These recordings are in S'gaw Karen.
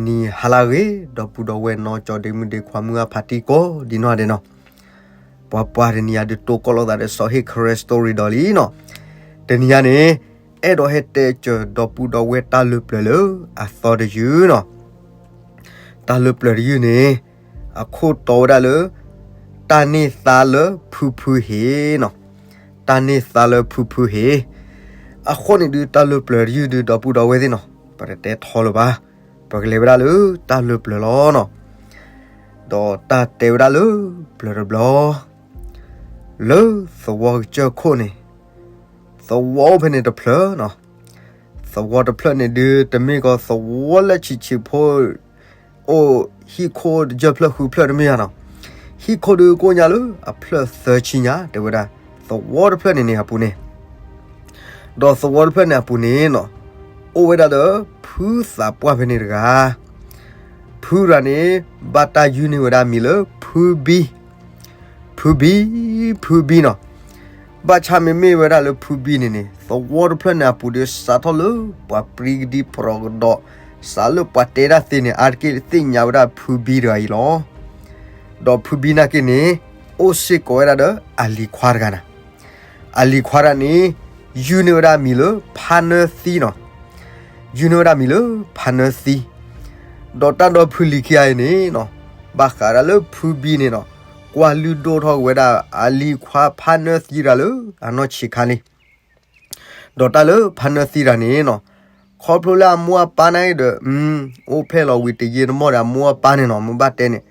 နံၤဟါလၢအဂ့ၤ ဒီပုၢ်ဒီဝဲၢ်နီၢ်ကၠီဒ့မုၣ်ဒ့ခွါမုၢ်အဖးတံၢ်ကိးဒံနီၢ်ဒဲးနီၤ, ပှၤပှၤတနံၤအံၤဒုးတိကိးလိာ်သးဒီးစီၤဟ့ၣ်ခရၢစတံရံၤဒီးလံနီၤ, တနံၤအံၤန့ၣ် အဲၣ်ဒိးဟဲတဲစၢၤဒီပုၢ်ဒီဝဲၢ်တၢ်လၢပျၢၤလၢအသီတယုၢ်နီၤ, တၢ်လၢပျၢၤတယုၢ်န့ၣ် အခိၣ်တီဝဲဒၣ်လၢ တၢ်န့ၢ်သါလၢဖုဖုဟ့ၣ်နီၤ, တၢ်န့ၢ်သါလၢဖုဖုဟ့ၣ်, အဃိန့ၣ်ဒုးတၢ်လၢပျၢၤတယုၢ်ဒုးဒီပုၢ်ဒီဝဲၢ်သ့ၣ်နီၤ, ပတတဲထီလၢၤဘၣ်, ပကလဲၤဝဲဒၣ်လၢတၢ်လၢပျၢၤလီၤနီၤ, ဒီးတၢ်တဲဝဲဒၣ်လၢပျၢၤတဘျီ လၢသဝီကစၢၢ်ခိၣ်န့ၣ်, သဝီအိၣ်ဖဲန့ၣ်တဖျၢၣ်နီၤ, သဝီတဖျၢၣ်န့ၣ်ဒုး တမ့ၢ်ကီးသဝီလၢဆံးဆံးဖိ အိၣ်ဟံၣ်ခိၣ်တယၢၢ်ဖျၢၣ်ဃုဖျၢၣ်တမ့ၢ်ဧါနီၤ, ဟံၣ်ခိၣ်ဒုးကိၣ်ညါလၢအဖျၢၣ်သၢဆံညါ တဲဝဲဒၣ်, သဝီတဖျၢၣ်န့ၣ်န့ၣ်အပူၤန့ၣ် ဒီးသဝီတဖျၢၣ်န့ၣ်အပူၤန့ၣ်နီၤ, အိၣ်ဝဲဒၣ်ဒီးဖုသးပှၢ်ဖဲန့ၣ်တဂၤ, ဖုတဂၤန့ၣ် ဘၣ်တၢ်ယုၢ်န့ၢ်ဝဲဒၣ်မံၤလၢဖုဘံ, ဖုဘံ, ဖုဘံနီၤ, ဘၣ်ဆၣ်မ့မ့ၢ်ဝဲဒၣ်လၢဖုဘံန့ၣ်န့ၣ် သဝီတဖျၢၣ်န့ၣ်အပူၤဒီး စးထီၣ်လၢပှၤပြံကဒံပြံကဒီး, စးလၢပှၤတဲတၢ်သ့န့ၣ် အါတက့ၢ်သ့ၣ်ညါဝဲဒၣ်ဖုဘံတဂၤအံၤလီၤ. ဒီးဖုဘံနာ်က့န့ၣ် အိၣ်စ့ၢ်ကီးဝဲဒၣ်ဒီးအလံၤခွါတဂၤန့ၣ်, အလံၤခွါတဂၤန့ၣ် ယုၢ်န့ၢ်ဝဲဒၣ်မံၤလၢဖါနၢသံနီၤ, ယုၢ်န့ၢ်ဝဲဒၣ်မံၤလၢဖါနၢသံ, ဒီးတၢ်ဒီဖုလံၤခံဂၤအံၤန့ၣ်နီၤ, ဘၣ်ဃးဒၣ်လၢဖုဘံန့ၣ်နီၤ, ကွၢ်လုၢ်ဒိၣ်ထီၣ်ဝဲဒၣ်အလံၤခွါဖါနၢသံတဂၤလၢအနီၢ်ဆံးခါလံ. ဒီးတၢ်လၢဖါနၢသံတဂၤန့ၣ်နီၤ, ခီဖျိလၢအမိၢ်အပၢ်န့ၣ်ဒီး အိၣ်ဖျဲၣ်လီၤဝံၤတယံာ်တမီၢ်ဒီးအမိၢ်အပၢ်န့ၣ်နီၤ, မ့ၢ်ဘၣ်တဲန့ၣ်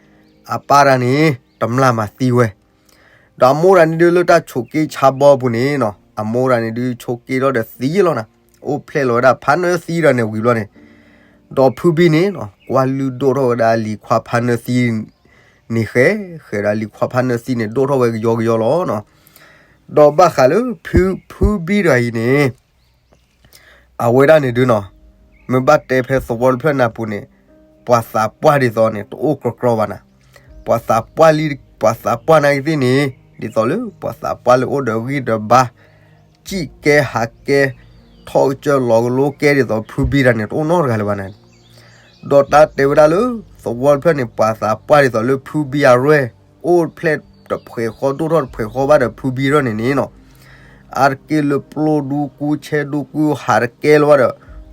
အပၢ်တဂၤန့ၣ် တမျၢ်မၤသံဝဲ, ဒီးအမိၢ်တဂၤန့ၣ်ဒုးလၢတၢ်ဆိးက့ဆါဘီအပူၤန့ၣ်နီၤ, အမိၢ်တဂၤန့ၣ်ဒုးဆိးက့ထီၣ်ဒီးသံလီၤနၤ, အိၣ်ဖျဲၣ်လီၤဝဲဒၣ်ဖါနၢသံတဂၤန့ၣ်ဝံၤဘျီန့ၣ်, ဒီးဖုဘံန့ၣ်နီၤ, ကွၢ်လုၢ်ဒိၣ်ထီၣ်ဝဲဒၣ်အလံၤခွါဖါနၢသံ န့ၣ်ဃဲ, ဃဲဒီးအလံၤခွါဖါနၢသံန့ၣ် ဒိၣ်ထီၣ်ဝဲကယီကယီလီၤနီၤ. ဒီးဘၣ်ဃးလၢ ဖုဘံတဂၤအံၤန့ၣ် အဝဲဒၣ်န့ၣ်ဒုးနီၤ, မ့ၢ်ဘၣ်တဲဖဲသဝီတဖျၢၣ်န့ၣ်အပူၤန့ၣ်, ပှၤသးပှၢ်ဒ်သိးန့ၣ် တအိၣ်ကြီကြီဘၣ်နၤ. ပှၤသးပှၢ်လံ, ပှၤသးပှၢ်နာ်က့သ့ၣ်န့ၣ် ဒ်သိးလၢပှၤသးပှၢ်လၢအိၣ်ဒီးဂံၢ်ဒီးဘါ, စံၣ်ကဲဟးကဲ, ထီၣ်ကစၢၢ်လီၤကလိကဲဒ်သိးဖုဘံတဂၤန့ၣ် တအိၣ်နီတဂၤလၢၤဘၣ်နၤ. ဒီးတၢ်တဲဝဲဒၣ်လၢ သဝီတဖျၢၣ်န့ၣ် ပှၤသးပှၢ်ဒ်သိးလၢဖုဘံအရွဲၣ် အိၣ်ဖျဲၣ်တဖှဲးဃီဒိၣ်ထီၣ်တဖှဲးဃီဘၣ်ဒီးဖုဘံအရွဲၣ်န့ၣ်န့ၣ်နီၤ, အါတက့ၢ်လၢပျိၢ်ဒူကူဆဲဒူကူဟးတကဲလၢၤဘၣ်ဒီး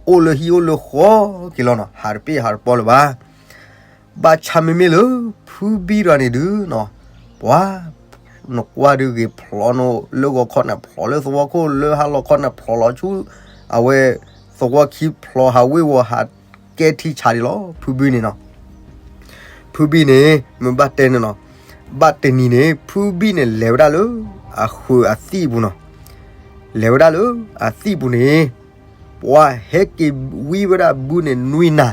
အိၣ်လၢဟံၣ်အိၣ်လၢဃီက့ၤလီၤနီၤ, ဟးတပ့ၢ်ဟးတပီလၢၤဘၣ်. ဘၣ်ဆၣ်မ့မ့ၢ်လၢ ဖုဘံတဂၤန့ၣ်ဒုးနီၤ, ပှၤ နကွၢ်ဒုးဂ့ၤဖျိးနလၢဂီၤခီန့ၣ် ဖျိးလၢသဝီခိၣ် လၢဟါလီၤခီန့ၣ် ဖျိးလီၤဆူ အဝဲ သဝီခံဖျိးဟးဝ့ၢ်ဝီၤဟးကဲထံဆးဒံးလီၤ ဖုဘံန့ၣ်နီၤ. ဖုဘံန့ၣ် မ့ၢ်ဘၣ်တဲန့ၣ်နီၤ, ဘၣ်တနံၤန့ၣ် ဖုဘံန့ၣ် လဲၤဝဲဒၣ်လၢ အဃုာ်အသံၣ်အပူၤနီၤ. လဲၤဝဲဒၣ်လၢအသံၣ်ပူၤန့ၣ် ပှၤဟဲက့ၤဝံဝဲဒၣ်ဘုန့ၣ်နွံနၤ, ဖု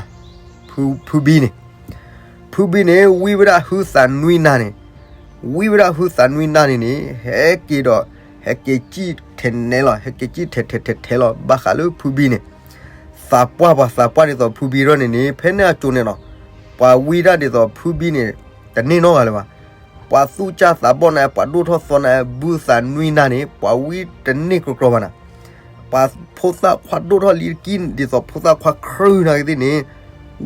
ဘံန့ၣ်, ဖုဘံန့ၣ် ဝံဝဲဒၣ်ဟုသးနွံနၤန့ၣ်, ဝံဝဲဒၣ်ဟုသးနွံနၤန့ၣ်န့ၣ် ဟဲက့ၤဒီး ဟဲက့ၤစံၣ်ထဲးနဲလီၤ, ဟဲက့ၤစံၣ်ထဲးထဲးထဲးထဲးလီၤ. ဘၣ်ဃးလၢဖုဘံန့ၣ် သးပှၢ်ပှၤသးပှၢ်ဒ်သိးဖုဘံဒီးန့ၣ်န့ၣ် ဖဲန့ၣ်အစိၤန့ၣ်နီၤ, ပှၤဝံတၢ်ဒ်သိးဖုဘံန့ၣ် တန့ၢ်နီတဂၤလၢၤဘၣ်. ပှၤသူၣ်စၢ်သးဘီၣ်နၤ ပှၤဒိၣ်ထီၣ်သီနၤ ဘုသးနွံနၤန့ၣ် ပှၤဝံတန့ၢ်ကြီကြီဘၣ်နၤ. ပှၤဖိသၣ်ခွါဒိၣ်ထီၣ်လံတကံၢ် ဒ်သိးဖိသၣ်ခွါခရုၣ်နၤက့ၤသ့ၣ်န့ၣ်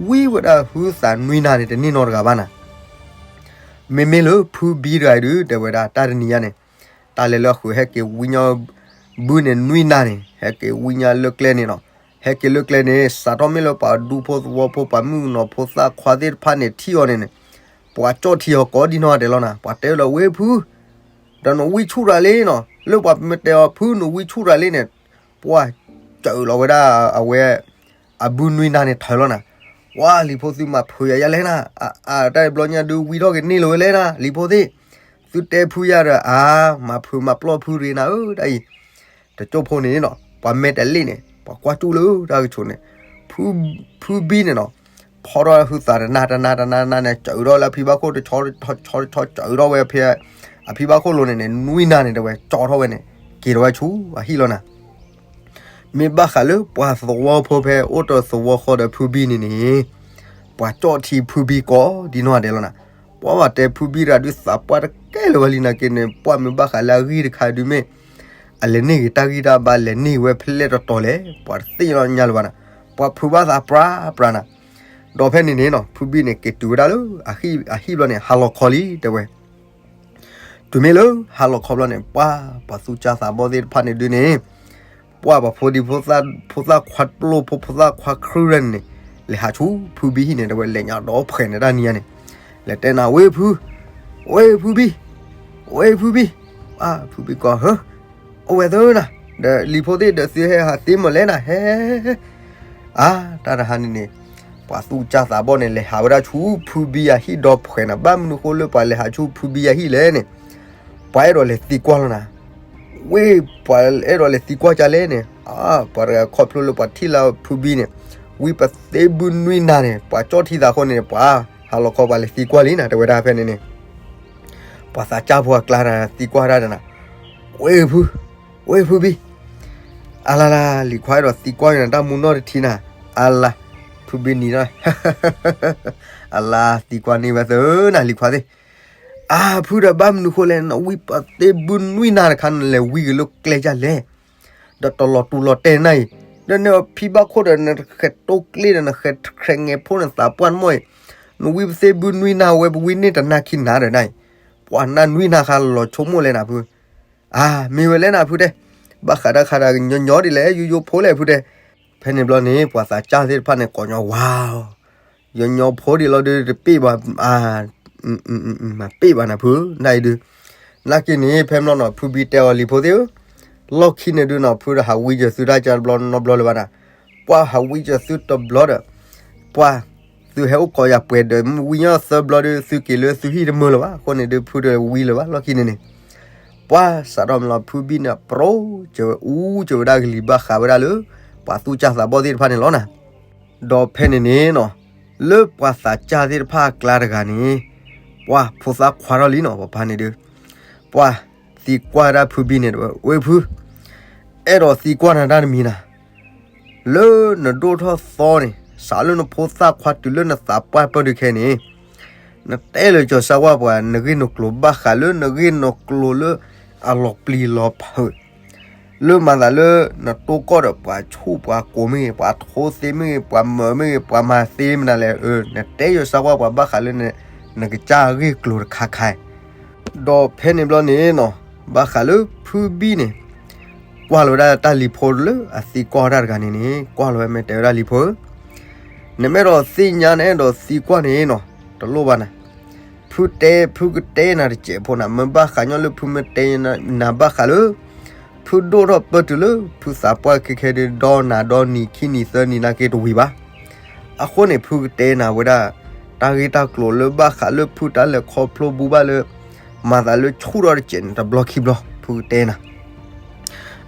ဝံဝဲဒၣ်ဟုသးနွံနၤန့ၣ် တန့ၢ်နီတဂၤဘၣ်နၤ. မ့မ့ၢ်လၢဖုဘံတဂၤအံၤဒုး တဲဝဲဒၣ် တၢ်တနံၤညါန့ၣ် တၢ်လဲၤလၢအဃုာ်ဟဲက့ၤဝံညီ ဘုန့ၣ်နွံနၤန့ၣ် ဟဲက့ၤဝံညီလၢကျဲန့ၣ်နီၤ. ဟဲက့ၤလၢကျဲန့ၣ် စးထီၣ်မ့ၢ်လၢပှၤဒူဖိသဝီဖိ ပှၤမုၣ်ကနီၤဖိသၣ်ခွါသ့ၣ်တဖၣ်န့ၣ် ထံၣ်အီၤန့ၣ်န့ၣ် ပှၤကၠီၣ်ထံအီၤကိးဒံနီၢ်ဂၤဒဲးလီၤနၤ. ပှၤတဲလီၤဝဲဖု ဒီးနဝံဆူၣ်တဂၤလံနီၤ. လၢပှၤမ့ၢ်တဲအီၤ ဖုနဝံဆူၣ်တဂၤလံန့ၣ် ပှၤစၢၤလီၤဝဲဒၣ်အဝဲ အဘုနွံနၤန့ၣ်ထၢလီၤနၤ. ပှၤလံၤဖိသုမၤဖုးယၤယဲလဲၣ်နၤ. အတၢ်တဘျီညါဒုးဝံထီၣ်က့ၤန့ၢ်လီၤဝဲလဲၣ်နၤ လံၤဖိသ့ၣ်. သုတဲဖုယၤဒီး အါ မၤဖုးမၤပျီၢ်ဖုရ့နၤဧၢ တၢ်အံၤ တကၠိၢ်ဖိန့ၣ်နီၤ ပှၤမဲာ်တလ့ၣ်န့ၣ် ပှၤကွၢ်ကၠူၣ်လၢတၢ်ကဆိးန့ၣ် ဖုဘံန့ၣ်နီၤ ဖီထီၣ်ဟုသးတနၤတနၤတနၤတနၤန့ၣ် စၢၤထီၣ်လၢအဖံဘၣ်ခိၣ်တဆီတဆီတဆီ စၢၤထီၣ်ဝဲဖဲ အဖံဘၣ်ခိၣ်လိၤန့ၣ်န့ၣ် နွံနၤန့ၣ်တဲဝဲ ကၠီထီၣ်ဝဲန့ၣ် က့ၤထီၣ်ဝဲဆူအဟံၣ်လီၤနၤ. မ့ၢ်ဘၣ်ဃးလၢပှၤသဝီဖိဖဲအိၣ်တသဝီဃီဒီးဖုဘံန့ၣ်န့ၣ် ပှၤကၠီၣ်ထံဖုဘံကိးဒံနီၢ်ဂၤဒဲးလီၤနၤ. ပှၤဘၣ်တဲဖုဘံတဂၤဒုးသးပှၢ်တကဲလၢၤဝဲလံနၤက့န့ၣ် ပှၢ်မ့ၢ်ဘၣ်ဃးလၢအဂံၢ်တခါဒုးမ့ၢ် အလဲၤန့ၢ်ဂ့ၤတၢ်ဂံၢ်တၢ်ဘါ လဲၤန့ၢ်ဝဲဖဲလဲၣ်တတီၤလဲၣ် ပှၤတသ့ၣ်ညါလၢၤဘၣ်နၤ. ပှၤဖုးဘၣ်သးပှၢ်ပှၢ်နၤ. ဒီးဖဲန့ၣ်န့ၣ်နီၤ ဖုဘံန့ၣ်က့ၤတုၤဝဲဒၣ်လၢ အဟံၣ်ဘျီန့ၣ် ဟါလီၤခီလံ တဲဝဲ. တုၤမ့ၢ်လၢဟါလီၤခီဘျီန့ၣ် ပှၤပှၤသူၣ်ကၢ်သးဘီၣ်သ့ၣ်တဖၣ်န့ၣ်ဒုးန့ၣ် ပှၤပှၤဖိဒံဖိသၣ်ခွါကျိၣ်ဖိဖိသၣ်ခွါခရုၣ်န့ၣ်န့ၣ် လဲၤဟးဆူဖုဘံဟံၣ်န့ၣ် တဲဝဲ လဲၤညါဒီးဖှဲးန့ၣ်တၢ်နံၤညါန့ၣ် လဲၤတဲနၤ ဝ့ၢ်ဖု, ဝ့ၢ်ဖုဘံ, ဝ့ၢ်ဖုဘံ, ဖုဘံကီး ဟၢ, အိၣ်ဝဲသၢနၤ, ဒီးလံၤဖိသ့ၣ်ဒီးသုဟဲဟးသ့မ့ၢ်လဲၣ်နၤ ဟဲ အါ တၢ်တဟါန့ၣ်န့ၣ် ပှၤသူၣ်ကၢ်သးဘီၣ်န့ၣ် လဲၤဟးဝဲဒၣ်ဆူဖုဘံအဟံၣ်ဒီးဖှဲးနၤ ဘၣ်မနုၤဃိလၢပှၤလဲၤဟးဆူဖုဘံအဟံၣ်လဲၣ်န့ၣ် ပှၤအဲၣ်ဒိးလဲၤသံကွၢ်လီၤနၤ, ဝ့ၢ်ပှၤအဲၣ်ဒိးလဲၤသံကွၢ်ကလဲၣ်န့ၣ် အါ ပှၤတဂၤခီဖျိလၢပှၤထံၣ်လၢဖုဘံန့ၣ် ဝံပသ့ဘုနွံနၤန့ၣ် ပှၤကၠီၣ်ထံသးအဃိန့ၣ် ပှၤဟးလီၤခီပှၤလဲၤသံကွၢ်လံနၤ တဲဝဲဒၣ်ဖဲန့ၣ်န့ၣ် ပှၤသးစၢ်ဖိအကျါနၤ သံကွၢ်ဒၣ်နၤ, ဝ့ၢ်ဖု, ဝ့ၢ်ဖုဘံ, အလါလါ လံၤခွါအဲၣ်ဒိးသံကွၢ်နၤ တၢ်မူနီၢ်တထံနၤ, အလါ, ဖုဘံနံၤလီၤ, အလါ သံကွၢ်န့ၢ်ဝဲသၢနၤ လံၤခွါသ့ၣ်, အါ ဖုဒီးဘၣ်မနုၤဃိလဲၣ် နဝံပသ့ဘုနွံနၤတခါ နလဲၤဝံက့ၤလၢကျဲဒ်လဲၣ် ဒီးတလီၤတူၢ်လီၤတဲာ်နၤအံၤ, ဒီးနဖံဘၣ်ခိၣ်ဒီး နဃဲးတိကျ့ဒီး နဃဲးဃဲးငဲၤဖိနသးပှၢ်တမီၢ်အံၤ, နဝံပသ့ဘုနွံနၤဝဲ ပဝံန့ၢ်တနၤခံနၤဒီးနၤအံၤ, ပှၤနၤနွံနၤခါလီၤဆိကမိၣ်လဲၣ်နၤဖု, အါ မ့ၢ်ဝဲလဲၣ်နၤဖုတဲ, ဘၣ်ဃးတၢ်ခါဒီးညီညီဒ်လဲၣ် ယိယိဖိလဲၣ်ဖုတဲ, ဖဲန့ၣ်ဘျီန့ၣ် ပှၤသးစၢ်သ့ၣ်တဖၣ်န့ၣ် ကိးညီဝါ ညီညီဖိဒ်လီၤဒုးတပ့ၢ်ဘၣ်, မၤပ့ၢ်ဘၣ်နၤဖု နအံၤဒုး, နာ်က့န့ၣ် ဖဲမနီၤနီၤ ဖုဘံတဲအီၤ လံၤဖိသ့ၣ်ဧၢ, လီၢ်ခံန့ၣ်ဒုးနီၤ ဖုဒီးဟးဝံယသုတၢ်ကါတဘျီနီတဘျီလၢၤဘၣ်နၤ, ပှၤဟးဝံယသုတဘျီဒီး, ပှၤ, သုဟဲအိၣ်ကိးယၤပှဲၤဒီး မ့ၢ်ဝံညီသၢဘျီဒုး သုက့ၤလၢသုဟံၣ်တမုာ်လၢၤဘၣ် အဃိန့ၣ်ဒုး ဖုဒီးဝံလၢၤဘၣ် လီၢ်ခံန့ၣ်န့ၣ်, ပှၤစးထီၣ်မလီၤ ဖုဘံန့ၣ် ပြီကၢၤဝဲ အူကၢၤဝဲဒၣ်ကလံၤဘၣ်ဃးဝဲဒၣ်လၢ ပှၤသူၣ်ကၢ်သးဘီၣ်သ့ၣ်တဖၣ်န့ၣ်လီၤနၤ ဒီးဖဲန့ၣ်န့ၣ်နီၤ, လၢပှၤသးစၢ်သ့ၣ်တဖၣ်အကျါတဂၤန့ၣ်, ပှၤဖိသၣ်ခွါထီၣ်လံနီၤ ပဖါန့ၣ်ဒုး, ပှၤသံကွၢ်ဒၣ်ဖုဘံန့ၣ် ဝ့ၢ်ဖု, အဲၣ်ဒိးသံကွၢ်နၤတၢ်တမံၤနၤ, လၢနဒိၣ်ထီၣ်သီန့ၣ် စးလၢနဖိသၣ်ခွါတုၤလၢနသးပှၢ်ပၢၢ်ဒုးခဲအံၤန့ၣ်, နတဲလၢကၠီၤစၢဝါပှၤ နဂ့ၢ်နကျိၤဘၣ်ဃးလၢနဂ့ၢ်နကျိၤလၢအလီၤပျံၤလီၤဖုး လၢမၤသးလၢနတိၢ်ကီၢ်ဒီးပှၤဆူၣ်ပှၤကိးမ့ၢ်ဂ့ၤ, ပှၤထိသ့မ့ၢ်ဂ့ၤ, ပှၤမၢမ့ၢ်ဂ့ၤ, ပှၤမၤသ့မနုၤလဲၣ်, နတဲယိၤစၢဝါပှၤဘၣ်ဃးလၢ နကစၢ်ဂ့ၢ်ကျိၤတခါခါ, ဒီးဖဲန့ၣ်ဘျီန့ၣ်နီၤ, ဘၣ်ဃးလၢဖုဘံန့ၣ် ကွၢ်လီၤဝဲဒၣ်တၢ်လံၤဖိလၢအသံကွၢ်တၢ်တဂၤန့ၣ်န့ၣ် ကွၢ်လီၤဝဲမ့ၢ်တဲဝဲဒၣ်လံၤဖိဧၢ, နမ့ၢ်အဲၣ်ဒိးသ့ၣ်ညါ နအဲၣ်ဒိးသံကွၢ်န့ၣ်နီၤ, တလိၣ်ဘၣ်နၤ ဖုတဲ ဖုကတဲနၤတစဲးဖိနၤ, မ့ၢ်ဘၣ်ဃးညီလၢဖုမ့ၢ်တဲနၤဘၣ်ဃးလၢ ဖုဒိၣ်ထီၣ်ပၢၢ်တုၤလၢ ဖုသးပှၢ်ခဲခဲဒုး ဒီနၤဒီနံၤခံနံၤသၢနံၤနာ်က့တဝံၤဘၣ်. အဃိန့ၣ် ဖုကတဲနၤဝဲဒၣ် တၢ်ဂ့ၢ်တၢ်ကျိၤလၢဘၣ်ဃးလၢဖုတၢ်လဲၤခီဖျိဘူးဘၣ်လၢ မၤသးလၢဆူၣ်ထီၣ်တစဲးန့ၣ် တဘျီခံဘျီ ဖုကတဲနၤ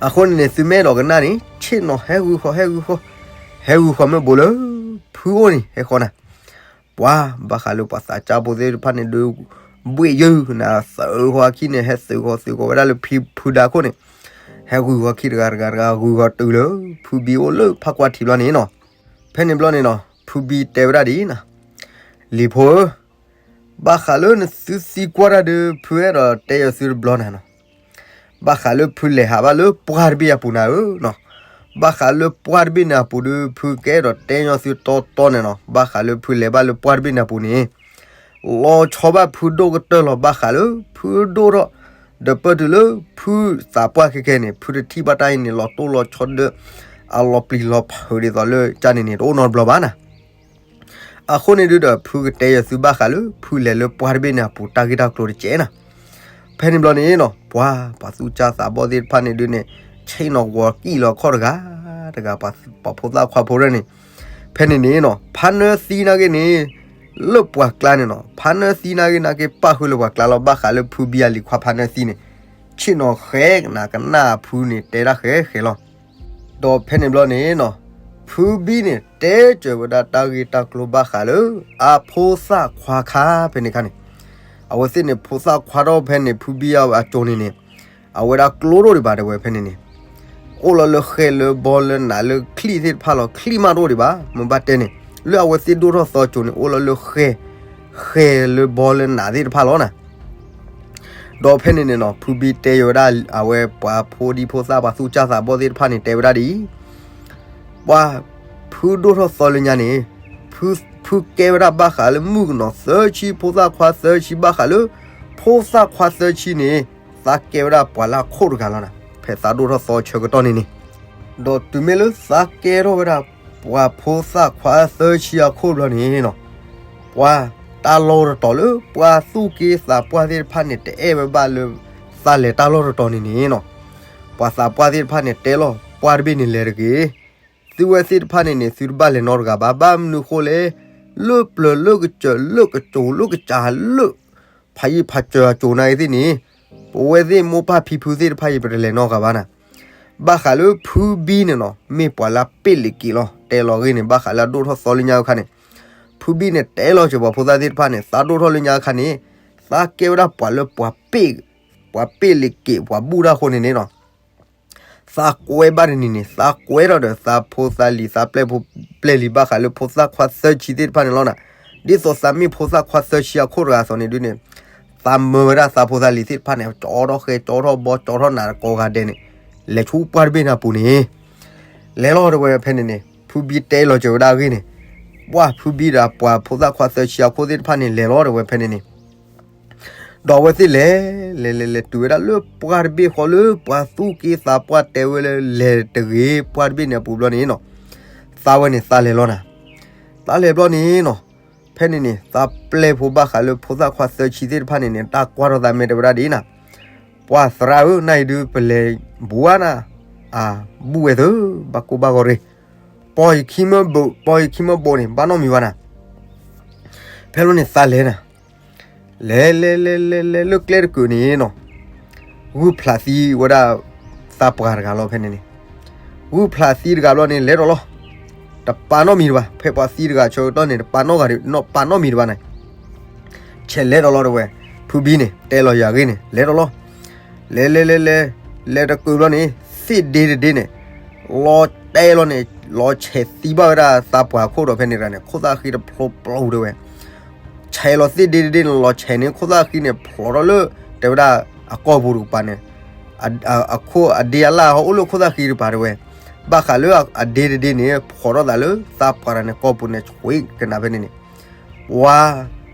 အဃိန့ၣ်န့ၣ် သုမ့ၢ်အဲၣ်ဒိးကနၣ်န့ၣ် ဆ့ၣ်နီၤဟဲဂုၤဃီ ဟဲဂုၤဃီ, ဟဲဂုၤဃီမ့ၢ်ဘူးလၢ ဖုအိၣ်န့ၣ် ဟဲဃီနၤ. ပှၤဘၣ်ဃးလၢပှၤသးစၢ်ဖိသ့ၣ်တဖၣ်န့ၣ်ဒုး ဘှ့ၣ်ယုၢ်နၤ သုးဃီခံန့ၣ် ဟဲသုးဃီသုးဃီဝဲဒၣ်လၢဖုဒါခိၣ်န့ၣ်, ဟဲဂုၤဃီခံတဂၤတဂၤတဂၤ ဂုၤဃီတုၤလၢ ဖုဘံအိၣ်လၢဖးကွၢ်ထံးဘျီန့ၣ်နီၤ. ဖဲန့ၣ်ဘျီန့ၣ်နီၤ ဖုဘံတဲဝဲဒၣ်ဒ်အံၤနီၤ, လံၤဖိဧၢ, ဘၣ်ဃးလၢနသုသံကွၢ်တၢ်ဒုး ဖုအဲၣ်ဒိးတဲယသုတဘျီနၤနီၤ. ဘၣ်ဃးလၢဖုလဲၤဟးဘၣ်လၢပှၢ်တဘ့ၣ်အပူၤနၤဧၢနီၤ. ဘၣ်ဃးလၢပှၢ်တဘ့ၣ်န့ၣ်အပူၤဒုး ဖုကအဲၣ်ဒိးတဲညီသုတီတီန့ၣ်နီၤ. ဘၣ်ဃးလၢဖုလဲၤဘၣ်လၢပှၢ်တဘ့ၣ်န့ၣ်အပူၤန့ၣ် လီၤဆီဘၣ်ဖုဒိၣ်ကတၢၢ်လီၤ. ဘၣ်ဃးလၢဖုဒိၣ်ထီၣ် ဒီးပၢၢ်တုၤလၢဖုသးပှၢ်ခဲခဲန့ၣ် ဖုတထံၣ်ဘၣ်တၢ်အံၤန့ၣ် လီၤတိၢ်လီၤဆီဒီး အလီၤပျံၤလီၤဖုးဒ်သိးလၢကၢ်န့ၣ်န့ၣ် တအိၣ်နီတဘျီဘၣ်နၤ. အဃိန့ၣ်ဒုးဒီး ဖုကတဲယသုဘၣ်ဃးလၢ ဖုလဲၤလၢပှၢ်တဘ့ၣ်န့ၣ်အပူၤ တၢ်ဂ့ၢ်တၢ်ကျိၤတကဲးနၤ. ဖဲန့ၣ်ဘျီန့ၣ်နီၤ ပှၤပှၤသူၣ်စၢ်သးဘီၣ်သ့ၣ်တဖၣ်န့ၣ်ဒုးန့ၣ် ဆ့ၣ်နီၤဂီၤကံၣ်လီၤခီၣ်တဂၤတဂၤ ပှၤဖိသၣ်ခွါဖိရဲၣ်န့ၣ်. ဖဲန့ၣ်န့ၣ်နီၤ ဖါနၢသံနာ်က့န့ၣ် လၢပှၤကျါန့ၣ်နီၤ ဖါနၢသံနာ်က့နာ်က့ ပၣ်ဃုာ်လၢပှၤကျါလီၤ. ဘၣ်ဃးလၢဖုဘံအလံၤခွါဖါနၢသံန့ၣ် ဆ့ၣ်နီၤဃဲးနၤကနၣ်ဖုန့ၣ် တဲဒၣ်ဃဲးဃဲးလီၤ. ဒီးဖဲန့ၣ်ဘျီန့ၣ်နီၤ ဖုဘံန့ၣ် တဲစၢၤဝဲဒၣ်တၢ်ဂ့ၢ်တၢ်ကျိၤဘၣ်ဃးလၢ အဖိသၣ်ခွါခါဖဲန့ၣ်ခါန့ၣ်. အဝဲသ့ၣ်န့ၣ် ဖိသၣ်ခွါထီၣ်ဖဲန့ၣ် ဖုဘံအစိၤန့ၣ်န့ၣ် အဝဲဒၣ်ကျိဒိၣ်ဒံးဘၣ်တဲဝဲဖဲန့ၣ်န့ၣ် အိၣ်လီၤလၢဃဲလၢဘီလၢနးလၢချံၣ်သ့ၣ်တဖၣ်လီၤ. ချံၣ်မးတအိၣ်ဒံးဘၣ် မ့ၢ်ဘၣ်တဲန့ၣ် လၢအဝဲသ့ၣ်ဒိၣ်ထီၣ်သီစိၤန့ၣ် အိၣ်လီၤလၢဃဲ ဃဲလၢဘီလၢနးသ့ၣ်တဖၣ်လီၤနၤ. ဒီးဖဲန့ၣ်န့ၣ်နီၤ ဖုဘံတဲယိၤဝဲဒၣ် အဝဲပှၤဖိဒံဖိသၣ် ပှၤသူၣ်စၢ်သးဘီၣ်သ့ၣ်တဖၣ်န့ၣ် တဲဝဲဒၣ်ဒ်အံၤ, ပှၤ ဖုဒိၣ်ထီၣ်သီလၢညါန့ၣ် ဖု ဖုကဲဝဲဒၣ်ဘၣ်ဃးလၢမုၣ်ကနီၤသၢဆံ ဖိသၣ်ခွါသၢဆံ ဘၣ်ဃးလၢ ဖိသၣ်ခွါသၢဆံန့ၣ် သးကဲဝဲဒၣ်ပှၤလၢအခိၣ်တဂၤလီၤနၤ. ဖဲသးဒိၣ်ထီၣ်သီဆၢကတီၢ်န့ၣ်န့ၣ်, ဒီးတုၤမ့ၢ်လၢသးကဲထီၣ်ဝဲဒၣ် ပှၤဖိသၣ်ခွါသၢဆံအခိၣ်ဘျီန့ၣ်နီၤ, ပှၤတၢ်လီၢ်တတီၤလၢ ပှၤသူၣ်က့သးပှၢ်သ့ၣ်တဖၣ်န့ၣ် တအဲၣ်ဝဲဘၣ်လၢ သးလဲၤတၢ်လီၢ်တတီၤန့ၣ်န့ၣ်နီၤ, ပှၤသးပှၢ်သ့ၣ်တဖၣ်န့ၣ် တဲလီၤ ပှၢ်တဘ့ၣ်န့ၣ်လဲၤတဂ့ၤ သုဝဲသ့ၣ်တဖၣ်န့ၣ်န့ၣ် သုတဘၣ်လဲၤနီတဂၤဘၣ်. ဘၣ်မနုၤဃိလဲၣ်, လၢပျၢၤလၢကစၢၤလၢကစိၤလၢကစၢ်လၢ ဖးယံာ်ဖးစၢၤအစိၤနၤအံၤသ့ၣ်န့ၣ်, ပဝဲသ့ၣ်မိၢ်ပၢ်ဖံဖုသ့ၣ်တဖၣ်အံၤ ပတလဲၤနီတဂၤဘၣ်နၤ. ဘၣ်ဃးလၢဖုဘံန့ၣ်နီၤ မ့ၢ်ပှၤလၢအပ့ၢ်လံးက့ၤလီၤ တဲလီၤအဂ့ၢ်န့ၣ် ဘၣ်ဃးလၢအဒိၣ်ထီၣ်သီလၢညါအခါန့ၣ်, ဖုဘံန့ၣ် တဲလီၤစၢၤပှၤဖိသၣ်သ့ၣ်တဖၣ်န့ၣ် သးဒိၣ်ထီၣ်လၢညါအခါန့ၣ်, သးကဲဝဲဒၣ်ပှၤလၢပှၤပ့ၢ်, ပှၤပ့ၢ်လံးက့ၤ ပှၤဘူၣ်တၢ်အဃိန့ၣ်န့ၣ်နီၤ သးကွဲဘၣ်တနံၤန့ၣ် သးကွဲထီၣ်ဒီးသးဖိသးလံၤ သးပျဲၢ်ဖိပျဲၢ်လံၤ ဘၣ်ဃးလၢဖိသၣ်ခွါသၢဆံသ့ၣ်တဖၣ်န့ၣ်လီၤနၤ. ဒ်သိးသးမ့ၢ်ဖိသၣ်ခွါသၢဆံအခိၣ်တဂၤအသိးန့ၣ်ဒုန့ၣ်, သးမၢဝဲဒၣ်သးဖိသးလံၤသ့ၣ်တဖၣ်န့ၣ် ကၠီထီၣ်ဃဲ ကၠီထီၣ်ဘီ ကၠီထီၣ်နးကိးဂၤဒဲးန့ၣ်, လဲၤဆူပှၢ်တဘ့ၣ်န့ၣ်အပူၤန့ၣ်, လဲၤလီၤတဲဝဲဖဲန့ၣ်န့ၣ် ဖုဘံတဲလီၤစၢၤဝဲဒၣ်အဂ့ၢ်န့ၣ်, ပှၢ်ဖုဘံဒီးပှၤဖိသၣ်ခွါသၢဆံအခိၣ်သ့ၣ်တဖၣ်န့ၣ် လဲၤလီၤတဲဝဲဖဲန့ၣ်န့ၣ် ဒီးအဝဲသ့ၣ်လဲၤ, လဲၤလဲၤလဲၤတုၤဝဲဒၣ်လၢပှၢ်တဘ့ၣ်ဃီလၢပှၤသူၣ်က့သးပှၢ်တဲဝဲလၢလဲၤတဂ့ၤ ပှၢ်တဘ့ၣ်န့ၣ်အပူၤဘျီန့ၣ်နီၤ, သးဝဲန့ၣ်သးလဲၤလီၤနၤ. သးလဲၤဘျီန့ၣ်နီၤ, ဖဲန့ၣ်န့ၣ် သးပျဲၢ်ဖိဘၣ်ဃးလၢဖိသၣ်ခွါသၢဆံသ့ၣ်တဖၣ်န့ၣ်န့ၣ် တၢ်ကွၢ်ထီၣ်သးမ့ၢ်တဲဝဲဒၣ်ဒ်အံၤနၤ, ပှၢ်သရၣ်ဧၢ နၤအံၤဒုးပလဲၤဘူးဧါနၤ, အါ, ဘူးဝဲသၢ, ဘၣ်ကိၢ်ဘၣ်ဂီၤရ့ၣ်, ပီၢ်ယခံမၢဘိး, ပီၢ်ယခံမၢဘိးန့ၣ် ဘၣ်နီတမံၤဘၣ်နၤ. ဖဲလီၤန့ၣ်သးလဲၤနၤ, လဲၤလဲၤလဲၤလဲၤလဲၤလၢကျဲတကုာ်န့ၣ်နီၤ, ဂုၢ်ဖျးသံဝဲဒၣ်သးပှၢ်တဂၤလီၤဖဲန့ၣ်န့ၣ်, ဂုၢ်ဖျးသံတဂၤဘျီန့ၣ် လဲၤဒီးလီၤ, တပာ်နီတမံၤတဘၣ်, ဖဲပှၤသံတဂၤဆၢကတီၢ်န့ၣ် တပာ်နီတဂၤဒီး ပာ်နီတမံၤတဘၣ်န့ၣ်, ဆဲးလဲၤဒီးလီၤတဲဝဲ, ဖုဘံန့ၣ် တဲလီၤယၤအဂ့ၢ်န့ၣ် လဲၤဒီးလီၤ, လဲၤလဲၤလဲၤလဲၤ, လဲၤတကုာ်ဘျီန့ၣ် သ့ၣ်ဒ့တဒ့န့ၣ် လီၤတဲလီၤန့ၣ် လီၤဆဲးသံဘၣ်ဝဲဒၣ်သးပှၢ်ခိၣ်ဒီးဖဲန့ၣ်တဂၤန့ၣ် ခိၣ်သၣ်ဃံတဖျိပျိၤတဲဝဲ ဆဲးလီၤသ့ၣ်ဒ့တဒ့န့ၣ် လီၤဆဲးန့ၣ် ခိၣ်သၣ်ဃံန့ၣ် ဖျိးထီၣ်လၢ တဲဝဲဒၣ် အကိာ်ပူၤတကပၤန့ၣ်, အခိၣ်အဒ့အလၣ်ဟီအိၣ်လၢခိၣ်သၣ်ဃံတကပၤတဲဝဲ, ဘၣ်ဃးလၢအဒ့တဒ့န့ၣ် ဖျိးထီၣ်သးလၢသးပှၢ်တဂၤန့ၣ် ကိာ်ပူၤန့ၣ် ဆှံကနၣ်ဖဲန့ၣ်န့ၣ်, ပှၤ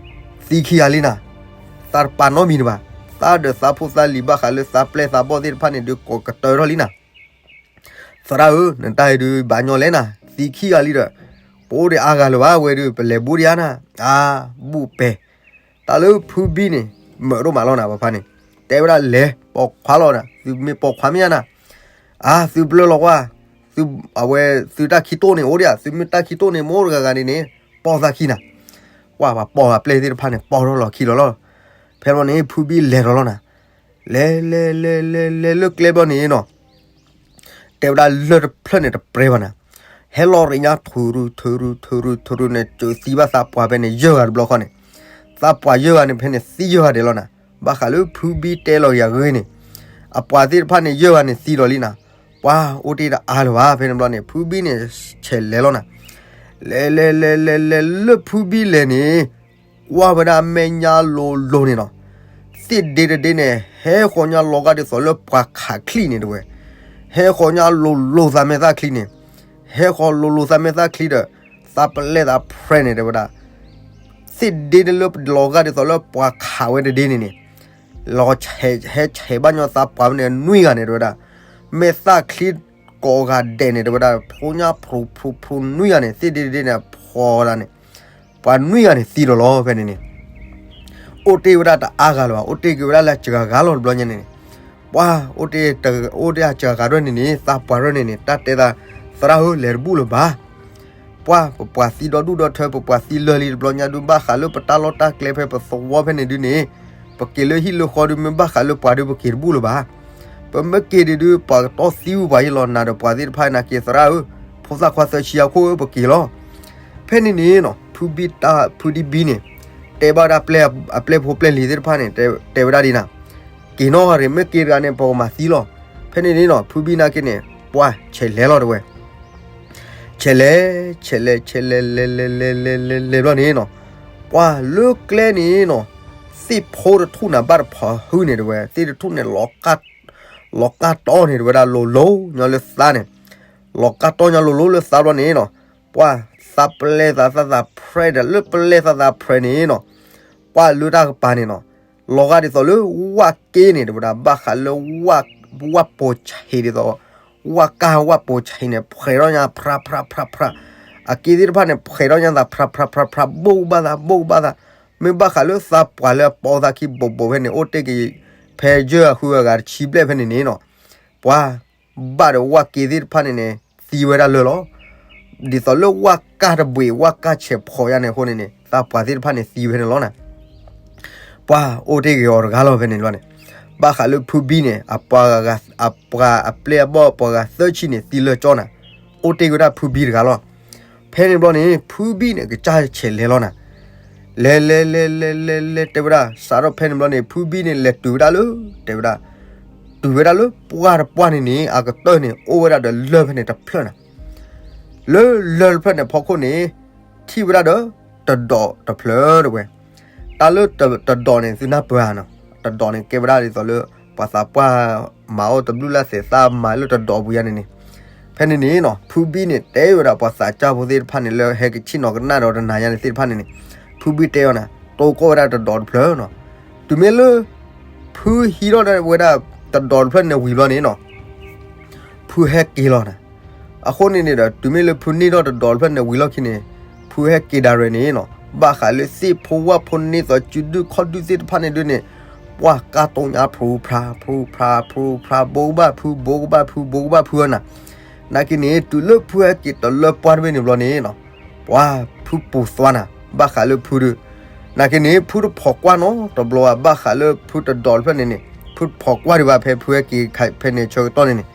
သံခံဂၤလံနၤ, သးတပာ်နီတမံၤတဘၣ်, သးဒီးသးဖိသးလံၤဘၣ်ဃးလၢသးပျဲၢ်သးဘီၣ်သ့ၣ်တဖၣ်န့ၣ် ဒုးကိးကတၢၢ်ထီၣ်လံနၤ သရၣ်ဧၢ, နတၢ်အံၤဒုးဘၣ်ညီလဲၣ်နၤ, သံခံဂၤလံဒီး, ပအိၣ်ဒံးအါဂၤလၢၤဘၣ်, ဝဲဒုး ပလဲၤဘူးဒံးဧါနၤ, အါ, ဘူးပဲာ်, တၢ်လၢဖုဘံန့ၣ် မၢးဒိၣ်မးလီၤနၤ ပဖါန့ၣ်, တဲဝဲဒၣ်လဲၤပိာ်ခွါလီၤနၤ, သုမ့ၢ်ပိာ်ခွါမ့ၢ်ဧါနၤ, အါ, သုဘျၢလီၤကွၢ်, အဝဲသုတၢ်ခံတိၢ်န့ၣ်အိၣ်ဒံးဧါ, သုမ့ၢ်တၢ်ခံတိၢ်န့ၣ် မ့ၢ်အိၣ်တဂၤဂၤန့ၣ်န့ၣ်, ပိာ်သးခံနၤ, ကွၢ်ပှၤပိာ်အပျဲၢ်သ့ၣ်တဖၣ်န့ၣ် ပိာ်ထီၣ်လီၤခံလီၤလီၤ, ဖဲလီၤန့ၣ် ဖုဘံလဲၤလီၤလီၤနၤ, လဲၤလဲၤလဲၤလဲၤလဲၤလၢကျဲဘျီန့ၣ်နီၤ တဲဝဲဒၣ်လၢၢ်တဖျၢၣ်န့ၣ်တပြဲဘၣ်နၤ, ဟဲလီၤရံၣ်ညါ ထူရူၤထူရူၤထူရူၤထူရူၤန့ၣ် စၢၤသံဘၣ်သးပှၢ်ဖဲန့ၣ် ယဲၢ်ဂၤတဘျီဃီန့ၣ်, သးပှၢ်ယဲၢ်ဂၤန့ၣ် ဖဲန့ၣ်သံယဲၢ်ဂၤဒဲးလီၤနၤ, ဘၣ်ဃးလၢဖုဘံတဲလီၤယၤဂ့ၢ်န့ၣ်, အပှၤသ့ၣ်တဖၣ်န့ၣ် ယဲၢ်ဂၤန့ၣ်သံလီၤလံနၤ, ပှၤအိၣ်တ့ၢ်တအါလၢၤဘၣ် ဖဲန့ၣ်ဘျီန့ၣ် ဖုဘံန့ၣ် ဆဲးလဲၤလီၤနၤ, လဲၤလဲၤလဲၤလဲၤလဲၤလၢဖုဘံလဲၤန့ၣ် ကွၢ်ဝဲဒၣ်အမဲာ်ညါလိၤလိၤန့ၣ်နီၤ, သ့ၣ်ဒ့တဒ့န့ၣ် ဟဲဃီၤညါလီၤဂာ်ဒ်သိးလၢပှၤခးချံၣ်န့ၣ်တဝဲ, ဟဲဃီၤညါလိၤလိၤသးမဲာ်သၣ်ချံန့ၣ်, ဟဲဃီၤလိၤလိၤသးမဲာ်သၣ်ချံဒီး သးပလဲၢ်သးဖြဲန့ၣ်တဲဝဲဒၣ်, သ့ၣ်ဒ့တလၢလီၤဂာ်ဒ်သိးလၢပှၤခးဝဲတဒ့န့ၣ်န့ၣ်, လီၤဆဲး ဟဲဆဲးဘၣ်ညီသးပှၢ်ဖဲန့ၣ်နွံဂၤန့ၣ်တဲဝဲဒၣ်, မဲာ်သၣ်ချံကိးဂၤဒဲးန့ၣ်တဲဝဲဒၣ် ဖျိညါဖျိဖျိဖျိနွံဂၤန့ၣ် သ့ၣ်ဒ့တဒ့န့ၣ် ဖျိဒၣ်န့ၣ် ပှၤနွံဂၤန့ၣ်သံလီၤလီၤဖဲန့ၣ်န့ၣ်, အိၣ်တ့ၢ်ဝဲဒၣ်တအါဂၤလၢၤဘၣ်, အိၣ်တ့ၢ်က့ၤဝဲဒၣ်လၢစှၤဂၤလီၤတဘျီညါန့ၣ်န့ၣ်, ပှၤ အိၣ်တ့ၢ် အိၣ်တ့ၢ်အစှၤဂၤဒၣ်န့ၣ်န့ၣ် သးပှၢ်ဒၣ်န့ၣ်န့ၣ် တၢ်တဲသး, သရၣ်ဧၢ လဲၤတဘူၣ်လၢၤဘၣ်, ပှၤ ပပှၤသံဒီဒူၣ်ဒီထၢ ပပှၤသံလၢာ်လံတဘျီညါဒုး ဘၣ်ဃးလၢပတၢ်လီၢ်တၢ်ကျဲဖဲပသဝီဖဲန့ၣ်ဒုးန့ၣ်, ပက့ၤလၢဟံၣ်လၢဃီဒုး မ့ၢ်ဘၣ်ဃးလၢပှၤဒုး ပက့ၤတဘူၣ်လၢၤဘၣ်, ပမ့ၢ်က့ၤဒံးဒုး ပှၤကတီၢ်သံဝံၤပှၤယံၤလီၤ နၤဒီးပှၤသ့ၣ်တဖၣ်နာ်က့ၤ သရၣ်ဧၢ, ဖိသၣ်ခွါသၢဆံအခိၣ်ဧၢ ပက့ၤလီၤ. ဖဲန့ၣ်န့ၣ်နီၤ ဖုဘံတၢ် ဖုဒံဘံန့ၣ် တဲဘၣ်ဝဲဒၣ်အပျဲၢ်ဖိပျဲၢ်လံၤသ့ၣ်တဖၣ်န့ၣ် တဲဝဲဒၣ်ဒ်နၤ, က့ၤနီၢ်ဂၤရ့ၣ် မ့ၢ်က့ၤတဂၤန့ၣ် ပကမၤသံလီၤ. ဖဲန့ၣ်န့ၣ်နီၤ ဖုဘံနာ်က့ၤန့ၣ် ပှၤဆဲးလဲၤလီၤတဝဲ ဆဲးလဲၤ ဆဲးလဲၤ ဆဲးလဲၤ လဲၤလဲၤလဲၤလဲၤလဲၤလဲၤဘျီန့ၣ်နီၤ, ပှၤလၢကျဲန့ၣ်နီၤ သ့ၣ်ဖိတထူၣ်နၤဘၣ်တဖီဟုန့ၣ်တဝဲ သ့ၣ်တထူၣ်န့ၣ် လီၤကၢ်တီန့ၣ်တဝဲဒၣ် လိၤလိၤညီလၢသးန့ၣ်, လီၤကၢ်တီညီလိၤလိၤလၢသးဘျီန့ၣ်နီၤ, ပှၤ သးပလဲၤသးသးသးဖြဲးဒီး လၢပလဲၤသးသးဖြဲးန့ၣ်နီၤ, ပှၤလၢတၢ်ကပၤန့ၣ်နီၤ, လီၤဂာ်ဒ်သိးလၢဝၣ်က့န့ၣ် တဲဝဲဒၣ် ဘၣ်ဃးလၢ ဝၣ်ပိာ်ဆံးဒ်သိး ဝၣ်ကၢ်ဝၣ်ပိာ်ဆံးန့ၣ် ဖှဲးထီၣ်ညါ ဖြါဖြါဖြါဖြါ, အက့သ့ၣ်တဖၣ်န့ၣ် ဖှဲးထီၣ်ညါသး ဖြါဖြါဖြါဖြါ ဘိၣ်ကဘၣ်သး ဘိၣ်ကဘၣ်သး, မ့ၢ်ဘၣ်ဃးလၢသးပှၢ်လၢအပိာ်သးခံဘိးဘိးဖဲန့ၣ် အိၣ်တ့ၢ်က့ၤ ဖဲယဲၢ်အဃုအဂၤတဆံဘျဲၣ်ဖဲန့ၣ်န့ၣ်နီၤ, ပှၤ ဘၣ်ဒီးဝၣ်က့သ့ၣ်တဖၣ်န့ၣ်န့ၣ် သံဝဲဒၣ်လၢာ်လီၤ. ဒ်သိးလၢဝၣ်ကၢ်တဘှံး ဝၣ်ကၢ်ဆဲးဖှီးယါန့ၣ်အဃိန့ၣ်န့ၣ် သးပှၢ်သ့ၣ်တဖၣ်န့ၣ်သံဝဲန့ၣ်လီၤနၤ. ပှၤအိၣ်တ့ၢ်က့ၤအီၤတဂၤလီၤဖဲန့ၣ်လီၤန့ၣ်, ဘၣ်ဃးလၢဖုဘံန့ၣ် အပှၤဂၤ အပှၤအပျဲၢ်အဘီၣ်ပှၤဂၤသၢဆံန့ၣ် သံလၢာ်ကၠီနၤ, အိၣ်တ့ၢ်က့ၤဝဲဒၣ်ဖုဘံတဂၤလီၤ. ဖဲန့ၣ်ဘျီန့ၣ် ဖုဘံန့ၣ် ကစၢ်ဆဲးလဲၤလီၤနၤ, လဲၤလဲၤလဲၤလဲၤလဲၤလဲၤ တဲဝဲဒၣ် စးထီၣ်ဖဲန့ၣ်ဘျီန့ၣ် ဖုဘံန့ၣ် လဲၤတုၤဝဲဒၣ်လၢ တဲဝဲဒၣ် တုၤဝဲဒၣ်လၢပှၢ်တပှၢ်န့ၣ်န့ၣ် အကတၢၢ်န့ၣ် အိၣ်ဝဲဒၣ်ဒီးလၢၢ်ဖဲန့ၣ်တဖျၢၣ်နၤ, လၢလၢၢ်တဖျၢၣ်န့ၣ်ဖီခိၣ်န့ၣ် ထံၣ်ဝဲဒၣ်ဒီး တဒိးတဖျၢၣ်တဝဲ, တၢ်လၢတဒိးန့ၣ် သုနၢ်ပၢၢ်ဧါနီၤ, တဒိးန့ၣ်ကဲဝဲဒၣ်ဒ်သိးလၢ ပှၤသးပှၢ်မၤအီၣ်တဘျုးလၢ်သဲးသၣ်မၤလၢတဒိးပူၤယါန့ၣ်န့ၣ်, ဖဲန့ၣ်န့ၣ်နီၤ ဖုဘံန့ၣ် တဲဝဲဒၣ်ပှၤသးစၢ်ဖိသ့ၣ်တဖၣ်န့ၣ် လၢဟဲကဆ့ၣ်နီၤကနၣ်ဒီးတနၤယါန့ၣ်သ့ၣ်တဖၣ်န့ၣ်န့ၣ်, ဖုဘံတဲအီၤနၤ တိကိးဝဲဒၣ်တဒိးတဖျၢၣ်နီၤ, တုၤမ့ၢ်လၢ ဖုဟံးထီၣ်ဝဲဒၣ်တဒိးတဖျၢၣ်န့ၣ်ဝံၤဘျီန့ၣ်နီၤ ဖုဟဲက့ၤလီၤနၤ, အဃိန့ၣ်န့ၣ်ဒီး တုၤမ့ၢ်လၢဖုန့ၢ်ထီၣ်တဒိးတဖျၢၣ်န့ၣ်ဝံၤလီၢ်ခံန့ၣ်, ဖုဟဲက့ၤဒၣ်ရဲၣ်န့ၣ်နီၤ ဘၣ်ဃးလၢသ့ၣ်ဖိဝၣ်ဖိန့ၢ်သိးစုဒုၣ်ခီၣ်ဒုၣ်သ့ၣ်တဖၣ်န့ၣ်ဒုးန့ၣ်, ပှၢ်ကၢ်တိညါ ဖြူဖြါ ဖြူဖြါ ဖြူဖြါ ဘိကဘၣ်ဖု ဘိကဘၣ်ဖု ဘိကဘၣ်ဖုအီၤနၤ, နာ်က့န့ၣ် တုၤလၢဖုဟဲက့ၤတလၢပှၢ်တဘ့ၣ်န့ၣ်ဘျီန့ၣ်နီၤ, ပှၤဖုပူၤသွါနၤ ဘၣ်ဃးလၢဖုဒုး, နာ်က့န့ၣ် ဖုတဖိးကွၢ်နီတဘျီဘၣ် ဘၣ်ဃးလၢဖုတဒိးတဖျၢၣ်န့ၣ်န့ၣ်, ဖုတဖိးကွၢ်ဒံးဘၣ် ဖဲဖုဟဲက့ၤဖဲန့ၣ်ဆၢကတီၢ်န့ၣ်န့ၣ်,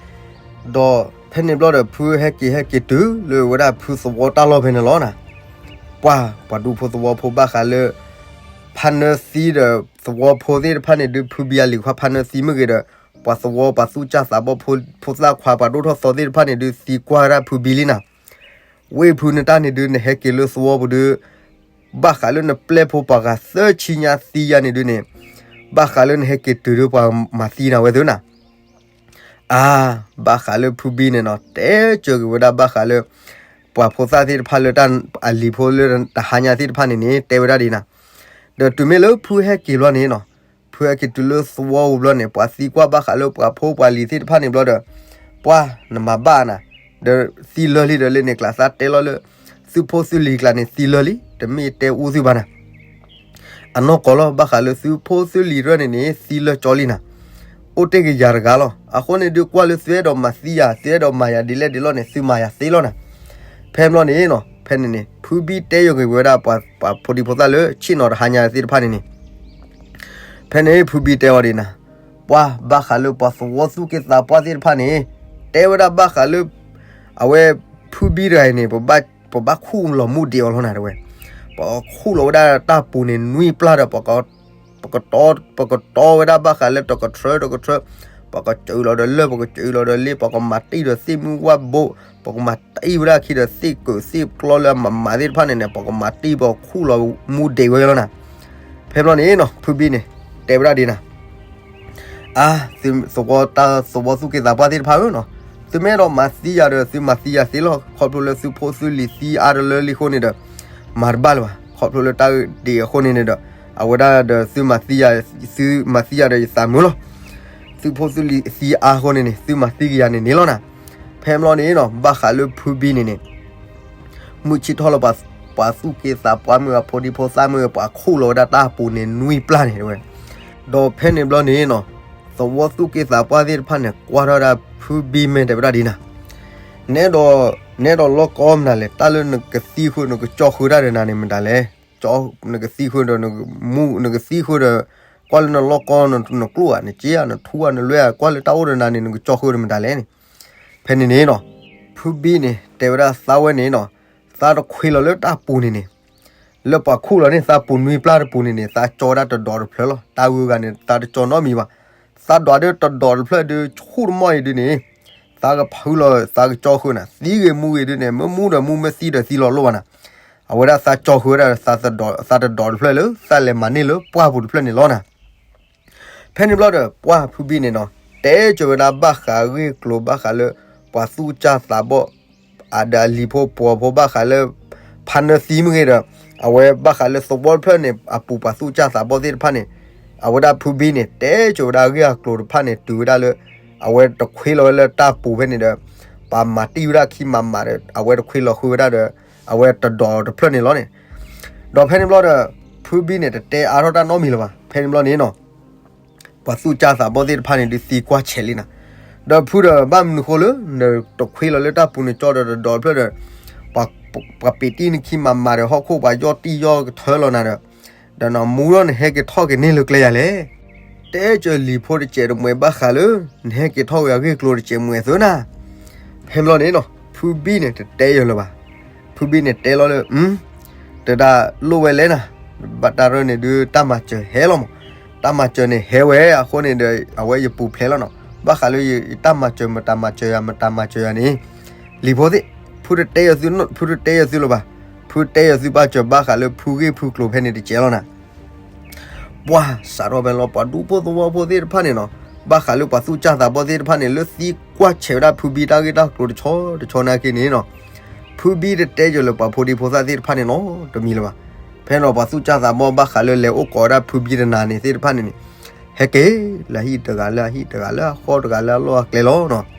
ဒီးဖဲန့ၣ်ဘျီဒီး ဖုဟဲက့ၤဟဲက့ၤတုၤလၢဝဲဒၣ်ဖုသဝီတၢ်လီၢ်ဖဲန့ၣ်လီၤနၤ, ပှၤ ပှၤဒူဖိသဝီဖိဘၣ်ဃးလၢ ဖါနၢသံဒီးသဝီဖိသ့ၣ်တဖၣ်န့ၣ်ဒုး ဖုဘံအလံၤခွါဖါနၢသံမ့ၢ်ဂ့ၤဒီး ပှၤသဝီပှၤသူၣ်စၢ်သးဘီၣ်ဖိသၣ်ခွါပှၤဒိၣ်ထီၣ်သီသ့ၣ်တဖၣ်န့ၣ်ဒုး သံကွၢ်ဝဲဒၣ်ဖုဘံလံနၤ, ဝ့ၢ်ဖုနတၢ်န့ၣ်ဒုး နဟဲက့ၤလၢသဝီပူၤဒုး ဘၣ်ဃးလၢနပျဲၢ်ဖိပှၤဂၤသၢဆံညါသံယါန့ၣ်ဒုးန့ၣ်, ဘၣ်ဃးလၢနဟဲက့ၤတုၤဒုးပှၤမၤသံနၤဝဲသ့ၣ်နၤ အါ, ဘၣ်ဃးလၢဖုဘံန့ၣ်နီၤ တဲကၢၤက့ၤဝဲဒၣ်ဘၣ်ဃးလၢ ပှၤဖိသၣ်သ့ၣ်တဖၣ်လၢတၢ်အလံၤဖိလၢတဟါညါသ့ၣ်တဖၣ်န့ၣ်န့ၣ် တဲဝဲဒၣ်ဒ်နၤ, ဒီးတုၤမ့ၢ်လၢဖုဟဲက့ၤဘျီန့ၣ်နီၤ, ဖုဟဲက့ၤတုၤလၢသဝီပူၤဘျီန့ၣ် ပှၤသံကွၢ်ဘၣ်ဃးလၢပှၤဖိပှၤလံၤသ့ၣ်တဖၣ်န့ၣ်ဘျီဒီး, ပှၤနမၤဘၣ်နၤ, ဒီးသံလၢာ်လံဒီးလၢန့ၣ်ကျါသးတဲလီၤလၢ သုဖိသုလံၤကျါန့ၣ်သံလၢာ်လံ တမ့ၢ်တဲအူသုဘၣ်နၤ အနီၢ်ကီၢ်လီၤ ဘၣ်ဃးလၢသုဖိသုလံၤရဲၣ်န့ၣ်န့ၣ် သံလၢာ်ကၠီလံနၤ, အိၣ်တ့ၢ်က့ၤယၤတဂၤလီၤ. အဃိန့ၣ်ဒုးကွၢ်လၢသုအဲၣ်ဒိးမၤသံယၤ သုအဲၣ်ဒိးမၤယၤဒ်လဲၣ်ဒ်လဲၣ်န့ၣ် သုမၤယၤသ့လီၤနၤ. ဖဲဘျီန့ၣ်နီၤ ဖဲန့ၣ်န့ၣ် ဖုဘံတဲယိၤက့ၤဝဲဒၣ်ပှၤ ပှၤဖိဒံဖိသၣ်လၢဆ့ၣ်နီၤတဟါညါသ့ၣ်တဖၣ်န့ၣ်န့ၣ် ဖဲန့ၣ်ဖုဘံတဲအီၤဒ်နၤ, ပှၤဘၣ်ဃးလၢပှၤသဝီသူၣ်က့သးပှၢ်သ့ၣ်တဖၣ်န့ၣ် တဲဝဲဒၣ်ဘၣ်ဃးလၢ အဝဲ ဖုဘံတဂၤအံၤန့ၣ် ပဘၣ်ခူၣ်လီၤမူဒံးအီၤလီၤနၤတဲဝဲ, ပှၤခူၣ်လီၤဝဲဒၣ်တၢ်ပူၤန့ၣ်နွံပျၢ်ဒီး ပကတီ ပကတီဝဲဒၣ်ဘၣ်ဃးလၢတကထြၢတကထြၢ, ပှၤကစၢလီၤဒီးလၢၢ် ပှၤကစၢလီၤဒီးလ့ ပှၤကမၤတံၢ်ဒီးသ့ၣ်မုၢ်ဝၣ်ဘိ, ပှၤကမၤတံၢ်ဝဲဒၣ်ခံဒီးသ့ၣ်ကၢးသ့ၣ်ကျီလၢအမၤမၤသ့ၣ်တဖၣ်န့ၣ်န့ၣ် ပှၤကမၤတံၢ်ပှၤခူၣ်လီၤမူဒံးဝဲလီၤနၤ. ဖဲဘျီန့ၣ်နီၤ ဖုဘံန့ၣ် တဲဝဲဒၣ်ဒ်နၤ အါ သဝီသူၣ်က့သးပှၢ်သ့ၣ်တဖၣ်ဧၢနီၤ, သုမ့ၢ်အဲၣ်ဒိးမၤသံယၤဒီး သုမၤသံယၤသ့လီၤ. ခီဖျိလၢသုဖိသုလံၤသံအါတလၢလံအဃိန့ၣ်ဒီး မၤတဘၣ်လၢၤဘၣ်. ခီဖျိလၢတၢ်ဒ်အံၤအဃိန့ၣ်န့ၣ်ဒီး အဝဲဒၣ်ဒီးသုမၤသံယၤ, သုမၤသံယၤဒီးယသးမုာ်လီၤ. သုဖိသုလံၤသံအါအဃိန့ၣ်န့ၣ် သုမၤသံက့ၤယၤန့ၣ်န့ၣ်လီၤနၤ. ဖဲဘျီန့ၣ်နီၤ ဘၣ်ဃးလၢဖုဘံန့ၣ်န့ၣ် မုၢ်ဆ့ၣ်ထီၣ်လၢပှၤသူၣ်က့သးပှၢ်မ့ၢ်ဂ့ၤ ဖိဒံဖိသၣ်မ့ၢ်ဂ့ၤ ပှၤခူၣ်လီၤဝဲဒၣ်တၢ်ပူၤန့ၣ်နွံပျၢ်န့ၣ်ဝဲ. ဒီးဖဲန့ၣ်ဘျီန့ၣ်နီၤ သဝီသူၣ်က့သးပှၢ်သ့ၣ်တဖၣ်န့ၣ် ကွၢ်ထီၣ်ဝဲဒၣ်ဖုဘံမ့ၢ်တဲဝဲဒၣ်ဒ်နၤ, နအဲၣ်ဒိး, နအဲၣ်ဒိးလီၢ်ကီမတၤလဲၣ်, တၢ်လၢနကသံဃုာ် နကကၠီဃုာ်တၢ်ဒီးနၤန့ၣ်မတၤလဲၣ်. နကသံဃုာ်ဒီးနကမူ နကသံဃုာ်ဒီး ကွၢ်လၢနလီၢ်ကီ နကျိၣ်ဧါ နစ့ဧါ နထူဧါ နလွဲဧါ ကွၢ်လၢတၢ်အိၣ်ဒီးနၤန့ၣ် နကကၠီဃုာ်ဒီးမတၤလဲၣ်န့ၣ်. ဖဲန့ၣ်န့ၣ်နီၤ ဖုဘံန့ၣ် တဲဝဲဒၣ်သးဝဲန့ၣ်နီၤ, သးတခွ့လီၤလၢတၢ်ပူၤန့ၣ်န့ၣ် လၢပှၤခူၣ်လီၤန့ၣ် သးပူၤနွံပျၢ်တပူၤန့ၣ်န့ၣ် သးကၠီဝဲဒၣ်တဒိးတဖျၢၣ်လီၤ. တၢ်ဂုၤဂၤန့ၣ် သးတကၠီနီတမံၤဘၣ်. သးဒွးဒၢတဒိးတဖျၢၣ်ဒုး ဆူၣ်တမီၢ်အံၤဒုးန့ၣ် သးကဖုလီၤ သးကကၠီဃုာ်နၤ သံဂ့ၤမူဂ့ၤဒုးန့ၣ် မ့ၢ်မူဒီးမူ မ့ၢ်သံဒီးသံလီၤလိၣ်ဘၣ်နၤ. အဝဲဒၣ်သးကၠီဃုာ်ဝဲဒၣ် သးတဒိးတဖျၢၣ်လၢ သးလဲၤမၤန့ၢ်လၢပှၢ်ပူၤတဖျၢၣ်န့ၣ်လီၤနၤ. ဖဲန့ၣ်ဘျီဒီး ပှၢ်ဖုဘံန့ၣ်နီၤ တဲကၢၤဝဲဒၣ်ဘၣ်ဃးဂ့ၢ်ကျိၤဘၣ်ဃးလၢ ပှၤသူၣ်စၢ်သးဘီၣ် အဒီးအလံၤဖိပှီၤဖိဘၣ်ဃးလၢ ဖါနၢသံမ့ၢ်ဂ့ၤဒီး အဝဲဘၣ်ဃးလၢသဝီတဖျၢၣ်န့ၣ် အပူၤပှၤသူၣ်စၢ်သးဘီၣ်သ့ၣ်တဖၣ်န့ၣ် အဝဲဒၣ်ဖုဘံန့ၣ် တဲစိၤဝဲဒၣ်အဂ့ၢ်အကျိၤတဖၣ်န့ၣ် တုၤဝဲဒၣ်လၢ အဝဲတခွ့လီၤဝဲလၢတၢ်ပူၤဖဲန့ၣ်ဒီး ပှၤမၤတံၢ်ဝဲဒၣ်ခံမၤမၤဒီး အဝဲတခွ့လီၤဃုာ်ဝဲဒၣ်ဒီး အဝဲတဒိးတဖျၢၣ်န့ၣ်လီၤန့ၣ်. ဒီးဖဲန့ၣ်ဘျီဒီး ဖုဘံန့ၣ် တတဲအါထီၣ်တၢ်နီတမံၤလၢၤဘၣ်. ဖဲန့ၣ်ဘျီန့ၣ်နီၤ ပှၤသူၣ်စၢ်သးဘီၣ်သ့ၣ်တဖၣ်န့ၣ် ဒုးသံကွၢ်ဆဲးလံနၤ. ဒီးဖုဒီးဘၣ်မနုၤဃိလၢ နတခွ့လီၤလၢတၢ်ပူၤန့ၣ် ကၠီဒီးတဒိးတဖျၢၣ်ဒီး ပှၤ ပှၤပ့းတံၢ်နခံမၤမၤဒီး ဟီၣ်ခိၣ်ပှၤယီၢ်တံၢ်ယီၢ်ကထၢလီၤနၤဒီး ဒီးနမူဒီးနဟဲက့ၤထီၣ်က့ၤန့ၢ်လၢကျဲယၤလဲၣ်. တဲကၢၤလံၤဖိတစဲးတမှဲၤဘၣ်ဃးလၢ နဟဲက့ၤထီၣ်ဝဲအဂ့ၢ်ကျိၤတစဲးမှဲၤအသိးနၤ. ဖဲဘျီန့ၣ်နီၤ ဖုဘံန့ၣ် တတဲယၢၤလၢၤဘၣ်. ဖုဘံန့ၣ်တဲလီၤလၢ တဒၣ်လိၣ်ဝဲလဲၣ်နၤ, ဘၣ်တၢ်ရၢၢ်န့ၣ်ဒုး တၢ်မၤစၢၤဟဲလီၤမး, တၢ်မၤစၢၤန့ၣ်ဟဲဝဲအဃိန့ၣ်ဒီး အဝဲယပူၤဖျဲးလီၤနီၤ, ဘၣ်ဃးလၢယတၢ်မၤစၢၤမတၤမၤစၢၤယၤ မတၤမၤစၢၤယၤန့ၣ် လံၤဖိသ့ၣ်, ဖုတတဲယၢၤသု, ဖုတတဲယၢၤသုလၢၤဘၣ်, ဖုတဲယၢၤသုဘၣ်စၢၤဘၣ်ဃးလၢဖုဂ့ၢ်ဖုကျိၤဖဲန့ၣ်တကဲလီၤနၤ. ပှၤစးထီၣ်ဖဲလီၤ ပှၤဒူဖိသဝီဖိသ့ၣ်တဖၣ်န့ၣ်နီၤ, ဘၣ်ဃးလၢပှၤသူၣ်စၢ်သးဘီၣ်သ့ၣ်တဖၣ်န့ၣ် လၢသံကွၢ်ဆဲးဝဲဒၣ်ဖုဘံတၢ်ဂ့ၢ်တၢ်ကျိၤတဆီတဆီနာ်က့န့ၣ်နီၤ, ဖုဘံတတဲယၢၤလၢပှၤဖိဒံဖိသၣ်သ့ၣ်တဖၣ်န့ၣ်နီတမံၤလၢၤဘၣ်. ဖဲန့ၣ်ဒီးပှၤသူၣ်စၢ်သးဘီၣ်ဘၣ်ဃးလၢလဲၤအိၣ်ကိးဝဲဒၣ်ဖုဘံတနၤန့ၣ်သ့ၣ်တဖၣ်န့ၣ်န့ၣ်, ဟဲက့ၤလၢဟံၣ်တဂၤလၢဟံၣ်တဂၤလၢအဃီတဂၤလၢအလီၢ်အကျဲလီၤနီၤ.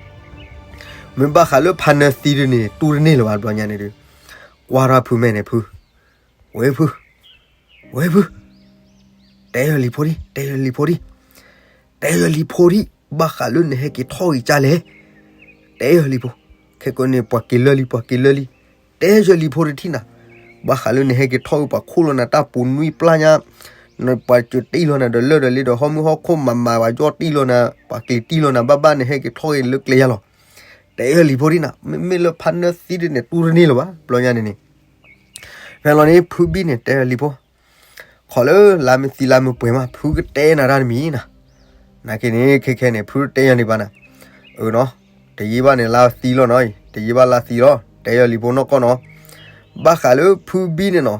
မ့ၢ်ဘၣ်ဃးလၢဖါနၢသံဒုန့ၣ် တူၢ်တန့ၢ်လၢၤဘၣ်တဘျီညါန့ၣ်ဒုး, ကွၢ်ထီၣ်ဖုမဲာ်န့ၣ်ဖု, ဝဲဖု, ဝဲဖု, တဲယၢၤလံၤဖိဒံ, တဲယၢၤလံၤဖိဒံ, တဲယၢၤလံၤဖိဒံ, ဘၣ်ဃးလၢနဟဲက့ၤထီၣ်ဂ့ၤကၢ်လဲၣ်. တဲယၢၤလံၤဖိ, ခဲကိးန့ၣ် ပှၤက့ၤလၢလံ ပှၤက့ၤလၢလံ, တဲယၢၤလံၤဖိတထံၣ်နၤ, ဘၣ်ဃးလၢနဟဲက့ၤထီၣ်ဂ့ၤ ပှၤခိၣ်လီၤနၤတၢ်ပူၤနွံပျၢ်ညါ, ပှၤစၢၤတံၢ်လီၤနၤဒီးလၢၢ်ဒီးလ့ဒီးဟီၣ်မုၢ်ဟီၣ်ခိၣ်မၤမၤ ပှၤယီၢ်တံၢ်လီၤနၤ ပှၤကျံးတံၢ်လီၤနၤ ဘၣ်ဘၣ်နဟဲက့ၤထီၣ်ဂ့ၤလၢကျဲယၤလီၤ. တဲယၢၤလံၤဖိဒံနၤ, မ့မ့ၢ်လၢဖါနၢသံဒုန့ၣ် တူၢ်တန့ၢ်လၢၤဘၣ် တဘျီညါန့ၣ်န့ၣ်. ဖဲလီၤန့ၣ် ဖုဘံန့ၣ် တဲယၢၤလံၤဖိ, ခီလၢလါမ့ၢ်သံလါမ့ၢ်ပှဲၤမး ဖုကတဲနၤတၢ်တမံၤနၤ, နာ်က့န့ၣ် ခဲခဲန့ၣ် ဖုတတဲယၤန့ၣ်ဘၣ်နၤ, အၢနီၤ, တယံာ်ဘၣ်န့ၣ် လါသံလီၤနီၤ, တယံာ်ဘၣ်လါသံလီၤ, တဲယၢၤလံၤဖိနီၢ်ကီၢ်နီၤ, ဘၣ်ဃးလၢဖုဘံန့ၣ်နီၤ,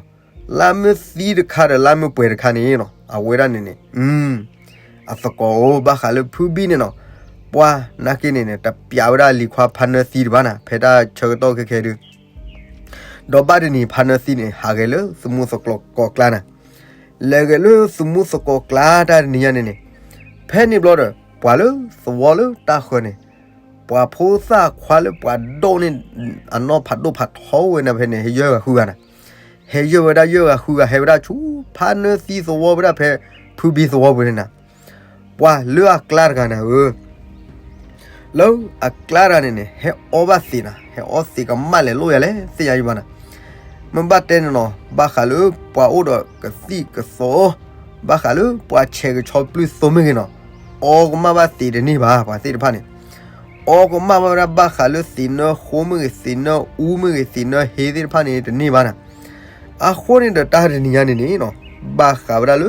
လါမ့ၢ်သံတခါဒီးလါမ့ၢ်ပှဲၤတခါန့ၣ်နီၤ အဝဲဒၣ်န့ၣ်န့ၣ်, အသကိးဧၢ ဘၣ်ဃးလၢဖုဘံန့ၣ်နီၤ, ပှၤနာ်က့န့ၣ်န့ၣ် တပျးဝဲဒၣ်လံၤခွါဖါနၢသံတဘၣ်နၤ ဖဲတၢ်ဆၢကတီၢ်ခဲခဲဒုး ဒီးဘၣ်တနံၤဖါနၢသံန့ၣ် ဟးဂဲၤလၢသမူသကိးကျါနၤ, လဲၤဂဲၤလၢသမူသကိးကျါတၢ်တနံၤညါန့ၣ်န့ၣ်, ဖဲန့ၣ်ဘျီဒီး ပှၤလၢသဝီလၢတၢ်ဃၢၤန့ၣ်, ပှၤဖိသၣ်ခွါလၢပှၤဒိၣ်န့ၢ် အနီၢ်ဖးဒိၣ်ဖးထီဝဲန့ၣ်ဖဲန့ၣ် ဟဲယၢၢ်ဂၤဃုဂၤနၤ, ဟဲယၢၢ်ဝဲဒၣ်ယၢၢ်ဂၤဃုဂၤ ဟဲဝဲဒၣ်ဆူ ဖါနၢသံသဝီဝဲဒၣ်ဖဲ ဖုဘံသဝီပူၤန့ၣ်နၤ, ပှၤလၢအကျါတဂၤနၤဧၢ လၢအကျါတဂၤန့ၣ်န့ၣ် ဟဲအီဘၣ်သံးနၤ, ဟဲအီသံးကမၣ်လဲၤလိၣ်ယၤလဲၣ် သ့ၣ်ညါယဘၣ်နၤ, မ့ၢ်ဘၣ်တဲန့ၣ်နီၤ ဘၣ်ဃးလၢပှၤအိၣ်ဒီးကသံၣ်ကသီ, ဘၣ်ဃးလၢပှၤဆဲးကဆီပျုၢ်သိမ့ၢ်ဂ့ၤနီၤ, အီကမၣ်ဘၣ်သံးတန့ၢ်ဘၣ် ပှၤသ့ၣ်တဖၣ်န့ၣ်, အီကမၣ်ဘၣ်ဝဲဒၣ်ဘၣ်ဃးလၢသံးနၢဃိမ့ၢ်ဂ့ၤ သံးနၢအူမ့ၢ်ဂ့ၤ သံးနၢဟ့သ့ၣ်တဖၣ်န့ၣ် တန့ၢ်ဘၣ်နၤ, အဃိန့ၣ်ဒီးတၢ်တနံၤညါန့ၣ်န့ၣ်နီၤ, ဘၣ်ဃးဝဲဒၣ်လၢ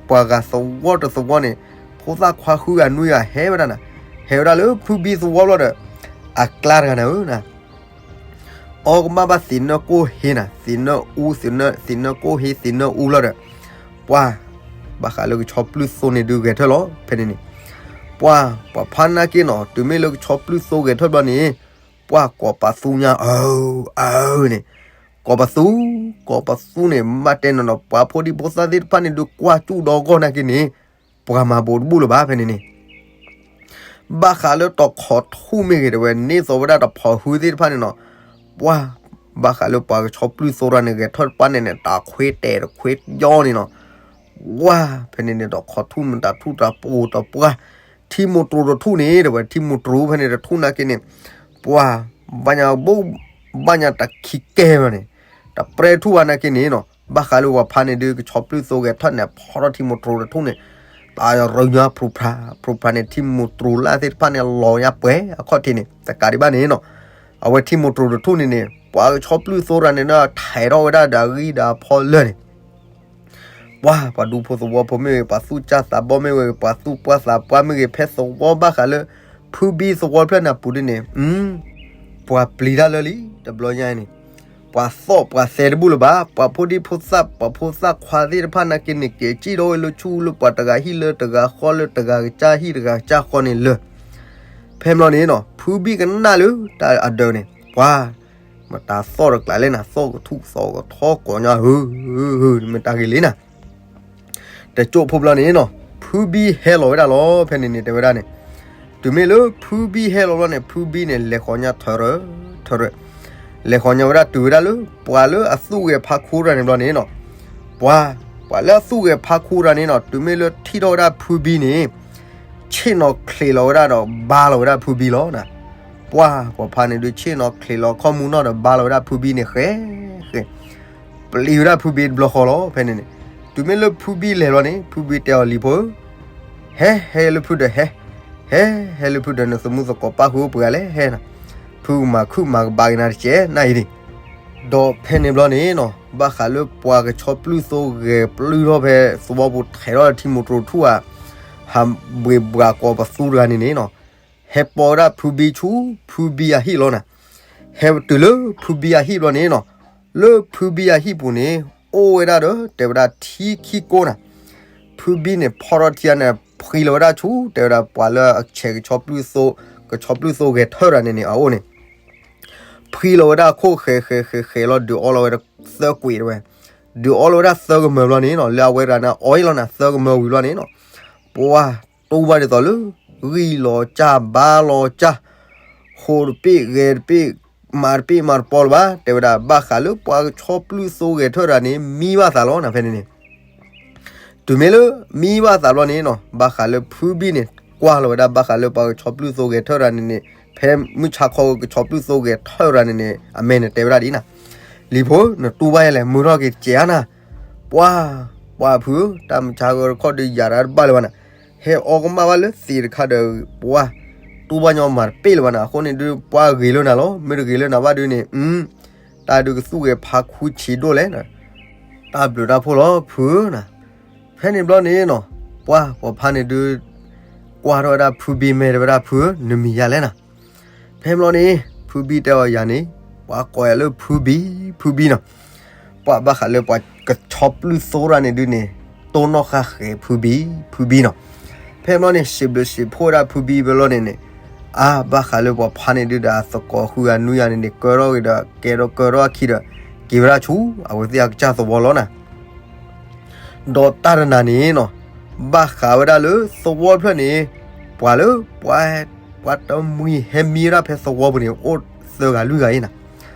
ပှၤဂၤသဝီတသဝီန့ၣ်, ဖိသၣ်ခွါဃုဂၤနွံဂၤဟဲဝဲဒၣ်နၤ, ဟဲဝဲဒၣ်လၢဖုဘံသဝီဘျီဒီး, အကျါတဂၤနၤဧၢနၤ, အီကမၣ်ဘၣ်သံးနၢကိၢ်ဟ့နၤ, သံးနၢအူ သံးနၢကိၢ်ဟ့ သံးနၢအူဘျီဒီး, ပှၤ ဘၣ်ဃးလၢကဆီပျုၢ်သိန့ၣ်ဒုးဂဲၤထၢၣ်လီၤ ဖဲန့ၣ်န့ၣ်, ပှၤ ပှၤဖါနာ်က့နီၤ တုၤမ့ၢ်လၢကဆီပျုၢ်သိဂဲၤထၢၣ်ဘျီန့ၣ်, ပှၤကိးပသူညါ အၢ အၢန့ၣ်, ကိးပသူ, ကိးပသူန့ၣ် မ့ၢ်တဲနီၤနီၤ ပှၤဖိဒံဖိသၣ်သ့ၣ်တဖၣ်န့ၣ် ဒုးကွၢ်ကၠူၣ်ဒီဂီၢ်နာ်က့န့ၣ်, ပှၤမၤဘူးတဘူၣ်လၢၤဘၣ် ဖဲန့ၣ်န့ၣ် ဘၣ်ဃးလၢတခီထူၣ်မ့ၢ်ဂ့ၤ တဲဝဲန့ၢ်သိးဝဲဒၣ်တဖီၣ်ဟုသ့ၣ်တဖၣ်န့ၣ်နီၤ, ပှၤ ဘၣ်ဃးလၢပှၤကဆီပျုၢ်သိတၢ်န့ၣ် ဂဲၤထီၣ်တပှၢ်န့ၣ်န့ၣ် တၢ်ခွ့တဲာ်တခွ့ယီန့ၣ်နီၤ, ဝါ ဖဲန့ၣ်န့ၣ် တခီထူၣ်မ့ၢ်တၢ်ထူၣ်တၢ်ပူၤတပှၢ်, ထံမိၢ်တြူၤတထူၣ်န့ၣ် တဲဝဲထံမိၢ်တြူၤဖဲန့ၣ်တထူၣ်နာ်က့န့ၣ်, ပှၤ ဘၣ်ညါဘိ ဘၣ်ညါတခံကဲဘၣ်န့ၣ်, တပြဲထူၣ်ဘၣ်နာ်က့န့ၣ်နီၤ, ဘၣ်ဃးလၢပှၤဖါန့ၣ်ဒုး ကဆီပျုၢ်သိဂဲၤထီၣ်န့ၣ် ဖီထီၣ်ထံမိၢ်တြူၤတထူၣ်န့ၣ်, တၢ်ရၢညါဖြူဖြါ, ဖြူဖြါန့ၣ် ထံမိၢ်တြူၤလၢသ့ၣ်တဖၣ်န့ၣ် လီၤညါပှဲၤအခီၣ်ထံးန့ၣ် တကးဒံးဘၣ်န့ၣ်နီၤ, အဝဲထံမိၢ်တြူၤတထူၣ်န့ၣ်န့ၣ် ပှၤကဆီပျုၢ်သိတၢ်န့ၣ်ဒီး ထဲးထီၣ်ဝဲဒၣ်ဒီးအဂံၢ်ဒီးအဖီလၢာ်န့ၣ် ပှၤ ပှၤဒူဖိသဝီဖိမ့ၢ်ဂ့ၤ, ပှၤသူၣ်စၢ်သးဘီၣ်မ့ၢ်ဂ့ၤ, ပှၤသူၣ်ပှၢ်သးပှၢ်မ့ၢ်ဂ့ၤ, ဖဲသဝီဘၣ်ဃးလၢ ဖုဘံသဝီတဖျၢၣ်န့ၣ်အပူၤဒ်န့ၣ်, ပှၤပျံၤတၢ်လၢလံ တဘျီညါအံၤန့ၣ်, ပှၤသီၣ်ပှၤသဲတဘူၣ်လၢၤဘၣ်, ပှၤဖိဒံဖိသၣ် ပှၤဖိသၣ်ခွါသ့ၣ်တဖၣ်နာ်က့န့ၣ် က့ၤစံၣ်ထီၣ်ဝဲလၢဆူလၢပှၤတဂၤဟံၣ်လၢတဂၤဃီ လၢတဂၤကစၢ်ဟံၣ်တဂၤကစၢ်ဃီန့ၣ်လၢာ် ဖဲမ့ၢ်န့ၣ်နီၤ ဖုဘံကနၣ်လၢတၢ်အဒၢးန့ၣ် ပှၤ မတၤသီၣ်တကျးလဲၣ်နၤ, သီၣ်ကထူၣ်သီၣ်ကထီကိးညီ ဟု ဟု မ့ၢ်တၢ်ဂ့ၤလံနၤ. တကၠိၣ်ဖိဘျီန့ၣ်နီၤ ဖုဘံဟဲလီၤဝဲဒၣ်လီၤ ဖဲန့ၣ်န့ၣ်တဲဝဲဒၣ်န့ၣ်, တုၤမ့ၢ်လၢဖုဘံဟဲလီၤဘျီန့ၣ် ဖုဘံန့ၣ် လဲၤဃီၤညါထၢရၢ ထၢရၢ, လဲၤဃီၤညါဝဲဒၣ်တုၤဝဲဒၣ်လၢ ပှၤလၢအသူၣ်ဂဲၤဖးခူတဂၤန့ၣ်ဘျီန့ၣ်နီၤ, ပှၤ, ပှၤလၢအသူၣ်ဂဲၤဖးခူတဂၤန့ၣ်နီၤ တုၤမ့ၢ်လၢထံၣ်ထီၣ်ဝဲဒၣ်ဖုဘံန့ၣ် ဆ့ၣ်နီၤချံးလီၤဝဲဒၣ်ဒီးဘါလီၤဝဲဒၣ်ဖုဘံလီၤနၤ. ပှၤ, ပှၤဖါန့ၣ်ဒုး ဆ့ၣ်နီၤချံးလီၤခီၣ်မူနီၣ်ဒီးဘါလီၤဝဲဒၣ်ဖုဘံန့ၣ် ဃဲ, ဃဲ, ပျံၤဝဲဒၣ်ဖုဘံတဘျီဃီလီၤ ဖဲန့ၣ်န့ၣ်. တုၤမ့ၢ်လၢဖုဘံလဲၤဘျီန့ၣ် ဖုဘံတဲအီၤလံၤဖိဧၢ, ဟဲ, ဟဲလၢဖုဒီးဟဲ, ဟဲ, ဟဲလၢဖုဒီးနသမူသကိးပၣ်ဃုာ်အိၣ်ပှဲၤဂၤလဲၣ် ဟဲနၤ, ဖုကမၤခုၣ်မၤကဘၣ်က့ၤနၤတကဲး နၢ်အံၤန့ၣ်. ဒီးဖဲန့ၣ်ဘျီန့ၣ်နီၤ ဘၣ်ဃးလၢပှၤကဆီပျုၢ်သိဂဲၤပျုၢ်ထီၣ်ဖဲသဝီပူၤ ထဲးထီၣ်ထံမူတြိၤထူၣ်ဧါ, ဟးဘှ့ၣ်ဘှးကိးပသူတဂၤန့ၣ်န့ၣ်နီၤ, ဟဲပိာ်ဝဲဒၣ်ဖုဘံဆူ ဖုဘံအဟံၣ်လီၤနၤ. ဟဲတုၤလၢဖုဘံအဟံၣ်ဘျီန့ၣ်နီၤ, လၢဖုဘံအဟံၣ်ပူၤန့ၣ် အိၣ်ဝဲဒၣ်ဒီး တဲဝဲဒၣ်ထံခံကိးနၤ. ဖုဘံန့ၣ် ဖီထီၣ်ထံအါန့ၣ် ဖှံလီၤဝဲဒၣ်ဆူ တဲဝဲဒၣ် ပှၤလၢအဆဲးကဆီပျုၢ်သိ, ကဆီပျုၢ်သိဂဲၤထၢၣ်တဂၤန့ၣ်န့ၣ် အအိၣ်န့ၣ် ဖှံလီၤဝဲဒၣ်အခိၣ် ဃဲးဃဲးဃဲးဃဲးလီၤ ဒုးအီလီၤဝဲဒၣ်သၢကွံာ်တဝဲ, ဒုးအီလီၤဝဲဒၣ်သၢကမၢၤဘျီန့ၣ်နီၤ, လၢအဝဲတဂၤန့ၣ်အီလီၤနၤ သၢကမၢၤဝံၤဘျီန့ၣ်နီၤ, ပှၤတူၢ်ဘၣ်ဒ်သိးလၢ ဂံၢ်လီၤကၢ်ဘါလီၤကၢ်, ဃိတပ့ၢ်ဂဲၤတပ့ၢ်, မၤတပ့ၢ်မၤတပီလၢၤဘၣ်, တဲဝဲဒၣ် ဘၣ်ဃးလၢပှၤကဆီပျုၢ်သိဂဲၤထၢၣ်တဂၤန့ၣ် မံဘၣ်သးလီၤနၤ ဖဲန့ၣ်န့ၣ်. တုၤမ့ၢ်လၢမံဘၣ်သးဘျီန့ၣ်နီၤ, ဘၣ်ဃးလၢဖုဘံန့ၣ် ကွၢ်လီၤဝဲဒၣ် ဘၣ်ဃးလၢပှၤကဆီပျုၢ်သိဂဲၤထၢၣ်တဂၤန့ၣ်န့ၣ်, ဖဲမုၢ်ဆါခီကဆီပျုၢ်သိဂဲၤထၢၣ်တဂၤန့ၣ်န့ၣ် အမဲာ်န့ၣ်တဲဝဲဒၣ်ဒ်နၤ, လံၤဖိ နတူၢ်ဘၣ်ယဲလဲၣ်, မုာ်ထီၣ်က့ၤတစဲးဧါနၤ. ပှၤ, ပှၤဖုဧၢ, တၢ်မုၢ်ဆါဂီၤတခီဒုးယၤတၢ်တဘၣ်လၢၤဘၣ်နၤ, ဟဲအီကမၣ်ဘၣ်လၢသံးတခါဒီး ပှၤ, တူၢ်ဘၣ်ညီမၤတပ့ၢ်လၢၤဘၣ်နၤ, အဃိန့ၣ်ဒုး ပှၤဂ့ၤလၢနၤလီၤ, မ့ၢ်တဂ့ၤလၢနၤဘၣ်ဒုးန့ၣ်, တၢ်ဒုးကသူၣ်ဂဲၤဖးခူဆံးဒိၣ်လဲၣ်, တၢ်ဘျုးတၢ်ဖှိၣ်လီၤဖုဧၢနၤ. ဖဲန့ၣ်ဘျီန့ၣ်နီၤ, ပှၤ, ပှၤဖါန့ၣ်ဒုး ကွၢ်ထီၣ်ဝဲဒၣ်ဖုဘံ မဲာ်တဲဝဲဒၣ် ဖုဧၢ, နမံၤယၤလဲၣ်နၤ. ဖဲန့ၣ်ဘျီန့ၣ် ဖုဘံတဲအီၤယၤန့ၣ်, ပှၤကိးယၤလၢဖုဘံ, ဖုဘံနီၤ. ပှၤဘၣ်ဃးလၢပှၤကဆီပျုၢ်သိတဂၤန့ၣ်ဒုးန့ၣ်, တိၢ်နီၣ်ဃၣ်ဃဲးဖုဘံ, ဖုဘံနီၤ. ဖဲန့ၣ်ဘျီန့ၣ် စံးဘျုးစံးဖှိၣ်ဝဲဒၣ်ဖုဘံဘျီန့ၣ်န့ၣ်, အါ, ဘၣ်ဃးလၢပှၤဖါန့ၣ်ဒုးဒီး သကိးဃုဂၤနွံဂၤန့ၣ်န့ၣ် ကၢထီၣ်က့ၤဒီး ကဲထီၣ်ကၢထီၣ်အခံဒီး က့ၤဝဲဒၣ်ဆူ အဝဲသ့ၣ်အကစၢ်သဝီလီၤနၤ. ဒီးတၢ်တနၤန့ၣ်နီၤ, ဘၣ်ဃးဝဲဒၣ်လၢသဝီတဖျၢၣ်န့ၣ်, ပှၤလၢ ပှၤ, ပှၤတမှံၤဟဲမံဝဲဒၣ်ဖဲသဝီပူၤန့ၣ် အိၣ်သၢဂၤလွံၢ်ဂၤအံၤနၤ.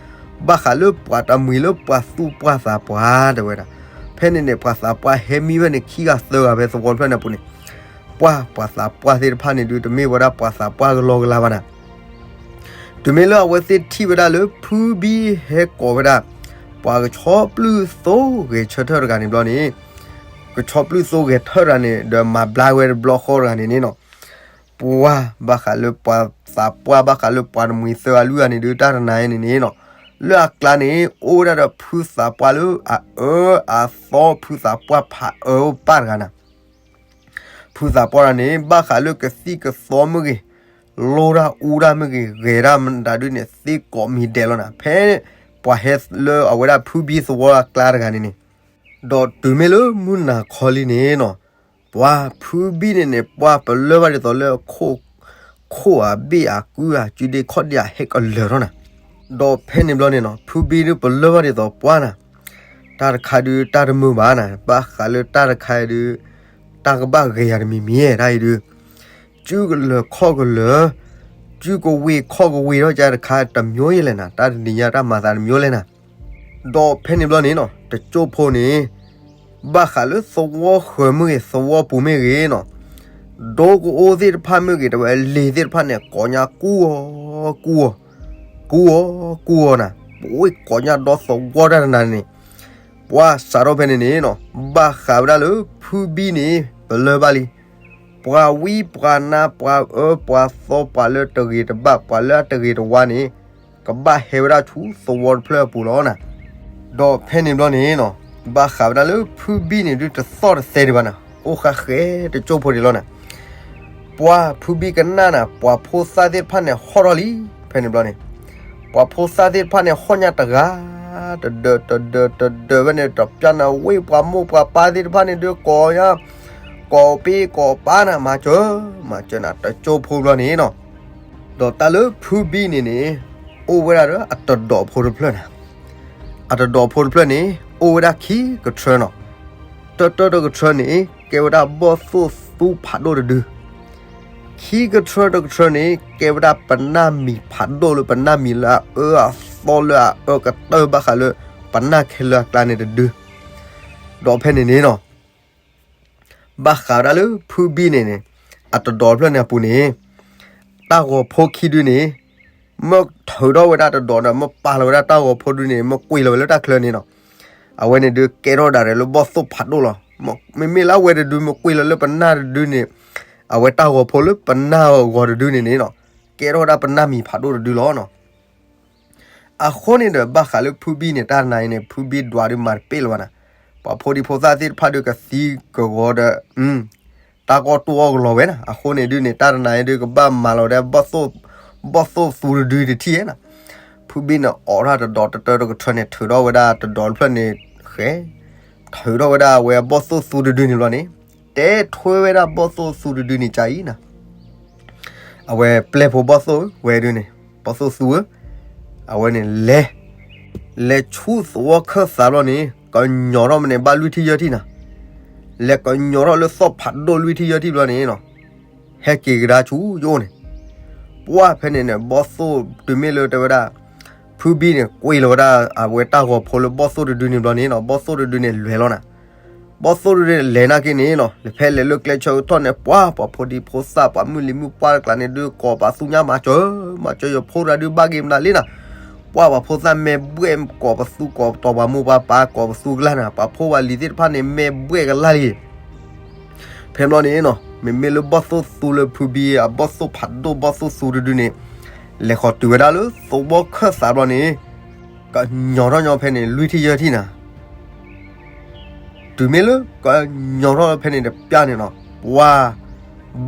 ဘၣ်ဃးလၢပှၤတမှံၤလၢပှၤသူၣ်ပှၢ်သးပှၢ်တဲဝဲဒၣ်, ဖဲန့ၣ်န့ၣ် ပှၤသးပှၢ်ဟဲမံဖဲန့ၣ် ခံဂၤသၢဂၤဖဲသဝီတဖျၢၣ်န့ၣ်အပူၤန့ၣ်, ပှၤ, ပှၤသးပှၢ်သ့ၣ်တဖၣ်န့ၣ်ဒုး တမ့ၢ်ဝဲဒၣ်ပှၤသးပှၢ်ကလီကလီဘၣ်နၤ. တုၤမ့ၢ်လၢအဝဲသ့ၣ်ထံၣ်ဝဲဒၣ်လၢဖုဘံဟဲကိးဝဲဒၣ် ပှၤကဆီပျုၢ်သိဂဲၤဆၢထၢၣ်တဂၤန့ၣ်ဘျီန့ၣ်, ကဆီပျုၢ်သိဂဲၤထၢၣ်တဂၤန့ၣ် ဒီးမၤဘျါဝဲတဘျီဃီတဂၤန့ၣ်န့ၣ်နီၤ, ပှၤဘၣ်ဃးလၢပှၤသးပှၢ်ဘၣ်ဃးလၢပှၤတမှံၤသၢဂၤလွံၢ်ဂၤန့ၣ်ဒုး တၢ်တနၤအံၤန့ၣ်န့ၣ်နီၤ, လၢအကျါန့ၣ် အိၣ်ဝဲဒၣ်ဒီးဖုသးပှၢ်လၢအအၢအသီ ဖုသးပှၢ်ဖးအၢအိၣ်ပၢ်တဂၤနၤ. ဖုသးပှၢ်တဂၤန့ၣ် ဘၣ်ဃးလၢကသံၣ်ကသီမ့ၢ်ဂ့ၤ, လိၣ်တၢ်အူတၢ်မ့ၢ်ဂ့ၤ, ဂဲၤတၢ်မတၤဒုးန့ၣ် သ့ကိးမံၤဒဲးလီၤနၤ. ဖဲပှၤဟဲလၢအဝဲဒၣ်ဖုဘံသဝီအကျါတဂၤန့ၣ်န့ၣ်, ဒီးတုၤမ့ၢ်လၢမုၢ်နၤခီလံန့ၣ်နီၤ, ပှၤဖုဘံန့ၣ်န့ၣ် ပှၤပလၢၢ်ဘၣ်ဒ်သိးလၢခိၣ်, ခိၣ်အဘ့ၣ်အကုၢ်အစုဒ့ခီၣ်ဒ့အဟဲကလၢာ်ထီၣ်နၤ. ဒီးဖဲန့ၣ်ဘျီန့ၣ်နီၤ ဖုဘံဒုးပလၢၢ်ဘၣ်ဒ်သိးပှၤနၤ, တၢ်တခါဒုးတၢ်တမုာ်ဘၣ်နၤ, ဘၣ်ဃးလၢတၢ်တခါအံၤဒုး တၢ်ကဘၣ်ဂဲၤယၤတမံၤမံၤဧါ တၢ်အံၤဒုး, စုကလၢာ်ခီၣ်ကလၢာ်, စုကဝ့ၤခီၣ်ကဝ့ၤထီၣ်ကၢတခါတမျိုးယဲလဲၣ်နၤ, တၢ်တနံၤညါတၢ်မၤသးတမျိုးလဲၣ်နၤ. ဒီးဖဲန့ၣ်ဘျီန့ၣ်နီၤ တကၠိၢ်ဖိန့ၣ် ဘၣ်ဃးလၢသဝီဃၢၤမ့ၢ်ဂ့ၤ သဝီပူၤမ့ၢ်ဂ့ၤနီၤ, ဒိကအိၣ်သ့ၣ်တဖၣ်မ့ၢ်ဂ့ၤ တဲဝဲလ့ၤသ့ၣ်တဖၣ်န့ၣ် ကိးညါကူၣ်အီၤ, ကူၣ်အီၤ, ကူၣ်အီၤ, ကူၣ်အီၤနၤ, ပဝဲကိးညါဒီသဝီတၢ်တနၤန့ၣ်, ပှၤစးထီၣ်ဖဲန့ၣ်န့ၣ်နီၤ ဘၣ်ဃးဝဲဒၣ်လၢဖုဘံန့ၣ် ပလၢၢ်ဘၣ်လံ ပှၤဝံပှၤနါ ပှၤအၢပှၤသီ ပှၤလၢတဂ့ၤတဘၣ် ပှၤလၢအတဂ့ၤတဝါန့ၣ် ကဘၣ်ဟဲဝဲဒၣ်ဆူသဝီတဖျၢၣ်အပူၤလီၤနၤ. ဒီးဖဲန့ၣ်ဘျီန့ၣ်နီၤ ဘၣ်ဃးဝဲဒၣ်လၢဖုဘံန့ၣ်ဒုးတသီၣ်တသဲဒံးဘၣ်နၤ အိၣ်ဃၣ်ဃဲတကၠိၢ်ဖိဒံးလီၤနၤ. ပှၤဖုဘံကနၣ်နၤ ပှၤဖိသၣ်သ့ၣ်တဖၣ်န့ၣ်ဟီၣ်ထီၣ်လံ ဖဲန့ၣ်ဘျီန့ၣ် ပှၤဖိသၣ်သ့ၣ်တဖၣ်န့ၣ် ဟီၣ်ညါတဂၤ တဒၢးတဒၢးတဒၢးဝဲန့ၣ် တပျၢ်နၤဝ့ၢ်ပှၤမိၢ်ပှၤပၢ်သ့ၣ်တဖၣ်န့ၣ်ဒုး ကိးညါ ကိးပ့ၤကိးပၢ်နၤ မၤစၢၤ မၤစၢၤနၤ တကၠိၢ်ဖိဘျီန့ၣ်နီၤ. ဒီးတၢ်လၢဖုဘံန့ၣ်န့ၣ် အိၣ်ဝဲဒၣ်ဒီးအတဒိးဖိတဖျၢၣ်န့ၣ်, အတဒိးဖိတဖျၢၣ်န့ၣ် အိၣ်ဝဲဒၣ်ခံကထြၢနီၤ. တၢတၢတကထြၢန့ၣ် ကဲဝဲဒၣ်ဘီၣ်သိၣ်သူဖးဒိၣ်တဒု, ခံကထြၢတကထြၢန့ၣ် ကဲဝဲဒၣ်ပနၢ်မံၤဖးဒိၣ်လၢပနၢ်မံၤလၢအအၢအသီလၢအအၢကတၢၢ်ဘၣ်ဃးလၢ ပနၢ်ခဲလၢာ်အကျါန့ၣ်တဒု, ဒီးဖဲန့ၣ်န့ၣ်နီၤ ဘၣ်ဃးဝဲဒၣ်လၢဖုဘံၣ်န့ၣ်န့ၣ် အတဒိးတဖျၢၣ်န့ၣ်အပူၤန့ၣ် တၢ်ဂီၤဖိခံဒုန့ၣ် မ့ၢ်ထုးထီၣ်ဝဲဒၣ်တဒိးဒီး မ့ၢ်ပာ်လီၤဝဲဒၣ်တၢ်ဂီၤဖိဒုန့ၣ် မ့ၢ်ကွံာ်လီၤဝဲလၢတၢ်ချၢန့ၣ်နီၤ, အဝဲန့ၣ်ဒုးကဲထီၣ်ဒၣ်ဒီးလၢဘီၣ်သိၣ်ဖးဒိၣ်လီၤ. မ့မ့ၢ်လၢအဝဲတဒု မ့ၢ်ကွံာ်လီၤလၢပနၢ်တဒုန့ၣ် အဝဲတၢ်ဂီၤဖိလၢပနၢ်ဂီၤတဒုန့ၣ်န့ၣ်နီၤ ကဲထီၣ်ဝဲဒၣ်ပနၢ်မံၤဖးဒိၣ်တဒုလီၤနီၤ. အဃိန့ၣ်ဒီး ဘၣ်ဃးလၢဖုဘံၣ်န့ၣ် တၢ်တနၤအံၤန့ၣ် ဖုဘံၣ်ဒွးဒုးမၤတပ့ၢ်လၢၤဘၣ်နၤ, ပှၤဖိဒံဖိသၣ်သ့ၣ်တဖၣ်ဒုးကသံကဂီၤဒီး တၢ်ကီတိၢ်အီၣ်ကလီၤဝဲနၤ, အဃိန့ၣ်ဒုးန့ၣ် တၢ်တနၤအံၤဒုးကဘၣ်မၤလီၤဒီး ဘီၣ်သိၣ်သူတဒုတထံၣ်ဧဲနၤ. ဖုဘံၣ်န့ၣ်အိးထီၣ်တဒိးတတၢတကထၢန့ၣ် ထုးထီၣ်ဝဲဒၣ်တဒိးတဖျၢၣ်န့ၣ်ဃဲ, ထုးထီၣ်ဝဲဒၣ်အဝဲဘီၣ်သိၣ်သူတဒုန့ၣ်ဘျီန့ၣ်, တဲထွဲဝဲဒၣ်ဘီၣ်သိၣ်သူတဒုန့ၣ်ကါအံၤနၤ အဝဲပျဲၢ်ဖိဘီၣ်သိၣ်ဧၢ ဝဲဒုန့ၣ် ဘီၣ်သိၣ်သူဧၢ, အဝဲန့ၣ်လဲၤ, လဲၤဆူသဝီခၢၣ်သးဘျီန့ၣ် ကညီၤထီၣ်မ့ၢ်န့ၣ် ဘၣ်လွံၢ်ထံၣ်ယဲၢ်ထံၣ်နၤ, လဲၤကညီၤထီၣ်လၢသီၣ်ဖးဒိၣ်လွံၢ်ထံၣ်ယဲၢ်ထံၣ်ဘျီန့ၣ်နီၤ, ဟဲက့ၤကဒါဆူယအိၣ်န့ၣ်, ပှၢ်ဖဲန့ၣ်န့ၣ် ဘီၣ်သိၣ်တုၤမ့ၢ်လၢတဲဝဲဒၣ် ဖုဘံၣ်န့ၣ် ကွံာ်လီၤဝဲဒၣ်အဝဲတၢ်ဂီၤဖိလၢဘီၣ်သိၣ်တဒုန့ၣ်ဘျီန့ၣ်နီၤ, ဘီၣ်သိၣ်တဒုန့ၣ်လဲၤလီၤနၤ ဘီၣ်သိၣ်တဒုန့ၣ်လဲၤနာ်က့န့ၣ်နီၤ, လဲၤဖဲလဲၤလၢကျဲဆၢကထီၣ်န့ၣ် ပှၢ် ပှၤဖိဒံဖိသၣ် ပှၤမုၢ်လံၤမုၢ်ပှၢ်တကျါန့ၣ်ဒုး ကိးပသူညါမၤစၢၤ, မၤစၢၤယဖိတဂၤဒုး ဘၣ်ဂ့ၤမနုၤလံနၤ, ပှၢ် ပှၤဖိသၣ်မဲာ်ဘှဲၣ်ကိးပသူ ကိးတီၤပှၤမိၢ်ပှၤပၢ် ကိးပသူကလၢ်နၤ, ပှၤဖိပှၤလံၤသ့ၣ်တဖၣ်န့ၣ် မဲာ်ဘှဲၣ်ကလၢ်လံ ဖဲဘျီန့ၣ်နီၤ, မ့မ့ၢ်လၢဘီၣ်သိၣ်သူလၢဖုဘံၣ်အဘီၣ်သိၣ်ဖးဒိၣ်ဘီၣ်သိၣ်သူတဒုန့ၣ်, လဲၤဃီၤတုၤဝဲဒၣ်လၢသဝီခၢၣ်သးဘျီန့ၣ်, ကညီၤထီၣ်ညီဖဲန့ၣ် လွံၢ်ထံၣ်ယဲၢ်ထံၣ်နၤ, တုၤမ့ၢ်လၢကညီၤထီၣ်ဖဲန့ၣ်တပျၢ်န့ၣ်နီၤ, ပှၢ်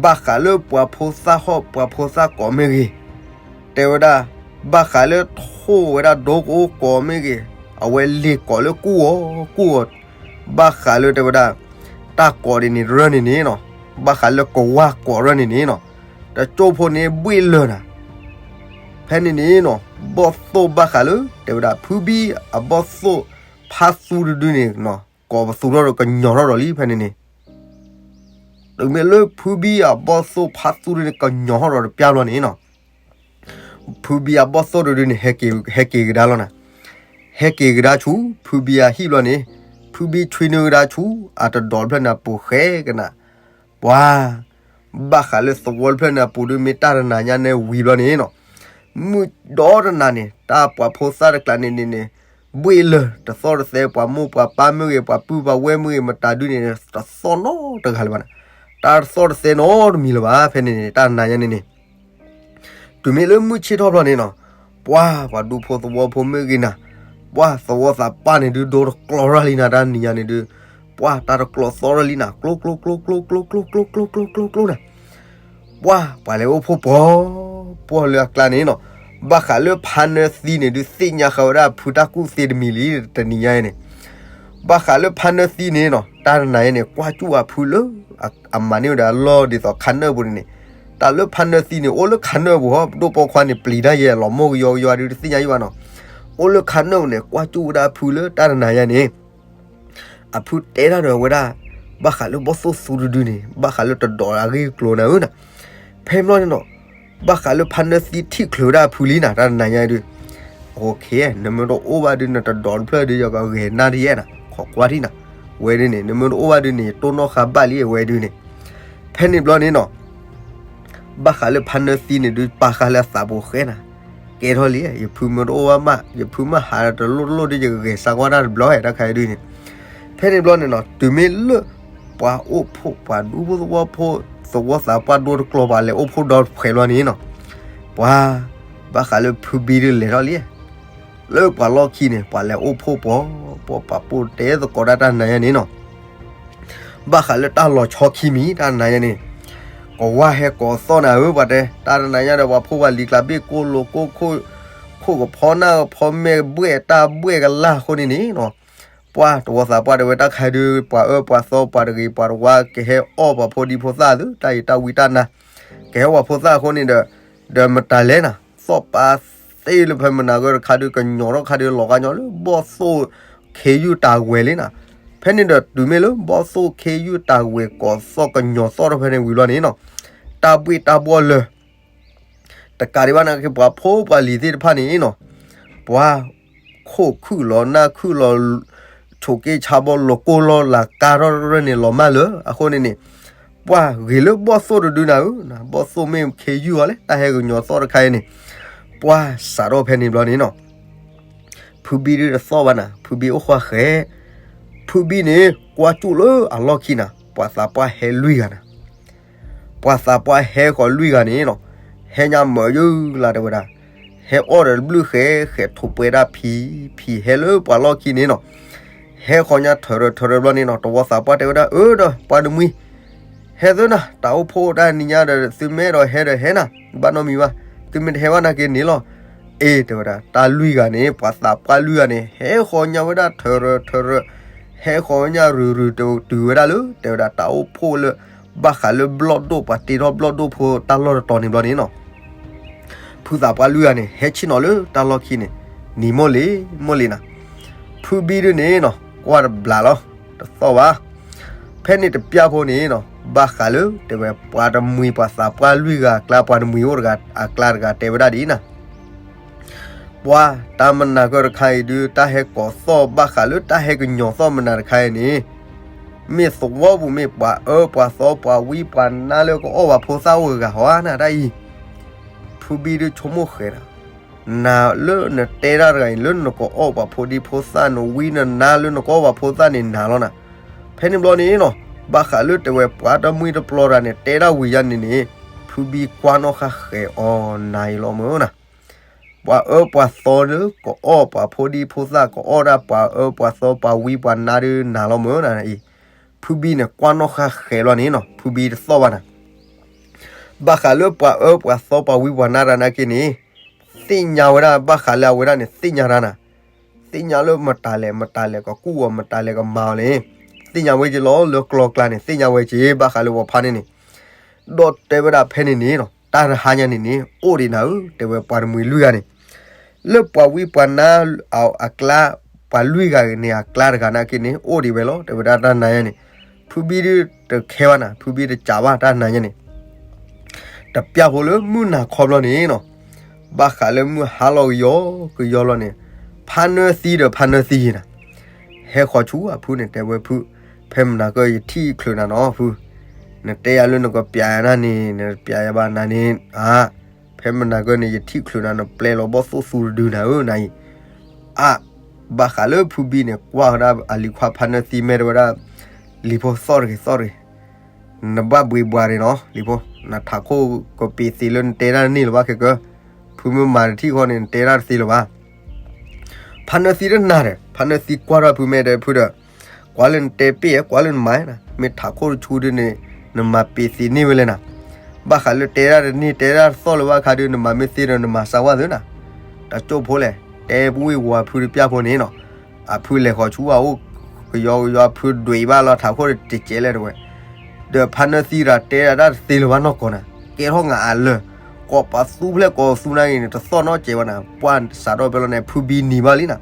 ဘၣ်ဃးလၢပှၤဖိသၣ်ဟီၣ်ပှၤဖိသၣ်ကိးမ့ၢ်ဂ့ၤ, တဲဝဲဒၣ်, ဘၣ်ဃးလၢထိၣ်ဝဲဒၣ်ဒိကအိၣ်ကိးမ့ၢ်ဂ့ၤ, အဝဲလ့ၤကိးလၢကူၣ်ဂီၤ ကူၣ်ဂီၤ, ဘၣ်ဃးလၢတဲဝဲဒၣ်, တၢ်ကိးဒ်န့ၣ်ရၢၢ်န့ၣ်န့ၣ်နီၤ, ဘၣ်ဃးလၢကဝၢ်ကိးရၢၢ်န့ၣ်န့ၣ်နီၤ, တကၠိၢ်ဖိန့ၣ်ဘှ့ၣ်လၢာ်နၤ, ဖဲန့ၣ်န့ၣ်နီၤ ဘီၣ်သိၣ်ဘၣ်ဃးလၢ တဲဝဲဒၣ် ဖုဘံၣ်အဘီၣ်သိၣ်ဖးသူတဒုန့ၣ်နီၤ ကိးပသူထီၣ်ဒီးကညီၤထီၣ်ဒီးလံဖဲန့ၣ်န့ၣ် တုၤမ့ၢ်လၢဖုဘံၣ်အဘီၣ်သိၣ်ဖးသူတဒုန့ၣ် ကညီၤထီၣ်ဒီးတပျၢ်ဘျီန့ၣ်နီၤ, ဖုဘံၣ်အဘီၣ်သိၣ်တဒုန့ၣ် ဟဲက့ၤကဒါလီၤနၤ, ဟဲက့ၤကဒါဆူ ဖုဘံၣ်အဟံၣ်ဘျီန့ၣ်, ဖုဘံၣ်ဆွံနုာ်ကဒါဆူ အတဒိးတဖျၢၣ်န့ၣ်အပူၤဃဲကနၤ, ပှၤ ဘၣ်ဃးလၢသဝီတဖျၢၣ်န့ၣ်အပူၤဒုး မ့ၢ်တၢ်တနၤညါန့ၣ်ဝံၤဘျီန့ၣ်နီၤ, မုၢ်ဒီတနၤန့ၣ် တၢ်ပှၤဖိသၣ်တကျါန့ၣ်န့ၣ်န့ၣ်, ဘှ့ၣ်လၢာ် တသီၣ်တသဲ ပှၤမိၢ်ပှၤပၢ်မ့ၢ်ဂ့ၤ ပှၤပုၢ်ပှၤဝဲၢ်မ့ၢ်ဂ့ၤ မတၤဒုန့ၣ် တသီၣ်နီတဂၤလၢၤဘၣ်နၤ, တၢ်တသီၣ်တသဲနီတမံၤလၢၤဘၣ် ဖဲန့ၣ်န့ၣ် တၢ်တနၤညါန့ၣ်န့ၣ် တုၤမ့ၢ်လၢမုၢ်ဆ့ၣ်ထီၣ်ဘျီန့ၣ်နီၤ, ပှၤ ပှၤဒူဖိသဝီဖိမ့ၢ်ဂ့ၤနၤ, ပှၤသဝီသးပှၢ်န့ၣ်ဒုး ဒိတကျီရၢ်လံနၤ တၢ်နံၤညါန့ၣ်ဒုး, ပှၤတၢ်တကျီသီၣ်ရၢ်လံနၤ ကျိ ကျိ ကျိ ကျိ ကျိ ကျိ ကျိ ကျိ ကျိ ကျိ ကျိ နၤ, ပှၤ ပှၤလဲၤအိၣ်ဖှိၣ်ပှီၤ ပှီၤလၢအကျါန့ၣ်နီၤ, ဘၣ်ဃးလၢဖါနၢသံန့ၣ်ဒုး သ့ၣ်ညါဃာ်ဝဲဒၣ်အဖုတၢ်ကူၣ်သ့တမံၤလံ တနံၤညါအံၤန့ၣ် ဘၣ်ဃးလၢဖါနၢသံန့ၣ်နီၤ တၢ်တနၤအံၤန့ၣ် ကွၢ်စူၣ်အဖုလၢ အမၤန့ၢ်ဝဲဒၣ်အလီၢ်ဒ်သိးခါနၢၣ်ပူၤန့ၣ်န့ၣ်, တၢ်လၢဖါနၢသံန့ၣ် အိၣ်လၢခါနၢၣ်ပူၤဟီ ပဒိၣ်ပိာ်ခွါန့ၣ် ပျံၤတၢ်ယဲၢ်လီၤမိၢ်ကယီကယီဒုးတသ့ၣ်ညါယံဘၣ်နီၤ, အိၣ်လၢခါနၢၣ်ပူၤန့ၣ် ကွၢ်စူၣ်ဝဲဒၣ်အဖုလၢတၢ်တနၤညါန့ၣ် အဖုတဲတၢ်ဒီးဝဲဒၣ်, ဘၣ်ဃးလၢဘီၣ်သိၣ်သူတဒုန့ၣ် ဘၣ်ဃးလၢတဒိးအဂ့ၢ်ကျိၤနၤဧၢနၤ, ဖဲဘျီန့ၣ်နီၤ, ဘၣ်ဃးလၢဖါနၢသံထံၣ်ချုးဝဲဒၣ်အဖုလံနၤ တၢ်တနၤညါဒုး, နမ့ၢ်တအိၣ်ဘၣ်ဒုး နတဒိးတဖျၢၣ်ဒုး ယကဂဲၤနၢ်တယဲၢ်နၤ ခိးကွၢ်ထံၣ်နၤ, ဝဲဒုးန့ၣ် နမ့ၢ်တအိၣ်ဘၣ်ဒုးန့ၣ် ယတိၢ်နီၣ်ဃာ်ဘၣ်လံဝဲဒုးန့ၣ်, ဖဲန့ၣ်ဘျီန့ၣ်နီၤ ဘၣ်ဃးလၢဖါနၢသံန့ၣ်ဒုး ပာ်ဃာ်လၢအသးပူၤဃဲနၤ, ကဲထီၣ်လံ ယဖုမ့ၢ်တအိၣ်ဘၣ်မး ယဖုမ့ၢ်ဟးတလိၣ်တလိၣ်ဒုး ယကဂဲၤစးကွၢ်တၢ်တဘျီတခါအံၤဒုးန့ၣ်, ဖဲန့ၣ်ဘျီန့ၣ်နီၤ တုၤမ့ၢ်လၢ ပှၤအိၣ်ဖှိၣ်ပှၤဒူဖိသဝီဖိ သဝီသးပှၢ်ဒိတကျီၤ ပှၤလဲၤအိၣ်ဖှိၣ်ဒီဖှဲးဘျီန့ၣ်နီၤ, ပှၤ ဘၣ်ဃးလၢဖုဘံဒုးလဲၤထီၣ်လံ လၢပှၤလီၢ်ခံန့ၣ် ပှၤလဲၤအိၣ်ဖှိၣ်ပှီၤ ပှၤပာ်ဖှိၣ်တဲသကိးတၢ်တၢ်နၤယါန့ၣ်နီၤ, ဘၣ်ဃးလၢတၢ်လီၤဆီခံမံၤ တၢ်နၤယါန့ၣ်, ကဝါဟဲကိးသီၣ်နၤဧၢ ပှၤတဲ တၢ်တနၤယါဒီး ပှၤဖိပှၤလံၤကျါဘ့ၣ်ကိၢ်လိာ်ကိၢ်ခိၣ်, ခိၣ်ကဖီနၢ်ကဖီမဲာ်ဘှဲၣ်တၢ်ဘှဲၣ်ကလၢ်အဃိန့ၣ်န့ၣ်နီၤ, ပှၤတဝီသးပှၢ်တဲဝဲတၢ်ခါဒုး ပှၤအၢပှၤသီပှၤတဂ့ၤပှၤတဝါ ကဟဲအီၣ်ပှၤဖိဒံဖိသၣ်သု တၢ်အံၤတၢ်ဝံတၢ်နါ, ကဟဲဝဲဖိသၣ်အဃိန့ၣ်ဒီး, ဒီးမတၤလဲၣ်နၤ သီၣ်ပာ် သ့လၢဖဲမနၤဂၢၢ်တခါဒုး ကညီၤထီၣ်ခါဒုး လီၤဂာ်ညီလၢဘီၣ်သိၣ်ခ့ယုၢ်တၢ်ဝဲၤလံနီၤ. ဖဲန့ၣ်ဒီးတုၤမ့ၢ်လၢဘီၣ်သိၣ်ခ့ယုၢ်တၢ်ဝဲၤ ကိးသီၣ်ကညီၤသီၣ်ထီၣ်ဖဲန့ၣ်ဝံၤလီၤန့ၣ်နီၤ, တၢ်ဘှ့ၣ်တၢ်ဘှီၣ်လၢာ် တကးဒံးဘၣ်နာ်က့ ပှၤဖိပှၤလံၤသ့ၣ်တဖၣ်န့ၣ်နီၤ, ပှၤခိၣ်ခုၣ်လီၤနၢ်ခုၣ်လီၤ, ဆိးက့ဆါဘီလီၤကိၢ်လီၤလၢ်ကါထီၣ်ရဲၣ်န့ၣ် လီၤမၢ်လၢာ်အဃိန့ၣ်န့ၣ်, ပှၤဂ့ၤလၢဘီၣ်သိၣ်တဒုနၤဧၢ, ဘီၣ်သိၣ်မ့ၢ်ခ့ယုၢ်အီၤလဲၣ် တၢ်ဟဲကညီၤသီၣ်တခါအံၤန့ၣ်, ပှၤစးထီၣ်ဖဲန့ၣ်ဘျီန့ၣ်နီၤ ဖုဘံဒုးတသီၣ်ဘၣ်နၤ, ဖုဘံအိၣ်ဃီဃဲၤ, ဖုဘံန့ၣ် ကွၢ်ကၠူၣ်လၢအလီၢ်ခံနၤ, ပှၤသးပှၢ်ဟဲလွံၢ်ဂၤနၤ, ပှၤသးပှၢ်ဟဲဃီၤလွံၢ်ဂၤန့ၣ်နီၤ, ဟဲညါမၤယုၢ်လၢ်တဲဝဲဒၣ်, ဟဲအီၣ်ဒီးဘျုၣ်ဃဲဃဲထိးပှဲၤဒၣ်ဖံ, ဖံဟဲလၢပှၤလီၢ်ခံန့ၣ်နီၤ, ဟဲဃီၤညါထၢၣ်ရၢၢ်ထၢၣ်ရၢၢ်ဘျီန့ၣ်နီၤ, တဝီသးပှၢ်တဲဝဲဒၣ်, အၢဒီးပှၤတမှံၤ ဟဲသုနၤ, တၢ်အိၣ်ဖှိၣ်တၢ်နံၤညါဒီး သုမ့ၢ်အဲၣ်ဒိးဟဲဒီးဟဲနၤ, ဘၣ်နီတမံၤဘၣ်, သုမ့ၢ်တဟဲဘၣ်နာ်က့န့ၣ်လီၤ. အ့ တဲဝဲဒၣ် တၢ်လွံၢ်ဂၤန့ၣ် ပှၤသးပှၢ်လွံၢ်ဂၤန့ၣ် ဟဲဃီၤညါဝဲဒၣ်ထၢၣ်ရၢၢ်ထၢၣ်ရၢၢ်, ဟဲဃီၤညါရုၢ်ရုၢ်တုၤဝဲဒၣ်လၢ တဲဝဲဒၣ်တၢ်အိၣ်ဖှိၣ်လၢ ဘၣ်ဃးလၢဘျီၣ်ဒိၣ် ပှၤတ့ထီၣ်ဘျီၣ်ဒိၣ်ဖိတၢ်လီၢ်တတီၤန့ၣ်ဘျီန့ၣ်နီၤ ဖုသးပှၢ်လွံၢ်ဂၤန့ၣ် ဟဲဆ့ၣ်နီၤလၢတၢ်လီၢ်ခံန့ၣ် နံၤမိၢ်လံၤ မိၢ်လံၤနၤ, ဖုဘံဒုန့ၣ်နီၤ ကွၢ်တဘျးလီၤ တသီၣ်ဘၣ်. ဖဲန့ၣ်တပျၢ်ဖိန့ၣ်နီၤ ဘၣ်ဃးလၢ တဲဝဲ ပှၤတမှံၤပှၤသးပှၢ်လွံၢ်ဂၤအကျါ ပှၤတမှံၤအိၣ်တဂၤအကျါတဂၤတဲဝဲဒၣ်ဒ်အံၤနၤ ပှၤတၢ်မနၤကၢၢ်တခါအံၤဒုး တၢ်ဟဲကိးသီၣ်ဘၣ်ဃးလၢတၢ်ဟဲကညီၤသီၣ်မနၤတခါအံၤန့ၣ် မ့ၢ်သဝီပူၤမ့ၢ်ပှၤအၢပှၤသီပှၤဝံပှၤနါလၢကအီၣ်ပှၤဖိသၣ်အိၣ်ဂၤဂၤဟီဧါနၤတၢ်အံၤ, ဖုဘံဒုးဆိကမိၣ်ဃဲၤဒီး နၤလၢနတဲတၢ်တဂၤအံၤ လၢနကအီၣ်ပှၤဖိဒံဖိသၣ် နဝံနနါလၢနကအီၣ်ပှၤဖိသၣ်န့ၣ်နၤလီၤနၤ. ဖဲန့ၣ်ဘျီန့ၣ်နီၤ ဘၣ်ဃးလၢတဲဝဲပှၤတမှံၤတပျီၤတဂၤန့ၣ် တဲဒၣ်ဝံၤယါန့ၣ်န့ၣ် ဖုဘံကွၢ်နီၣ်ဃာ်ဃဲၤအီၤနၤအံၤလီၤမၢ်နၤ ပှၤအၢပှၤသီလၢကအီၣ်ပှၤဖိဒံဖိသၣ် ကအီၣ်ဒၣ်ပှၤအၢပှၤသီပှၤဝံပှၤနါဒုးနၤလီၤမၢ်နၤအံၤ, ဖုဘံန့ၣ် ကွၢ်နီၣ်ဃာ်ဃဲၤလီၤန့ၣ်နီၤ ဖုဘံတသီၣ်ဘၣ်နၤ ဘၣ်ဃးလၢပှၤအၢပှၤသီပှၤဝံပှၤနါတဂၤနာ်က့န့ၣ် သ့ၣ်ညါဝဲဒၣ် ဘၣ်ဃးလၢအဝဲဒၣ်န့ၣ် သ့ၣ်ညါတၢ်နၤ, သ့ၣ်ညါလၢမတၤလဲၣ် မတၤလဲၣ်ကကူၣ်အီၤ မတၤလဲၣ်ကမၤအီၤန့ၣ် သ့ၣ်ညါဝဲက့ၤလီၤ လၢကျီကျါန့ၣ် သ့ၣ်ညါဝဲက့ၤ ဘၣ်ဃးလၢပှၤဖါန့ၣ်န့ၣ် ဒီးတဲဝဲဒၣ်ဖဲန့ၣ်န့ၣ်နီၤ တၢ်တဟါညါန့ၣ်န့ၣ် အိၣ်ဒံးနၤဧၢ တဲဝဲပှၤတမှံၤလွံၢ်ဂၤန့ၣ် လၢပှၤဝံပှၤနါအကျါ ပှၤလွံၢ်ဂၤန့ၣ် အကျါတဂၤနာ်က့န့ၣ် အိၣ်ဒံးဝဲလီၤ တဲဝဲဒၣ်တၢ်နၤညါန့ၣ် ဖုဘံဒုးတခဲဘၣ်နၤ ဖုဘံတကးဘၣ်တၢ်နၤညါန့ၣ် တပျၢ်ဖိလၢမုၢ်နၤခီဘျီန့ၣ်နီၤ ဘၣ်ဃးလၢမုၢ်ဟါလီၤကယီကယီလီၤန့ၣ် ဖါနၢသံဒီးဖါနၢသံယံၤနၤ ဟဲဃီၤဆူအဖုန့ၣ် တဲဝဲဖု ဖဲမနၤကၢၢ်ယထံၣ်ချုးနၤနီၤဖု နတဲယၤလၢနကပျးယၤနၤန့ၣ် နပျးယၤဘၣ်နၤန့ၣ် အါ ဖဲမနၤကၢၢ်န့ၣ် ယထံၣ်ချုးနၤ နပျဲလီၤဘီၣ်သိၣ်သူတဒုနၤဧၢ နၤအံၤ အါ ဘၣ်ဃးလၢဖုဘံန့ၣ် ကွၢ်ဝဲဒၣ်အလံၤခွါဖါနၢသံ မ့ၢ်တဲဝဲဒၣ် လံၤဖိသီၣ်တဂ့ၤသီၣ်တဂ့ၤ နဘၣ်ဘှံးဘှါန့ၣ်နီၤ လံၤဖိ နထးခိၣ်ကပ့ၤသ့လၢနတဲတၢ်တန့ၢ်လၢၤဘၣ်ခဲကၢ ဖုမ့ၢ်မၤတထံၣ်ဃီန့ၣ် နတဲတၢ်တသ့လၢၤဘၣ် ဖါနၢသံတနာ်ဒီး ဖါနၢသံကွၢ်ထီၣ်ဖုမ့ၢ်တဲဖုဒီး ကွၢ်လၢနတဲပ့ၢ် ကွၢ်လၢနမၤနၤ မ့ၢ်ထးခိၣ်တဆူဒုန့ၣ် နမၤပ့ၤသ့န့ၢ်ဝဲလဲၣ်နၤ ဘၣ်ဃးလၢတဲတၢ်တန့ၢ် တဲတၢ်တသီၣ်လၢၤဘၣ်ခါဒု နမၤမ့ၢ်သ့ဒီးနမၤစၢ်ဝဲသ့နၤ တၢ်ကၠိၣ်ဖိလဲၣ် တဲပဝံၢ်ဝၤဖုတပျၢ်ဖိန့ၣ်နီၤ အဖုလဲၤဃီၤဆူအအိၣ် ကယီကယီ အဖုဒွဲၣ်ဘၣ်လီၤ ထးခိၣ်တကဲးလဲၣ်တဝဲ ဒီးဖါနၢသံတၢ်တဲဒၣ်တၢ်တသ့လၢၤဘၣ်နီၢ်ကီၢ်နၤ ကဲထီၣ်ငါအလၢာ် ကိးပသူဖျဲၣ်ကိးသူနၤဂ့ၤန့ၣ် တသီၣ်နီတစဲးဘၣ်နၤ ပှၢ်စးထီၣ်ဖဲလီၤန့ၣ် ဖုဘံနံၤဘၣ်လံနၤ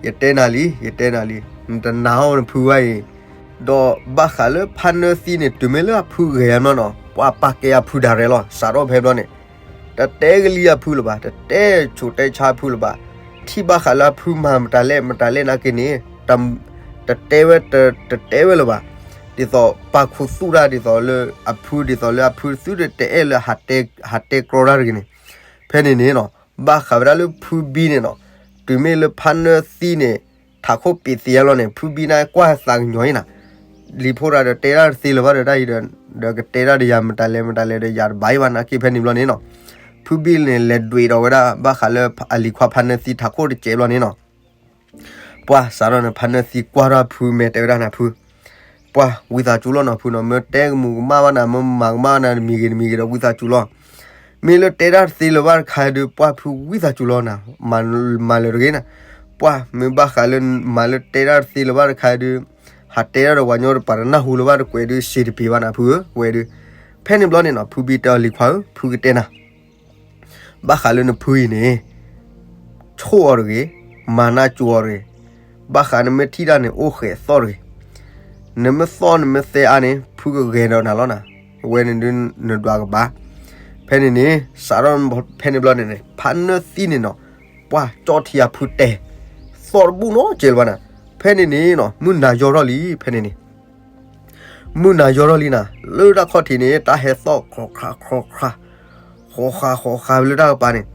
ယတဲနၤလံ ယတဲနၤလံ နတနာ်အီၤနဖုဘၣ်အံၤ ဒီးဘၣ်ဃးလၢဖါနၢသံန့ၣ် တုၤမ့ၢ်လၢအဖုဂဲၤယၤနီၢ်နီၤ ပှၤပာ်ကဲအဖုဒၣ်ရဲၣ်လီၤ စးထီၣ်ဖဲဘျီန့ၣ် တတဲကလံၤအဖုလၢၤဘၣ် တတဲဆိးတဲဆါအဖုလၢၤဘၣ် ထံၣ်ဘၣ်ဃးလၢအဖုမၤမတၤလဲၣ်မတၤလဲၣ်နာ်က့န့ၣ် တတဲဝဲ တတဲဝဲလၢၤဘၣ် ဒ်သိးပာ်ခူသူၣ်တၢ်ဒ်သိးလၢအဖု ဒ်သိးလၢအဖုသုတတဲအဲၣ်လၢ ဟးတဲကြီတၢ်တဂ့ၤန့ၣ် ဖဲန့ၣ်န့ၣ်နီၤ ဘၣ်ဃးဝဲဒၣ်လၢဖုဘံန့ၣ်နီၤ တုၤမ့ၢ်လၢဖါနၢသံန့ၣ် ထးခိၣ်ပ့ၤသ့အလီၢ်န့ၣ် ဖုဘံန့ၣ်ကွၢ်သးကညီၤအံၤနၤ လံၤဖိတဂၤဒီးတဲတၢ်တသ့လၢၤဘၣ်ဒီးတၢ်အံၤဒီး ဒီးကတဲတၢ်ဒီးယၤမတၤလဲၣ်မတၤလဲၣ်ဒီးယၤတဘၣ်အံၤဘၣ်နာ်က့ဖဲန့ၣ်ဘျီန့ၣ်နီၤ ဖုဘံန့ၣ် လဲၤဒွဲၣ်ဒီးဝဲဒၣ်ဘၣ်ဃးလၢအလံၤခွါဖါနၢသံထးခိၣ်တစဲးဘျီန့ၣ်နီၤ ပှၢ်စးထီၣ်န့ၣ် ဖါနၢသံကွၢ်ထီၣ်ဖု မ့ၢ်တဲဝဲဒၣ်နၤဖု ပှၢ်ဝံသးစူၤလီၤနီၤဖုနီၤ မ့ၢ်တဲကမူၤကမၣ်ဘၣ်နၤ မ့ၢ်မၤကမၣ်ဘၣ်နၤတမံၤဂ့ၤတမံၤဂ့ၤဒီးဝံသးစူၤလီၤ မ့ၢ်လၢတဲတၢ်တသ့လၢၤဘၣ်တခါဒုး ပှၢ်ဖုဝံသးစူၤလီၤနၤ မၤလၢၤတဂ့ၤနၤ ပှၢ်မ့ၢ်ဘၣ်ဃးလၢမၤလၢတဲတၢ်တသ့လၢၤဘၣ်တခါဒုး ဟးတဲတၢ်ဒီးပှၤညီတပၤတနၢ်ဟူလၢၤဘၣ်တကွဲးဒုး စံးတပ့ၤဘၣ်နၤဖုဧၢ ဝဲဒုး ဖဲန့ၣ်ဘျီန့ၣ်နီၤ ဖုဘံတဲအီၤလံၤခွါဧၢ ဖုကတဲနၤ ဘၣ်ဃးလၢနဖုအံၤန့ၣ် ဆိၣ်အီၤတဂ့ၤ, မၤနၢ်ကၠိအီၤတဂ့ၤ, ဘၣ်ဃးနမ့ၢ်ထံၣ်တၢ်န့ၣ် အိၣ်ဃဲးသီၣ်တဂ့ၤ, နမ့ၢ်သီၣ်နမ့ၢ်သဲအါန့ၣ် ဖုကဂဲၤဒီးနၤလီၤနၤ, အဝဲန့ၣ်ဒုးနဒွးကဘၣ်. ဖဲန့ၣ်န့ၣ် စးထီၣ်ဖဲန့ၣ်ဘျီန့ၣ်န့ၣ် ဖါနၢသံန့ၣ်နီၤ, ပှၢ်ကၠီၣ်ထံအဖုတဲ, သီၣ်တဘူၣ်နီတစဲးလၢၤဘၣ်နၤ, ဖဲန့ၣ်န့ၣ်နီၤ မုၢ်နၤယီၤထီၣ်လံ ဖဲန့ၣ်န့ၣ် မုၢ်နၤယီၤထီၣ်လံနၤ, လၢတၢ်ခီၣ်ထံးန့ၣ် တၢ်ဟဲသီၣ်ခီၣ်ခါခီၣ်ခါ, ဃီဃါဃီဃါလၢတၢ်ကပၤန့ၣ်,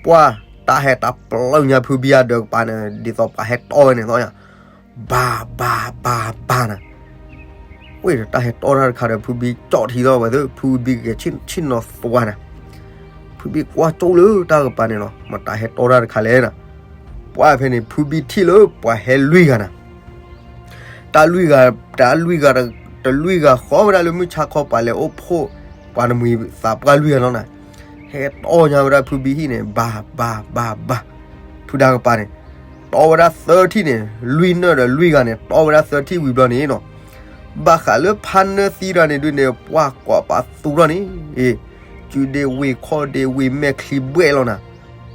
ပှၢ်တၢ်ဟဲတၢ်ပျၢ်ညါဖုဘံအဒၢးကပၤန့ၣ် ဒ်သိးပှၤဟဲတီဝဲန့ၣ်သီၣ်ညါ, ဘၣ်ဘၣ်ဘၣ်ဘၣ်နၤ, ဝဲဒီးတၢ်ဟဲတီတၢ်တခါဒီး ဖုဘံကၠီၣ်ထံလီၤဝဲသ့ၣ် ဖုဘံကဂဲၤဆ့ၣ်နီၤသွါနၤ, ဖုဘံကွၢ်ကၠိလၢတၢ်ကပၤန့ၣ်လီၤ မတၤဟဲတီတၢ်တခါလဲၣ်နၤ, ပှၢ်ဖဲန့ၣ် ဖုဘံထံၣ်လၢပှၤဟဲလွံၢ်ဂၤနၤ တၢ်လွံၢ်ဂၤ, တၢ်လွံၢ်ဂၤ, တလွံၢ်ဂၤဃီဝဲဒၣ်လၢမုၢ်ဆါခီပၤလဲၤအိၣ်ဖှိၣ်, ပှၤနမှံၤသးပှၢ်လွံၢ်ဂၤလီၤနၤ, ဟဲတီညါဝဲဒၣ်ဖုဘံဟံၣ်န့ၣ် ဘၣ်ဘၣ်ဘၣ်ဘၣ်, ဖုဒါကပၤန့ၣ်, တီဝဲဒၣ်သၢထံၣ်န့ၣ်, လွံၢ်နၢၣ်ဒီးလွံၢ်ဂၤန့ၣ် တီဝဲဒၣ်သၢထံၣ်ဝံၤဘျီန့ၣ်နီၤ, ဘၣ်ဃးလၢဖါနၢသံတဂၤန့ၣ်ဒုးန့ၣ် ပှၢ်ကွၢ်ပာ်သူထီၣ်န့ၣ်, အ့, စုဒ့ဝ့ၤခီၣ်ဒ့ဝ့ၤမဲာ်ချံဘှဲၣ်လီၤနၤ,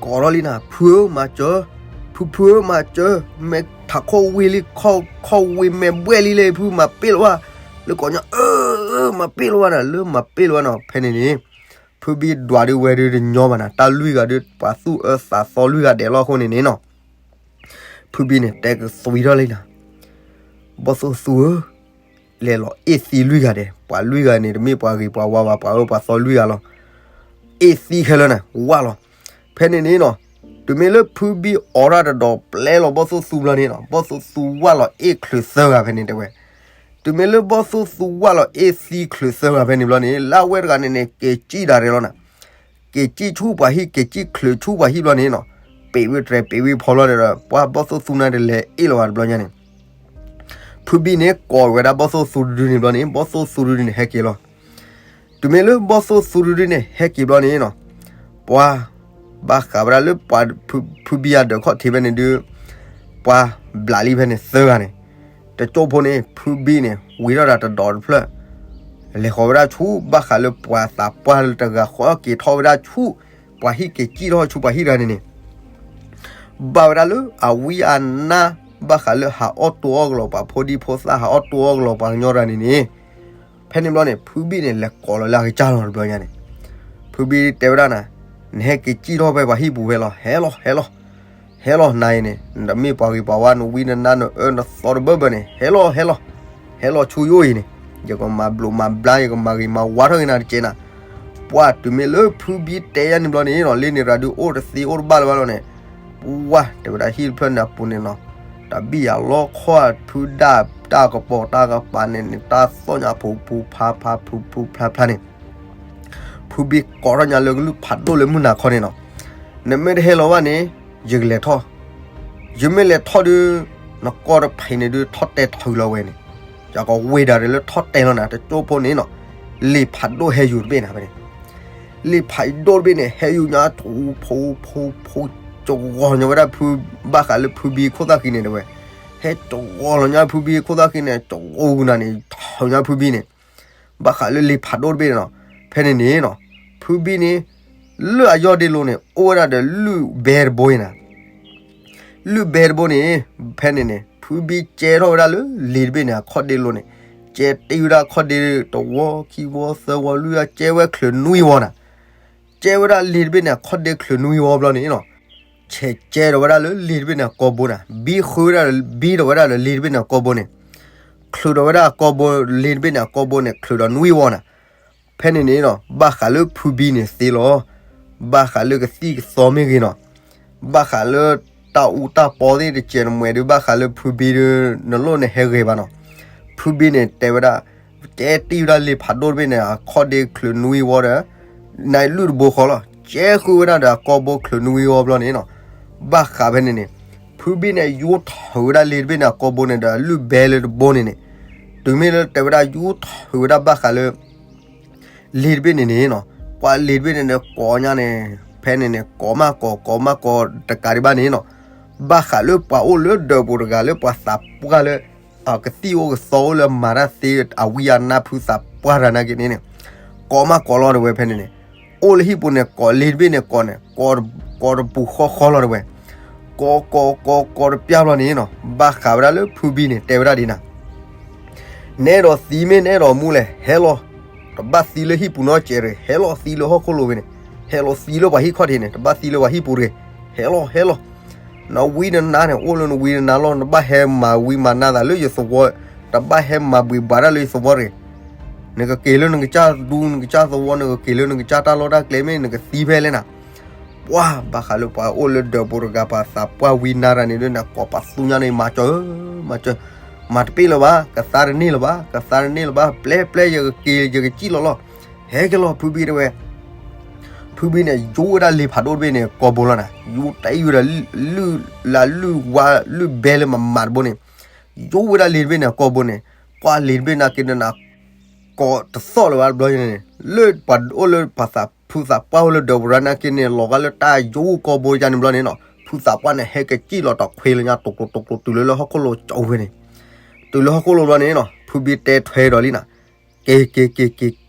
ကိးထီၣ်လံနၤ ဖုဧၢမၤစၢၤ, ဖုဖုဧၢမၤစၢၤ, မဲာ်ထးခိၣ်ဝ့ၤလံ, ခီၣ်ဝ့ၤမဲာ်ဘှဲၣ်လံလဲၣ် ဖုမၤပ့ၣ်လီၤဝဲ, လၢကိးညါ အၢ အၢ မၤပ့ၣ်လီၤဝဲနၤ လၢမၤပ့ၣ်လီၤဝဲနီၤ ဖဲန့ၣ်န့ၣ်, ဖုဘံဒွးဒုးဝဲဒုးတညီဘၣ်နၤ တၢ်လွံၢ်ဂၤဒုး ပှၤသူၣ်အၢသးသီလွံၢ်ဂၤဒဲးလီၤအဃိန့ၣ်န့ၣ်နီၤ, ဖုဘံန့ၣ် တဲကသွံထီၣ်လံနၤ, ဘီၣ်သိၣ်သူဧၢ, လဲၤလီၤအ့ၣ်သံလွံၢ်ဂၤဒဲး, ပှၤလွံၢ်ဂၤန့ၣ် တမ့ၢ်ပှၤဂ့ၤပှၤဝါဘၣ် ပှၤအၢပှၤသီလွံၢ်ဂၤလီၤ. အ့ၣ်သံခဲလၢာ်န့ၣ် ဝၢ်လီၤ. ဖဲန့ၣ်န့ၣ်နီၤ, တုၤမ့ၢ်လၢဖုဘံအိးထီၣ်တဒီးပျဲလီၤဘီၣ်သိၣ်သူဘျီန့ၣ်နီၤ, ဘီၣ်သိၣ်သူဝၢ်လီၤအ့ၣ်ချုးသၢဂၤဖဲန့ၣ်တဲဝဲ. တုၤမ့ၢ်လၢဘီၣ်သိၣ်သူဝၢ်လီၤအ့ၣ်သံချုးသၢဂၤဖဲန့ၣ်ဘျီန့ၣ် လၢအဝဲတဂၤန့ၣ်န့ၣ် က့ၤစံၣ်ဒၣ်ရဲၣ်လီၤနၤ. က့ၤစံၣ်ဆူပှၤဟံၣ် က့ၤစံၣ်ချုးဆူပှၤဟံၣ်ဘျီန့ၣ်နီၤ, ပ့ၤဝံတြဲၤပ့ၤဝံဖီလီၤဒီး ပှၤဘီၣ်သိၣ်သူန့ၣ်တလဲၤအ့ၣ်လီၤဘၣ်တဘျီညါန့ၣ် ဖုဘံန့ၣ် ကိးဝဲဒၣ်ဘီၣ်သိၣ်သူတဒုန့ၣ်ဘျီန့ၣ် ဘီၣ်သိၣ်သူတဒုန့ၣ်ဟဲက့ၤလီၤ. တုၤမ့ၢ်လၢဘီၣ်သိၣ်သူတဒုန့ၣ် ဟဲက့ၤဘျီန့ၣ်နီၤ, ပှၤ ဘၣ်ဃးဝဲဒၣ်လၢပှၤ ဖုဘံအဒၢးခီၣ်ထံးဖဲန့ၣ်ဒုး ပှၤဘျးလံဖဲန့ၣ်သၢဂၤန့ၣ်, တကၠိဖိန့ၣ် ဖုဘံန့ၣ် ဝံၤထီၣ်ဒၣ်တဒီးတဖျၢၣ်, လဲၤဃီၤဝဲဒၣ်ဆူ ဘၣ်ဃးလၢပှၤသးပှၢ်လၢတဂၤဃီက့ၤထီၣ်ဝဲဒၣ်ဆူ ပှၤဟံၣ်က့ၤစံၣ်ထီၣ်ဆူပှၤဟံၣ်တဂၤန့ၣ်န့ၣ် ဘၣ်ဝဲဒၣ်လၢအဝံအနါ ဘၣ်ဃးလၢဟးအီၣ်တိအီၣ်ကလီၤပှၤဖိဒံဖိသၣ် ဟးအီၣ်တိအီၣ်ကလီၤပှၤကညီတဂၤန့ၣ်န့ၣ်, ဖဲန့ၣ်ဘျီန့ၣ် ဖုဘံန့ၣ် လဲၤကိးလီၤလၢအကစၢ်လီၤတဘျီညါန့ၣ်, ဖုဘံတဲဝဲဒၣ်နၤ, နဟဲက့ၤစံၣ်ထီၣ်ဖဲပှၤဟံၣ်ပူၤဖဲလီၤ, ဟဲလီၤ ဟဲလီၤ ဟဲလီၤ နၤအံၤန့ၣ် နတမ့ၢ်ပှၤဂ့ၤပှၤဝါ နဝံနနါနအၢနသီတဘၢဘၢန့ၣ် ဟဲလီၤ ဟဲလီၤ ဟဲလီၤဆူယအိၣ်အံၤန့ၣ်, ယကမၤဘျိးမၤဘျါ ယကမၤဂ့ၤမၤဝါထီၣ်က့ၤနၤတကဲးနၤ. ပှၢ်တုၤမ့ၢ်လၢဖုဘံတဲယါန့ၣ်ဘျီန့ၣ်နီၤ လၢန့ၣ်ရၤဒုးအိၣ်တသ့အိၣ်တဘၣ်လၢၤဘၣ်လီၤန့ၣ်, ပှၢ်တဲဝဲဒၣ်ဟံၣ်တဖျၢၣ်န့ၣ်အပူၤန့ၣ်နီၤ, တၢ်ဘံၣ်ယၤလီခီၣ်ဖုဒၣ်တၢ်ကပီၤတၢ်ကပၤန့ၣ်န့ၣ် တၢ်သီၣ်ညါဖူဖူဖါဖါဖူဖူဖျါဖျါန့ၣ် ဖုဘံကိးထီၣ်ညါလၢကလုၢ်ဖးဒိၣ်လၢမုၢ်နၤခီန့ၣ်နီၤ, နမ့ၢ်တဟဲလီၤဘၣ်န့ၣ် ယကလဲၤထီၣ်, ယမ့ၢ်လဲၤထီၣ်ဒုး နကီၢ်တဖံးန့ၣ်ဒုး ထီၣ်တဲာ်ထီၣ်ဟုးလီၤဝဲန့ၣ်, ယကဝ့ၤဒၣ်လၢထီၣ်တဲာ်လီၤနၤ တကၠိဖိန့ၣ်နီၤ, လံာ်ဖးဒိၣ်ဟဲယူၤတဘ့ၣ်နၤဖဲန့ၣ် လံာ်ဖးဒိၣ်တဘ့ၣ်န့ၣ် ဟဲယူၤညါ ထူ ဖိ ဖိ ဖိ ကဂီၤညီဝဲဒၣ်ဖု ဘၣ်ဃးလၢဖုဘံခိၣ်သၣ်ဃံန့ၣ်တဲဝဲ, ဟဲကဂီၤလီၤညါဖုဘံခိၣ်သၣ်ဃံန့ၣ် ကဂီၤဂုာ်နၤန့ၣ် ထီၣ်ညါဖုဘံန့ၣ်, ဘၣ်ဃးလၢလံာ်ဖးဒိၣ်တဘ့ၣ်န့ၣ်နီၤ, ဖဲန့ၣ်န့ၣ်နီၤ, ဖုဘံန့ၣ် လၢအယီၢ်ဒ့လိၤန့ၣ် အိၣ်ဝဲဒၣ်ဒီးလုၢ်ဘဲတဘိအံၤနၤ လုၢ်ဘဲတဘိန့ၣ်, ဖဲန့ၣ်န့ၣ် ဖုဘံကဲထီၣ်ဝဲဒၣ်လၢလံာ်တဘ့ၣ်န့ၣ် အခီၣ်ဒ့လိၤန့ၣ်, ကဲတံၢ်ဝဲဒၣ်အခီၣ်ဒ့တဝီ ခံဝီ သၢဝီ လွံၢ်ဝီ ကဲဝဲချုးနွံဝီနၤ, ကဲဝဲဒၣ်လံာ်တဘ့ၣ်န့ၣ် အခီၣ်ဒ့ချုးနွံဝီဘျီန့ၣ်နီၤ, ဆဲးကဲထီၣ်ဝဲဒၣ်လၢလံာ်တဘ့ၣ်န့ၣ် အကိာ်ဘိနၤ, ဘံဃုဝဲဒၣ် ဘံထီၣ်ဝဲဒၣ်ဒီးလံာ်တဘ့ၣ်န့ၣ် အကိာ်ဘိန့ၣ်, ချုးထီၣ်ဝဲဒၣ်အကိာ်ဘိ လံာ်တဘ့ၣ်န့ၣ် အကိာ်ဘိန့ၣ် ချုးဒီးနွံဝီနၤ ဖဲန့ၣ်န့ၣ်နီၤ ဘၣ်ဃးလၢဖုဘံန့ၣ်သ့လီၤ. ဘၣ်ဃးလၢကသံၣ်ကသီမ့ၢ်ဂ့ၤနီၤ, ဘၣ်ဃးလၢတၢ်အူတၢ်ပီသ့ၣ်တစဲးတမှဲးဒုး ဘၣ်ဃးလၢဖုဘံဒုး နလိၣ်နဟဲဂ့ၤဘၣ်နီၤ. ဖုဘံန့ၣ်တဲဝဲဒၣ် ကဲတံၢ်ဝဲဒၣ်လံာ်ဖးဒိၣ်တဘ့ၣ်န့ၣ် အခီၣ်ဒ့ချုးနွံဝီဒီး နလုၢ်တဘိဃီလီၤ. ကဲဃုာ်ဝဲဒၣ်ဒီးအကိာ်ဘိချုးနွံဝီဘျီန့ၣ်နီၤ, ဘၣ်ဃးဖဲန့ၣ်န့ၣ် ဖုဘံန့ၣ် ယူထီၣ်ဝဲဒၣ်လံာ်တဘ့ၣ်န့ၣ် အကိာ်ဘိန့ၣ်ဒီး လုၢ်ဘဲလၢတဘိန့ၣ်န့ၣ်, တုၤမ့ၢ်လၢတဲဝဲဒၣ် ယူထီၣ်ဝဲဒၣ်ဘၣ်ဃးလၢ လံာ်တဘ့ၣ်န့ၣ်န့ၣ်နီၤ, ပှၤလံာ်တဘ့ၣ်န့ၣ်န့ၣ် ကိးညါန့ၣ် ဖဲန့ၣ်န့ၣ် ကိးမးကိး ကိးမးကိးတကးဒံးဘၣ်န့ၣ်နီၤ, ဘၣ်ဃးလၢပှၤအိၣ်လၢဒၢးပူၤတဂၤလၢပှၤသးပှၢ်လၢ ကသံၣ်အိၣ်ကသီအိၣ်လၢမၤတၢ်သ့ အဝံအနါဖုသးပှၢ်တဂၤနာ်က့န့ၣ်န့ၣ်, ကိးမးကိးလီၤတဲဝဲဖဲန့ၣ်န့ၣ်, အိၣ်လၢဟံၣ်ပူၤန့ၣ် ကိးလံာ်တဘ့ၣ်န့ၣ်ကိးန့ၣ် ကိးတပူၤဃီဃီလီၤတဲဝဲ. ကိးကိးကိးကိးတပျၢ်ဘျီန့ၣ်နီၤ, ဘၣ်ဃးဝဲဒၣ်လၢဖုဘံန့ၣ် တဲဝဲဒၣ်ဒ်နၤ, နအဲၣ်ဒိးသံမ့ၢ်နအဲၣ်ဒိးမူလဲၣ်, ဟဲလီၤ, တဘၣ်သံလၢဟံၣ်ပူၤနီတစဲးတဂ့ၤ, ဟဲလီၤသံလၢဟီၣ်ခိၣ်လိၤဝဲန့ၣ်, ဟဲလီၤသံလၢပှၤဟံၣ်ခီၣ်ထံးန့ၣ်, တဘၣ်သံလၢပှၤဟံၣ်ပူၤတဂ့ၤ, ဟဲလီၤ ဟဲလီၤ. နဝံနနါန့ၣ် အိၣ်လၢနဝံနနါလီၤ, နဘၣ်ဟဲမၤဝံမၤနါသးလၢယသဝီ, တဘၣ်ဟဲမၤဘှံးဘှးတၢ်လၢယသဝီတဂ့ၤ. နကက့ၤလၢနကစၢ်ဒူ နကစၢ်သဝီ, နကက့ၤလၢနကစၢ်တၢ်လီၢ်တၢ်ကျဲမ့ၢ် နကသံဖဲလဲၣ်နၤ. ပှၤဘၣ်ဃးလၢပှၤအိၣ်လၢဒၢးပူၤတဂၤ ပှၤသးပှၢ်ဝံနါတဂၤန့ၣ်ဒုး နကိးပသူညါန့ၣ် မၤစၢၤဧၢ, မၤစၢၤ, မၤတပ့ၢ်လၢၤဘၣ်, ကသါတန့ၢ်လၢၤဘၣ်, ကသါတန့ၢ်လၢၤဘၣ်, ပျဲပျဲယကက့ၤ ယကစံၣ်လီၤလီၤ, ဟဲက့ၤလီၤ ဖုဘံတဝဲ. ဖုဘံန့ၣ် ယူဝဲဒၣ်လံာ်ဖးဒိၣ်တဘ့ၣ်န့ၣ် ကိာ်ဘိလီၤနၤ, ယူတၢ်အံၤဝဲဒၣ် လုၢ်လၢလုၢ်ဝါ လုၢ်ဘဲလၢမၤမၤတဘိန့ၣ်, ယူဝဲဒၣ်လံာ်တဘ့ၣ်န့ၣ် ကိာ်ဘိန့ၣ်, ကွၢ်လံာ်တဘ့ၣ်နာ်က့န့ၣ်နၤ ကိးတသီၣ်လၢၤဘၣ်တဘျီန့ၣ်, လၢပှၤအိၣ်လၢပှၤသး ဖုသးပှၢ်အိၣ်လၢဒၢးပူၤရၣ်နာ်က့န့ၣ် လီၤဂာ်လၢတၢ်ယူကီၢ်ဘိယါန့ၣ်ဘျီန့ၣ်နီၤ, ဖုသးပှၢ်န့ၣ် ဟဲကစံၣ်လီၤတခွ့လၢညါ တိၤကျိၤတိၤကျိၤ တုၤလၢလၢဟီၣ်ခိၣ်လိၤကၠီဝဲန့ၣ်, တုၤလၢဟီၣ်ခိၣ်လိၤဘျီန့ၣ်နီၤ ဖုဘံတဲထွဲဒီးလံနၤ, က့ၤက့ၤက့ၤက့ၤ,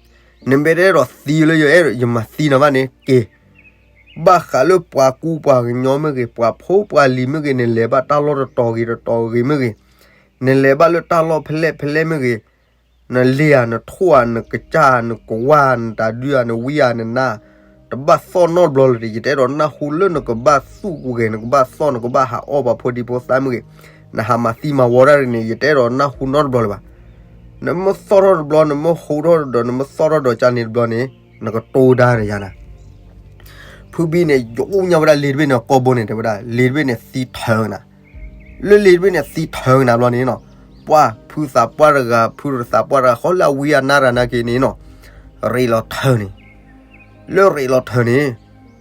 နမ့ၢ်တအဲၣ်ဒိးသံလၢယအဲၣ်ဒိး ယမၤသံနၤဘၣ်န့ၣ် က့ၤ ဘၣ်ဃးလၢပှၤကူပှၤကညီမ့ၢ်ဂ့ၤ, ပှၤဖိပှၤလံၤမ့ၢ်ဂ့ၤ, နလဲၤဘၣ်တၢ်လီၢ်တတီၤဂ့ၤတတီၤဂ့ၤမ့ၢ်ဂ့ၤ, နလဲၤဘၣ်လၢတၢ်လီၢ်ဖဲလဲၣ်ဖဲလဲၣ်မ့ၢ်ဂ့ၤ, နလံၤဧါ, နထိၣ်ဧါ, နကစၢ်ဧါ, နကဝါဧါ, နတၤဒုဧါ, နဝံဧါ, နနါ, တဘၣ်သီၣ်နီတဘျီလၢၤတဂ့ၤ. ယတအဲၣ်ဒိးနၢ်ဟူလၢနကဘၣ်သူၣ်ဂဲၤ, နကဘၣ်သီၣ်, နကဘၣ်ဟးအီၣ်ပှၤဖိဒံဖိသၣ်မ့ၢ်ဂ့ၤ, နဟးမၤသံမၤဝီတၢ်န့ၣ် ယတအဲၣ်ဒိးနၢ်ဟူနီတဘျီလၢၤဘၣ်. နမ့ၢ်သီၣ်ထီၣ်တဘျီ, နမ့ၢ်ဟူထီၣ်ဒီး နမ့ၢ်သီၣ်ထီၣ်ဒီးကန့ၣ်တဘျီန့ၣ်, နကတိၤဒါဒီးယၤနၤ. ဖုဘံန့ၣ် ယူညါဝဲဒၣ်လံာ်တဘ့ၣ်န့ၣ် ကိာ်ဘိန့ၣ် တဲဝဲဒၣ် လံာ်တဘ့ၣ်န့ၣ်သံထၢကနၤ. လၢလံာ်တဘ့ၣ်န့ၣ်သံထၢကနၤဘျီန့ၣ်နီၤ, ပှၢ်ဖုသးပှၢ်တဂၤ, ဖုသးပှၢ်တဂၤ ဃီလၢအဝံအနါတဂၤနာ်က့န့ၣ်နီၤ, ရ့းလီၤထၢန့ၣ်. လၢရ့းလီၤထၢန့ၣ်,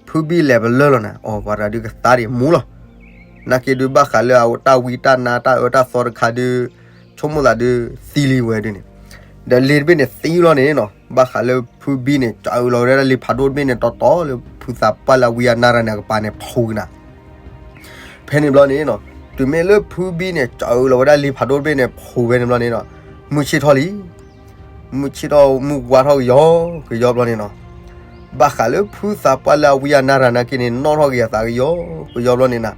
ဖုဘံလဲၤပလၢၢ်လီၤနၤ, အီၤ ပှၤတဂၤဒုးကသါဒံးမူလီၤ. နာ်က့ဒုးဘၣ်ဃးလၢအတၢ်ဝံတၢ်နါတၢ်အၢတၢ်သီတခါဒုး, ဆိကမိၣ်သးဒုးသံလံဝဲဒုးန့ၣ်, ဒီးလံာ်တဘ့ၣ်န့ၣ်သံလီၤန့ၣ်နီၤ, ဘၣ်ဃးလၢဖုဘံန့ၣ် ကးအုးလီၤဝဲဒၣ်လံာ်ဖးဒိၣ်တဘ့ၣ်န့ၣ် တီတီလၢဖုသးပှၢ်လၢအဝံအနါတဂၤန့ၣ် အကပၤန့ၣ်ဖူကနၤ. ဖဲန့ၣ်ဘျီန့ၣ်နီၤ, တုၤမ့ၢ်လၢဖုဘံန့ၣ် ကးအုးလီၤဝဲဒၣ်လံာ်ဖးဒိၣ်တဘ့ၣ်န့ၣ်ဖူဝဲန့ၣ်ဘျီန့ၣ်နီၤ, မုၢ်ဆ့ၣ်ထီၣ်လံ. မုၢ်ဆ့ၣ်ထီၣ်မုၢ်ဝါထီၣ်ကယီကယီဘျီန့ၣ်နီၤ, ဘၣ်ဃးလၢဖုသးပှၢ်လၢအဝံအနါတဂၤနာ်က့န့ၣ် နီၣ်ထီၣ်က့ၤအသးကယီကယီဘျီန့ၣ်နၤ,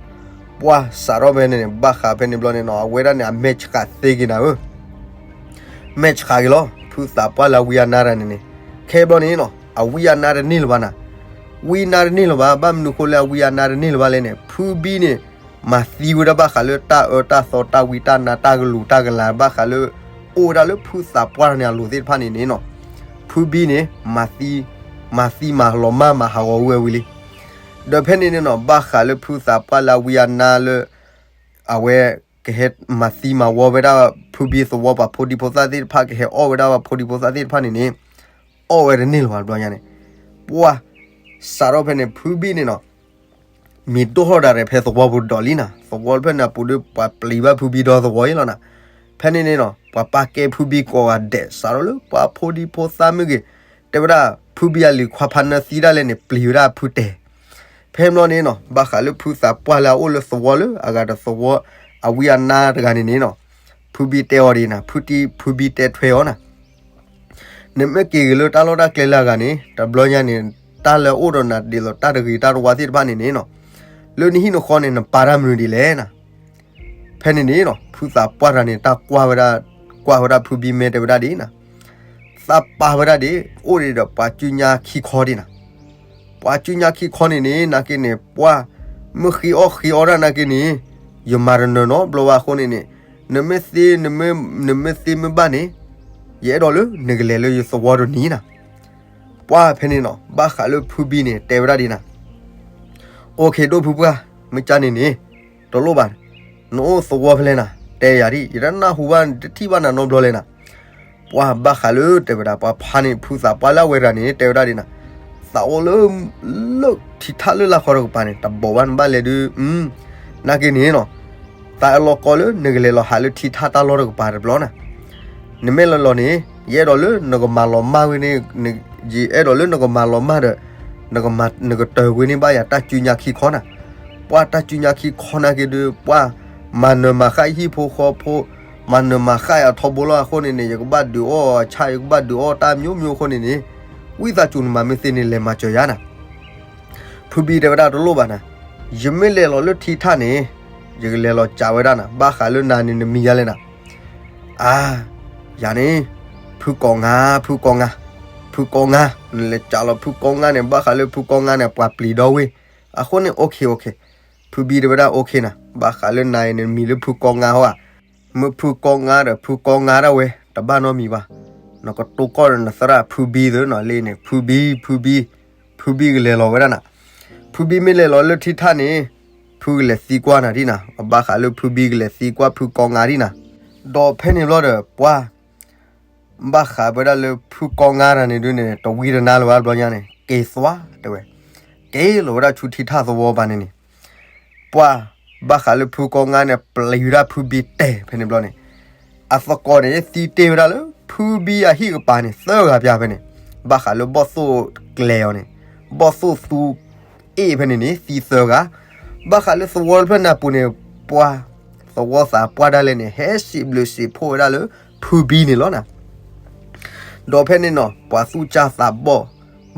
ပှၢ်စးထီၣ်ဖဲန့ၣ်န့ၣ် ဘၣ်ဃးဖဲန့ၣ်ဘျီန့ၣ်နီၤ, အဝဲဒၣ်န့ၣ် အမဲာ်ဆှးသ့က့ၤနၤဧၢ မဲာ်ဆှးက့ၤလီၤ. ဖုသးပှၢ်လၢအဝံအနါတဂၤန့ၣ်န့ၣ်, ခဲဘျီန့ၣ်နီၤ အဝံအနါတန့ၢ်လၢၤဘၣ်နၤ, ဝံနါတန့ၢ်လၢၤဘၣ်. ဘၣ်မနုၤဃိလၢအဝံအနါတန့ၢ်လၢၤဘၣ်လဲၣ်န့ၣ်, ဖုဘံန့ၣ် မၤသံဝဲဒၣ်ဘၣ်ဃးလၢတၢ်အၢတၢ်သီတၢ်ဝံတၢ်နါတၢ်ကလူးတၢ်ကလၤ ဘၣ်ဃးလၢ အိၣ်ဝဲဒၣ်လၢဖုသးပှၢ်န့ၣ်အလိၤသ့ၣ်တဖၣ်န့ၣ်န့ၣ်နီၤ, ဖုဘံန့ၣ် မၤသံ, မၤသံမၤလီၤမၢ်မၤဟးဂီၤဝဲဝံၤလံ. ဒီးဖဲန့ၣ်န့ၣ်နီၤ ဘၣ်ဃးလၢဖုသးပှၢ်လၢအဝံအနါလၢ အဝဲ ကဟဲမၤသံမၤဝီဝဲဒၣ် ဖုဘံသဝီပှၤဖိဒံဖိသၣ်သ့ၣ်တဖၣ် ကဟဲအီၣ်ဝဲဒၣ်ပှၤဖိဒံဖိသၣ်သ့ၣ်တဖၣ်န့ၣ်န့ၣ်, အီၣ်ဝဲတန့ၢ်လၢၤဘၣ်တဘျီညါန့ၣ်, ပှၢ် စးထီၣ်ဖဲန့ၣ် ဖုဘံန့ၣ်နီၤ မံၤဒိၣ်ထီၣ်ဒၣ်ရဲၣ်ဖဲသဝီပူၤဒီးလံနၤ, သဝီဖဲန့ၣ်အပူၤဒီး ပှၤပျံၤဘၣ်ဖုဘံဒီသဝီအံၤလီၤနၤ. ဖဲန့ၣ်န့ၣ်နီၤ ပှၤပာ်ကဲဖုဘံကိးဂၤဒဲး စးထီၣ်လၢပှၤဖိဒံဖိသၣ်မ့ၢ်ဂ့ၤ, တဲဝဲဒၣ် ဖုဘံအလံၤခွါဖါနၢသံဒၣ်လဲာ်န့ၣ် ပျံၤဝဲဒၣ်ဖုတဲာ်. ဖဲဘျီန့ၣ်နီၤ ဘၣ်ဃးလၢဖုသးပှၢ်လၢအအိၣ်လၢသဝီလၢအဂၤတသဝီ အဝံအနါတဂၤန့ၣ်န့ၣ်နီၤ, ဖုဘံတဲအီၤဒ်နၤ, ဖုဘံတဲထွဲအီၤနၤ နမ့ၢ်က့ၤဂ့ၤလၢတၢ်လီၢ်တၢ်ကျဲလၢအဂၤန့ၣ် တဘျီညါန့ၣ် တၢ်လၢအအိၣ်ဒီးနၤဒ်သိးတၢ်တဂ့ၤတၢ်တဝါသ့ၣ်တဖၣ်န့ၣ်န့ၣ်နီၤ, လၢနဟံၣ်နဃီန့ၣ် နပာ်တၢ်မနုၤဒ်လဲၣ်နၤ. ဖဲန့ၣ်န့ၣ်နီၤ ဖုသးပှၢ်တဂၤန့ၣ် တၢ်ကွၢ်ဝဲဒၣ်, ကွၢ်ဝဲဒၣ်ဖုဘံမဲာ်တဲဝဲဒၣ်ဒ်နၤ, သးပာ်ဝဲဒၣ်ဒ် အိၣ်ဒံးဒီးပှၤစုညါခံခီဒ်နၤ. ပှၤစုညါခံခီန့ၣ်န့ၣ် နာ်က့န့ၣ် ပှၢ် မ့ၢ်ဃ့အီၣ်ဃ့အီတၢ်နာ်က့န့ၣ် ယမၤတနၢၤနီတဘျီဘၣ်အဃိန့ၣ်န့ၣ်, နမ့ၢ်သ့, နမ့ၢ်သ့မ့ၢ်ဘၣ်န့ၣ် ယအဲၣ်ဒိးလၢနကလဲၤလၢယသဝီတနံၤနၤ. ပှၢ်ဖဲန့ၣ်နီၤ ဘၣ်ဃးလၢဖုဘံန့ၣ် တဲဝဲဒၣ်ဒ်နၤ, အိၣ်ခ့ဒိၣ်ဖုပှၢ်, မ့ၢ်ကန့ၣ်န့ၣ် တလိၣ်ဘၣ်, နအိၣ်သဝီဖဲလဲၣ်နၤ တဲယၤဒ်, ယတနၢ်ဟူဘၣ် တထံၣ်ဘၣ်နၤနီတဘျီလဲၣ်နၤ. ပှၢ်ဘၣ်ဃးလၢတဲဝဲဒၣ် ပှၤဖါန့ၣ် ဖုသးပှၢ်လၢအဝဲတဂၤန့ၣ် တဲဝဲဒၣ်ဒ်နၤ, သးအိၣ်လၢ လၢထံထၣ်လၢလၢ်ခီတကပၤန့ၣ် တဘိးဘၣ်နဘၣ်လဲၤဒုး, နာ်က့န့ၣ်နီၤ, သးအလီၤကီလၢနကလဲၤလီၤဟးလၢထံထၣ်တၢ်လီၢ်တကပၤတဘျီနၤ. နမ့ၢ်လီၤလီၤန့ၣ် ယအဲၣ်ဒိးလၢနကမၤလီၤမၢ်ဝဲန့ၣ်, ယအဲၣ်ဒိးလၢနကမၤလီၤမၢ်ဒီး နကတၢၢ်ဝဲန့ၢ်ဘၣ်ယၤတၢ်စုညါခံခီနၤ. ပှၢ်တၢ်စုညါခံခီနာ်က့ဒုး ပှၢ်မၤနၢၤမၤဃၣ်ဟံၣ်ဖိဃီဖိ, မၤနၢၤမၤဃၣ်အထီဘိလီၤအဃိန့ၣ်န့ၣ် ယကဘၣ်ဒုးအီၣ်ဆၣ် ယကဘၣ်ဒုးအီၣ်တၢ်မျိုးမျိုးအဃိန့ၣ်န့ၣ်, ဝံသးစူၤနမၤမ့ၢ်သ့န့ၣ် လဲၤမၤစၢၤယၤနၤ. ဖုဘံတဲဝဲဒၣ်တလိၣ်ဘၣ်နၤ, ယမ့ၢ်လဲၤလီၤလၢထံထၣ်န့ၣ် ယကလဲၤလီၤစံးဝဲဒၣ်နၤ ဘၣ်ဃးလၢနၤန့ၣ်နမံၤယၤလဲၣ်နၤ. အါ, ယၤန့ၣ် ဖုကိးငါ, ဖုကိးငါ, ဖုကိးငါ, နလဲၤစံးလီၤဖုကိးငါန့ၣ် ဘၣ်ဃးလၢဖုကိးငါန့ၣ် ပှၤပျံၤဒီဝ့ၢ်. အဃိန့ၣ် okay okay, ဖုဘံတဝဲဒၣ် okay နၤ ဘၣ်ဃးလၢနၤအံၤန့ၣ် နမံၤလၢဖုကိးငါဟီဧါ. မ့ၢ်ဖုကိးငါဒီး ဖုကိးငါဒၣ်ဝဲ တဘၣ်နီတမံၤဘၣ်. နကတိၤကီၢ်ဒီးနသရၣ်ဖုဘံသ့နီၤ လၢန့ၣ် ဖုဘံ, ဖုဘံ, ဖုဘံကလဲၤလီၤဝဲဒၣ်နၤ. ဖုဘံမ့ၢ်လဲၤလီၤလၢထံထၣ်န့ၣ် ဖုကလဲၤသံကွၢ်နၤဒံးနၤ, ဘၣ်ဃးလၢဖုဘံကလဲၤသံကွၢ်ဖုကိးငါဒံးနၤ. ဒီးဖဲန့ၣ်ဘျီဒီး ပှၤ ဘၣ်ဃးဝဲဒၣ်လၢဖုကိးငါတၢ်န့ၣ်ဒုးန့ၣ် တဝံတနါလၢၤဘၣ်တဘျီညါန့ၣ် က့ၤသွါတဲဝဲ, က့ၤလီၤဝဲဒၣ်ဆူထံထၣ်သဝီဘၣ်န့ၣ်န့ၣ် ပှၤ ဘၣ်ဃးလၢဖုကိးငါန့ၣ် ပျံၤဝဲဒၣ်ဖုဘံတဲာ်ဖဲန့ၣ်ဘျီန့ၣ်, အသကိးန့ၣ် သံတ့ၢ်ဝဲဒၣ်လၢ ဖုဘံအဟံၣ်ကပၤန့ၣ် သၢဂၤပၠးဖဲန့ၣ်, ဘၣ်ဃးလၢဘီၣ်သိၣ်ကျဲၤအီၤန့ၣ်, ဘီၣ်သိၣ်သူ အ့ၣ်ဖဲန့ၣ်န့ၣ် သံသၢဂၤ, ဘၣ်ဃးလၢသဝီတဖျၢၣ်န့ၣ်အပူၤန့ၣ်, ပှၤ သဝီသးပှၢ်ဒၣ်လဲာ်န့ၣ် ဟဲစံးဘျုးစံးဖှိၣ်ဝဲဒၣ်လၢ ဖုဘံန့ၣ်လီၤနၤ. ဒီးဖဲန့ၣ်နီၤ ပှၤသူၣ်စၢ်သးဘီၣ်,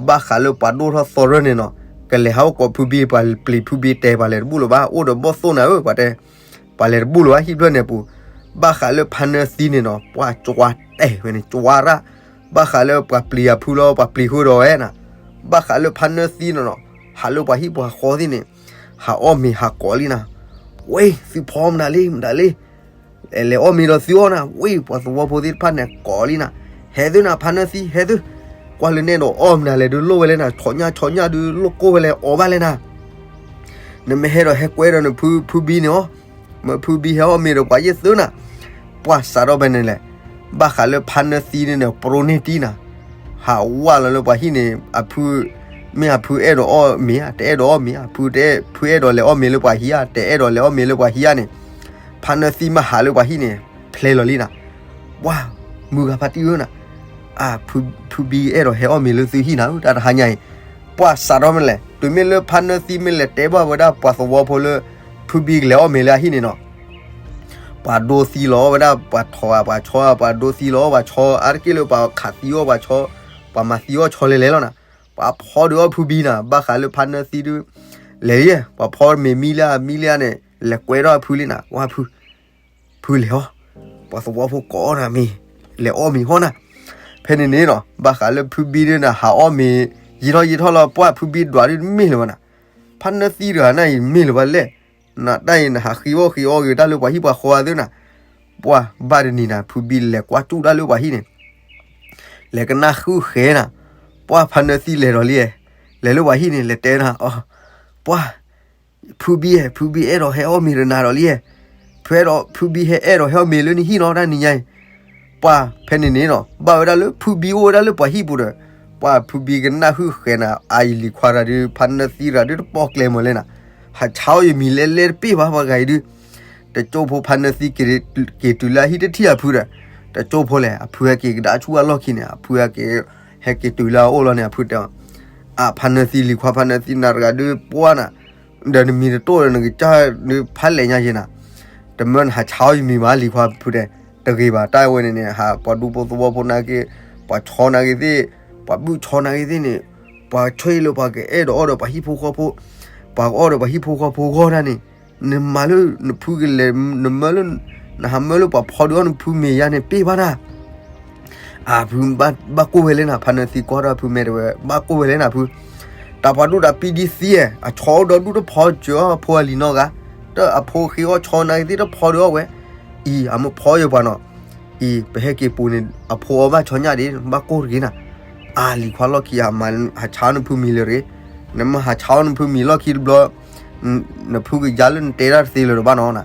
ဘၣ်ဃးလၢပှၤဒိၣ်ထီၣ်သီရၢၢ်န့ၣ်နီၤ, ကလဲၤဟးအိၣ်ကိးဖုဘံ ပှၤပျံၤဖုဘံတဲာ် ပှၤလဲၤတဘူၣ်လၢၤဘၣ်, အိၣ်ဒီးဘီၣ်သိၣ်နၤဧၢ ပှၤတဲ, ပှၤလဲၤတဘူၣ်လၢၤဘၣ် ဟံၣ်ဖျၢၣ်န့ၣ်အပူၤ, ဘၣ်ဃးလၢဖါနၢသံန့ၣ်နီၤ ပှၤကၠွါတဲာ်ဝဲန့ၣ် ကၠွါရၣ်, ဘၣ်ဃးလၢပှၤပျံၤအဖုလီၤ ပှၤပျံၤဃုာ်ဒီးဝဲနၤ, ဘၣ်ဃးလၢဖါနၢသံန့ၣ်နီၤ, ဟးလၢပှၤဟံၣ်ပှၤဃီသ့ၣ်န့ၣ်, ဟးအီၣ်မ့ၤဟးကိးလံနၤ, ဝ့ၢ် သုဖီမတၤလံ မတၤလံ လဲၤအီၣ်မ့ၤဒီးသုအီၣ်နၤ, ဝ့ၢ် ပှၤသဝီဖိသ့ၣ်တဖၣ်န့ၣ်ကိးလံနၤ, ဟဲသုနၤ ဖါနၢသံ ဟဲသု, ကွၢ်လၢနဲဒိးအီၣ်မနုၤလဲၣ်ဒုးလိၣ်ဝဲလဲၣ်နၤ, ဆီညၣ်ဆီညၣ်ဒုးလိၣ်ကိၢ်ဝဲလဲၣ် အီၣ်ဘၣ်လဲၣ်နၤ, နမ့ၢ်ဟဲဒီးဟဲကွဲဒီးနဖု ဖုဘံန့ၣ်အီၤ, မ့ၢ်ဖုဘံဟဲအီၣ်မ့ၤဒီးပှၤယဲၢ်သုနၤ, ပှၤစးထီၣ်ဖဲန့ၣ်လဲၣ်, ဘၣ်ဃးလၢဖါနၢသံန့ၣ်န့ၣ် ပရိန့ၢ်တံၢ်နၤ, ဟးဝးလီၤလၢပှၤဟံၣ်န့ၣ် အဖု မ့ၢ်အဖုအဲၣ်ဒိးအီၣ်မ့ၤဧါ တအဲၣ်ဒိးအီၣ်မ့ၤဧါ, ဖုတဲ ဖုအဲၣ်ဒိးလဲၤအီၣ်မ့ၤလၢပှၤဟံးဧါ တအဲၣ်ဒိးလဲၤအီၣ်မ့ၤလၢပှၤဟံးဧါန့ၣ်, ဖါနၢသံမ့ၢ်ဟးလၢပှၤဟံၣ်န့ၣ် ဖျဲလီၤလံနၤ, ပှၤ မုၢ်ဂၤဖါတံၢ်ဧၢနၤ, အ ဖုဘံအဲၣ်ဒိးဟဲအီၣ်မ့ၤလၢသုဟံၣ်နၤဧၢ တၢ်တဟါညါအံၤ, ပှၤစးထီၣ်မ့ၢ်လဲၣ် တုၤမ့ၢ်လၢဖါနၢသံမ့ၢ်လဲၤတဲဘၣ်ဝဲဒၣ်ပှၤသဝီဖိလၢ ဖုဘံကလဲၤအီၣ်မ့ၤလၢအဟံၣ်န့ၣ်နီၤ ပှၤဒိသံလီၤဝဲဒၣ် ပှၤထိးဧါ ပှၤဆီဧါ ပှၤဒိသံလီၤ ပှၤဆီ အါတက့ၢ်လၢပှၤခးသံအီၣ်ပှၤဆီ, ပှၤမၤသံအီၣ်ဆီလဲၤလဲၤလီၤနၤ, ပှၤဖီဒုးအီၣ်ဖုဘံနၤ ဘၣ်ဃးလၢဖါနၢသံဒုး, လဲၤလံ, ပှၤဖီမ့ၤမံလၢအမံလၢအန့ၣ် လဲၤကွဲထီၣ်အဖုလံနၤ, ဝါဖု, ဖုလဲၤအီၣ်, ပှၤသဝီဖိကိးအီၣ်နၤမ့ၤ, လဲၤအီၣ်မ့ၤဟီနၤ, ဖဲန့ၣ်န့ၣ်နီၤ ဘၣ်ဃးလၢဖုဘံဒုးနၤ ဟးအီၣ်မ့ၤ, ယံာ်ထီၣ်ယံာ်ထီၣ်လီၤ ပှၤဖုဘံဒွးဒုးတမ့ၢ်လၢၤဘၣ်နၤ, ဖါနၢသံတဂၤန့ၣ်အံၤမ့ၢ်လၢၤဘၣ်လဲၣ် နတၢ်အံၤနဟးဃ့အီၣ်ဃ့အီဂ့ၤတၢ်လၢပှၤဟံၣ်ပှၤဃီအသးနၤ, ပှၤဘၣ်တနံၤနၤ ဖုဘံလဲၤကွၢ်ကၠူၣ်တၢ်လၢပှၤဟံၣ်န့ၣ်, လဲၤကနၣ်ဃုဃဲနၤ, ပှၤဖါနၢသံလဲၤဒီးလံ, လဲၤလၢပှၤဟံၣ်န့ၣ် လဲၤတဲနၤ, ပှၤ, ဖုဘံဧၢ ဖုဘံအဲၣ်ဒိးဟဲအီၣ်မ့ၤဒီးနၤဒီးလံ, ဖုအဲၣ်ဒိး ဖုဘံဟဲအဲၣ်ဒိးဟဲအီၣ်မ့ၤလၢနဟံၣ်နီၤ တၢ်နံၤညါအံၤ ပှၤဖဲန့ၣ်န့ၣ်နီၤ ဘၣ်ဝဲဒၣ်လၢဖုဘံအိၣ်ဝဲဒၣ်လၢပှၤဟံၣ်ပူၤဒီး ပှၤဖုဘံကနၣ်ဟုၣ်ဃဲနၤ အအံၤလံၤခွါတဂၤဒုး ဖါနၢသံတဂၤဒုးတပီၣ်ကျဲမးလဲၣ်နၤ, ဟးဆါအီၣ်ယမံၤလဲၣ်လဲၣ်တပ့ၢ်ဘၣ် ပှၤဂၤအံၤဒုး, တကၠိဖိဖါနၢသံ က့ၤတုၤလၢအဟံၣ်တထံၣ်အဖုဒီး, တကၠိဖိလဲၣ် အဖုဟဲက့ၤကဒါဆူအလီၢ်ခံန့ၣ် အဖုဟဲက့ၤ, ဟဲက့ၤတုၤလၢအအိၣ်လီၤန့ၣ် အဖုတဲအီၤ, အဖါနၢသံလံၤခွါ ဖါနၢသံနၤတဂၤဒုးပှၢ်နၤ ဒီးနမံၤတတိၢ်ဒီးနကစၢ်ဒုးဖးလဲၣ်ညါယဲနၤ, တမၢနဟးဆါအီၣ်ယမံၤမးလံၤခွါဖုတဲ, တဂ့ၤဘၣ် တၢ်ဝဲန့ၣ်န့ၣ် ဟးပှၤဒူဖိသဝီဖိနာ်က့ၤ, ပှၤဆီနာ်က့ၤသ့ၣ်, ပှၤဘုၣ်ဆီနာ်က့ၤသ့ၣ်န့ၣ်, ပှၤဆၢအံၤလၢပှၤကအဲၣ်ဒိးအီၣ်ဒီးပှၤဟံၣ်ဖိဃီဖိ, ပှၤကအီၣ်ဒီးပှၤဟံၣ်ဖိဃီဖိဂီၢ်ဒၣ်န့ၣ်, နမၤလၢနဖုကလဲၤ, နမၢလၢ, နဟးမၢလၢပှၤဖီဒုးအီၣ်နဖုမ့ၤယါန့ၣ် ပ့ၢ်ဘၣ်နၤ အဖုဘၣ်ကိၢ်ဝဲလဲၣ်နၤ ဖါနၢသံကွၢ်ဒီးဖုမဲာ်တဲဝဲ ဘၣ်ကိၢ်ဝဲလဲၣ်နၤဖု, တၢ်ပှၤဒူၣ်တၢ်ပံဒံသံဧါ အဆီအိၣ်ဒီးဒူၣ်တဖီစၢၤအီၣ်အဖိအလံၤနီတဂၤ, တၢ်အဖိဃ့အီၣ်ဆီနာ်က့ၤသ့ၣ်တဖီဒုးအီၣ်ဝဲ, အံၤ အမ့ၢ်ဖီယပှၤနီၤ, အံၤ ပဟဲက့ၤပူၤန့ၣ် အဖိအီၣ်ဘၣ်ဆီညၣ်ဒံး ဘၣ်ကိၢ်တဂ့ၤနၤ, အလံၤခွါလီၢ်ခံ ဟးဆါအီၣ်နဖုမံၤလၢၤတဂ့ၤ, နမ့ၢ်ဟးဆါအီၣ်နဖုမံၤလီၢ်ခံတဘျီ နဖုကယါလၢနတဲတၢ်တသ့လၢၤတဘၣ်နီၤနၤ,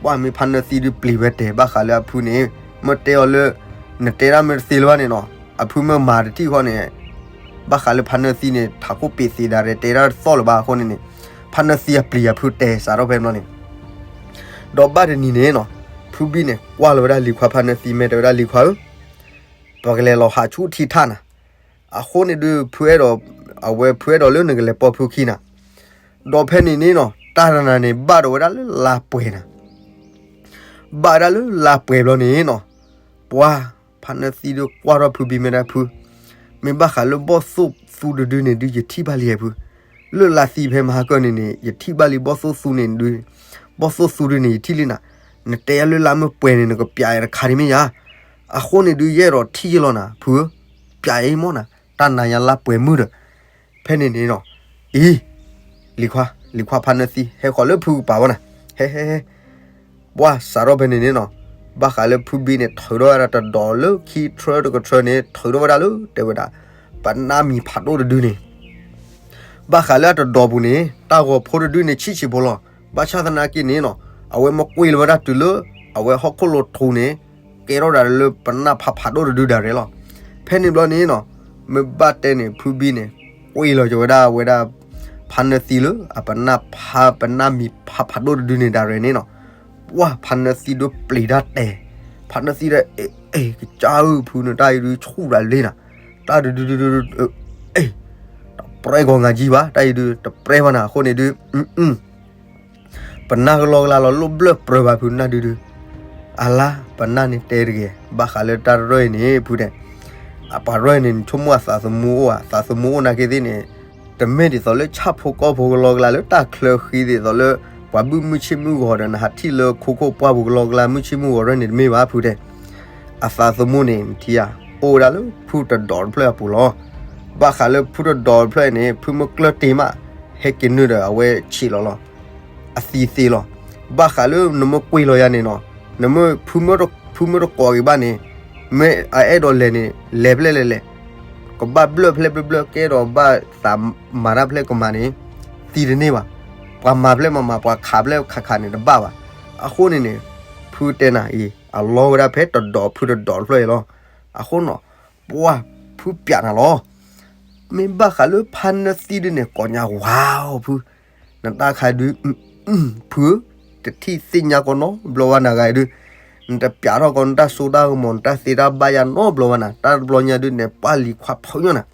ပှၢ်မ့ၢ်ဖါနၢသံဒုးပျံၤဝဲတဲာ်ဘၣ်ဃးလၢအဖုန့ၣ်, မ့ၢ်တဲအီၤလၢ နတဲတၢ်မ့ၢ်တသ့လၢၤဘၣ်န့ၣ်နီၤ, အဖုမ့ၢ်မၤတထံၣ်ဃီန့ၣ်, ဘၣ်ဃးလၢဖါနၢသံန့ၣ် ထးခိၣ်ပ့ၤသ့ဒၣ်ရဲၣ် တဲတၢ်တသီၣ်လၢၤဘၣ်အဃိန့ၣ်န့ၣ်, ဖါနၢသံအပျံၤအဖုတဲာ်စးထီၣ်ဖဲန့ၣ်န့ၣ်, ဒီးဘၣ်တနံၤန့ၣ်နီၤ, ဖုဘံန့ၣ် ကွၢ်လီၤဝဲဒၣ်လံၤခွါဖါနၢသံမဲာ်တဲဝဲဒၣ်လံၤခွါဧၢ ပကလဲၤလီၤဟးဆူထံထၣ်နၤ, အဃိန့ၣ်ဒုး ဖုအဲၣ်ဒိး, အဝဲဖုအဲၣ်ဒိးလၢနကလဲၤပိာ်ဖုခံနၤ, ဒီးဖဲန့ၣ်န့ၣ်နီၤ တၢ်တနၤန့ၣ် ဘၣ်ဒိးဝဲဒၣ်လၢလါပှဲၤနၤ, ဘၣ်ဝဲဒၣ်လၢလါပှဲၤဘျီန့ၣ်နီၤ, ပှၤဖါနၢသံဒုးကွၢ်ထီၣ်ဖုဘံမဲာ်တဲဖု, မ့ၢ်ဘၣ်ဃးလၢဘီၣ်သိၣ်သူတဒုန့ၣ်ဒုး ယထံၣ်ဘၣ်လံဖု, လၢၢ်လါသံဖဲမဟါကၢန့ၣ်န့ၣ် ယထံၣ်ဘၣ်လံဘီၣ်သိၣ်သူန့ၣ်ဒုး, ဘီၣ်သိၣ်သူဒုးန့ၣ် ယထံၣ်လံနၤ, နတဲယၤလၢၢ်လါမ့ၢ်ပှဲၤန့ၣ် နကပျးယၤတခါဒံးမ့ၢ်ယၤ, အဃိန့ၣ်ဒုး ယအဲၣ်ဒိးထံၣ်ယလီၤနၤ ဖုဧၢ, ပျးအံၤမ့ၢ်နၤ, တၢ်နၤယၤလါပှဲၤမုၢ်ဒီး, ဖဲန့ၣ်န့ၣ်နီၤ, အံၤ, လံၤခွါ, လံၤခွါဖါနၢသံ ဟဲဃီၤလၢဖုကပၤဝဲနၤ, ဟဲဟဲဟဲ ပှၢ်စးထီၣ်ဖဲန့ၣ်န့ၣ်နီၤ, ဘၣ်ဃးလၢဖုဘံန့ၣ် ထုးထီၣ်ဝဲဒၣ်တဒီးလၢခံထြၢတကထြၢန့ၣ် ထုးထီၣ်ဝဲဒၣ်လၢ တဲဝဲဒၣ် ပနၢ်မံၤဖးဒိၣ်တဒုန့ၣ်, ဘၣ်ဃးလၢအတဒီးပူၤန့ၣ် တၢ်ဂီၤဖိတဒုန့ၣ် ဆံးဆံးဖိလီၤ. ဘၣ်ဆၣ်သနာ်က့န့ၣ်နီၤ, အဝဲမ့ၢ်ကွံာ်လီၤဝဲဒၣ်တုၤလၢ အဝဲဟီၣ်ခိၣ်လိၤထူန့ၣ် ကဲထီၣ်ဒၣ်လၢပနၢ်ဖးဖးဒိၣ်တဒုဒၣ်ရဲၣ်လီၤ. ဖဲန့ၣ်ဘျီန့ၣ်နီၤ, မ့ၢ်ဘၣ်တဲန့ၣ် ဖုဘံန့ၣ် ကွံာ်လီၤက့ၤဝဲဒၣ်ဝဲဒၣ် ဖါနၢသံလၢ အပနၢ်ဖး ပနၢ်မံၤဖးဖးဒိၣ်တဒုန့ၣ်ဒၣ်ရဲၣ်န့ၣ်နီၤ, ပှၢ်ဖါနၢသံဒုးပျံၤတၢ်တဲာ်, ဖါနၢသံဒီး အ့ အ့ ကစၢ်ဧၢ ဖုန့ၣ် တၢ်အံၤဒုးဆူၣ်ဒၣ်လံနၤ, တၢ်ဒုးဒုးဒုးဒုး အ့ တပြဲၢ်ဂီၤငါကံဘၣ်, တၢ်အံၤဒုးတပြဲၢ်ဘၣ်နၤ, အဃိန့ၣ်ဒုး ပနၢ်ကလီကလါလီၤ လိၣ်ဘျၢၣ်ပြၢဘၣ်ဖုနၢ်ဒုးဒုး, အလါ ပနၢ်န့ၣ်တဲတဂ့ၤ ဘၣ်ဃးလၢတၢ်တရၢၣ်အံၤန့ၣ် ဖုတဲ, အပှၤရၢၢ်န့ၣ် နဆိကမိၣ်အသးသမူအိၣ်ဧါ, သးသမူအိၣ်နာ်က့သ့ၣ်န့ၣ်, တမ့ၢ်ဒ်သိးလၢဆၣ်ဖိကီၢ်ဖိကလီကလါလၢတၢ်ချၢဃံဒ်သိးလၢ ပှၤဘုၣ်မုၢ်ဆ့ၣ်မုၢ်ဂီၤဒီး နဟးထံၣ်လၢခိခိၣ်ပှၢ်ပူၤကလီကလါ မုၢ်ဆ့ၣ်မုၢ်ဂီၤရၢၢ်န့ၣ်တမ့ၢ်ဘၣ်ဖုတဲ, အသးသမူန့ၣ် နထံၣ်ဧါ, အိၣ်ဝဲဒၣ်လၢဖုတဒီးတဖျၢၣ်အပူၤလီၤ. ဘၣ်ဃးလၢဖုတဒီးတဖျၢၣ်အံၤန့ၣ် ဖုမ့ၢ်ကျၢၢ်တ့ၢ်မး ဟဲက့ၤနုာ်ဒီးအဝဲဆံးလီၤလီၤ. အသံသ့လီၤ. ဘၣ်ဃးလၢနမ့ၢ်ကွံာ်လီၤယၤန့ၣ်နီၤ, နမ့ၢ် ဖုမ့ၢ်တကိးက့ၤဘၣ်န့ၣ်, မ့ၢ်အအဲၣ်ဒိးလဲၤန့ၣ် လဲၤဖဲလဲၣ်လဲၤလဲၤ, ကဘၣ်ဘျၢၣ်ဖဲလဲၣ်ဘျၢၣ်ဘျၢၣ် ကအဲၣ်ဒိးဘၣ်သးမၤတၢ်ဖဲလဲၣ်ကမၤန့ၣ် သံတန့ၢ်ဘၣ်. ပှၤမၤဖဲလဲၣ်မၤမၤ ပှၤခးဖဲလဲၣ်ခးခးန့ၣ်တဘၣ်ဘၣ်. အဃိန့ၣ်န့ၣ် ဖုတဲနၤအံၤ အလီဝဲဒၣ်ဖဲတဒီးဖုတဒီးတဖျၢၣ်အံၤလီၤ. အဃိနီၤ, ပှၢ်ဖုပျးနၤလီၤ. မ့ၢ်ဘၣ်ဃးလၢဖါနၢသံဒုန့ၣ် ကိးညါဝါအီၤဖု, နတၢ်ခါဒု ဖုဧၢ, တထံၣ်သ့ၣ်ညါကီးနီတဘျီဘၣ်နၤဂၤအံၤဒု, နတပျးထီၣ်ကီးနတၢ်စိတၢ်ကမီၤ နတၢ်သ့တၢ်ဘၣ်ယၤနီတဘျီဘၣ်နၤ, တၢ်တဘျီညါဒုန့ၣ် ပှၢ်လံၤခွါဖီညါနၤ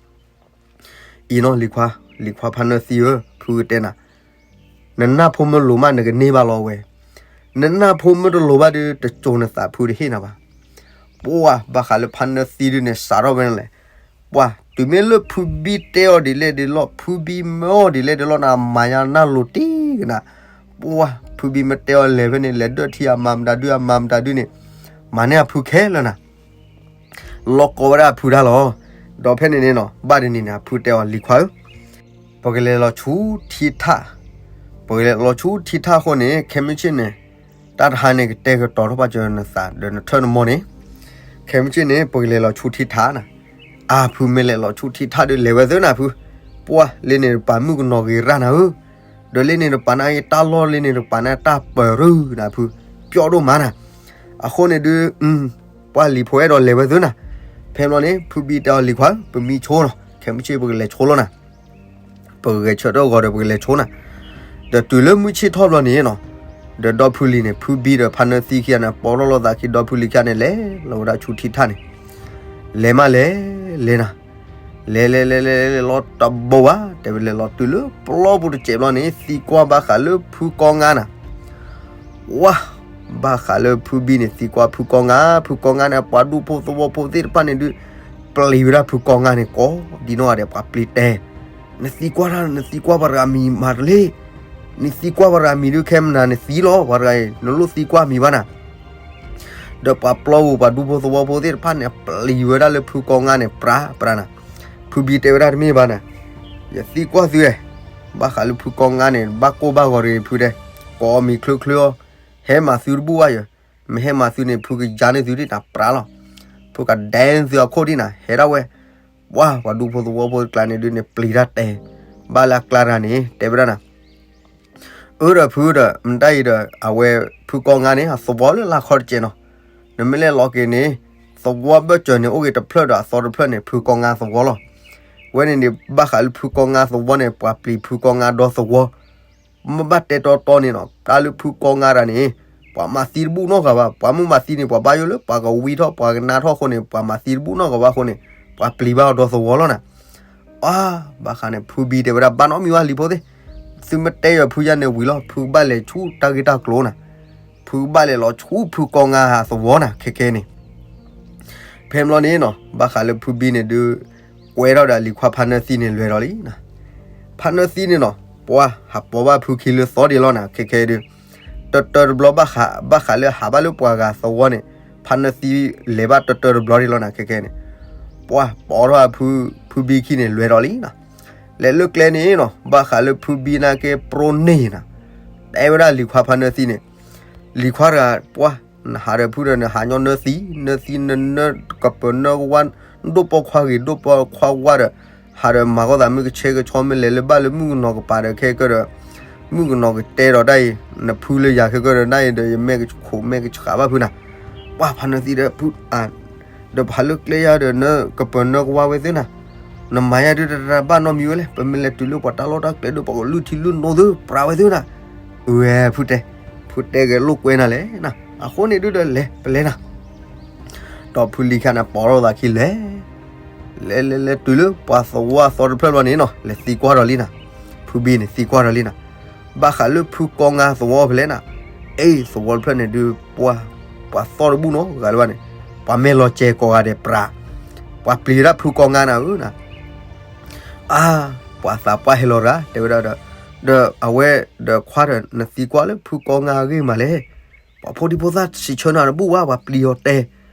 အံၤနီၤ လံၤခွါ, လံၤခွါဖါနၢသံဧၢ, ဖုကတဲနၤ, နနၢ်ဖိမ့ၢ်လိၤမး နကန့ၢ်ဘၣ်လီၤဝဲ. နနၢ်ဖိမ့ၢ်တလိၤဘၣ်ဒု တစိၤနသးဖုတဟ့ၣ်နၤဘၣ်. ပှၢ်ဘၣ်ဃးလၢဖါနၢသံဒုန့ၣ် စးထီၣ်ဝဲန့ၣ်လဲၣ်. ပှၢ်တုၤမ့ၢ်လၢဖုဘံတဲအီၤဒ်လဲၣ်ဒ်လဲၣ်, ဖုဘံမၢအီၤဒ်လဲၣ်ဒ်လဲၣ်နၤ မၤညါနၢ်လိၤတံၢ်ကနၤ. ပှၢ်ဖုဘံမ့ၢ်တဲအီၤလဲၤဖဲန့ၣ် လဲၤဒၢၣ်ထံအမၤမတၤဒု အမၤမတၤဒုန့ၣ်, မၤန့ၢ်အဖုခဲလၢာ်နၤ လီၤကိးဝဲဒၣ်အဖုတၢ်လီၤ. ဒီးဖဲန့ၣ်န့ၣ်နီၤ ဘၣ်တနံၤန့ၣ် အဖုတဲအီၤ လံၤခွါဧၢ, ပကလဲၤလီၤဆူထံထၣ်, ပကလဲၤလီၤဆူထံထၣ်အဃိန့ၣ် ခဲမုၢ်ဆ့ၣ်န့ၣ် တၢ်တဟါန့ၣ် ကတဲာ်ကတီၤထီၣ်ပာ်စၢၤနသးဒီးနထၢၣ်နမီၢ်န့ၣ်, ခဲမုၢ်ဆ့ၣ်န့ၣ် ပကလဲၤလီၤဆူထံထၣ်နၤ. အါ ဖုမ့ၢ်လဲၤလီၤဆူထံထၣ်ဒီး လဲၤဝဲသ့နၤဖု, ပှၢ်လၢန့ၣ်တပၤမုၣ်ကနီၤဂ့ၤရၣ်နၤဧၢ, ဒီးလၢန့ၣ်တပၤန့ၣ် တၢ်လီၢ်လၢန့ၣ်တပၤန့ၣ် တၢ်ပၢၤရူၢ်နၤဖု, ပျီဒိၣ်မးနၤ. အဃိန့ၣ်ဒု ပှၢ်လံၤဖိအဲၣ်ဒိးလဲၤဝဲသ့နၤ, ဖဲဘျီန့ၣ် ဖုဘံတဲအီၤ လံၤခွါဧၢ, ပမံဆိနီၤ, ခဲမုၢ်ဆ့ၣ်ပကလဲၤဆိလီၤနၤ. ပကဂဲၤဆၢထၢၣ်ဂီၤဒီးပကလဲၤဆိနၤ. ဒီးတုၤလၢမုၢ်ဆ့ၣ်ထီၣ်ဘျီန့ၣ်နီၤ, ဒီးဒီဖုလံၤန့ၣ် ဖုဘံဒီးဖါနၢသံခံဂၤန့ၣ် ပိာ်ထီၣ်လိာ်သးခံ ဒီဖုလံၤခံဂၤန့ၣ် လဲၤလီၤဝဲဒၣ်ဆူထံထၣ်န့ၣ်, လဲၤမးလဲၤ လဲၤနၤ, လဲၤလဲၤလဲၤလဲၤလဲၤလီၤတဘိဘၣ် တဲဝဲလဲၤလီၤတုၤလၢပျီပူၤတစဲးဘျီန့ၣ် သံကွၢ်ဘၣ်ဃးလၢဖုကီငါနၤ ဝါ, ဘၣ်ဃးလၢဖုဘံန့ၣ် သံကွၢ်ဖုကီငါ, ဖုကီငါန့ၣ် ပှၤဒူဖိသဝီဖိသ့ၣ်တဖၣ်န့ၣ်ဒုး ပျံၤဝဲဒၣ်ဖုကီငါန့ၣ် ကိးဒံနီၢ်ဂၤဒဲး ပှၤပျံၤတဲ, နသံကွၢ်တၢ် နသံကွၢ်ပှၤတဂၤမံၤမးတလ့, နသံကွၢ်ပှၤတဂၤမံၤဒုး ခဲမနၤနသံလီၤ ပှၤတဂၤအံၤ နလိၣ်သံကွၢ်မံၤဘၣ်နၤ ဒီးပှၤပျီပူၤ ပှၤဒူဖိသဝီဖိသ့ၣ်တဖၣ်န့ၣ် ပျံၤဝဲဒၣ်လၢဖုကီငါန့ၣ် ပြးပြးနၤ, ဖုဘံတဲဝဲဒၣ်တမ့ၢ်ဘၣ်နၤ, ယသံကွၢ်သုဧါ, ဘၣ်ဃးလၢဖုကီငါန့ၣ် ဘၣ်ကိၢ်ဘၣ်ဂီၤတဂ့ၤဖုတဲ, ကိးမံၤချုးချုးအီၤ, ဟဲမၤသုတဘူၣ်ဘၣ်ယၤ, မ့ၢ်ဟဲမၤသုန့ၣ် ဖုကယါန့ၢ်သုဒ်နၤပြးလီၤ, ဖုကဒဲသုအခိၣ်ဒ်နၤ ဟဲဒၣ်ဝဲ, ပှၢ်ပှၤဒူဖိသဝီဖိတကျါန့ၣ်ဒုးန့ၣ် ပျံၤတၢ်တဲ, ဘၣ်လၢအကျါတဂၤန့ၣ် တဲဝဲဒၣ်နၤ အၢဒီးဖုဒီး မတၤအံၤဒီး အဝဲဖုကီငါန့ၣ် အသဝီလၢလၢခီတကဲးနီၤ, နမ့ၢ်လဲၤလီၤက့ၤန့ၣ် သဝီဘၢၣ်စၢၤန့ၣ် အိၣ်က့ၤတဖျၢၣ်ဒီးအသီတဖျၢၣ်န့ၣ် ဖုကီငါသဝီလီၤ, ဝဲန့ၣ်န့ၣ် ဘၣ်ဃးလၢဖုကီငါသဝီန့ၣ် ပှၤပျံၤဖုကီငါဒီသဝီ မ့ၢ်ဘၣ်တဲတီတီန့ၣ်နီၤ တၢ်လၢဖုကီငါတဂၤန့ၣ် ပှၤမၤသံတဘူၣ်နီတဂၤဘၣ်, ပှၤမ့ၢ်မၤသံန့ၣ် ပှၤဘၣ်ယိၣ်လၢပှၤကဝံထီၣ် ပှၤကနါထီၣ်အဃိန့ၣ် ပှၤမၤသံတဘူၣ်နီတဂၤဘၣ်အဃိန့ၣ် ပှၤပျံၤဘၣ်အီၤဒီသဝီလီၤနၤ, အါ ဘၣ်ဃးန့ၣ် ဖုဘံတဲဝဲဒၣ် ဘၣ်နီတမံၤဘၣ်လံၤဖိသ့ၣ်, သုမ့ၢ်တဲယၤဖုယါန့ၣ်ဝံၤလီၤ, ဖုကဘၣ်လဲၤဆူတၢ်ဂ့ၢ်တၢ်ကျိၤနၤ, ဖုကဘၣ်လဲၤလီၤဆူဖုကီငါသဝီနၤ ခဲခဲန့ၣ် ဖဲဘျီန့ၣ်နီၤ ဘၣ်ဃးလၢဖုဘံန့ၣ်ဒုး ကွဲထီၣ်ဒီးလံၤခွါဖါနၢသံန့ၣ် လဲၤဒီးလံနၤ, ဖါနၢသံန့ၣ်နီၤ ပှၢ်ဟးပိာ်ဘၣ်ဖုခံလၢသီဒံးလီၤနၤ ခဲခဲဒုး, တၢတၢတဘျီ ဘၣ်ဃးလၢဟးဘၣ်လၢပှၤဂၤသဝီန့ၣ်, ဖါနၢသံလဲၤဘၣ်တၢတၢတဘျီဒံးလီၤနၤ ခဲခဲန့ၣ်, ပှၢ်ပိာ်ထီၣ်ဖုဘံခံန့ၣ် လဲၤဒီးလံနီၤ. လဲၤလၢကျဲန့ၣ်နီၤ ဘၣ်ဃးလၢဖုဘံနာ်က့ ပြိန့ၢ်နၤ, တဲဝဲဒၣ်လံၤခွါဖါနၢသံန့ၣ်, လံၤခွါတဂၤ ပှၢ် နဟးဒီးဖုဒီး နဟးညီနၢသံ, နၢသံနနၢ ကပၢၤနၢကဝါ, ဒိၣ်ပိာ်ခွါဂ့ၤ ဒိၣ်ပိာ်ခွါဝါဒီး, ဟးဒီးမၤကီၢ်သးမုၢ်ကဆှဲကဆှီ မ့ၢ်လဲၤလၢဘၣ်လၢမုၣ်ကနီၤကပၤဒီး ခဲကဒီး, မုၣ်ကနီၤကတဲဒီးတၢ်အံၤ, နဖုလၢယၤခဲကဒီး နၢ်အံၤဒီး ယမဲာ်ကခိၣ်မဲာ်ကဆှးဘၣ်ဖုနၤ. ပှၢ်ဖါနၢသံဒီး ဖု ဒီးဖးလၢကျဲယၤဒီး နကပၢၤနၢကဝါဝဲသ့ၣ်နၤ, နမၤယၤဒုးတရၢဘၣ်နီတမံၤဝဲလဲၣ်, ပမ့ၢ်လဲၤတုၤလၢပှၤတၢ်လီၢ်တၢ်ကျဲဒီး ပှၤကလုၢ်ထံလုၢ်နိသ့ၣ်ပြးဝဲသ့ၣ်နၤ. ဝဲဖုတဲ, ဖုတဲကဲလိာ်ကွဲနၤလဲၣ်နၤ, အဃိန့ၣ်ဒုးဒီးလဲၤပလဲၤနၤ. ဒီးဖုလံၤခါန့ၣ် ပိာ်ထီၣ်သးခံလဲၤ, လဲၤလဲၤလဲၤတုၤလၢပှၤသဝီအသီတဖျၢၣ်ဘျီန့ၣ်နီၤ လဲၤသံကွၢ်ဒီးလံနၤ, ဖုဘံန့ၣ်သံကွၢ်ဒီးလံနၤ, ဘၣ်ဃးလၢဖုကီငါသဝီဖဲလဲၣ်နၤ, အ့ သဝီတဖျၢၣ်န့ၣ်ဒုး ပှၤသီၣ်တဘူၣ်နီတဂၤလၢၤဘၣ်န့ၣ်, ပှၤမဲာ်လီၤစဲၤကိးဂၤဒဲးပြး, ပှၤပျံၤဒၣ်ဖုကီငါနၤဧၢနၤ. အါ, ပှၤသးပှၢ်ဟဲလီၤတဂၤ တဲဝဲဒၣ်ဒီး, ဒီးအဝဲဒီးခွါဒီး နသံကွၢ်လၢဖုကီငါအဂ့ၢ်မးလဲၣ်, ပှၤဖိဒံဖိသၣ်စံးဆၢနၤတဘူၣ်ဘၣ် ပှၤပျံၤအီၤတဲ,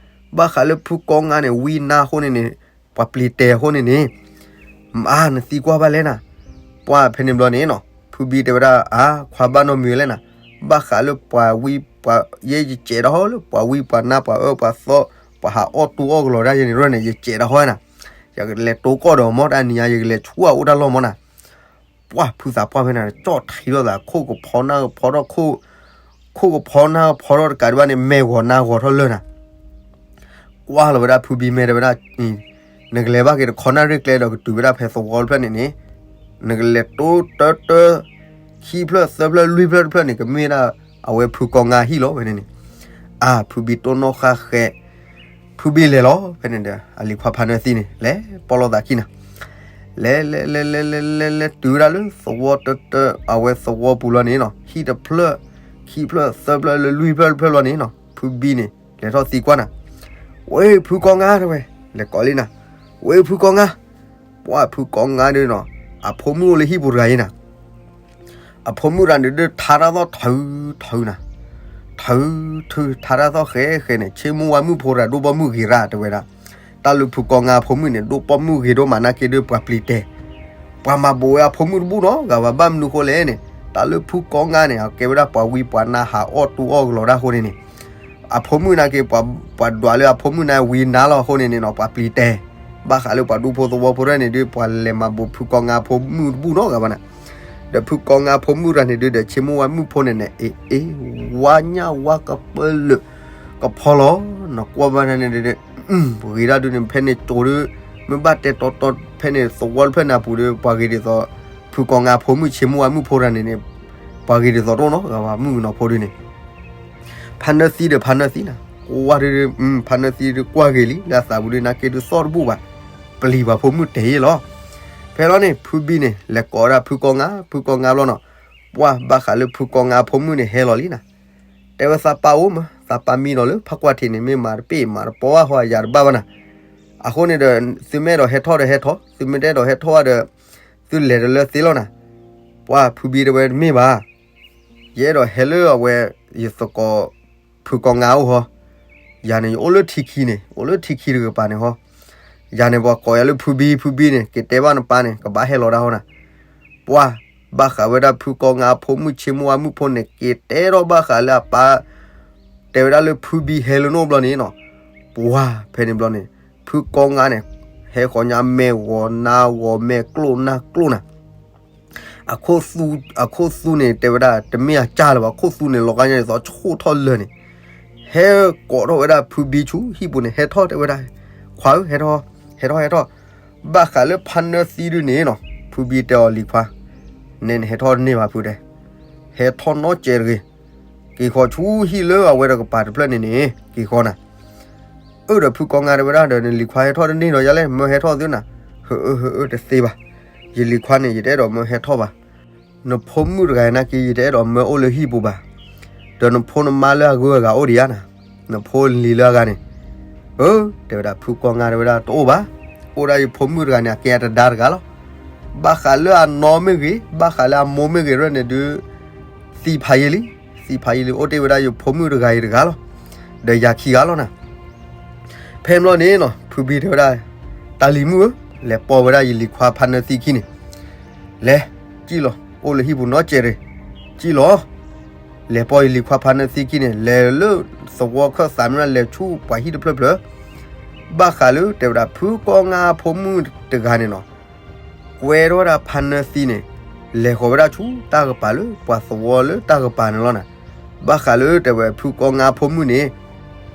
ဘၣ်ဃးလၢဖုကီငါန့ၣ် ဝံနါအဃိန့ၣ်န့ၣ်, ပှၤပျံၤတဲအဃိန့ၣ်န့ၣ်, မ့ၢ်နသံကွၢ်ဘၣ်လဲၣ်နၤ, ပှၢ်ဖဲန့ၣ်ဘျီန့ၣ်နီၤ ဖုဘံတဲဝဲဒၣ် အါ ခွါဘၣ်နီတမံၤဝဲလဲၣ်နၤ, ဘၣ်ဃးလၢပှၤဝံပှၤယဲယစဲးတၢ်ဟီလၢပှၤဝံပှၤနါပှၤအၢပှၤသီ, ပှၤဟးအီၣ်တူအီၣ်ကလီၤဒၣ်ယဲန့ၣ်ရၢၢ်န့ၣ် ယစဲးတၢ်ဟီနၤ, ယကလဲၤတိကီၢ်ဒီးမ့ၢ်တၢ်နံၤညါ ယကလဲၤဆူအအိၣ်တၢ်လီၢ်မ့ၢ်နၤ. ပှၢ်ဖုသးပှၢ်ဖဲန့ၣ် ကၠီၣ်ထံထီၣ်သး ခိၣ်ကဖီနၢ်ကဖီထီၣ်, ခိၣ်ကဖီနၢ်ကဖီထီၣ်တကးဒံးဘၣ်န့ၣ် မဲာ်ဂီၤနါဂီၤထီၣ်လၢာ်နၤ, ကွၢ်လီၤဝဲဒၣ်ဖုဘံမဲာ်တဲဝဲဒၣ်, နကလဲၤဘၣ်က့ၤတခီနၣ်ရံၣ်ကျဲဒီးကတုၤဝဲဒၣ်ဖဲသဝီတဖျၢၣ်န့ၣ်န့ၣ်, နကလဲၤတိတၢတၢ, ခံဖျၢၣ်သၢဖျၢၣ်လွံၢ်ဖျၢၣ်တဖျၢၣ်န့ၣ် ကမ့ၢ်ဒၣ်အဝဲဖုကီငါဟံၣ်လီၤဝဲန့ၣ်န့ၣ်, အါ ဖုဘံတိၢ်နီၣ်ဃာ်ဃဲ ဖုဘံလဲၤလီၤ ဖဲန့ၣ်ဒီး အလံၤခွါဖါနၢသံန့ၣ် လဲၤပိာ်လီၤသးခံနၤ, လဲၤလဲၤလဲၤလဲၤလဲၤလဲၤလဲၤတုၤဝဲဒၣ်လၢသဝီတၢတၢ အဝဲသဝီပူၤလီၤန့ၣ်နီၤ ဟံၣ်တဖျၢၣ်, ခံဖျၢၣ်သၢဖျၢၣ်လၢလွံၢ်ဖျၢၣ်တဖျၢၣ်လီၤန့ၣ်နီၤ ဖုဘံန့ၣ် လဲၤထီၣ်သံကွၢ်နၤ, ဝဲဖုကီငါတဲဝဲ, လဲၤကိးလံနၤ, ဝဲဖုကီငါ, ပှၢ်ဖုကီငါဒုးနီၤ အဖိမုၣ်အိၣ်လၢဟံၣ်ပူၤတဂၤအံၤနၤ အဖိမုၣ်တဂၤန့ၣ်ဒုးထါတၢ်သီၣ်ထုးထုးနၤ, ထုးထုးထါတၢ်သီၣ်ဃဲဃဲန့ၣ် ဆ့မိၢ်ဝါမုၣ်ဖိတဂၤဒိၣ်ဘီမုၢ်ဂ့ၤရၣ်တဲဝဲဒၣ်, တၢ်လၢဖုကီငါအဖိမုၣ်န့ၣ် ဒိၣ်ဘီမုၢ်ဂ့ၤဒိၣ်မးနာ်က့ဒုးပှၤပျံၤတဲ, ပှၤမၤဘူးဝဲအဖိမုၣ်တဘူၣ်နီတဂၤဘၣ် ဘၣ်မနုၤဃိလဲၣ်န့ၣ် တၢ်လၢဖုကီငါန့ၣ် အကဲဝဲဒၣ်ပှၤဝံပှၤနါဟးအီၣ်တူအီၣ်ကလီၤဒၣ်အဃိန့ၣ်န့ၣ် အဖိမုၣ်နာ်က့ ပှၤဒွးလၢအဖိမုၣ်န့ၣ်ဝံနါလီၤအဃိန့ၣ်န့ၣ်နီၤ ပှၤပျံၤတဲ, ဘၣ်ဃးလၢပှၤဒူဖိသဝီဖိတဖၣ်န့ၣ်ဒုး ပှၤလဲၤမၤဘူးဖုကီငါအဖိမုၣ်တဘူၣ်နီတဂၤဘၣ်နၤ, ဒီးဖုကီငါအဖိမုၣ်တဂၤန့ၣ်ဒုးဒီး ဆ့မိၢ်ဝါမုၣ်ဖိန့ၣ်န့ၣ် အ့ၣ်အ့ၣ် ဝါညၣ်ဝါကပၢလၢာ် ကဖီလီၤ, နကွၢ်ဘၣ်န့ၣ်ဒုး ဂ့ၤဒၣ်ဒုးန့ၣ် ဖဲန့ၣ်ကၠိဒုး မ့ၢ်ဘၣ်တဲတီတီဖဲန့ၣ် သဝီတဖျၢၣ်န့ၣ်အပူၤဒီး ပှၤဂ့ၤဒ်သိး ဖုကီငါအဖိမုၣ်ဆ့မိၢ်ဝါမုၣ်ဖိတဂၤန့ၣ်န့ၣ် ပှၤဂ့ၤဒ်သိးတအိၣ်နီတဂၤဘၣ် မုၣ်ကနီၤဖိဒုးန့ၣ် ဖါနၢသံဒီးဖါနၢသံနၤ ကွၢ်ဒုး ဖါနၢသံဒုးကွၢ်ဂ့ၤလံ လၢအသးပူၤဒုး နာ်က့ဒုးသီၣ်တဘူၣ်ဘၣ်, ပျံၤပှၤဖိမုၣ်တဲာ်ယ့ၣ်လီၤ. ဖဲလီၤန့ၣ် ဖုဘံန့ၣ် လဲၤကိးဝဲဒၣ်ဖုကီငါ ဖုကီငါဘျီနီၤ, ပှၢ်ဘၣ်ဃးလၢဖုကီငါအဖိမုၣ်န့ၣ် ဟဲလီၤလံနၤ, တဲဝဲသးပၢ်အိၣ်မး သးပၢ်မံနီၤလၢဖးကွၢ်ထံးန့ၣ် မ့ၢ်မၤတပ့ၢ်မၤတပီဘၣ်ဟီ ယၤတဘၣ်ဘၣ်နၤ, အဃိန့ၣ်ဒီး သုမ့ၢ်အဲၣ်ဒိးဟဲထီၣ်ဒီးဟဲထီၣ် သုမ့ၢ်တအဲၣ်ဒိးဟဲထီၣ်ဒီး သုလဲၤဒီးလၢသ့လီၤနၤ, ပှၢ်ဖုဘံတဲဝဲတမ့ၢ်ဘၣ် ယအဲၣ်ဒိးဟဲလၢအဝဲ ယသကိး ဖုကီငါအိၣ်ဟီ, ယၤန့ၣ် ယအိၣ်လၢထံခံန့ၣ် အိၣ်လၢထံခံတကပၤန့ၣ်ဟီ, ယၤန့ၣ် ပှၤကိးယၤလၢဖုဘံ ဖုဘံန့ၣ် က့ၤတဲဘၣ်နပၢ်န့ၣ် ကဘၣ်ဟဲလီၤဒၣ်ဟီနၤ, ပှၢ်ဘၣ်ဃးဝဲဒၣ်ဖုကီငါအဖိမုၣ်ဆ့မိၢ်ဝါမုၣ်ဖိန့ၣ် က့ၤတဲထီၣ်ဘၣ်ဃးလၢအပၢ် တဲဝဲဒၣ်လၢဖုဘံဟဲလၢနအိၣ်ဘျီန့ၣ်နီၤ, ပှၢ်ဖဲန့ၣ်ဘျီန့ၣ် ဖုကီငါန့ၣ် ဟဲဃီၤညါမဲာ်ဂီၤနါဂီၤမဲာ်ကျိၣ်နါကျိၣ်နၤ အခိၣ်သူန့ၣ် တဲဝဲဒၣ် တမ့ၢ်အကၢ်လၢၤဘၣ် ခိၣ်သူန့ၣ် လီၤဂာ်ညါဒ်သိးဆိၣ်ထီၣ်လၢာ်န့ၣ်, ဟဲကိးထီၣ်ဝဲဒၣ်ဖုဘံဆူဟံၣ်ပူၤန့ၣ် ဟဲထီၣ်တဲဝဲဒၣ်, ခွါဧၢ ဟဲထီၣ်, ဟဲထီၣ် ဟဲထီၣ်, ဘၣ်ဃးလၢဖါနၢသံဒုန့ၣ်နီၤ ဖုဘံတဲအီၤလံၤခွါ, နဲန့ၣ်ဟဲထီၣ်တန့ၢ်ဘၣ်ဖုတဲ, ဟဲထီၣ်နီတစဲးတဂ့ၤ, က့ၤဃီၤဆူဟံၣ်လၢအဝဲတကပၤတဖျၢၣ်န့ၣ်န့ၣ် က့ၤဃီၤနၤ အၢၣ်ဒီးဖုကီငါတဲဝဲဒၣ်ဒီး နလံၤခွါဟဲထီၣ်တန့ၢ်ဒီးယၤလဲၣ် မၢဟဲထီၣ်သုနၤ, ဟၢအၢ ဟၢအၢ တသ့ဘၣ်, ယလံၤခွါန့ၣ် ယတအဲၣ်ဒိးမၢဟဲထီၣ်ဘၣ်, နဖိမုၣ်တဂၤနာ်က့ ယတအဲၣ်ဒိးမၢအိၣ်လၢဟံၣ်ပူၤဘၣ်, ဒီးနဖိနမါလၢအဂုၤအဂၤအိၣ်ဒံးဧါနၤ, နဖိလံၤလၢအဂၤန့ၣ်, အၢ တဲဝဲဒၣ် ဖုကီငါတဲဝဲဒၣ် တအိၣ်ဘၣ်, အိၣ်ဒၣ်ယဖိမုၣ်တဂၤန့ၣ် အကဲအတဒါတဂၤလီၤ, ဘၣ်ဃးလၢအနီၢ်မ့ၢ်ဂ့ၤ, ဘၣ်ဃးလၢအမိၢ်မ့ၢ်ဂ့ၤရဲၣ်န့ၣ်ဒုး သံဖးယံာ်လံ, သံဖးယံာ်လံ အိၣ်တ့ၢ်ဝဲဒၣ်ယဖိမုၣ်တဂၤအံၤတဂၤလီၤ, ဒီးယၤခံဂၤလီၤနၤ. ဖဲန့ၣ်ဘျီန့ၣ်နီၤ ဖုဘံတဲဝဲဒၣ်, တၢ်လံၤမုၣ်ဧၢ, လဲၤပိာ်ဝဲဒၣ်ယလံၤခွါဖါနၢသံခံန့ၣ်, လဲၤ, စံၣ်လီၤ, အိၣ်လၢဟံၣ်ပူၤနီတစဲးတဂ့ၤ, စံၣ်လီၤ. လဲၤပိာ်ယလံၤခွါဖါနၢသံခံန့ၣ် လဲၤလၢသဝီခၢၣ်သးမ့ၢ်လဲၤဆူပှၤဟံၣ်တဖျၢၣ်ဖျၢၣ်, ဘၣ်ဃးလၢတဲဝဲဒၣ် ဖုကီငါဖိမုၣ်တဂၤန့ၣ်နီၤ ကွဲထီၣ်ဝဲဒၣ်ဖါနၢသံန့ၣ်, လဲၤဃီၤဝဲဒၣ်ဆူတၢ်ကပၤလၢပှၤသဝီလၢတၢ်ကပၤန့ၣ်လီၤနၤ. ဘၣ်ဃးလၢတဲဝဲဖုကီငါဖိမုၣ်န့ၣ်,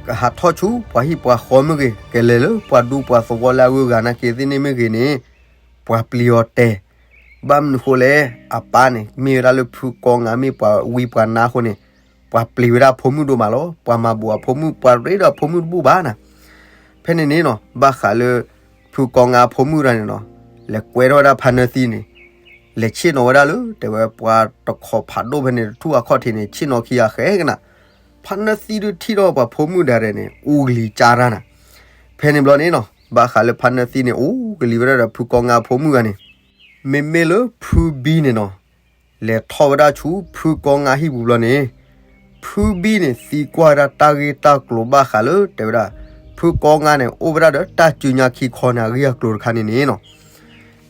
ကဟးထီၣ်ဆူပှၤဟံၣ်ပှၤဃီမ့ၢ်ဂ့ၤ, ကလဲၤလၢပှၤဒူပှၤသဝီလၢအဂုၤအဂၤနာ်က့သ့ၣ်န့ၣ်မ့ၢ်ဂ့ၤန့ၣ်, ပှၤပျံၤအီၤတဲာ်, ဘၣ်မနုၤဃိလဲၣ်, အပၢ်န့ၣ် မ့ၢ်ဝဲဒၣ်လၢဖုကီငါမ့ၢ်ပှၤဝံပှၤနါအဃိန့ၣ်, ပှၤပျံၤဝဲဒၣ်အဖိမုၣ်ဒိၣ်မးလီၤ, ပှၤမၤဘူးအဖိမုၣ် ပှၤရ့ဒီးအဖိမုၣ်တဘူၣ်ဘၣ်နၤ. ဖဲန့ၣ်န့ၣ်နီၤ ဘၣ်ဃးလၢ ဖုကီငါဖိမုၣ်တဂၤန့ၣ်နီၤ, လဲၤကွဲထီၣ်ဝဲဒၣ်ဖါနၢသံန့ၣ်, လဲၤဆ့ၣ်နီၤဝဲဒၣ်လၢ တဲဝဲပှၤတခီဖးဒိၣ်ဖဲန့ၣ် တထူၣ်အခီၣ်ထံးန့ၣ် ဆ့ၣ်နီၤခံဂၤဃဲကနၤ. ဖါနၢသံဒုးထံၣ်ထီၣ်ပှၤဖိမုၣ်ဒၣ်ရဲၣ်န့ၣ် အူကလံၤကၢ်တၢ်နၤ. ဖဲန့ၣ်ဘျီန့ၣ်နီၤ ဘၣ်ဃးလၢဖါနၢသံန့ၣ် အူကလံၤဝဲဒၣ်ဒီးဖုကီငါဖိမုၣ်ဂၤန့ၣ်, မ့မ့ၢ်လၢဖုဘံန့ၣ်နီၤ လဲၤထီၣ်ဝဲဒၣ်ဆူဖုကီငါဟံၣ်ပူၤဘျီန့ၣ်, ဖုဘံန့ၣ်သံကွၢ်ဝဲဒၣ်တၢ်ဂ့ၢ်တၢ်ကျိၤဘၣ်ဃးလၢ တဲဝဲဒၣ် ဖုကီငါန့ၣ် အိၣ်ဝဲဒၣ်ဒီးတၢ်စုညါခံခီန့ၣ် အဂ့ၢ်အကျိၤတခါန့ၣ်န့ၣ်နီၤ.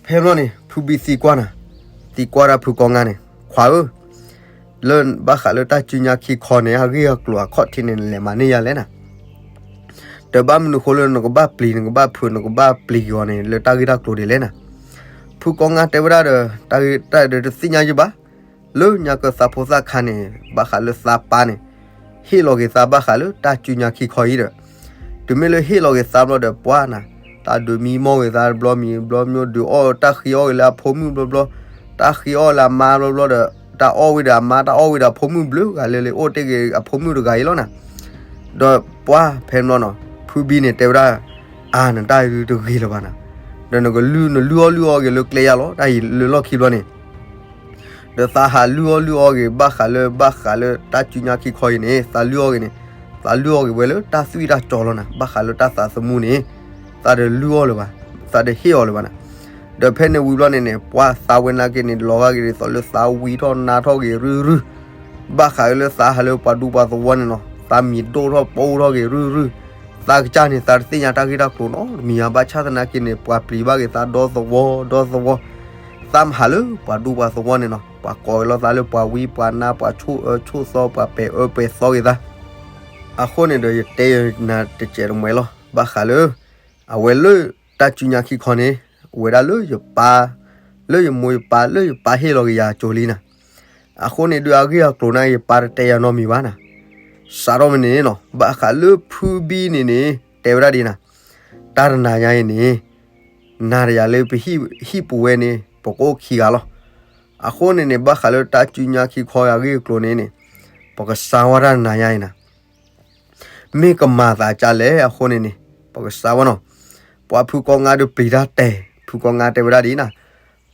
ဖဲဘျီန့ၣ် ဖုဘံသံကွၢ်နၤ, သံကွၢ်ဒၣ်ဖုကီငါန့ၣ် ခွါဧၢ, လၢဘၣ်ဃးလၢတၢ်စုညါခံခီန့ၣ် အဂ့ၢ်အကျိၤအခီၣ်ထံးန့ၣ် နလဲၤမၤန့ၢ်ယၤလဲၣ်နၤ. ဒီးဘၣ်မနုၤဃိလၢနကဘၣ်ပျံၤ နကဘၣ်ဖုး နကဘၣ်ပျံၤက့ၤအီၤန့ၣ် လၢတၢ်ဂ့ၢ်တၢ်ကျိၤဒ်လဲၣ်နၤ. ဖုကီငါတဲဝဲဒၣ်ဒီး တၢ်ဂ့ၢ်တၢ်ဒီးတသ့ၣ်ညါယဘၣ်, လၢညါကသးဖိသၣ်ခါန့ၣ် ဘၣ်ဃးလၢသးပၢ်န့ၣ် ဟ့ၣ်လီၤက့ၤသးဘၣ်ဃးလၢတၢ်စုညါခံခီအံၤဒီး, တုၤမ့ၢ်လၢဟ့ၣ်လီၤက့ၤသးဘျီဒီးပှၢ်နၤ, တၢ်ဒုးမံမီၢ်က့ၤသးတဘျီမံၤဘျီမံၤ ဒုးအီၣ်တၢ်ဃ့အီၣ်က့ၤလၢအဖိမုၣ်ဘျီဘျီ, တၢ်ဃ့အီၣ်လၢအမါဘျီဘျီဒီး တၢ်အီၣ်ဝံၤဒီးအမါ တၢ်အီၣ်ဝံၤဒီးအဖိမုၣ်ဘျုးဂၤလၢလၢအိၣ်တ့ၢ်က့ၤအဖိမုၣ်တဂၤအံၤလီၤနၤ. ဒီးပှၢ်ဖဲန့ၣ်ဘျီနီၤ ဖုဘံန့ၣ်တဲဝဲဒၣ်, အါ နတၢ်အံၤတဂ့ၤလၢၤဘၣ်နၤ, ဒီးနကလုၢ် နလုၢ်အီၣ်လုၢ်အီက့ၤလၢကျဲယါလီၤ တၢ်အံၤလၢလီၢ်ခံဘျီန့ၣ် ဒီးသးဟးလုၢ်အီၣ်လုၢ်အီက့ၤ ဘၣ်ဃးလၢ ဘၣ်ဃးလၢတၢ်စုညါခံခီအံၤန့ၣ် သးလုၢ်အီၣ်က့ၤန့ၣ်, သးလုၢ်အီၣ်က့ၤဝဲလၢတၢ်သွံၣ်တၢ်စီလီၤနၤ, ဘၣ်ဃးလၢတၢ်သးသမူန့ၣ် သးတလုၢ်အီၣ်လၢၤဘၣ်, သးတဟ့ၣ်အီၤလၢၤဘၣ်နၤ. ဒီးဖဲန့ၣ်ဝံၤဘျီန့ၣ်န့ၣ် ပှၢ်သးဝဲနာ်က့န့ၣ် လီၤဂာ်က့ၤဒ်သိးလၢသးဝံထီၣ်နါထီၣ်က့ၤရုၢ်ရုၢ်, ဘၣ်ဃးလၢသးဟးလၢပှၤဒူပှၤသဝီန့ၣ်နီၤ သးမံၤဒိၣ်ထီၣ်ပှိၢ်ထီၣ်က့ၤရုၢ်ရုၢ်, သးကစၢ်န့ၣ် သးတသ့ၣ်ညါတၢ်ဂ့ၢ်တၢ်ကျိၤနီတမံၤဧါ, ဘၣ်ဆၣ်သနာ်က့န့ၣ် ပှၤပျံၤဘၣ်က့ၤသးဒီသဝီဒီသဝီ, သးမဟးလၢပှၤဒူပှၤသဝီန့ၣ်နီၤ ပှၤကိးက့ၤလီၤသးလၢပှၤဝံပှၤနါ ပှၤဆိၣ်အၢဆိၣ်သီ ပှၤပဲာ်အၢပဲာ်သီက့ၤသး. အဃိန့ၣ်ဒီးယတဲနၤတစဲးတမှဲၤလီၤ ဘၣ်ဃးလၢ အဝဲလၢတၢ်စုညါခံခီန့ၣ် အိၣ်ဝဲဒၣ်လၢယပၢ်, လၢယမိၢ်ယပၢ် လၢယပၢ်ဟ့ၣ်လီၤက့ၤယၤအစိၤလံနၤ. အဃိန့ၣ်ဒုးအဂ့ၢ်အကျိၤန့ၣ် ယပၢ်တတဲယၤနီတမံၤဘၣ်နၤ. စးထီၣ်မ့ၢ်န့ၣ်နီၤ ဘၣ်ဃးလၢဖုဘံန့ၣ်န့ၣ် တဲဝဲဒၣ်ဒ်နၤ, တၢ်တနၤညါအံၤန့ၣ် နၤဒီးယၤလၢပဟံၣ်ပူၤဝဲန့ၣ် ပကအိၣ်ခံဂၤလီၤ. အဃိန့ၣ်န့ၣ် ဘၣ်ဃးလၢတၢ်စုညါခံခီအဂ့ၢ်အကျိၤန့ၣ်န့ၣ် ပကစါဝဲတၢ်တနၤညါအံၤနၤ မ့ၢ်ကမၤသးကၢ်လဲၣ်အဃိန့ၣ်န့ၣ် ပကစါဝဲနီၤ. ပှၤဖုကီငါဒုးပျံၤတၢ်တဲာ် ဖုကီငါတဲဝဲဒၣ်ဒ်နၤ,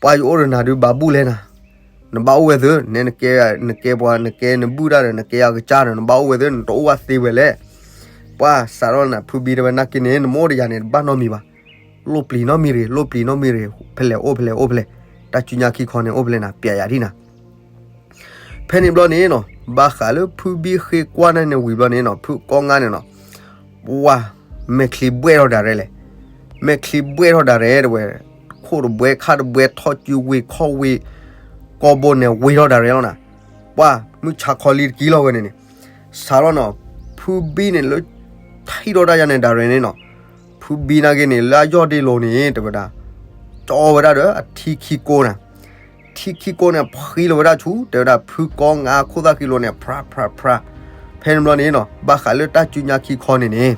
ပှၤယအိၣ်ဒီးနၤဒုးဘၣ်ဘူၣ်လဲၣ်နၤ, နဘၣ်အိၣ်ဝဲသ့ နကဲ နကဲပှၤ နကဲနဘူၣ်တၢ်ဒီး နကဲအကစၢ်ဒီး နဘၣ်အိၣ်ဝဲသ့ နတအိၣ်ဝဲသ့ဝဲလဲၣ်. ပှၢ်စးထီၣ်နၤ ဖုဘံတဲဝဲနာ်က့န့ၣ် နမိၢ်ဒီးယၤန့ၣ် တဘၣ်နီတမံၤဘၣ်. လိၣ်ပျံၤနီတမံၤတဂ့ၤ လိၣ်ပျံၤနီတမံၤတဂ့ၤ ဖဲလဲၣ်အိၣ်ဖဲလဲၣ်အိၣ်ဖဲလဲၣ် တၢ်စုညါခံခီန့ၣ်အိၣ်ဖဲလဲၣ်နၤ ပျဲယၤဒ်နၤ ဖဲန့ၣ်ဘျီန့ၣ်နီၤ ဘၣ်ဃးလၢဖုဘံဃ့ကွၢ်န့ၣ်န့ၣ်ဝံၤဘျီန့ၣ်နီၤ ဖုကီငါန့ၣ်နီၤ ပှၢ် မဲာ်ချံဘှဲၣ်ထီၣ်ဒၣ်ရဲၣ်လဲၣ်. မဲာ်ချံဘှဲၣ်ထီၣ်ဒၣ်ရဲၣ်တဲဝဲ, ခိၣ်တဘှဲခါတဘှဲထီၣ်စုဝ့ၤခီၣ်ဝ့ၤ ကိာ်ဘိန့ၣ်ဝ့ၤထီၣ်ဒၣ်ရဲၣ်လီၤနၤ. ပှၢ် မုၢ်ဆါခီလံတကံလီၤဝဲန့ၣ်န့ၣ် စးထီၣ်နီၤ ဖုဘံန့ၣ်လၢ ထံၣ်ထီၣ်တၢ်ယါန့ၣ်ဒၣ်ရဲၣ်န့ၣ်နီၤ ဖုဘံနာ်က့န့ၣ် လၢအယီၢ်ဒ့လိၤန့ၣ် တဲဝဲဒၣ် ကၠီဝဲဒၣ်ဒီးအထံခံကိန့ၣ် ထံခံကိန့ၣ် ဖှံလီၤဝဲဒၣ်ဆူ တဲဝဲဒၣ် ဖုကီငါအခိၣ်သၣ်ခံလိၤန့ၣ် ဖြးဖြးဖြး. ဖဲန့ၣ်ဘျီန့ၣ်နီၤ ဘၣ်ဃးလၢတၢ်စုညါခံခီန့ၣ်န့ၣ်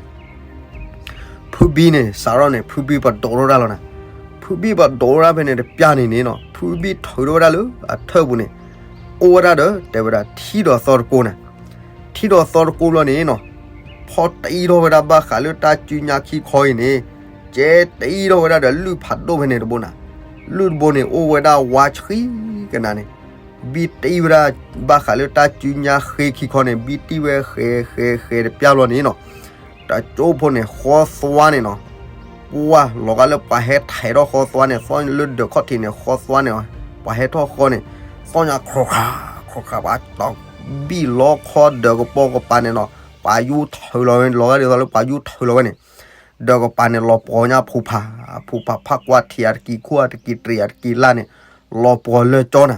ဖုဘံန့ၣ် စးထီၣ်န့ၣ် ဖုဘံပဒိးထီၣ်တၢ်လီၤနၤ. ဖုဘံပဒိးထီၣ်ဖဲန့ၣ်တပျၢ်န့ၣ်န့ၣ်နီၤ ဖုဘံထုးထီၣ်ဝဲဒၣ်လၢအထၢၣ်ပူၤန့ၣ် အိၣ်ဝဲဒၣ်ဒီး တဲဝဲဒၣ် ထံဒီးသီတကိန့ၣ် ထံဒီးသီတကိဘျီန့ၣ်နီၤ ဖီၣ်တံထီၣ်ဝဲဒၣ်ဘၣ်ဃးလၢတၢ်စုညါခံခီအံၤန့ၣ် ကဲတံထီၣ်ဝဲဒၣ်ဒီးလုၢ်ဖးဒိၣ်ဖဲန့ၣ်တဘိနၤ. လုၢ်တဘိန့ၣ် အိၣ်ဝဲဒၣ်ဝါဆှံကနၤန့ၣ် ဘံတံဝဲဒၣ် ဘၣ်ဃးလၢတၢ်စုညါဃ့ခံခီန့ၣ် ဘံတံဝဲဃဲဃဲဃဲတပျၢ်ဘျီန့ၣ်နီၤ တကၠိဖိန့ၣ် ဃီသွါန့ၣ်နီၤ ပ ပှၢ်လီၤဂာ်လၢပှၤဟဲထဲးထီၣ်ဃီသွါန့ၣ်, သီၣ်လၢဒၢးခီၣ်ထံးန့ၣ် ဃီသွါန့ၣ်, ပှၤဟဲထီၣ်ဃီန့ၣ်, သီၣ်ညါခီခါ, ခီခါ, ပှၤတီၢ်ဘံၣ်လီခီဒၢးကပီၤကပၤန့ၣ်နီၤ, ပှၤယူထၢလီၤဝဲ, လီၤဂာ်ဒ်သိးလၢပှၤယူထၢလီၤဝဲန့ၣ်, ဒၢးကပၤန့ၣ် လီၤပှီၤညါဖိဖး, ဖိဖးဖးကွၢ်ထံးအတကံၤ ခိၣ်အတကံၤ တြံးအတကံၤလၢ်န့ၣ်, လီၤပှီၤလၢကၠီနၤ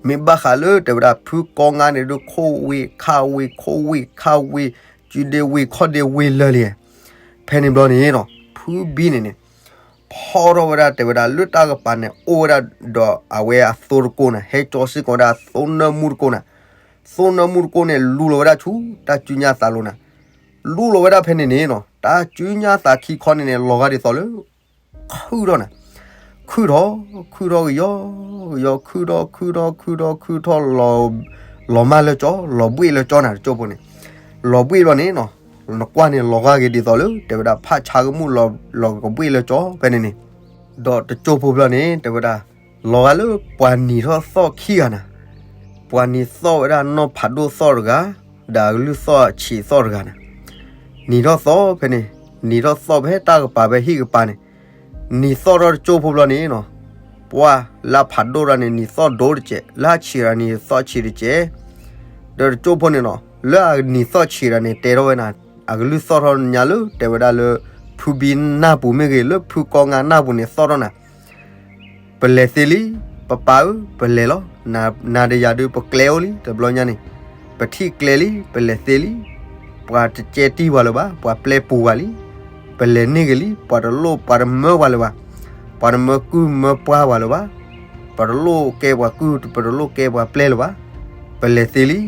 မ့ၢ်ဘၣ်ဃးလၢတဲဝဲဒၣ် ဖုကီငါန့ၣ်ဒုး ခိၣ်ဝ့ၢ်ခါဝ့ၢ် ခိၣ်ဝ့ၢ်ခါဝ့ၢ်, စုဒ့ဝ့ၢ်ခီၣ်ဒ့ဝ့ၢ်လၢာ်လံ. ဖဲန့ၣ်ဘျီန့ၣ်နီၤ ဖုဘံန့ၣ်န့ၣ် ဖီထီၣ်ဝဲဒၣ်တဲဝဲဒၣ် လၢတၢ်ကပၤန့ၣ် အိၣ်ဝဲဒၣ်ဒီးအဝဲအသိတကိးနၤ, ဟဲကၠီစ့ၢ်ကီးဝဲဒၣ်အသိနၢမူတကိးနၤ, သိနၢမူတကိးန့ၣ် လူလီၤဝဲဒၣ်ဆူတၢ်စုညါသးလိၤနၤ, လူလီၤဝဲဒၣ်ဖဲန့ၣ်န့ၣ်နီၤ တၢ်စုညါသးခံခီန့ၣ်န့ၣ် လီၤဂာ်ဒ်သိးလၢ ခုၣ်ထီၣ်နၤ, ခုၣ်ထီၣ်, ခုၣ်ထီၣ်ကယီ, ကယီ, ခုၣ်ထီၣ် ခုၣ်ထီၣ် ခုၣ်ထီၣ် ခုၣ်ထီၣ် လီၤမၢ်လၢကၠီ, လီၤဘှ့ၣ်လၢကၠီနၤ တကၠိဖိန့ၣ်, လီၤဘှ့ၣ်ဘျီန့ၣ်နီၤ, နကွၢ်န့ၣ် လီၤဂာ်က့ၤဒ်သိးလၢ တဲဝဲဒၣ်ဖးဆါကမူၣ် လီၤကဘှ့ၣ်လၢကၠီဖဲန့ၣ်န့ၣ်, ဒီးတကၠိဖိဘျီန့ၣ် တဲဝဲဒၣ် လီၤဂာ်လၢပှၤနံၤထီၣ်သီၣ်ခံဂၤနၤ, ပှၤနံၤသီၣ်ဝဲဒၣ်နီၢ်ဖးဒိၣ်သီၣ်တဂၤ, ဒီးအကလုၢ်သီၣ်ဆံးသီၣ်တဂၤနၤ, နံၤထီၣ်သီၣ်ဖဲန့ၣ်, နံၤထီၣ်သီၣ်ဖဲတၢ်ကပၤဖဲဟံၣ်ကပၤန့ၣ်, နံၤသီၣ်ထီၣ်တကၠိဖိဘျီန့ၣ်နီၤ, ပှၢ်လၢဖးဒိၣ်တဂၤန့ၣ် နံၤသီၣ်ဒိၣ်တစဲး, လၢဆံးတဂၤန့ၣ် သီၣ်ဆံးတစဲး, ဒီးတကၠိဖိန့ၣ်နီၤ လၢအနံၤသီၣ်ဆံးတဂၤန့ၣ် တဲထီၣ်ဝဲနၤ, အကလုၢ်သီၣ်ထီၣ်ညါလၢ တဲဝဲဒၣ်လၢ ဖုဘံနၢ်ပူၤမ့ၢ်ဂ့ၤ လၢဖုကီငါနၢ်ပူၤန့ၣ် သီၣ်ထီၣ်နၤ ပလဲၤသ့လံ, ပပၢ်ဧၢ, ပလဲၤလီၤ, နၤဒီးယၤဒုး ပကျဲအိၣ်လံ တဘျီညါန့ၣ်, ပထံၣ်ကျဲလံ, ပလဲၤသ့လံ, ပှၤတကဲတံၢ်ပှၤလၢၤဘၣ်, ပှၤပျဲပူၤပှၤလံ, ပလဲၤန့ၢ်ဂ့ၤလံ, ပှၤတလိၣ်ပှၤတမၢပှၤလၢၤဘၣ်, ပှၤတမၢကုၢ်မၢပှၢ်ပှၤလၢၤဘၣ်, ပတလိၣ်ကဲပှၤကုၢ် ပတလိၣ်ကဲပှၤပျဲလၢၤဘၣ်, ပလဲၤသ့လံ,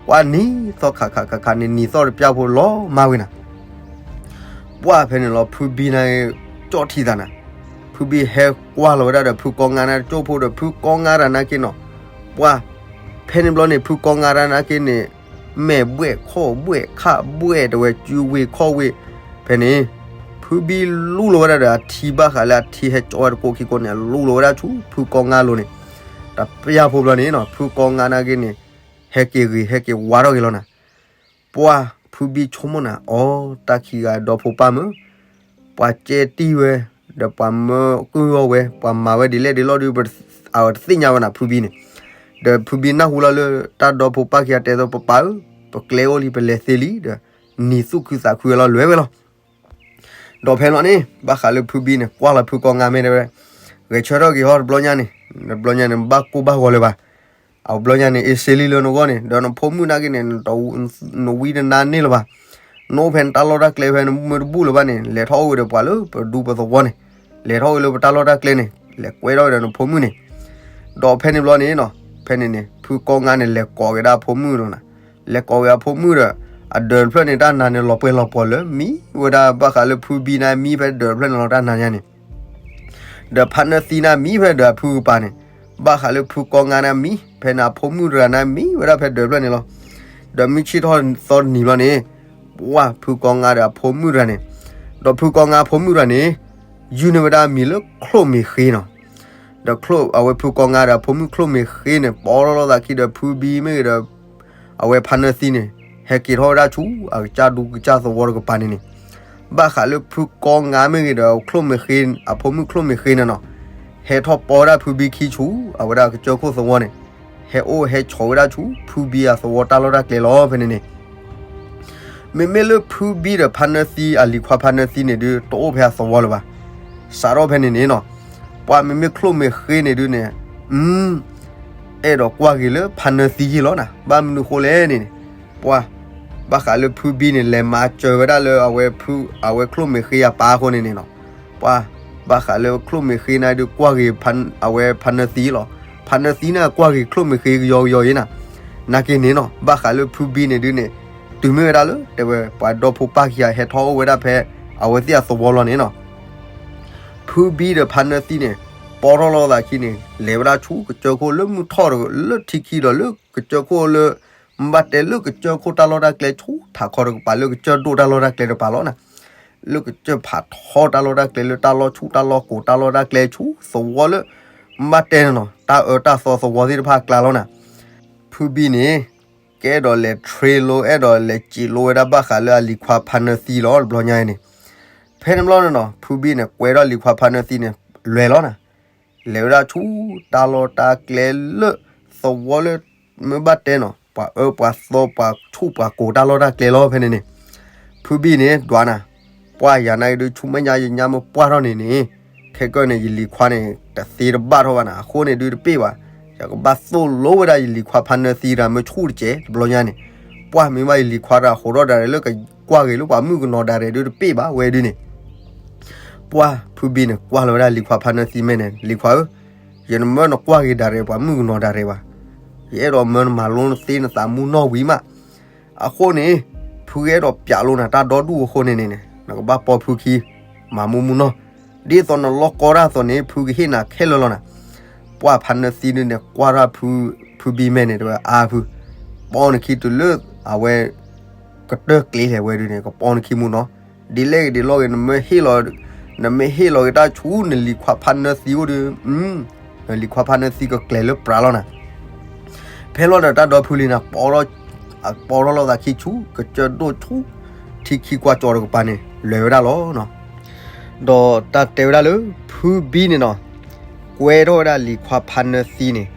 ပှၢ်နံၤသီၣ်ခးခးခးခးန့ၣ် နံၤသီၣ်တပျၢ်ဖိလီၤမၢ်ဝဲနၤ ပှၢ်ဖဲန့ၣ်လီၤ ဖုဘံန့ၣ် ကၠီၣ်ထံသးနၤ, ဖုဘံဟဲကွၢ်လီၤဝဲဒၣ်ဒီးဖုကီငါန့ၣ် ကၠိဖိဒီးဖုကီငါတဂၤနာ်က့နီၤ, ပှၢ်ဖဲန့ၣ်ဘျီန့ၣ် ဖုကီငါတဂၤနာ်က့န့ၣ် မဲာ်ဘှဲၣ်ခီၣ်ဘှဲၣ်ခၣ်ဘှဲၣ် တဲဝဲစုဝ့ၢ်ခီၣ်ဝ့ၢ်, ဖဲန့ၣ် ဖုဘံလူလီၤဝဲဒၣ်ဒီးအထံဘၣ်ဃးလၢအထံဟဲကၠီဝဲတကိးခံကိးန့ၣ် လူလီၤဝဲဒၣ်ဆူဖုကီငါလိၤန့ၣ်, တပျၢ်ဖိဘျီန့ၣ်နီၤ ဖုကီငါနာ်က့န့ၣ် ဟဲက့ၤဂ့ၤ ဟဲက့ၤဝါထီၣ်က့ၤလီၤနၤ ပှၢ်ဖုဘံဆိကမိၣ်နၤ အီ တၢ်ခံဂၤဒီဖိပၢ်မုၣ်, ပှၤကဲတံၢ်ဝဲ, ဒီးပှၤမၢကုၢ်အီၣ်ဝဲ, ပှၤမၤဝဲဒ်လဲၣ်ဒ်လဲၣ်ဒီး အဝဲတသ့ၣ်ညါဝဲနၤ ဖုဘံန့ၣ်, ဒီးဖုဘံနၢ်ဟူလီၤလၢ တၢ်ဒီဖိပၢ်ခံဂၤတဲသိး ပပၢ်ဧၢ, ပကျဲအိၣ်လံ ပလဲၤသ့လံဒီး နံၤသူၣ်ခုသးခုဝဲလီၤ လဲၤဝဲလီၤ ဒီးဖဲန့ၣ်ဘျီန့ၣ် ဘၣ်ဃးလၢဖုဘံန့ၣ် ကွၢ်လီၤဖုကီငါမ့ၢ်တဲဝဲ, ဂဲၤဆၢထၢၣ်က့ၤဟီတဘျီညါန့ၣ်, တဘျီညါန့ၣ် ဘၣ်ကိၢ်ဘၣ်ဂီၤလၢၤဘၣ်, အဘျီညါန့ၣ် အ့စ့လံလၢနဂီၢ်န့ၣ်, ဒီးနဖိမုၣ်နာ်က့န့ၣ် နဝံတနါန့ၢ်လၢၤဘၣ်, နအိၣ်ဖဲနတၢ်လီၢ်တၢ်ကျဲဖဲနမ့ၢ်တဘူၣ်လၢၤဘၣ်န့ၣ် လဲၤထီၣ်အိၣ်ဝဲဒီးပှၤလၢပဒူပသဝီန့ၣ်, လဲၤထီၣ်အိၣ်ဝဲလၢပတၢ်လီၢ်တၢ်ကျဲန့ၣ်, လဲၤကွဲထီၣ်ဝဲဒီးနဖိမုၣ်န့ၣ်, ဒီးဖဲန့ၣ်ဘျီန့ၣ်နီၤ, ဖဲန့ၣ်န့ၣ် ဖုကီငါန့ၣ် လဲၤကိးက့ၤဒၣ်အဖိမုၣ်လီၤနၤ, လဲၤကိးက့ၤအဖိမုၣ်ဒီး အဒၢးတဖျၢၣ်န့ၣ် တၢ်နါန့ၣ် လီၤပှဲၤလီၤပှီၤလၢ မံဝဲဒၣ်ဘၣ်ဃးလၢဖုဘံန့ၣ် မံဖဲဒၢးတဖျၢၣ်န့ၣ်လီၤ တၢ်နါညါန့ၣ် ဒီးဖါနၢသံန့ၣ် မံဖဲဒၢးအဖုကပၤန့ၣ်, ဘၣ်ဃးလၢဖုကီငါန့ၣ် မံဖဲန့ၣ် အဖိမုၣ်တဂၤန့ၣ် မံဝဲဒၣ်ဖဲဒၢးတဖျၢၣ်န့ၣ်လီၤ. ဒီးမုၢ်ဆ့ၣ်ထီၣ်သီတနံၤဘျီန့ၣ်, ပှၢ်ဖုကီငါဒီးအဖိမုၣ်တဂၤန့ၣ်, ဒီးဖုကီငါအဖိမုၣ်တဂၤန့ၣ် ယုၢ်န့ၢ်ဝဲဒၣ်အမံၤလၢချိၣ်မ့ၢ်ဃ့နီၤ. ဒီးချိၣ် အဝဲဖုကီငါဒီးအဖိမုၣ်ချိၣ်မ့ၢ်ဃ့န့ၣ် ပီထီၣ်လိာ်သးခံဒီးဖုဘံမ့ၢ်ဂ့ၤဒီး အဝဲဖါနၢသံန့ၣ် ဟဲက့ၤထီၣ်ဝဲဒၣ်ဆူ အကစၢ်ဒူကစၢ်သဝီတကပၤန့ၣ်န့ၣ်, ဘၣ်ဃးလၢဖုကီငါမ့ၢ်ဂ့ၤဒီးချိၣ်မ့ၢ်ဃ့ အဖိမုၣ်ချိၣ်မ့ၢ်ဃ့န့ၣ်နီၤ, ဟဲထီၣ်ပီဝဲဒၣ်ဖုဘံခံဆူ အဝဲဒၣ်ကစၢၢ်ခိၣ်သဝီန့ၣ်, ဟဲအိၣ်ဟဲဆိးဝဲဒၣ်ဆူ ဖုဘံအသဝီတၢ်လီၢ်တၢ်ကျဲလီၤ ဖဲန့ၣ်န့ၣ် မ့မ့ၢ်လၢဖုဘံဒီးဖါနၢသံ အလံၤခွါဖါနၢသံန့ၣ်ဒုး တအိၣ်ဖဲအသဝီလၢၤဘၣ်. စးထီၣ်ဖဲန့ၣ်န့ၣ်နီၤ, ပှၢ်မ့မ့ၢ်ချိၣ်မ့ၢ်ဃ့န့ၣ်ဒုးန့ၣ်, အ အဲၣ်ဒိးကွၢ်က့ၤလၢဖါနၢသံယ့ၢ်လီၤနၤ, ဘၣ်မနုၤဃိလဲၣ်န့ၣ်န့ၣ်, ပှၢ် ဘၣ်ဃးလၢဖုဘံန့ၣ် လဲၤမၤစၢၤဝဲဒၣ်လၢအဝဲဖု အဝဲချိၣ်မ့ၢ်ဃ့အပၢ်အဃိန့ၣ်န့ၣ်နီၤ, ပှၢ် ဘၣ်ဃးလၢချိၣ်မ့ၢ်ဃ့န့ၣ်ဒုးကွၢ်က့ၤ အဝဲဖါနၢသံလီၤ. ဖါနၢသံန့ၣ်ကွၢ်က့ၤချိၣ်မ့ၢ်ဃ့ကယီကယီအံၤနၤ, နာ်က့န့ၣ်နီၤ ဘၣ်ဃးလၢဖုဘံန့ၣ်ဒုးန့ၣ်, တုၤမ့ၢ်ဝဲဒၣ်လၢ တဲဝဲ ပှၤဒီဖိပၢ်ခံဂၤဟဲထီၣ်အိၣ်ဝဲဒၣ်ဖဲ အဝဲသ့ၣ်အသဝီလီၤန့ၣ်နီၤ ဖုဘံဒီးဖါနၢသံန့ၣ် ပီထီၣ်လိာ်သးခံန့ၣ် လဲၤဝဲဒၣ်ဆူကစၢၢ်ခိၣ်လၢမုၢ်ထီၣ်ဒီး လၢထံခံဒီးလၢကစၢၢ်ခိၣ်လၢ ဘၣ်တဲလၢကစၢၢ်ခိၣ်တၢ်လီၢ်တၢ်ကျဲဆူထးခီတကပၤ လၢကစၢၢ်ဒိၣ်တၢ်လီၢ်တၢ်ကျဲတကပၤလီၤနၤ, လၢကစၢၢ်ဖးထီတၢ်လီၢ်တၢ်ကျဲ လၢတၢ်လီၢ်ဆူတၢ်လီၢ်ကိးတၢ်လီၢ်တၢ်ကျဲဆူသဝီလၢ ဘၣ်တဲန့ၣ်နီၤ တၢ်အၢတၢ်သီသဝီသ့ၣ်တဖၣ်အကျါလီၤနၤ, ဖုဘံန့ၣ် ကအဲၣ်ဒိးလဲၤ train လိ အဲၣ်ဒိးလဲၤစံးလိဝဲဒၣ်ဘၣ်ဃးလၢအလံၤခွါဖါနၢသံလီၤ တဘျီညါအံၤန့ၣ်, ဖ ဖဲန့ၣ်ဘျီန့ၣ်နီၤ ဖုဘံန့ၣ် ကွဲထီၣ်လံၤခွါဖါနၢသံန့ၣ် လဲၤလီၤနၤ. လဲၤဝဲဒၣ်ဆူတၢ်လီၢ်တၢ်ကျဲလၢသဝီလၢ မ့ၢ်ဘၣ်တဲနီၤ ပှၤအၢပှၤသီပှၤဆူၣ်ပှၤကိၤတၢ်လီၢ်တၢ်ကျဲလီၤ ဖဲန့ၣ်န့ၣ်. ဖုဘံန့ၣ် ဒွးနၤ, ပှၢ်ယၤနာ်က့ဒုး ဆူမဲာ်ညါယညါမ့ၢ်ပှၢ်ထီၣ်န့ၣ်န့ၣ် ခဲကၢၢ်န့ၣ် ယလံၤခွါန့ၣ် တသ့တဘၣ်ထီၣ်ဘၣ်နၤ, အဃိန့ၣ်ဒုးတပ့ၢ်ဘၣ်. ယကဘၣ်သိၣ်လိဝဲဒၣ်ယလံၤခွါဖါနၢသံတၢ်မ့ၢ်ဆူၣ်တကဲး တဘျီညါန့ၣ်. ပှၢ်မ့ၢ်ဘၣ်ယလံၤခွါတၢ်ဟးထီၣ်ဒၣ်ရဲၣ်လၢကကွၢ်က့ၤလၢပှၤမုၣ်ကနီၤဒၣ်ရဲၣ်ဒုးတပ့ၢ်ဘၣ် ဝဲဒုးန့ၣ် ပှၢ်ဖုဘံန့ၣ် ကွၢ်လီၤဝဲဒၣ်လံၤခွါဖါနၢသံမဲာ်န့ၣ်, လံၤခွါဧၢ, ယနမၢနကွၢ်က့ၤဒၣ်ရဲၣ်ပှၤမုၣ်ကနီၤဒၣ်ရဲၣ်ဘၣ်. ယအဲၣ်ဒိးမၢနမၤလိနသ့နသးမူနီၢ်ဝံၤမး. အဃိန့ၣ် ဖုကအဲၣ်ဒိးပျးလိနၤတၢ်ဒီဒူၣ်အဃိန့ၣ်န့ၣ် နကဘၣ်ပီဖုခံ မၤမူမူနီၢ်. ဒ်သိးနလီၢ်ကီတၢ်အသိးန့ၣ် ဖုကဟ့ၣ်နၤခဲလၢာ်လီၤနၤ. ပှၢ်ဖါနၢသံဒုးန့ၣ် ကွၢ်ထီၣ်ဖုဘံမဲာ်န့ၣ် တဲဝဲအါဖု, ပီနခံတုၤလၢအဝဲ ကတၢၢ်ကျ့လဲၣ်ဝဲဒုးန့ၣ် ကပီနခံမူနီၢ်. ဒ်လဲၣ်ဂ့ၤဒ်လဲၣ်ဂ့ၤ နမ့ၢ်ဟ့ၣ်လီၤ, နမ့ၢ်ဟ့ၣ်လီၤက့ၤတၢ်ဆူနလံၤခွါဖါနၢသံအိၣ်ဒီး, နလံၤခွါဖါနၢသံကကျဲၤလၢပြးလီၤနၤ. ဖဲလီၤဒီးတၢ်ဒီဖုလံၤနၤ ပီထီၣ်, ပီထီၣ်လိာ်သးခံဆူ ကစၢၢ်ဒိၣ်ဆူ ထံခံကွၢ်ကၠီတကပၤန့ၣ် လဲၤဝဲဒၣ်လီၤ. ဒီးတၢ်တဲဝဲဒၣ်လၢ ဖုဘံန့ၣ်နီၤ ကွဲထီၣ်ဝဲဒၣ်လံၤခွါဖါနၢသံန့ၣ်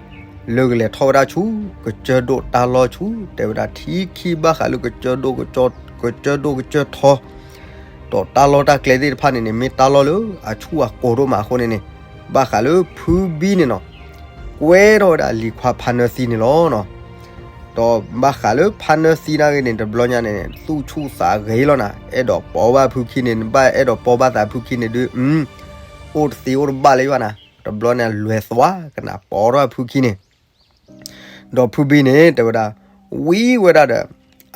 လၢကလဲၤထီၣ်ဝဲဒၣ်ဆူ ကစၢၢ်ဒိၣ်တၢ်လီၢ်ဆူ တဲဝဲဒၣ်ထံခံဘၣ်ဃးလၢ ကစၢၢ်ဒိၣ်ကစၢၢ်ထီ ဒီးတၢ်လီၢ်တၢ်ကျဲသ့ၣ်တဖၣ်န့ၣ်န့ၣ် မ့ၢ်တၢ်လီၢ်လၢအဆူၣ်အကိၤဒိၣ်မးအဃိန့ၣ်န့ၣ်, ဘၣ်ဃးလၢဖုဘံန့ၣ်နီၤ ကွဲထီၣ်ဝဲဒၣ်လံၤခွါဖါနၢသံန့ၣ်လီၤ. ဒီးဘၣ်ဃးလၢဖါနၢသံနာ်ဂ့ၤန့ၣ် တဘျီညါန့ၣ် သူၣ်ဆူၣ်သးဂဲၤလီၤနၤ, အဲၣ်ဒိးပိာ်ဘၣ်ဖုခံန့ၣ် နဘၣ်အဲၣ်ဒိးပိာ်ဘၣ်သးဖုခံန့ၣ်ဒုး, အိၣ်တသ့အိၣ်တဘၣ်လၢၤဘၣ်နၤ, တဘျီန့ၣ် လဲၤသွါကနၣ်ပိာ်ထီၣ်ဖုခံန့ၣ် ဒီးဖုဘံန့ၣ် တဲဝဲဒၣ်, ဝံဝဲဒၣ်ဒီး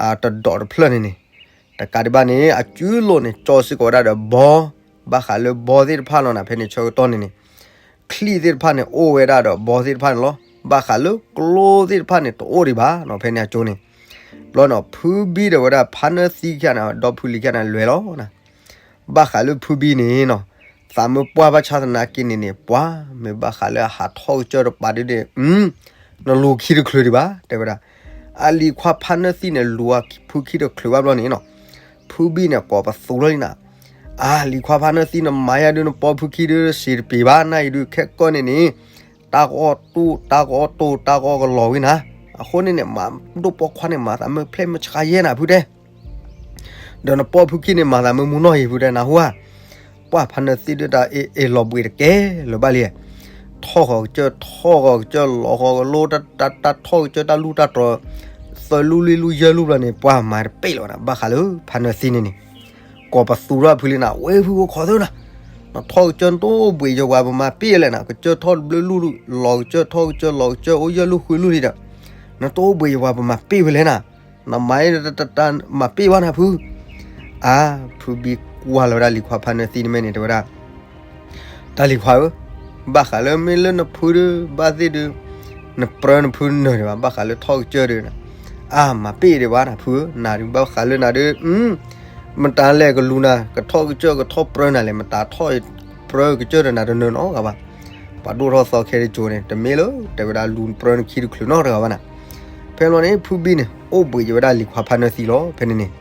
အတဒိးတဖျၢၣ်န့ၣ်န့ၣ်, တကးဒံးဘၣ်န့ၣ် အစုလိၤန့ၣ် ကၠီစ့ၢ်ကီးဝဲဒၣ်ဒီးဘီ, ဘၣ်ဃးလၢဘီသ့ၣ်တဖၣ်လီၤနၤ, ဖဲန့ၣ်ဆၢကတီၢ်န့ၣ်န့ၣ်, ချံသ့ၣ်တဖၣ်န့ၣ် အိၣ်ဝဲဒၣ်ဒီးဘီသ့ၣ်တဖၣ်န့ၣ်လီၤ. ဘၣ်ဃးလၢကျိသ့ၣ်တဖၣ်န့ၣ် တအိၣ်ဒံးဘၣ်နီၤ, ဖဲန့ၣ်အကၠိန့ၣ်. ဘျီနီၤ ဖုဘံဒီးဝဲဒၣ်ဖါနၢသံခံဂၤန့ၣ် ဒီဖုလံၤခံဂၤန့ၣ် လဲၤလီၤနၤ. ဘၣ်ဃးလၢဖုဘံန့ၣ်နီၤ, သးမ့ၢ်ပှၢ်ဘၣ်ဆၣ်သနာ်က့န့ၣ်န့ၣ် ပှၢ်မ့ၢ်ဘၣ်ဃးလၢအဟးထီၣ်ကစၢၢ်တပၤဒုန့ၣ်, နလူၤခံတချုးဒံးဘၣ် တဲဝဲဒၣ်. အလံၤခွါဖါနၢသံန့ၣ် လူၤဖုခံတချုးဘၣ်ဘျီန့ၣ်နီၤ, ဖုဘံန့ၣ် ကိးပသူထီၣ်လံနၤ. အလံၤခွါဖါနၢသံ နမၤယၤဒုး နပီဖုခံဒုး စံးတပ့ၤဘၣ် နၤအံၤဒုး ခဲကၢၢ်န့ၣ်န့ၣ်, တၢ်ဂီၤတူၢ် တၢ်ဂီၤတိၢ် တၢ်ဂီၤကလီၤဝံၤနၤ. အဃိန့ၣ်န့ၣ် မၤဒိၣ်ပိာ်ခွါန့ၣ် မၤသးမ့ၢ်ဖျဲၣ်မ့ၢ်ဆှါယဲၢ်နၤဖုတဲ ဒီးနပီဖုခံန့ၣ် မၤသးမ့ၢ်မူနီၢ်ယံၤဖုတဲနၢ်ဟူဧါ. ပှၢ်ဖါနၢသံဒုးတၢ်အ့ၣ်လီၤဘှံးတကဲလၢၤဘၣ်လံ. ထီၣ်ဃီၤကစၢၢ် ထီၣ်ဃီၤကစၢၢ် လီၤဃီၤကလိ တၢ်ထီၣ်ကစၢၢ်တၢ်လူၢ်တၢ်တြီၤ, သၢလူၢ်လွံၢ်လူၢ်ယဲၢ်လူၢ်ဘျီန့ၣ် ပှၢ်မၤတပ့ၢ်လၢၤဘၣ်နၤ. ဘၣ်ဃးလၢဖါနၢသံန့ၣ်န့ၣ်, ကိးပသူထီၣ်ဖုလံနၤ, ဝဲဖုအိၣ်ခိးသၢနၤ, နထီၣ်ကစၢၢ်နတအိၣ်ဘှံးယပှၤ ပမၤပ့ၢ်လဲၣ်နၤ. ကစၢၢ်ထီၣ်တဘျုးလူၢ် လီၤကစၢၢ် ထီၣ်ကစၢၢ် လီၤကစၢၢ် အိၣ်ယဲၢ်လူၢ်ဃုလူၢ်လံဒီး, နတအိၣ်ဘှံးယပှၤ ပမၤပ့ၢ်ဝဲလဲၣ်နၤ. နမၤအ့ၣ် မၤပ့ၢ်ဘၣ်နၤဖု. အါ, ဖုဘံကွၢ်လီၤဝဲဒၣ်လံၤခွါဖါနၢသံန့ၣ်မဲာ်န့ၣ် တဲဝဲဒၣ်, တၢ်လံၤခွါဧၢ, ဘၣ်ဃးလၢမ့ၢ်လၢနဖုဒုး ဘၣ်သ့ၣ်ဒုး, နပြၢနဖုနၢၤဒံးဘၣ် ဘၣ်ဃးလၢထီၣ်ကစၢၢ်ဒုး, အါ မၤပ့ၢ်ဒံးဘၣ်နၤဖုဧၢ, နၤဒုးဘၣ်ဃးလၢနၤဒုး, မတၤလဲၣ်ကလူၤနၤ ကထီၣ်ကစၢၢ်ကထီၣ်ပြၢနၤလဲၣ်, မတၤထီၣ်ပြၢကစၢၢ်ဒီးနၤတနၢၤနီတဂၤဘၣ်. ပှၤဒိၣ်ထီၣ်သီခဲတကၠိန့ၣ် တမ့ၢ်လၢ တဲဝဲဒၣ်လူၤပြၢနခံတချုးနီတဂၤဘၣ်နၤ. ဖဲလီၤန့ၣ် ဖုဘံန့ၣ် အိၣ်ဘှံးယဝဲဒၣ်လံၤခွါဖါနၢသံလီၤ ဖဲန့ၣ်န့ၣ်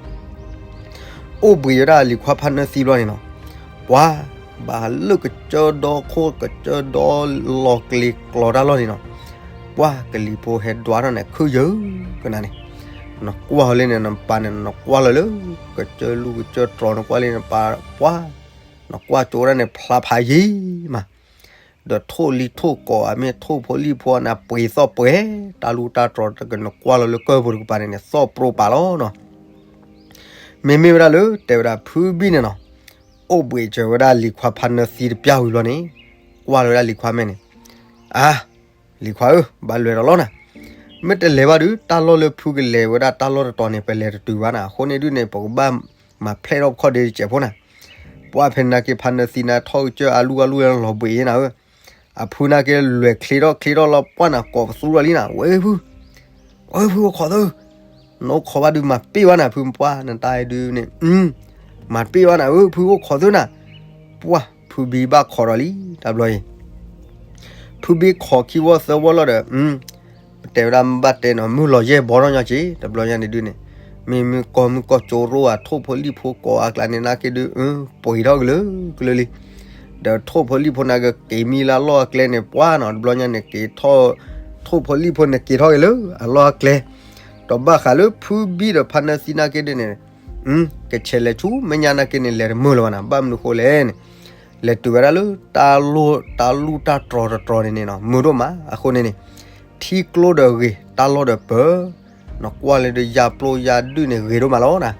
အိၣ်ဘှံးယဝဲဒၣ်လံၤခွါဖါနၢသံဘျီန့ၣ်နီၤ, ပှၤ ဘၣ်လၢကစၢၢ်ဒီခိၣ် ကစၢၢ်ဒီလီၤကျဲၤကျီၤတၢ်လီၢ်န့ၣ်နီၤ, ပှၤကလံၤဖိဟဲဒွးထီၣ်န့ၣ် ခုယၢကနၤန့ၣ်, နကွၢ်လၢန့ၣ် နပၢ်န့ၣ် နကွၢ်လီၤလၢ ကစၢၢ်လူၢ်ကစၢၢ်တြီၤ နကွၢ်လၢနပၢ် ပှၤ နကွၢ်ကၠိဒၣ်န့ၣ် ဖျါဖးယံၤမး ဒီးထိၣ်လံၤထိၣ်ကိး အမ့ၢ်ထိၣ်ဖိလံၣ်ဖိန့ၣ် ပှ့ၤသီၣ်ပှဲၤ တၢ်လူၢ်တၢ်တြီၤတက နကွၢ်လီၤလၢကၢၢ်ပူၤတကပၤန့ၣ်န့ၣ် သီၣ်ပြိပာ်လီၤနီၤ. မ့မ့ၢ်ဝဲဒၣ်လၢ တဲဝဲဒၣ်ဖုဘံန့ၣ်နီၤ, အိၣ်ဘှံးစၢၤဝဲဒၣ်လံၤခွါဖါနၢသံတပျၢ်ဝံၤဘျီန့ၣ်, ကွၢ်လီၤဝဲဒၣ်လံၤခွါမဲာ်န့ၣ်, အါ, လံၤခွါဧၢ, ဘၣ်လဲၤဒီးလီၤနၤ. မ့ၢ်တလဲၤဘၣ်ဒုး တၢ်လီၢ်လၢဖုကလဲၤဝဲဒၣ်တၢ်လီၢ်တတီၤန့ၣ် ပလဲၤတတုၤဘၣ်နၤ. အဃိန့ၣ်ဒုးန့ၣ် ပကဘၣ်မၤဖျဲၣ်ထီၣ်ပခီၣ်ဒ့တစဲးဖိနၤ. ပှၢ်ဖဲန့ၣ်နာ်က့ ဖါနၢသံန့ၣ် ထီၣ်ကစၢၢ်အလူၢ်အလူၢ်လီၤဘှံးနၤဧၢ, အဖုနာ်က့ လဲၤချ့ထီၣ်ချ့ထီၣ်လီၤ ပှၢ်နၤကိးပသူထီၣ်လံနၤ, ဝဲဖု ဝဲဖုအိၣ်ခိးသၢ, နအိၣ်ခိးဘၣ်ဒုးမၤပ့ၢ်ဘၣ်နၤဖု ပှၢ်နတၢ်အံၤဒုးန့ၣ်, မၤပ့ၢ်ဘၣ်နၤဧၢ ဖုအိၣ်ခိးသၢနၤ. ပှၢ်ဖုဘံဘၣ်ခိးဒီးလံ တဘျီအံၤ, ဖုဘံခိးခံဝီသၢဝီလီၤဒီး, ပတဲဝဲဒၣ်ဘၣ်တဲနီၤ မုၢ်လီၤယဲၢ်ဘီထီၣ်ညီက့ၤ တဘျီညါန့ၣ်ဒုးန့ၣ်, မ့ မ့မ့ၢ်ကီၢ်မုၢ်ကီၢ်ကၠိရိအထိၣ်ဖိလံၣ်ဖိကိးအကျါန့ၣ် နာ်က့ဒုး ပှ့ၤထီၣ်ကလုာ်ကလုာ်လံ. ဒီးထိၣ်ဖိလံၣ်ဖိနာ်က့က့ၤမံလၢအလီၢ်အကျဲန့ၣ် ပှၤနီၤ တဘျီညါန့ၣ် က့ၤထီၣ် ထိၣ်ဖိလံၣ်ဖိန့ၣ် က့ၤထီၣ်က့ၤလၢအလီၢ်အကျဲ, ဒီးဘၣ်ဃးလၢဖုဘံဒီးဖါနၢသံနာ်က့ဒုးန့ၣ် ကဆဲးလဲၤဆူမဲာ်ညါနာ်က့န့ၣ် လဲၤတမုာ်လၢၤဘၣ်နီၤ. ဘၣ်မနုၤဃိလဲၣ်န့ၣ် လဲၤတုၤဝဲဒၣ်လၢ တၢ်လူၢ်တၢ်တြီၤတြီၤန့ၣ်န့ၣ်နီၤ မုာ်ဒိၣ်မးအဃိန့ၣ်န့ၣ် ထံကျိဒီးဂ့ၤ တၢ်လီၢ်ဒီးပၢၤ, နကွၢ်လၢဒုးယါပျိယါဒုးန့ၣ် ဂ့ၤဒိၣ်မးလီၤနီၤ.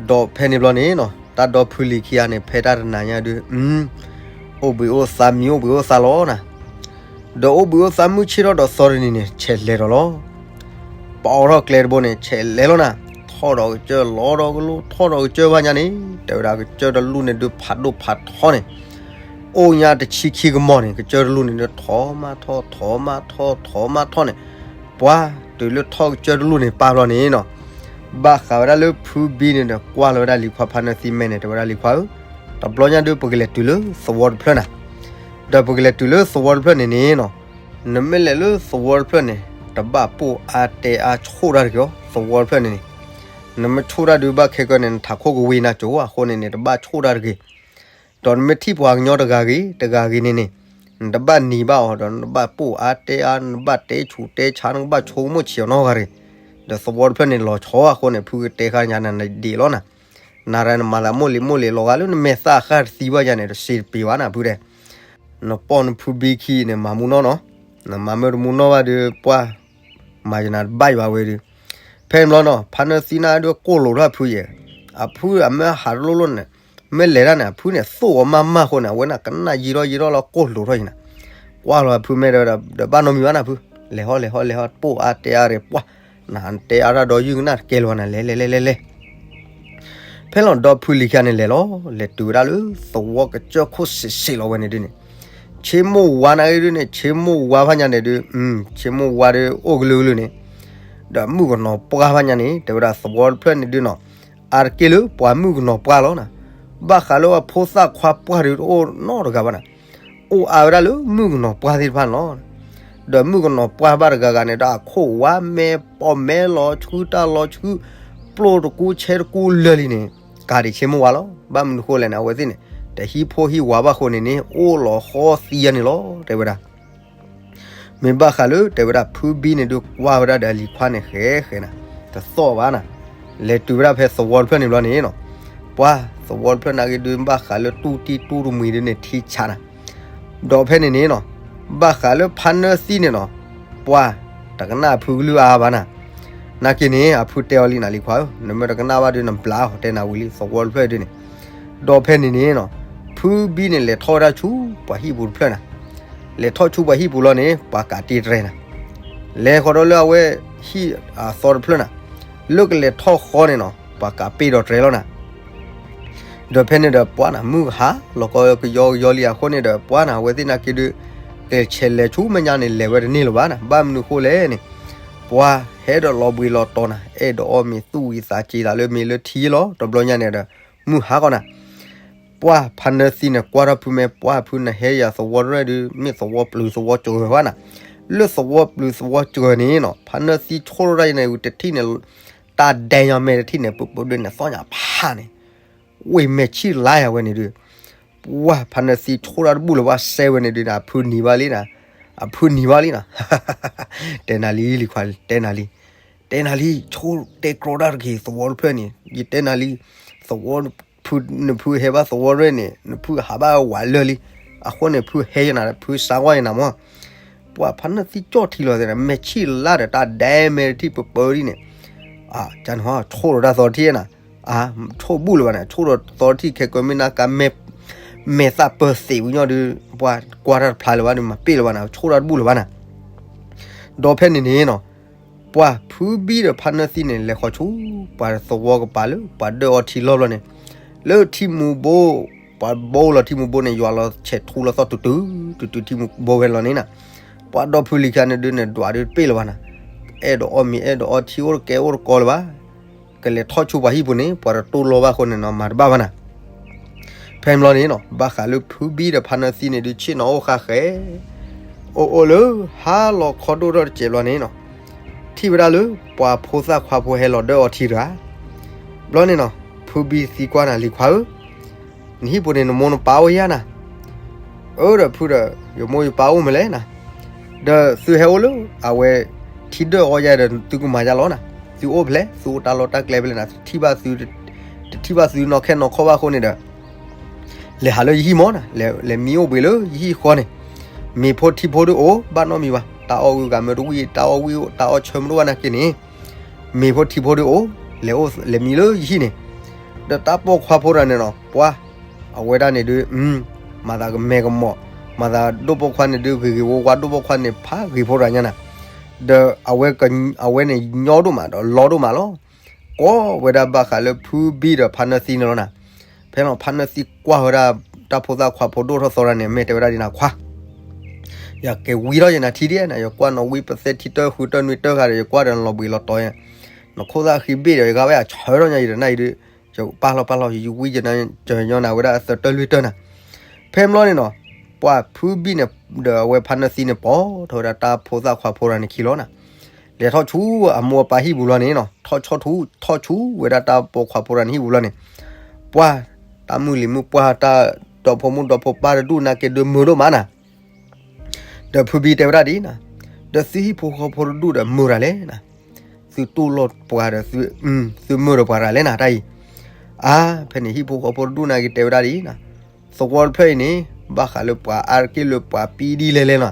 ဒီးဖဲန့ၣ်ဘျီန့ၣ်နီၤ တၢ်ဒီဖုလံၤခံဂၤန့ၣ် ဖဲတၢ်တနၤညါဒုး အိၣ်ဘှံးအိၣ်သါမံၤအိၣ်ဘှံးအိၣ်သါလီၤနီၤ. ဒီးအိၣ်ဘှံးအိၣ်သါမုၢ်ဆ့ၣ်ထီၣ်ဒီးသီတနံၤန့ၣ် ဆဲးလဲၤဒီးလီၤ. ပအီထီၣ်ကျဲတဘိန့ၣ် ဆဲးလဲၤလီၤနီၤ. ထီၣ်ဒီးကစၢၢ်လီၤဒီးကလိ ထီၣ်ဒီးကစၢၢ်ဘၣ်ညါန့ၣ် တဲဝဲဒၣ်ကစၢၢ်တလူၢ်န့ၣ်ဒုးဖးဒိၣ်ဖးထီန့ၣ် အိၣ်ညါတဆံခံကမီၤန့ၣ် ကစၢၢ်တလူၢ်န့ၣ်ဒုး ထီၣ်မးထီၣ် ထီၣ်မးထီၣ် ထီၣ်မးထီၣ်န့ၣ်, ပှၤတုၤလၢထီၣ်ကစၢၢ်တလူၢ်န့ၣ်ပၢ်ဘျီန့ၣ်နီၤ, ဘၣ်ဃးဝဲဒၣ်လၢဖုဘံန့ၣ်ဒီး ကွၢ်လီၤဝဲဒၣ်လံၤခွါဖါနၢသံမဲာ်န့ၣ် တဲဝဲဒၣ်လံၤခွါဧၢ, တဘျီညါဒုး ပကလဲၤတုၤလၢသဝီတဖျၢၣ်နၤ, ဒီးပကလဲၤတုၤလၢသဝီတဖျၢၣ်န့ၣ်န့ၣ်နီၤ, နမ့ၢ်လဲၤလၢသဝီတဖျၢၣ်န့ၣ် တဘၣ်ပိၢ်အါတဲအါဆိၣ်တၢ်တဂ့ၤအီၤ သဝီတဖျၢၣ်န့ၣ်န့ၣ်, နမ့ၢ်ဆိၣ်တၢ်ဒုးဘၣ်ခဲကၢန့ၣ် နထးခိၣ်ကဝံၤနၤကၠိအဃိန့ၣ်န့ၣ် တဘၣ်ဆိၣ်တၢ်တဂ့ၤ ဒီးနမ့ၢ်ထံၣ်ပှၤကညီတဂၤဂ့ၤ တဂၤဂ့ၤန့ၣ်န့ၣ်, နတဘၣ်နံၤဘၣ်အီၤ ဒီးနတဘၣ်ပိၢ်အါတဲအါ နတဘၣ်တဲဆူးတဲဆါ နကဘၣ်ဆိကမိၣ်ဆံးအီၤနီတဂၤတဂ့ၤ, ဒီးသဝီတဖျၢၣ်န့ၣ် လီၤဆီအဃိန့ၣ် ဖုကတဲဃာ်ညါနၤဒံးလီၤနၤ, နၤရၤနမၤသးမိၢ်လံၤမိၢ်လံၤ လီၤဂာ်လၢနမဲာ်သၣ်ဃၣ်တသံဘၣ်ယါန့ၣ် တစံးတပ့ၤဘၣ်နၤဖုတဲ, နပိာ်နဖုဘံခံန့ၣ် မၤမူနီၢ်နီၤ, နမၤမ့ၢ်တမူနီၢ်ဘၣ်ဒီး ပှၤ မၤယနၤတဘၣ်ယဘၣ်ဝဲဒီး, ဖဲန့ၣ်ဘျီနီၤ ဖါနၢသံနၢ်ဒုးကိၢ်လိာ်ထီၣ်အဖုယဲၢ်, အဖုအမ့ၢ်ဟးတလိၣ်လိၣ်န့ၣ်, မ့ၢ်လဲၤတၢ်န့ၣ် အဖုန့ၣ်သိၣ်အီၤမးမးအဃိန့ၣ် အဝဲန့ၣ်ကနၣ်ယံာ်ထီၣ်ယံာ်ထီၣ်လီၤကိၢ်လိာ်ထီၣ်ယံၤနၤ, ကွၢ်လီၤအဖုမဲာ်ဒီး ဒီးဘၣ်နီတမံၤဘၣ်နၤဖု, လဲၤဟီၣ်လဲၤဟီၣ်လဲၤဟီၣ် ပိၢ်အါတဲအါရ့ၣ်ပှၢ်, နတဲအါတၢ်ဒီးယုၢ်ကနၣ်တကဲလၢၤဘၣ်နၤ လဲၤလဲၤလဲၤလဲၤလဲၤ ဖဲလီၤဒီဖုလံၤခံဂၤန့ၣ်လဲၤလီၤ လဲၤတုၤဝဲဒၣ်လၢသဝီကစၢၢ်ခိၣ်စံးစ့ၣ်လီၤဝဲန့ၣ်ဒုးန့ၣ်, ဆ့မိၢ်ဝါနာ်ဂ့ၤဒုးန့ၣ် ဆ့မိၢ်ဝါဖးညါန့ၣ်ဒုး, ဆ့မိၢ်ဝါဒီးအိၣ်ကလုာ်ကလုာ်န့ၣ်, ဒီးမုၣ်ကနီၤပှၢ်ဖးညါန့ၣ် တဲဝဲဒၣ်သဝီတဖျၢၣ်န့ၣ်ဒုးနီၤ, အါတက့ၢ်လၢပှၤမုၣ်ကနီၤပှၢ်လီၤနၤ, ဘၣ်ဃးလၢအဖိသၣ်ခွါပှၢ်ဒုးတအိၣ်နီတဂၤဘၣ်နၤ, အိၣ်အါဝဲဒၣ်လၢမုၣ်ကနီၤပှၢ်သ့ၣ်တဖၣ်န့ၣ်လီၤ. ဒီးမုၣ်ကနီၤပှၢ်ဘၣ်တဂၤဂၤန့ၣ် တၢ်အခိၣ်ဝါမဲာ်ပိာ်မဲာ်လီၤဆှု တၢ်လီၤဆှု ပျိၢ်တကူဆဲတကူလၢာ်လံန့ၣ်, ကးဒံးဆ့မိၢ်ဝါလီၤ. ဘၣ်မနုၤဃိလဲၣ်န့ၣ် အဝဲသ့ၣ်န့ၣ် တဟံးဖိဟံးဝၤဘၣ်ဃိန့ၣ်န့ၣ် အိၣ်လီၤဃီသံယါန့ၣ်လီၤ တဲဝဲဒၣ် မ့ၢ်ဘၣ်ဃးလၢတဲဝဲဒၣ်ဖုဘံန့ၣ်ဒုးကွၢ်ဝဲဒၣ်ဒီးအလံၤခွါန့ၣ်ဃဲဃဲနၤ, တသီၣ်ဘၣ်နၤ, လဲၤတုၤဝဲဒၣ်ဖဲသဝီတဖျၢၣ်န့ၣ်ဘျီန့ၣ်နီၤ, ပှၤသဝီတဖျၢၣ်နာ်ဂ့ၤဒုးဘၣ်ဃးလၢတူၢ်တံၢ်တူၢ်တမှံၤဒုးန့ၣ်ထံဆးနၤ, ဒီးဖဲန့ၣ်န့ၣ်နီၤ, ဘၣ်ဃးလၢဖါနၢသံန့ၣ်နီၤ, ပှၤတကနၣ်ဖုကလုၢ်အါဘၣ်နၤ, နာ်က့န့ၣ် အဖုတဲအီၤလံနၤလံၤခွါဧၢ, နမ့ၢ်တကနၣ်ဘၣ်ဒုးနဘျါအီၤတဲနၤဝံၤလံ သဝီတဖျၢၣ်ဒုးန့ၣ်, ဒီးဖဲန့ၣ်န့ၣ်နီၤ, ဖုဘံန့ၣ်လဲၤထီၣ်ဝဲဒၣ်ဆူပှၤဟံၣ်ပူၤတဖျၢၣ်နၤ, လဲၤထီၣ်ဆူပှၤဟံၣ်ပူၤလီၤန့ၣ် ပှၤကးတ့တြဲၤနၤ, လဲၤဃီၤဒီးလၢအဝဲဟံၣ်အသီတဖျၢၣ်နၤ, လၢကလဲၤထီၣ်ဃီန့ၣ်နီၤ ပှၤကးပ့ၢ်ဒီးတြဲၤလီၤနၤ ဒီးဖဲန့ၣ်ဒီးပှၤနၤ မုၢ်ဟါလီၤကီကယီကယီလံအဃိန့ၣ်ဒီး ပှၤနၤ အဝဲသ့ၣ်နာ်က့ဒုး ကဆဲးလဲၤဆူမဲာ်ညါန့ၣ် လဲၤဝဲတန့ၢ်လၢၤဘၣ်နၤ, ဘၣ်မနုၤဃိလဲၣ်န့ၣ်, ပှၤဟဲဒီးလီၤဘှံးလီၤတီၤနၤ, အဲၣ်ဒိးအီၣ်မ့ၤသူၣ်ဝံၤသးစ့သးလၢမ့ၤလၢထံလီၤ, တဘျီညါန့ၣ်ဒီး မုၢ်ဟါကီနၤ ပှၤဖါနၢသံန့ၣ် ကွၢ်ထီၣ်ဖုမဲာ် ပှၤဖုနဟဲယၤသဝီရဲၣ်ဒုး မ့ၢ်သဝီပျုၤသဝီစှၤဝဲနၤ, လၢသဝီပျုၤသဝီစှၤန့ၣ်နီၤ ဖါနၢသံဆိၣ်ထီၣ်တၢ်ယၤန့ၣ် တထံၣ်န့ၣ် တၢ်ဒဲညါမဲာ်တထံၣ်န့ၣ် ပပဒုးန့ၣ် သီၣ်ညါဖးန့ၣ် ဝ့ၢ်မဲာ်ဆံၣ်လါယၤဝဲန့ၣ်ဒုး ပှၤဖါနၢသံဆိၣ်တၢ်တဘူၣ်လၢၤဘၣ်စဲဝဲန့ၣ်ဒုး အဖုနံၤဘၣ်လံနၤ, အဖုနံၤဘၣ်လံနၤ, တဲနၤလံလံၤခွါ တဲနၤလံ, တဲနၤလံ ဆိၣ်တဲကြီတၢ်တဂ့ၤ သဝီတဖျၢၣ်န့ၣ် ယတဲနၤလံ, သဝီ ဖု နဖုဟဲဘၣ်သဝီရဲၣ်န့ၣ် နဖုဟးဘၣ်ဝးလၢာ်လံ, အဃိန့ၣ် ဖုဟဲယနၤ ဖုစါဝါယနၤမး, ပှၤဖါနၢသံကၠီၣ်ထံလီၤသဲးနၤ မဲာ်ဆံၣ်လါဒီးတၢ်ဒဲမဲာ်တထံၣ်ပပၢဒ်န့ၣ်, ကန့ၣ်ဟီ ဆိၣ်ဒီးတၢ်သီတထံၣ်နၤ, ဆိၣ်ဘူၣ်လၢၤဘၣ်န့ၣ် ဆိၣ်ဒီးသီတထံၣ်ခဲကၢမ့ၢ်နၤကါမဲာ်, မဲာ်သၣ်ပၢၤသ့ၣ်ဝံၤညီဒုး ပှၤကွၢ်တၢ်တဖျါလၢၤဘၣ်ဒုး မၤပ့ၢ်လၢၤဘၣ်နၤ ဆိၣ်တၢ်တဘူၣ်လၢၤဘၣ်နၤ, ဒီးဖဲန့ၣ်န့ၣ်နီၤ ပှၤဖုဘံဒီးဖါနၢသံန့ၣ် လဲၤဃီၤဆူ ပှၤသဝီကပၤလၢ ပှၤဒၢအီထံလီၢ်ဘျီန့ၣ်, လၢထံမူဘိ, ပှၤဘိလီၤထံမူဘိန့ၣ် ယွၤလီၤဆဲးထူလီၤသီၣ်တုၤတုၤ, တုၤတုၤထံမူဘိဝဲလီၤန့ၣ်နၤ, ပှၤဒီဖုလံၤခံဂၤန့ၣ်ဒုးန့ၣ် ဒွးဒုးတပ့ၢ်လၢၤဘၣ်နၤ, အဲၣ်ဒိးအီၣ်မ့ၤ အဲၣ်ဒိးအီထံ အိၣ်တကဲအိၣ်တကီလၢၤဘၣ်, ကလဲၤထီၣ်ဆူပှၤဟံၣ်ပူၤန့ၣ် ပှၤတတိၢ်လီၤဘၣ်အဃိန့ၣ်နီၤ မၤတဘၣ်ဘၣ်နၤ ဖဲန့ၣ်ဘျီန့ၣ်နီၤ ဘၣ်ဃးလၢဖုဘံဒီးဖါနၢသံန့ၣ်ဒုး ဆ့ၣ်နီၤအိၣ်ဃါဃဲ, အိၣ်အိၣ်လၢ ဟါလီၤခီဒိၣ်ထီၣ်တစဲးဘျီန့ၣ်နီၤ, ထံၣ်ဝဲဒၣ်လၢ ပှၤဖိသၣ်ခွါဖိဟဲလီၤဒၢအီထံတဂၤ, ဘျီန့ၣ်နီၤ, ဖုဘံသံကွၢ်နၤ လံၤခွါဧၢ, နဟံၣ်ပူၤန့ၣ် နမိၢ်နပၢ်အိၣ်ဧါနၤ, အၢဒီးဖုဒီး ယမိၢ်ယပၢ်အိၣ်မးလဲၣ်နၤ, ဒီးသုဟဲအိၣ်လၢ အဝဲ ထံဒၢၣ်အီယါဒီး သုကမၤယါလီၤနၤ, သုအိၣ်ဖဲလဲၣ်, သုအိၣ်တၢ်လီၢ်တၢ်ကျဲဖဲလဲၣ်နၤ, တထံၣ်ဘၣ်သု တထံၣ်ဘၣ်သုနီၢ်ခဲနီၢ်ခီၣ်ဘၣ်အဃိန့ၣ်ဒီး လဲၤဟးလၢယဟံၣ်မၢ်နၤ, လဲၤမံအိၣ်ဘှံးလၢယဟံၣ်ဃီန့ၣ်, မ့ၤဖိထံဖိဒုအိၣ် ဘၣ်နီတမံၤဘၣ်, တၢ်အီၣ်ဂုၤဂၤမ့ၢ်တဝံၣ် တၢ်အီၣ်ဝံၣ်အိၣ် တၢ်အီၣ်ဆၢမ့ၢ်တအိၣ်ဘၣ်နာ်က့န့ၣ်, မ့ၤဖိထံဖိဒုအိၣ်, လဲၤအိၣ်လဲၤမံလၢယဟံၣ်န့ၣ်, ဒီးတၢ်ပိာ်ခွါဖိတဂၤန့ၣ်နီၤ, ပှၤ အဝဲဒၣ်န့ၣ်ဒုး မၤသးကမဲာ်ကမီၤ, မၤသးဒိၣ်ပိာ်ခွါန့ၣ်ဒုး ဂ့ၤဂ့ၤဝါဝါ ဒိၣ်ပိာ်ခွါန့ၣ် ဖးဂ့ၤဖိတဂၤညါနၤ, ဒီး အဝဲန့ၣ်ညီဒိၣ်မးဒီးလီဒိၣ်မးလီၤ. ကိးဝဲဒၣ်ဘၣ်ဃးလၢဖုဘံဒီးဖါနၢသံန့ၣ်လီၤနၤ, ဖဲနီၤ ဖါနၢသံကွၢ်ဝဲဒၣ် တၢ်ဖိသၣ်ခွါဖိဒိၣ်ထီၣ်သီတဂၤန့ၣ် မ့ၢ်တဲဝဲဒၣ်ဒ်နၤ ခွါ ယက့ၤဝံထီၣ်ယနၤထံဒံးနၤ, ယကွၢ်နီၣ်ဝံပသဲထံတၢၢ်ဃုတၢၢ်နွံတၢၢ်ဂၤဒီး ယကွၢ်ဒီးနလီၤဘှံးလီၤတီၤ, နခိၣ်သၣ်ဃံဘ့ၣ်ဒီး ယဂၤဝဲအဆၢထီၣ်ညါအံၤဒီးနၤအံၤဒုး, ယပာ်လီၤပာ်လီၤ ယဝံယနၤ ကညီနၤဝဲဒၣ်အသၢတၢၢ်လွံၢ်တၢၢ်နၤ, ဖဲမလီၤန့ၣ်နီၤ, ပှၤဖုဘံန့ၣ် ဒီးအဝဲဖါနၢသံန့ၣ် ပိာ်ထီၣ်ဝဲဒၣ်တၢ်ဖိသၣ်ခွါဖိတဂၤန့ၣ်ခံလီၤနၤ, လဲၤထီၣ်ဆူအမိၢ်အပၢ်ဟံၣ်ပူၤလီၤန့ၣ်နီၤ, ထီၣ်ဆီထီၣ်ဆူ ထီၣ်ဆူဝဲဒၣ်တၢ်ပိာ်ခွါဖိတဂၤန့ၣ်ဟံၣ်ပူၤလီၤန့ၣ်, ပှၤ တၢ်မုၢ်လံၤမုၢ်ပှၢ်တၢ်ဒီဖိမိၢ်ဒီဖိပၢ်တဒူၣ်နာ်က့ဒုးမုာ်ဒိၣ်မးနၤ ဒီးဖုဘံတဲဝဲဒၣ်ဒ်နၤ, ဒီးသုဟံၣ်ဖိဃီဖိတဒူၣ်ဒီးမုာ်တၢ်လဲၣ်နၤ, သုတူၢ်လိာ်ပှၤဒီး သုမုာ်ဒီးပှၤတၢ်လဲၣ်နၤတၢ်အံၤ, အါ ဖဲန့ၣ်ဟံၣ်ဖိဃီဖိတဒူၣ်နာ်က့တဲဝဲဒၣ်ဒ်နၤ, သဝီတဖျၢၣ်အံၤန့ၣ် ဘၣ်ဃးလၢပှၤအါတက့ၢ်လၢပှၤပံဒ်လဲၣ်လဲၣ်နၤ,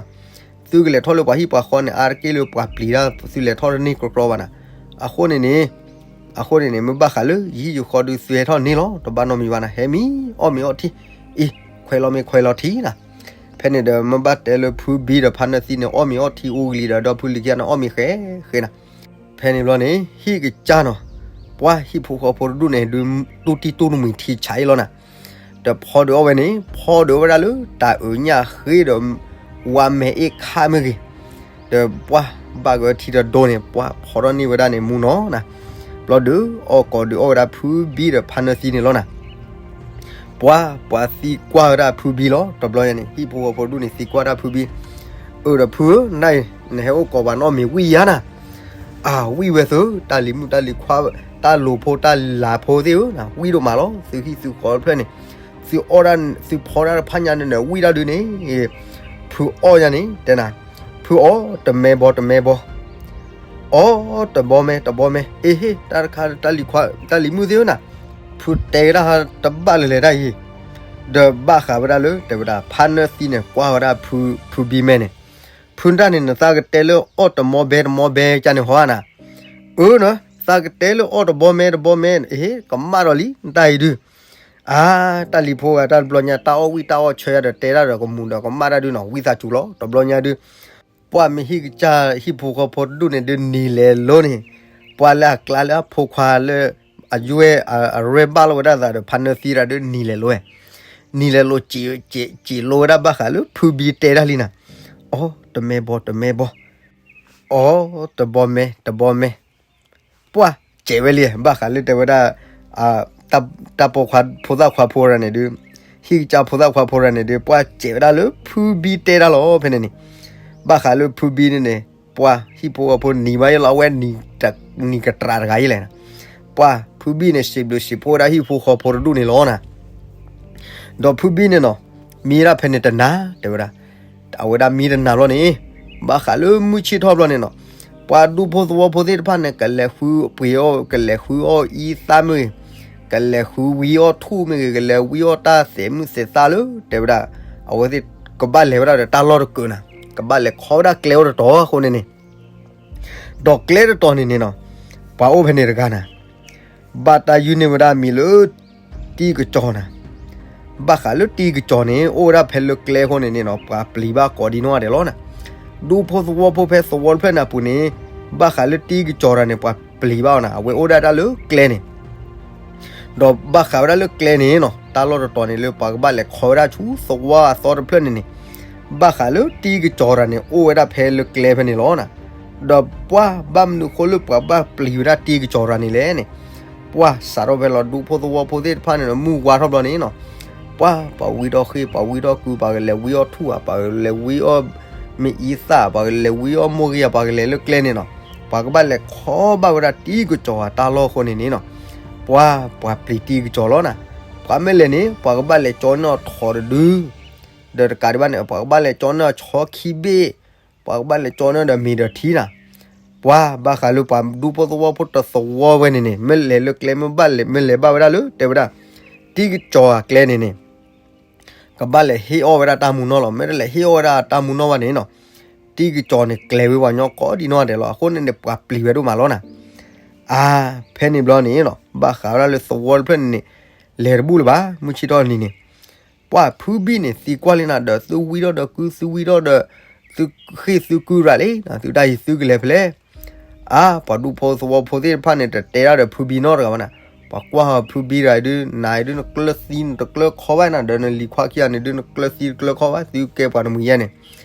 သုကလဲၤထီၣ်လၢပှၤဟံၣ်ပှၤဃီန့ၣ် အါတက့ၢ်လၢပှၤပျံၤတၢ် သုလဲၤထီၣ်တန့ၢ်ကြီကြီဘၣ်နၤ, အဃိန့ၣ်န့ၣ် အဃိန့ၣ်န့ၣ် မ့ၢ်ဘၣ်ဃးလၢယဟံၣ်ယဃီဒုးသုဟဲထီၣ်န့ၢ်လီၤ တဘၣ်နီတမံၤဘၣ်နၤ, ဟဲမံအီၣ်မ့ၤအီထံ, အံၤ ခွဲးလီၤမ့ၤခွဲးလီၤထံနၤ, ဖဲန့ၣ်ဒီးမ့ၢ်ဘၣ်တဲလၢဖုဘံဒီးဖါနၢသံန့ၣ် အီၣ်မ့ၤအီထံအိၣ်ဂံၤလံဒီး ဒီဖုလံၤခံဂၤန့ၣ်အီၣ်မ့ၤဃဲဃဲနၤ, ဖဲန့ၣ်ဘျီန့ၣ် ဟံၣ်ကစၢ်နီၤ, ပှၤဟံၣ်ဖိဃီဖိတဒူၣ်န့ၣ်ဒုး တူၢ်တံၢ်တူၢ်တမှံၤထံဆးအံၤလီၤနၤ, ဒီးဖီဒုးအီၣ်ဝဲန့ၣ် ဖီဒုးအီၣ်ဝဲဒၣ်လၢတၢ်အုးညၣ်ဃ့ဒီး ဝါမဲာ်အ့ၣ်ခါမ့ၢ်ဂ့ၤ, ဒီးပှၤဘၣ်ကထံတဒိန့ၣ် ပှၤဖီထီၣ်န့ၢ်ဝဲဒၣ်န့ၣ်မူနီၤနၤ, ဘျီဒုးအီၣ်ကိးဒုးအီၣ်ဝဲဒၣ်ဖုဘံဒီးဖါနၢသံန့ၣ်လီၤနၤ ပှၤ ပှၤသံကွၢ်ဝဲဒၣ်ဖုဘံလီၤ. တဘျီညါန့ၣ် ဟံၣ်ဖိဃီဖိတဒူၣ်န့ၣ် သံကွၢ်ဒၣ်ဖုဘံ, အၢဒီးဖုဧၢ, နအံၤ နဟဲအိၣ်ကိးပှၤနအီၣ်မ့ၤဝံၣ်ယါနၤ, အဝံၣ်ဝဲသု, တၢ်လံၤမုၣ်တၢ်လံၤခွါ, တၢ်လိၤဖိတၢ်လၤဖိသ့ၣ်ဧၢ, ဝံၣ်ဒိၣ်မးလီၤ. သုဟံၣ်သုဃီတဖျၢၣ်န့ၣ်, သုအီၣ်ဒၣ်, သုဖီဒၣ်တဖၣ်ညါန့ၣ်ဒီး ဝံၣ်ဒၣ်ဒုန့ၣ်, ဖုအီၣ်ယါန့ၣ် တဲနၤ, ဖုအီၣ်တမဲဘီတမဲဘီ အီၣ်တဘီမဲတဘီမဲ, အ့ဟ့ၣ် တၢ်တခါ တၢ်လံၤခွါ တၢ်လံၤမုၣ်သ့ၣ်ဧၢနၤ, ဖုတဲဝဲဒၣ်တဘၣ်လၢၤလဲၤတၢ်အံၤ, ဒီးဘၣ်ဃးဝဲဒၣ်လၢ တဲဝဲဒၣ် ဖါနၢသံန့ၣ် ကွၢ်ဝဲဒၣ်ဖုဘံမဲန့ၣ်, ဖုတၢ်န့ၣ် နသးကတဲလၢအီၣ်တမီဘဲတမီဘဲကန့ၣ်ဟီဧါနၤ, အၢနၤ, သးကတဲလၢအီၣ်တဘီမဲတဘီမဲ, အ့ဟ့ၣ် ကမၣ်ဒီးလံ နတၢ်အံၤဒုး အါ, တၢ်လံၤဖိဂၤတၢ်တဘျီညါ တၢ်အီၣ်ဝံၣ်တၢ်အီၣ်ဆၢယါဒီး တဲဒၣ်ဒီးကမူၣ်ဒီးကမၣ်တၢ်ဒုးနီၤ, ဝံသးစူၤလီၤ. တဘျီညါဒုး ပှၤမ့ၢ်ဟံၣ်ကစၢ်ဟံၣ်ဖိဃီဖိတဒူၣ်န့ၣ်ဒုး နံၤလဲၤလိၤန့ၣ်, ပှၤလၢအကျါလၢအဖိခွါလၢ အယွဲၢ် အရဲၣ်ဘၣ်လိာ်ဝဲဒၣ်သးဒီး ဖါနၢသံတၢ်ဒုး နံၤလဲၤလိၤဝဲ, နံၤလဲၤလိၤ စံးလိာ်ဝဲဒၣ်ဘၣ်ဃးလၢဖုဘံတဲဒၣ်လံနၤ, အီၣ်တမဲဘီတမဲဘီ အီၣ်တဘီမဲတဘီမဲ, ပှၤစဲးဝဲလံ, ဘၣ်ဃးလၢတဲဝဲဒၣ် တၢ်ပိာ်ခွါဖိသၣ်ခွါဖိတဂၤန့ၣ်ဒုး, ဟံၣ်ကစၢ်ဖိသၣ်ခွါဖိတဂၤန့ၣ်ဒုး ပှၤစဲးဝဲဒၣ်လၢဖုဘံတဲတၢ်လီၤ. ဖဲန့ၣ်န့ၣ် ဘၣ်ဃးလၢဖုဘံန့ၣ်န့ၣ် ပှၤဟံၣ်ဖိဃီဖိနံၤဘၣ်ယဲလီၤ, အဝဲနံၤကတြးတဂၤယဲလဲၣ်, ပှၤဖုဘံန့ၣ် စံးဘျုးစံးဖှိၣ်ဝဲဒၣ်ဟံၣ်ဖိဃီဖိတဒူၣ်န့ၣ်လီၤနၤ. ဒီးဖုဘံန့ၣ်နီၤ, မံဒၣ်ဖဲန့ၣ်တနၤ တဲဝဲဒၣ်, အဝဲဒၣ်မံတနၤဘျီန့ၣ်, ဘၣ်ဃးလၢမုၢ်ဆ့ၣ်ထီၣ်ဘျီန့ၣ်နီၤ, ပှၤဒူဖိသဝီဖိသ့ၣ်တဖၣ်န့ၣ် ကလဲၤဃုပှ့ၤအီၣ် ကလဲၤဃုအီၣ်အံသၣ်မ့ၢ်ဂ့ၤ, ကလဲၤဃုဝံအီၣ်ထူၣ်မ့ၢ်ဂ့ၤ, ကလဲၤဝံအီၣ်တၢ်သဲးမုၢ်သဲးသၣ်လၢ တဲဝဲဒၣ်, အဝဲသ့ၣ်ကဘၣ်လဲၤဝဲဒၣ်ဒီးတၢ်လီၢ်တကူာ်နၤ, ကဘၣ်လဲၤခီဝဲဒၣ်ကျဲအိၣ်တတီၤအဃိန့ၣ်န့ၣ် ဒီးကျဲတတီၤန့ၣ်န့ၣ်နီၤ, ပှၤအိၣ်ဖဲန့ၣ်တဂၤနၤ, ဘၣ်တၢ်ယုၢ်န့ၢ်ဝဲဒၣ်မံၤလၢ တံၢ်ကစီၤနၤ, ဘၣ်ဃးလၢတံၢ်ကစီၤန့ၣ် အိၣ်ဝဲဒၣ်ဖဲလၢကျဲအဃိန့ၣ်န့ၣ်နီၤ, ပှၤပျံၤဘၣ်ကိးဒံနီၢ်ဂၤဒဲးလီၤနၤ, ဒူဖိသဝီဖိဖဲသဝီတဖျၢၣ်န့ၣ်အပူၤန့ၣ်, ဘၣ်ဃးလၢတံၢ်ကစီၤတဂၤန့ၣ် ပှၤပျံၤဘၣ်အီၤနၤ, အဝဲအိၣ်ဒၣ်တၢ်လၢကျဲန့ၣ် ဒီးဘၣ်ဃးဝဲဒၣ်လၢကျဲန့ၣ်နီၤ, တၢ်လီၢ်တတီၤန့ၣ်လၢပှၤကဘၣ်လဲၤခီဝဲဒၣ်ဆူသဝီအသီတဖျၢၣ်န့ၣ်န့ၣ်, ဘၣ်ဃးလၢတံၢ်ကစီၤတဂၤန့ၣ် အိၣ်ဝဲဒၣ်ဖဲလၢကျဲဖဲန့ၣ်လီၤနၤ, ဒီးပှၤဘၣ်မနုၤအဃိလၢပှၤဘၣ်ပျံၤဝဲဒၣ်တံၢ်ကစီၤတဂၤန့ၣ်လဲၣ်န့ၣ်, ပှၤစးထီၣ်ဖဲလီၤဒူဖိသဝီဖိသ့ၣ်တဖၣ်န့ၣ်ဒီး မုၢ်ဝါထီၣ်ဘျီန့ၣ်နီၤ, ပှၤ ပှၤဝံထီၣ်ဃ့ၢ် ပှၤဝံထီၣ်ကု ပှၤကလဲၤဝံအီၣ်ထူၣ်ဧါ ပှၤကလဲၤဝံအီၣ်မ့ၢ်အံသၣ် ပှၤကလဲၤဝံအီၣ်မိၢ်ဂ့ၤဧါ ပှၤကလဲၤလၢကျဲန့ၣ်နီၤ, ပှၤကဘၣ်လဲၤခီဘၣ်ဝဲဒၣ်တံၤကစီၤအတၢ်လီၢ်အဃိန့ၣ်န့ၣ်နီၤ, ပှၤ ပှၤပျံၤတံၤကစီၤလီၤနၤ, ပှၤမ့ၢ်လဲၤန့ၣ် ပှၤကဘၣ်လဲၤကၠီန့ၢ်အီၤထိးတဒု, ဒီးတကးဒံးဘၣ်န့ၣ် ပှၤကဘၣ်လဲၤကၠီန့ၢ်အီၤဆီခံဘ့ၣ်, ပှၤကဘၣ်လဲၤကၠီန့ၢ်ဒီးမ့ၤဒီးထံနၤ, ပှၤဘၣ်ဃးလၢပှၤဒူဖိသဝီဖိတသဝီဝဲန့ၣ်န့ၣ် မ့ၢ်လဲၤလၢကျဲမ့ၢ်ဘၣ်လဲၤ မ့ၢ်လဲၤဘၣ်ဝဲဒၣ်လၢ တဲဝဲဒၣ် တံၤကစီၤအကျဲန့ၣ်န့ၣ် ကဘၣ်လဲၤဟ့ၣ်အီၣ်ဝဲဒၣ်တၢ်မူနီၢ်လီၤ. မ့ၢ်တလဲၤဟ့ၣ်အီၣ်ဝဲဒၣ်တၢ်မူနီၢ်ဘၣ်န့ၣ်နီၤ, တံၤကစီၤန့ၣ်ကျဲၤဝဲပှၤညီကိးဒံနီၢ်ဒဲးလီၤ. အဃိန့ၣ်န့ၣ် ပှၤပျံၤဝဲဒိၣ်မးလီၤနၤ. အါ, ဖဲန့ၣ်ဘျီန့ၣ်နီၤ ဘၣ်ဃးဝဲဒၣ်လၢသဝီတဖျၢၣ်န့ၣ်န့ၣ် လဲၤတဘူၣ်လၢၤဘၣ် မုၢ်ဆ့ၣ်ထီၣ်နံၤန့ၣ် ပှၤဖုဘံၣ်န့ၣ် သံကွၢ်လံနၤဒီး သုဝံထီၣ်ဒီးကု သုဝံထီၣ်ဒီး သုဃ့ၢ်သုကုရၤလံ, သုတၢ်အံၤသုကလဲၤဖဲလဲၣ်. အါ, ပှၤဒူဖိသဝီဖိသ့ၣ်တဖၣ်န့ၣ် တတဲတၢ်ဒီးဖုဘံၣ်နီတဂၤဘၣ်နၤ, ပှၤကွၢ်ဃီဖုဘံၣ်တဂၤအံၤဒုး နၤအံၤဒုး နကျၢၢ်သံနတကျၢၢ်ခီဘၣ်နၤ, ဒီးနလံၤခွါခံဂၤန့ၣ်ဒုး နကျၢၢ်သံတကျၢၢ်ခီဘၣ်, သုကဲပှၤတမှံၤယဲၢ်န့ၣ်,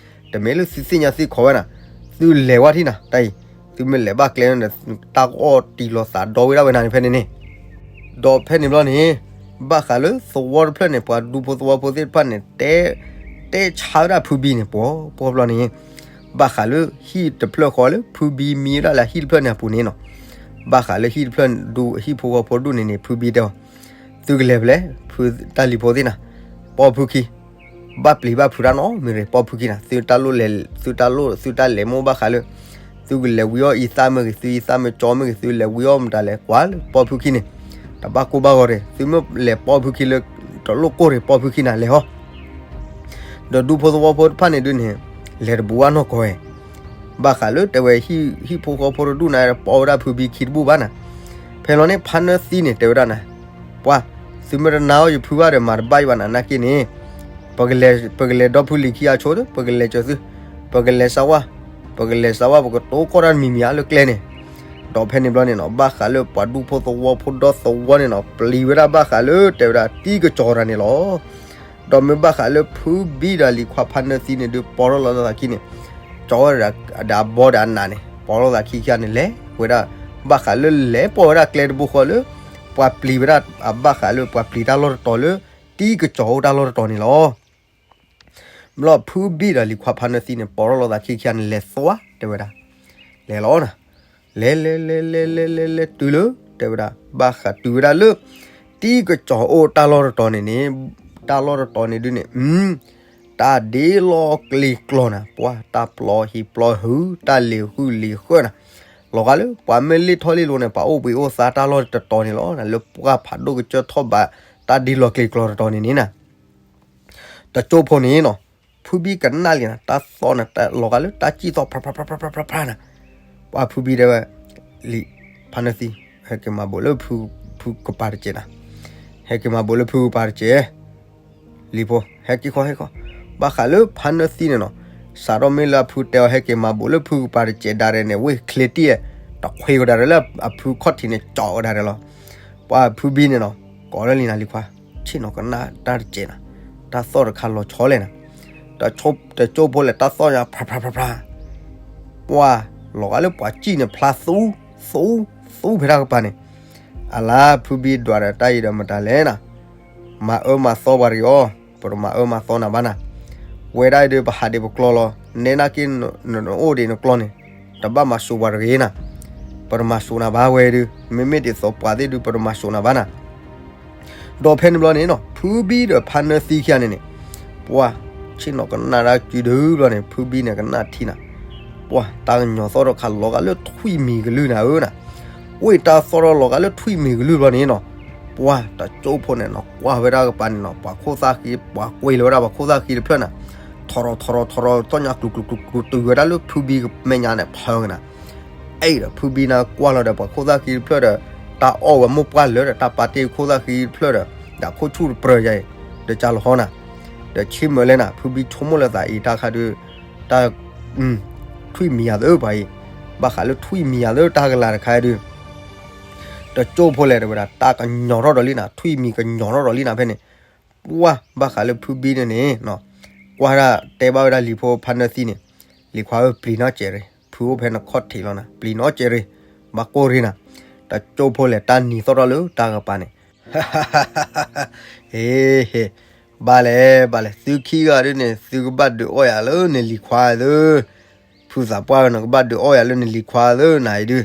တမ့ၢ်လၢသုသ့ၣ်ညါသ့ၣ်ခီဝဲနၤ, သုလဲၤဝဲထံၣ်နၤ တၢ်အံၤ, သုမ့ၢ်လဲၤဘၣ်ကျဲန့ၣ်ဒီး တၢ်ကအီၣ်တံၢ်လီၤသးဒီဝဲဒၣ်ဝဲနၤန့ၣ်ဖဲန့ၣ်န့ၣ် ဒီးဖဲန့ၣ်ဘျီန့ၣ် ဘၣ်ဃးလၢသဝီတဖျၢၣ်န့ၣ် ပှၤဒူဖိသဝီဖိသ့ၣ်တဖၣ်န့ၣ် တဲ တဲဆါဝဲဒၣ်ဖုဘံၣ်န့ၣ် ပှီၤပှီၤဘျီန့ၣ် ဘၣ်ဃးလၢဟံၣ်တဖျၢၣ်ဃီလၢဖုဘံၣ်မံဝဲဒၣ်လၢဟံၣ်တဖျၢၣ်န့ၣ်အပူၤန့ၣ်နီၤ, ဘၣ်ဃးလၢဟံၣ်တဖျၢၣ်ဒူ ဟံၣ်ဖိဃီဖိဒူၣ်န့ၣ်န့ၣ် ဖုဘံၣ်တဲအီၤ, သုကလဲၤဖဲလဲၣ် ဖုတၢ်လံၤဖိသ့ၣ်နၤ, ပိာ်ဖုခံ ဘၣ်ပျံၤဘၣ်ဖုးတၢ်နီတမံၤရ့ၣ် ပိာ်ဖုခံနၤ, သုတၢ်လိၣ်လဲၤ သုတၢ်လိၣ် သုတၢ်လဲၤမိၢ်ဘၣ်ဃးလၢ သုကလဲၤဝံအီၣ်အံသၣ်မ့ၢ်ဂ့ၤ သုအံသၣ်မ့ၢ်ကၠီမ့ၢ်ဂ့ၤ သုလဲၤဝံအီၣ်မတၤလဲၣ် ကွၢ်လၢပိာ်ဖုခံန့ၣ်, တဘၣ်ကိၢ်ဘၣ်ဂီၤရ့ၣ် သုမ့ၢ်လဲၤပိာ်ဖုခံလၢ တလိၣ်ကိၢ်ရ့ၣ် ပိာ်ဖုခံနၤလဲၤဟီ ဒီးဒူဖိသဝီဖိတဖၣ်န့ၣ်ဒုးန့ၣ် လဲၤတဘူးဘၣ်နီၢ်ကီၢ်ဝဲ, ဘၣ်ဃးလၢတဲဝဲ ဟံၣ်ဖိဃီဖိတဒူၣ်နၤ ပိာ်ဝဲဒၣ်ဖုဘံၣ်ခံတဘူၣ်ဘၣ်နၤ, ဖဲလီၤန့ၣ် ဖါနၢသံန့ၣ် တဲဝဲဒၣ်နၤ, ပှၤ သုမ့ၢ်တနာ်အီၣ်ယဖုဘၣ်ဒီး မၤတဘၣ်ယဘၣ်နၤ နာ်က့န့ၣ် ပကလဲၤ ပကလဲၤဒီဖုလံၤခံဂၤဆိဒီး ပကလဲၤကၢၤသု, ပကလဲၤစါဝါ, ပကလဲၤစါဝါ ပကတိၤကီၢ်တၢ်တမံၤမံၤဧါလၢကျဲန့ၣ်, ဒီးဖဲန့ၣ်ဘျီန့ၣ်နီၤ ဘၣ်ဃးလၢပှၤဒူဖိသဝီဖိဒီသဝီန့ၣ်နီၤ ပျံၤဝဲဒၣ်ဘၣ်ဃးလၢ တဲဝဲဒၣ်တံၤကစီၤတဂၤန့ၣ်လီၤ. ဒီးမ့ၢ်ဘၣ်ဃးလၢဖုဘံၣ်ဒီးလံၤခွါဖါနၢသံန့ၣ်ဒုး ပိာ်ထီၣ်လီၤသးခံန့ၣ်, ကၠီဝဲဒၣ်ဒီးအဘီဒီးအနးန့ၣ် ပိာ်ထီၣ်သးခံခံဂၤန့ၣ် လဲၤဝဲဒၣ် ဘၣ်ဃးလၢလဲၤပိာ်ဝဲဒၣ်ကျဲတဘိဃီလၢ ပှၤပျံၤဝဲဒၣ်အဘၣ်ဃးလၢပှၤပျံၤတၢ်လီၢ်တတီၤလၢ တံၤကစီၤအိၣ်တၢ်လီၢ်တတီၤန့ၣ်လီၤ. ဘျီဖုဘံၣ်ဒီးလံၤခွါဖါနၢသံန့ၣ် ပိာ်ထီၣ်လီၤသးခံခံဂၤန့ၣ် လဲၤသွါ တဲဝဲဒၣ်, လဲၤလီၤနၤ, လဲၤလဲၤလဲၤလဲၤလဲၤလဲၤလဲၤတုၤလၢ တဲဝဲဒၣ် ဘၣ်ဃးတုၤဝဲဒၣ်လၢ တံၤကစီၤအိၣ်တၢ်လီၢ်တတီၤန့ၣ်န့ၣ်, တၢ်လီၢ်တတီၤန့ၣ်ဒုးန့ၣ် တၢ်ဒ့လီၤကျ့ၤကျီၤနၤ, ပှၤတၢ်ပျီဟံၣ်ပျီဟုၣ် တၢ်လ့ၤဟုၣ်လ့ၤဃၢၣ်နၤ, လီၤဂာ်လၢပှၤမ့ၢ်လ့ၣ်ထီၣ်လ့ၣ်လီၤန့ၣ် ပှၤအိၣ်ဘှံးအိၣ်သါတၢ်လီၢ်တတီၤန့ၣ်လီၤ. လၢပှၤဖးဒိၣ်ကစၢၢ်ထီၣ်ဘး တၢ်ဒ့လီၤကျ့ၤကျီၤတတီၤန့ၣ်န့ၣ်နၤ တကၠိဖိန့ၣ်နီၤ, ဖုဘံၣ်ကနၣ်လံနၤ, တၢ်သီၣ်န့ၣ် လီၤဂာ်လၢတၢ်စံၣ်သီၣ် ဖြါဖြါဖြါဖြါနၤ, ပှၤဖုဘံၣ်တဲဝဲ, လံၤ, ဖါနၢသံ, ဟဲက့ၤမၤဘူးလၢဖု, ဖုကပၤတစဲးနၤ, ဟဲက့ၤမၤဘူးလၢဖုကပၤတစဲး, လံၤဖိ ဟဲက့ၤခီ ဟဲက့ၤခီ, ဘၣ်ဃးလၢဖါနၢသံန့ၣ်နီၤ, စးထီၣ်မ့ၢ်လၢအဖုတဲအီၤ ဟဲက့ၤမၤဘူးလၢဖုကပၤတစဲးဒၣ်ရဲၣ်န့ၣ် ဝ့ၢ်ချ့တံၢ်, တခွ့ကဒါရဲၣ်လၢအဖုခီၣ်ထံးန့ၣ် ကၠီကဒါရဲၣ်လီၤ. ပှၤဖုဘံၣ်န့ၣ်နီၤ ကိးလၢလံၤနၤလံၤခွါ, ဆ့ၣ်နီၤကနၣ်တၢ်တစဲးနၤ, တၢ်သီၣ်တခါလီၤဆီလဲၣ်နၤ, တကၠိဖိလဲၣ် တၢ်သီၣ်ညါ ဖြါဖြါဖြါဖြါ, ပှၤ, လီၤဂာ်လၢပှၤစံၣ်န့ၣ် ဖျါသူ, သူ, သူဖဲတၢ်ကပၤန့ၣ်, အလါဖုဘံၣ်ဒွးဒီးတၢ်အံၤဒီးမတၤလဲၣ်နၤ, မၤအၢမၤသီပှၤတဂ့ၤအီၤ, ပတမၤအၢမၤသီနၤဘၣ်နၤ, ဝဲဒၣ်အံၤဒုး ပဟးဒံးပကျီလီၤ, နဲနာ်က့ နအိၣ်ဒံးနကျီန့ၣ်, တဘၣ်မၤစိးပှၤတဂ့ၤနၤ, ပတမၤစိးနၤဘၣ်ဝဲဒုး, မ့မ့ၢ်ဒ်သိးပှၤသ့ၣ်ဒုး ပတမၤစိးနၤဘၣ်နၤ ဒီးဖဲန့ၣ်ဘျီန့ၣ်နီၤ ဖုဘံၣ်ဒီးဖါနၢသံခံဂၤန့ၣ်န့ၣ်, ပှၤ, ဆ့ၣ်နီၤကနၣ်တၢ်စုဒုဘျီန့ၣ် ဖုဘံၣ်န့ၣ်ကနၣ်ထံနၤ, ပှၤ တၢ်ကညီၤသီၣ်ထီၣ်ခးလီၤဂာ်လၢထွံၣ်မံၤကလုၢ်နၤဧၢနၤ, ဝ့ၢ်တၢ်သီၣ်ထီၣ်လီၤဂာ်လၢထွံၣ်မံၤကလုၢ်ဘျီန့ၣ်နီၤ, ပှၤ တကၠိဖိန့ၣ်နီၤ ကွၢ်ဝဲဒၣ်ကပၤန့ၣ်နီၤ ပှၤခိၣ်သၣ်ဃံ ပှၤကွံာ်လီၤဝဲဒၣ်ပှၤခိၣ်သၣ်ဃံတဖျၢၣ်နၤ, ထီၣ်ထီၣ်ထီၣ်ထီၣ်ထီၣ်ထီၣ်ညါကျူၤကျူၤကျူၤကျူၤတုၤဝဲဒၣ်လၢဖုဘံၣ်မဲာ်ညါန့ၣ် ဖၢကနၤ အဲၣ်ဒီးဖုဘံၣ်န့ၣ်ကွၢ်လီၤဒီးပှၤခိၣ်သၣ်ဃံတဖျၢၣ်ဒီး တၢ်အီၣ်ဝဲမိၢ်ပှၢ်လၢာ်ဒီး တၢ်ပာ်တ့ၢ်ခိၣ်သၣ်ဃံတဖျၢၣ်ဒီး ဒီးခိၣ်ဆူၣ်တပြၢၤယၤအံၤ ဒီးကၢ်လီၤဟီနၤ, ဒီးဆ့မၢလဲၣ်နၤ ဖုဘံၣ်ဆိကမိၣ်လၢသးအံၤတၢ်ခါဒုး တၢ် ထွံၣ်မံၤယၤသၢပှၤအံၤ, ဘၣ်ဃးလၢထွံၣ်မံၤယၤသၢတၢ်ကလၤတခါဒုး တကၠိဖိလဲၣ်တဲဝဲဒၣ် တၢ်ကညီၤထီၣ်ဒီးလံနၤ ထွံၣ်မံၤကညီၤထီၣ်ဒီးလံနၤဖဲန့ၣ်, ပှၤ ဘၣ်ဃးလၢဖုဘံၣ်န့ၣ်န့ၣ် ကွၢ်ဒၣ်တဲဘၣ်ဝဲဒၣ်လံၤဖိဖါနၢသံန့ၣ်, လံၤခွါဧၢ ပျံၤနီၢ်စဲးရ့ၣ် ဖုအိၣ်ဖဲနခီၣ်ထံးလီၤနၤ ပျံၤနီၢ်စဲးရ့ၣ်, ဘၣ်ကိၢ်ရ့ၣ်နၤ, တကၠိဖိလဲၣ်တၢ်နံၤသီၣ်ထီၣ်လၢတၢ်ကပၤန့ၣ် ဟ့ၣ်ဟ့ၣ်, ဘၣ်လဲၣ်ဘၣ်လဲၣ် သုခံဂၤဒ်န့ၣ် သုကဘၣ်ဒုးအီၣ်ယၤလၢန့ၣ်လံၤခွါဧၢ, ဖု ပုၢ်သးပှၢ်ဧၢ နကဘၣ်ဒုးအီၣ်ယၤလၢနလံၤခွါသၢနၤအံၤဒုး,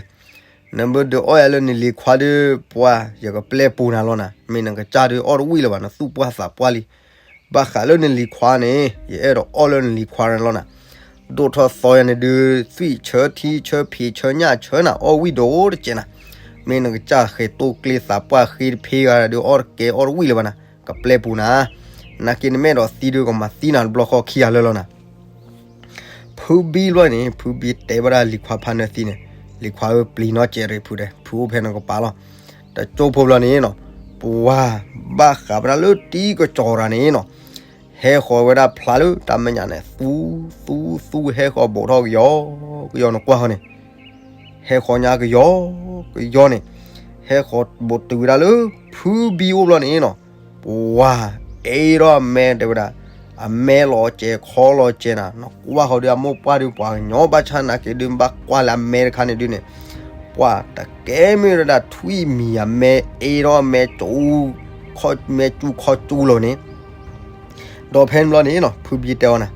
နဘၣ်ဒုးအီၣ်ယၤလၢနလံၤခွါဒီး ပှၢ်ယကပျဲပူၤနၤလီၤနၤ, မ့ၢ်နကစၢ်ဒုးအီၣ်တဝံၣ်လၢၤဘၣ် နသူၣ်ပှၢ်သးပှၢ်လံ. ဘၣ်ဃးလၢနလံၤခွါန့ၣ် ယအဲၣ်ဒိးအီၣ်လၢနလံၤခွါန့ၣ်လီၤနၤ. ဒိၣ်ထီၣ်သီယၤန့ၣ်ဒုး သွံၣ်ဆၢထံဆၢဖံးဆၢညၣ်ဆၢနၤ အီၣ်ဝံၣ်ဒိၣ်တကဲးနၤ. မ့ၢ်နကစၢ်ဃဲၤတိၢ်ကျ့သးပှၢ်ဃ့တဖ့ဂၤဒုး အီၣ်တကဲအီၣ်တဝံၣ်လၢၤဘၣ်နၤ, ကပျဲပူၤနၤ. နာ်က့နမ့ၢ်အဲၣ်ဒိးသံဒုး ကမၤသံနၤတဘျီဃီခံဂၤလၢာ်လီၤနၤ. ဖုဘံလွဲၢ်န့ၣ် ဖုဘံတဲဝဲဒၣ်လံၤခွါဖါနၢသံန့ၣ်, လံၤခွါဧၢ ပျံၤနီၢ်ကဲးရ့ၣ်ဖုတဲ, ဖုအိၣ်ဖဲနကပၤလီၤ. တကၠိဖိဘျီန့ၣ်နီၤ, ပှၢ်ဘၣ်ဃးဝဲဒၣ်လၢတံၤကစီၤတဂၤန့ၣ်နီၤ, ဟဲဃီၤဝဲဒၣ်ဖျါလၢတၢ်မဲာ်ညါန့ၣ် သူ သူ သူ ဟဲဃီၤဘူးထီၣ်ကယီကယီ နကွၢ်ဃီန့ၣ် ဟဲဃီၤညါကယီကယီန့ၣ်, ဟဲဃီၤဘူးတုၤဝဲဒၣ်လၢ ဖုဘံအိၣ်ဘျီန့ၣ်နီၤ, ပှၢ်အ့ထီၣ်အမဲတဲဝဲဒၣ်, အမဲလီၤစဲးခီလီၤစဲးနၤ, နကွၢ်ဃီဒီးအမိၢ်ပှၢ်ဒီး ပှၤကညီဘၣ်ဆၣ်နာ်က့ဒုး ဘၣ်ကွၢ်လၢအမဲတခါန့ၣ်ဒုးန့ၣ်, ပှၢ်တကဲမ့ၢ်ဝဲဒၣ်ထွံၣ်မံၤအမဲ အ့ထီၣ်အမဲကၠူ မဲကၠူခီကၠူလီၤန့ၣ် ဒီးဖဲန့ၣ်ဘျီန့ၣ်နီၤ ဖုဘံတဲအီၤနၤ,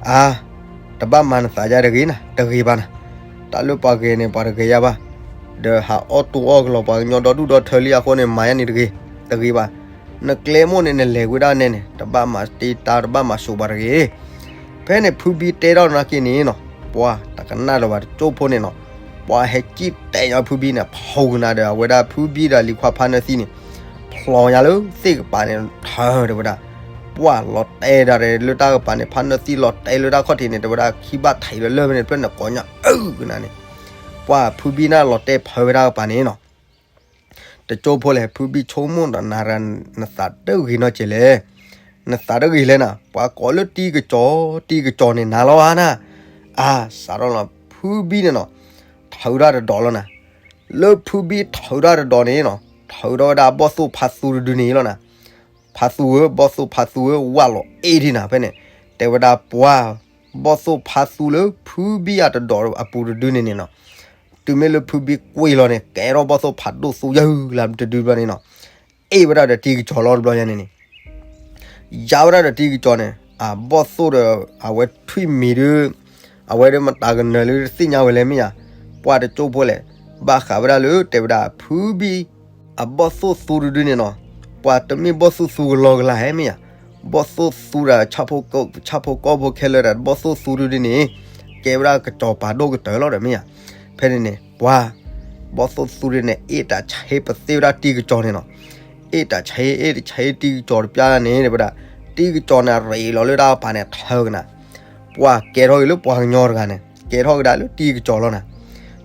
အါ, တဘၣ်မၤနသးယါတဂ့ၤနၤ, တဂ့ၤဘၣ်နၤ, တၢ်လၢပှၤဂဲၤန့ၣ် ပှၤတဂဲၤယါဘၣ်, ဒီးဟးအီၣ်တူအီၣ်ကလီၤပှၤကညီဒီဒူၣ်ဒီထၢလံအဃိန့ၣ် မၤယါန့ၣ်တဂ့ၤ, တဂ့ၤဘၣ်, နကျဲမိၣ်န့ၣ် နလဲၤဝဲဒၣ်နဲန့ၣ် တဘၣ်မၤတ့တၢ် တဘၣ်မၤစိးပှၤတဂ့ၤ. ဖဲန့ၣ်ဖုဘံတဲထီၣ်နာ်က့န့ၣ်နီၤ, ပှၢ်တကနၣ်ဒီးဘၣ်တကၠိဖိန့ၣ်နီၤ, ပှၢ်ဟဲစံၣ်တဲာ်ညါဖုဘံန့ၣ် ဖီကနၤဒီး အဝဲဒၣ်ဖုဘံဒီးလံၤခွါဖါနၢသံန့ၣ် ဖျိညါလၢသ့ၣ်ကပၤန့ၣ် ထၢတဲဝဲဒၣ်, ပှၢ်လီၤတဲာ်ဒၣ်လၢတၢ်ကပၤန့ၣ် ဖါနၢသံလီၤတဲာ်လၢတၢ်ခီၣ်ထံးန့ၣ် တဲဝဲဒၣ်ခံဘၣ်ထံးလၢလၢၢ်ဖဲန့ၣ် ဖျၢၣ်န့ၣ်ကိးညါအုၣ်ကနၤန့ၣ်, ပှၢ်ဖုဘံန့ၣ်လီၤတဲာ်ဖၢဝဲဒၣ်ကပၤန့ၣ်နီၤ တကၠိဖိလဲၣ် ဖုဘံဆိကမိၣ်ဒီးနၤရၤ နသးတဂ့ၤနီတစဲးလဲၣ်, နသးတဂ့ၤလဲၣ်နၤ, ပှၤကိးလၢတံၤကစီၤ တံၤကစီၤန့ၣ်နၤလီၤဧါနၤ, အါ စးထီၣ်လီၤ ဖုဘံန့ၣ်နီၤ, ထုးတၢ်တဒီးလီၤနၤ, လၢဖုဘံထုးတၢ်တဒီးန့ၣ်နီၤ, ထုးထီၣ်ဝဲဒၣ်ဘီၣ်သိၣ်ဖါသူတဒုန့ၣ်လီၤနၤ, ဖါသူဧၢ ဘီၣ်သိၣ်ဖါသူဧၢ ဝၣ်လီၤအ့ၣ်ဒံးနၤဖဲန့ၣ်, တဲဝဲဒၣ်ပှၢ် ဘီၣ်သိၣ်ဖါသူလၢဖုဘံအတဒီးအပူၤတဒုန့ၣ်န့ၣ်နီၤ, တုၤမ့ၢ်လၢဖုဘံကွံာ်လီၤန့ၣ် ကဲထီၣ်ဘီၣ်သိၣ်ဖါဒိၣ်သူယၤဟုလၢတဒုဘျီန့ၣ်နီၤ, အ့ၣ်ဝဲဒၣ်ဒီးတံၤကစီၤလီၤတဘျီညါန့ၣ်န့ၣ် ယါဝဲဒၣ်ဒီးတံၤကစီၤန့ၣ်, အဘီၣ်သိၣ်ဒီး အဝဲထွံၣ်မံၤဒုး, အဝဲဒၣ်မတၤကနၢၤလၢတသ့ၣ်ညါဝဲလဲၣ်မ့ၢ်ဧါ, ပှၢ်တကၠိဖိလဲၣ်, ဘၣ်ဃးဝဲဒၣ်လၢတဲဝဲဒၣ်ဖုဘံ အဘီၣ်သိၣ်သူတဒုန့ၣ်နီၤ, ပှၢ်တမ့ၢ်ဘီၣ်သိၣ်သူကလီကလီဟဲမ့ၢ်ဧါ, ဘီၣ်သိၣ်သူဒီး ဆၣ်ဖိကီၢ်ဖိခဲလၢာ်ဒီး ဘီၣ်သိၣ်သူတဒုန့ၣ်, ကဲဝဲဒၣ်ကစီၤပၤဒိၣ်ကတၢၢ်လီၤဒီးမ့ၢ်ဧါ, ဖဲန့ၣ်န့ၣ် ပှၢ် ဘီၣ်သိၣ်သူဒုန့ၣ် အ့ၣ်တၢ်ဆါဟ့ပသ့ၣ်ဝဲဒၣ်တံၤကစီၤန့ၣ်နီၤ, အ့ၣ်တၢ်ဆါဟ့ အ့ၣ်တၢ်ဆါဟ့တံၤကစီၤတပျၢ်န့ၣ် တဲဝဲဒၣ်, တံၤကစီၤန့ၣ်ရ့းလီၤလၢတၢ်ကပၤန့ၣ် ထၢကနၤ ပှၢ်ကဲထီၣ်က့ၤလၢပှၤကညီတဂၤန့ၣ် ကဲထီၣ်ကဒါလၢတံၤကစီၤလီၤနၤ,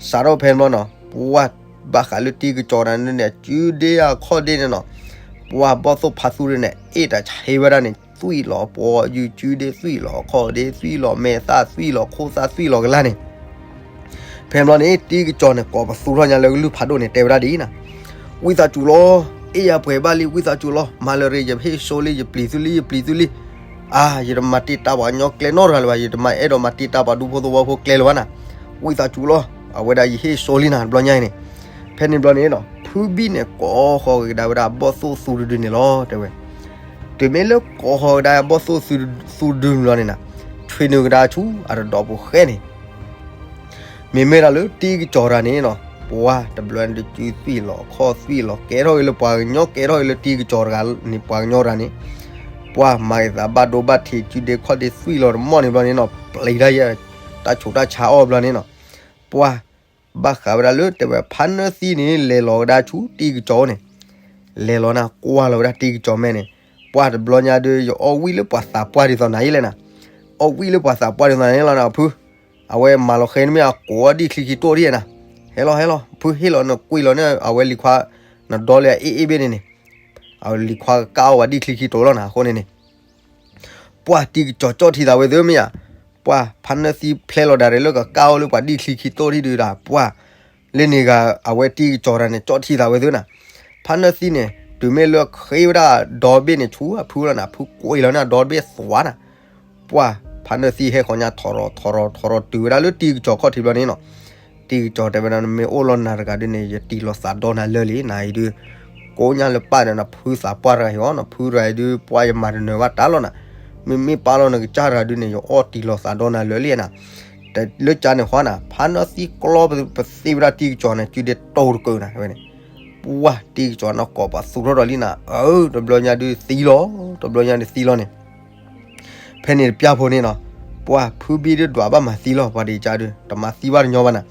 စးထီၣ်ဖဲန့ၣ်ဘျီနီၤ ပှၢ်ဘၣ်ဃးလၢတံၤကစီၤန့ၣ်န့ၣ် စုဒ့အခီၣ်ဒ့န့ၣ်နီၤ, ပှၢ်ဘီၣ်သိၣ်ဖါသူဒုန့ၣ် အ့ၣ်တၢ်ဆါဟ့ဝဲဒၣ်န့ၣ် သွံၣ်လီၤပှီၢ်ယုၢ်စုဒ့ သွံၣ်လီၤခီၣ်ဒ့ သွံၣ်လီၤမဲာ်သၣ် သွံၣ်လီၤခိၣ်သၣ် သွံၣ်လီၤကလါန့ၣ် ဖဲန့ၣ်ဘျီန့ၣ် တံၤကစီၤန့ၣ် ကိးပသူထီၣ်ညါလၢကလုၢ်ဖးဒိၣ်န့ၣ် တဲဝဲဒၣ်ဒ်အံၤနၤ, ဝံသးစူၤလီၤ, အ့ၣ်ယၤပှဲၤဘၣ်လံ ဝံသးစူၤလီၤ, မၤလၢရ့ ယဟ့ၣ်စိလံ ယပျံၤသုလံ ယပျံၤသုလံ, အါ ယတမၤတ့ၢ်တၢ်ပှၤကညီကျဲနီတဂၤလၢၤဘၣ်, ယတမၤအဲၣ်ဒိးမၤတ့ၢ်တၢ်ပှၤဒူဖိသဝီဖိကျဲလၢၤဘၣ်နၤ, ဝံသးစူၤလီၤ, အဝဲဒၣ်ယဟ့ၣ်စိလံနၤတဘျီညါအံၤန့ၣ်, ဖဲန့ၣ်ဘျီန့ၣ်နီၤ ဖုဘံန့ၣ် ကိးဃီၤကဒါဝဲဒၣ်ဘီၣ်သိၣ်သူတဒုန့ၣ်လီၤ တဲဝဲ တုၤမ့ၢ်လၢကိးဃီၤကဒါဘီၣ်သိၣ်သူတဒုန့ၣ်လီၤန့ၣ်နၤ, ဆွ့နုာ်ကဒါဆူအတဒီးပူၤဃဲန့ၣ် မ့မ့ၢ်ဒၣ်လၢတံၤကစီၤတဂၤန့ၣ်နီၤ, ပှၢ်တဘျီန့ၣ်တစုသွံၣ်လီၤခီၣ်သွံၣ်လီၤ ကဲထီၣ်က့ၤလၢပှၤကညီ ကဲထီၣ်က့ၤလၢတံၤကစီၤတဂၤန့ၣ် ပှၤကညီတဂၤန့ၣ်, ပှၢ်မၤက့ၤသးဘၣ်ဒိဘၣ်ထံးစုဒ့ခီၣ်ဒ့သွံၣ်လီၤတမီၢ်န့ၣ်ဘျီန့ၣ်နီၤ ပျံၤတၢ်ယဲ တၢ်ဆိးတၢ်ဆါအီၣ်ဘျီန့ၣ်နီၤ, ပှၢ် ဘၣ်ဃးဝဲဒၣ်လၢတဲဝဲဖါနၢသံန့ၣ် လဲၤလီၤကဒါဆူတံၤကစီၤန့ၣ်, လဲၤလီၤနၤကွၢ်လီၤဝဲဒၣ်တံၤကစီၤမဲာ်န့ၣ်, ပှၢ်တဘျီညါဒီး ယအီၣ်ဝံၣ်လၢပှၤသးပှၢ်ဒ်သိးနၤယဲလဲၣ်နၤ, အီၣ်ဝံၣ်လၢပှၤသးပှၢ်ဒ်သိးနၤယဲလီၤနၤဖု, အဝဲမၤလီၤဃဲန့ၣ်မ့ၢ်အကိးအီၣ်ဒံၣ်ချံခံတိၢ်ဒံၣ်နၤ, ဟဲလီၤဟဲလီၤ ဖုဟ့ၣ်လီၤနကွံာ်လီၤန့ၣ် အဝဲလံၤခွါ နဒီလၢအအ့ၣ်အ့ၣ်ဘ့ၣ်န့ၣ်န့ၣ်, အဝဲလံၤခွါကကၢ်အီၣ်ဝဲဒံၣ်ချံခံတိၢ်လီၤနၤအဃိန့ၣ်န့ၣ် ပှၢ်တံၤကစီၤကၠီၣ်ထံသးဝဲသ့မ့ၢ်ဧါ, ပှၢ်ဖါနၢသံဖျဲလီၤဒၣ်ရ့ၣ်လၢကကၢ်အီၣ်လၢပှၤဒံၣ်ချံခံတိၢ်ထံဒုးဒၣ် ပှၢ်လၢန့ၣ်ဂၤ အဝဲတံၤကစီၤတဂၤန့ၣ် ကၠီၣ်ထံသးဝဲသ့နၤ, ဖါနၢသံန့ၣ် တုၤမ့ၢ်လၢဃ့ဝဲဒၣ်ဒီဘ့ၣ်န့ၣ် ဆူအဖုလီၤနၤ ဖုကွံာ်လီၤန့ၣ်ဒီဘ့ၣ်သွါနၤ, ပှၢ်ဖါနၢသံဟဲဃီၤညါထီရီၤထီရီၤထီရီၤတုၤဝဲဒၣ်လၢတံၤကစီၤခီၣ်ထံးဘျီန့ၣ်နီၤ, တံၤကစီၤတဲဝဲဒၣ် နမ့ၢ်အိၣ်လီၤနၤတဂၤဒုးန့ၣ် ယတံၤလီၤသးဒီနၤလၢာ်လံ နၤအံၤဒုး ကိးညါလၢပၢ်ဒီးနဖုသးပှၢ်တဂၤအံၤအီၤ နဖုတဂၤအံၤဒုး ပှၢ်ယမၤတနၢၤဘၣ်တၢ်လီၤနၤ, မ့မ့ၢ်ပၢ်လီၤနကစၢ်တဂၤဒုးန့ၣ် ယအီၣ်တံၤလီၤသးဒီနၤလၢာ်လံနၤ, လၢကၠါန့ၣ်ဃီနၤ ဖါနၢသံကျီပသ့ဝဲဒၣ်တံၤကစီၤန့ၣ် စုဒ့တိၢ်တကၢၢ်နၤဝဲန့ၣ်, ပှၢ်တံၤကစီၤနီၢ်ကိးပှၤသူၣ်ထီၣ်ဒီးလံနၤ, အၢ တဘျီညါဒုးသံလီၤ, တဘျီညါဒုးသံလီၤန့ၣ် ဖဲန့ၣ်တပျၢ်ဖိန့ၣ်နီၤ, ပှၢ်ဖုဘံဒုးဒွးဘၣ်မၤသံလီၤ ပှၤဒံးကၠါဒုး တမၤသံဘၣ်တညီဘၣ်နၤ,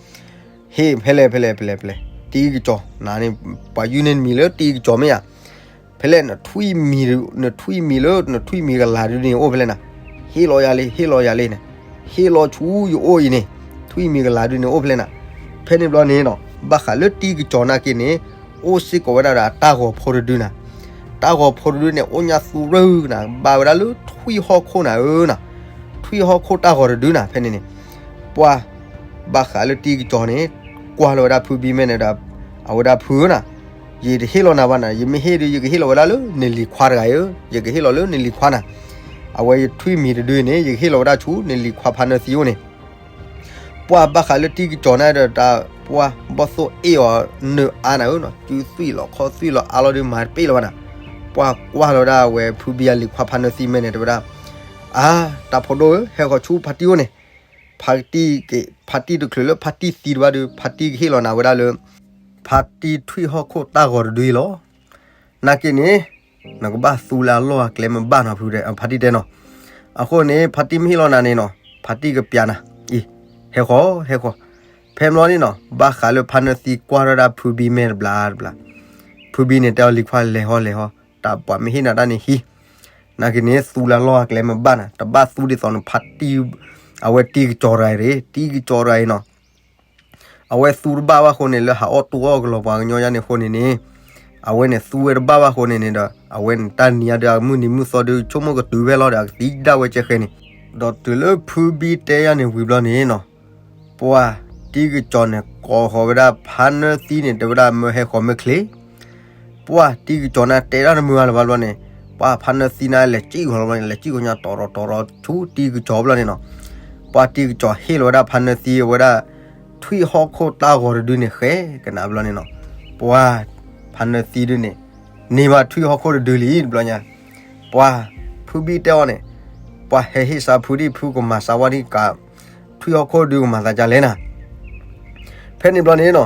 ဟ့ၣ်ဖဲလဲၣ်ဖဲလဲၣ်ဖဲလဲၣ်ဖဲလဲၣ် တံၤကစီၤနၤန့ၣ် ပှၤယုၢ်န့ၢ်နမံၤလၢတံၤကစီၤမ့ၢ်ဧါ, ဖဲလဲၣ်နထွံၣ်မံၤ, နထွံၣ်မံၤလၢ နထွံၣ်မံၤကလၤဒုးန့ၣ်အိၣ်ဖဲလဲၣ်နၤ, ဟ့ၣ်လီၤယၤလံ ဟ့ၣ်လီၤယၤလံန့ၣ်, ဟ့ၣ်လီၤဆူယအိၣ်အံၤန့ၣ်, ထွံၣ်မံၤကလၤဒုးန့ၣ်အိၣ်ဖဲလဲၣ်နၤ, ဖဲန့ၣ်ဘျီန့ၣ်နီၤ ဘၣ်ဃးလၢတံၤကစီၤနာ်က့န့ၣ် အိၣ်စ့ၢ်ကီးဝဲဒၣ်ဒီးအတၢ်ဂီၤဖိတဒုနၤ, တၢ်ဂီၤဖိတဒုန့ၣ် အိၣ်ညါသူရၢၢ်နၤ ဘၣ်ဝဲဒၣ်လၢထွံၣ်ဟီၣ်ခိၣ်နၤဧၢနၤ, ထွံၣ်ဟီၣ်ခိၣ်တၢ်ဂီၤတဒုနၤ ဖဲန့ၣ်န့ၣ်, ပှၢ် ဘၣ်ဃးလၢတံၤကစီၤန့ၣ် ကွၢ်လီၤဝဲဒၣ်ဖုဘံမဲာ်န့ၣ်ဒီး အဝဲဒၣ်ဖုဧၢနၤ, ယတဟ့ၣ်လီၤနၤဘၣ်နၤ, ယမ့ၢ်ဟ့ၣ်ဒုး ယကဟ့ၣ်လီၤဝဲဒၣ်လၢနလံၤခွါတဂၤအံၤဧၢ, ယကဟ့ၣ်လီၤလၢနလံၤခွါနၤ, အဝဲယထွံၣ်မံၤတဒုန့ၣ် ယကဟ့ၣ်လီၤဝဲဒၣ်ဆူနလံၤခွါဖါနၢသံအိၣ်န့ၣ်, ပှၢ်ဘၣ်ဃးလၢတံၤကစီၤန့ၣ်ဒီး ပှၢ်ဘီၣ်သိၣ်အ့ၣ်အီၤနၢၤအါနၤဧၢနီၤ, စုသွံၣ်လီၤခီသွံၣ်လီၤအါလီၤဒုးမၤတပ့ၢ်လၢၤဘၣ်နၤ, ပှၢ်ကွၢ်လီၤဝဲဒၣ်အဝဲဖုဘံအလံၤခွါဖါနၢသံမဲာ်န့ၣ် တဲဝဲဒၣ်, အါ တၢ်ဖိဒိၣ်ဧၢ ဟဲဃီၤဆူဖါတံၢ်အိၣ်န့ၣ်, ဖါတံၢ်က့ၤ ဖါတံၢ်တချုးလၢဖါတံၢ်သံတဘၣ်ဒုး ဖါတံၢ်ကဟ့ၣ်လီၤနၤဝဲဒၣ်လၢ ဖါတံၢ်ထွံၣ်ဟီၣ်ခိၣ်တၢ်ဂီၤတဒုအံၤလီၤ. နာ်က့န့ၣ် နကဘၣ်သူလၢအလီၢ်အကျဲမ့ၢ်ဘၣ်နီၤ ဖုတဲ, ဖါတံၢ်တဲနီၤ. အဃိန့ၣ် ဖါတံၢ်မ့ၢ်ဟ့ၣ်လီၤနၤန့ၣ်နီၤ ဖါတံၢ်ကပျးနၤ, အံၤ ဟဲဃီၤ ဟဲဃီၤ. ဖဲမ့ၢ်န့ၣ်နီၤ ဘၣ်ဃးလၢဖါနၢသံကွၢ်ထီၣ်ဒၣ်ဖုဘံမဲာ်တဘျီတဘျီ, ဖုဘံန့ၣ်တဲအီၤလံၤခွါ လဲၤဟီလဲၤဟီ, တၢ်ပှၤမ့ၢ်ဟ့ၣ်နၤတၢ်န့ၣ်ဟံး. နာ်က့န့ၣ် သူလၢအလီၢ်အကျဲမ့ၢ်ဘၣ်နၤ, တဘၣ်သူဒ်သိးနဖါတံၢ်, အဝဲတံၤကစီၤတဂၤအံၤ, တံၤကစီၤတဂၤအံၤနီၤ အဝဲသူတဘၣ်ဘၣ်အဃိန့ၣ် လၢဟးအီၣ်တူၢ်အီၣ်ကလီၤပှၤကညီယါန့ၣ်အဃိန့ၣ်န့ၣ်, အဝဲန့ၣ်သူဝဲတဘၣ်ဘၣ်အဃိန့ၣ်န့ၣ်ဒီး အဝဲန့ၣ်တၢ်နံၤအါဒုး အမုၢ်နံၤမုၢ်သီဒုး ဆိကမိၣ်ကတုၤဖဲလီၤဒီး အကသံဒၣ်ဝဲကဲဃဲန့ၣ်, ဒီးတုၤလၢဖုဘံတဲယါန့ၣ်ဝံၤဘျီန့ၣ်နီၤ, ပှၢ်တံၤကစီၤန့ၣ် ကိးဃီၤဝဲဒၣ်ဖါနၢသံန့ၣ် တဲဝဲဒၣ်မၢဟဲဃီၤမၢချ့ ပှၢ်တံၤကစီၤန့ၣ်တဲဒၣ်တမုာ်အါလၢၤဘၣ်ဘျီန့ၣ်, ပှၢ်ဖါနၢသံန့ၣ် လဲၤစံၣ်ဃီၤလီၤဘျီန့ၣ် လဲၤစံၣ်ဃီၤညါတီၤရီၤတီၤရီၤဆူတံၤကစီၤဘျီန့ၣ်နီၤ, ပှၢ်တံၤကစီၤဟ့ၣ်လီၤဝဲဒၣ်ဖါနၢသံဝဲဒၣ် ထွံၣ်ဟီၣ်ခိၣ်တၢ်ဂီၤတဒုန့ၣ် ဃဲကနၣ်ဘျီန့ၣ်နီၤ, ပှၢ်ဖါနၢသံဒုန့ၣ် န့ၢ်ဘၣ်ထွံၣ်ဟီၣ်ခိၣ်တဒုလံတဘျီညါ, ပှၢ်ဖုဘံတဲအီၤန့ၣ်, ပှၢ်ဟဲဟ့ၣ်စးဖုဒံၣ် ဖုကမၤစးဝါဒံၣ်ကး ထွံၣ်ဟီၣ်ခိၣ်ဒုကမၤသးဒ်လဲၣ်နၤ ဖဲန့ၣ်ဘျီန့ၣ်နီၤ,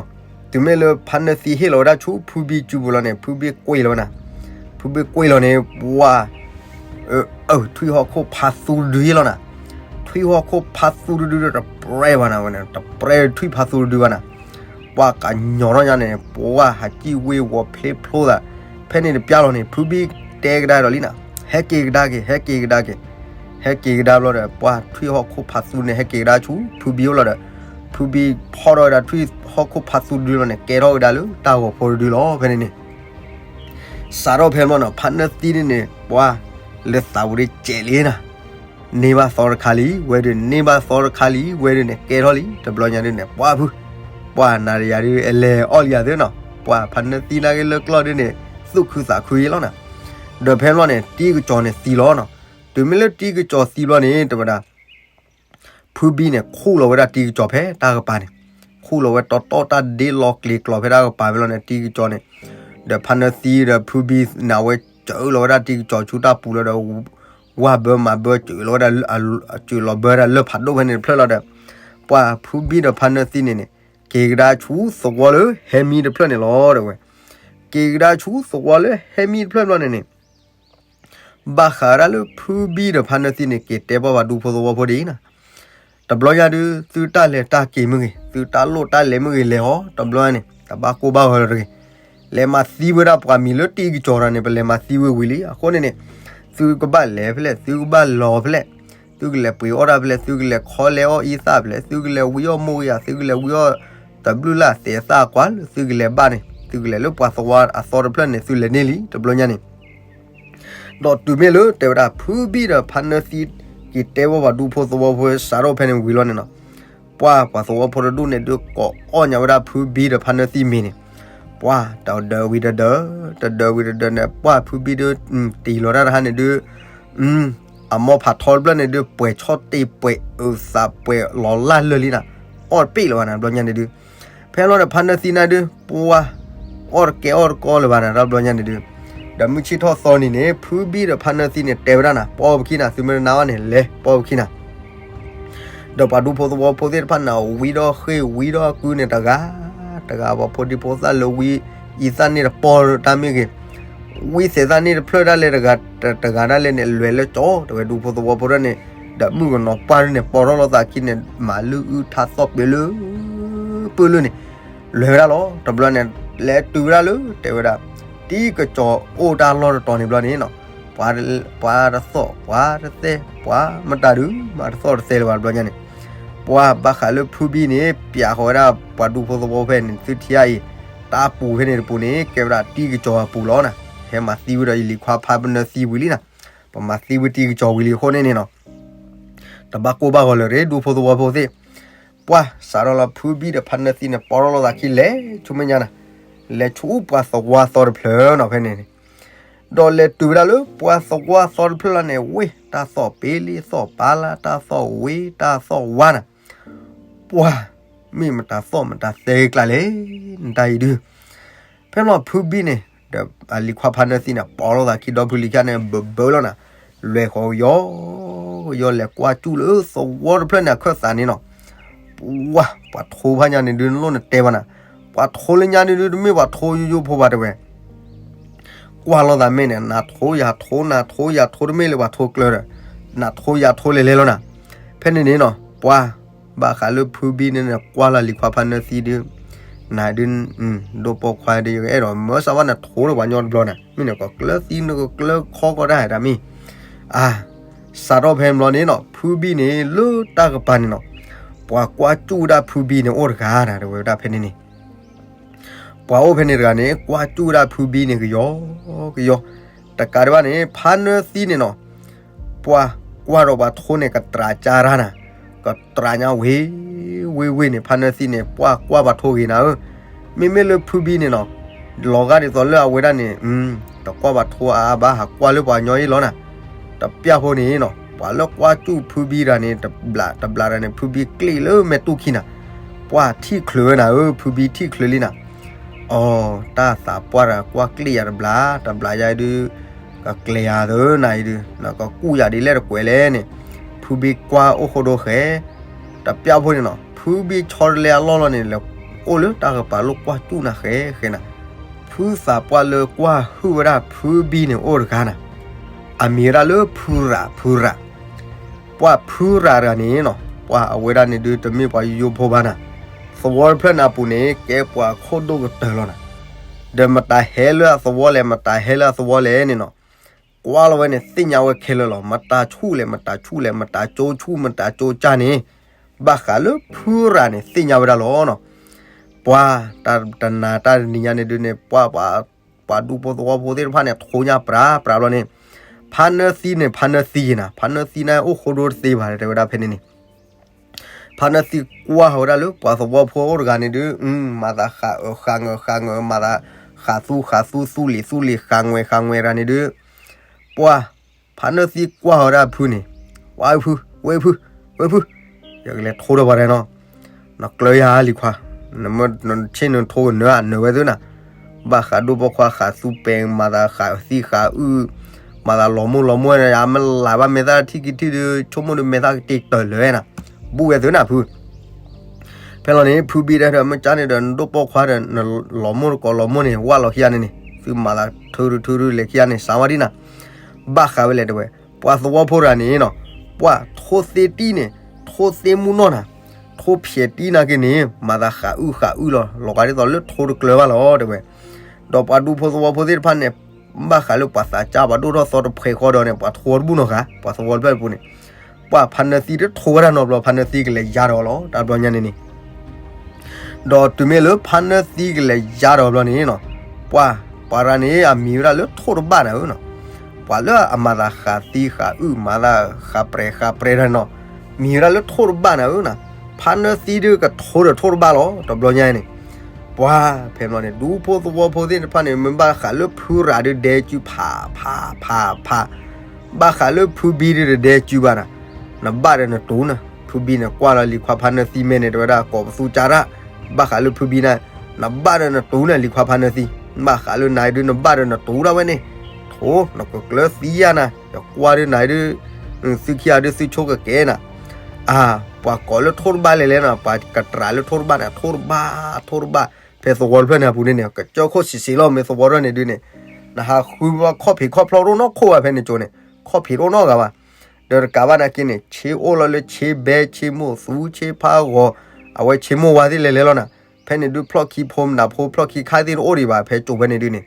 တုၤမ့ၢ်လၢဖါနၢသံဟ့ၣ်လီၤဝဲဒၣ်ဆူဖုဘံစုပူၤလီၤန့ၣ် ဖုဘံကွံာ်လီၤဝဲနၤ, ဖုဘံကွံာ်လီၤန့ၣ် ပှၢ် ထွံၣ်ဟီၣ်ခိၣ်ဖါသူတဒုဟ့ၣ်လီၤနၤ, ထွံၣ်ဟီၣ်ခိၣ်ဖါသူတဒုဒီးတပြဲဘၣ်နၤဝဲန့ၣ် တပြဲထွံၣ်ဖါသူတဒုဘၣ်နၤ, ပှၢ်ကညီထီၣ်ညါန့ၣ် ပှၢ်ဟးစံၣ်ဝ့ၤဝီၤဖျ့ဖျိသး, ဖဲန့ၣ်တပျၢ်လီၤန့ၣ် ဖုဘံတဲကဒါဒီးလံနၤ, ဟဲက့ၤကဒါက့ၤ ဟဲက့ၤကဒါက့ၤ ဟဲက့ၤကဒါဘျီဒီး ပှၢ်ထွံၣ်ဟီၣ်ခိၣ်ဖါသူန့ၣ် ဟဲက့ၤကဒါဆူဖုဘံအိၣ်လီၤဒီး ဖုဘံဖီၣ်ထီၣ်ဝဲဒၣ်ထွံၣ်ဟီၣ်ခိၣ်ဖါသူတဒုလီၤန့ၣ် ကဲထီၣ်ဝဲဒၣ်လၢတၢ်ဂီၤဖိတဒုလီၤ ဖဲန့ၣ်န့ၣ် စးထီၣ်ဖဲမ့ၢ်နီၤ ဖါနၢသံန့ၣ်န့ၣ် ပှၢ် လၢသးဝံၤဒ်ကဲးလံနၤ, န့ၢ်ဘၣ်သီတခါလံ ဝဲဒုးန့ၢ်ဘၣ်သီတခါလံ ဝဲဒုးန့ၣ် ကဲထီၣ်လံ တဘျီညါဒုးန့ၣ် ပှၢ်ဖု ပှၢ်နၤတယၤဒုး အလဲၤအီၣ်လံယၤသ့နီၤ ပှၢ်ဖါနၢသံနာ်က့လၢကျီၢ်ဒုးန့ၣ် သူၣ်ခုသးခုယဲလီၤနၤ, ဒီးဖဲမ့ၢ်န့ၣ် တံၤကစီၤန့ၣ်သံလီၤနီၤ, တုၤမ့ၢ်လၢတံၤကစီၤသံဘျီန့ၣ် တဲဝဲဒၣ် ဖုဘံန့ၣ် ခူၣ်လီၤဝဲဒၣ်တံၤကစီၤဖဲတၢ်ကပၤန့ၣ်, ခူၣ်လီၤဝဲတီတီတၢ်ဒ့လီၤကျ့ၤကျီၤဖဲတၢ်ကပၤဖဲလီၤန့ၣ် တံၤကစီၤန့ၣ်, ဒီးဖါနၢသံဒီးဖုဘံန့ၣ် အဝဲစၢၤလီၤဝဲဒၣ်တံၤကစီၤဆူတၢ်ပူၤလီၤဒီး ဝၢ်ဘၢမၤဘၢစၢၤလီၤဝဲဒၣ်, စၢၤလီၤဘၢဒၣ်လၢဖးဒိၣ်ဖဲန့ၣ်တဖျၢၣ်လီၤဒီး, ပှၢ်ဖုဘံဒီးဖါနၢသံန့ၣ်န့ၣ် က့ၤကဒါဆူသဝီလၢဟဲမံတဖျၢၣ်န့ၣ်လီၤတဲဝဲ, က့ၤကဒါဆူသဝီလၢဟဲမံတဖျၢၣ်ဘျီန့ၣ်န့ၣ် ဘၣ်ဃးဒၣ်လၢဖုဘံဒီးဖါနၢသံန့ၣ် က့ၤတဲဘၣ်ပှၤဒူဖိသဝီဖိဒ်အံၤနၤ, တဘျီညါဒုး သုတၢ်လဲၤတၢ်က့ၤမ့ၢ်ဂ့ၤ သုတၢ်လိၣ်တၢ်လဲၤမ့ၢ်ဂ့ၤ လဲၤဟီ တဘျီညါန့ၣ် တဘၣ်ကိၢ်ဘၣ်ဂီၤလၢၤတဂ့ၤ, လဲၤမၤသံဝဲဒၣ်ပှၤမံၤလၢတံၤကစီၤတဂၤန့ၣ် ပလဲၤမၤသံဝဲဝံၤလံ အဃိန့ၣ်န့ၣ်, သုကဘၣ်လဲၤဖဲလဲၣ် သုကဘၣ်လီၤဖဲလဲၣ်, သုကလဲၤပှ့ၤအီၣ်တၢ်ဖဲလဲၣ် သုကလဲၤခီလဲၤအီၣ်အံသၣ်ဖဲလဲၣ် သုကလဲၤဝံအီၣ်မိၢ်ဂ့ၤယၤ သုကလဲၤဝံအီၣ် တဘျုးလၢ်သဲးသၣ်ကွၢ်လၢ သုကလဲၤဘၣ်န့ၣ် သုကလဲၤလၢပှၤသဝီအသီတဖျၢၣ်န့ၣ် သုလဲၤန့ၢ်လံ တဘျီညါန့ၣ် ဒီးတုၤမ့ၢ်လၢတဲဝဲဒၣ် ဖုဘံဒီးဖါနၢသံ က့ၤတဲဘၣ်ပှၤဒူဖိသဝီဖိစးထီၣ်ဖဲန့ၣ်ဝံၤလီၤန့ၣ်နီၤ, ပှၢ်ပှၤသဝီဖိတဒူၣ်န့ၣ်ဒုး ကိးအီၣ်ညါဝဲဒၣ်ဖုဘံဒီးဖါနၢသံမ့ၤန့ၣ်, ပှၢ်တဒၢးဝံၤတဒၢး, တဒၢးဝံၤတဒၢးန့ၣ် ပှၢ်ဖုဘံဒုး တ့ၢ်လီၤတၢ်တဟါန့ၣ်ဒုး အမိၢ်ဖးထီတဖျၢၣ်န့ၣ်ဒုး ပှဲၤဆီၣ်တ့ၢ်ပှဲၤအုးသးပှဲၤလီၤလၢ်လၢာ်လံနၤ, အီၣ်တပ့ၢ်လၢၤဘၣ်န့ၣ် တဘျီညါန့ၣ်ဒုး, ဖဲလီၤဒီးဖါနၢသံန့ၣ်ဒုး ပှၢ် အီၣ်တကဲအီၣ်တကီလၢၤဘၣ်န့ၣ် တဘျီညါန့ၣ်ဒုး, ဒီးမုၢ်ဆ့ၣ်ထီၣ်သီနံၤန့ၣ် ဖုဘံဒီးဖါနၢသံန့ၣ် တဲဝဲဒၣ်နၤ ပအီၣ်ပခံနၤ သုမ့ၢ်တနာ်ဘၣ်န့ၣ် လဲၤပအီၣ်ပခံနၤ ဒီးပှၤဒူဖိသဝီဖိသ့ၣ်တဖၣ်န့ၣ် ဝံဒီးဃ့ၢ်ဝံဒီးကုန့ၣ်တဂၤ, တဂၤပှၤဖိဒံဖိသၣ်လၢဝံအံသၣ်န့ၣ်တပီၢ်တၢ်မ့ၢ်ဂ့ၤ, ဝံသဲးသၣ်န့ၣ်တဖျၢၣ်ဒၣ်လဲာ်တဂၤ, တဂၤဒၣ်လဲာ်န့ၣ် လဲၤလၢကၠီ တဲဝဲဒူဖိသဝီဖိဒၣ်န့ၣ်, ဒီးမုၣ်ကနီၤပှၢ်န့ၣ် ပိာ်ထီၣ်လိာ်သးခံန့ၣ် မၤလုၢ်အုၣ်ထါသီၣ်ပ့ၤလၢ ပၢၢ်လၢန့ၣ် လဲၤဝဲဒၣ်လီၤ. တဘျီန့ၣ် လဲၤတုၤဝဲဒၣ်လၢ တဲဝဲဒၣ် တံၤကစီၤအိၣ်တၢ်လီၢ်တတီၤန့ၣ်ဘျီန့ၣ်နီၤ, ပှၤတသီၣ် ပှၤတသဲ ပှၤမတၤဒုး မၤတသီၣ်တသဲလၢၤဘၣ်တဘျီညါန့ၣ်, ပှၤဘၣ်ဃးလၢဖုဘံန့ၣ် ပျးဃီၤဝဲဒၣ်ပှၤဒူဖိသဝီဖဲန့ၣ် သုထံၣ်အံၤ, တၢ်ပူၤဖဲန့ၣ်တပူၤန့ၣ် ကဲဝဲဒၣ်တံၤကစီၤအပူၤလီၤနၤ, ဟဲမၤသံဝံၤဒီးယလံၤခွါဖးနၢသံဝံၤလံနၤ, ပမၤသံဝံၤတံၤကစီၤဝံၤလံအဃိန့ၣ်န့ၣ်နီၤ တဘၣ်ကိၢ်ဘၣ်ဂီၤလၢၤရ့ ဒူဖိသဝီဖိသ့ၣ်, ပှၢ်စးထီၣ်လီၤဖုဘံဒီးဖးနၢသံန့ၣ် ပိာ်ထီၣ်လိာ်သးခံလဲၤဆူမဲာ်ညါနၤ, လဲၤဆူပှၤသဝီသီတဖျၢၣ်နီၤဖဲန့ၣ်န့ၣ်, ဒီးလဲၤတုၤဝဲဒၣ်လၢပှၤသဝီသီတဖျၢၣ်လီၤန့ၣ် ဝ့ၢ်တၢ်သီၣ်ပ့ၤလံသီၣ်ပၤလါ တၢ်သီၣ်ဝ့တၢ်သီၣ်ဝါနၤ, ပှၢ်မ့ၢ်မတၤသီၣ်မတၤသဲကျါလဲၣ်, နတၢ်အံၤဒုး ဖဲမ့ၢ်ဖုဘံန့ၣ် ဒီးအလံၤခွါဖးနၢသံန့ၣ် ပိာ်လိာ်သးခံဒီဖုလံၤခံန့ၣ် ဘၢဘၢလီၤနၤ, လဲၤဃီၤကယီကယီလဲၤကွၢ်စူၣ်လၢသဝီတဖျၢၣ်န့ၣ် အခၢၣ်သးန့ၣ်နီၤ, ပှၢ်ပှၤထိဖးညါန့ၣ်ဒုး နလိၣ်နတဲဘၣ်နၤ, ပှၤထိလၢညါန့ၣ်ဒုး တမ့ၢ်ပှၤထိယိယိဖိဘၣ်တဲဝဲ ကွၢ်လိာ်သးမ့ၢ်န့ၣ် နၤထိယၤထိ နၤထိယၤထိ တမ့ၢ်လၢပှၤထိကျၢၤဒီး နၤထိယၤထိလဲၤလဲၤလီၤနၤ, ဖဲန့ၣ်န့ၣ်နီၤ ပှၢ်ဘၣ်ဃးလၢဖုဘံန့ၣ် ကွၢ်လီၤလံၤခွါဖးနၢသံဒုး နၤဒုး ဒိၣ်ပိာ်ခွါဒုး ယကအဲၣ်ဒိးမၢစၢ်ဝဲနၤထိဒီးပှၤညီတဘျီနၤ, မ့ၢ်န့ၣ် ကကျၢၤသံနကကျၢၤခီကီၢ်တၢ်ဟဲတၢ်မံၤ, အါ စးထီၣ်ဖဲဘျီန့ၣ်နီၤ ဖုဘံန့ၣ် လၢတၢ်ကပၤန့ၣ်နီၤ ပှၤကွၢ်စူၣ်ဝဲဒၣ်ဖုဘံန့ၣ်အိၣ်တဂၤနၤ တဲဝဲဒၣ်ဖဲန့ၣ်န့ၣ် ပှၤအိၣ်ဖဲန့ၣ်တဂၤန့ၣ် ကွၢ်စူၣ်ဝဲဒၣ်ဖုဘံန့ၣ်ကယီကယီ, တကးဒံးဘၣ်န့ၣ် ဖးနၢသံန့ၣ်နီၤ ပှၢ်ကွၢ်ဒီးပှၤထိန့ၣ် ကတြးကၢ်တၢ်နၤ, ကတြးညါဝ့ၤ ဝ့ၤဝ့ၤန့ၣ် ဖးနၢသံန့ၣ် ပှၢ်ကွၢ်ပှၤထိဂ့ၤနၤဧၢ, မ့မ့ၢ်လၢဖုဘံန့ၣ်နီၤ လီၤဂာ်ဒ်သိးလၢအဝဲဒၣ်န့ၣ် တကွၢ်ပှၤထိအါအါဘၣ် ဟးကွၢ်လၢပှၤညီအံၤလီၤနၤ, တပျၢ်ဖိန့ၣ်နီၤ ပှၤလၢကွၢ်စူၣ်ဖုဘံတဂၤန့ၣ် တဘျးတဘျးတဂၤန့ၣ် ဖုဘံကျ့ၣ်လၢမဲာ်တူၢ်ခံနၤ, ပှၢ်ထံၣ်ချုးဝဲနၤဧၢ ဖုဘံထံၣ်ချုးလံနၤ, အီ တၢ်သးပှၢ်တဂၤကွၢ်ကျ့ၣ်ယၤတဘျး တဘျးယၤအံၤဒုး ကကျဲၤယၤသၢနၤအံၤဒုး နကကူၣ်ယၤဒ်လဲၣ်တကွဲးလဲၣ်န့ၣ်, ဖုဘံကွၢ်အိၣ်ဃိဒိဃဲ တပျၢ်ဖိန့ၣ်နီၤ ဖုဘံဆီတလဲအလီၢ်လီၤန့ၣ် လဲၤအိၣ်လၢတၢ်ကပၤလိၣ်ကွၢ်စူၣ်နၤဃဲဃဲနၤ, ဖုသးပှၢ်လၢကွၢ်ဟုၣ်ဝဲဒၣ်ဖုဘံန့ၣ်အိၣ်တဂၤနၤ, အမံၤဝဲဒၣ်လၢဖုရၤ ဖုရၤ ပှၢ်ဖုရၤတဂၤန့ၣ်နီၤ ပှၢ်အဝဲဒၣ်န့ၣ်ဒုးတမ့ၢ်ပှၤယိယိဖိဘၣ်နၤ, သဝီတဖျၢၣ်န့ၣ်အပူၤန့ၣ် ကဲပှၤခိၣ်ဒိၣ်ကတၢၢ်လီၤနၤ, ဒီးမတၤဟဲလၢအသဝီလဲၣ် မတၤဟဲလၢအသဝီလဲၣ်န့ၣ်နီၤ, ကွၢ်လီၤဝဲန့ၣ် သ့ၣ်ညါဝဲခဲလၢာ်လီၤ, မတၤဆူၣ်လဲၣ် မတၤဆူၣ်လဲၣ် မတၤကၠိဆူၣ် မတၤကၠိကၢ်န့ၣ်, ဘၣ်ဃးလၢဖုရၤန့ၣ် သ့ၣ်ညါဝဲဒၣ်လီၤနီၤ, ပှၢ်တၢ်တနၤတၢ်တနံၤညါန့ၣ်ဒုးန့ၣ် ပှၢ်ပှၤ ပှၤဒူဖိသဝီဖိသ့ၣ်တဖၣ်န့ၣ် ထိညါပြးပြးဘျီန့ၣ်, ဖးနၢသံန့ၣ် ဖးနၢသံယံၤနၤ ဖးနၢသံန့ၣ်အိၣ်ဃိဒိတသ့ဘၣ် တဲဝဲဒၣ်ဖဲန့ၣ်န့ၣ် ဖးနၢသံကွၢ်ဝဲဒၣ်လၢပှၤသဝီဖိအိၣ်တဂၤန့ၣ်ဒုး မၤသးဃးအၢဃးငၢၤဃးငၢၤ မၤသးဃးသူဃးသူ သူလံၤသူလံၤ ဃးငွဲၤဃးငွဲၤတဂၤန့ၣ်ဒုး, ပှၢ်ဖးနၢသံကွၢ်ဝဲဒၣ်ဖုန့ၣ်, ဝဲဖု ဝဲဖု ဝဲဖု, ယကလဲၤထိဒီးပှၤတနီၤ, နကျၢၤယၤလံၤခွါ, နဆ့ၣ်နထိကနၢၤနၢၤဝဲသုနၤ, ဘၣ်ဃးဒိၣ်ပိာ်ခွါဃးသူပဲၤ မၤသးဃးသံဃးအုၣ်, မၤသးလီၤမိၢ်လီၤမိၢ် ယမ့ၢ်လၢ်ဘၣ်မဲာ်သၣ်ထံၣ်ကထံၣ်ဒုး ဆိကမိၣ်ဒုးမဲာ်သၣ်ကတ့ၢ်တၢၢ်လၢၤနၤ, ဘူးဝဲသုနၤဖု ဖဲလီၤန့ၣ် ဖုဘံဒၣ်ဒီးမ့ၢ်ကါန့ၣ်ဒီး နဒိၣ်ပိာ်ခွါဒီး နလီၤမိၢ်တကိးလီၤမိၢ်န့ၣ် ဝၣ်လီၤခံဂၤန့ၣ်န့ၣ် သုမၤသးထုထုထုလဲၤခံဂၤန့ၣ် စးဝါဒံနၤ, ဘၣ်ဃးဝဲလဲၣ်တဲဝဲ, ပှၤသဝီဖိတဂၤန့ၣ်နီၤ, ပှၢ်ထိသ့တံၢ်န့ၣ် ထိသ့မူနီၢ်နၤ, ထိဖျဲးတံၢ်နာ်က့န့ၣ် မၤသးဃးအုၣ်ဃးအုၣ်လီၤ လီၤဂာ်ဒ်သိးလၢထိတကျၢၤဘၣ်လီၤတဲဝဲ, ဒီးပှၤဒူဖိသဝီဖိသ့ၣ်တဖၣ်န့ၣ် ဘၣ်ဃးလၢပှၤသးစၢ် ပှၤဒိၣ်ထီၣ်သီတဖှဲးဃီဒီးန့ၣ် ပှၤထိတဘူၣ်နီတဂၤ ပှၤသဝီတဖျၢၣ်အပူၤန့ၣ်, ပှၢ်ဖးနၢသံတထိဝဲဒၣ်နီတဘျီ ဖးနၢသံကလဲၤယါဒီးအီၤလီၤ တၢ်ဘျီညါန့ၣ်န့ၣ်, ဒီးတုၤမ့ၢ်လၢဖးနၢသံကလဲၤယါဒီးအီၤဘျီန့ၣ်နီၤ, ပှၢ်ပှၤတဂၤန့ၣ် အမံၤဝဲဒၣ်လၢထိၣ်တဘၣ်နၤဧၢနီၤ, ပှၤလၢအမၤသးဃးသံဃးအုၣ် မၤသးဃးပြဲးဃးပြဲးတၢ်န့ၣ်နီၤ, မံၤဝဲဒၣ်လၢထိၣ်တဘၣ်နၤဧၢနီၤ, ဖးနၢသံဒုးကထိဒီးထိၣ်တဘၣ်လီၤ တဘျီညါန့ၣ်, ပှၢ်ဖဲန့ၣ်န့ၣ် ဒူဖိသဝီဖိသ့ၣ်တဖၣ်န့ၣ် မ့ၢ်ဘၣ်ဃးလၢဖုရၤဒုးဒဲကၠူဖး ဖး ဖး ဖး, ဘၣ်ဃးလၢဖုဘံဒုးတဒဲကၠူဘၣ်နၤ, နဘၣ်ဒီးနတူၤနၤ, ဖုဘံန့ၣ်ကွၢ်လီၤလံၤခွါဖးနၢသံမဲာ်န့ၣ် တဲဝဲဒၣ်ကိးပသူကၢ်ရၣ်, ဘၣ်ဃးလၢဖုဘံန့ၣ်, နဘၣ်ဒီးနတူၤနၤလံၤခွါဖးနၢသံ, ဘၣ်ဃးလၢနၤဒုးနဘၣ်ဒီးနတူၤဒၣ်ဝဲန့ၣ်, ထိၣ်နကကျၢၤသံယါနၤ, ယကွၢ်ဒုးနၤဒုး, သုခံဂၤဒုးသုဆိကကဲနၤ, အါ ပှၤကိးလၢထိၣ်တဘၣ်လဲၤလဲၤနီၤ, ပှၤကတြးလၢထိၣ်တဘၣ်န့ၣ် ထိၣ်တဘၣ်, ထိၣ်တဘၣ်, ဖဲသဝီတဖျၢၣ်န့ၣ်အပူၤန့ၣ်န့ၣ် ကစၢၢ်ခိၣ်ဆံးဆံးလီၤ မ့ၢ်သဝီတဖျၢၣ်န့ၣ်ဒုန့ၣ်, နဟးဃုဘၣ်ခီၣ်ဖံးခီၣ်ဖျီၣ်တအိၣ်နီတခိၣ်ဘၣ် ဖဲန့ၣ်ကၠိန့ၣ်, ခီၣ်ဖံးတအိၣ်နီတဂၤဘၣ်. ဒီးတကးဘၣ်နာ်က့န့ၣ် ဆ့အိၣ်လီၤလၢဆ့ဘဲ ဆ့မိၢ်သူ ဆ့ဖးဂီၤ, အဝဲဆ့မိၢ်ဝါသ့ၣ်လဲၤလဲၤလီၤနၤ, ဖဲန့ၣ်ဒုဖျီၣ်ခံဖိမနုၤဖိ ဖျီၣ်ခံခါသ့ၣ်တအိၣ်ဒံးဘၣ် ဖဲကၠိဖဲန့ၣ်ဒုန့ၣ်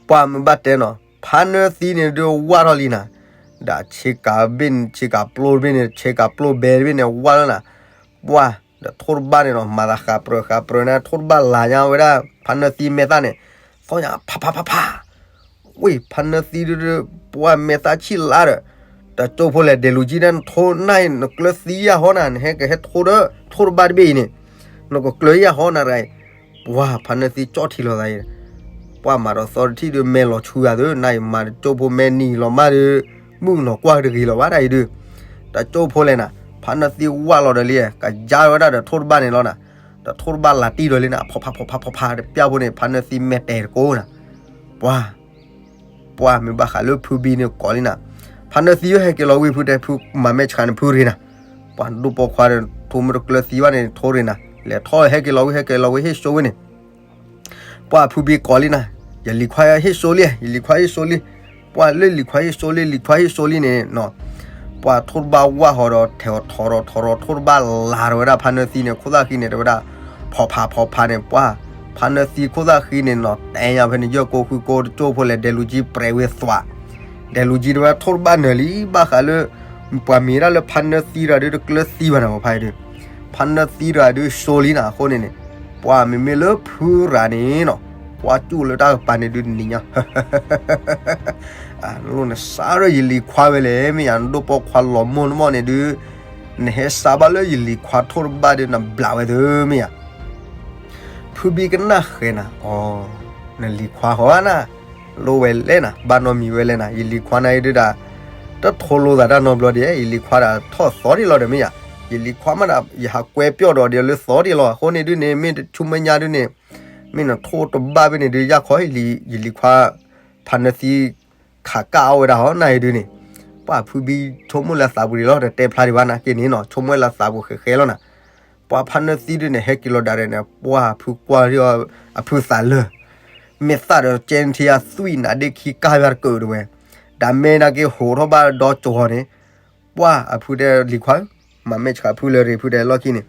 ပှၤမ့ၢ်ဘၣ်တဲနီၤ ဖါနၢသံန့ၣ်ဒုးဝၢ်ထီၣ်လံနၤ, ဒီးဆ့ကၤဘ့ၣ်န့ၣ် ဆ့ကၤပျိတဘ့ၣ်န့ၣ် ဆ့ကၤပျိဘဲတဘ့ၣ်န့ၣ် ဝၢ်လီၤနၤ, ပှၤ, ဒီးထိၣ်တဘၣ်န့ၣ်နီၤ မၤသးဃးပြၢၤဃးပြၢၤန့ၣ် ထိၣ်တဘၣ်လၤညါဝဲဒၣ် ဖါနၢသံမဲာ်သၣ်န့ၣ်, သီၣ်ညါဖးဖးဖးဖး, ဝ့ၢ် ဖါနၢသံဒုးဒုး ပှၤမဲာ်သၣ်ဆံၣ်လါဒီး, တကၠိဖိလဲၣ် ဒဲးလူၤကံဒၣ်နထိၣ်နၢ်အံၤ နကျၢၤသံယၤဟီနၤ နဟဲကဟဲထိၣ်ဒီး ထိၣ်တဘၣ်တဘ့ၣ်အံၤန့ၣ်, နကကျၢၤယၤဟီနၤတဂၤအံၤ, ပှၤ ဖါနၢသံကၠီၣ်ထံလီၤသးအံၤ, ပှၤမၤဒီးသီတထံၣ်ဒုး မဲာ်လီၤဆူယၤသု နၤအံၤမၤတကၠိဖိမဲာ်နံၤလီၤမးဒုး, မုၣ်ကနီၤကွၢ်တဂ့ၤလီၤဘၣ်ဒၣ်အံၤဒုး, တကၠိဖိလဲၣ်နၤ, ဖါနၢသံဝၢ်လီၤဒီးလံ, ကယါဝဲဒၣ်ဒီးထိၣ်တဘၣ်န့ၣ်လီၤနၤ, ဒီးထိၣ်တဘၣ်လၤတံၢ်ဒီးလံနၤ ဖီဖးဖီဖးဖီဖး တပျၢ်ဖိန့ၣ် ဖါနၢသံမဲာ်တဲာ်တကိးနၤ, ပှၤ ပှၤမ့ၢ်ဘၣ်ဃးလၢဖုဘံန့ၣ်ကိးလံနၤ, ဖါနၢသံဧၢ ဟဲက့ၤလီၤဝံၤဖုတဲ ဖုမၤမဲာ်ဆှးန့ၣ် ဖုရ့နၤ, ပှၤဒိၣ်ပိာ်ခွါဒီး ထိၣ်မ့ၢ်တကျၢၤသံဘၣ်န့ၣ် ထိၣ်ရ့နၤ, လဲၤထီၣ်ဟဲက့ၤလီၤဝံၤ ဟဲက့ၤလီၤဝံၤဟ့ၣ်စိဝဲန့ၣ်, ပှၤဖုဘံကိးလံနၤ, ယလံၤခွါဟ့ၣ်စိလံ, ယလံၤခွါဟ့ၣ်စိလံ, ပှၤလၢလံၤခွါဟ့ၣ်စိလံ လံၤခွါဟ့ၣ်စိလံန့ၣ်နီၤ, ပှၤထိၣ်တဘၣ်ဝၢ်ဟီဒီး ထဲးအီၤထီၣ်ထီၣ်ထီၣ်ထီၣ် ထိၣ်တဘၣ်လၤဒီးဝဲဒၣ်ဖါနၢသံန့ၣ် ခိၣ်သၣ်ဃံန့ၣ် တဲဝဲဒၣ် ဖီဖးဖီဖးန့ၣ် ပှၤ ဖါနၢသံခိၣ်သၣ်ဃံန့ၣ်နီၤ တဲညါဖဲန့ၣ် ယဲၢ်ကိၢ်ဃုကိၢ် တကၠိဖိလဲၣ် ဒဲးလူၤကံပြဲးဝဲသွး, ဒဲးလူၤကံတဲဝဲထိၣ်တဘၣ်နၢၤလံ ဘၣ်ဃးလၢ ပှၤမ့ၢ်ဒၣ်လၢဖါနၢသံတဂၤဒုး တကျၢၤသံဘၣ်နၤ ပှၤဖါအံၤဒုး, ဖါနၢသံတဂၤဒုးစိလံနၤ အဃိန့ၣ်န့ၣ်, ပှၤမ့မ့ၢ်လၢဖုရၤန့ၣ်နီၤ, ကွၢ်ကၠူၣ်လၢတၢ်ကပၤန့ၣ်ဒုးနံၤညါ နလိၣ်နစးရၢၢ်ယလံၤခွါဝဲလဲၣ် မ့ၢ်ယၤ နဒိၣ်ပိာ်ခွါလီၤမိၢ်နမီၢ်န့ၣ်ဒုး, နဟဲစးဘၣ်လၢယလံၤခွါထိၣ်တဘၣ်ဒုး နဘျးဝဲသ့မ့ၢ်ယၤ, ဖုဘံကနၣ်ဃဲၤနၤ, အီ, နလံၤခွါဃီနၤ, လိၣ်ဝဲလဲၣ်နၤ ဘၣ်နီတမံၤဝဲလဲၣ်နၤ ယလံၤခွါနၤအံၤဒုးဒၣ်, တထိလိသးတၢ်နီတဘျီဒံး ယလံၤခွါဒၣ်ထီၣ်သီဒံးလီၤဒီးမ့ၢ်ယၤ, ယလံၤခွါမးဒၣ် ယဟးကွဲပျီၣ်ဒီးဒ်လၢသီဒံးလီၤ အဃိန့ၣ်ဒုးန့ၣ် မ့ၢ်တဆူမဲာ်ညါဒုးန့ၣ်, မ့ၢ်နထိၣ်တဘၣ်ဘၣ်န့ၣ်ဒုး ယၢ်ခီ ယလံၤခွါ ဖါနၢသံ ခးကၣ်အီၣ်ဝဲဒၣ်ဟီနၤအံၤဒုးန့ၣ်, ပှၤဖုဘံဆိကမိၣ်လၢသးပူၤဒံးလီၤ တတဲဖျါဒံးဘၣ်နာ်က့န့ၣ်နီၤ ဆိကမိၣ်လၢသးပူၤဃဲဃဲလီၤနၤ, ပှၤဖါနၢသံဒုးန့ၣ် ဟဲက့ၤလီၤဒၣ်ဒီးန့ၣ် ပှၤဖုကွၢ်အဖုသးလၢာ်, မဲာ်သၣ်ဒီးကဲနထံယါသွံၣ်နၤဒ့ခံ ကၢ်ယွၤတကၢၢ်တဝဲ, ဒၣ်မဲာ်နာ်က့ဟိးထီၣ်ဘၣ်ဒီကၠီၤန့ၣ်, ပှၤအဖုတဲလံၤခွါဧၢ, မၤမဲာ်ဆှးဖုလၢရ့ ဖုတဲလီၢ်ခံန့ၣ်,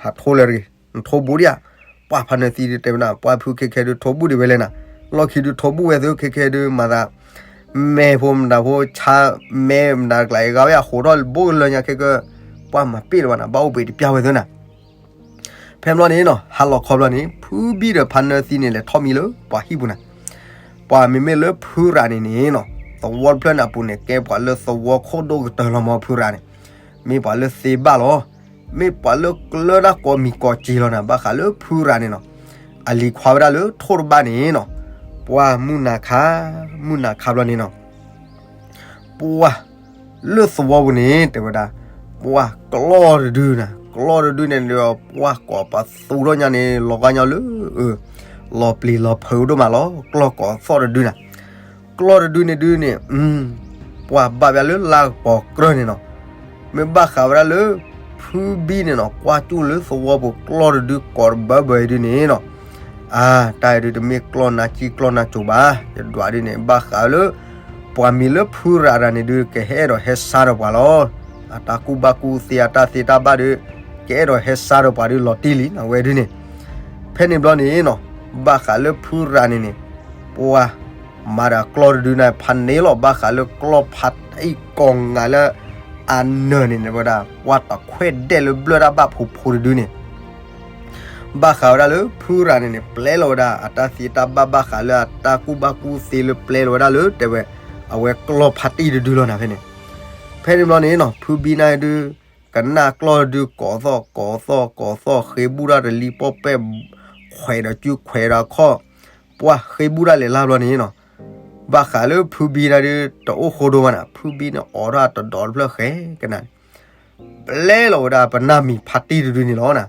ဟးထိလၢရ့, နထိဘူးဒံးဧါ, ပှၤဖါနၢသံဒုးတဲဝဲဒၣ် ပှၤဖုခဲခဲဒုးထိဘူးဒံးဝဲလဲၣ်နၤ, လီၢ်ခံဒုးထိဘူးဝဲသ့ခဲခဲဒုးမၤသး, မဲာ်ဖိမတၤဖိဆါ, မဲာ်မတၤကျါအံၤဂၤဝဲအဟိးထီၣ်ဘူးကလၢညါခဲကၢ, ပှၤမၤပ့ၢ်လၢၤဘၣ်နၤ ဘၣ်အိၣ်ဘှံးတပျၢ်ဝဲသ့နၤ ဖဲဘျီန့ၣ်နီၤ ဟါလီၤခီဘျီန့ၣ် ဖုဘံဒီးဖါနၢသံန့ၣ် လဲၤထီၣ်မံလၢပှၤဟံၣ်ပူၤနၤ, ပှၤမ့မ့ၢ်လၢဖုရၤန့ၣ်န့ၣ်နီၤ သဝီတဖျၢၣ်န့ၣ်အပူၤန့ၣ် ကဲပှၤလၢသဝီခိၣ်ဒိၣ်ကတၢၢ်လီၤမး ဖုရၤန့ၣ်, မ့ၢ်ပှၤလၢသ့ဘၣ်လီၤ, မ့ၢ်ပှၤလၢကျၢတၢ်ကိးမံၤကိးက့ၤလီၤနၤ ဘၣ်ဃးလၢဖုရၤန့ၣ်နီၤ, အလံၤခွါဝဲဒၣ်လၢထိၣ်တဘၣ်န့ၣ်နီၤ, ပှၤမုၢ်နၤခါ, မုၢ်နၤခါဘျီန့ၣ်နီၤ ပှၤလၢသဝီပူၤန့ၣ် တဲဝဲဒၣ်, ပှၤကျီၢ်တဒုနၤ, ကျီၢ်တဒုန့ၣ်ဒီး ပှၤကိးပသူထီၣ်ညါန့ၣ် လီၤဂာ်ညီလၢ လီၤပျံၤလီၤဖုးဒိၣ်မးလီၤ, ကျီၢ်ကိးသီၣ်တဒုနၤ, ကျီၢ်တဒုန့ၣ်ဒုန့ၣ်, ပှၤဘၣ်ဘၣ်လၢလါကပီၤကြၢၢ်န့ၣ်နီၤ, မ့ၢ်ဘၣ်ဃးဝဲဒၣ်လၢ ဖုဘံန့ၣ်နီၤ ကွၢ်ကၠူၣ်လၢသဝီပူၤကျီၢ်တဒုကိးတဘၢဘၢအံၤဒုန့ၣ်နီၤ အါ, တၢ်အံၤဒုးတမ့ၢ်ကျီၢ်နါကံကျီၢ်နါစိၤဘၣ်, ယဒွးဒုန့ၣ် ဘၣ်ဃးလၢ ပှၤမံၤလၢဖုရၤတဂၤန့ၣ်ဒုး ကဟဲအဲၣ်ဒိးဟဲဆါဒီးပှၤလီၤ. အတၢ်ကူၣ်ဘၣ်ကူၣ်သ့ အတၢ်သ့တၢ်ဘၣ်ဒုး ကအဲၣ်ဒိးဟဲဆါဒီးပှၤဒုးလီၤတံၢ်လံ အဝဲဒုန့ၣ်. ဖဲန့ၣ်ဘျီန့ၣ်နီၤ ဘၣ်ဃးလၢဖုရၤန့ၣ်န့ၣ် ပှၤ မၤဒီးကျီၢ်တဒုန့ၣ် ဖးန့ၢ်လီၤ ဘၣ်ဃးလၢကျီၢ်ဖးတံၢ်ကိးငါလၢ အနၢၤန့ၣ် ဝဲဒၣ် ပှၤတခွဲးဒဲးလၢဘျၢၣ်တၢ်ဘၣ်ဖိဖိတဒုန့ၣ် ဘၣ်ဃးဝဲဒၣ်လၢဖုရၤန့ၣ်န့ၣ် ပျဲလီၤဝဲဒၣ် အတၢ်သ့တၢ်ဘၣ်ဘၣ်ဃးလၢအတၢ်ကူၣ်ဘၣ်ကူၣ်သ့လၢပျဲလီၤဝဲဒၣ်လၢ တဲဝဲ အဝဲကျီၢ်ဖးတံၢ်တဒုလီၤနၤဖဲန့ၣ်. ဖဲန့ၣ်ဘျီန့ၣ်နီၤ ဖုဘံနၤဒုး ကနၣ်ကျီၢ်တဒုကိးသီၣ်ကိးသီၣ်ကိးသီၣ် ဃ့ဘူၣ်တၢ်တလံၤပီၣ်ပဲၣ် ခွဲးဒီးကုခွဲးဒီးခီၣ် ပှၤဃ့ဘူၣ်တၢ်လဲၤလၢဘျီန့ၣ်နီၤ ဘၣ်ဃးလၢဖုဘံနၤဒုး တအိၣ်ဃိဒိဘၣ်နၤ ဖုဘံန့ၣ်အိးထီၣ်တဒီးတဖျၢၣ်ဃဲကနၤန့ၣ် ပျဲလီၤဝဲဒၣ်ပနၢ်မံၤဖးတံၢ်တဒုန့ၣ်လီၤနၤ.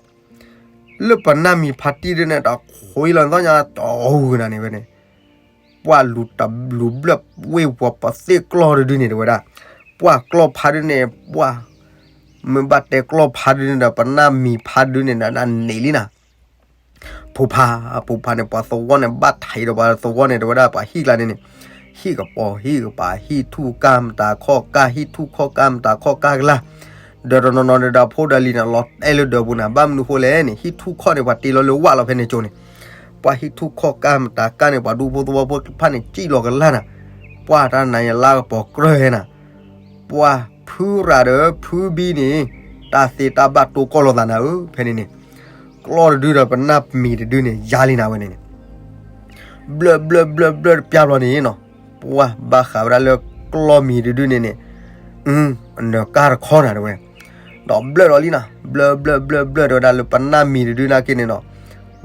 လၢပနၢ်မံၤဖးတံၢ်ဒုန့ၣ် တခွံလီၤသီၣ်ညါတဟူးကနၤန့ၣ်ဝဲန့ၣ် ပှၤလူၤတလူၤဘျၢၣ်ဝ့ၢ်ဝီၤပသ့ၣ်ကျီၢ်တဒုန့ၣ် တဲဝဲဒၣ် ပှၤကျီၢ်ဖးဒုန့ၣ် ပှၤ မ့ၢ်ဘၣ်တဲကျီၢ်ဖးဒုန့ၣ်ဒီး ပနၢ်မံၤဖးဒုန့ၣ်ဒီး ဒၣ်န့ၢ်လံနၤ. ဖူဖး ဖူဖးန့ၣ် ပှၤသဝီန့ၣ် ဘၣ်ထံးဒီးပှၤသဝီန့ၣ် တဲဝဲဒၣ် ပှၤဟံၣ်ကျါန့ၣ်န့ၣ်, ဟံၣ်ကပီၤ ဟံၣ်ကပၤ ဟံၣ်ထူၣ်ကၢ်မတၤခီၣ်ကၢ် ဟံၣ်ထူၣ်ခီၣ်ကၢ်မတၤခီၣ်ကၢ်ကလၢ်, ဒီးတနီၤနီၤဒီး ဖိဒီးလံၤန့ၣ် လီၤတဲလၢဒၢးပူၤနၤ. ဘၣ်မနုၤဃိလဲၣ်န့ၣ် ဟံၣ်ထူၣ်ခီၣ်န့ၣ် ပှၤတ့လီၤလၢဝၣ်လီၤဖဲန့ၣ်ကၠိန့ၣ်, ပှၤဟံၣ်ထူၣ်ခီၣ်ကၢ်မတၤကၢ်န့ၣ် ပှၤဒူဖိသဝီဖိတဖၣ်န့ၣ် စံၣ်လီၤကလၢ်နၤ. ပှၤတၢ်နၤယလါကပီၤကြၢးဟဲနၤ ပှၤဖုရၤဒီးဖုဘံန့ၣ် တၢ်သ့တၢ်ဘၣ်တိၢ်ကီၢ်လိာ်သးနၤဧၢ ဖဲန့ၣ်န့ၣ်, ကျီၢ်တဒုဒီးပနၢ်မံၤတဒုန့ၣ် ယါလံနၤဝဲန့ၣ်န့ၣ်, ဘျၢၣ်ဘျၢၣ်ဘျၢၣ်ဘျၢၣ်တပျၢ်ဘျီန့ၣ်နီၤ, ပှၤဘၣ်ဃးဝဲဒၣ်လၢကျီၢ်မံၤတဒုန့ၣ်န့ၣ်, အနၢၤကၢ်တခီနၤတဲဝဲ, ဒီးဘျၢၣ်ဒီးလံနၤ, ဘျၢၣ်ဘျၢၣ်ဘျၢၣ်ဘျၢၣ်တဲဝဲဒၣ်လၢပနၢ်မံၤတဒုနာ်က့န့ၣ်နီၤ,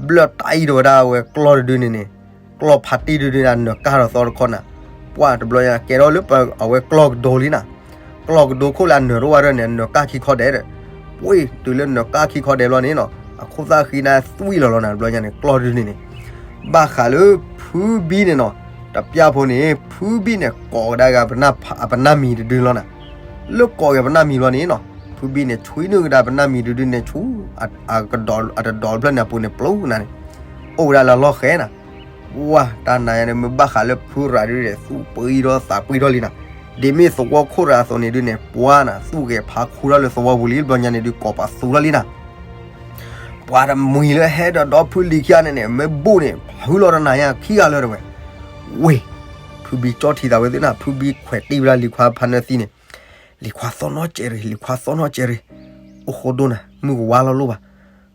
ဘျၢၣ်တၢ်အံၤတဲဝဲဒၣ်ဝဲကျီၢ်တဒုန့ၣ်န့ၣ်, ကျီၢ်ဖးတံၢ်တဒုန့ၣ် အနၢၤကၢ်ဒီးသီတခီနၤ, ပှၤတဘျီညါကဲထီၣ်လၢအဝဲကျီၢ်ကဒိလံနၤ, ကျီၢ်ကဒိခိၣ်လၢအနၢၤတအိၣ်ဝဲဒၣ်န့ၣ် အနၢၤကၢ်ခံခီဒဲးဒီး, ပှ့ၤတုၤလၢနၢၤကၢ်ခံခီဒဲးဘျီန့ၣ်နီၤ, အခိၣ်သၣ်ဃံနၤသွံၣ်လီၤလီၤနၤ တဘျီညါန့ၣ် ကျီၢ်တဒုန့ၣ်န့ၣ်, ဘၣ်ဃးလၢဖုဘံန့ၣ်နီၤ, တပျၢ်ဖိန့ၣ် ဖုဘံန့ၣ်ကိးကဒါက့ၤ ပနၢ်မံၤတဒုလီၤနၤ, လၢကိးက့ၤပနၢ်မံၤဘျီန့ၣ်နီၤ, ဖုဘံန့ၣ် ဆွံနုာ်ကဒါပနၢ်မံၤတဒုန့ၣ်ဆူ အတဒီးဖျၢၣ်န့ၣ်အပူၤန့ၣ်ပျိနၤန့ၣ်, အိၣ်ဝဲဒၣ်လၢလီၢ်ဃဲနၤ, ပှၤတၢ်နၤယၤန့ၣ် မ့ၢ်ဘၣ်ဃးလၢဖုရၤဒုန့ၣ် သူၣ်ပှံထီၣ်သးပှံထီၣ်လံနၤ, ဒ်မ့ၢ်သဝီခိၣ်ရၤအသိးန့ၣ်ဒုန့ၣ် ပှၤနၤ သူၣ်ဂဲၤဖးခူထီၣ်လၢသဝီပူၤလံ တဘျီညါန့ၣ်ဒု ကိးပသူထီၣ်လံနၤ ပှၤတမှံၤလၢဟဲဒီးဒီဖုလံၤခံဂၤန့ၣ်န့ၣ် မ့ၢ်ဘူၣ်န့ၣ် ဖုလီၤတနၤညါခံဂၤလၢတဲဝဲ, ဝ့ၢ်, ဖုဘံကၠီထံသးဝဲသ့ၣ်နၤ ဖုဘံခွဲးတံၢ်ဝဲဒၣ်လံၤခွါဖါနၢသံန့ၣ်, လံၤခွါသီၣ်နီၣ်ကဲးရ့ၣ် လံၤခွါသီၣ်နီၣ်ကဲးရ့ၣ်, အိၣ်ဃိဒိၣ်နၤ မုၢ်ကဝါလီၤလိၣ်ဘၣ်,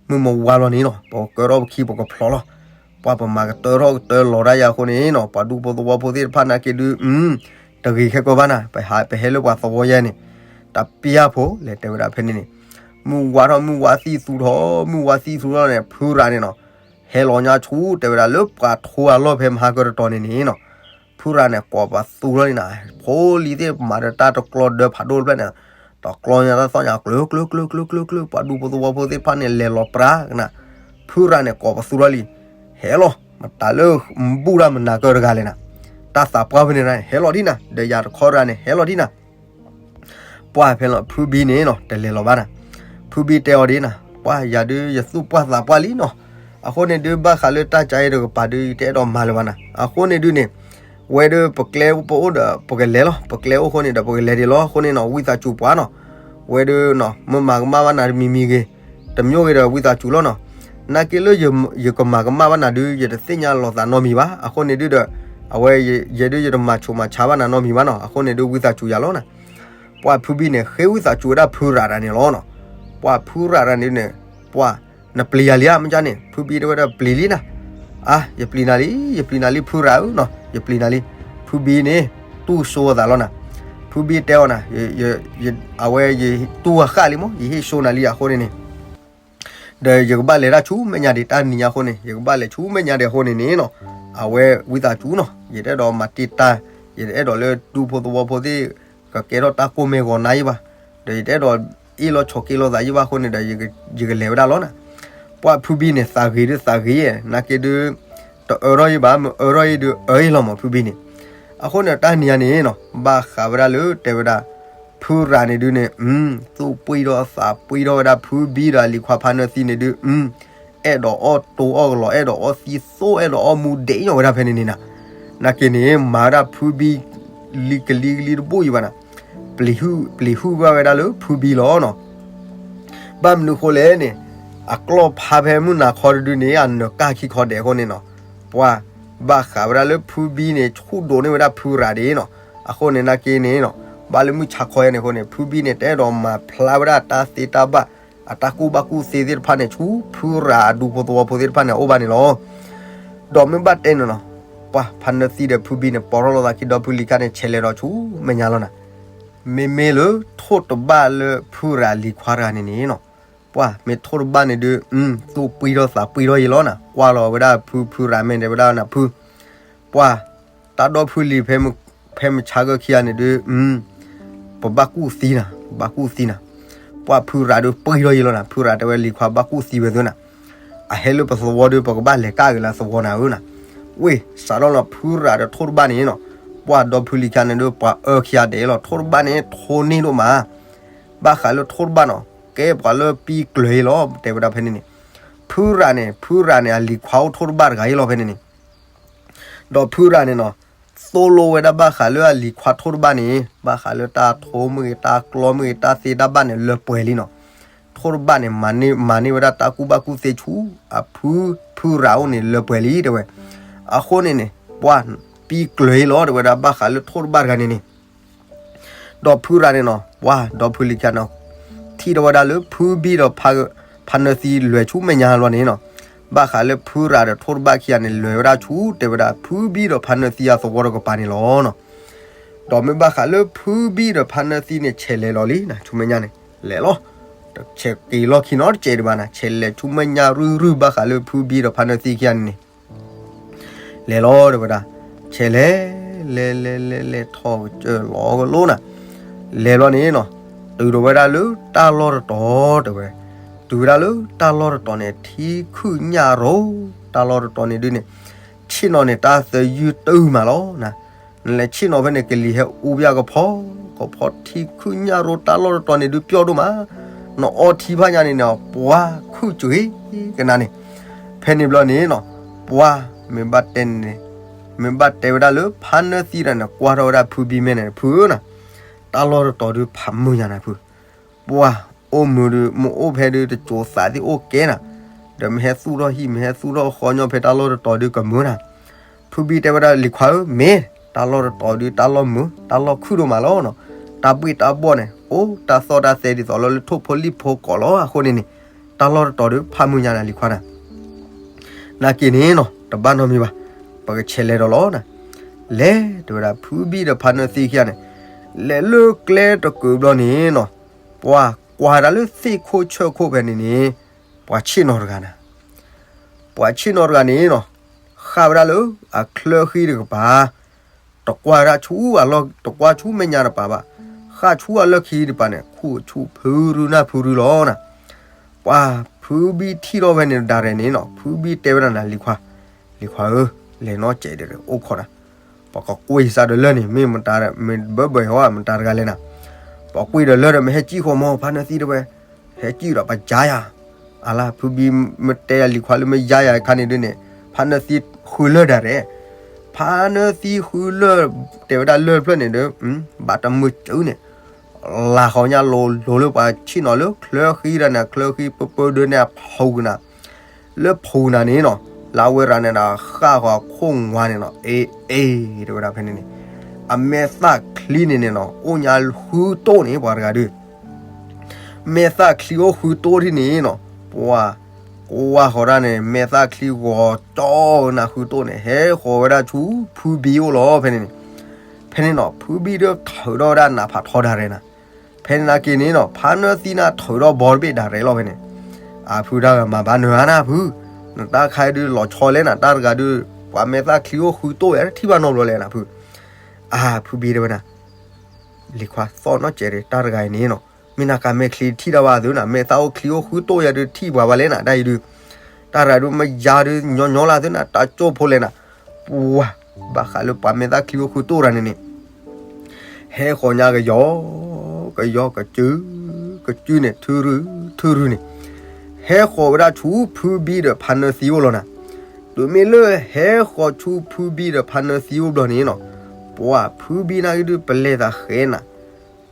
မုၢ်မဝါလီၤန့ၣ်နီၤ ပကကၢထီၣ်ပခံပကဖျိးလီၤ, ပှၤပမၤကတၢၢ်ထီၣ်ကတၢၢ်လီၤဒၣ်ယၤအဃိန့ၣ်နီၤ ပှၤဒူဖိသဝီဖိသ့ၣ်တဖၣ်နာ်က့ဒု တဂ့ၤခဲကိးဘၣ်နၤ ပဟဲလၢပှၤသဝီယဲန့ၣ်, တပျၢ်ဖိလဲၤတဲဝဲဒၣ်ဖဲန့ၣ်န့ၣ်, မုၢ်ဝါထီၣ်မုၢ်ဝါသံၣ်သူထီၣ် မုၢ်ဝါသံၣ်သူထီၣ်န့ၣ် ဖုရၤန့ၣ်နီၤ, ဟဲလီၤညါဆူတဲဝဲဒၣ်လၢပှၤထိအလီၢ်ဖဲမဟါကတတီၤန့ၣ်န့ၣ်နီၤ, ဖုရၤန့ၣ်ကိးပသူထီၣ်လံနၤ, ဖိလံၤသ့ၣ်မၤဒီးတၢ်တကျီဒၢဖးဒိၣ်တဖျၢၣ်န့ၣ်, တကျီညါတၢ်သီၣ်ညါကျၢၤကျၢၤကျၢၤကျၢၤကျၢၤကျၢၤ ပှၤဒူဖိသဝီဖိသ့ၣ်တဖၣ်န့ၣ် လဲၤလီၤပြးကနၤ, ဖုရၤန့ၣ်ကိးပသူထီၣ်လံ, ဟဲလီၤ မတၤလၢမဘူၣ်တၢ်မနၤကၢတဂၤလဲၣ်နၤ, တၢ်သးပှၢ်ဖဲန့ၣ် ဟဲလီၤဒံနၤ ဒီးယၤတခီတဂၤန့ၣ် ဟဲလီၤဒံနၤ ပှၢ်ဖဲလီၤဖုဘံန့ၣ်နီၤ တလဲၤလီၤဘၣ်နၤ, ဖုဘံတဲအီၤဒ်နၤ ပှၢ်ယၤဒုးယသူၣ်ပှၢ်သးပှၢ်လံနီၤ, အဃိန့ၣ်ဒုးဘၣ်ဃးလၢတၢ်ကါအံၤတကပၤဒုး ယတအဲၣ်ဒိးမၤလၢၤဘၣ်နၤ, အဃိန့ၣ်ဒုးန့ၣ် ဝဲဒုးပကျဲပအိၣ်ဒီး ပကလဲၤလီၤ ပကျဲအိၣ်အဃိန့ၣ်ဒီး ပကလဲၤဒံးလီၤ အဃိန့ၣ်နီၤ ဝံသးစူၤပှၤနီၤ, ဝဲဒုးနီၤ မ့ၢ်မၤကမၣ်ဘၣ်နၤတမံၤမံၤဂ့ၤ, တမံၤဂ့ၤဒီးဝံသးစူၤလီၤနီၤ, နာ်က့လၢ ယကမၤကမၣ်ဘၣ်နၤဒုး ယတသ့ၣ်ညါလီၤသးနီတမံၤဘၣ်, အဃိန့ၣ်ဒုးဒီး အဝဲယဲဒုးယတမၤဆူးမၤဆါဘၣ်နၤနီတမံၤဘၣ်နီၤ, အဃိန့ၣ်ဒုးဝံသးစူၤယၤလီၤနၤ, ပှၢ်ဖုဘံန့ၣ် ဃ့ဝံသးစူၤဝဲဒၣ်ဖုရၤတဂၤန့ၣ်လီၤနီၤ, ပှၢ်ဖုရၤတဂၤန့ၣ်န့ၣ် ပှၢ်နပျံၤယၤလံဧါ မ့ၢ်ကန့ၣ် ဖုဘံတဲဝဲဒၣ်ပျံၤလံနၤ, အါ ယပျံၤနၤလံ ယပျံၤနၤလံဖုရၤဧၢနီၤ ယပျံၤနၤလံ, ဖုဘံန့ၣ် တူၢ်စိအသးလီၤနၤ, ဖုဘံတဲအီၤနၤ အဝဲယတူၢ်အဃၣ်လံမး ယဟ့ၣ်စိနၤလံအဃိန့ၣ်န့ၣ် ဒီးယကဘၣ်လဲၤတၢ်ဆူမဲာ်ညါဒံး တၢ်နံၤညါအဃိန့ၣ် ယကဘၣ်လဲၤဆူမဲာ်ညါဒံးအဃိန့ၣ်န့ၣ်နီၤ, အဝဲဝံသးစူၤနီၤ ယတအဲၣ်ဒိးမၤတံာ်တာ်, ယတအဲၣ်ဒိးလၢဒူဖိသဝီဖိသ့ၣ် ကကဲထီၣ်တၢ်ကိၢ်မဲာ်ဂီၤနါယံၤဘၣ်, ဒီးယတအဲၣ်ဒိးအ့ၣ်လိာ်ဆိးက့လိာ်သးယံၤဘၣ်အဃိန့ၣ်ဒီး ယကလဲၤဝဲဒၣ်လီၤနၤ, ပှၢ်ဖုဘံန့ၣ် သးဂ့ၤဒုးသးဂ့ၤယဲ နာ်က့ဒုး တအၢထီၣ်ယံၤဘၣ် မ့ၢ်အၢထီၣ်ယံၤဒုးအၢယံၤလီၤမး ဖုဘံန့ၣ်, အဃိန့ၣ်တၢ်နံၤညါန့ၣ်နီၤ ဘၣ်ဃးဝဲဒၣ်လၢတဲဝဲဒၣ် ဖုရၤန့ၣ်ဒုးန့ၣ် သူၣ်ပှံၢ်ထီၣ်သးပှံၢ်ထီၣ်ဝဲဒၣ်ဖုဘံဒီးလံၤခွါဖါနၢသံန့ၣ်ဒုး အဲၣ်ဒိးအီၣ်တိအီၣ်ကလီၤ အဲၣ်ဒိးအီၣ်သံသိ အဲၣ်ဒိးအီၣ်မူဒဲးညီဝဲဒၣ်ဖဲန့ၣ်န့ၣ်နၤ, နာ်က့န့ၣ် မၤဝဲဒၣ်ဖုဘံ လံကလံကလံတဘူၣ်ယံၤဘၣ်နၤ, ပျံၤဟုၣ်ပျံၤဟုၣ်ဘၣ်ဝဲဒၣ်လၢဖုဘံလီၤနီၤ, ဘၣ်မနုၤဃိလဲၣ်န့ၣ် အကျီၢ်ဖးဖဲမုၢ်နၤခီတဒုန့ၣ် အနၢၤကၢ်ခံခီဒဲးအဃိန့ၣ်နီၤ, ပှၢ်ဘၣ်ဃးဝဲဒၣ်လၢဖုဘံန့ၣ် ဆူၣ်ဒိးန့ၢ်ဝဲဒၣ်ဖုရၤဒ်နီၤ, အဃိန့ၣ်နာ်က့န့ၣ်နီၤ ဘၣ်လၢမုၢ်ဆါခီယဲန့ၣ်အဃိန့ၣ် ဖုဘံန့ၣ် တအဲၣ်ဒိးမၤဖျါဝဲဒၣ်တၢ်သ့တၢ်ဘၣ် အတၢ်ကူၣ်ဘၣ်ကူၣ်သ့သ့ၣ်တဖၣ်န့ၣ် ဆူဖုရၤအဒူဖိသဝီဖိသ့ၣ်တဖၣ်န့ၣ် အအိၣ်ဘၣ်န့ၣ်လီၤ. ဒီးမ့ၢ်ဘၣ်တဲန့ၣ်နီၤ, ပှၢ်ဖါနၢသံဒီးဖုဘံန့ၣ် ပိာ်ထီၣ်လိာ်သးခံဒီဖုလံၤခါန့ၣ် ဆဲးလဲၤဒီးဆူမဲာ်ညါလီၤနၤ, မ့မ့ၢ်လၢထိၣ်တဘၣ်လၢဖုရၤလံၤခွါတဂၤန့ၣ်န့ၣ်နီၤ, ပှၢ်မ့ၢ်ထိၣ်တဘၣ်န့ၣ်ဒုး သူၣ်ပှံၢ်ထီၣ်သးပှံၢ်ထီၣ်ယံၤလီၤနၤ, ကွၢ်လီၤဝဲဒၣ်ဖု ဖုရၤမ့ၢ်တဲဝဲဒၣ်နၤဖု ပှၢ် တၢ်ဒီဖုလံၤ ဖဲမဆါကၢခံဂၤန့ၣ်ဒုး ပဘၣ်ကူၣ်သံနၤ, ပဘၣ်ကူၣ်သံနၤ, ပှၢ်ဖုရၤဒုးပှံၢ်ထီၣ်ယံၤလီၤနၤ, ဖုရၤတဲဝဲလံၤခွါဘၣ်ကူၣ်သံဝဲသ့နၤ, အဟဲလၢပသဝီဒုး ပကဘၣ်လဲၤကၣ်က့ၤလၢသဝီနၤဧၢနၤ, ဝ့ၢ် စးထီၣ်လီၤဖုရၤဒီးထိၣ်တဘၣ်န့ၣ်နီၤ, ပှၢ်ဒီဖုလံၤခါန့ၣ်ဒုး ပှၤအၢခံဂၤဒဲးလီၤ, ထိၣ်တဘၣ်န့ၣ် ထိၣ်န့ၢ်ဒိၣ်မး ဘၣ်ဃးလၢထိၣ်တဘၣ်နီၤ, ကဲပှၤလၢပံကျၢၤအံၤလီၤ တဲဝဲဒၣ်ဖဲန့ၣ်န့ၣ်. ဖုရၤန့ၣ် ဖုရၤန့ၣ် အလံၤခွါအိၣ်ထိၣ်တဘၣ်တဂၤအံၤလီၤဖဲန့ၣ်န့ၣ်. ဒီးဖုရၤန့ၣ်နီၤ, သိၣ်လိဝဲဒၣ်ဘၣ်ဃးလၢအလံၤခွါထိၣ်တဘၣ်န့ၣ် ဘၣ်ဃးလၢတၢ်ထိမ့ၢ်ဂ့ၤ တၢ်ကျီမ့ၢ်ဂ့ၤ တၢ်သ့တၢ်ဘၣ်န့ၣ် လၢပှဲၤလံနီၤ. ထိၣ်တဘၣ်န့ၣ် မၤန့ၢ်ဝဲဒၣ်တၢ်ကူၣ်ဘၣ်ကူၣ်သ့ဆူ အဖု ဖုရၤအိၣ်န့ၣ်လၢပှဲၤလံတဲဝဲ. အဃိန့ၣ်န့ၣ် ပှၤပံကျၢၤအံၤလီၤ တဲဝဲဒၣ် ဘၣ်ဃးလၢထိၣ်တဘၣ်တဂၤန့ၣ်န့ၣ်. ဒီးဖုရၤန့ၣ်နီၤ, ပှၤဒီဖုလံၤခံဂၤန့ၣ် ထံၣ်ထီၣ်ဝဲဒၣ်လၢဖုဘံဒီးဖါနၢသံလဲၤဆူမဲာ်ညါလီၤန့ၣ်နီၤ. ဘၣ်ဃးလၢဖုရၤဒီးထိၣ်တဘၣ်ခံဂၤန့ၣ် လဲၤဝဲဒၣ်ဆူ တဲဝဲဒၣ် ဖုဘံဒီးဖါနၢသံအသဝီတကပၤန့ၣ်လီၤနီၤ. ဒီးမ့ၢ်ဘၣ်ဃးလၢဖုဘံဒီးဖါနၢသံန့ၣ် ဆဲးလဲၤလီၤလံနၤ ဆူမဲာ်ညါန့ၣ် လဲၤလီၤ. ဆဲးက့ၤလီၢ်ခံနီတစဲးဒံးဘၣ်နၤ, ဆဲးလဲၤဆူမဲာ်ညါရုၢ်ရုၢ် ဘၣ်ဃးလၢဖုဘံဒီးဖါနၢသံခံဂၤန့ၣ်န့ၣ် လဲၤလီၤတဲဝဲဒၣ်. ဆဲးလဲၤ လဲၤလဲၤလဲၤလဲၤထီၣ်ကစၢၢ်လီၤကလိနၤ. လဲၤဘျီန့ၣ်နီၤ, တုၤဒီးဝဲဒၣ်လၢတၢ်လီၢ်တတီၤတဲဝဲ. တုၤဝဲဒၣ်လၢတၢ်လီၢ်တတီၤန့ၣ် ထံခုၣ်ညၣ်ရိၤ, တၢ်လီၢ်တတီၤန့ၣ်ဒုန့ၣ် ဆ့ၣ်နီၤန့ၣ် တၢ်သယုၢ်တုၤမးလီၤနၤ. နလဲၤဆ့ၣ်နီၤဖဲန့ၣ် ကလံၤဟဲအူဘၣ်ကဖီ ကဖီ ထံခုၣ်ညၣ်ရိၤ တၢ်လီၢ်တတီၤန့ၣ်ဒုပျီၣ်ဒိၣ်မး. နအီထံဖးညါန့ၣ်န့ၣ် ပှၤခုၣ်စူၤကနၤန့ၣ်. ဖဲန့ၣ်ဘျီန့ၣ်နီၤ, ပှၤမ့ၢ်ဘၣ်တဲန့ၣ်, မ့ၢ်ဘၣ်တဲဝဲဒၣ်လၢဖါနၢသံတဂၤန့ၣ် ကွၢ်ထီၣ်ဝဲဒၣ်ဖုဘံမဲာ်န့ၣ် ဖုဧၢနၤ, တၢ်လီၢ်တတီၤဒုဖးမုာ်ညါနၤဖု. ပှၤအိၣ်မုာ်ဒီး မ့ၢ်အိၣ်ဖဲဒုတစိၤသးသ့ၣ်အိၣ်ကဲနၤ, ဒီးမ့ၢ်ဟဲသူၣ်ထီၣ်ဟံၣ် မ့ၢ်ဟဲသူၣ်ထီၣ်ဃီညီဖဲတၢ်လီၢ်တတီၤဒုကမုာ်နၤ. ဖုဘံတဲဝဲဒၣ်လံၤခွါဧၢ, မ့ၢ်တၢ်လီၢ်တတီၤဒု တၢ်လီၢ်မုာ် တၢ်လီၢ်ခုၣ်ဒိၣ်မးလီၤနီၤ. တၢ်ဘှ့ၣ်တၢ်ဘှီၣ်န့ၣ် အိၣ်တၢ်သီၣ်တၢ်သဲဒ်သိးလၢလၢထိၣ်ဖိလံၣ်ဖိကိးလီၤ. အဃိန့ၣ်န့ၣ် တၢ်လီၢ်တတီၤဒုဖးမုာ်ညါနၤလံၤခွါနၤ. နာ်က့န့ၣ်နီၤ တဘၣ်နီတမံၤဘၣ်, ပကဆဲးလဲၤဒီးလီၤနၤ. လဲၤတဲဝဲဒၣ် ဖုဘံဒီးဖါနၢသံခံဂၤန့ၣ် လဲၤလၢကျဲတကုာ်ဘျီန့ၣ်နီၤ, ပှၤကွၢ်ဒၣ်လၢသ့ၣ်ခိၣ်ဆၢခိၣ်ဖဲန့ၣ်န့ၣ် ပှၤဆ့ၣ်နီၤတဂၤနၤ. ပှၤဆ့ၣ်နီၤတဂၤန့ၣ်နီၤ ဃၣ်ဝဲဒၣ်လၢအချၢဃံတကပၤ, တကွၢ်ဒၣ်ဆူအလီၢ် တကွၢ်ဆူမဲာ်ညါတပၤဘၣ်, ဃၣ်ဆူအလီၢ်ခံတပၤန့ၣ် ခိၣ်ဆူၣ်ဖုရူနၢ်ဖုရူလီၤနၤ. ပှၤဖုဘံထံၣ်ထီၣ်ဖဲန့ၣ်ဒၣ်ရဲၣ်န့ၣ်နီၤ ဖုဘံတဲဝဲဒၣ်နၤ လံၤခွါ, လံၤခွါဧၢ, လဲၤနီၢ်စဲးဒီးအိၣ်ခိးနၤ, ပှၤကကွံာ်စးဒီးလၢၢ်န့ၣ် မ့ၢ်မတၤ မ့ၢ်ဘၢဘၢဟီ မတၤတဂၤလဲၣ်နၤ. ပှၤကွံာ်ဒီးလၢၢ်ဒီး မ့ၢ်ဟဲကံၣ်ဃီမီၤ ဖါနၢသံတဲဝဲ, ဟဲကံၣ်ဒီးပယါယၤ, အလါ ဖုဘံမ့ၢ်တဲယၤလံၤခွါလၢမ့ၢ်ယါယၤအခါန့ၣ်ဒုန့ၣ် ဖါနၢသံဃုလၢၢ်ဒၣ်ရဲၣ်. ဖါနၢသံဃုလၢၢ် တဲဝဲဒၣ်လၢၢ်တဖျၢၣ်န့ၣ်ဒီး ဘၣ်တမုာ်စုန့ၣ် လၤဃီညါလိၤလိၤလၢပှၤဆ့ၣ်နီၤလၢချၢဃံဒၣ်န့ၣ် ချၢဃံပၢပၢဒၢန့ၣ်အဖူကနၤ, လၢဖူကနၤန့ၣ်နီၤ လၢအဝဲရၤန့ၣ်ဒီး ဃၣ်ဃီခိၣ်ငွါန့ၣ်နီၤ အ့ အ့ တဲဝဲဒၣ်ဖဲန့ၣ်န့ၣ် အမဲာ်သၣ်ချံန့ၣ်န့ၣ်နီၤ အိၣ်ညါဃုတိၢ်န့ၣ် ပှၤတဂၤဒုး မဲာ်သၣ်ချံအိၣ်ဃုတိၢ်ထံၣ်န့ၣ်နီၤ ပှၤ ကွၢ်ဃီၤဒၣ်န့ၣ် မဲာ်သၣ်ချံဂီၤကၠီကနၤဃုတိၢ်န့ၣ် ဟဲဃီၤဝဲဒၣ်ဆူဖုဘံအိၣ်လီၤဖဲန့ၣ်န့ၣ်. ဖဲန့ၣ်နီၤ ဖုဘံဒီးထုးထီၣ်ဝဲဒၣ်နးဖးထီဒၣ်ရဲၣ်နၤ. ဖဲန့ၣ်နာ်က့န့ၣ်နီၤ ဖါနၢသံနၤထုးထီၣ်ဘီတဘ့ၣ်ဒၣ်ရဲၣ်လီၤဖဲန့ၣ်. အဖုတၢ်ဂၤမၤဘၣ်နၤနၤဖု, နတၢ်ခါဒုးလီၤဆီလဲၣ်နၤ တၢ်တဂၤဒုး ပှၤမဲာ်သၣ်ချံအိၣ်ဃုတိၢ်ယၤ တထံၣ်ဘၣ်နီတဘျီလဲၣ်နၤဖု. အါ ဖုဘံတဲဝဲဒၣ် လံၤခွါသီၣ်နီၢ်စဲးဒီး တၢ်တဂၤအံၤန့ၣ်နီၤ မ့ၢ်နၤကၤမဲာ်ချံထံၣ်တၢ်ဘၣ်သုနၤ မဲာ်သၣ်အိၣ်ချံအိၣ်ဃုတိၢ်ယၤဒုးထံၣ်ပှၤဘၣ်လဲၣ်နၤ တၢ်အံၤဒုး တၢ်တဂၤဒုးမ့ၢ်ယၤဒုးညီညီလၢသုနၤ တၢ်ကၠိဖိလဲၣ်နၤ. ပှၤ ဘၣ်ဃးလၢပှၤမဲာ်သၣ်ချံအိၣ်ဃုတိၢ်တဂၤန့ၣ်န့ၣ် ဟဲဃီၤညါကယီ ကယီကစု ကစုန့ၣ် ထုရု ထုရုန့ၣ် ဟဲဃီၤဝဲဒၣ်ဆူဖုဘံဒီးဖါနၢသံအိၣ်လီၤနၤ. တုၤမ့ၢ်လၢဟဲဃီၤဆူဖုဘံဒီးဖါနၢသံအိၣ်ဘျီန့ၣ်နီၤ ပှၤဖုဘံနာ်က့ဒုးပလဲၤသးဃဲနၤ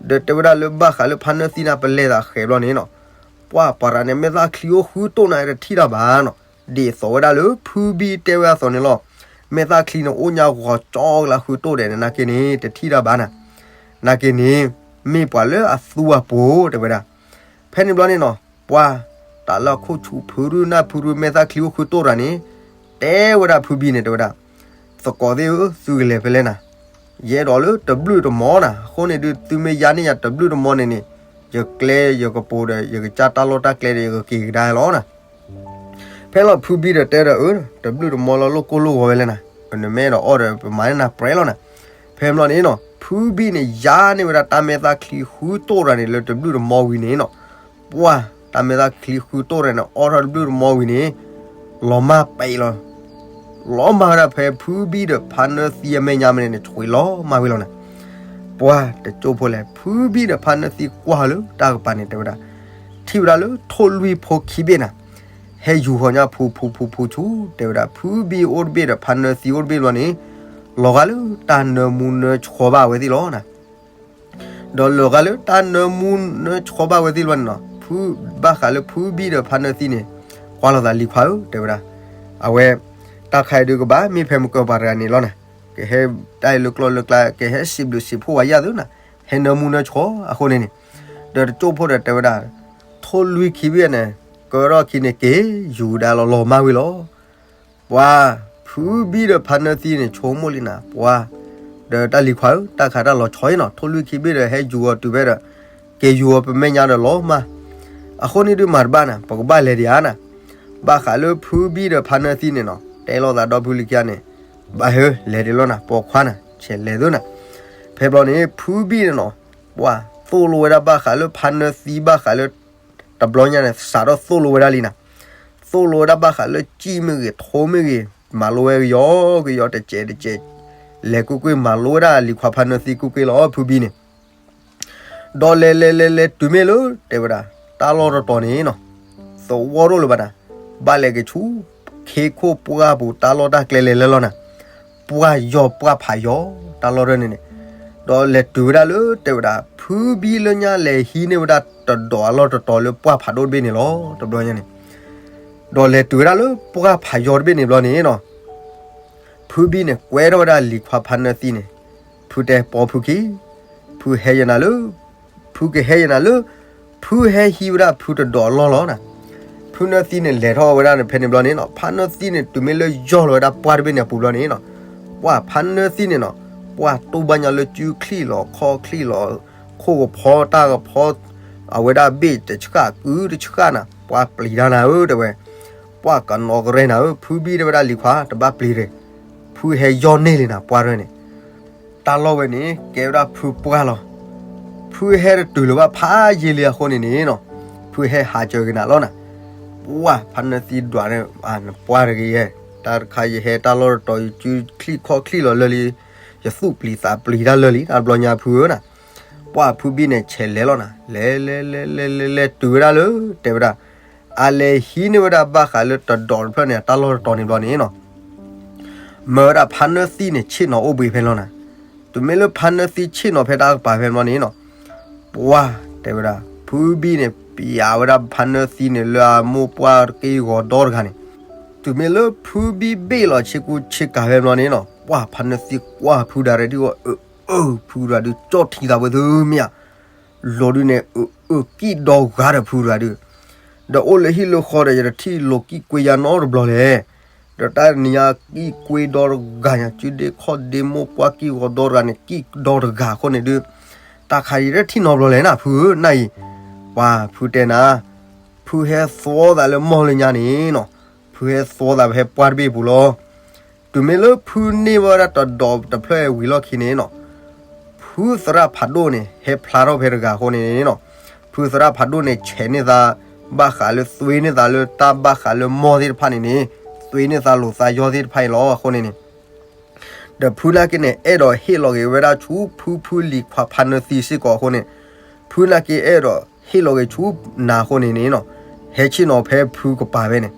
ဒီးတဲဝဲဒၣ်လၢဘၣ်ဃးလၢဖါနၢသံနၤပလဲၤသးဃဲဘျီန့ၣ်နီၤ ပှၤပှၤရၤန့ၣ် မဲာ်သၣ်ချံအိၣ်ဃုတိၢ်နၤတထံၣ်တၢ်ဘၣ်နီၤ. ဒ်သိးဝဲဒၣ်လၢဖုဘံတဲဝဲအသိးန့ၣ်လီၤ. မဲာ်သၣ်ချံန့ၣ်အိၣ်ညါဂီၤကၠီကလၢဃုတိၢ်ဒဲးန့ၣ် နာ်က့န့ၣ် တထံၣ်တၢ်ဘၣ်နၤ. နာ်က့န့ၣ် မ့ၢ်ပှၤလၢအသူအပူၤတဲဝဲဒၣ်. ဖဲန့ၣ်ဘျီန့ၣ်နီၤ ပှၤ တၢ်လၢခိၣ်ဆူၣ်ဖုရူနၢ်ဖုရူ မဲာ်သၣ်ချံအိၣ်ဃုတိၢ်တဂၤန့ၣ် တဲဝဲဒၣ်ဖုဘံန့ၣ်တဲဝဲဒၣ် သကိးသ့ၣ်ဧၢ သုကလဲၤဖဲလဲၣ်နၤ. ယအဲၣ်ဒိးလၢတဘျုးတမီၤနၤ အဃိန့ၣ်ဒုး သုမ့ၢ်ယါန့ၢ်ယၤတဘျုးတမီၤန့ၣ်န့ၣ် ယကျဲယကပိာ်ဒီး ယကစၢ်တၢ်လီၢ်တၢ်ကျဲဒီး ယကက့ၤကဒါလီၤနၤ. ဖဲလီၤဖုဘံဒီးတဲဒီး အၢ တဘျုးတမီၤလီၤ လိၣ်ကိၢ်လိၣ်ဂီၤဝဲလဲၣ်နၤ. နမ့ၢ်အဲၣ်ဒိးအီၣ်ဒီးပမၤန့ၢ်နၤပြဲးလီၤနၤ. ဖဲဘျီန့ၣ်နီၤ ဖုဘံန့ၣ် ယါန့ၢ်ဝဲဒၣ်တၢ်မဲာ်သၣ်ချံဃုတိၢ်တဂၤန့ၣ် လၢတဘျုးတမီၤဝံၤန့ၣ်နီၤ ပှၤ တၢ်မဲာ်သၣ်ချံဃုတိၢ်တဂၤန့ၣ် အီၣ်ထီၣ်တဘျုးတမီၤဝံၤန့ၣ် လီၤမၢ်ပဲာ်လီၤ. လီၤမၢ်ဝဲဒၣ်ဖဲဖုဘံဒီးဖါနၢသံအမဲာ်ညါမ့ၢ်န့ၣ် ဆွံးလီၤမၢ်ဝံၤလီၤနၤ. ပှၤတကၠိဖိလဲၣ်, ဖုဘံဒီးဖါနၢသံကွၢ်လၢတၢ်ကပၤန့ၣ် တဲဝဲဒၣ်, ထံၣ်ဝဲဒၣ်လၢထိၣ်လွံၢ်ဖိခံဘ့ၣ်နၤ, ဟဲယူၤဃီၤညါဖူဖူဖူဖူဆူ, တဲဝဲဒၣ် ဖုဘံအိၣ်တဘ့ၣ်ဒီးဖါနၢသံအိၣ်တဘ့ၣ်လီၤန့ၣ်, လီၤဂာ်လၢတၢ်နၢမူနၢဆှီဘၣ်ဝဲသ့ၣ်လီၤနၤ. ဒီးလီၤဂာ်လၢတၢ်နၢမူနၢဆှီဘၣ်ဝဲသ့ၣ်လီၤန့ၣ်နီၤ, ဖု, ဘၣ်ဃးလၢဖုဘံဒီးဖါနၢသံန့ၣ်, ကွၢ်လိာ်သးလံၤခွါဧၢ တဲဝဲဒၣ်, အဝဲ, တၢ်ခါအံၤဒုးကဘၣ်မ့ၢ်ဖဲမုၢ်ကၢၤပှၤတဂၤန့ၣ်လီၤနၤ, ကဟဲတၢ်အံၤလၢကျီၢ်လၢကျါ ကဟဲစံးဘျုးစံးဖှိၣ်ဝဲယၤသုနၤ, ဟဲနၢမူနၢဆှီအဃိန့ၣ်န့ၣ်, ဒီးတကၠိဖိဒီးတဲဝဲဒၣ်, ထိၣ်လွံၢ်ခံဘ့ၣ်န့ၣ်, ကၢထီၣ်ခံန့ၣ်က့ၤယူၤဒၣ်လီၤလီၤမၢ်ဝံၤလီၤ. ပှၤ, ဖုဘံဒီးဖါနၢသံန့ၣ် ဆိကမိၣ်လံနၤ ပှၤ, ဒီးတၢ်လံၤခွါဧၢ တၢ်ခးတၢ်လီၤဆီအံၤနီၤ ထိၣ်လွံၢ်ခံဘ့ၣ်ဒီးဟဲယူၤအီၤတုၤဖဲဒီး, က့ၤယူၤအီၤပမဲာ်ညါဒီးလီၤမၢ်, အဃိန့ၣ်ဒုးမၤတဘၣ်နၤ ပကဘၣ်လဲၤဒံးဧါနၤ, ဘၣ်ဃးလၢဖုဘံဒီးဖါနၢသံန့ၣ်နီၤ တဲလိာ်သးဒီဖုလံၤခံဂၤန့ၣ်, ဘၣ်ဟဲလဲၤဒံးလီၤနၤ ပိာ်ခွါနၤ ဆဲးလဲၤသုနၤ, ဖဲဘျီန့ၣ် ဖုဘံန့ၣ်နီၤ, ပှၤ, သိၣ်လိဝဲဒၣ်ဘၣ်ဃးလၢဖါနၢသံဘၣ်ဃးလၢ တဘျီညါန့ၣ် စးထီၣ်သိၣ်လိဝဲဒၣ်လံနၤ, သိၣ်လိဝဲဒၣ်ဘၣ်ဃးလၢစံၣ်မ့ၢ်ဂ့ၤ ထိမ့ၢ်ဂ့ၤ, မၤလိဝဲကယီကယီတစဲးတစဲး, လဲၤကွ့ၢ်ကွ့ၢ်မၤလိဝဲဒၣ်လံၤခွါဖါနၢသံကွ့ၢ်ကွ့ၢ်လီၤ ဖုဘံန့ၣ်, ဒီးလဲၤလဲၤလဲၤလဲၤတုၤမ့ၢ်လၢ တဲဝဲဒၣ်, တၢ်လီၢ်တတီၤန့ၣ်နီၤ, သဝီရိၣ်လၢၤဘၣ်နၤ, ဘၣ်လဲၤက့ၤဆူ, ခ့ခိၣ်ပှၢ်ပူၤတၢ်လီၢ်တၢ်ကျဲလဲၤလၢလီၤနၤ, ပှၢ်ယီၤပှၢ်ဖးယီၤ, တၢ်လီၢ်တန့ၣ်န့ၣ်, ဒီးလဲၤတုၤဝဲဒၣ်လၢ တဲဝဲဒၣ် ဖုဘံလၢညါလဲၤဟံးန့ၢ်ဝဲဒၣ်တဒိးအလီၢ်တတီၤလၢပှၢ်ဖးဒိၣ်တဘ့ၣ်န့ၣ်လီၤ တဘျီညါန့ၣ်, ဒီးလဲၤတုၤဝဲဒၣ်လၢပှၢ်ဖးယီၤတဘ့ၣ်န့ၣ်ဘျီန့ၣ်နီၤ, ဖုဘံန့ၣ် ကွဲထီၣ်ဝဲဒၣ်လံၤခွါဖါနၢသံန့ၣ်, ဖုတဲပိာ်ဖုခံ, ဖုကဟဲယနၤလၢ, ဖုကဟဲယနၤလၢ, ဖုဟဲဟံးဝဲဒၣ်ဖုတဒိးအလီၢ်လီၤနၤ, ဖါနၢသံန့ၣ်လဲၤထီၣ်ဝဲဒၣ်ဖဲန့ၣ်ဘျီန့ၣ်နီၤ ဖါနၢသံန့ၣ် တုၤမ့ၢ်လၢယီၢ်လီၤဝဲဒၣ်ပှၢ်တဘ့ၣ်န့ၣ်အပူၤဘျီန့ၣ်နီၤ, ပှၢ်ဖါနၢသံန့ၣ်နီၤ, ပှၢ်တိၢ်ဘၣ်ညီလၢစုချံၣ်လီၤခီၣ်ချံၣ်လီၤ, ခိၣ်ကဖီတၢ်ကဖီ, အဝဲဒၣ်ဘ့ၣ်တဆှၣ်ကုတဆှၣ်နၤ ပှၢ်ပျံၤတၢ်နၤဧၢ တဲဝဲ, ပှၢ်ကနီၤကရဲနၤဧၢ ဖုဘံတဲဝဲဒၣ်လံၤခွါ တဘၣ်ပျံၤတဂ့ၤ, ဖုဟဲယီၢ်န့ၢ်လံနၤပှၢ်တန့ၣ် တၢ်လီၢ်ဝဲန့ၣ် ကဲဝဲဒၣ်ဖုပှၢ်လီၤ. ဖုဟဲတတုၤလၢၤဘၣ်ဖးယံာ်လံအဃိန့ၣ်န့ၣ်နီၤ, ဖုဟဲဟးစၢၤက့ၤနၤလီၤနၤ. ပှၢ်ဖါနၢသံဒွးန့ၣ်, နပှၢ်တဂ့ၤယဲ, တၢ်တခါယဟဲတၢ်လီၢ်တတီၤ ယစုချံၣ်ခီၣ်ချံၣ်လီၤလၢာ်လံ, ယသူၣ်ပျံၤသးပျံၤတၢ်လၢာ်လံ တၢ်တဘျီညါဖုဧၢနၤ. ပှၢ်ဖုဘံန့ၣ်ဆဲးလဲၤလီၤနၤ, လဲၤလဲၤလဲၤလဲၤလဲၤလဲၤတုၤဝဲဒၣ်လၢ တဲဝဲဒၣ် အလဲၤဟံးန့ၢ်ဝဲဒၣ်ဘၣ်ဃးလၢတဒိးတဖျၢၣ်န့ၣ် တၢ်လီၢ်တတီၤန့ၣ်ဘျီန့ၣ်နီၤ, မၢဝဲဒၣ်ဖါနၢသံန့ၣ် ဆ့ၣ်နီၤအိၣ်ဘှံးဖဲလီၤနၤ. တုၤမ့ၢ်လၢဖါနၢသံဆ့ၣ်နီၤဖဲတၢ်ကပၤဖဲဘျီန့ၣ်နီၤ, ပှၢ်တဲဝဲဒၣ် ဖုဘံန့ၣ် ပျံၤဝဲဒၣ်ဖါနၢသံန့ၣ် လၢအမိၢ်ပှၢ်က့ၢ်ဂီၤဒီတဂၤန့ၣ်, တုၤမ့ၢ်လၢဖုဘံဘ့ၣ်လီၤဆ့ကူဆ့ကၤဖဲဘျီန့ၣ်နီၤ, ပှၢ်ဖါနၢသံကွၢ်ဖုဒၤရၢဒုးအီၤ, အၢ, ဖုဒၤဒုး ကၠီၣ်ထံသးဝဲသုမ့ၢ်ဧါ, လီၤဒုးန့ၣ် အၢ, အၢကံၣ်ဒီဂၤဒီးဖုဒၤဒုး ဒီးအိၣ်လၢဟံၣ်လၢဃီဒီး ယတထံၣ်လိာ်ကံၣ်ကွ့ယါနီတဘျီလဲၣ်. ဒီးတၢ်နံၤညါကံၣ်ကွ့ဒီတဂၤညါ စုဒ့ခီၣ်ဒ့မိၢ်ပှၢ်က့ၢ်ဂီၤဒီတဂၤန့ၣ် ကံၣ်ဒီတဂၤအဃိန့ၣ်ဒုး, တၢ်ခါအံၤတထံၣ်နီတဘျီလဲၣ်နၤ ဖုဧၢ, နၢ်အံၤ, ပှၢ်ဖုတဲနၤ, ဖုဟဲသီသးလၢမီၢ်လၢညါန့ၣ်နီၤ, ဖုဟဲသီသးဖဲပှၢ်တဘ့ၣ်အပူၤလီၤ. တုၤမ့ၢ်လၢဖုန့ၢ်ဘၣ်ဝဲဒၣ်တဒိးတဖျၢၣ်ဝံၤလီၢ်ခံန့ၣ်နီၤ, ဖုသရၣ်ဖးဒိၣ်န့ၣ် ဟဲဖျါထီၣ်ဖဲတဂၤအဃိန့ၣ်နီၤ, ဖုသရၣ်ဖးဒိၣ်န့ၣ် ဆဲးန့ၢ်သး ဘၣ်ဃးလၢသွ့န့ၢ်သးလၢတၢ်ဘၣ်ဃးလၢမီၢ်သ့ၣ်တဖၣ်န့ၣ်န့ၣ်, သွ့န့ၢ်သးလိာ်သးယီၢ်သ့ၣ်တဖၣ်အံၤလီၤအဃိန့ၣ်န့ၣ် ဒီးဖုနာ်က့န့ၣ် အဲၣ်ဒိးဟ့ၣ်လီၤက့ၤဝဲဒၣ်ဆူဖုဖုလံၤခွါဖါနၢသံစ့ၢ်ကီးအဃိန့ၣ်, ဖုနာ်က့အဲၣ်ဒိးဟ့ၣ်လီၤက့ၤဆူနၤအဃိန့ၣ်န့ၣ်နီၤ, ဟဲဆ့ၣ်နီၤဖဲဖုကပၤဖဲန့ၣ်,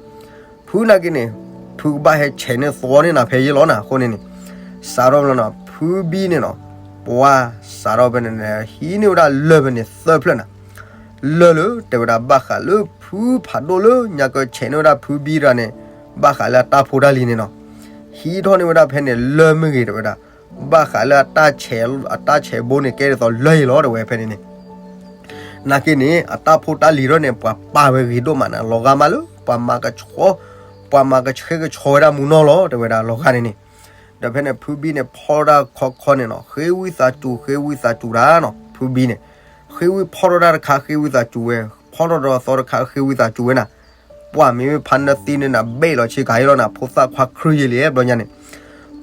ဖုနာ်က့န့ၣ်, ဖုကဘၣ်ဟဲဆဲးန့ၢ်သွီန့ၢ်နၤဖဲယ့ၢ်လီၤနၤအဃိန့ၣ်န့ၣ်, စးထီၣ်လီၤနီၤ ဖုဘံန့ၣ်နီၤ, ပှၢ်စးထီၣ်ဖဲန့ၣ်န့ၣ် ဟံးန့ၢ်ဝဲဒၣ်လၢၢ်ဖဲန့ၣ်သၢဖျၢၣ်နၤ, လၢၢ်လၢတဲဝဲဒၣ်ဘၣ်ဃးလၢဖုဖးဒိၣ်လၢညါကဆဲးန့ၢ်ဝဲဒၣ်ဖုဘံတဂၤန့ၣ်, ဘၣ်ဃးလၢအတၢ်ဖိတၢ်လံၤန့ၣ်နီၤ, ဟံးထီၣ်န့ၢ်ဝဲဒၣ်ဖဲန့ၣ်လၢၢ်မ့ၢ်ဂ့ၤတဲဝဲဒၣ်, ဘၣ်ဃးလၢအတၢ်ဆဲး, အတၢ်ဆဲးဘိန့ၣ်ကဲဒ်သိးလၢၢ်ယ့ၢ်လီၤတဲဝဲဖဲန့ၣ်န့ၣ်, နာ်က့န့ၣ် အတၢ်ဖိတၢ်လံၤထီၣ်န့ၣ် ပှၤပာ်ဝဲဂ့ၤဒိၣ်မးနၤ လီၤဂာ်မးလၢ ပှၤမၤကဆှီ, ပှၤမၤကဆှဲကဆှီဝဲဒၣ်မူနီၢ်လီၤတဲဝဲဒၣ်လီၤဂာ်န့ၣ်န့ၣ်, ဒီးဖဲန့ၣ်ဖုဘံန့ၣ်ဖီၣ်တၢ်ခီခီန့ၣ်နီၤ ဃ့ဝံသးစူၤ ဃ့ဝံသးစူၤတၢ်နီၤ ဖုဘံန့ၣ်, ဃ့ဝံဖီၣ်ထီၣ်တၢ်တခါဃ့ဝံသးစူၤဝဲ, ဖီၣ်ထီၣ်ဒီးသီတခါဃ့ဝံသးစူၤဝဲနၤ, ပှၢ်မ့ၢ်ဝဲဖါနၢသံန့ၣ်နၤဘ့ၣ်လီၤဆ့ကၤယ့ၢ်လီၤနၤ ဖိသၣ်ခွါခရံာ်ယ့ၢ်လံဘျီညါန့ၣ်,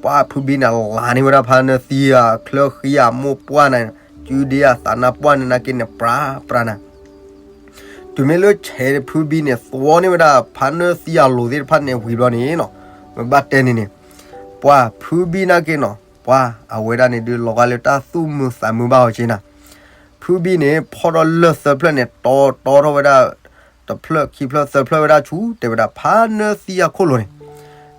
ပှၢ်ဖုဘံန့ၣ်လၤန့ၢ်ဝဲဒၣ်ဖါနၢသံအချၢဃံအမိၢ်ပှၢ်န့ၣ်, စုဒ့အသးနါပှၢ်န့ၣ်နာ်က့န့ၣ် ပြးပြးနၤ တုၤမ့ၢ်လၢဆဲးဖုဘံန့ၣ် သွီန့ၢ်ဝဲဒၣ်ဖါနၢသံအလိၤသ့ၣ်တဖၣ်န့ၣ်ဝံၤဘျီန့ၣ်နီၤ, မ့ၢ်ဘၣ်တဲန့ၣ်န့ၣ်, ပှၢ်ဖုဘံနာ်က့နီၤ, ပှၤအဝဲဒၣ်န့ၣ်ဒုး လီၤဂာ်လၢတၢ်သူၣ်မုာ်သးမုာ်ဘၣ်အီၤက့ၤနၤ. ဖုဘံန့ၣ် ဖီၣ်ထီၣ်လၢၢ်သၢဖျၢၣ်န့ၣ် တီတီထီၣ်ဝဲဒၣ် တဖျၢၣ်ခံဖျၢၣ်သၢဖျၢၣ်ဝဲဒၣ်ဆူ တဲဝဲဒၣ် ဖါနၢသံအခိၣ်လိၤန့ၣ်,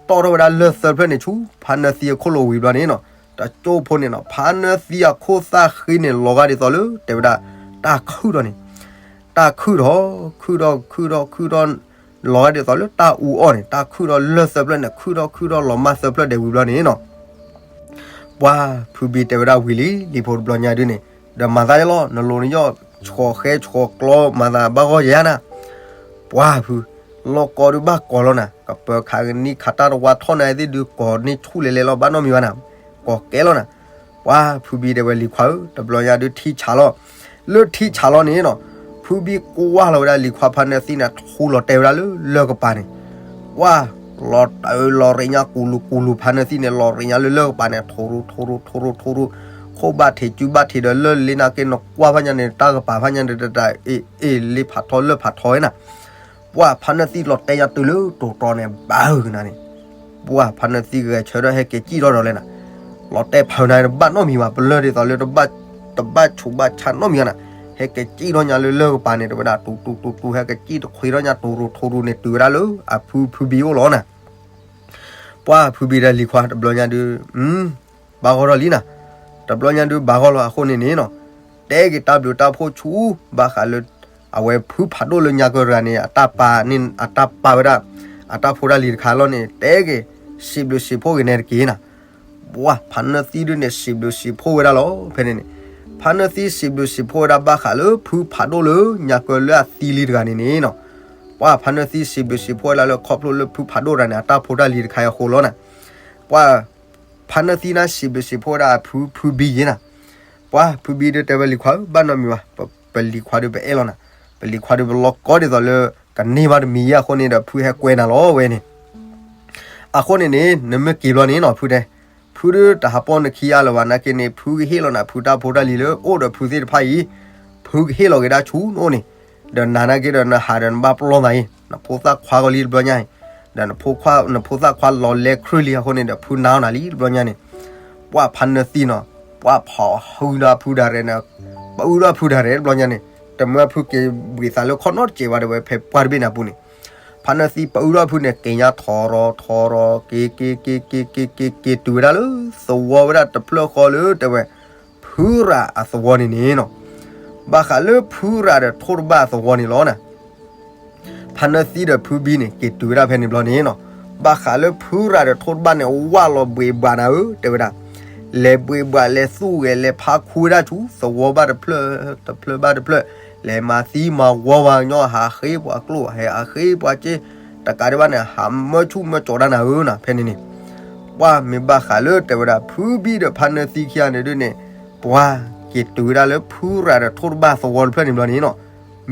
တီၣ်ထီၣ်ဝဲဒၣ်လၢၢ်သၢဖျၢၣ်န့ၣ်ဆူ ဖါနၢသံအခိၣ်လိၤဝံၤဘျီန့ၣ်နီၤ, တကၠိဖိန့ၣ်နီၤ ဖါနၢသံအခိၣ်သၣ်ဃံန့ၣ် လီၤဂာ်ဒ်သိးလၢ တဲဝဲဒၣ် တၢ်ခုၣ်ထီၣ်န့ၣ်, တၢ်ခုၣ်ထီၣ်, ခုၣ်ထီၣ် ခုၣ်ထီၣ် ခုၣ်ထီၣ် လီၤဂာ်ဒ်သိးလၢတၢ်အူအီၣ်န့ၣ် တၢ်ခုၣ်ထီၣ်လၢၢ်သၢဖျၢၣ်န့ၣ် ခုၣ်ထီၣ် ခုၣ်ထီၣ်လီၤမၢ်သၢဖျၢၣ်ဒဲးဝံၤဘျီန့ၣ်နီၤ ပှၤဖုဘံတဲဝဲဒၣ်ဝံၤလံ လံၤဖိတဘျီညါဒုးန့ၣ်, ဒီးမၤသးယဲလီၤ နလိၤနယီၣ် ဆှီၤဃဲဆှီၤကျီမၤသးဘၣ်ဂီၢ်ယဲနၤ, ပှၤဖု, လီၢ်ကီဒုးဘၣ်ကီလီၤနၤ, ကပၢၤခးကနံၣ်ခးတၢ်တဝါထီၣ်နၤသ့ၣ်ဒုး ကီန့ၢ်ဆူၣ်လဲၤလဲၤလီၤ ဘၣ်နီတမံၤဘၣ်နၤ, ကီကဲလီၤနၤ, ပှၤဖုဘံတဲဝဲလံၤခွါဧၢ တဘျီညါဒုးထံဆးလီၤ, လၢထံဆးလီၤန့ၣ်နီၤ, ဖုဘံကွၢ်လီၤဝဲဒၣ်လံၤခွါဖါနၢသံန့ၣ် ထူလီၤတဲာ်ဝဲဒၣ်လၢလၢၢ်ကပၤန့ၣ် ပှၤ, လီၤတၢ်လီၤရ့ညါကူလူကူလူ ဖါနၢသံန့ၣ် လီၤရ့ညါလၢလၢၢ်ကပၤန့ၣ် ထူရူထူရူထူရူ, ခိၣ်ဘၣ်ထံးစုဘၣ်ထံးဒီးလၢၢ်လ့နၤက့ နကွၢ်ဖးညါန့ၣ် တၢ်ကပၤဖးညါန့ၣ် တတၢ်အ့ၣ်အ့ၣ်လ့ဖးထီလၢၢ်ဖးထီဝဲနၤ, ပှၤဖါနၢသံလီၤတဲာ်ညါတုၤလၢတိၤတီၤန့ၣ် ဘၣ်ဧၢနၤန့ၣ်, ပှၤဖါနၢသံဂဲၤဆၢထၢၣ်ဟဲက့ၤစံၣ်ထီၣ်ဒီးလဲၣ်နၤ, လီၤတဲာ်ဖးနၤတဘၣ်နီတမံၤဘၣ် ပလၢၢ်ဒ်သိးလၢ တဘၣ်ဆူးဘၣ်ဆါနီတမံၤနၤ, ဟဲက့ၤစံၣ်ထီၣ်ညါလၢလၢၢ်ကပၤန့ၣ် တဲဝဲဒၣ် တူတူတူတူ ဟဲက့ၤစံၣ်တခွ့ထီၣ်ညါ တူတူတူတူန့ၣ် တုၤဝဲဒၣ်လၢအဖုဖုဘံအိၣ်လီၤနၤ, ပှၤဖုဘံဒီးလံၤခွါတဘျီညါဒုး, ဘၣ်ဂီၢ်ထီၣ်လံနၤ, တဘျီညါဒုးဘၣ်ဂီၢ်လီၤအဃိန့ၣ်န့ၣ်နီၤ, တဲက့ၤတၢ်ဘျုးတၢ်ဖှိၣ်ဆူ ဘၣ်ဃးလၢ အဝဲဖုဖးဒိၣ်လၢညါကၢတဂၤန့ၣ် အတၢ်ပာ်န့ၣ် အတၢ်ပာ်ဝဲဒၣ် အတၢ်ဖိတၢ်လံၤတခါလီၤန့ၣ် တဲက့ၤ စံးဘျုးစံးဖှိၣ်က့ၤနဲတက့ၢ်နၤ, ပှၤဖါနၢသံဒုးန့ၣ် စံးဘျုးစံးဖှိၣ်ဝဲဒၣ်လီၤ ဖဲန့ၣ်န့ၣ်, ဖါနၢသံစံးဘျုးစံးဖှိၣ်ဝဲဒၣ်ဘၣ်ဃးလၢဖုဖးဒိၣ်လၢညါကၢလၢအသံလံတဂၤန့ၣ်န့ၣ်နီၤ, ပှၤဖါနၢသံစံးဘျုးစံးဖှိၣ်ဝဲဒၣ်လၢခီဖျိလၢဖုဖးဒိၣ်တဂၤန့ၣ် အတၢ်ဖိတၢ်လံၤတခါအံၤအဃိလီၤနၤ, ပှၤ ဖါနၢသံန့ၣ် စံးဘျုးစံးဖှိၣ်ဝဲဒၣ်ဖုဖုဘံယဲနၤ, ပှၤဖုဘံဒုးတဲဝဲလံၤခွါဧၢ ဘၣ်နီတမံၤဘၣ်, ပလံၤခွါဒုးပအဲၣ်လီၤနၤ, ပလံၤခွါဒုးပလီၢ်ကီဒ်သိးလၢ ကန့ၢ်ဘၣ်တမံၤယဲအဃိန့ၣ်ဒီး ဖုဟဲကွဲနၤလီၤဝဲန့ၣ် အဃိန့ၣ်န့ၣ် နမ့ၢ်က့ၤဘျီန့ၣ်နီၤ ဖုတဲ, ဖုဒုးတဟးပီၣ်နခံအါလၢၤဘၣ် နာ်က့န့ၣ် ဖုကဟ့ၣ်လီၤနၤ ဖုတၢ်ဖိတၢ်လံၤလၢအိၣ်ဒီးဖုသ့ၣ်တဖၣ်အံၤ, ဖုကဟ့ၣ်လီၤက့ၤဒၣ်ဆူနအိၣ်န့ၣ်, ဒီးနၤနာ်က့ဒီးနဟးဒီးနဘၣ်ပလီၢ်သးအံၤ နဖိသၣ်ခွါဂီၤလံတဘျီညါအံၤ, ဒီးနဖိခွါ နဖိသၣ်ခွါလီၤလဲခရၢၣ်လံအဃိန့ၣ်ဒီး ဖုနၤအီၣ်နၤလံတဘျီညါန့ၣ်, ပှၤဖါနၢသံနီၤ, ပှၤဖီၣ်ဟုဒီးဖုဒၣ်ရဲၣ်န့ၣ်, ပအုဒီးဖုဒၣ်ရဲၣ်တဘျီညါန့ၣ်, တမၢဖုက့ၤဘှံးသးလၢခီၣ်နီတစဲးဘၣ်ဒီးဝဲ ဖဲပှၢ်တဘ့ၣ်န့ၣ်အပူၤန့ၣ် ဖါနၢသံပအုဒီးဖုန့ၣ် က့ၤညါထီရီၤထီရီၤ က့ၤ က့ၤ က့ၤ က့ၤ က့ၤ က့ၤ က့ၤတုၤဝဲဒၣ်လၢသဝီဝဲဒၣ်တဖျၢၣ်ဃီလၢတဲဝဲ ဖုရၤအသဝီန့ၣ်န့ၣ်နီၤ, ဘၣ်ဃးလၢဖုရၤဒီးထိၣ်တဘၣ်အသဝီန့ၣ်လီၤနၤ. ဖါနၢသံဒီးဖုဘံန့ၣ် က့ၤတုၤဝဲဒၣ်ဖဲန့ၣ်ဘျီန့ၣ်နီၤ, ဘၣ်ဃးလၢဖုရၤဒီးထိၣ်တဘၣ်န့ၣ် ဝၣ်လီၤဘှံးဘှးနၤဧၢ တဲဝဲဒၣ်, လဲၤဘှံးဘှးလဲၤသူၣ်ဂဲၤလဲၤဖးခူဝဲဒၣ်ဆူ သဝီဘၣ်တဖျၢၣ် တဖျၢၣ်ဘၣ်တဖျၢၣ်, လဲၤမၤသံမၤဝီဝဲညီ ဟးဃ့ပှၤကျိၣ်ဟဲဟးဃ့ပှၤစ့, တကးဒံးဘၣ်န့ၣ် ဟးမၢဆူၣ်မၢကၠီၤဒၣ်နၤဧၢနၤ ဖဲန့ၣ်န့ၣ်, ပှၤမ့ၢ်ဘၣ်ဃးလၢတဲဝဲဒၣ် ဖုဘံဒီးဖါနၢသံခံဂၤန့ၣ်ဒုးန့ၣ်, ပှၤက့ၤတုၤဝဲဒၣ်လၢဖုရၤဒီးထိၣ်တဘၣ်သဝီတဖျၢၣ်န့ၣ်ဘျီန့ၣ်နီၤ,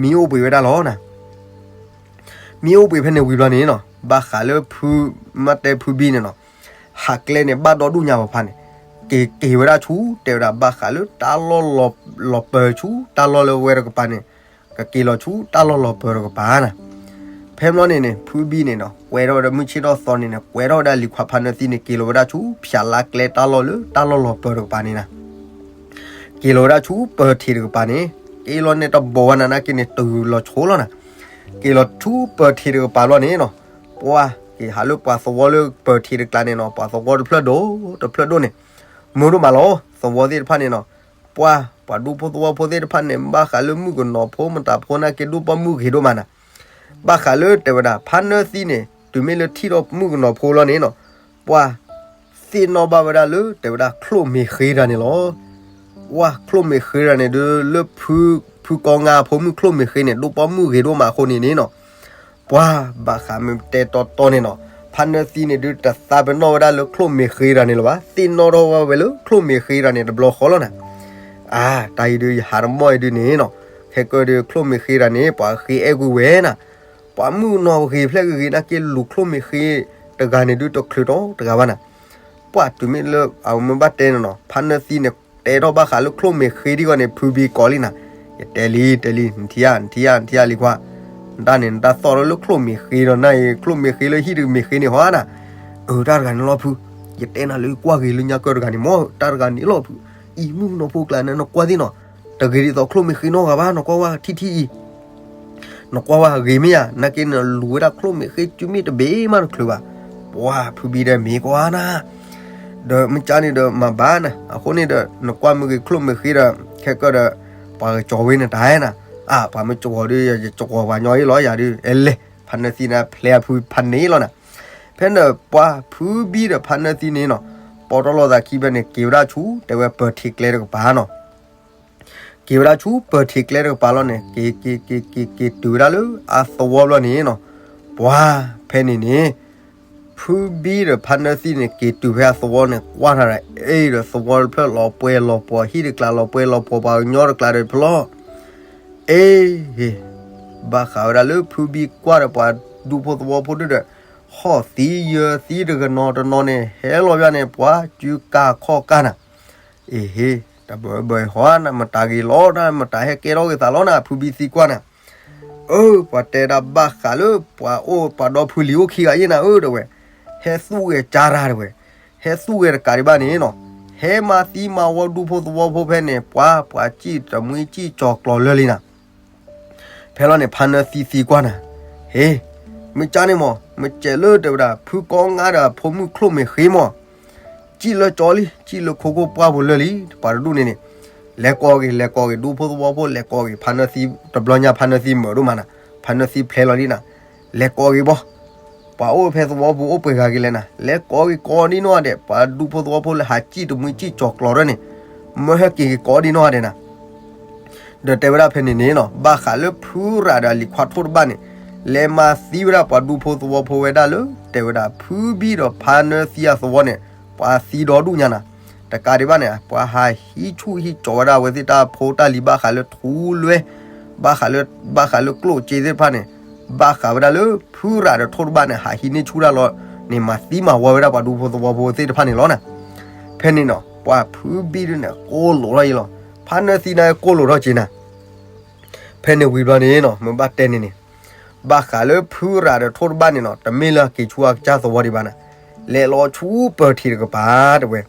မံအိၣ်ဘှံးဝဲဒၣ်လီၤနၤ. မံအိၣ်ဘှံးဖဲန့ၣ်ဝံၤဘျီန့ၣ်နီၤ, ဘၣ်ဃးလၢဖု မ့ၢ်တဲဖုဘံန့ၣ်နီၤ, ဟးကျဲန့ၣ် ဘၣ်ဒီဒူၣ်ညါပၤဖးန့ၣ်, က့ၤက့ၤဝဲဒၣ်ဆူ တဲဝဲဒၣ်ဘၣ်ဃးလၢတၢ်လီၢ်လီၤပၢၤဆူ တၢ်လီၢ်လၢဝဲတကပၤန့ၣ်, ကက့ၤလီၤဆူတၢ်လီၢ်လီၤပၢၤတကပၤနၤ. ဖဲဘျီန့ၣ်န့ၣ် ဖုဘံန့ၣ်နီၤ ကွဲထီၣ်ဝဲဒၣ်မုၢ်ဆ့ၣ်ထီၣ်သီန့ၣ်န့ၣ် ကွဲထီၣ်ဝဲဒၣ်လံၤခွါဖါနၢသံန့ၣ် က့ၤလီၤဝဲဒၣ်ဆူ ဖၠးလါကျဲတၢ်လီၢ်လၢတၢ်လီၢ်လီၤပၢၤတကပၤန့ၣ်နၤ. က့ၤလီၤဝဲဒၣ်ဆူပၢၤထံးတကပၤန့ၣ်, က့ၤလီၤန့ၣ်တဘီဝဲနၤနာ်က့န့ၣ် တုၤလီၤဆိလီၤနၤ. က့ၤလီၤဆူပၢၤထံးတကပၤဘျီန့ၣ်နီၤ, ပှၤက့ၤဟးလၢပှၤသဝီလၢပၢၤထံးတကျါန့ၣ်နီၤ, ပှၤသဝီတဖျၢၣ်ဒိၣ်တဖျၢၣ်ဒိၣ်န့ၣ်, မုာ်ဒိၣ်မးလီၤ သဝီသ့ၣ်တဖၣ်န့ၣ်နီၤ. ပှၤ ပှၤဒူဖိသဝီဖိသ့ၣ်တဖၣ်န့ၣ် ဘၣ်ဃးလၢမုၣ်ကနီၤဖိမတၤဖိနာ်က့ ဒိၣ်ပိာ်မုၣ်ဂ့ၤဒိၣ်မးနၤ. ဘၣ်ဃးလၢတဲဝဲဒၣ် ဖါနၢသံန့ၣ် တုၤမ့ၢ်လၢထံၣ်ဒီးမုၣ်ကနီၤဖိလီၤန့ၣ်နီၤ, ပှၤသ့ၣ်နီၣ်ဘၣ်ဝဲဒၣ်လၢ တဲဝဲဒၣ်ချိၣ်မ့ၢ်ဃ့တဂၤန့ၣ်လီၤ. ပှၤချိၣ်မ့ၢ်ဃ့တဂၤန့ၣ်ဒုး လၢဖု ဖုကီငါဖိမုၣ်ချိၣ်မ့ၢ်ဃ့န့ၣ် ဒိၣ်ပိာ်မုၣ်ဂ့ၤဒိၣ်မးအဃိန့ၣ်န့ၣ်နီၤ, ပှၤဘၣ်ဃးမ့ၢ်တဲတီတီန့ၣ်နီၤ, ဖါနၢသံန့ၣ်ဒုး တသးပ့ၤနီၣ်ဝဲဒၣ်လၢချိၣ်မ့ၢ်ဃ့တဂၤန့ၣ်လၢၤဘၣ်, သ့ၣ်နီၣ်ထီၣ်ဝဲလၢချိၣ်မ့ၢ်ဃ့တဂၤန့ၣ် တဘျီဃီလီၤနၤ. အါ တၢ်အံၤဒုး ယဟးတမီၢ်အံၤဒုးန့ၣ်နီၤ, ခဲကၢဒုး ချိၣ်မ့ၢ်ဃ့တဂၤန့ၣ် ပှၤဃ့အဲၣ်ကွံာ်ဝဲနၤ. ပှၤမုၣ်ကနီၤဂ့ၤဖျဲၣ်ဂ့ၤနာ်က့ လူၤချိၣ်မ့ၢ်ဃ့တဂၤန့ၣ်ဒုး တချုးတီတဂၤဘၣ်နၤ. ပှၤတုၤမ့ၢ်လၢအဝဲမ့ၢ်ဘၣ်တဲန့ၣ်နီၤ, ဖါနၢသံန့ၣ် တဲထီၣ်ဘၣ်ဃးလၢချိၣ်မ့ၢ်ဃ့ဒ်ဂီၢ်န့ၣ် ဖုဘံကိးလံနၤ, ယတဲလံ တဲလံ နထံၣ်ဧါ နထံၣ်ဧါ နထံၣ်ဧါလံၤခွါ, နတၢ်န့ၣ် နတၢ်သီၣ်ထီၣ်လၢချိၣ်မ့ၢ်ဃ့ဒီးနၤအံၤ ချိၣ်မ့ၢ်ဃ့လၢဟံၣ်တမ့ၢ်ဃ့န့ၣ်ဟီနၤ. အၢ တၢ်တဂၤန့ၣ်လီၤဖု, ယတဲနၤလၢကွၢ်ဂ့ၤလၢညါကၢတဂၤန့ၣ်မ့ၢ် တၢ်တဂၤန့ၣ်လီၤဖု, အံၤမုၣ်ကနီၤဖိကျါန့ၣ် နကွၢ်သ့ၣ်နီၤ, တဂ့ၤဒ်သိးချိၣ်မ့ၢ်ဃ့နီတဂၤဘၣ် နကွၢ်ဝဲထံထံအံၤ နကွၢ်ဝဲဂ့ၤမ့ၢ်ယၤ နာ်က့နလူၤဝဲဒၣ်ချိၣ်မ့ၢ်ဃ့စုမ့ၣ်တဘ့ၣ်မးတချုးဘၣ်, ပှၤဖုဘံဒီးမ့ၢ်ကွၢ်နၤ ဒီးမ့ၢ်ကါန့ၣ်ဒီးမၤဘၣ်နၤ အဃိန့ၣ်ဒီး နကွၢ်မ့ၢ်ဂ့ၤချိၣ်မ့ၢ်ဃ့ဒီး ခဲကၢဒီး ပှၤကကၠီၤဝဲနတၢ်နၤ, အါ ပှၤမ့ၢ်ကၠီၤဒီး ယကၠီၤပှၤညီအံၤလီၤ ယၤဒုး အဲလဲၣ် ဖါနၢသံန့ၣ် ဖျဲအဖုဖါန့ၣ်လီၤနၤ, ဖဲန့ၣ်ပှၤဖုဘံဒီးဖါနၢသံန့ၣ်နီၤ, ပီတီၢ်လိာ်သးခံဖဲန့ၣ် က့ၤဝဲဒၣ်ဆူ တဲဝဲပၢၤထံးကျဲတကပၤနီၤ က့ၤဝဲဒၣ်ဆူပၢၤထံးကျဲတကပၤလီၤန့ၣ် က့ၤ က့ၤ က့ၤ က့ၤ က့ၤတုၤဝဲဒၣ်လၢအသဝီဘျီန့ၣ်နီၤ, ပှၤဖဲန့ၣ်န့ၣ် ဖုဘံဒီးဖါနၢသံန့ၣ် က့ၤတုၤဖဲအသဝီန့ၣ် ကွၢ်ထီၣ်ဒီး အ့ၣ်ဒီးသဝီတဖျၢၣ်လီၤပှဲၤလီၤပှီၤ ဟံၣ်တကျါလီၤပှဲၤလီၤပှီၤ ပှၤကညီတကျါဒီးဖျီ အ့ၣ် ဘၣ်ဃးဝဲဒၣ်လၢဖုဘံကွၢ်ဒီးပှၤဒူဖိသဝီဖိဒုဒီး ဟီၣ်သံယၢၤသံတကနီၤတနီၤန့ၣ် ဟဲလီၤဘၣ်န့ၣ် ပှၤစုကါခီၣ်ကါနၤ, အ့ၣ်ဟ့ၣ် တၢ်ဘၢဘၢဟီနၤ မတၤဂ့ၤလီၤ တၢ်မတၤဟဲကဲထီၣ်ဂ့ၤသးလီၤနၤ ဖုဘံသံကွၢ်နၤ, အၢ ပှၤတဲဒၣ်ဘၣ်ဃးလၢပှၤအိၣ်ပှၤဒီဖုလံၤအိၣ်ခံဂၤအံၤနၤဧၢ တဲဝဲ, ဟဲသူၣ်ဂဲၤကါတၢ်တဲဝဲ, ဟဲသူၣ်ဂဲၤတကးဒံးဘၣ်န့ၣ်နီၤ, ဟဲမၤသံမၤဝီဒူဖိသဝီဖိဖဲန့ၣ် ပှၤ ပှၤစံၣ်တမှံစံၣ်ကၠီၤကျီၤလၢာ်လံနၤ ဖဲလီၤန့ၣ် ဖါနၢသံသံကွၢ်နၤ, ဟ့ၣ် မ့ၢ်ကါန့ၣ်မး မ့ၢ်ကဲးလၢတဲဝဲဒၣ် ဖုကိးငါဒီးဖိမုၣ်ချိၣ်မ့ၢ်ဃ့မး, စံၣ်လၢကၠီလံ စံၣ်လၢခိခိၣ်ပှၢ်ပူၤလၢာ်လံ ပှၤတဒူၣ်န့ၣ်န့ၣ်, လဲၤကိးက့ၤ လဲၤကိးက့ၤ ဒူဖိသဝီဖိ လဲၤကိးက့ၤ ဖါနၢသံ တဘျီညါဖါနၢသံမုာ်ဒိၣ်မးနၤ, ဖါနၢသံဖျဲလီၤလံနၤ, လဲၤကိးက့ၤဘီ ပှၤအိၣ်ဖဲသဝီပူၤအိၣ်ပှဲၤဂၤက့ၤလဲၣ်နၤ, လဲၤကိးက့ၤကိးဒံနီၢ်ဂၤဒဲး ပှၤဒူဖိသဝီဖိလၢဟးစံၣ်တမှံစံၣ်ကၠီၤကျီၤရဲၣ်န့ၣ်, မၢဟဲက့ၤက့ၤကိးဒံနီၢ်ဂၤဒဲးနၤ ဒီးတဲဝဲဒၣ်ဖဲန့ၣ်န့ၣ်နီၤ ဘၣ်ဃးလၢဖုရၤဒီးအလံၤခွါထိၣ်တဘၣ်န့ၣ်, လဲၤမၤသံဝဲဒၣ်ပှၤဒူဖိသဝီဖိဝဲဒၣ်လၢ တဲဝဲဒၣ်ဖုဘံဒီးဖါနၢသံအသဝီန့ၣ်, ပှၤသံဒီဒူၣ်ညါနၤ, တကးဒံးဘၣ်န့ၣ် ပှၤဟးဟံးဆူၣ်ဟံးကၠီၤဝဲဒၣ်အဝဲသ့ၣ်တၢ်ဖိတၢ်လံၤဘၣ်ဃးလၢထူလွဲ, ဘၣ်ဃးလၢ ဘၣ်ဃးလၢကျိၣ်စ့သ့ၣ်တဖၣ်န့ၣ်, ဘၣ်ဃးဝဲဒၣ်လၢဖုရၤဒီးထိၣ်တဘၣ်န့ၣ် ဟးဟံးန့ၢ်ဆူၣ်ဒၣ်လီၤန့ၣ် မၤသံမၤဝီဝဲဒၣ်ပှၤဒူဖိသဝီဖိသ့ၣ်တဖၣ်န့ၣ်လီၤနၤ ဖဲန့ၣ်နီၤ ပှၤဖုဘံဒုန့ၣ် ကိးလိာ်ထီၣ်အံၤလီၤ, ဖါနၢသံန့ၣ်ကိးလိာ်ထီၣ်က့ၤနၤ, ဖဲန့ၣ်ဝံၤဘျီန့ၣ်နီၤ မ့ၢ်ဘၣ်တဲန့ၣ်န့ၣ်, ဘၣ်ဃးလၢဖုရၤဒီးထိၣ်တဘၣ်န့ၣ်နီၤ တမ့ၢ်လၢက့ၤဆူအကစၢ်သဝီဒံးဘၣ်နၤ, လဲၤလီၤဆူပၢၤထံးတကပၤတဲဝဲ,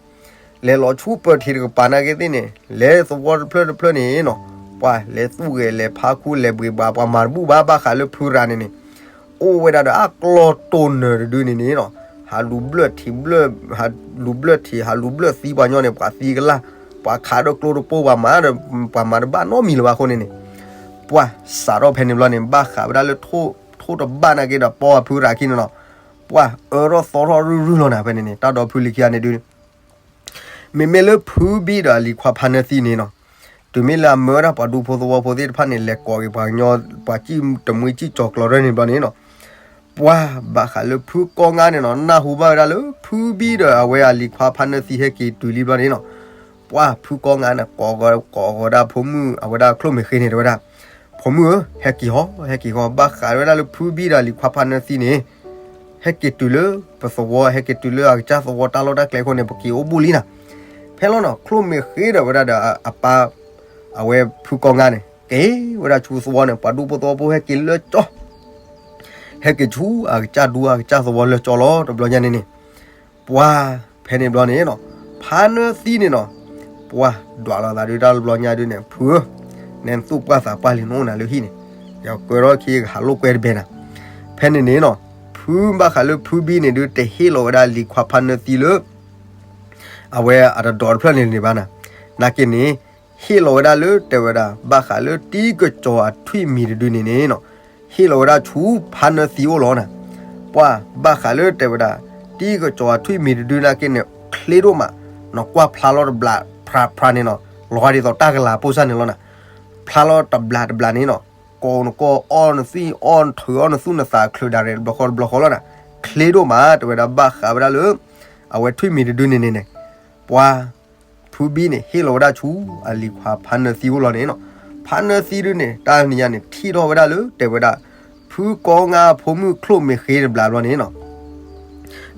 လဲၤလီၤဆူပၢၤထံးတကပၤနာ်က့သ့ၣ်န့ၣ် လဲၤသဝီတဖျၢၣ်တဖျၢၣ်န့ၣ်နီၤ, ပှၤလဲၤသူၣ်ဂဲၤလဲၤဖးခူလဲၤဘှံးဘှး ပှၤမၤတဘူၣ်ဘၣ်ဘၣ်ဃးလၢဖုရၤန့ၣ်န့ၣ်, အိၣ်ဝဲဒၣ်ဒီးအကျီၢ်တိၢ်နၢၤတဒုန့ၣ်န့ၣ်နီၤ, ဟးလူၤဘျၢၣ်ထံးဘျၢၣ်, ဟးလူၤဘျၢၣ်ထံး ဟးလူၤဘျၢၣ်သံပှၤညီန့ၣ် ပှၤသံကလၢ်, ပှၤခးဒီးကျိတပိၢ် ပှၤမၤဒီး ပှၤမၤတဘၣ်နီတမံၤလၢၤဘၣ်အဃိန့ၣ်န့ၣ်, ပှၤစးထီၣ်ဖဲန့ၣ်ဘျီန့ၣ် ဘၣ်ဃးဝဲဒၣ်လၢထိၣ်တဘၣ်နာ်က့ဒီးပီအဖုရၤခံန့ၣ်နီၤ, ပှၤအၢထီၣ်သီထီၣ်ရုၢ်ရုၢ်လီၤနၤ ဖဲန့ၣ်န့ၣ် တၢ်ဒီဖုလံၤခံဂၤန့ၣ်ဒု မ့မ့ၢ်လၢဖုဘံဒီးအလံၤခွါဖါနၢသံန့ၣ်နီၤ, တုၤမ့ၢ်လၢအမၢဝဲဒၣ်ပှၤဒူဖိသဝီဖိသ့ၣ်တဖၣ်န့ၣ် လဲၤကိးက့ၤပှၤကညီ ပှၤစံၣ်တမှံစံၣ်ကၠီၤကျီၤရဲၣ်န့ၣ်ဘျီန့ၣ်နီၤ, ပှၤဘၣ်ဃးလၢဖုကိးငါန့ၣ်နီၤ နၢ်ဟူဘၣ်ဝဲဒၣ်လၢ ဖုဘံဒီးအဝဲအလံၤခွါဖါနၢသံဟဲက့ၤတုၤလံဘျီန့ၣ်နီၤ, ပှၤဖုကိးငါန့ၣ် ကိးဂီၤ ကိးဂီၤဒၣ်ဖိမုၣ်အဝဲဒၣ်ချိၣ်မ့ၢ်ဃ့န့ၣ် တဲဝဲဒၣ်, ဖိမုၣ်ဧၢ, ဟဲက့ၤဟီ ဟဲက့ၤဟီ ဘၣ်ဃးဝဲဒၣ်လၢဖုဘံဒီးအလံၤခွါဖါနၢသံန့ၣ် ဟဲက့ၤတုၤလၢပသဝီ ဟဲက့ၤတုၤလၢအကစၢ်သဝီတၢ်လီၢ်တၢ်ကျဲအဃိန့ၣ် ပက့ၤအိၣ်ဘူးလံနၤ, ဖဲလီၤနီၤ ချိၣ်မ့ၢ်ဃ့ဒီးဝဲဒၣ်ဒီးအပၢ် အဝဲဖုကိးငါန့ၣ် က့ၤဝဲဒၣ်ဆူသဝီန့ၣ် ပှၤဒူဖိသဝီဖိဟဲက့ၤလၢကၠီ ဟဲက့ၤဆူအကစၢ်ဒူအကစၢ်သဝီလၢကၠီလီၤ တဘျီညါန့ၣ်န့ၣ်, ပှၤဖဲန့ၣ်ဘျီန့ၣ်နီၤ, ဖါနၢသံန့ၣ်နီၤ, ပှၤဒွးလီၤသးဒုတၢ်တဘျီညါဒုန့ၣ် ဖုဧၢ, နဲနသူၣ်ပှၢ်သးပှၢ်လံ နအိၣ်နၤလၢဟံၣ်န့ၣ်, ယကကွဲးထီၣ်ခံကဟးလိာ်ကွဲတဘဲနၤ, ဖဲန့ၣ်န့ၣ်နီၤ, ဖုဘၣ်ဃးလၢဖုဘံန့ၣ်ဒု တဟ့ၣ်လီၤဝဲဒၣ်လံၤခွါဖါနၢသံလၢ အဝဲအတဒီးတဖျၢၣ်န့ၣ်န့ၣ်ဘၣ်နၤ, နာ်က့န့ၣ် ဟ့ၣ်လီၤဝဲဒၣ်လၢတဲဝဲဒၣ် ဘၣ်ဃးလၢတံၤကစီၤအထွံၣ်မံၤတဒုန့ၣ်န့ၣ်နီၤ, ဟ့ၣ်လီၤဝဲဒၣ်ဆူဖါနၢသံအိၣ်လီၤနၤ, ပှၤဘၣ်ဃးလၢတဲဝဲဒၣ် တံၤကစီၤအထွံၣ်မံၤတဒုနာ်က့န့ၣ် ချ့ဒိၣ်မး, နကွၢ်ဖျါလီၤတဘျးဖျါဖျါန့ၣ်နီၤ, လီၤဂာ်ဒ်သိးတၢ်ကလၤပိၢ်စၢ်န့ၣ်လီၤနၤ, ဖျါလီၤတဘျးတဘျးန့ၣ်နီၤ, ကိးနကိးအီၣ်နသွံၣ်အီၣ်နထုးအီၣ်နသူၣ်နသးချုးဒၣ်ရဲၣ်တဘျီဃီတဘျီဃီလီၤနၤ, ချ့ဒိၣ်မး တဲဝဲဒၣ်ဘၣ်ဃးဝဲဒၣ်လၢ အဝဲထွံၣ်မံၤတဒုန့ၣ်န့ၣ်န့ၣ်, ပှၤ ဖုဘံန့ၣ် ဟ့ၣ်လီၤဝဲဒၣ်ဆူ အလံၤခွါဖါနၢသံအိၣ်လီၤန့ၣ်နီၤ, ဖါနၢသံဒုန့ၣ် တၢ်နံၤညါန့ၣ် ထံၣ်ထီၣ်ဝဲဒၣ်လၢ တဲဝဲဒၣ် ဖုကိးငါဖိမုၣ်ချိၣ်မ့ၢ်ဃ့တဘျးဘျီန့ၣ်နီၤ,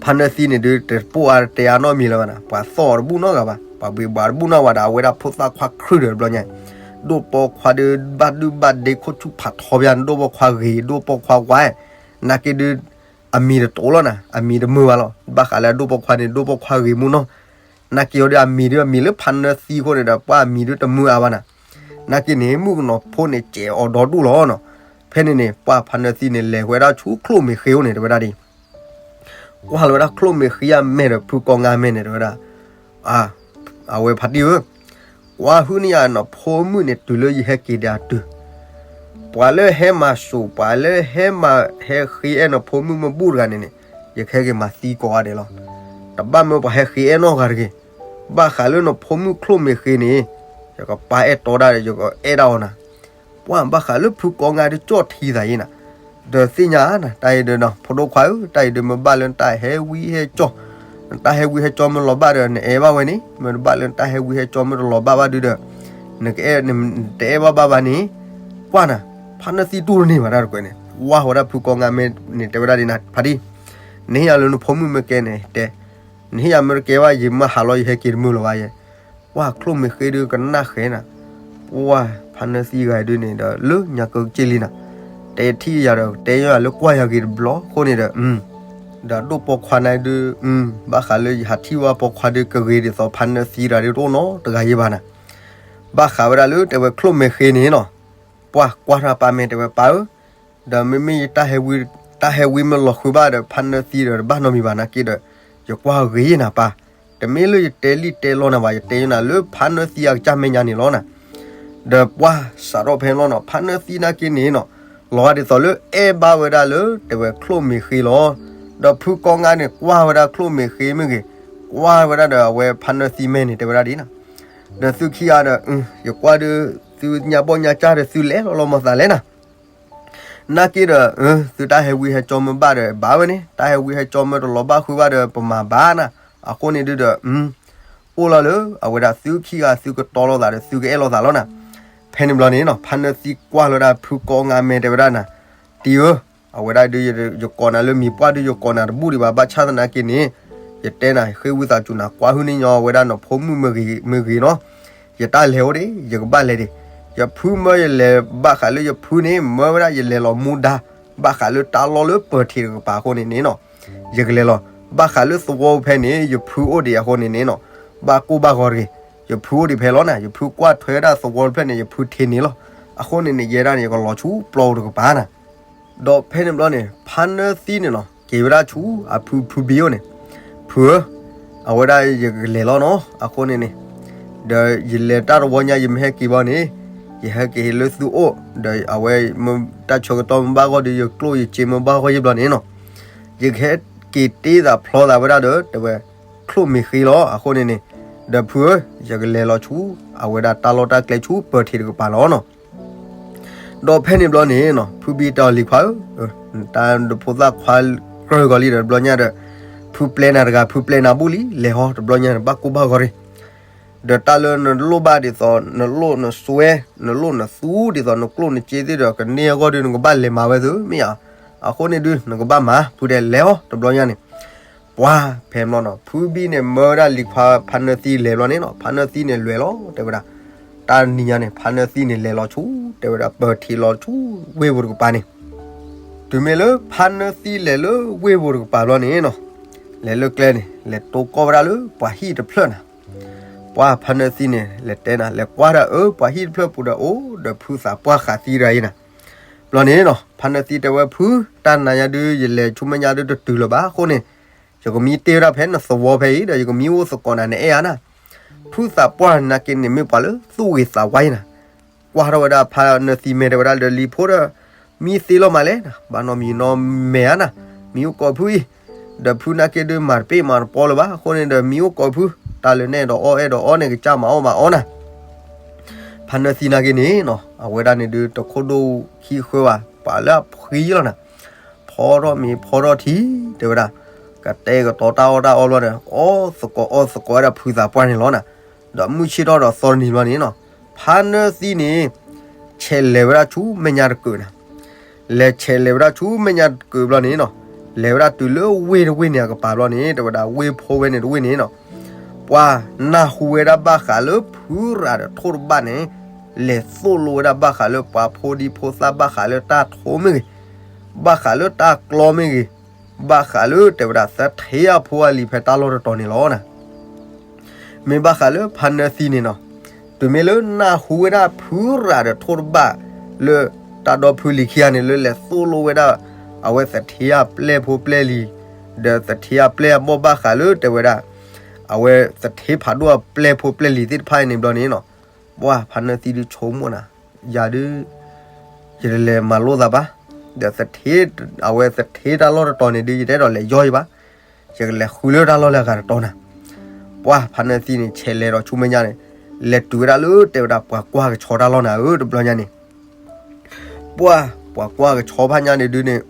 ဖါနၢသံန့ၣ်ဒု တပိာ်အါတဲအါနီတမံၤလၢၤဘၣ်နၤ, ပှၤသီၣ်တဘူၣ်နီတဂၤဘၣ်, ပှၤဘှံးဘှးတဘူၣ်နီတဂၤဘၣ်ဒီး အဝဲဒၣ်ဖိသၣ်ခွါခရုၣ်ဒီးတဘျီညါ, ဒိၣ်ပိာ်ခွါဒု ဘၣ်ဒုၣ်ဘၣ်ဒ့ခိၣ်ဆူၣ်ဖးထီဘၣ်, ဒိၣ်ပိာ်ခွါဂ့ၤ ဒိၣ်ပိာ်ခွါဝါ, နာ်က့ဒု အမံၤတတိလီၤနၤ, အမံၤတမုာ်ဘၣ်လီၤ. ဘၣ်ဃးလၢအဒိၣ်ပိာ်ခွါန့ၣ် ဒိၣ်ပိာ်ခွါဂ့ၤမူနီၢ်, နာ်က့အီၤဒီးအမံၤဒုး အမံၤလၢဖါနၢသံအဃိန့ၣ်ဒီး ပှၤအမံၤဒုးတမုာ်အါဘၣ်နၤ. နာ်က့န့ၣ် မုၣ်ကနီၤဖိန့ၣ် စဲးအီၤဒီဒူၣ်လီၤနီၤ. ဖဲန့ၣ်န့ၣ် ပှၤဖါနၢသံန့ၣ် လဲၤဝဲဒၣ်ဆူချိၣ်မ့ၢ်ဃ့အိၣ်န့ၣ် တဲဝဲဒၣ်ဒ် ကွၢ်လီၤဝဲဒၣ်ချိၣ်မ့ၢ်ဃ့အမဲာ်ဒီး ဖုကီငါမဲာ်န့ၣ် တဲဝဲဒၣ်, အဝဲဖါတံၢ်ဧၢ, ကွၢ်ဟုၣ်န့ၢ်ယၤနီၢ်ဖိမုၣ်န့ၣ် တုၤလၢယဟဲက့ၤဒီးအတုၤ, ပှၤလၢဟဲမၤစိာ် ပှၤလၢဟဲမၤဟဲဃ့အဲၣ်နီၢ်ဖိမုၣ်မ့ၢ်ဘူၣ်တဂၤန့ၣ်န့ၣ် ယကဟဲက့ၤမၤသံကိးဂၤဒဲးလီၤ. တဘၣ်မၢပှၤဟဲဃ့အဲၣ်နီၢ်ဂၤတဂ့ၤ. ဘၣ်ဃးလၢနီၢ်ဖိမုၣ်ချိၣ်မ့ၢ်ဃ့န့ၣ် ယကပာ်အဲၣ်တီဒၣ်ဒီး ယကအအဲၣ်ဒၣ်အီၤနၤ. ပှၤဘၣ်ဃးလၢဖုကီငါဒုးကၠီၣ်ထံသးယံၤနၤ, ဒီးသ့ၣ်ညါနၤ တၢ်အံၤဒီးနီၤ ဖိဒိၣ်ခွါဧၢ, တၢ်အံၤဒီးမ့ၢ်ဘၣ်လၢနတၢ်ဟဲဝံဟဲကၠီ, နတၢ်ဟဲဝံဟဲကၠီမ့ၢ်လီၤဘၣ်ဒီး နအဲၣ်ဘၣ်ဝဲန့ၣ်, မ့ၢ်တဘၣ်လၢနတၢ်ဟဲဝံဟဲကၠီမ့ၢ်တလီၤဘၣ်ဘၣ်ဒုးဒီး နကအဲၣ် နတအဲၣ်ဘၣ်ဘၣ်ဘၣ်န့ၣ်, ကွၢ်နၤ, ဖါနၢသံတူၢ်တန့ၢ်ဘၣ်တၢ်တကွဲးန့ၣ် ဝါဝဲဒၣ်ဖုကီငါမဲာ်န့ၣ်တဲဝဲဒၣ်ဒ်နၤ ဖါတံၢ်, နဟ့ၣ်ယၤလၢနဖိမုၣ်မ့ၢ်ကဲန့ၣ်တဲ, နဟ့ၣ်ယၤမ့ၢ်တကဲဘၣ် ယမ့ၢ်ဟးလီၤယဟဲက့ၤတမုာ်လၢၤဘၣ်ယဲ. ပှၤချိၣ်မ့ၢ်ဃ့ဒုးကနၣ်ဃဲနၤ, ပှၤဖါနၢသံဂၤဒုးန့ၣ်ဒီး လၢညါကက့ၢ်လံနၤ, တဲထံၣ်ယၤဒီး တဲယၤလၢကွၢ်ယၤဂ့ၤတဘျီအဃိန့ၣ်ဒီး ဒီးဒိၣ်ပိာ်ခွါန့ၣ်ဒုး ဘၣ်ဃးလၢယဟးထံၣ်ဝဲပိာ်ခွါဒုးကဂ့ၤဒ်သိးဖါနၢသံတဂၤဒုးတအိၣ်နီတဂၤယဲဘၣ်နၤ. ဘၣ်ဃးဝဲဒၣ်လၢတဲဝဲချိၣ်မ့ၢ်ဃ့န့ၣ်နီၤ, ပှၤကွၢ်ထီၣ်ပၢ်မဲာ်တဲဝဲပၢ်ဧၢ, ဒီးမ့မ့ၢ်ယတၢ်ဟဲဝံ တၢ်ဟဲဝံမ့ၢ်လီၤဃုာ်ဘၣ်ဒီး ဖါနၢသံဒီးတဘၣ်နီတမံၤဘၣ်နာ်က့ဒီး ယကွၢ်ဂ့ၤနၤပၢ်, တမ့ၢ်လၢယတဲလံတဲလီနၤဘၣ် ယတဲယနၤလၢဖါနၢသံအကစၢ်မဲာ်ညါန့ၣ်လီၤနၤ. ဒီးပှၤစးထီၣ်ဖဲန့ၣ်လီၤနီၤ ဖါနၢသံနာ်က့န့ၣ်နီၤ, လီၤဂာ်ဒ်သိးလၢအဲၣ်ဘၣ်ဝဲဒၣ်လၢတဲဝဲချိၣ်မ့ၢ်ဃ့လီၤ. ဒီးဖုကီငါန့ၣ် ကွၢ်ဝဲဒၣ်ချိၣ်မ့ၢ်ဃ့မ့ၢ်ဂ့ၤ, ကွၢ်ဝဲဒၣ်ဒီးအဝဲဖါနၢသံမဲာ်န့ၣ် တဲဝဲဒၣ်ဒ်နၤ, ဒီးသုခံဂၤဒီး ယကွၢ်ဒီး သုညါဘီၣ်ညါကၢ်ဒီးသုလဲၤလီၤလီၤမၤသးလဲၣ်နၤ နာ်က့ဒီး သုတၢ်ဟဲဝံဟဲကၠီမ့ၢ်ဘၣ်ဒီး ဘၣ်ဝဲန့ၣ် တၢ်ဟဲဝံဟဲကၠီမ့ၢ်တလီၤဘၣ်ဃုာ်ဘၣ်ဒီး ပမၤဘၣ်နၤ, အဃိန့ၣ်ဒုးဒီး အိၣ်လီၤလၢအဝဲဒၣ်သုခံဂၤသုကတီၤလိာ်သးဒီးသုကအဲၣ်လိာ်သးလီၤနၤ. ဖဲန့ၣ်ဘျီန့ၣ်နီၤ ဖါနၢသံကွၢ်လီၤဒၣ်ဖုကီငါမဲာ်တဲဝဲဒၣ်နၤ, တံၢ်ဧၢ, အဝဲဒၣ်ဒုး ယကိးနၤလၢမံၤပှၢ်ဒုး ယကိးနၤတဘူၣ်ဒံးဘၣ် ဘၣ်ဆၣ်သနာ်က့န့ၣ် ယတဲနၤ ဃ့ဝံသးစူၤနၤ ကွၢ်ဟုၣ်န့ၢ်ညီဝဲဒၣ်နီၢ်ဖိမုၣ်မ့ၢ်ဂ့ၤမ့ၢ်ဂ့ၤနီၤ, ယတၢ်လဲၤအိၣ်ဒံး ယကဘၣ်လဲၤဒံး, ယဖုမၢယလဲၤဘၣ်ဃးလၢယဖုန့ၣ် မၢဝဲဒၣ်ယလဲၤလီၤမူဒါ ဘၣ်ဃးလၢတၢ်လီၢ်လၢပၢၤထံးတကပၤအဃိန့ၣ်န့ၣ်နီၤ, ယကလဲၤလီၤ ဘၣ်ဃးလၢသဝီဖဲန့ၣ် ယဖုအိၣ်ဒံးအဃိန့ၣ်န့ၣ်နီၤ, ဘၣ်ကိၢ်ဘၣ်ဂီၤတဂ့ၤ, ယဖုအိၣ်ဒံးဖဲလီၤနၤ, ယဖုကွၢ်ထွဲဝဲဒၣ်သဝီတဖျၢၣ်န့ၣ် ယဖုထံးန့ၣ်လီၤ. အဃိန့ၣ်န့ၣ် ယဲဒၣ်န့ၣ် ယကလီၤဆူပျီပူၤတကပၤနၤ ဒီးဖဲန့ၣ်ဘျီန့ၣ် ဖါနၢသံန့ၣ်နီၤ က့ၤဝဲဒၣ်ဆူအဖုဖုဘံအိၣ်န့ၣ်, ဖုဧၢ, အဝဲဒၣ်ယကလဲၤလီၤနီၤ အဃိန့ၣ်န့ၣ်, ဒီးယလဲၤတၢ်တဝီညါ ယမ့ၢ်ဟဲက့ၤဘၣ်န့ၣ်, ယဟဲက့ၤဟ့ၣ်လၢသုအိၣ်, ဒီးအဝဲမ့ၢ်တၢ်ဆၢကတီၢ်မ့ၢ်ဘၣ်ဂီၢ်ဒီး ယကျိၣ်ယစ့မ့ၢ်ဘၣ်ဂီၢ်ယဘျီန့ၣ်နီၤ, ယကဟဲက့ၤတ့သးဖျီသးဝဲဒၣ်ဒီး တဲဝဲ ချိၣ်မ့ၢ်ဃ့လီၤ အဃိန့ၣ်န့ၣ်, ဒီးဖုဧၢ, ယကလဲၤလီၤဆူ အဝဲဒၣ်တၢ်လီၢ်တၢ်ကျဲဆူပၢၤထံးတကပၤလီၤနီၤ. ဒီးဖဲန့ၣ်ဘျီန့ၣ်နီၤ ဖုဘံတဲအီၤလံၤခွါဧၢ, တၢ်ဖိသၣ်ခွါကြၢးကီၤလံဒီးတဘျီညါဒီး, ဖုပျဲနၤတဂၤ ဖုပျဲနၤဘူၣ်လံ လဲၤဟီ တဘျီညါန့ၣ် ဘၣ်ကိၢ်ဘၣ်ဂီၤရ့ၣ်, ဒီးတၢ်လၢနလိၣ်ဘၣ်ဒ်သိး နလိၣ်နစွဲ နလိၣ်နသူဒ်သိး နကျိၣ်နစ့သ့ၣ်ဒီး ကန့ၢ်အဂီၢ်ဒီး နကဘၣ်လဲၤမၤဝဲသ့မ့ၢ်ဧါ, အဃိန့ၣ်ဒုး နကဘၣ်မၤ ဖုတဲလဲၤဟီ တဘျီညါန့ၣ် ပှၤဖဲမ့ၢ်နီၤ ဖုဘံန့ၣ် မၢဝဲဒၣ်လံၤခွါဖါနၢသံလဲၤဘျီန့ၣ်နီၤ ဖါနၢသံန့ၣ်လဲၤလီၤ တဲဝဲဒၣ်, တၢ်နံၤညါန့ၣ် ဖါနၢသံန့ၣ်လဲၤလီၤဆူ တဲဝဲဒၣ် ပၢၤထံးလီၤဆူ ဝ့ၢ်ပူၤတကပၤန့ၣ်, တုၤမ့ၢ်လၢဖါနၢသံလဲၤလၢဝ့ၢ်ပူၤတကပၤဘျီန့ၣ်နီၤ, လဲၤလၢကျဲန့ၣ် လဲၤတိၢ်ကီၢ်ဝဲဒၣ်လၢပှၤဟံၣ်တဖျၢၣ်နၤ, ပှၤဖါနၢသံန့ၣ် လဲၤတဲနၤ လဲၤကွၢ်ဒၣ်အၢ ပှၤဟံၣ်တဖျၢၣ်ပူၤဒီးအိၣ်ဒီးဖုသးပှၢ်ဃးသံတဂၤအံၤနၤ, ဘျီန့ၣ်နီၤ ဖါနၢသံတဲဝဲဖု, တၢ်နၤညါဒုး ယလဲၤဆူမဲာ်ညါဒုးတတုၤလၢၤဘၣ်အဃိန့ၣ်, ယကမံတ့ၢ်ဝဲဒၣ်ဖဲနသဝီဖဲအံၤဒီး ယကမံအိၣ်သကိးနၤ နအဲၣ်ဧါနၤ, ဖုသးပှၢ်နာ်က့န့ၣ် မ့ၢ်ပှၤလၢသူၣ်ဂ့ၤသးဝါအံၤနၤ, ကွၢ်ထီၣ်ဝဲဒၣ်ဖါနၢသံမဲာ်တဲဝဲဒၣ်ဒီးလံၤဖိဒီး, မံသ့လီၤမးလဲၣ်, ဘၣ်နီတမံၤနီတမံၤဧါနၤ, မံအိၣ်ကိးဖုအံၤ, ဒီးဖုနာ်က့ဒုးမၤတပ့ၢ်မၤတပီလၢၤဘၣ်အဃိန့ၣ်ဒီး မံအိၣ်ကိးဖု, တၢ်လၢနဲၣ်ဒီးအီၣ်အဲၣ်ဒီးအီန့ၣ် ကစၢ်မၤအီၣ်မၤအီနၤ ဖါနၢသံနာ်က့န့ၣ်နီၤ အဝဲဒၣ်န့ၣ်ဒုး တခိၣ်ဒိၣ်ခံဃၢဘၣ် ပှၤလၢအဖှံလီၤနၤ, ဖီထီၣ်မ့ၤဖီထီၣ်ထံ တဲဝဲဒၣ်, ကတဲာ်ကတီၤတၢ်အီၣ်တၢ်အီဘျီဒီး အီသကိးအီသကိးဝဲဒၣ်ဖုသးပှၢ်န့ၣ်လီၤနၤ, ဒီးမုၢ်ဆ့ၣ်ထီၣ်ဒီးသီတနံၤဘျီန့ၣ်နီၤ, ဖါနၢသံန့ၣ် ဆဲးလဲၤဝဲဒၣ်ဆူမဲာ်ညါတကုာ်နၤ လဲၤဆဲးလဲၤဝဲဒၣ်ဆူမဲာ်ညါတကုာ်ဘျီန့ၣ်နီၤ, လဲၤဝဲဒၣ်တုၤလၢဝ့ၢ်တဝ့ၢ်န့ၣ်အကပၤဘျီန့ၣ် တဲဝဲဒၣ်ဝ့ၢ်ဖိဝဲန့ၣ်တဝ့ၢ်န့ၣ်နီၤ, ပှၤနၢ်ဟူဝဲဒၣ်ဘၣ်ဃးလၢဖုရၤဒီးထိၣ်တဘၣ်န့ၣ်, လဲၤသိၣ်လိဝဲဒၣ်ဘၣ်ဃးလၢပှၤဖိဒံဖိသၣ်ဘၣ်ဃးလၢတၢ်ထိမ့ၢ်ဂ့ၤ, ဘၣ်ဃးလၢတၢ်ကျီမ့ၢ်ဂ့ၤ, ဘၣ်ဃးလၢတဲဝဲဒၣ်သထ့အဖိအလံၤဖဲတၢ်လီၢ်တတီၤန့ၣ်လီၤနၤ. မ့ၢ်ဘၣ်ဃးလၢဖါနၢသံန့ၣ်နီၤ, တုၤမ့ၢ်လၢနၢ်ဟူဝဲဒၣ်ဖုရၤဒီးထိၣ်တဘၣ် လၢတၢ်ဒီဖုလံၤခံဂၤန့ၣ် လၢလဲၤသိၣ်လိဝဲဒၣ် အဝဲသထ့အပျဲၢ်ဖိပျဲၢ်လံၤ, ဒီးသထ့အပျဲၢ်အဘီၣ်ဘၣ်ဃးလၢတဲဝဲဒၣ် အဝဲသထ့ဖးဒိၣ်အပျဲၢ်ဖိပျဲၢ်လံၤသ့ၣ်တဖၣ်အံၤန့ၣ်ဘျီန့ၣ်နီၤ, ပှၢ်ဖါနၢသံဒုဆိကမိၣ်နၤ, ယၤဒု ယတလဲၤမၤလိသးဘၣ်, ဒီးသထ့ အဝဲသထ့တၢ်လီၢ်တတီၤန့ၣ်ဒု ယတအဲၣ်ဒိးလဲၤယီၢ်ယံၤဘၣ်, ယကလဲၤဃုလၢတၢ်လီၢ်လၢအဂၤတတီၤနၤ. ပှၢ်ဖါနၢသံန့ၣ် ဆဲးလဲၤဒီးဆူမဲာ်ညါန့ၣ် လဲၤတုၤဝဲဒၣ်လၢတဲဝဲဒၣ်ပှၤကွၢ်ကဆီတၢ်လီၢ်နၤဧၢ တဘျီညါန့ၣ် ပှၢ်ပှၤကွၢ်ကဆီဖးညါန့ၣ်ဒုန့ၣ်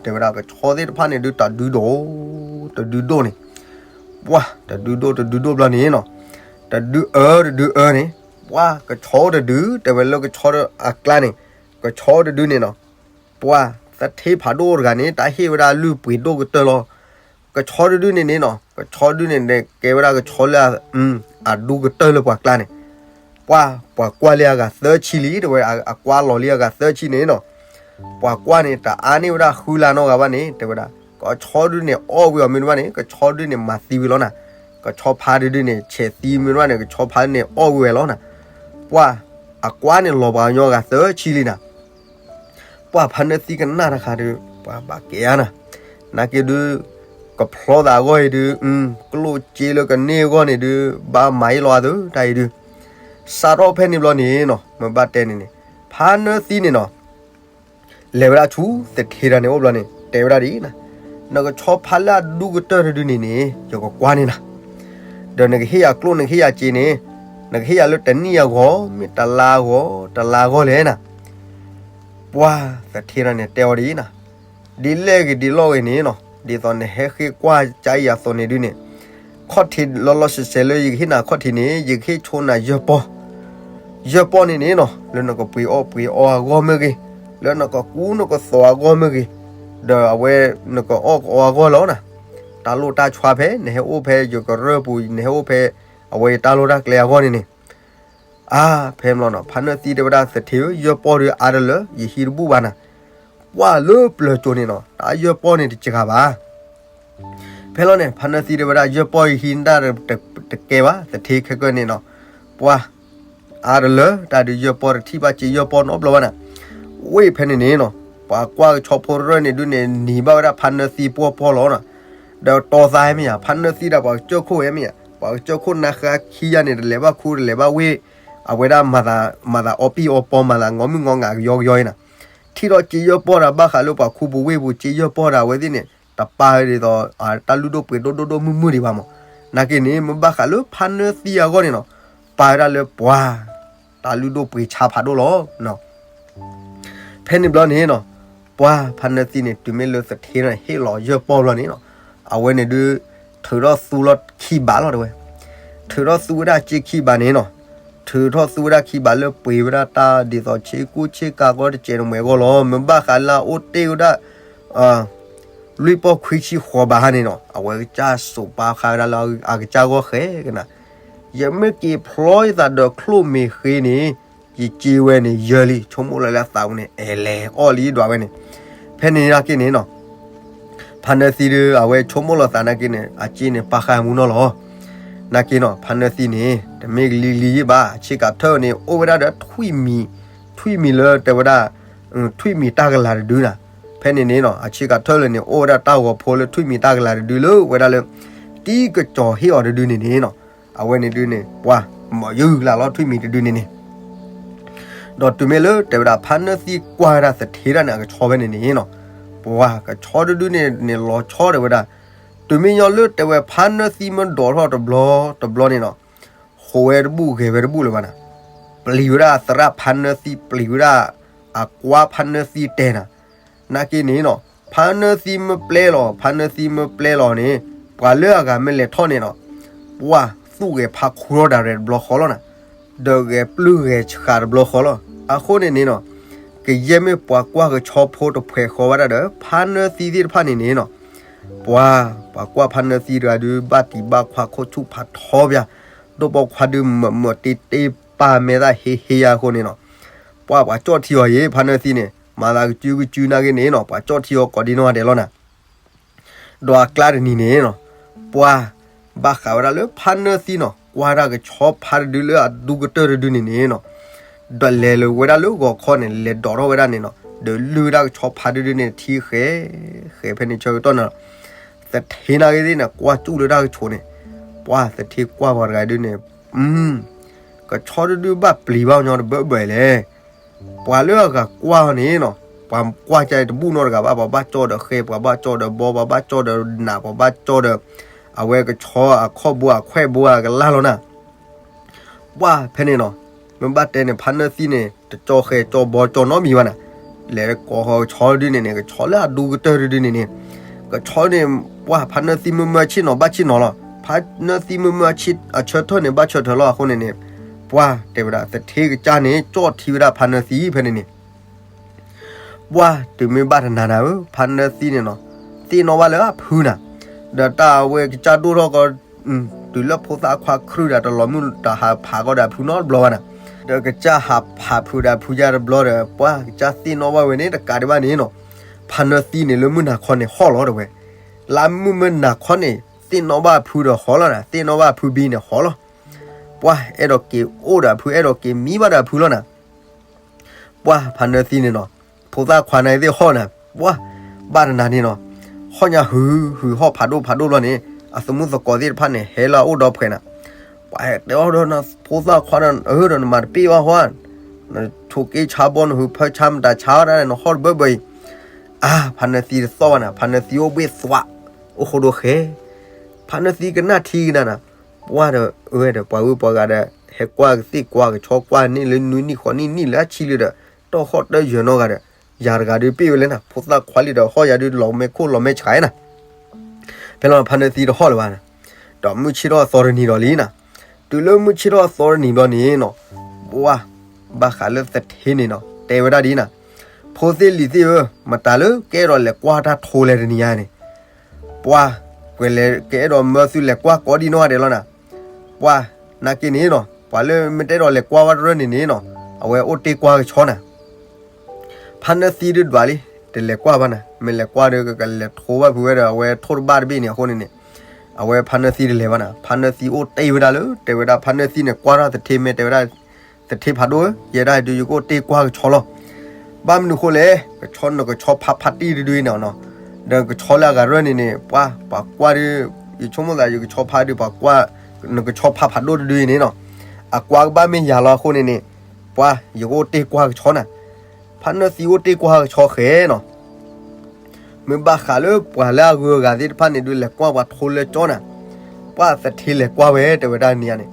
တဲဝဲဒၣ်ကဆီသ့ၣ်တဖၣ်န့ၣ်ဒု တဒုဒိၣ် တဒုဒိၣ်န့ၣ်, ပှၢ်တဒုဒိၣ်တဒုဒိၣ်ဘျီန့ၣ်နီၤ, တဒုအၢတဒုအၢန့ၣ်, ပှၢ်ကဆီတဒု တဲဝဲလၢကဆီအကျါန့ၣ်, ကဆီတဒုန့ၣ်နီၤ, ပှၢ်သထ့ဖးဒိၣ်တဂၤန့ၣ် တၢ်ဟ့ၣ်ဝဲဒၣ်လုၢ်ပှ့ၤဒိၣ်ကတၢၢ်လီၤ. ကဆီတဒုန့ၣ်န့ၣ်နီၤ, ကဆီတဒုန့ၣ် ကဲဝဲဒၣ်ကဆီလၢ အဒူကတၢၢ်လၢပှၤကျါန့ၣ်, ပှၢ်ပှၤကွၢ်လံအဂၤသၢဆံလံ တဲဝဲ အကွၢ်လီၤလံအဂၤသၢဆံန့ၣ်နီၤ, ပှၤကွၢ်န့ၣ် တအါန့ၢ်ဝဲဒၣ်ဃုလါနီတဂၤဘၣ်န့ၣ် တဲဝဲဒၣ် ကဆီတဒုန့ၣ် အီၣ်ဝံၤအီၤမ့ၢ်တဘၣ်န့ၣ် ကဆီတဒုန့ၣ် မၤသံဝံၤလီၤနၤ, ကဆီဖါတဒုန့ၣ် ဆဲးသံမ့ၢ်တဘၣ်န့ၣ် ကဆီဖါန့ၣ်အီၣ်ဝံၤဝဲလီၤနၤ, ပှၢ်အကွၢ်န့ၣ်လီၤပှၤကညီအဂၤသၢဆံလံနၤ ပှၢ်ဖါနၢသံကနၣ်တခါဒီး ပှၤဘၣ်ကဲဧါနၤ, နာ်က့ဒု ကဖျီသးအဂီၢ်အံၤဒု ကျိၣ်စ့လၢကန့ၢ်အဂီၢ်န့ၣ်ဒု ဘၣ်မၤအ့ၣ်လီၤအသး တၢ်အံၤဒု, စးထီၣ်ဖဲန့ၣ်ဘျီန့ၣ်နီၤ မ့ၢ်ဘၣ်တဲန့ၣ်န့ၣ် ဖါနၢသံန့ၣ်နီၤ လဲၤဝဲဒၣ်ဆူသထ့တဂၤန့ၣ်အိၣ်ဘျီန့ၣ် တဲဝဲဒၣ်ဒ်အံၤနၤ, နကဆီဖါလၢအဒူကတၢၢ်တဒုန့ၣ်န့ၣ် ယကကွၢ်န့ၢ်နၤ ဒီးနကဟ့ၣ်ယၤကျိၣ်နကဟ့ၣ်ယၤစ့န့ၣ် နကဟ့ၣ်ယၤလၢတနံၣ်အဂီၢ် မ့ၢ်တလါအဂီၢ် တလါအဂီၢ်လဲၣ်နၤ, ပှၢ်သထ့တဂၤန့ၣ် တဲအီၤဒ်အံၤနၤ, ဒ်လဲၣ်ဂ့ၤဒ်လဲၣ်ဂ့ၤန့ၣ်နီၤ ဒ်သိးနဟဲဃ့ကွၢ်ကါအံၤအသိးန့ၣ်ဒုန့ၣ်, ခီၣ်ထံးလီၤလီၤဆဲးဆဲးလၢယကဟ့ၣ်နၤခီၣ်ထံးန့ၣ် ယကဟ့ၣ်ဆိနၤယဲၢ်ပီၢ် ယဲၢ်ပီၢ်န့ၣ်န့ၣ်နီၤ လၢနကပှ့ၤအီၣ်ပှ့ၤအီအဂီၢ်မ့ၢ်ဂ့ၤ, လၢနကကူနကသိးအဂီၢ်မ့ၢ်ဂ့ၤ, ဒီးအဝဲနကအီၣ်ကအီအဂီၢ်လီၤနၤ, တၢ်လိၣ်တၢ်ဆှါဖဲ နဟဲအိၣ်ဖဲယကရၢၢ်ပူၤ နဟဲအိၣ်ဖဲ အဝဲတၢ်လိၣ်တၢ်ကျဲအဂီၢ်န့ၣ်န့ၣ်, အါ ဖဲမလီၤနီၤ ဖါနၢသံတဲဝဲဒၣ်သထ့ဧၢ ယဲၢ်ပီၢ်ဒီးအါတလၢ ယဟံးတဘူၣ်ဘၣ်နၤ, ကွၢ်လၢပျၢၤကၠိၤန့ၣ်နီၤ တၢ်ယဲၢ်ပီၢ်န့ၣ်တစှၤဘၣ် ဖဲလီၤန့ၣ် ဖါနၢသံတဲဝဲဒၣ် ယဲၢ်ပီၢ်ယဟံးတၢ်တကဲဘၣ် သထ့ခဲကၢၢ်န့ၣ်နီၤ, ပှၢ် အါတလၢ တၢ်ဒုးယဲၢ်ပီၢ်တထံၣ်ဘၣ်စ့ယဲၢ်ပီၢ်နီတဘျီဘၣ်နၤ, ဝ့ၢ်ဖဲန့ၣ်န့ၣ်နီၤ ပှၤကွၢ်ကဆီဖိရၢၢ်န့ၣ်ဒုန့ၣ် နံၤဘၣ်ဝဲဒၣ်ဖါနၢသံပှီၢ်ပီၢ်လီၤနီၤ, ဒီးတီၤသးဟဲမ့ၢ်ယါ ဖါနၢသံဒၣ်ပှၤကစၢၢ်ခိၣ်ဟဲမ့ၢ်ယါ ပှၤကစၢၢ်ခိၣ်နါဃါခံဂၤန့ၣ် တလဲၤဘၣ်ခူတလဲၤဘၣ်ဝ့ၢ်, အဝဲဒၣ် မၤသးအီပံၢ်အီပီ မၤသးငီမုၢ်ငီငးကယီကယီအံၤနၤ, ထံၣ်ထီၣ်စ့ယဲၢ်ပီၢ်ဒီး ဘၣ်ဃးလၢပှၤခူပူၤဝ့ၢ်ပူၤ စ့ယဲၢ်ပီၢ်ဒီးအဝဲသ့ၣ်န့ၣ် တပာ်ဝဲဒ်သိး တၢ်လုၢ်ဒိၣ်ပှ့ၤဒိၣ်ဒိၣ်ဒိၣ်မုၢ်မုၢ်ဒံးဘၣ်မး, နာ်က့န့ၣ် မ့ၢ်ဘၣ်ဃးလၢဖါနၢသံအဂီၢ်န့ၣ်နီၤ, ပာ်ဝဲဒၣ်လၢပှၤ တၢ်လုၢ်ဒိၣ်ပှ့ၤဆါဖးဒိၣ်လီၤ. ဖဲန့ၣ်ဘျီန့ၣ်နီၤ, ပှၤဖါနၢသံန့ၣ် တုၤမ့ၢ်လၢသထ့န့ၣ် ဟ့ၣ်လီၤယဲၢ်ပီၢ်ဘျီန့ၣ်နီၤ, အဝဲန့ၣ်ဒုး ထုးထီၣ်သူလီၤခံဘးလီၤတဲဝဲ, ထုးထီၣ်သူဝဲဒၣ်စ့ခံဘးန့ၣ်နီၤ, ထုးထီၣ်သူဝဲဒၣ်ခံဘးလၢပှ့ၤဝဲဒၣ်တၢ်ဒ်သိးဆ့ကူဆ့ကၤကီတစဲးတမှဲၤအဂီၢ်လီၤ. မ့ၢ်ဘၣ်ဃးလၢအအိၣ်တ့ၢ်ဝဲဒၣ် လွံၢ်ပီၢ်ခွံဆံဃိးဘးဟါန့ၣ်နီၤ, အဝဲကစၢ်စိာ်ပာ်ဃာ်ဝဲဒၣ်လၢအကစၢ်ဂီၢ်ဃဲကနၤ, ယမ့ၢ်က့ၤဖျီယသးဒီးချိၣ်မ့ၢ်ဃ့န့ၣ် ယစ့ဝဲန့ၣ်ယၢလံ ဆိကမိၣ်လီၤလၢအသးပူၤန့ၣ် အဲလဲၤအီၣ်လံဒွးဝဲန့ၣ်, ဖဲန့ၣ်နာ်က့န့ၣ်နီၤ, ဖါနၢသံဒီး အဝဲဆိကမိၣ်လီၤသးနာ်က့န့ၣ် အစ့န့ၣ်ပာ်ဃာ်မူနီၤလီၤ. နာ်က့နီၤ ဖါနၢသံန့ၣ် တမ့ၢ်ကလံၤလံၤယံၣ်ဘၣ် အဆ့ကၤထၢၣ်န့ၣ် အိၣ်ဝဲဒၣ်ဒီးထွံၣ်မံၤ, ထွံၣ်မံၤလၢတဲဝဲဒၣ် ထွံၣ်မံၤတၢ်ကလၤတဒုနၤ, ဖဲန့ၣ်န့ၣ်နီၤ အဆ့ကၤထၢၣ်လၢန့ၣ် အိၣ်ဝဲဒၣ်တၢ်ဂီၤဖိလၢထွံၣ်မံၤတၢ်ကလၤတဒုလၢဝဲဒၣ်လၢ တံၤကစီၤဟ့ၣ်အီၤတဒုန့ၣ်န့ၣ်နီၤ, အဝဲန့ၣ်ဒုန့ၣ် ပှၤ မီၤယုၢ်လၢ်လီၤထွံၣ်မံၤတဒုန့ၣ်န့ၣ် ဒီးတုၤမ့ၢ်လၢတဲဝဲဒၣ် ဖါနၢသံကွၢ်ဝဲဒၣ်သထ့ဒၣ်န့ၣ် အကဆီဖဲန့ၣ်န့ၣ်နီၤ, ပှၤကဆီတဒုန့ၣ်န့ၣ်လီၤဆီတဲဝဲဒၣ်, တုၤမ့ၢ်ညီလၢတဲဝဲ ဖါနၢသံမ့ၢ်ဒိးထီၣ်တဘျီတဘျီန့ၣ်နီၤ, ဃိးဝဲတဘူၣ်ဂဲၤဝဲတဘူၣ်လၢၤဘၣ်နၤ, ပျံၤဝဲဒၣ်သရၣ်ဖါနၢသံ ပျံၤဝဲဒၣ် အကွါဖါနၢသံတဲနၤ, နာ်က့န့ၣ်နီၤ ဖါနၢသံမ့ၢ်ပျဲလီၤ ဖါနၢသံမ့ၢ်ပျဲလီၤန့ၣ် ပှၤလၢအဂၤမ့ၢ်လဲၤထီၣ်န့ၣ်နီၤ, ပှၤသူၣ်ဂဲၤဖါခူထီၣ်ဒၣ်ရဲၣ်တဘျီဃီလီၤနၤ, ဒီးဂဲၤပျုၢ်ဂဲၤဆှးတဘျီဃီလီၤ. အဃိန့ၣ်န့ၣ်နီၤ ကယဲၢ်မ့ၢ်ပှၤကွၢ်ကဆီဖိတဖှဲးဃီဝဲဒၣ်ဒီး ဖါနၢသံသ့ၣ်တဖၣ်န့ၣ်န့ၣ်နီၤ, ပှၤ ပှၤကွၢ်ဖါနၢသံတဂၤဒုး ဘၣ်တံၤဘၣ်ခွါခိၣ်ဆူၣ်ဖးထီပၠး, ဒိၣ်ပိာ်ခွါဒုးမၢးမၢးတ့တ့ပာ်မဲာ်သၣ်ဟ့ဟ့ယၤအဃိန့ၣ်နီၤ, ပှၤ ပှၤကၠီၣ်ထံအီၤယဲ ဖါနၢသံန့ၣ် မၤသးကစုကစုနာ်က့န့ၣ်နီၤ ပှၤကၠီၣ်ထံအီၤကိးဒံနီၢ်ဂၤဒဲးလီၤနၤ. ဒီးအကျါတနံၤန့ၣ်နီၤ, ပှၢ်ဘၣ်ဃးဝဲဒၣ်လၢဖးနၢသံနီၤ ကွၢ်တၢ်ကဆီဖးတဒုလၢအဒူကတၢၢ်တဒုန့ၣ်န့ၣ်နီၤ, ဒီးလဲၤလၢဝဲဒၣ်လၢဂီၤခီန့ၣ် လဲၤဒိးထီၣ်ဝဲဒၣ်န့ၣ်နီၤ, ဒီးလုၢ်ဝဲဒၣ်ကဆီဖးတဒုန့ၣ်ထံဃဲ, ဃဲဖဲန့ၣ်ဆၢကတီၢ်န့ၣ်, သထ့နာ်ဂ့ၤသ့ၣ်န့ၣ် ကွၢ်ကၠူၣ်လၢတၢ်ကဆိးန့ၣ်, ပှၢ်သထ့ကွၢ်ပှၤတဂၤဒုန့ၣ်, ကဆီတဒုဘၣ်ပျံၤဘၣ်ညီတဘၢဘၢလဲၣ် ပှၤလၢအဂၤကွၢ်န့ၣ်နီၤ, ပှၤကွၢ်ကတဘူၣ်နီတဂၤဘၣ်, ပှၤဘၣ်ကၠီၣ်ဒီးဃဲ, ပှၤဘၣ်ကၠီၣ်ဒီးဘီ, ပှၤဘၣ်ကၠီၣ်ဒီးနး, ပှၤဘၣ်ကၠီၣ်ဒီး အဝဲကဆီအခီၣ်ဘိအခွဲးဘိအကလၢ်လီၤနၤ, ပှၢ်ဖဲန့ၣ်နီၤ, မ့ၢ်ဘၣ်တဲန့ၣ် ဖးနၢသံန့ၣ် တကၠီၣ်ဃဲကၠီၣ်ဘီကၠီၣ်နီတမံၤဘၣ်နၤ, လဲၤကိးဃီကဆီတဒုန့ၣ်န့ၣ် ကဆီလၢအဒူကတၢၢ်တဒုန့ၣ်န့ၣ်, ကဆီန့ၣ် ပှၢ်ဖးနၢသံမုၢ်မုၢ်ဆ့ၣ်နီၤဘၣ်ဆ့ၣ်နီၤလီၤ, ဖးနၢသံမုၢ်မုၢ်ဆ့ၣ်အဆၢထၢၣ်န့ၣ်ဘၣ်ဆၢထၢၣ်လီၤအဃိန့ၣ်န့ၣ်, ပှၢ်တဲဝဲဒၣ် သထ့ကစၢ်န့ၣ် ကၠီၣ်ထံဝဲဒၣ်ဖးနၢသံဖဲန့ၣ်န့ၣ် ပှၢ်တုၤမ့ၢ်ဘၣ်တနၤနၤဧၢ, ဖးနၢသံန့ၣ်နီၤ, သ့ၣ်နီၣ်ဘၣ်လၢအဖုနၤ, ဒီးတၢ်အဝဲကစၢ်ဒိၣ်ထီၣ်ကီး, တုၤလၢဖိသၣ်ခွါခရုာ်ဒီးတလီၤမုၢ်တဟးဖးကီးဒီးအဖုနီတဘျီဘၣ်နၤ, ဒီးကစၢ်ဟးဖးဖုးဒီးအဖုယါတဘျီဒီး ပှၢ်ကစၢ်သ့ၣ်နီၣ်ဘၣ်ဝဲန့ၣ် တကးဒံးဘၣ်န့ၣ်နီၤ, ဖးနၢသံန့ၣ်လၢမုၢ်နၤခီန့ၣ်ဟီၣ်လီၤတဲဝဲ, လၢမုၢ်မုၢ်နၤခီန့ၣ် သ့ၣ်နီၣ်ဘၣ်အဖုဒီးဟီၣ်လီၤနၤ, သ့ၣ်နီၣ်ဘၣ်အဖုဘံန့ၣ်ဟီၣ်လီၤ ပှၢ်အဲၣ်ဒိးက့ၤအိၣ်ဒီးအဖု အဲၣ်ဒိးက့ၤမံဘၣ်ဒီးအဖုလီၤနၤ, ပှၢ်ဖးနၢသံန့ၣ်နီၤ, ဖိသၣ်ခွါန့ၣ်သ့ၣ်ဟီၣ်နၤ, ပှၢ်ဘၣ်တနၤန့ၣ်နီၤ, ဟီၣ်ညါဟု ဟုဟီၣ်ဖးဒိၣ်ဖးဒိၣ်ဘျီန့ၣ် အသမူသကိးသ့ၣ်တဖၣ်န့ၣ် ဟဲလၢအအိၣ်ဒီဖှဲးနၤ, ပှၢ်တဲအီၤဒီး ဖိသၣ်ခွါဒီး အၢ ဒီးနမၤတပ့ၢ်ဘၣ်ဟီၣ်, နဆိးက့ဆါဘီ နဟုဖၢဆါမတၤဆါဝဲဒၣ် နဟီၣ်တဘၢဘၢအံၤ, အါ ဖးနၢသံတသီၣ်ဘၣ်နၤ, ဖးနၢသံအိၣ်ဘှ့ၣ်သွး, အိၣ်ဃိဒိဃဲ ဖးနၢသံကနၣ်ထံကနၤနၤ, ပှၢ်ဒီးအဝဲဒီး ပှၤဝဲပှၤဂၤဒီး ဟဲကွၢ်ကသ့ၣ်ကွၢ်ကဆီကွၢ်န့ၣ်လၢနွံနံၣ်ဃိးနံၣ်နံၣ်လၢအဆံလံဒီး တီၢ်ဃီၣ်တၢၢ်ယၢၤနီတဂၤဒီး ယၤတဂၤဒုးပ့ၢ်ဝဲလဲၣ်နၤ, ဖိသၣ်ခွါလံဒီးဟီၣ်ယၤဒုးလီၤမဲာ်ခိၣ်လီၤမဲာ်ဆှးနၤ, ဖဲလီၤဖးနၢသံတဟီၣ်လၢၤဘၣ်နၤ, ဒီးမုၢ်ဆ့ၣ်ထီၣ်အသီတနံၤဒီးလံနၤ, တုၤလၢမုၢ်ဆ့ၣ်ထီၣ်အသီတနံၤဘျီန့ၣ်နီၤ, ပှၢ်ဘၣ်ဃးလၢသထ့န့ၣ်နီၤ တဲဝဲဒၣ်ဒ်နၤ, ဖိသ့ၣ်လံၤသ့ၣ်ဧၢ, မတၤလၢကအဲၣ်ဒိးလဲၤကွၢ်တၢ်ထိလဲၣ်တနံၤညါန့ၣ် ပှၢ် ကလဲၤကအဲၣ်ဒိးမၢသုလဲၤကွၢ်ကိးဒံနီၢ်ဂၤဒဲးလီၤနၤ, ပှၢ် နာ်က့န့ၣ်နီၤ ပှၤလၢမ့ၢ်တအဲၣ်ဒိးလဲၤကွၢ်ဝဲတရၢၢ်န့ၣ်န့ၣ်နီၤ အဝဲအိၣ်တ့ၢ်ကွၢ်ကဆီနၤ, ဖးနၢသံဒုးဒွးလံ တလဲၤကွၢ်ဘၣ်နၤ, မ့ၢ်လဲၤကွၢ်ဒီးကလဲၤထိဘၣ်ဖုးဝဲဒီး အဝဲထိၣ်တဘၣ်တဘ့ၣ်န့ၣ်အဃိန့ၣ်န့ၣ်, အဝဲဖးနၢသံတလဲၤဘၣ်နၤ, ဖးနၢသံအိၣ်တ့ၢ်ဝဲဒၣ်လၢ တဲဝဲဒၣ်ဖးနၢသံန့ၣ် ကွၢ်ထီၣ်သထ့မ့ၢ်တဲဝဲဒၣ် သထ့ဖးဒိၣ်ဧၢ, ယဲဒၣ်ဒုးယကအိၣ်တ့ၢ်ကွၢ်ကဆီလီၤ ဘၣ်မနုၤဃိလဲၣ်, ကဆီနကဆီဖးဖးတံၢ်တဒုအံၤန့ၣ်နီၤ, ဒီးကဆီလၢအဂၤရၢၢ်န့ၣ်န့ၣ် ပှၤ ပှၤကွၢ်ဒီး ယဆိကမိၣ်သးယကဆီဖးဒုး ပှၤကွၢ် နကဆီဖးဖးဒိၣ်တဒုအံၤန့ၣ်နီၤ, အကွၢ်ကဘၣ်မ့ၢ်ယၤလီၤအဃိန့ၣ်န့ၣ်, ပှၤ ယကအိၣ်တ့ၢ်ကွၢ်ကဆီနၤ, ဖးနၢသံအိၣ်တ့ၢ်ကွၢ်ကဆီဃဲနီၤ မ့ၢ်ဘၣ်ဃးလၢပှၤလၢအဂုၤအဂၤသ့ၣ်တဖၣ်န့ၣ်ဒုး လဲၤကွၢ်ပှၤထိလၢကၠီနၤ, ပှၤသထ့လဲၤကွၢ်ဝဲ တဲဝဲဒၣ်န့ၣ်န့ၣ်,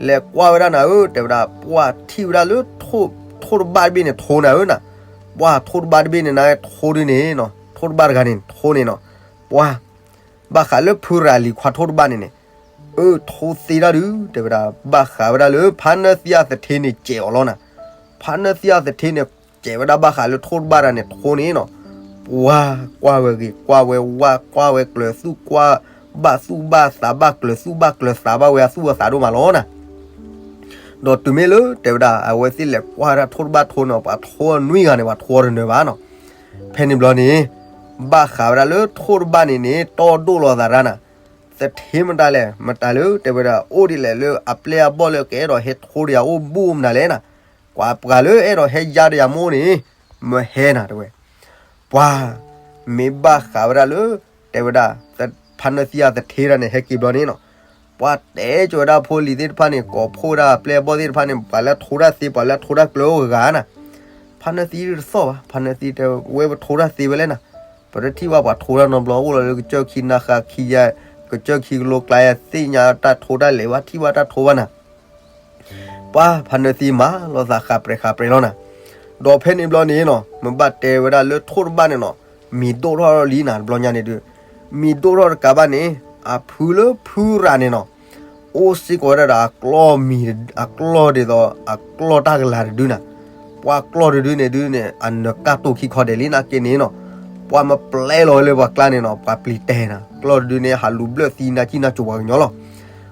လဲၤကွၢ်ဝဲဒၣ်နၤဧၢ တဲဝဲဒၣ် ပှၤထံၣ်ဝဲဒၣ်လၢ ထိၣ်တဘၣ်တဘ့ၣ်န့ၣ်ထိနၤဧၢနၤ, ပှၤထိၣ်တဘၣ်တဘ့ၣ်န့ၣ်နၤ ထိဒုန့ၣ်နီၤ ထိၣ်တဘၣ်တဂၤန့ၣ်ထိန့ၣ်နီၤ, ပှၤ ဘၣ်ဃးလၢဖုရၤလံၤခွါထိၣ်တဘၣ်န့ၣ်န့ၣ်, အၢ ထိသ့ဒၣ်ဒုး တဲဝဲဒၣ် ဘၣ်ဃးဝဲဒၣ်လၢ ဖးနၢသံအသထ့န့ၣ် စဲးအီၤလီၤနၤ, ဖးနၢသံအသထ့န့ၣ် စဲးဝဲဒၣ်ဘၣ်ဃးလၢထိၣ်တဘၣ်တဂၤန့ၣ်ထိန့ၣ်နီၤ, ပှၤ ကွၢ်ဝဲဂ့ၤ ကွၢ်ဝဲဝါ ကွၢ်ဝဲကျၢၤသူၣ် ကွၢ်ဘၣ်သူၣ်ဘၣ်သး ဘၣ်ကျၢၤသူၣ်ဘၣ်ကျၢၤသးဘၣ်ဝဲအသူၣ်အသးဒိၣ်မးလီၤနၤ ဒီးတုၤမ့ၢ်လၢ တဲဝဲဒၣ် အဝဲသ့ၣ်လဲၤကွၢ်ဝဲဒၣ်ထိၣ်တဘၣ်ထိန့ၣ် ပှၤထိအနွံဂၤန့ၣ် ပှၤထိတနၢၤဘၣ်နီၤ, ဖဲန့ၣ်ဘျီန့ၣ် ဘၣ်ဃးဝဲဒၣ်လၢထိၣ်တဘၣ်န့ၣ်န့ၣ် တီဒိၣ်လီၤသးဒၣ်နၤ, သထ့မတၤလဲၣ် မတၤလၢ တဲဝဲဒၣ် အိၣ်ဒ်လဲၣ်လၢအပျဲၢ်အဘီၣ်လၢကအဲၣ်ဒိးဟဲထိဒီးယၤအိၣ်ဘူၣ်မတၤလဲၣ်နၤ, ကွၢ်ပှၤလၢအဲၣ်ဒိးဟဲယါဒီးယၤမိၢ်န့ၣ် မၢဟဲနၤတဲဝဲ ပှၤ မ့ၢ်ဘၣ်ဃးဝဲဒၣ်လၢ တဲဝဲဒၣ် ဖးနၢသံအသထ့တၢ်န့ၣ် ဟဲက့ၤဘျီန့ၣ်နီၤ, ပှၤတဲကၠီၤဝဲဒၣ်ဖိလံၤသ့ၣ်တဖၣ်န့ၣ် ကိးဖှိၣ်ဝဲဒၣ်ပျဲၢ်ဘီၣ်သ့ၣ်တဖၣ်န့ၣ် ပှၤလၢထိတၢ်သ့ ပှၤလၢထိတၢ်ကျၢၤအိၣ်ဂၤဂၤနၤ, ဖးနၢသံတသီၣ်ဘၣ် ဖးနၢသံတဲဝဲပထိတၢ်သ့ဝဲလဲၣ်နၤ, ပတထံၣ်ဘၣ်ပှၤထိတၢ်နီတဘျီ အိၣ်လီၤလၢကစၢၢ်ခံနါဃာ်ခံယၤ ကစၢၢ်ခံကလိကျါယၤ သ့ၣ်ညါတၢ်ထိတၢ်လဲၤဘၣ် ထံၣ်ဘၣ်တၢ်ထိဘၣ်နၤ ပှၤဖးနၢသံမၤလိာ်သးဃးပြဲးဃးပြဲးလီၤနၤ, ဒီးဖဲန့ၣ်ဘျီန့ၣ်နီၤ မ့ၢ်ဘၣ်တဲဝဲဒၣ်လၢထိၣ်တဘၣ်န့ၣ်နီၤ, မံၤဒိၣ်ထီၣ်လံနၤ တဘျီညါန့ၣ်ဒုး, မံၤဒိၣ်ထီၣ်တကးဘၣ်န့ၣ် အဖုလၢဖုရၤန့ၣ်နီၤ, အိၣ်စ့ၢ်ကီးဝဲဒၣ်ဒီးအကျီၢ်မံၤ အကျီၢ်ဒ်သိး အကျီၢ်တၢ်ကလၤတဒုနၤ, ပှၤကျီၢ်တဒုန့ၣ်ဒုးန့ၣ် အနၢၤကၢ်တိာ်ခံခီဒဲးလံနာ်က့န့ၣ်နီၤ, ပှၤမၤပျဲလီၤဝဲလၢပှၤကျါန့ၣ်နီၤ ပှၤပျံၤတဲနၤ, ကျီၢ်တဒုန့ၣ် ဟးလူၤဘျၢၣ်သံနါကံၣ်နါကိၤပှၤကညီလီၤ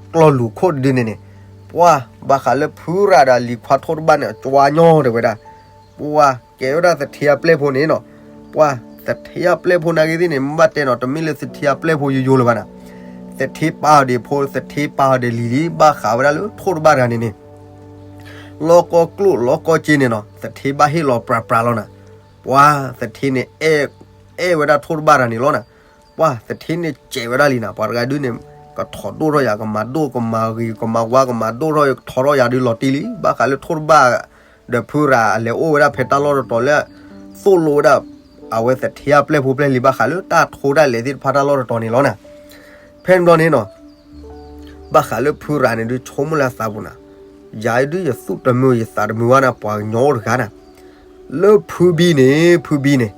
ကျီၢ်လူၤခိၣ်တဒုန့ၣ်န့ၣ်, ပှၤဘၣ်ဃးလၢဖုရၤဒီးလံၤခွါထိၣ်တဘၣ်န့ၣ် အကွၢ်ညီတဲဝဲဒၣ်, ပှၤကဲဝဲဒၣ်သထ့အပျဲၢ်ဖိန့ၣ်နီၤ, ပှၤ သထ့အပျဲၢ်ဖိနာ်က့သ့ၣ်န့ၣ် မ့ၢ်ဘၣ်တဲနီၤ တမ့ၢ်လၢသထ့အပျဲၢ်ဖိယိယိလၢၤဘၣ်နီၤ. သထ့ပာ်အီၤဒံးဖိ သထ့ပာ်အီၤဒံးလံၤလံၤ ဘၣ်ဃးဝဲဒၣ်လၢထိၣ်တဘၣ်တဂၤန့ၣ်န့ၣ် လီၢ်ကီၢ်ကျိၣ်လီၢ်ကီၢ်စ့န့ၣ်နီၤ သထ့ဘၣ်ဟ့ၣ်လီၤပြးပြးလီၤနၤ. ပှၤသထ့န့ၣ် အဲၣ်ဝဲဒၣ်ထိၣ်တဘၣ်တဂၤန့ၣ်လီၤနၤ. ပှၤသထ့န့ၣ်စဲးဝဲဒၣ်လံနၤ ပှၤတဂၤဒုန့ၣ် ကထီၣ်ဒိၣ်ထီၣ်ယၤ ကမၤဒိၣ်ကမၤဂ့ၤ ကမၤဝါ ကမၤဒိၣ်ထီၣ် ထီၣ်ထီၣ်ယၤဒုလီၤတံၢ်လံ ဘၣ်ဃးလၢထိၣ်တဘၣ် ဒီးဖုရၤအလဲၤအိၣ်ဝဲဒၣ်ဖဲတၢ်လီၢ်တတီၤလၢ သိၣ်လိဝဲဒၣ် အဝဲသထ့အပျဲၢ်ဖိပျဲၢ်လံၤ ဘၣ်ဃးလၢတၢ်ထိတၢ်လဲၤသ့ၣ်တဖၣ်တၢ်လီၢ်တတီၤန့ၣ်လီၤနၤ. ဖဲန့ၣ်ဘျီန့ၣ်နီၤ ဘၣ်ဃးလၢဖုရၤန့ၣ်ဒု ဆိကမိၣ်လၢအသးပူၤနၤ, ယၤဒုယသူၣ်တမုာ်ယသးတမုာ်ဘၣ်နၤ ပှၤကညီအိၣ်တဂၤနၤ, လၢဖုဘံန့ၣ် ဖုဘံန့ၣ်,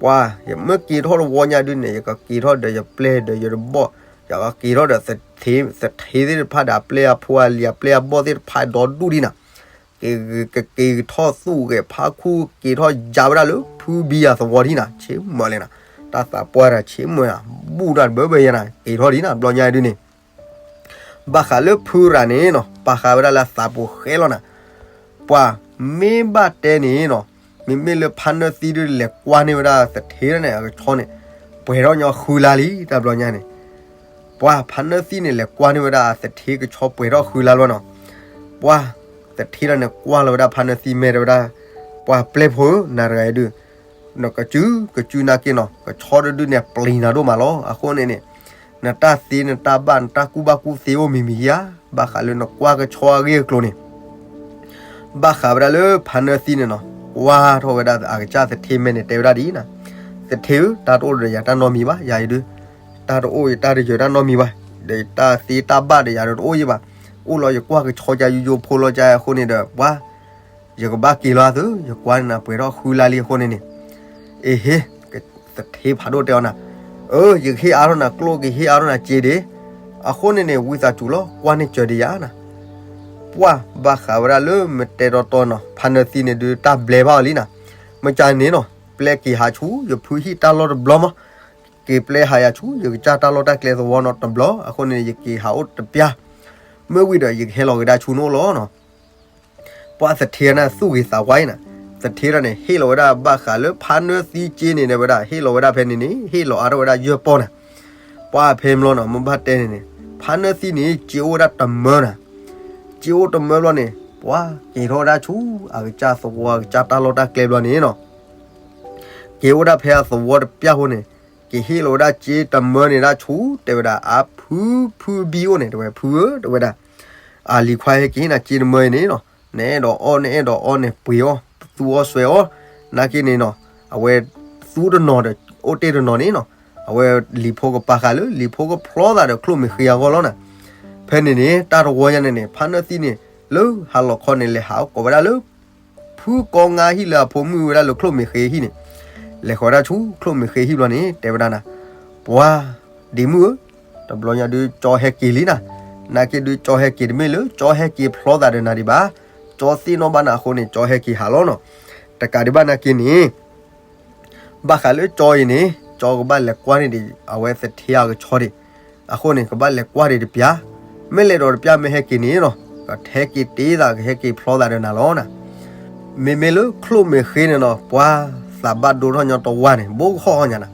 ပှၤ ယမ့ၢ်က့ၤထီၣ်တဝီညါဒုန့ၣ် ယကက့ၤထီၣ်ဒီးယပျဲၢ်ဒီးယတဘီၣ်, ယကက့ၤထီၣ်ဒီးသထ့သ့ၣ်တဖၣ်ဒီးအပျဲၢ်အဖိအလံၤအပျဲၢ်အဘီၣ်သ့ၣ်တဖၣ်ဒီဒူၣ်ဒံနၤ, ကက့ၤထီၣ်သူၣ်ဂဲၤဖးခူၣ် က့ၤထီၣ်ယါဝဲဒၣ်လၢဖုဘံအသဝီဒံနၤ ဆ့မၢၢ်လဲၣ်နၤ, တၢ်သးပှၢ်တၢ်ဆ့မၢၢ်နၤ ဘူၣ်တၢ်တဘၢဘၢယဲနၤ က့ၤထီၣ်ဒံနၤ ဘျီညါဒုန့ၣ် ဘၣ်ဃးလၢဖုရၤန့ၣ်နီၤ ပာ်ဃာ်ဝဲဒၣ်လၢအသးပူၤဃဲလီၤနၤ, ပှၤမ့ၢ်ဘၣ်တဲန့ၣ်နီၤ, မ့မ့ၢ်လၢဖါနၢသံဒုလဲၤကွၢ်န့ၢ်ဝဲဒၣ်သထ့န့ၣ် အကဆီန့ၣ်, ပှဲၤထီၣ်ညီဃုလါလံ တၢ်ဘျီညါန့ၣ်, ပှၤဖါနၢသံန့ၣ် လဲၤကွၢ်န့ၢ်ဝဲဒၣ်သထ့ကဆီပှဲၤထီၣ်ဃုလါလီၤနီၤ, ပှၤသထ့လီၤန့ၣ် ကွၢ်လီၤဝဲဒၣ်ဖါနၢသံမဲာ်တဲဝဲဒၣ်, ပှၤပျဲၢ်ဖိဧၢ နၤတဂၤအံၤဒု နကစုကစုနာ်က့နီၤ ကဆီတဒုန့ၣ် ပျံၤနၤဒိၣ်မးလီၤ. အဃိန့ၣ်န့ၣ် နတၢ်သ့နတၢ်ဘၣ် နတၢ်ကူၣ်ဘၣ်ကူၣ်သ့အိၣ်မံၤမံၤဧါ, ဘၣ်ဃးလၢနကွၢ်ကဆီအဂ့ၢ်အကျိၤန့ၣ်, ဘၣ်ဃးဝဲဒၣ်လၢဖါနၢသံန့ၣ်နီၤ ကွၢ်ထီၣ်ဝဲဒၣ်အကစၢ်သထ့မဲာ်န့ၣ် တဲဝဲဒၣ်ဒ်အံၤနၤ, သထ့ဧၢ တၢ်တအိၣ်ဒီးယၤတၢ်နီတမံၤဘၣ် ယၤအံၤဒု, တၢ်တအိၣ်ယတၢ်တယၢၤတၢ်နီတမံၤဘၣ်, ဒီးယတၢ်သ့တၢ်ဘၣ်ဒီးယၤဒီးတအိၣ်ယဘၣ်, အိၣ်လီၤယကွၢ်ကဆီကယိယိဖိလီၤကအဃိန့ၣ်ဒီး ပှၤ ယကဘၣ်က့ၤလီၤအသု ယကွၢ်န့ၣ်နၤ ပှဲၤထီၣ်ဃုလါလံအဃိန့ၣ်န့ၣ်, အ့ဟ့, သထ့ဖးဒိၣ်တဲအီၤနၤ, အၢ ယကဟ့ၣ်အါထီၣ်နၤကျိၣ် ကဟ့ၣ်အါထီၣ်နၤစ့ဒ့, အဃိန့ၣ်န့ၣ် ဝံသးစူၤလီၤ ကွၢ်န့ၢ်စၢၤဒံးယၤနၤ, ပှၤဘၣ်ဃးဝဲဒၣ်လၢမ့ၢ်တဲတီတီနီၤ ဖါနၢသံန့ၣ်ဒု တၢ်ဘျဲဘၣ်အီၤလံနၤ, မ့ၢ်ကန့ၣ်နီၤ ပျဲက့ၤဟးဆူ ယဖုဟံၣ်တၢ်လီၢ်တဘျီမး, က့ၤပျဲဟးယၤဆူ ယကစၢ်တၢ်လီၢ်တၢ်ကျဲသဝီနီတဘျီ အဃိန့ၣ် ယက့ၤဟးအိၣ်တပျၢ်, မ့ၢ်ဝံၤဒီး ယကဟဲလီၤကဒါဆူနအိၣ်လီၤနီၤ ပှၤသထ့န့ၣ်သူၣ်ဂ့ၤသးဝါအံၤနၤ, သထ့ထီၣ်န့ၣ် ဟ့ၣ်လီၤဝဲဒၣ်ဘၣ်ဃးလၢဖါနၢသံစ့န့ၣ်တဲဝဲဒၣ် ဟ့ၣ်လီၤဝဲဒၣ်ဖဲန့ၣ်န့ၣ် ဟ့ၣ်လီၤအါထီၣ်ဝဲဒၣ်ယဲၢ်ပီၢ်နၤ, ပှၤဖဲဘျီနီၤ မ့ၢ်ဘၣ်တဲန့ၣ်န့ၣ် ဖါနၢသံန့ၣ် စ့အိၣ်ဝဲဒၣ်တမၢနၤ, စ့အိၣ်တမၢဘျီန့ၣ် ပှၤက့ၤထီၣ်ဝဲဒၣ်ဆူ အကစၢ်သဝီအကစၢ်တၢ်လီၢ်တၢ်ကျဲဘျီန့ၣ်နီၤ က့ၤအိၣ်ဒၣ်ဖဲအသဝီတပျၢ်ဖိန့ၣ်, က့ၤဟ့ၣ်လီၤဝဲဒၣ်စ့တမၢန့ၣ်ဒၣ်ဆူ တဲဝဲဒၣ် အဖု ဖုဘံအိၣ်န့ၣ် တဲဝဲ ဖုဧၢ တဲဝဲဒၣ်, အလံၤခွါဟဲက့ၤဟ့ၣ်နၤစ့တမၢအံၤန့ၣ်နီၤ, နအဲၣ်ဒိးအီၣ် နအဲၣ်ဒိးအီၣ်န့ၣ်ပှ့ၤအီၣ် သူအီၣ်စွဲအီၣ်, နာ်က့န့ၣ်နီၤ, အဝဲသူတနီၤဒီး အိၣ်တ့ၢ်တနီၤန့ၣ်နီၤ, အဝဲလံၤဖိကပာ်ဃာ်လၢ လံၤဖိကဖျီသးဒီးချိၣ်မ့ၢ်ဃ့အဂီၢ်လီၤနၤ, ဖဲန့ၣ်န့ၣ် တၢ်တဝီညါန့ၣ်န့ၣ် ဖါနၢသံန့ၣ် လၢဟါလီၤခီန့ၣ် လဲၤဟးအိၣ်ကိးဝဲဒၣ်လၢ ဖုကီငါဟံၣ်လၢအဖိမုၣ်ဝဲဒၣ်လၢချိၣ်မ့ၢ်ဃ့ဟံၣ်န့ၣ်, လဲၤဃီၤဝဲဒၣ်ဆူချိၣ်မ့ၢ်ဃ့ဟံၣ်ဘျီန့ၣ် တဲဝဲဒၣ်နၤ, ပှၤ ဒ့မုၣ်ဧၢ, တဘျီညါဒုးကၠီဟဲက့ၤလံနၤ, နာ်က့ဒုးကၠီဟဲက့ၤတမ့ၢ်လၢကၠီဟဲက့ၤဖျီသးဒီးနၤဒံးဘၣ်, ကၠီသ့ၣ်နီၣ်ဘၣ်နၤအဃိန့ၣ် ကၠီဟဲက့ၤဟးလီၤနီၤ, တကးဒံးဘၣ်နာ်က့န့ၣ် ဘၣ်ဃးလၢကၠီအံၤန့ၣ် ကၠီကဘၣ်လဲၤကွၢ်န့ၢ်ဒံး အဝဲသထ့အကဆီဒံး, အဃိန့ၣ် ကဘၣ်လဲၤကွၢ်ဒံးတပျၢ်, မ့ၢ်လဲၤဒီးတပျၢ်မ့ၢ်ဟဲက့ၤန့ၣ်နီၤ, ကဟဲက့ၤတ့သး ကဟဲက့ၤဖျီသးဒီးနၤလီၤနၤ, မ့မ့ၢ်လၢချိၣ်မ့ၢ်ဃ့န့ၣ်နီၤ ပှၤသးဘၣ်ဒိထီၣ်ညီတဝၢ်န့ၣ် ဘိကဟီၣ်ဟီၣ်ညါနၤ,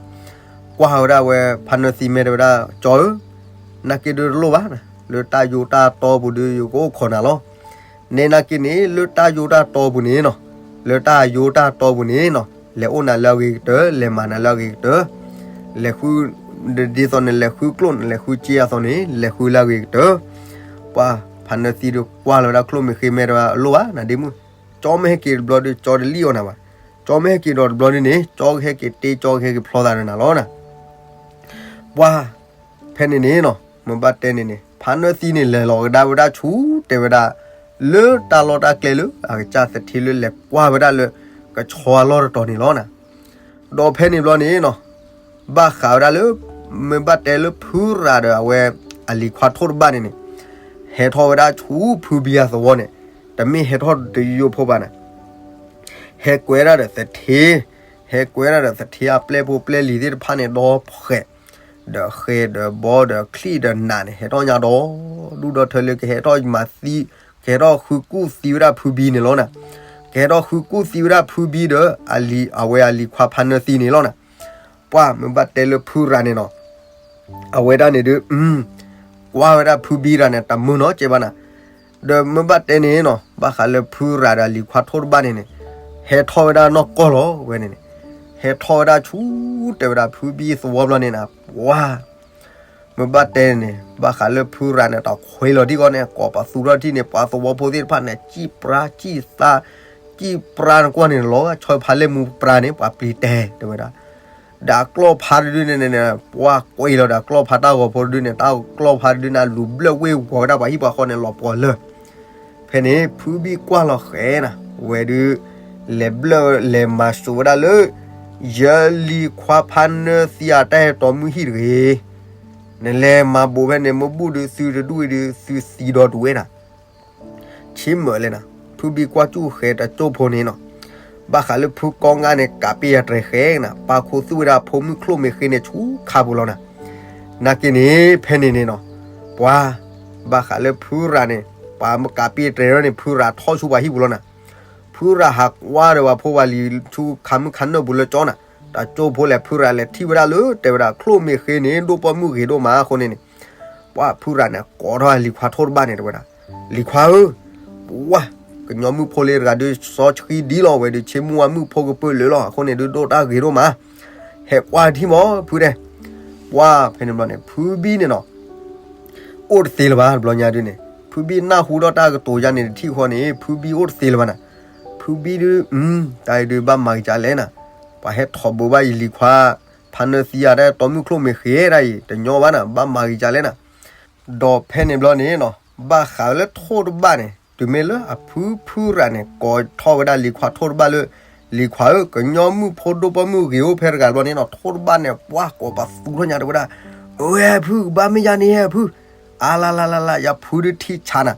ကွၢ်ဝဲဒၣ်ဝဲဖါနၢသံမဲာ်တဲဝဲဒၣ် ကၠီဧၢ, နာ်က့ဒုးတလိၣ်ဘၣ်နၤ, လၢတၢ်ယိတၢ်တီပူၤဒုးယကအိၣ်ခိးနၤလီၤ နဲနာ်က့န့ၣ် လၢတၢ်ယိတၢ်တီပူၤန့ၣ်နီၤ, လၢတၢ်ယိတၢ်တီပူၤန့ၣ်နီၤ, လဲၤအိၣ်နၤလၢအဂ့ၤကတၢၢ်, လဲၤမၤနၤလၢအဂ့ၤကတၢၢ်, လဲၤဃု, ဒ်သိးနလဲၤဃုကျိၣ်နလဲၤဃုစ့အသိးန့ၣ် လဲၤဃုလၢအဂ့ၤကတၢၢ်, ပှၤဖါနၢသံဒုးကွၢ်လီၤဝဲဒၣ်ချိၣ်မ့ၢ်ဃ့မဲာ်တဲဝဲ အလိၣ်ဘၣ်နၤဒ့မုၣ်, ကၠီမ့ၢ်ဟဲက့ၤတဘျီဒုး ကၠီတလံၣ်အီၣ်နၤဘၣ်, ကၠီမ့ၢ်ဟဲက့ၤဒီးတဘျီဒုးန့ၣ် ကၠီကဟဲက့ၤတ့ ကၠီကဟဲက့ၤဖျီသးဒီးနၤလီၤနၤ ပှၤဖဲန့ၣ်န့ၣ်နီၤ မ့ၢ်ဘၣ်တဲန့ၣ်န့ၣ် ဖါနၢသံန့ၣ် လဲၤလီၤကဒါဝဲဒၣ်ဆူ တဲဝဲဒၣ် လၢတၢ်လီၢ်တၢ်ကျဲလၢ အကစၢ်သထ့လၢလဲၤကွၢ်ဝဲဒၣ်လၢ ကဆီအလီၢ်တတီၤန့ၣ်လီၤနၤ. ဒီးဖဲန့ၣ်ဘျီန့ၣ်နီၤ ဘၣ်ဃးဝဲဒၣ်လၢ မ့ၢ်ဘၣ်တဲလၢဖုရၤဒီးအဝဲ အလံၤခွါထိၣ်တဘၣ်န့ၣ်န့ၣ် ဟဲထီၣ်ဝဲဒၣ်ဆူဖုဘံအသဝီန့ၣ် တမ့ၢ်ဟဲထီၣ်တယိယိဖိဘၣ်န့ၣ် ဟဲကွဲဒၣ်ဒီးသထ့, ဟဲကွဲဒၣ်ဒီးသထ့အပျဲၢ်ဖိပျဲၢ်လံၤသ့ၣ်တဖၣ်န့ၣ် ဒီဖှဲး, ဒီးဃဲဒီးဘီဒီးချံၣ်ဒီးနးန့ၣ် ဟဲထီၣ်ညါဒီဒူၣ်ဒီထၢလၢကဟဲထီၣ်မၤသံ, ကဟဲထီၣ်ဃုကူၣ်သံဝဲဒၣ်ဖုဘံန့ၣ်လီၤနၤ. ကဟဲထီၣ်ဃုကူၣ်သံဝဲဒၣ်ဖုဘံဒီး အလံၤ အဝဲအလံၤခွါဖါနၢသံန့ၣ်လီၤနၤ. ပှၢ်မ့ၢ်ဘၣ်တဲလၢဖုရၤန့ၣ်နီၤ, အဝဲဒၣ်န့ၣ်ဒုး ကွၢ်ဝဲဒၣ်ဖုဘံရၤန့ၣ် တမုာ်နီတစဲးဘၣ်နၤ, ဒီးမ့ၢ်ဘၣ်တဲန့ၣ်နီၤ ဘၣ်ဃးလၢဖုရၤဒီးလံၤခွါထိၣ်တဘၣ်န့ၣ်န့ၣ်, ဟဲထီၣ်ဝဲဒၣ်နီၢ်ကီၢ်လီၤဝဲန့ၣ်န့ၣ်, ဟဲထီၣ်ဝဲဒၣ်ဆူ တဲဝဲဒၣ်ဖုဘံသဝီဘျီန့ၣ်နၤ, ပှၢ် မ့ၢ်ဘၣ်တဲန့ၣ် ဘၣ်ဃးလၢဖုရၤန့ၣ် တၢ်ခွဲးလီၤထံဂီၢ်န့ၣ် ကိးပသူထီၣ်ထံၣ်န့ၣ် ပှၤသဝီဖိသ့ၣ်တဖၣ်န့ၣ် စံၣ်ပြါစံၣ်သါ, စံၣ်ပြါနကွၢ်န့ၣ် လီၤဆီဖးလဲၢ်မူပြါန့ၣ် ပှၤပျံၤတဲာ် တဲဝဲဒၣ်, ဒီးကျီၢ်ဖါတဒုန့ၣ်န့ၣ် ပှၢ်ကွံာ်လီၤဒီးကျီၢ်ဖါတၢ်ဂီၤဖိတဒုန့ၣ် တၢ်ကျီၢ်ဖါတဒုန့ၣ် လူၤဘျၢၣ်ဝ့ၢ်ဝီၤဝဲဒၣ်ပှၤဟံၣ်ပှၤဃီန့ၣ် လီၤပှီၤလၢ ဖဲန့ၣ် ဖုဘံကွၢ်လီၤဃဲၤနၤ, ဝဲဒုး လဲၤဘျၢၣ်လဲၤမၤစိာ်ဝဲဒၣ်လၢ ယလံၤခွါဖါနၢသံအတၢ်ဟဲတီမုၢ်ဟံၣ်တဂ့ၤ, နလဲၤမၤဘိးဖဲန့ၣ် မ့ၢ်ဘူၣ်ဒုးသုတဒူၣ်အံၤဒုး သုသံဒီဒူၣ်ဝဲနၤ ဆ့မၢၣ်လဲၣ်နၤ, ဖုဘံကွၢ်စူၣ်ဃဲၤတကၠိၢ်ဖိန့ၣ်နီၤ, ဘၣ်ဃးလၢဖုကီငါန့ၣ် ကးပ့ၢ်ယၤတြဲၤဃဲၤနၤ, ပာ်ခူသူၣ်ဝဲဒၣ်ဖိမုၣ်ချိၣ်မ့ၢ်ဃ့န့ၣ် ဆူခါပူၤလီၤနၤ, နာ်က့န့ၣ် ဖဲန့ၣ်န့ၣ်နီၤ, ပှၤ ဘၣ်ဃးလၢဖုရၤန့ၣ် ပှၤကးပ့ၢ်တြဲၤန့ၣ် ဖုရၤထီၣ်ဆူပှၤဟံၣ်ပူၤလီၤနၤ, ဖုရၤဟးကွၢ်ဒီးပှၤဖိပှၤလံၤဆူခါမုၢ်ခါနၢၣ်ပူၤလၢကၠီနၤ, တကၠိၢ်ဖိလဲၣ် ဖုရၤလဲၤထံၣ်ဝဲဒၣ်လၢ တဲဝဲဒၣ်ချိၣ်မ့ၢ်ဃ့န့ၣ် ဒိၣ်ပီၣ်မုၣ်ဂ့ၤဒိၣ်မးအဃိန့ၣ်န့ၣ်, ပှၤဖုရၤန့ၣ် ကိးထီၣ်လံၤခွါထိၣ်တဘၣ်န့ၣ် တဲဝဲဒၣ်, လံၤခွါဧၢ, ပှၤ ကညီမုၣ်ဖိလၢတဂၤဒုး စီဆှံဒ်လီၤဝဲဒုး ဆ့မုၢ်ဝါမုၣ်ဖိကပၢၢ်လၢာ်လီၤ, အဃိန့ၣ်ဒုး ဒိၣ်တၢ်ဂ့ၤဒိၣ်မး, ဟဲကွၢ်ထံၣ်မီၤဖုတဲ, ပှၤဖဲန့ၣ်ဘျီန့ၣ် ဖုဘံန့ၣ်နီၤ အိၣ်တသ့လၢၤဘၣ် တဘျီညါဒုးန့ၣ်, ဖုဘံနၢ်ဟူဒီးတၢ်ကတိၤယါန့ၣ်တထံၣ်ဃီန့ၣ် ဖုဘံအိၣ်တသ့လၢၤဘၣ်နၤ, ဖုဘံဒုး တၢ်အံၤဒုးဘၣ်မၤက့ၤကလဲၣ်နၤ, ပှၤဟဲထီၣ်ဘိးဘၣ်ယလံၤခွါ ဖါနၢသံယၤတၢ်တီမုၢ်ချိၣ်မ့ၢ်ဃ့တၢ်အံၤ တညီဘၣ်နၤ ဘၣ်မၤက့ၤကလဲၣ်နၤ, ဒီးဖဲန့ၣ်ဘျီန့ၣ်နီၤ ဘၣ်ဃးလၢထိၣ်တဘၣ်န့ၣ် တုၤမ့ၢ်လၢအဖုဖုရၤန့ၣ် ကိးထီၣ်ဝဲဒၣ်လံၤခွါထိၣ်တဘၣ်လၢ လံၤခွါဧၢ ကညီမုၣ်ဖိဒိၣ်ပီၣ်မုၣ်ဂ့ၤအိၣ်ဖဲတဂၤဘျီန့ၣ်နီၤ ထိၣ်တဘၣ်န့ၣ် ပှၤကိးပသူထီၣ်ညါတဲဝဲဒၣ်, အဝဲဖုကဘၣ်မ့ၢ်ယၤန့ၣ်ဟဲဖု, အလလလလ ယဖုဒုးထံဆါနၤ,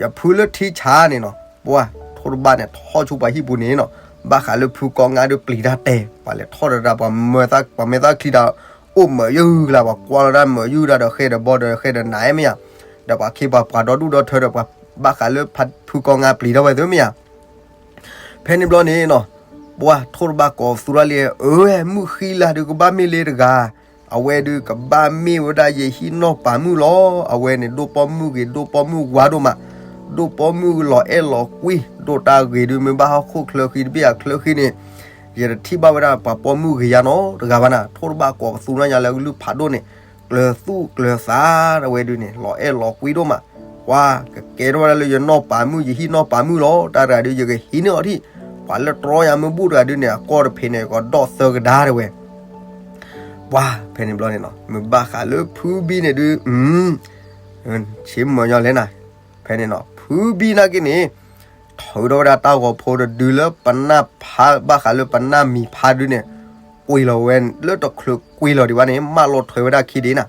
ယဖုလၢထံဆါန့ၣ်နီၤ ပှၤထိၣ်တဘၣ်န့ၣ် ထီၣ်ဆူပှၤဟံၣ်ပူၤန့ၣ်နီၤ, ဘၣ်ဃးလၢဖုကီငါဒုးပျံၤတၢ်တဲာ် ပှၤလဲၤထီၣ်ဒီးဒၣ် ပှၤမဲာ်သၣ်ချံတၢ် အိၣ်မၢယုၢ်လၢ ပှၤကွၢ်လီၤဒၣ်မၢယုၢ်ဒၣ်ဒီးဃဲဒီးဘီဒီးဃဲဒီးနး မ့ၢ်ဧါ, ဒီးပှၤခ့ပှၤပှၤဒီဒူၣ်ဒီထၢဒီးပှၤ ဘၣ်ဃးလၢဖုကီငါပျံၤထီၣ်ဝဲသ့မ့ၢ်ဧါ, ဖဲန့ၣ်ဘျီန့ၣ်နီၤ, ပှၤထိၣ်တဘၣ်ကိးပသူထီၣ်လံ, အၢ မုၣ်ဃံလၤဒုးကဘၣ်မ့ၢ်လၢတဂၤ, အဝဲဒုးကဘၣ်မ့ၢ်ဝဲဒၣ်ယဟံၣ်နီၢ်ပၤမုၣ်လီၤ, အဝဲန့ၣ် ဒိၣ်ပီၣ်မုၣ်ဂ့ၤ ဒိၣ်ပီၣ်မုၣ်ဝါဒိၣ်မး, ဒိၣ်ပီၣ်မုၣ်လီၤအဲၣ်လီၤကွံ ဒိၣ်တၢ်ဂ့ၤဒုး မ့ၢ်ဘၣ်ဟီၣ်ခိၣ်ချၢဃံတဘ့ၣ်အချၢဃံန့ၣ်, ယတထံၣ်ဘၣ်ဝဲဒၣ်ပှၤပီၣ်မုၣ်ဂ့ၤယါနီတဂၤဘၣ်နၤ, ထိၣ်တဘၣ်ကိးပသူထီၣ်ညါလၢကလုၢ်ဖးဒိၣ်န့ၣ်, ကျၢၤသူၣ်ကျၢၤသးတဝဲဒုးန့ၣ် လီၤအဲၣ်လီၤကွံဒိၣ်မး, ပှၤကကဲထီၣ်ဝဲဒၣ်လၢယနီၢ်ပၤမုၣ် ယဟံၣ်နီၢ်ပၤမုၣ်လီၤ, တၢ်တဂၤဒုး ယကဟံးန့ၢ်အီၤထံၣ်, ပှၤလၢတြီယါမ့ၢ်ဘူၣ်တဂၤဒုးန့ၣ် အကီၢ်တဖံးန့ၣ် ကဒီၣ်သၢကဒါတဝဲ ပှၤဖဲန့ၣ်ဘျီန့ၣ်နီၤ မ့ၢ်ဘၣ်ဃးလၢဖုဘံန့ၣ်ဒုး, ဆ့မၢညီလဲၣ်နၤ, ဖဲန့ၣ်နီၤ ဖုဘံနာ်က့န့ၣ်, ထုးထီၣ်ဝဲဒၣ်တၢ်ဂီၤဖိတဒုလၢပနၢ်ဖး ဘၣ်ဃးလၢပနၢ်မံၤဖးဒုန့ၣ်, ကွံာ်လီၤဝဲလၢတချုးကွံာ်လီၤဒံးဘၣ်န့ၣ် မၢလီၤထွဲဝဲဒၣ်ခံဒံးနၤ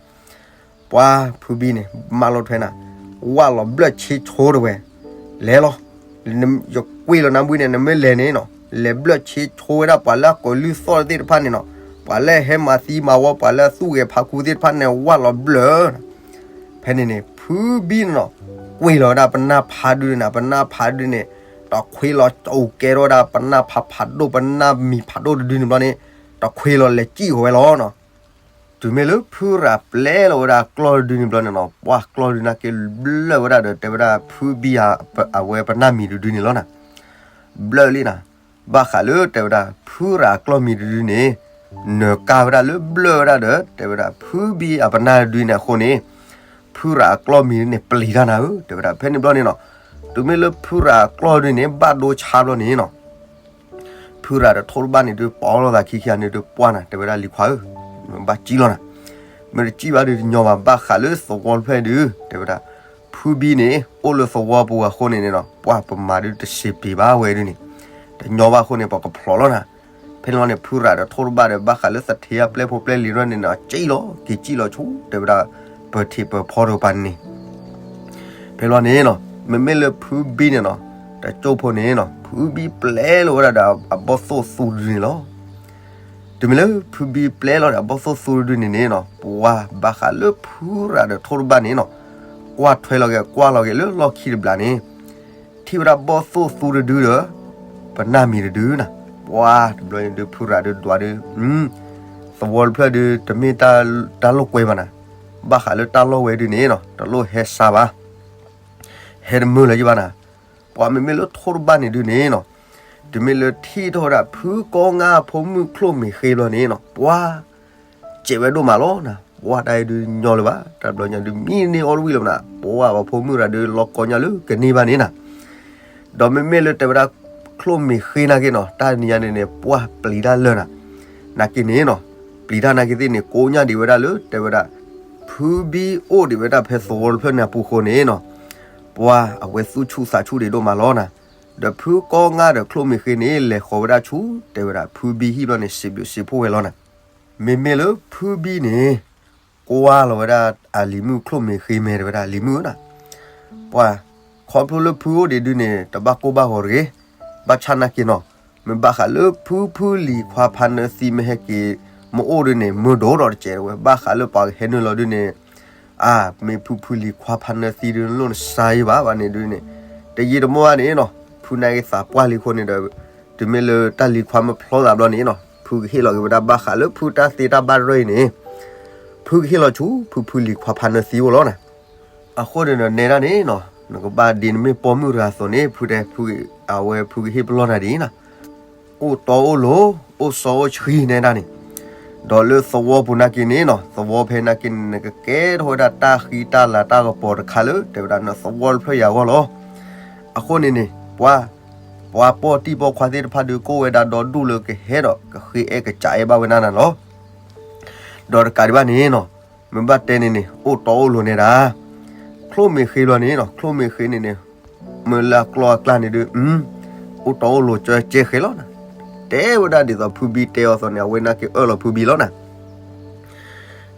ပှၤဖုဘံန့ၣ် မၢလီၤထွဲနၤ, ဝၢ်လီၤဘျၢၣ်ဆ့ဆိတဝဲ, လဲၤလီၤ, ယကွံာ်လီၤနၤဘှံးန့ၣ် နမ့ၢ်လဲၤန့ၣ်နီၤ လဲၤဘျၢၣ်ဆ့ဆိဝဲဒၣ်ပှၤလၢအကိးလုၢ်သီၣ်သ့ၣ်တဖၣ်န့ၣ်နီၤ, ပှၤလၢဟဲမၤသံမၤဝီ ပှၤလၢအသူၣ်ဂဲၤဖးခူသ့ၣ်တဖၣ်န့ၣ် ဝၢ်လီၤဘျၢၣ် ဖဲန့ၣ်န့ၣ် ဖုဘံန့ၣ်နီၤ, ကွံာ်လီၤဝဲဒၣ်ပနၢ်ဖးဒုန့ၣ် ပနၢ်ဖးဒုန့ၣ်, တခွ့လီၤအိၣ်ကဲထီၣ်ဝဲဒၣ်ပနၢ်ဖးဖးဒိၣ် ပနၢ်မံၤဖးဒိၣ်တဒုန့ၣ်ဘျီန့ၣ်, တခွ့လီၤလဲၤစံၣ်ဃီၤဝဲလီၤနီၤ. တုၤမ့ၢ်လၢဖုရၤပျဲလီၤဝဲဒၣ်ကျီၢ်တဒုန့ၣ်ဘျီန့ၣ်နီၤ, ပှၤကျီၢ်တဒုန့ၣ်က့ၤဘျၢၣ်ဝဲဒၣ်ဒီးတဲဝဲဒၣ်ဖုဘံအဝဲပနၢ်မံၤတဒုန့ၣ်လီၤနၤ. ဘျၢၣ်လံနၤ, ဘၣ်ဃးလၢတဲဝဲဒၣ် ဖုရၤအကျီၢ်မံၤတဒုန့ၣ်, နၢၤကၢ်ဝဲဒၣ်လၢဘျၢၣ်ဝဲဒၣ်ဒီး တဲဝဲဒၣ်ဖုဘံအပနၢ်တဒုန့ၣ်အဃိန့ၣ်, ဖုရၤအကျီၢ်မံၤန့ၣ်ပျံၤတၢ်နၤဧၢ တဲဝဲဒၣ် ဖဲန့ၣ်ဘျီန့ၣ်နီၤ, တုၤမ့ၢ်လၢဖုရၤအကျီၢ်တဒုန့ၣ် ဘၣ်ဒိဆါဘျီန့ၣ်နီၤ ဖုရၤဒီးထိၣ်တဘၣ်န့ၣ်ဒုး ပီလိာ်သးခံခံဂၤန့ၣ်ဒုး ပှၢ်နၤ တဲဝဲဒၣ်လံၤခွါဧၢ, ဘၣ်စံၣ်လီၤနၤ, မ့ၢ်တစံၣ်ဘၣ်ဒုးတညီဘၣ် ဘၣ်ဃးလၢသဝီတဖျၢၣ်ဒုး တဲဝဲဒၣ်, ဖုဘံန့ၣ် အိၣ်လၢသဝီပူၤအဃိန့ၣ်န့ၣ်နီၤ ပှၢ်ပမၤဒုးတစံးပ့ၤဘၣ်ဝဲဒုးန့ၣ်, တညီဘၣ်အဃိန့ၣ် ပကဖျိးလီၤနၤ. ဖဲန့ၣ်လီၤန့ၣ် ဖုရၤဒီးထိၣ်တဘၣ်ဒီး ဘၣ်ဃးလၢသထ့အပျဲၢ်ဖိပျဲၢ်လံၤထီၣ်န့ၣ်နီၤ စံၣ်လီၤ က့ၤစံၣ်လီၤဆူ တဲဝဲဒၣ် ပထံးပဖီတကပၤန့ၣ် ဖဲလီၤန့ၣ်နီၤ မ့မ့ၢ်လၢဖုဘံန့ၣ်နီၤ တကၠိဖိန့ၣ်နီၤ ဖုဘံပျဲလီၤဝဲဒၣ်ဒီးအဘီၣ်သိၣ်သူတဒုန့ၣ်လီၤ. တုၤမ့ၢ်လၢဖုဘံပျဲလီၤဒီးအဘီၣ်သိၣ်သူတဒုန့ၣ်န့ၣ်နီၤ ပှၤဘၣ်ဃးလၢဖုရၤဒီးထိၣ်တဘၣ်န့ၣ်နီၤ ကွၢ်ထွဲလီၤက့ၤ ကွၢ်လီၤက့ၤလၢလီၢ်ခံတဘျီန့ၣ် ထံၣ်ဝဲဒၣ်ဘီၣ်သိၣ်သူတဒုဒီး ပနၢ်မံၤတဒုနီၤ ပှၤတဘျီန့ၣ်ဒုးဖုရၤဒုးဒွးဒုး သဝီတဖျၢၣ်ဒုး တမ့ၢ်တၢ်လိာ်ကွဲဘၣ်နၤ, ဘၣ်ဃးလၢတၢ်လီၢ်ဝဲဒုးန့ၣ်နီၤ တလိၣ်ဟဲစါဘၣ်, ဟဲတမုာ်လၢၤဘၣ်နၤ, ပှၤမ့မ့ၢ်လၢထိၣ်တဘၣ်န့ၣ်ဒုးန့ၣ်နီၤ, တုၤမ့ၢ်လၢထံၣ်ထီၣ်ဝဲဒၣ် ဖုကီငါဖိမုၣ်ချိၣ်မ့ၢ်ဃ့ဘျီန့ၣ်နီၤ ပှၤ စဲးဝဲဒိၣ်မးလီၤနၤ, ပှၤတၢ်အံၤဒုးညီလၢၤဘၣ်, တၢ်ဘျီညါဒုး မံန့ၢ်အီၣ်တဝံၣ်လၢၤဘၣ်နၤ, ပှၤပှၤဖိမုၣ်တဂၤဒုး လီၤကီညါလၢကန့ၢ်ဘၣ်န့ၣ်နၤ ဒီးမ့မ့ၢ်လၢတဲဝဲဒၣ် ချိၣ်မ့ၢ်ဃ့နာ်က့နီၤ တၢ်နံၤညါန့ၣ်န့ၣ် ပှၤပျံၤတၢ်လၢာ်နၤ, နာ်က့န့ၣ်နီၤ, ပျံၤတၢ်နာ်က့သ့ၣ်န့ၣ် ကိးညါဒံးဝဲဒၣ်လၢ တဲဝဲဒၣ် ဖုဘံအိၣ်ဒံးဝဲဒၣ်ဖဲသဝီတဖျၢၣ်န့ၣ်အပူၤဃိန့ၣ်နီၤ, ပှၤအဝဲသူၣ်ဆူၣ်သးဆူၣ်ဒံးဒိၣ်မးလီၤနၤ, ဒီးဖုကီငါဒီးချိၣ်မ့ၢ်ဃ့န့ၣ် လဲၤဃီၤဝဲဒၣ်ဆူ တဲဝဲဒၣ် ဖုဘံဟံၣ်ဘျီန့ၣ် စံးဘျုးစံးဖှိၣ်ဝဲလီၤနၤ, မ့မ့ၢ်လၢဖုဘံန့ၣ် ကွၢ်လီၤဝဲဒၣ်အလံၤမုၣ်ချိၣ်မ့ၢ်ဃ့မဲာ်တဲဝဲဒၣ်လံၤမုၣ်ဧၢနၤ, ပှၤ ခီဖျိလၢဖုအိၣ်ဒံးဒုးန့ၣ် တဘၣ်ကိၢ်ဘၣ်ဂီၤတဂ့ၤ, ဘၣ်ဆၣ်နာ်က့နီၤ, မ့ၢ်ဘၣ်ဃးလၢဖုဖုလံၤခွါဖါနၢသံမ့ၢ်ဟဲက့ၤ မ့ၢ်အိၣ်ဒုးန့ၣ် မုာ်ဒိၣ်ဒီးတစဲးတဝဲ ဘၣ်ဃးလၢပှၤကဟဲနုာ်လီၤဒုးန့ၣ်, အါ မ့ၢ်ဖုဖုလံၤခွါဖါနၢသံဒုး လိၣ်နစါယံၤဘၣ်ဘၣ်န့ၣ်ဒုးန့ၣ်, တယံာ်တမီၢ်ဘၣ်န့ၣ်နီၤ, ဖုနာ်က့သးပှၢ်လံအဃိန့ၣ်ဒီး တုၤမ့ၢ်လၢတၢ်လံၤခွါမ့ၢ်ဖျီသးဘျီန့ၣ်နီၤ ဖုကဟ့ၣ်လီၤက့ၤဝဲဒၣ်ဘၣ်ဃးလၢဖုတၢ်သ့တၢ်ဘၣ်တရၢအံၤန့ၣ်, ဖုကဟ့ၣ်လီၤဆူ ဖုဖုလံၤခွါဖါနၢသံအိၣ်လီၤနၤ, အဃိန့ၣ်ဒီးနဲဒၣ်န့ၣ်နီၤ နကဘၣ်ဒ်နမ့ၢ်ပိာ်မုၣ်တဂၤအသိးန့ၣ် ဖုတဲ ဖု အဝဲဖုကဟ့ၣ်ပလီၢ်နၤဒ်အံၤနီၤ, အိၣ်တီအိၣ်လိၤ အိၣ်စီအိၣ်ဆှံနဲဒၣ်န့ၣ်, ဒီးလၢသဝီပူၤနာ်က့န့ၣ်နီၤ သဝီဖဲနာ်က့န့ၣ် နကကဲထီၣ်ဝဲဒၣ်တၢ်ဃံတၢ်လၤတၢ်ကပီၤတခါလၢ တဲဝဲဒၣ်နသဝီတဖျၢၣ်ယၤဂီၢ်လီၤ, အဃိန့ၣ်န့ၣ် ပှၤ ပှၤပိာ်တံၢ်ပိာ်ခွါသ့ၣ်တဖၣ်ဒုး ကအိၣ်ဝဲဒၣ်ဒီဒူၣ်လၢကဟဲဒီးကဃ့အဲၣ်ကစးအဲၣ်ဘၣ်ဝဲဒၣ်နၤလီၤ, ဒီးတကးဒံးဘၣ်န့ၣ်နီၤ, မ့ၢ်ဘၣ်တဲန့ၣ်န့ၣ် အိၣ်တီအိၣ်လိၤနဲဒၣ်, ချိၣ်မ့ၢ်ဃ့ဘျီန့ၣ်နီၤ ချိၣ်မ့ၢ်ဃ့န့ၣ်န့ၣ်, မ့ၢ်လၢအကျီအကျါန့ၣ်ဒုး, အိၣ်တီအိၣ်လိၤကၠီကဲဃဲလီၤနၤ, တဲဝဲဒၣ်ဒ်သိးဖုဘံတဲအီၤသိးန့ၣ် အဝဲနာ်က့အၢၣ်လီၤဖုဘံလီၤနၤ,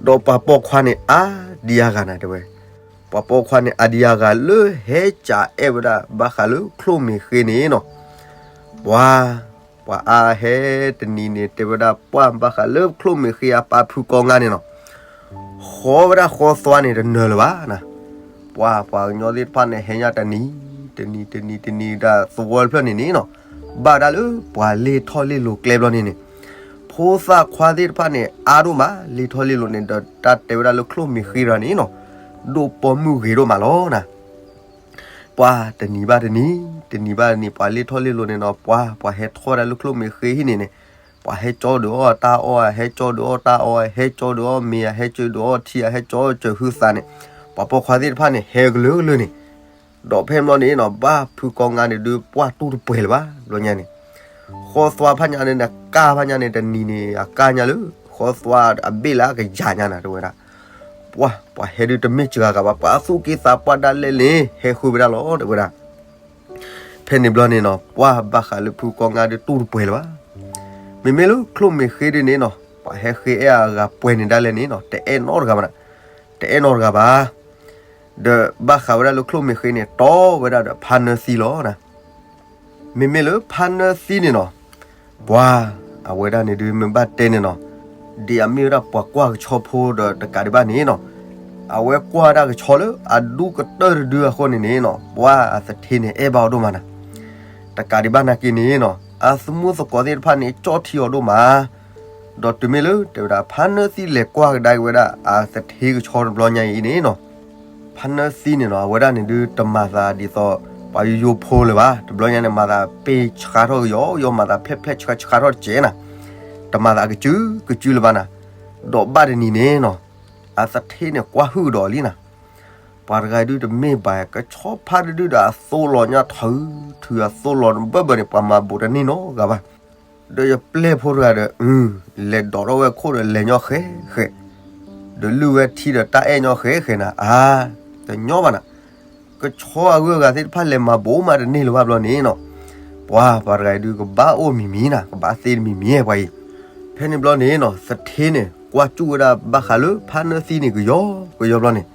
ဒီးပှၤပိာ်ခွါန့ၣ်အါဒံအါဂၤနၤတဲဝဲ, ပှၤပိာ်ခွါန့ၣ်အါဒံအါဂၤလၢဟဲကးအဲၣ်ဝဲဒၣ်ဘၣ်ဃးလၢချိၣ်မ့ၢ်ဃ့န့ၣ်နီၤ, ပှၤ ပှၤအါဟဲတနံၤန့ၣ် တဲဝဲဒၣ်ပှၢ်ဘၣ်ဃးလၢချိၣ်မ့ၢ်ဃ့အပၢ်ဖုကီငါန့ၣ်နီၤ, ဃီဝဲဒၣ်ဃီသွါန့ၣ်တနၢၤလၢၤဘၣ်နၤ, ပှၤ ပှၤကညီသ့ၣ်တဖၣ်န့ၣ် ဟဲညါတနံၤ တနံၤ တနံၤ တနံၤဒၣ်သဝီတဖျၢၣ်န့ၣ်န့ၣ်နီၤ, ဘၣ်ဝဲဒၣ်လၢပှၤလ့ၢ်ထီၣ်လ့ၢ်လိၤကျဲဘျီန့ၣ်န့ၣ်, ဖိသၣ်ခွါသ့ၣ်တဖၣ်န့ၣ် အါဒိၣ်မး လ့ၢ်ထီၣ်လ့ၢ်လိၤန့ၣ် ဒီးတၢ်တဲဝဲဒၣ်လၢချိၣ်မ့ၢ်ဃ့တဂၤန့ၣ်နီၤ, ဒိၣ်ပိာ်မုၣ်ဂ့ၤဒိၣ်မးလီၤနၤ ပှၤတနံၤဘၣ်တနံၤ တနံၤဘၣ်တနံၤ ပှၤလ့ၢ်ထီၣ်လ့ၢ်လိၤန့ၣ်နီၤ ပှၤ ပှၤဟဲထီၣ်ဝဲဒၣ်လၢချိၣ်မ့ၢ်ဃ့ဟံၣ်န့ၣ်န့ၣ်, ပှၤဟဲကၠီဒုးအီၣ်တၢ်အီၣ် ဟဲကၠီဒုးအီၣ်တၢ်အီ ဟဲကၠီဒုးအီၣ်မ့ၤ ဟဲကၠီဒုးအီၣ်ထံ ဟဲကၠီစၢၤဟုသးန့ၣ်, ပှၤပိာ်ခွါသ့ၣ်တဖၣ်န့ၣ် ဟဲကလုာ်ကလုာ်န့ၣ်, ဒီးဖဲဘျီန့ၣ်နီၤ ဘၣ်ဖုကီငါန့ၣ်ဒုး ပှၢ်တူၢ်တပှဲၤလၢၤဘၣ် ဘျီညါန့ၣ်, ဃီသွါဖးညါန့ၣ် နကၢ်ဖးညါန့ၣ် တနံၤန့ၣ် အကၢ်ညါလၢ ဃီသွါအဘ့ၣ်လၢအကယၤညါနၤ တဲဝဲဒၣ် ပှၤ ပှၤဟဲဒုးတမ့ၢ်စှၤဂၤဘၣ် ပှၤသူၣ်က့သးပှၢ်ဒၣ်လဲာ်န့ၣ် ဟဲဃုဝဲဒၣ်လီၤ တဲဝဲဒၣ်. ဖဲန့ၣ်ဘျီန့ၣ်နီၤ ပှၤဘၣ်ဃးလၢဖုကီငါဒုးတူၢ်တပှဲၤလၢၤဘၣ်. မ့မ့ၢ်လၢချိၣ်မ့ၢ်ဃ့ဒုးန့ၣ်နီၤ ပှၤဟဲဃ့အဲၣ်အဂၤပှဲၤန့ၣ်ဒၣ်လဲာ်န့ၣ်နီၤ တအဲၣ်နီတဂၤဘၣ်နၤ, တအဲၣ်နီတဂၤဘၣ်. ဒီးဘၣ်ဃးဝဲဒၣ်လၢချိၣ်မ့ၢ်ဃ့န့ၣ် တီဝဲဒၣ်ဒီးဖါနၢသံလီၤနၤ. မ့မ့ၢ်လၢဖါနၢသံန့ၣ်နီၤ ပှၤ အဝဲဒၣ်န့ၣ်ဒုးမ့ၢ်ဘၣ်တဲန့ၣ်နီၤ ဒ်အမ့ၢ်ဝဲဒၣ်ပှၤကွၢ်ကဆီဖိဒီးတကးဒံးဘၣ်န့ၣ်နီၤ အဝဲကွၢ်ဝဲဒၣ်ကဆီလၢအဒူကတၢၢ်တဒုအဃိန့ၣ်န့ၣ်နီၤ ပှၤအသထ့န့ၣ် အဲၣ်ဘၣ်အီၤဒိၣ်မးနၤ. တကးဒံးဘၣ်နာ်က့န့ၣ်နီၤ အသမူသကိးသ့ၣ်တဖၣ်န့ၣ် ကၠီၣ်ထံအီၤဒိၣ်မး. ဒီးတုၤမ့ၢ်လၢတဲဝဲဒၣ် ဖါနၢသံလဲၤကွၢ်ကဒါက့ၤဝဲဒၣ် အသထ့ကဆီတဘျီညါအံၤန့ၣ်နီၤ ဖါနၢသံန့ၣ်နီၤ အဝဲဒၣ်န့ၣ်ဒုးတမၤသးဒ်သိး ပှၤယိယိဖိလၢၤဘၣ်. တဘျီညါန့ၣ် မၤသးပ့ၤဆှါထီၣ်ကယီကယီ မၤသးဖျဲၣ်ဖျဲၣ်ဆှါဆှါထီၣ်တစဲးနၤ. တမၤသးအကစုကစုလၢၤဘၣ်နၤ. ဒီးဘၣ်တနံၤန့ၣ်နီၤ အသထ့န့ၣ် ကွၢ်ဟုၣ်ကဒီးလံနၤ. ပှၤတဂၤဒုးတမ့ၢ်ဘၣ် ကဆီဖါတဒုဒီးအသိလီၤညါထုး ထုးအသိလီၤဘၢၣ်ဘၢၣ်န့ၣ် ပှၤမၤဘူးတန့ၢ်နီတဂၤဘၣ်. ဒီးယပျဲၢ်ဖိတဂၤဒီး အု လဲၤဒိးထီၣ်ဝဲခိၣ်ဒီးလဲၤညီဃဲဃဲ ဒီးလုၢ်ဝဲထံဒီးတၢ်အဲၣ်ညီဃဲဃဲနၤ အါ တညီဘၣ်နၤ. ကဆီအဂုၤအဂၤသ့ၣ်တဖၣ်လဲၤမၤဘူးမးတန့ၢ်လၢၤဘၣ်ဘျီန့ၣ်နီၤ ပှၤ ပှၤတဂၤအံၤဒုးကဘၣ်အိၣ်မံၤမံၤနၤ ကဘၣ်သ့တမံၤမံၤပှၤအံၤ. ဖဲန့ၣ်ဘျီန့ၣ်နီၤ သထ့န့ၣ် ကွၢ်စူၣ်ဝဲဒၣ်ဘၣ်ဃးလၢဖါနၢသံန့ၣ်ကယီကယီဘျီန့ၣ်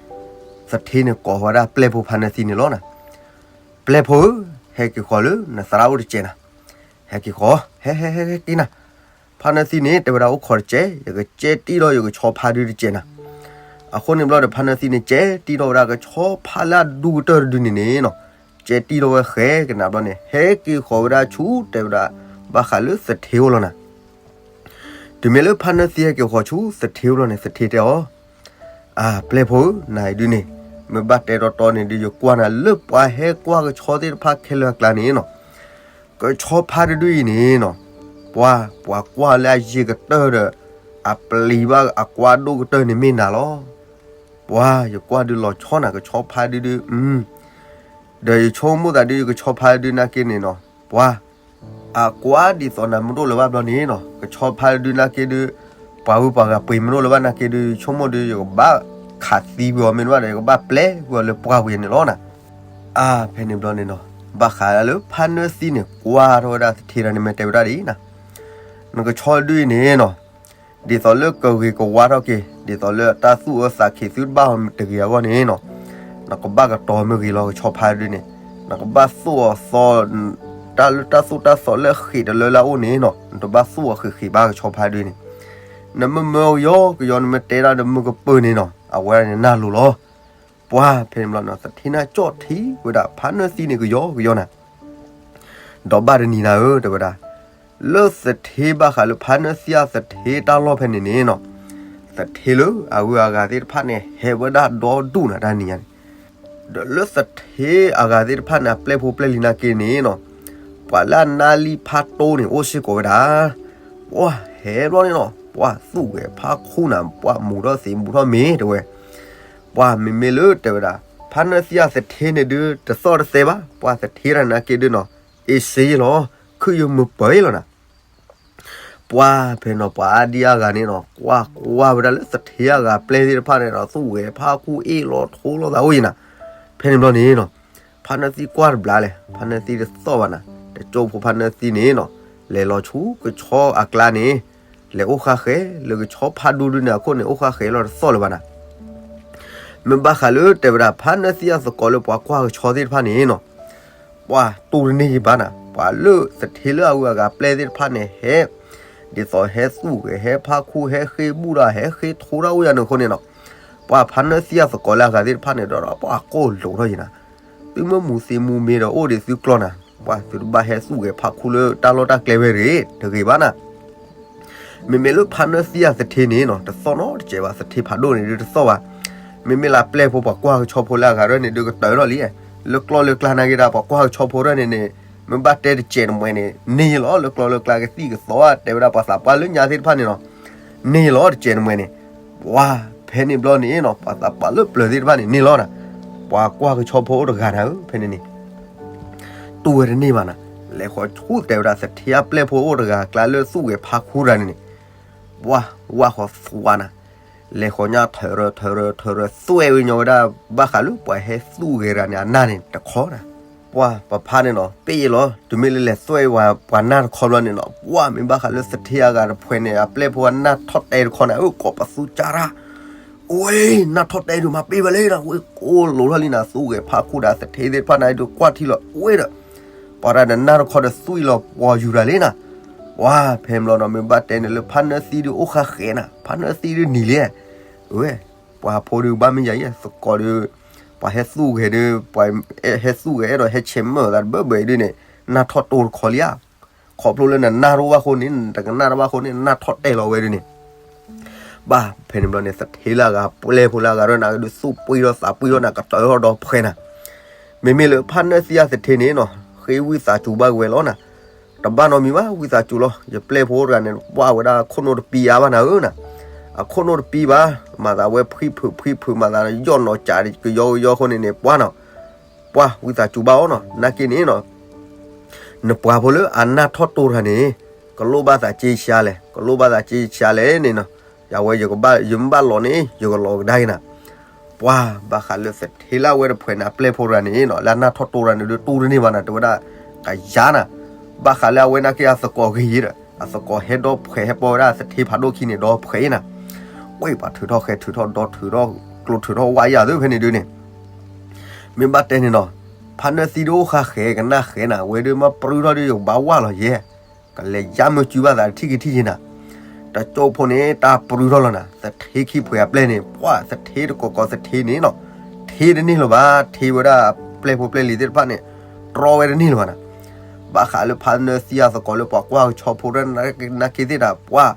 သထ့န့ၣ်ကိးဝဲဒၣ်ပျဲၢ်ဖိဖါနၢသံန့ၣ်လီၤနၤ. ပျဲၢ်ဖိဧၢ, ဟဲက့ၤဃီၤလၢနသရၣ်အိၣ်တစဲးနၤ. ဟဲက့ၤဃီၤ, ဟဲဟဲဟဲဟဲက့ၤနၤ. ဖါနၢသံန့ၣ် တဲဝဲဒၣ်အိၣ်ခိးတစဲး, ယကကဲတံၢ်ဒီးယကဆီဖါဒုတစဲးနၤ. အဃိန့ၣ်ဘျီဒီး ဖါနၢသံန့ၣ် ကဲတံၢ်ထီၣ်ဝဲဒၣ်ကဆီဖါလၢအဒူကတၢၢ်တဒုန့ၣ်န့ၣ်နီၤ, ကဲတံၢ်ထီၣ်ဝဲဃဲကနၤဘျီန့ၣ် ဟဲက့ၤဃီၤဝဲဒၣ်ဆူ တဲဝဲဒၣ် ဘၣ်ဃးလၢသထ့အိၣ်လီၤနၤ. တုၤမ့ၢ်လၢဖးနၢသံဟဲက့ၤဃီၤဆူသထ့ဘျီန့ၣ် သထ့တဲအီၤ, အၢ ပျဲၢ်ဖိဧၢ, နၤအံၤဒုန့ၣ် မ့ၢ်ဘၣ်တဲတီတီန့ၣ်ဒုး ယကွၢ်နၤလၢပှၤဟဲကွၢ်ကဆီသ့ၣ်တဖၣ်ခဲလၢာ်အကျါန့ၣ်နီၤ, ကဆီဖါတဒုအံၤန့ၣ်နီၤ, ပှၤ ပှၤကွၢ်လၢအယံာ်ကတၢၢ်ဒီး အပျံၤဘၣ်အကွါဒိၣ်ကတၢၢ်န့ၣ်မ့ၢ်နၤလီၤ. ပှၤ ယကွၢ်ဒုးလီၤဆီနၤ ကဆီဖါဒုဒု, ဒီးယဆိကမိၣ်သးဒုး ယကဆီဖါဒုနာ်က့န့ၣ်နီၤ, ပှၤ အကွါဒ်သိးနၤမ့ၢ်တအိၣ်လၢၤဘၣ်ဘျီန့ၣ်နီၤ, ကဆီဖါဒုနာ်က့ဒုး ပှၤဝံပှၤဂၤပှ့ၤမ့ၢ်တအိၣ်လၢၤဘၣ်နာ်က့ဒုး ယဆိကမိၣ်ဒုး ယကဘၣ်ခးသံကွံာ်အီၤမ့ၢ်တဘၣ်ဒီး ယကဘၣ်ပျဲကွံာ်အီၤလၢပှၢ်ပူၤန့ၣ်လီၤနၤ. အါ ဖဲန့ၣ်ဘျီန့ၣ်နီၤ, ဘၣ်ဃးလၢဖးနၢသံန့ၣ် ကွၢ်ထီၣ်ဝဲဒၣ်သထ့တဂၤန့ၣ် မ့ၢ်တဲဝဲဒၣ်ဒ်အံၤနၤ, နကဆီဒုအံၤန့ၣ်နီၤ, ဒ်သိးလၢကဂ့ၤကဝါထီၣ်က့ၤ ဒ်သိးလၢတၢ်သူၣ်အၢသးခံးသုတဘၣ်အီၤတဂ့ၤအဂီၢ်န့ၣ်နီၤ, နကဘၣ်ကတီၤမ့ၢ်ဂ့ၤလီၤ ကဆီဖါဒုန့ၣ်, နကဘၣ်သူၣ်အီၤသီ တၢ်လၢတၢ်သိၣ်တၢ်သီလၢအဃံးတလၢလၢအအိၣ်န့ၣ်နီၤ, နတဘၣ်သူၣ်အီၤဃံးဃံးဘၣ်ကဆီဖါဒုန့ၣ်, နမ့ၢ်မၢကယီကယီ နမ့ၢ်တဲဒၣ်ဒီးမုၢ်ကပၢၢ်န့ၣ်နီၤ အဝဲဒၣ်န့ၣ်နၢ်လိၤလီၤ. ပှၤ ဖဲန့ၣ်ဘျီနီၤ သထ့နၢ်ကၠီၣ်ထံဝဲဒၣ် ဖးနၢသံန့ၣ်ကယီကယီနၤ ဒီးဘၣ်တနံၤနၤဧၢ တဲဝဲဒၣ်, လၢသထ့ဘၣ်ဃးလၢဖးနၢသံအသထ့တၢ်လီၢ်ဖဲန့ၣ်န့ၣ်နီၤ, သထ့လၢအဂုၤအဂၤသ့ၣ်တဖၣ်န့ၣ် ဟဲဝဲဒၣ်ဒီဒူၣ်နၤတၢ်နံၤညါန့ၣ်, ဒီးလၢသထ့အဂၤသ့ၣ်တဖၣ်န့ၣ် အပျဲၢ်ဖိပျဲၢ်လံၤနာ်က့န့ၣ်နီၤ, ပှၤလၢအနါလံဖးတိၢ်န့ၣ် အိၣ်စ့ၢ်ကီးဝဲဒၣ် ပှၤဟဲဘျီန့ၣ်နီၤ ပှၤသူၣ်ဂဲၤဖးခူၣ်နၤ ပှၤမူၤထီၣ်သံးမူၤထီၣ်မ့ၤတဲဝဲ, ပှၤမ့မ့ၢ်လၢတဲဝဲဒၣ် ဖးနၢသံအသထ့န့ၣ်ဒုး တသီၣ်တသဲဘၣ် ပှၤသထ့တဂၤနာ်က့ဒုးနီၤ အ့စ့လီၤ ခုၣ်ယမုာ်ပၢၤလီၤနၤ ပှၤဖဲနီၤ ပှၤအါဒံအါဂၤန့ၣ်နီၤ ကွၢ်ကွၢ်ဝဲဒၣ်လၢသထ့အဂၤပျဲၢ်သ့ၣ်တဖၣ်န့ၣ်ဒီး သူၣ်ဂဲၤဖးခူၣ်အ့ၣ်လီၤထိလီၤသးအိၣ်ယံၤနၤ, ဖဲန့ၣ်ဘျီန့ၣ်နီၤ ဖးနၢသံကွၢ်တဘျီလဲၣ် ဖးနၢသံတသီၣ်ဘၣ်နၤ, တကၠိဖိဖးနၢသံန့ၣ်နီၤ လဲၤလီၤဆူကဆီအကျါန့ၣ် လဲၤအိၣ်ဃါဃဲၤလၢကဆီဖးဒိၣ်ဒုန့ၣ်အခိၣ်န့ၣ် အိၣ်ဃါဃဲၤလီၤတသီၣ်လၢၤဘၣ်နၤ မ့ၢ်ဘၣ်ဃးလၢတဲဝဲဒၣ် ဖးနၢသံအသကိးလၢပှၤကွၢ်ကဆီသ့ၣ်တဖၣ်န့ၣ်နီၤ, ပှၤတူၢ်တန့ၢ်ယံၤဘၣ်နၤ, ပှၤလၢသထ့လၢအဂုၤအဂၤပျဲၢ်သ့ၣ်တဖၣ်န့ၣ် ဟဲ ဒ်သိးဟဲသူၣ်ဂဲၤ ဟဲဖးခူၣ် ဟဲဃ့ဘူၣ်ဒီး ဟဲဃ့ထိတၢ်အိၣ်ယၤန့ၣ်အဃိန့ၣ်နီၤ, ပှၤဖးနၢသံအသကိးလၢအဂၤသ့ၣ်တဖၣ်န့ၣ်ဒီး ပှၤကိၢ်လိာ်ထီၣ်ယံၤနၤ, သုမ့ၢ်မူၤသံးမူၤမ့ၤဒီးအိၣ်ဒံးသုကျီၢ်နၤ, ပှၤသုတဘၣ်ဟဲသူၣ်ဂဲၤဖးခူၣ်လၢတၢ်လီၢ်တၢ်ကျဲဝဲတဂ့ၤ တဂ့ၤဘၣ်နၤ မ့မ့ၢ်လၢဖးနၢသံအသထ့န့ၣ်နီၤ တသီၣ်နီတစဲးဘၣ် သထ့ဖးဒိၣ်န့ၣ်ဒုးတသီၣ်ဘၣ်, မ့မ့ၢ်လၢပျဲၢ်ဖိပှၤကွၢ်ကဆီဖိလၢအဂၤရဲၣ်န့ၣ်ဒုးကတၢၢ်ထီၣ်လံ, လၢကျီၢ်လၢကျါနာ်က့ဒီး ပှၤကွၢ်ကဆီဖိရဲၣ်န့ၣ်န့ၣ် မ့ၢ်ဘၣ်တဲတစဲးတမှဲၤန့ၣ် န့ၢ်ယလီၤ လၢကျီၢ်လၢကျါကသံၣ်ကသီတဲဝဲဒၣ်ပှၤသးပှၢ်လၢညါသ့ၣ်တဖၣ်န့ၣ်နီၤ, န့ၢ်ယလီၤတစဲးတမှဲၤန့ၣ်, ပှၤဖဲန့ၣ်ဘျီန့ၣ်နီၤ ပှၤသးပှၢ်လၢပျၢၤသ့ၣ်တဖၣ်န့ၣ်န့ၢ်လီၤနၤ, ပှၤကွၢ်ကဆီဖိအိၣ်တဂၤနၤဧၢ ဖဲန့ၣ်န့ၣ် တူၢ်ဝဲတန့ၢ်ဘၣ်နၤ, လဲၤဃီၤဆူတဲဝဲဒၣ်သထ့အပျဲၢ်ဖိအိၣ်တဂၤအကျါလၢသူၣ်ဂဲၤဖးခူၣ်တဂၤန့ၣ်န့ၣ်, ပှၤဝၢ်ဃီၤသွါနၤ, လဲၤဃီၤညါထၢၣ်ရၢၢ်ထၢၣ်ရၢၢ်ထၢၣ်ရၢၢ်သွဲၣ်ဝဲညီဝဲဒၣ် ဘၣ်ဃးလၢပှၤဟဲသူၣ်ဂဲၤတဂၤန့ၣ် အနၢ်န့ၣ်တခီနၤ, ပှၤပဖးန့ၣ်နီၤ ပ့ၢ်ယလီၤ တုၤမ့ၢ်လၢလဲၤသွဲၣ်ဝဲပှၤနၢ်တခီဘျီန့ၣ်နီၤ ပှၤမ့ၢ်ဘၣ်ဃးလၢသထ့အဂၤတဖှဲးန့ၣ် အပျဲၢ်ဖိအနၢ်ထီၣ်တဲတခီနၤ အၢ ကိးပသူကၢ်ရၣ် ဝဲ နၢ်ထီၣ်တဲဒုး မၤပ့ၢ်ဝဲလံနၤ ဝဲကိးလိာ်ထီၣ်လံနၤ သူၣ်ဂဲၤဖးခူၣ်ဒီးသထ့သ့ၣ်တဖၣ်န့ၣ်ဒုးကွၢ်ထံလီၤ ဝဲဒီး ပှၤတၢ်ဒီးနၢ်တခီဒီးသွံၣ်လီၤပှီၤယူၤတၢ်လံနၤ, ပှၤဖဲန့ၣ်ဘျီနီၤ မ့ၢ်ဘၣ်တဲန့ၣ်လၢဖးနၢသံဒုးအိၣ်ဃါဃဲၤနၤ ဖးနၢသံဒုးနံၤလံ, ဝဲ ပှၤဖိဒုးဘၣ်မ့ၢ်ယၤအံၤ သကိးဒုး ပှၤဟဲသူၣ်ဂဲၤဒုး ပှၤဟဲသူၣ်ဂဲၤအဲၣ်ဒိးဟဲဆဲးမၢၢ်သးတဘၢဘၢအံၤဒုးန့ၣ် နၢ်ထီၣ်တိၢ်တခီလံဧါ ခီဖျိလၢနနၢ်တအိၣ်ဘၣ်အဃိန့ၣ် နတကနၣ်တဘၣ်အဃိန့ၣ် နၢ်ထီၣ်တဲလီၤဝဲဒုးန့ၣ်, ဘၣ်ဖဲန့ၣ်ဘျီန့ၣ် သထ့လၢအဂၤပျဲၢ်ဖိလၢအဂၤဒီးနၤကဒုး သူၣ်ပှံၢ်ထီၣ်သးပှံၢ်ထီၣ်နၤ ကတၢၢ်ထီၣ်ဒီဖှဲးနၤ, မ့မ့ၢ်လၢဖးနၢသံအသထ့န့ၣ်နီၤ ဃ့ဝံသးစူၤဘၣ်က့ၤဝဲလီၤနၤ, တဘၣ်နီတမံၤဘၣ် ဝံသးစူၤလီၤ ယပျဲၢ်ဖိတဂၤန့ၣ် ပှၢ်ဝဲဒၣ်အခိၣ်နူာ်တပံအါဘၣ်နၤဧၢနၤ, အခိၣ်နူာ်တပံဘၣ် မၤသးဝဲဖှံဖုးဖှံဖုး မၤသးယီၢ်နီၢ်ကးကယီကယီအဃိန့ၣ်န့ၣ် ပှၢ်နီၤ ပှၢ်ဝံသးစူၤဘၣ်အီၤနီၤ နာ်က့န့ၣ်နီၤ နပှၤဖိလၢအနၢ်ထီၣ်တိၢ်တဂၤန့ၣ် ကလိၣ်ဘၣ်သးက့ဆါလဲၣ် ကလိၣ်ဘၣ်သးက့ဆါလဲၣ်န့ၣ်နီၤ, ယဝဲယကဘၣ် ယမ့ၢ်ဘၣ်လီၤန့ၣ် ယကလီၤကဒါက့ၤနၤ, ပှၤဘၣ်ဃးလၢသထ့လၢအဝဲတဖှဲးန့ၣ် အပျဲၢ်ဖိတဂၤန့ၣ်နီၤ လၢအနၢ်ထီၣ်တိၢ်တဂၤန့ၣ်ဒုး တူၢ်တန့ၢ်ဘၣ်နၤ တဲဝဲဒၣ် ကယၤနၤ, ဘၣ်ဃးလၢအဝဲနာ်က့အသကိးဂ့ၤယံၤဒီး အသကိးဟဲဒီဖှဲးဟဲပီၢ်ဝဲဒၣ်သထ့ဖးဒိၣ်ခံန့ၣ် ဒီဖှဲးနၤ, ကွဲးပှၤထုးထီၣ်ဃဲၤထုးထီၣ်ဒီထုးထီၣ်ကျိထုးထီၣ်ဝါယၤသ့ဖဲန့ၣ်ဒုးန့ၣ် မ့ၢ်ဘၣ်တဲန့ၣ်နီၤ, ဖးနၢသံဒုးအိၣ်ဃါဃဲၤကနၣ်ဃဲၤနၤ ဝဲဒုးမ့ၢ်ပြူထီၣ်ဒုးယကဘၣ်ဝၢ်လီၤယဲ, ကလဲၤယါမ့ၢ်စုဘၣ်သးတထံၣ်ကထံၣ်ယဲနၤ, တကၠိဖိန့ၣ် တၢ်ပြူထီၣ်လီၤနၤ သထ့ခံဖှဲးအပျဲၢ်န့ၣ် ပှၤသထ့တကိးကိးသထ့န့ၣ်နီၤ, ထ့တန့ၢ်လၢၤဘၣ် ထ့ဝဲဒၣ်ပျဲၢ်ဖိပျဲၢ်လံၤသ့ၣ်တဖၣ်န့ၣ် တြီဝဲတန့ၢ်လၢၤဘၣ်နၤ, ဘၣ်ဃးလၢဖးနၢသံအသကိးလၢပှၤကွၢ်ကဆီဖိတနာ်က့သ့ၣ်တၢ် ပှၤ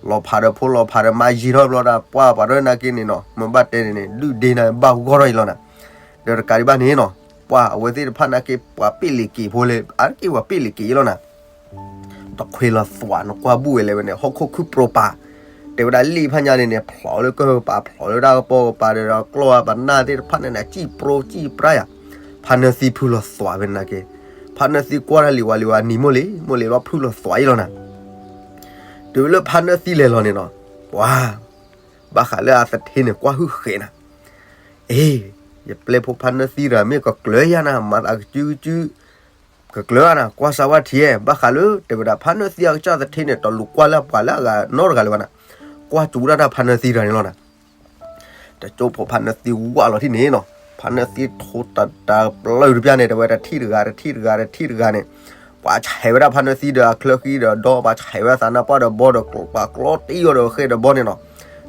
လီၤဖးဒီးဖိလီၤဖးဒီးမါယံာ်ထီၣ်ဘျီဒၣ် ပှၢ်ပှၤဒီးနာ်က့န့ၣ်နီၤ မ့ၢ်ဘၣ်တဲန့ၣ်န့ၣ် ဒုၣ်ဒ့နၤဘၣ်ဂီၢ်ထီၣ်အံၤလီၤနၤ. ဒီးတကးဒံးဘၣ်န့ၣ်နီၤ ပှၢ်အဝဲသ့ၣ်တဖၣ်နာ်က့ ပှၤပ့ၣ်လ့ၤက့ၤဖိလၢ အါတက့ၢ်ပှၤပ့ၣ်လ့ၤက့ၤအံၤလီၤနၤ. တခွ့လီၤသွးနကွၢ်ဘူၣ်ဝဲလဲၣ်ဝဲန့ၣ် ဟီၣ်ခိၣ်ခုၣ်ပြိပာ်, တဲဝဲဒၣ်လ့ၣ်ဖးညါန့ၣ်န့ၣ် ဖျိးလၢကၢၢ်ကပၤ ဖျိးလၢတၢ်ကပိာ်ကပၤဒီး ကျီၢ်အပနၢ်သ့ၣ်တဖၣ်န့ၣ်န့ၣ် စံၣ်ပြိစံၣ်ပြါယၤ, ဖါနၢသံဖုလီၤသွးဝဲနာ်က့, ဖါနၢသံကွၢ်တၢ်လံၤဝါလံၤဝါနံၤမိၢ်လံၤ မိၢ်လံၤလီၤဖုလီၤသွးအံၤလီၤနၤ. တုၤလၢဖါနၢသံလဲၤလီၤန့ၣ်နီၤ, ပှၤ ဘၣ်ဃးလၢအသထ့န့ၣ် ကွၢ်ဟုၣ်ဃဲၤနၤ, အ့ ယပျဲၢ်ဖိဖါနၢသံတဂၤမ့ၢ်ကကျၢၤယၤနၤ မၤသးကစုကစု ကကျၢၤနၤ ကွၢ်စၢဝဲထံဧၢ, ဘၣ်ဃးလၢ တဲဝဲဒၣ် ဖါနၢသံအကစၢ်သထ့န့ၣ် တလူၤကွၢ်လၢပှၤလၢအဂၤနီတဂၤလၢၤဘၣ်နၤ, ကွၢ်စူၤဒၣ်တၢ်ဖါနၢသံတဂၤန့ၣ်လီၤနၤ. တကၠိဖိဖါနၢသံဝၢ်လီၤထံၣ်န့ၣ်နီၤ, ဖါနၢသံထိတတၢပျၢၢ်တပျၢ်န့ၣ် တဲဝဲတထံၣ်တဂၤ တထံၣ်တဂၤ တထံၣ်တဂၤန့ၣ်, ပှၤဆဲးဝဲဒၣ်ဖါနၢသံဒီးအချၢဃံဒီးဒီ ပှၤဆဲးဝဲသးနါပှၢ်ဒီးဘီဒီး ပှၤကျီတံၢ်အီၤဒီးဃဲဒီးဘီန့ၣ်နီၤ,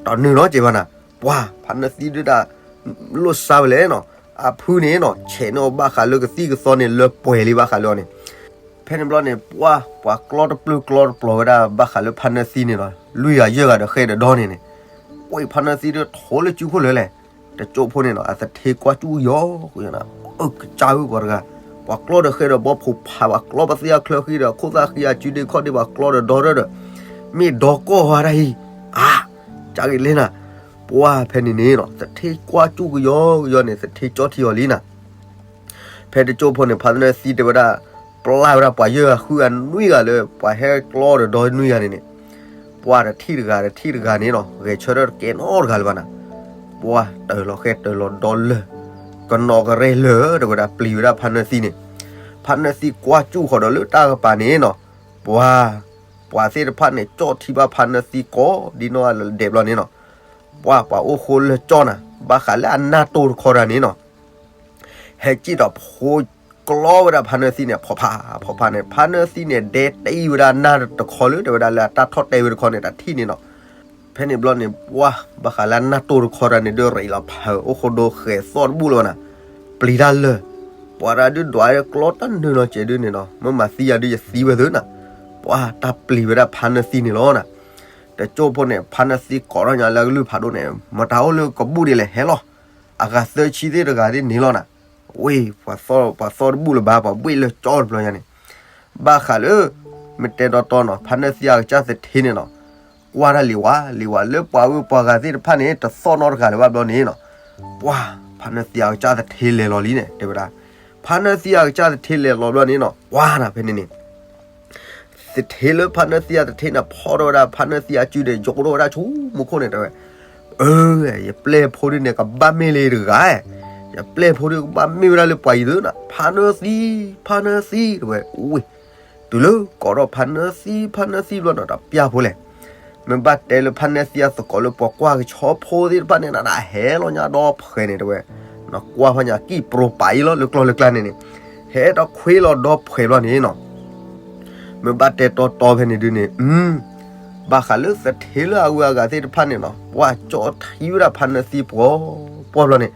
တနုာ်နီၤကဲဘၣ်နၤ, ပှၤဖါနၢသံဒုးတၢ် လိၣ်စါဝဲလဲၣ်နီၤ, အဖုန့ၣ်နီၤ ဆဲးန့ၢ်အီၤဘၣ်ဃးလၢကသံၣ်ကသီန့ၣ် လၢပှဲၤလံဘၣ်ဃးလၢအီၤန့ၣ်, ဖဲန့ၣ်ဘျီန့ၣ် ပှၤ ပှၤကျီတပျုာ်ကျီတပျီၤဝဲဒၣ်ဘၣ်ဃးလၢဖါနၢသံန့ၣ်နီၤ လွံၢ်ဂၤယဲၢ်ဂၤဒီးဃဲဒီးဒီန့ၣ်န့ၣ်, ပှၤဖါနၢသံဒုးထိလၢစုခိၣ်လၢလဲၣ်, တကၠိဖိန့ၣ်နီၤ အသထ့ကွၢ်စူၣ်ကယီကယီနၤ, အၢ ကစၢ်ဧၢ ပှၤတဂၤ, ပှၤကျီဒီးဃဲဒီးဘီဖိးဖး ပှၤကျီပသ့အချၢဃံဒီး ခိၣ်သၣ်ဃံအစုဒ့ခီၣ်ဒ့ ပှၤကျီဒီးဒီထၢၣ်ဒီး မ့ၢ်ဒီကီၢ်ဝဲဒၣ်အံၤ, အါ ကၢ်ဂ့ၤလဲၣ်နၤ, ပှၤဖဲန့ၣ်န့ၣ်နီၤ သထ့ကွၢ်စူၣ်ကယီကယီန့ၣ် သထ့ကၠီထံအီၤလံနၤ. ဖဲတကၠိဖိန့ၣ် ဖါနၢသံတဲဝဲဒၣ် ပျၢ်ဝဲဒၣ်ပှၤယဲၢ်ဂၤဃုဂၤနွံဂၤလၢ ပှၤဟဲကျီဒီးဒီနွံဂၤန့ၣ်န့ၣ်, ပှၤတထံၣ်တဂၤတထံၣ်တဂၤန့ၣ်နီၤ ဂဲၤဆၢထၢၣ်တကဲနီတဂၤလၢၤဘၣ်နၤ, ပှၤတၢၢ်လီၤဃဲတၢၢ်လီၤဒီလၢာ်, ကနီၤကရဲလၢာ် တဲဝဲဒၣ်ပျံၤဝဲဒၣ်ဖါနၢသံန့ၣ်, ဖါနၢသံကွၢ်စူၣ်ဃီၤဒီးလၢတၢ်ကပၤန့ၣ်နီၤ, ပှၤ ပှၤသ့ၣ်တဖၣ်န့ၣ် ကၠီၣ်ထံဘၣ်ဖါနၢသံကိးဒ်နီၢ်ဂၤလၢဒဲးဘျီန့ၣ်နီၤ, ပှၤ ပှၤအိၣ်ဃိလၢကၠီၣ်နၤ ဘၣ်ဃးလၢအနၢ်တိၢ်တခီတဂၤန့ၣ်နီၤ ဟဲစံၣ်ဒီးဖိကျီဝဲဒၣ်ဖါနၢသံန့ၣ် ဖီဖးန့ၣ် ဖါနၢသံန့ၣ် ဒဲတ့ဝဲဒၣ်နၢ်တခီလၢ တဲဝဲဒၣ်လၢအတၢ်ထီၣ်တဲဝဲတခီန့ၣ် တၢ်ထံၣ်န့ၣ်နီၤ. ဖဲန့ၣ်ဘျီန့ၣ် ပှၤ ဘၣ်ဃးလၢအနၢ်တိၢ်တခီတဂၤန့ၣ် ဒုးရ့းလီၤဖးအိၣ်ဃိဒိဃဲၤသီၣ်တဘူၣ်လၢၤဘၣ်နၤ, ပျံၤတၢ်လၢာ်, ပှၤတၢ်ဒုးဒွးကျီတၢ်နုာ်လီၤစဲးဒုးန့ၣ်နီၤ မ့ၢ်မၤသံယၤဒုးယသံဝဲသ့နၤ, ပှၤတၢ်ပျံၤဝဲဒၣ်ဖါနၢသံန့ၣ်လီၤနၤ. တကၠိဖိန့ၣ် ဖါနၢသံကိးထီၣ်ညါလၢအကလုၢ်ဖးဒိၣ်န့ၣ် မတၤအိၣ်လၢကဘူၣ်ဒ်လဲၣ်ဟဲလီၤ, အဂၤသၢဆံသ့ၣ်တဂၤသ့ၣ်န့ၣ်လီၤနၤ. ဝ့ၢ် ပှၤသီၣ်တဘူၣ်လၢၤဘၣ် ပှၤဘှ့ၣ်လၢကၠီတဘျီညါန့ၣ်, ဘၣ်ဃးလၢ မ့ၢ်တဲတီတီနီၤ ဖါနၢသံအကစၢ်သထ့န့ၣ်နီၤ, ကွၢ်တၢ်လံၤဝါ လံၤဝါလၢပှၤဂုၤပှၤဂၤသ့ၣ်တဖၣ်န့ၣ် တသီၣ်နီတဂၤလၢၤဘၣ်ဘျီန့ၣ်နီၤ, ပှၤ ဖါနၢသံအကစၢ်သထ့လဲၤလီၤလံန့ၣ် တဲဝဲဒၣ်, ဖါနၢသံအကစၢ်သထ့လဲၤလီၤဘျီန့ၣ်နီၤ ပှၤနၤဖဲန့ၣ်န့ၣ် သထ့လၢဖါနၢသံအသထ့န့ၣ် ဖီၣ်ထီၣ်ဝဲဒၣ် ဖါနၢသံအစုဒ့ ယိးထီၣ်ဝဲဒၣ်ဆူမူခိၣ်န့ၣ် တဲဝဲ, အၢ ယပျဲၢ်ဖိဒုန့ၣ် ကဘၣ်မ့ၢ်လၢတဂၤ, ယပျဲၢ်ဖိဒုကဘၣ်မ့ၢ်ဝဲဒၣ်လၢပှၤအံၤသ့နၤ, ဖါနၢသံ ဖါနၢသံ တဲဝဲ, ဝ့ၢ် တုၤလၢကိးထီၣ်ဖါနၢသံ ဖါနၢသံဘျီန့ၣ် တပျၢ်ဖိလဲၣ်, မ့ၢ်ဘၣ်တဲလၢဖါနၢသံအသကိးလၢပှၤကွၢ်ကဆီဖိသ့ၣ်တဖၣ်န့ၣ် နဟဲလီၤညါဒီဖှဲးန့ၣ် တဲဝဲ, နကွၢ်ဖဲညါကံၣ်ပြိပာ်အံၤလီၤ လၢကျီၢ်လၢကျါန့ၣ်န့ၣ်, ဟဲဒီးခွ့လီၤဒီဖှဲးဘျီန့ၣ်နီၤ မ့ၢ်ဘၣ်တဲတီတီဖဲန့ၣ်ဒုန့ၣ်, ဘၣ်ဃးလၢသထ့လၢအဂုၤအဂၤသ့ၣ်တဖၣ်န့ၣ်နီၤ ပှၤကၠီထံဝဲဒၣ်ဖါနၢသံပှီၤပှီၤဘျီန့ၣ်,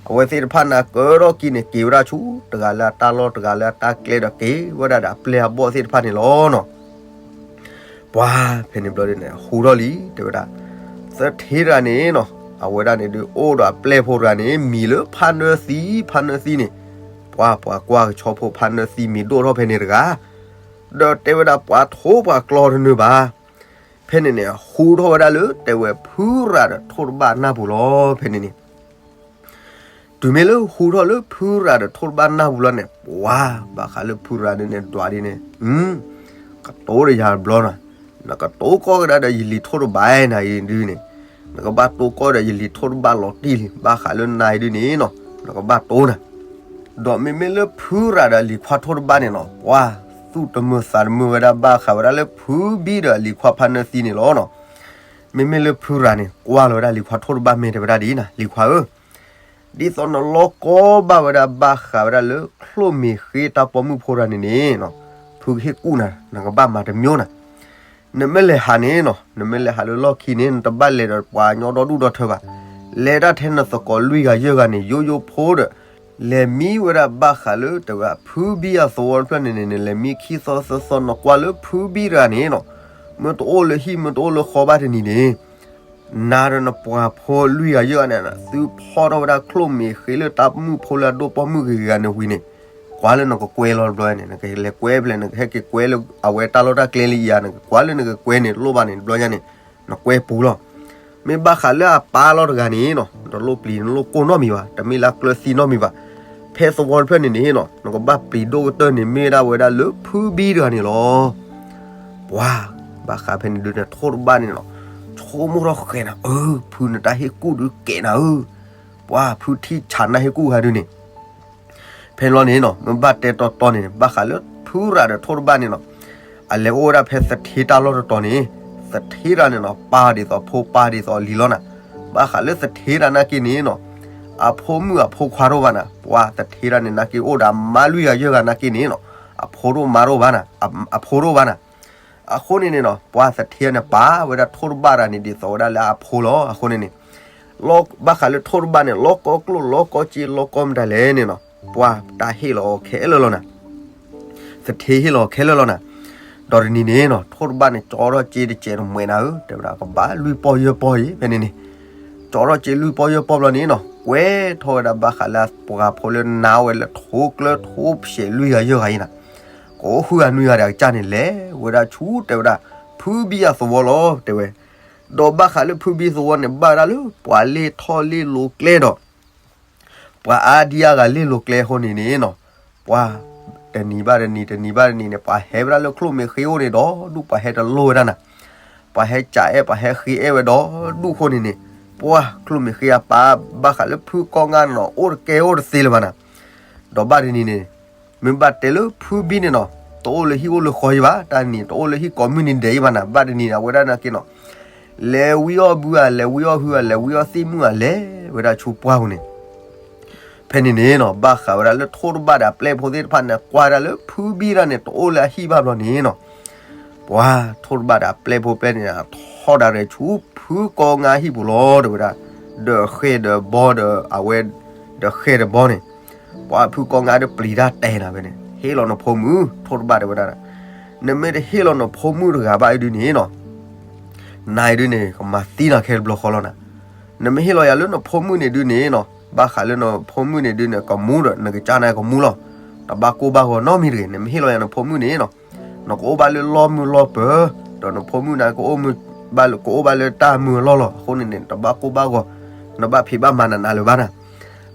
အဝဲသ့ၣ်တဖၣ်န့ၣ်ကၢထီၣ်က့ၤန့ၣ် က့ၤဝဲဒၣ်ဆူ တဂၤလၢအတၢ်လီၢ်တဂၤလၢအတၢ်ကျဲဒီးက့ၤဝဲဒၣ်ဒီးအပျဲၢ်အဘီၣ်သ့ၣ်တဖၣ်န့ၣ်လီၤနီၤ. ပှၤဖဲန့ၣ်ဘျီဒုန့ၣ် ဟူထီၣ်လံ တဲဝဲဒၣ်, သထ့တဂၤန့ၣ်နီၤ အဝဲဒၣ်န့ၣ်ဒုး အိၣ်ဒီးအပျဲၢ်ဖိတဂၤန့ၣ် မံၤလၢဖါနၢသံ ဖါနၢသံန့ၣ်, ပှၤ ပှၤကွၢ်ကဆီဖိဖါနၢသံမံၤဒိၣ်ထီၣ်ဖဲန့ၣ်တဂၤ, ဒီးတဲဝဲဒၣ်ပှၤထိပှၤကျီတနုာ်ဘၣ်. ဖဲန့ၣ်န့ၣ် ဟူထီၣ်ဝဲဒၣ်လၢ တဲဝဲဖုရၤဒီးထိၣ်တဘၣ်နၢ်ပူၤလီၤ ဖဲန့ၣ်န့ၣ် တုၤမ့ၢ်လၢဟူထီၣ်လၢဖုရၤဒီးထိၣ်တဘၣ်နၢ်ပူၤလီၤန့ၣ် ပှၤ ဘၣ်ဃးလၢဖုရၤန့ၣ်န့ၣ် ဒွးဒ်န့ၣ်, ကတိၤဒီးယၤတဘျီနီၤ, နကတိၤကီၢ်ကဒါဒီးယလံၤထိၣ်တဘၣ်နၤအံၤဒုန့ၣ်, နကဘၣ်တိၤကီၢ်ဒီးယလံၤထိၣ်တဘၣ်လီၤတံၢ်လံ ဘၣ်ဃးလၢနၤအံၤဒုန့ၣ်နီၤ နကဘၣ်တိၤနၤ ဒီးမ့မ့ၢ်လၢဖုရၤဒီးလံၤခွါထိၣ်တဘၣ်န့ၣ်နီၤ ပှၤ သူၣ်တမုာ်သးတမုာ်ဝဲဒၣ် ဘၣ်ဃးဝဲဒၣ်လၢဖုဘံဒီးလံၤခွါဖါနၢသံန့ၣ်လီၤနီၤ. မ့မ့ၢ်လၢဖုရၤန့ၣ် ကွၢ်လီၤဝဲဒၣ်လံၤခွါထိၣ်တဘၣ် မ့ၢ်တဲဝဲဒၣ်ဒ်အံၤနၤ လံၤခွါဧၢ, ဒ်သိးနလီၢ်ကီဘၣ်ဝဲဒၣ် ဘၣ်ဃးဝဲဒၣ်လၢချိၣ်မ့ၢ်ဃ့တၢ်ပိာ်မုၣ်ဖိတဂၤန့ၣ်န့ၣ်နီၤ, ဖုကဟ့ၣ်ကူၣ်နၤ နကဘၣ်မၤတမံၤနၤ နမ့ၢ်လဲၤဟးန့ၣ်နီၤ နမ့ၢ်လဲၤဟးလၢလီၢ်ခံန့ၣ် နတဘၣ်လဲၤဒီးပှၤကညီဒီဒူၣ်ဒီထၢဘၣ်. လဲၤတၢ်ထဲနသကိးလွံၢ်ဂၤယဲၢ်ဂၤန့ၣ် ယိယိဖိဒီး လဲၤမံဝဲဒၣ်ဘၣ်ဃးလၢ တဲဝဲ ဖုဘံအသဝီတဖျၢၣ်န့ၣ်န့ၣ် လဲၤမံခံသီသၢသီ နကွၢ်လၢဖုဘံတဂၤန့ၣ်နီၤ, မ့ၢ်တအိၣ်လၢဟံၣ် မ့ၢ်တအိၣ်လၢဃီဘၣ်တနံၤန့ၣ်, နၤဒီးနပှၤဖိလွံၢ်ဂၤယဲၢ်ဂၤန့ၣ် သုဖီထီၣ်ဝဲဒၣ်ချိၣ်မ့ၢ်ဃ့လၢတၢ်မုၣ်ဖိလၢအဒိၣ်ပိာ်မုၣ်ဂ့ၤဂ့ၤဂၤန့ၣ်ဝံၤန့ၣ်, ကွၢ်လၢနကကွဲလီၤတဘျီန့ၣ် နကလဲၤကွဲဖဲလဲၣ် နကဟဲက့ၤကွဲလၢအဝဲတၢ်လီၢ်တၢ်ကျဲလၢယၤ နကကွၢ်လၢနကကွဲန့ၣ် တလိၣ်ဘၣ်န့ၣ် တဘျီညါန့ၣ် နကွဲပူၤလီၤ. မ့ၢ်ဘၣ်ဃးလၢအပၢ်လီၤတဂၤန့ၣ်နီၤ နတလိၣ်ပျံၤ နလိၣ်ကိၢ်နီတမံၤဘၣ်, တမ့ၢ်လၢအကျၢၤသံနီတမံၤဘၣ်. ဖဲသဝီတဖျၢၣ်န့ၣ်န့ၣ်နီၤ နကဘၣ်ပျံၤဒိၣ်ကတၢၢ်န့ၣ် မ့ၢ်ဝဲဒၣ်ဝဲဒၣ်လၢဖုဘံတဂၤန့ၣ်လီၤ. ပှၤ ဘၣ်ဃးဖဲန့ၣ်ဒုးန့ၣ် ထိၣ်တဘၣ်န့ၣ်နီၤ ဆိကမိၣ်ထီၣ်ဃဲနၤဧၢ, ဖုနတၢ်ဟ့ၣ်ကူၣ်ဒုးကဲနၤဧၢ, ပှၤဖုထံၣ်ဆးနတၢ်ဟ့ၣ်ကူၣ်ဟါဒုးန့ၣ် ဖဲန့ၣ်လီၤန့ၣ်နီၤ မ့ၢ်ဘၣ်တဲတီတီန့ၣ် ဘၣ်ဃးလၢဖုရၤဒီးထိၣ်တဘၣ်န့ၣ်နီၤ အလဲၤအိၣ်ဝဲဒၣ်ဖဲသထ့တၢ်လီၢ်တတီၤန့ၣ်, သထ့တဂၤန့ၣ်နီၤ ပၢ်ဒ်သိးဖိပၢ်ဒ်သိးလံၤလီၤနၤ. ဘၣ်ဃးလၢသထ့တဂၤနာ်က့န့ၣ်နီၤ အဖိမုၣ်အဖိခွါတအိၣ်ဘၣ်နၤ, ပှၤသထ့တဂၤန့ၣ် နာ်က့အိၣ်ဒီးအမါလွံၢ်ဂၤယဲၢ်ဂၤနာ်က့န့ၣ်နီၤ အဖိတအိၣ်မါတအိၣ်ဘၣ်နၤ, အဖိတအိၣ်ဘၣ်နၤ. အဃိန့ၣ်န့ၣ်နီၤ ပှၤသထ့န့ၣ် ပာ်ဝဲဒၣ်ထိၣ်တဘၣ်တဂၤန့ၣ် ဒ်သိးဝဲဒၣ်လၢအဖိလီၤ. အဃိန့ၣ်န့ၣ် ဘၣ်ဃးလၢထိၣ်တဘၣ်န့ၣ် လီၤကီကျိၣ်လီၤကီစ့လီၤကီမတၤလဲၣ်န့ၣ်နီၤ ပှၤတၢ်ဟ့ၣ်လီၤအီၤခဲလၢာ်လီၤနၤ, သထ့ဟ့ၣ်လီၤအီၤခဲလၢာ်လီၤနၤ. ဒီးတနံၤန့ၣ်နီၤ ထိၣ်တဘၣ်န့ၣ် ကၠီထီၣ်စ့တစဲးတမှဲးနၤဧၢ, တဲဝဲဒၣ်ကဘၣ်လွံၢ်ပီၢ်ယဲၢ်ပီၢ်အံၤ ဖဲန့ၣ်န့ၣ် ကၠီထီၣ်စ့လွံၢ်ပီၢ်ယဲၢ်ပီၢ်ဘျီန့ၣ်နီၤ ကွဲထီၣ်ဝဲဒၣ်ဘၣ်ဃးလၢပှၤဖိလၢနါဝဲလၢထိကျၢထိဖျဲးလွံၢ်ဂၤယဲၢ်ဂၤအံၤနၤ, ကအိၣ်ဃုဂၤနွံဂၤဒီးအကစၢ်န့ၣ် လဲၤဝဲဒၣ်ဆူတဲဝဲဒၣ် ဖုဘံအသဝီလီၤ တဲဝဲ. ဒီးဘၣ်ဃးလၢဖုဘံသဝီန့ၣ် ဘၣ်ဝဲဒၣ်လၢပှၤလ့ၢ်ထီၣ်လ့ၢ်လိၤကျဲဒီး ပှၤအါဒံအါဂၤလ့ၢ်လိၤကျဲအဃိန့ၣ်န့ၣ်နီၤ, ပှၤတနံၤဘၣ်တနံၤ တနံၤဘၣ်တနံၤန့ၣ် ပှၤဟဲဝဲဒၣ်လၢချိၣ်မ့ၢ်ဃ့အိၣ်န့ၣ်ဒီးဒူၣ် ပှၤဟဲတလိၣ်ဝဲဒၣ်နၤ, ပှၤဟဲကးအဲၣ် ပှၤဟဲဃ့အဲၣ်ဝဲဒီးဒူၣ်အဃိန့ၣ်န့ၣ်, ပှၤချိၣ်မ့ၢ်ဃ့အပၢ် ဘၣ်ဃးလၢဖုကီငါန့ၣ်နီၤ အိၣ်တကဲအိၣ်တသ့လၢၤဘၣ်နၤ. ဒီးဘၣ်တနံၤန့ၣ် မ့ၢ်ဘၣ်တဲလၢဖုဘံန့ၣ်နီၤ တအိၣ်လၢဟံၣ်အိၣ်လၢဃီယံၤဘၣ်, တၢ်နံၤ တအိၣ်လၢဟံၣ်ကိးမုၢ်နံၤဒဲးယံၤဘၣ်နၤ, ဘၣ်တနံၤန့ၣ် အဝဲဒၣ်နာ်က့နီၤ လဲၤဝံအီၣ်ဘုဧါ လဲၤဝံအီၣ်ဟုဧါ လဲၤဝံအီၣ်သ့ၣ်မုၣ်ဧါ လဲၤဝဲဒၣ်ဆူပှၢ်ပူၤန့ၣ် ဖဲန့ၣ်န့ၣ်နီၤ ဘၣ်ဃးဝဲဒၣ်လၢထိၣ်တဘၣ်ဒီးအပျဲၢ်ဖိသ့ၣ်တဖၣ်န့ၣ် ကွၢ်ဝဲဒၣ်လၢဖုဘံဒၣ်န့ၣ် တအိၣ်လၢအဟံၣ်ဘၣ်ဘျီန့ၣ်နီၤ, ပှၤထိၣ်တဘၣ်ဒီးအပျဲၢ်ဖိပျဲၢ်န့ၣ် ထီၣ်ဒၣ်ရဲၣ်ဆူဖုကီငါဟံၣ်ပူၤလီၤ တဲဝဲဒၣ်, ဒီးဃဲၢ်ဒီးဘီဒီးအဝဲ ဒီးဃဲၢ်ဒီးဘီန့ၣ်, ပှၤဖုကီငါဒီးပျံၤတၢ်တဲနၤဖဲန့ၣ် ဟ့ၣ်လီၤနဖိမုၣ် ထိၣ်တဘၣ်တဲဝဲဒၣ်, နမ့ၢ်တဟ့ၣ်လီၤနဖိမုၣ်တဂၤဘၣ်အံၤဒုန့ၣ်နီၤ နၤအံၤဒုန့ၣ် ကမၤသံနၤခဲတဘျီဃီလီၤနၤ. နမ့ၢ်ဟ့ၣ်လီၤယၤလၢနဖိမုၣ်န့ၣ်ဒုန့ၣ်နီၤ ဘၣ်ဃးလၢနဖိမုၣ်န့ၣ်ဒုန့ၣ် ကမူဒီး နကစၢ်န့ၣ်ကမူလီၤ. တဘၣ်ကိၢ်ဘၣ်ဂီၤနီတမံၤတဂ့ၤ. နမ့ၢ်ဟ့ၣ်လီၤယၤနဖိမုၣ်န့ၣ်နီၤ နကအိၣ်ဘၣ်လၢလီၢ်မုၢ်လီၢ်ပၢၤ, ဒီးနဖိမုၣ်န့ၣ် ကအိၣ်ဘၣ်လၢတၢ်မုာ်အလီၢ်လီၤ. အဃိန့ၣ်န့ၣ် တဘၣ်ကိၢ်ဘၣ်ဂီၤ, နဘၣ်ဖံးဘၣ်မၤနးနးလၢၤဘၣ်နၤ.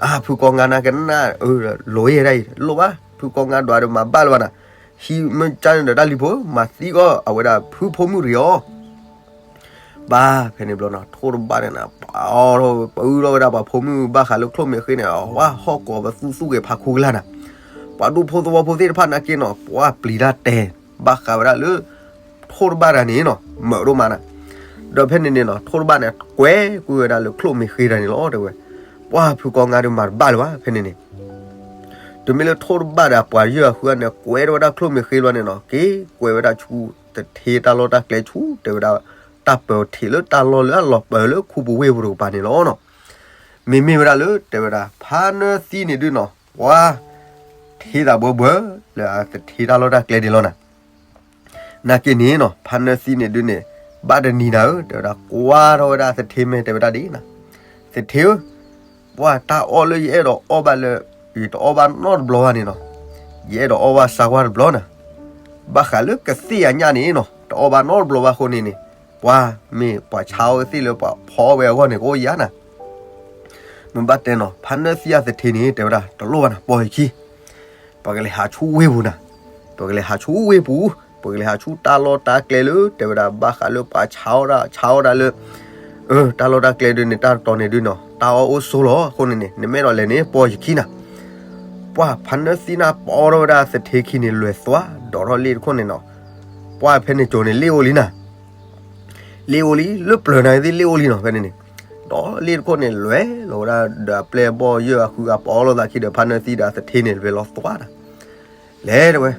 အါ ဖုကီငါန့ၣ်ကနၣ် လိၤယဲဒၣ်အံၤ လိၣ်ဘၣ်, ဖုကီငါဒွးဒီးမၤဘၣ်လၢၤဘၣ်နၤ. ဟံးမ့ၢ်ကၢ်န့ၣ်ဒီးတၢ်လံၤဖိ မၤသံအီၣ်အဝဲဒၣ်ဖုဖိမုၣ်တဂ့ၤအီၤ ဘၣ်ဖဲန့ၣ်ဘျီနီၤ ထိၣ်တဘၣ်န့ၣ်နၤ ပှၤအီၣ်ထီၣ်ပအုၣ်ထီၣ်ဝဲဒၣ်ပှၤဖိမုၣ်ဘၣ်ဃးလၢချိၣ်မ့ၢ်ဃ့န့ၣ် ဝါဟီၣ်ကိးပသူသူၣ်ဂ့ၤဖးခူကလာ်နၤ, ပှၤဒူဖိသဝီဖိသ့ၣ်တဖၣ်နာ်က့နီၤ ပှၤပျံၤတၢ်တဲ ဘၣ်ဃးဝဲဒၣ်လၢ ထိၣ်တဘၣ်တဂၤန့ၣ်နီၤ မၢးဒိၣ်မးနၤ, ဒီးဖဲန့ၣ်န့ၣ်နီၤ ထိၣ်တဘၣ်န့ၣ် ကွဲကွံာ်ဝဲဒၣ်လၢချိၣ်မ့ၢ်ဃ့တဂၤန့ၣ်လီၤ တဲဝဲ, ပှၤဖုကီငါဒီးမၤတဘၣ်လၢၤဘၣ် ဖဲန့ၣ်န့ၣ် တုၤမ့ၢ်လၢထိၣ်တဘၣ်ဒီးပှၤယဲၢ်အဃုန့ၣ် ကွဲထီၣ်ဝဲဒၣ်ချိၣ်မ့ၢ်ဃ့ဘျီန့ၣ်နီၤ က့ၤကွဲဝဲဒၣ်ဆူ သထ့တၢ်လီၢ်တၢ်ကျဲဆူ တဲဝဲဒၣ် တၢ်ပၢၤထံးလၢတၢ်လီၢ်လၢအလီၤပၢၤလၢခူပူၤဝ့ၢ်ပူၤတကပၤန့ၣ်လီၤနီၤ. မ့မ့ၢ်ဝဲဒၣ်လၢ တဲဝဲဒၣ် ဖါနၢသံန့ၣ်ဒုနီၤ ပှၤ ထံသးဘှဲဘှဲ လၢအသထ့တၢ်လီၢ်တၢ်ကျဲဒၣ်လီၤနၤ. နာ်က့န့ၣ်နီၤ ဖါနၢသံန့ၣ်ဒုန့ၣ် ဘၣ်တနံၤနၤဧၢ တဲဝဲဒၣ် ကွၢ်ထီၣ်ဝဲဒၣ်သထ့မဲာ် တဲဝဲဒၣ်ဒ်နၤ, သထ့ဧၢ, ပှၤတၢ်အီၣ်လၢယအဲၣ်ဒိးအီၣ်ဘၣ်လၢ ယတအီၣ်ဘၣ်နီတဘျီဘၣ်န့ၣ်နီၤ, ယအဲၣ်ဒိးအီၣ်ဘၣ်စါကွၢ်တဘျီနၤ, ဘၣ်ဃးလၢကသ့ၣ်အညၣ်န့ၣ်နီၤ တအီၣ်ဘၣ်နီတဘျီဘၣ်အဃိန့ၣ်န့ၣ် ပှၤမ့ၢ်ပှၤဆါအီၣ်ကသ့ၣ်လၢပှၤဖီအီၣ်ဝဲအဂီၢ်န့ၣ် ကအိၣ်ယၤနၤ. မ့ၢ်ဘၣ်တဲနီၤ ဖါနၢသံအသထ့န့ၣ် တဲဝဲဒၣ် တလိၣ်ဘၣ်နၤ ပိာ်ယခံ ပကလဲၤဟးဆူဝ့ၢ်ပူၤနၤ, ပကလဲၤဟးဆူဝ့ၢ်ပူၤ, ပကလဲၤဟးဆူတၢ်လီၢ်တၢ်ကျဲလၢ တဲဝဲဒၣ် ဘၣ်ဃးလၢပှၤဆါအီၣ်တၢ် ဆါအီၣ်တၢ်လၢ တၢ်လီၢ်တၢ်ကျဲဒုန့ၣ် တၢ်တတီၤန့ၣ်ဒုနီၤ တၢ်အီၣ်အိၣ်ဆိးလီၤ. အဃိန့ၣ်န့ၣ် နမ့ၢ်အဲၣ်ဒိးလဲၤန့ၣ် ပိာ်ယခံနၤ. ပှၤဖါနၢသံနၤ ပိာ်ထီၣ်ဝဲဒၣ်သထ့ခံန့ၣ် လဲၤသွါဒီးထီၣ်လ့ၣ်တခိၣ်န့ၣ်နီၤ, ပှၤဖဲန့ၣ်ကၠိၤန့ၣ် လ့ၣ်အိၣ်လံနၤ လ့ၣ်အိၣ်လံ လၢပျၢၤနၤသ့ၣ်လ့ၣ်အိၣ်လံနီၤ ဖဲန့ၣ်န့ၣ်, ဒီးလ့ၣ်တခိၣ်န့ၣ် လဲၤလီၤဝဲဒၣ်ဒီးအပျဲၢ်အဘီၣ်ယဲၢ်အဃုအပိာ်လိာ်သးခံဒီး ဖါနၢသံဒီးအသထ့န့ၣ် လဲၤလီၤသွါနၤ, လဲၤတဲဝဲ,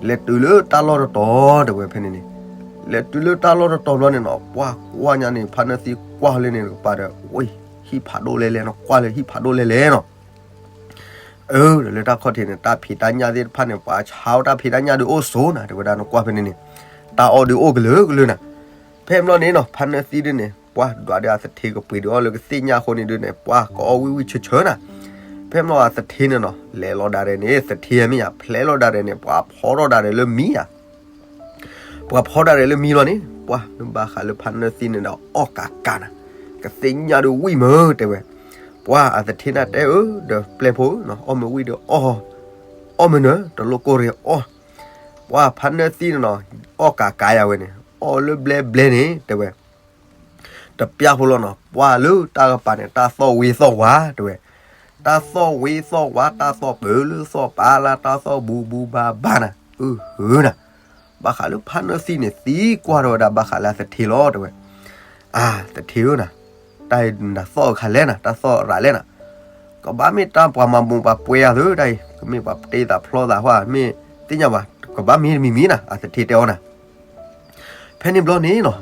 လဲၤတုၤလၢတၢ်လီၢ်တတီၤတဲဝဲဖဲန့ၣ်န့ၣ်, လဲၤတုၤလၢတၢ်လီၢ်တတီၤဘျီန့ၣ်နီၤ ပှၤကွၢ်ညါန့ၣ် ဖါနၢသံကွၢ်လၢန့ၣ်တကပၤဒီး ဝ့ၢ် ဟံၣ်ဖးဒိၣ်လဲၣ်လဲၣ် နကွၢ်လၢဟံၣ်ဖးဒိၣ်လဲၣ်လဲၣ်နီၤ အၢ ဒီးလၢတၢ်ခီၣ်ထံးန့ၣ် တၢ်ဖံးတၢ်ညၣ်သ့ၣ်တဖၣ်န့ၣ် ပှၤဆါအီၣ်တၢ်ဖံးတၢ်ညၣ်ဒုးအိၣ်ဆိးနၤ တဲဝဲဒၣ် နကွၢ်ဖဲန့ၣ်န့ၣ်, တၢ်အီၣ်ဒုးအိၣ်ကလုာ်ကလုာ်နၤ. ဖဲဘျီန့ၣ်နီၤ ဖါနၢသံဒုန့ၣ် ပှၢ်ဒွးဒီးအသထ့ကပှ့ၤဒုးအီၣ်လၢကသ့ၣ်ညါအဃိန့ၣ်ဒုန့ၣ် ပှၢ်ကအီၣ်ဝံၣ်ဝံၣ်ဆၢဆၢနၤ. ဖဲဘျီအသထ့န့ၣ်နီၤ လဲၤလီၤဒၣ်ရဲၣ်န့ၣ် သထ့မ့ၢ်ယၤ ဖျဲလီၤဒၣ်ရဲၣ်န့ၣ် ပှၢ်ဖီထီၣ်ဒၣ်ရဲၣ်လၢမံယၤ ပှၤဖီဒၣ်ရဲၣ်လၢမံလီၤန့ၣ် ပှၢ်မ့ၢ်ဘၣ်ဃးလၢဖါနၢသံန့ၣ်ဒီးအီၣ်ကးကးနၤ, ကသ့ၣ်ညါဒုးဝံၣ်မၢတဲဝဲ, ပှၢ်အသထ့နၤတဲဧၢ ဒီးပျဲၢ်ဖိဧၢ, အီၣ်မ့ၢ်ဝံၣ်ဒီးအီၣ်, အီၣ်မ့ၢ်နၢၤ တလိၣ်ကိၢ်ရ့ၤအီၣ်, ပှၢ်ဖါနၢသံန့ၣ်နီၤ အီၣ်ကးကးယၤဝဲန့ၣ် အီၣ်လၢဘျဲဘျဲန့ၣ်တဲဝဲ တပျၢ်ဖိလီၤနီၤ ပှၢ်လၢတၢ်ကပၤန့ၣ် တၢ်သီၣ်ဝ့သီၣ်ဝါတဲဝဲ, တၢ်သီၣ်ဝ့သီၣ်ဝါ တၢ်သီၣ်ပၢၤလၢသီၣ်ပာ်လၢ တၢ်သီၣ်ဘူးဘူးဘါဘါနၤ, အၢ ဟၢနၤ, ဘၣ်ဃးလၢဖါနၢသံန့ၣ် သံကွၢ်ထီၣ်ဝဲဒၣ်ဘၣ်ဃးလၢအသထ့လီၤတဲဝဲ, အသထ့ဧၢနၤ, တၢ်နသီၣ်ခါလဲၣ်နၤ တၢ်သီၣ်ရးလဲၣ်နၤ, ကဘၣ်မ့ၢ်တၢ်ပှၤမၤမူးပှၤပှဲၤယၤသုတၢ်အံၤ ကမ့ၢ်ပှၤတ့သးဖျီသးဟီ မ့ၢ်သ့ၣ်ညါဘၣ် ကဘၣ်မ့ၢ်တမံၤမံၤနၤ အသထ့တဲအီၤနၤ ဖဲန့ၣ်ဘျီန့ၣ်နီၤ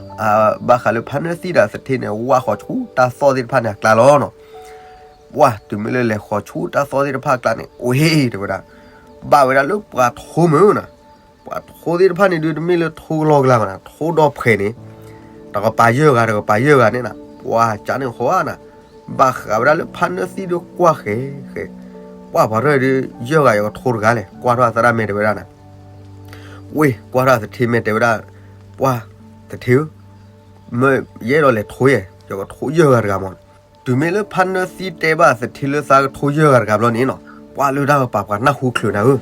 ဘၣ်ဃးလၢဖါနၢသံဒီးအသထ့န့ၣ် ဝၢ်ဃီၤဆူတၢ်သီၣ်သ့ၣ်တဖၣ်န့ၣ်အကျါလီၤနီၤ, ပှၢ်တုၤမ့ၢ်လၢလဲၤဃီၤဆူတၢ်သီၣ်သ့ၣ်တဖၣ်အကျါန့ၣ် အိၣ်ဟ့ၣ်တဲဝဲဒၣ်, ဘၣ်ဝဲဒၣ်လၢပှၤထိမုၢ်နၤ, ပှၤထိသ့ၣ်တဖၣ်န့ၣ်ဒုးတမ့ၢ်လၢထိကလီကလီဘၣ်နၤ ထိဒီဖှဲးန့ၣ်, တကပၤယဲၢ်ဂၤ တကပၤယဲၢ်ဂၤန့ၣ်နၤ ပှၢ်ကၠါန့ၣ်ဃီနၤ, ဘၣ်ဃးဝဲဒၣ်လၢဖါနၢသံဒုးကွၢ်ဃဲဃဲ, ပှၢ်ပှၤရၢၢ်ဒုး ယဲၢ်ဂၤယကထိတဂၤလဲၣ် ကွၢ်ထီၣ်အသရၣ်မဲာ်တဲဝဲဒၣ်နၤ ဝ့ၢ်ကွၢ်ထီၣ်သထ့မဲာ်တဲဝဲဒၣ်, ပှၢ်သထ့ဧၢ, မ့ၢ်ယအဲၣ်ဒိးလဲၤထိယဲၢ် ယကထိယဲၢ်ဂၤတဂၤမး, တုၤမ့ၢ်လၢဖါနၢသံတဲဘၣ်သထ့လၢသးကထိယဲၢ်ဂၤတဂၤဘျီန့ၣ်နီၤ, ပှၢ်လၢတၢ်ကပၤပှၤနၢ်ဟူချုးနၤဧၢ,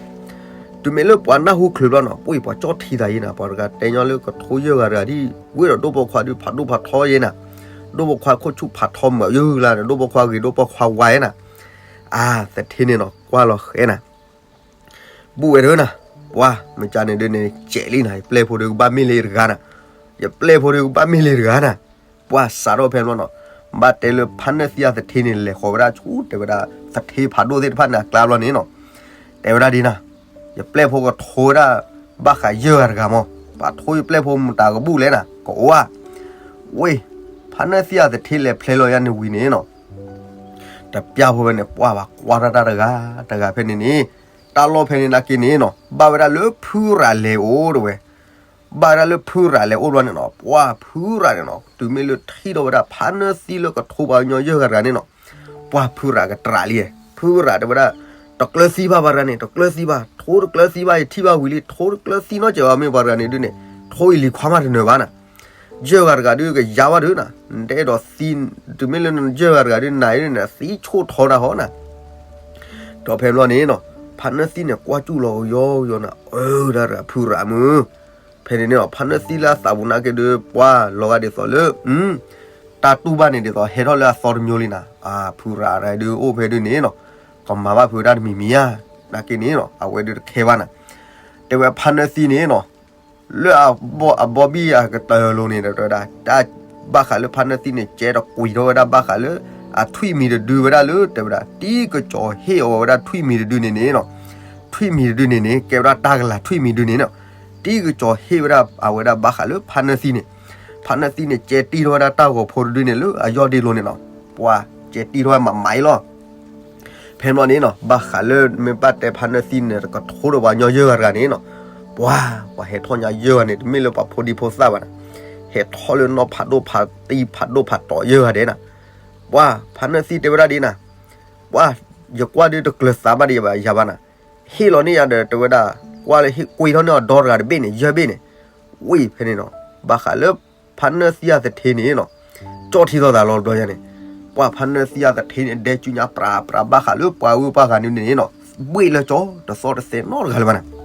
တုၤမ့ၢ်လၢပှၤနၢ်ဟူချုးဘျီနီၤ ပှၢ်ပှၤကၠီၣ်ထံသးယဲနၤ ပှၤတဂၤတဲညီလၢကထိယဲၢ်ဂၤတဂၤဒ် ဝ့ၢ်ဒီးဒိၣ်ပိာ်ခွါဒုးဖးဒိၣ်ဖးထီယဲနၤ, ဒိၣ်ပိာ်ခွါခိၣ်ဆူၣ်ဖးထီမးယုၢ်လၢန့ၣ် ဒိၣ်ပိာ်ခွါဂ့ၤဒိၣ်ပိာ်ခွါဝါယဲနၤ, အသထ့န့ၣ်နီၤ ကွၢ်လီၤဃဲနၤ ဘူးဝဲဒၣ်နၤ, ပှၢ်မ့ၢ်ကန့ၣ်ဒုးန့ၣ် ကဲးလံနၤ ယပျဲၢ်ဖိဒုးကဘၣ်မ့ၢ်လၢတဂၤနၤ, ယပျဲၢ်ဖိဒုးကဘၣ်မ့ၢ်လၢတဂၤနၤ, ပှၢ်စးထီၣ်ဖဲဘျီနီၤ, ဘၣ်တဲလၢဖါနၢသံအသထ့န့ၣ် လဲၤဃီၤဝဲဒၣ်ဆူတဲဝဲဒၣ် သထ့ဖးဒိၣ်သ့ၣ်တဖၣ်န့ၣ်အကျါဘျီန့ၣ်နီၤ, တဲဝဲဒၣ်ဒ်နၤ, ယပျဲၢ်ဖိကထိဝဲဒၣ် ဘၣ်ဃးယဲၢ်ဂၤတဂၤမး, ပှၤထိယပျဲၢ်ဖိမတၤကဘူၣ်လဲၣ်နၤ ကအိၣ်ဧါ, ဝ့ၢ်, ဖါနၢသံအသထ့လဲၤဖျဲလီၤယါန့ၣ်ဝံၤန့ၣ်နီၤ တပျၢ်ဖိဝဲန့ၣ် ပှၢ်ဘၣ်ကွၢ်တၢ်တၢ်တဂၤတဂၤဖဲန့ၣ်န့ၣ်, တၢ်လီၢ်ဖဲန့ၣ်နာ်က့န့ၣ်နီၤ ဘၣ်ဝဲဒၣ်လၢဖုရးလဲၤအိၣ်တဝဲ, ဘၣ်ဝဲဒၣ်လၢဖုရးလဲၤအိၣ်ဘျီန့ၣ်နီၤ ပှၢ်ဖုရးန့ၣ်နီၤ တုၤမ့ၢ်လၢထံၣ်ထီၣ်ဝဲဒၣ်ဖါနၢသံလၢကထိပှၤကညီယဲၢ်ဂၤတဂၤန့ၣ်နီၤ, ပှၢ်ဖုရးကတြးလံ, ဖုရးတဲဝဲဒၣ်, တကျၢၤသံဘၣ်ပှၤတဂၤန့ၣ် တကျၢၤသံဘၣ် ထိတကျၢၤသံဘၣ် ယထံၣ်ဘၣ်ဝံၤလံ ထိတကျၢၤသံနီတစဲးဘၣ် မ့ၢ်ပှၤတဂၤန့ၣ်ဒုးန့ၣ်, ထိအံၤလံၤခွါမးတနၢၤဘၣ်နၤ ယဲၢ်ဂၤတဂၤဒုးကယါဘၣ်ဒုးနၤ, နတအဲၣ်ဒိးသံ, တုၤမ့ၢ်လၢယဲၢ်ဂၤတဂၤဒုးနၤအံၤဒုးနၤ သံဆိၣ်ထီတၢ်ဟီနၤ, ဒီးဖဲဘျီန့ၣ်နီၤ, ဖါနၢသံန့ၣ် ကွၢ်စူၣ်လီၤကယီကယီနၤ, အၢ တၢ်တဂၤဖုရးမုၢ်, ဖဲန့ၣ်န့ၣ်နီၤ ဖါနၢသံလၢအသးပူၤနာ်က့ဒုး ပှၢ်လီၤဂာ်ဒ်သိးလၢ တၢ်တူၢ်ဘၣ်န့ၣ်ဒ်သိးဟဲထီၣ်လၢအသီတမျိုးလံနၤ, အဖုရးတဂၤဒုးအိၣ်ဖဲဒုးန့ၣ်နီၤ, ကမၤဘၣ်ဖုဒၣ်တမံၤမံၤဧါ, နာ်က့န့ၣ်နီၤ အဝဲဒုးတခဲဘၣ်နၤ, တဲဝဲဖါနၢသံန့ၣ်နီၤ လၢအဘီဘံၣ်အကတၢၢ်လိၤန့ၣ် တဲဝဲဒၣ်, တၢ်ဘၣ်ဃးလၢဖါနၢသံန့ၣ် ကဲတကွံာ်ထီၣ်ဝဲဒၣ်ဘၣ်ဃးလၢ အထွံၣ်မံၤတဒုဝဲဒၣ်လၢ တဲဝဲဒၣ် တံၤကစီၤဟ့ၣ်အီၤဝဲဒၣ်ထွံၣ်မံၤတဒုန့ၣ်န့ၣ်နီၤ, ထွံၣ်မံၤတဒုန့ၣ်န့ၣ် ကဲဝဲဒၣ်တၢ်ကလၤထွံၣ်မံၤဒုန့ၣ်နီၤ, တံၤကစီၤဟ့ၣ်ဝဲဒၣ်အဝဲဒၣ်ဘၣ်ဃးလၢဖါနၢသံန့ၣ်, ဖါနၢသံန့ၣ် ကဲတံၢ်ထီၣ်ဝဲဒၣ်တၢ်ဂီၤဖိတဒုန့ၣ်လၢအယီၢ်ဒ့လိၤန့ၣ်နီၤ, ပှၤကဲတံၢ်ထီၣ်ဝဲမးမးအံၤလီၤ ဖဲဘျီန့ၣ်နီၤ ဘၣ်ဃးလၢမ့ၢ်ဘၣ်တဲဖါနၢသံန့ၣ် တကထိဒီးပှၤကညီယဲၢ်ဂၤတဂၤန့ၣ်နီၤ, ပှၤ ပှၤဟဲထီၣ်ညါယဲၢ်ဂၤန့ၣ် တမ့ၢ်လၢပှၤဖိဒံဖိသၣ်ဘၣ်နၤ, ဟဲထီၣ်လၢနီၢ်ဖးဒိၣ်ဖးတံၢ်ဖးဒိၣ်ဖးတီၤယဲၢ်ဂၤဒဲးနၤ, ပှၤ ဖါနၢသံတဲဝဲဒၣ်ဒ်နၤ, ပှၤ ယကွၢ်ဒုးတကျၢၤသးဘၣ်ဒံးယၤဘၣ်နၤ, ဟ့ၣ်လီၤန့ၢ်ယၤဒီးတဲဝဲဒၣ်, ကွၢ်လၢဟ့ၣ်ကွံာ်ထီၣ်န့ၢ်အီၤဒီတဂၤတဘ့ၣ်န့ၣ် ယဲၢ်ဘ့ၣ်န့ၣ်, ဝံၤဖဲန့ၣ်နီၤ, ဘၣ်ဃးလၢ ဖါနၢသံအသထ့န့ၣ်နီၤ, ကၠီၣ်ထံသီၣ်သးလီၤတဘျီညါန့ၣ်, ပှၤဖါနၢသံအသထ့န့ၣ် ဒဲကၠူညါပြးပြးဘၣ်ဃးလၢပှၤဂုၤပှၤဂၤန့ၣ်န့ၣ်နီၤ, ဘှ့ၣ်လၢကၠီ တသီၣ်တသဲနီတဂၤလၢၤဘၣ်န့ၣ်,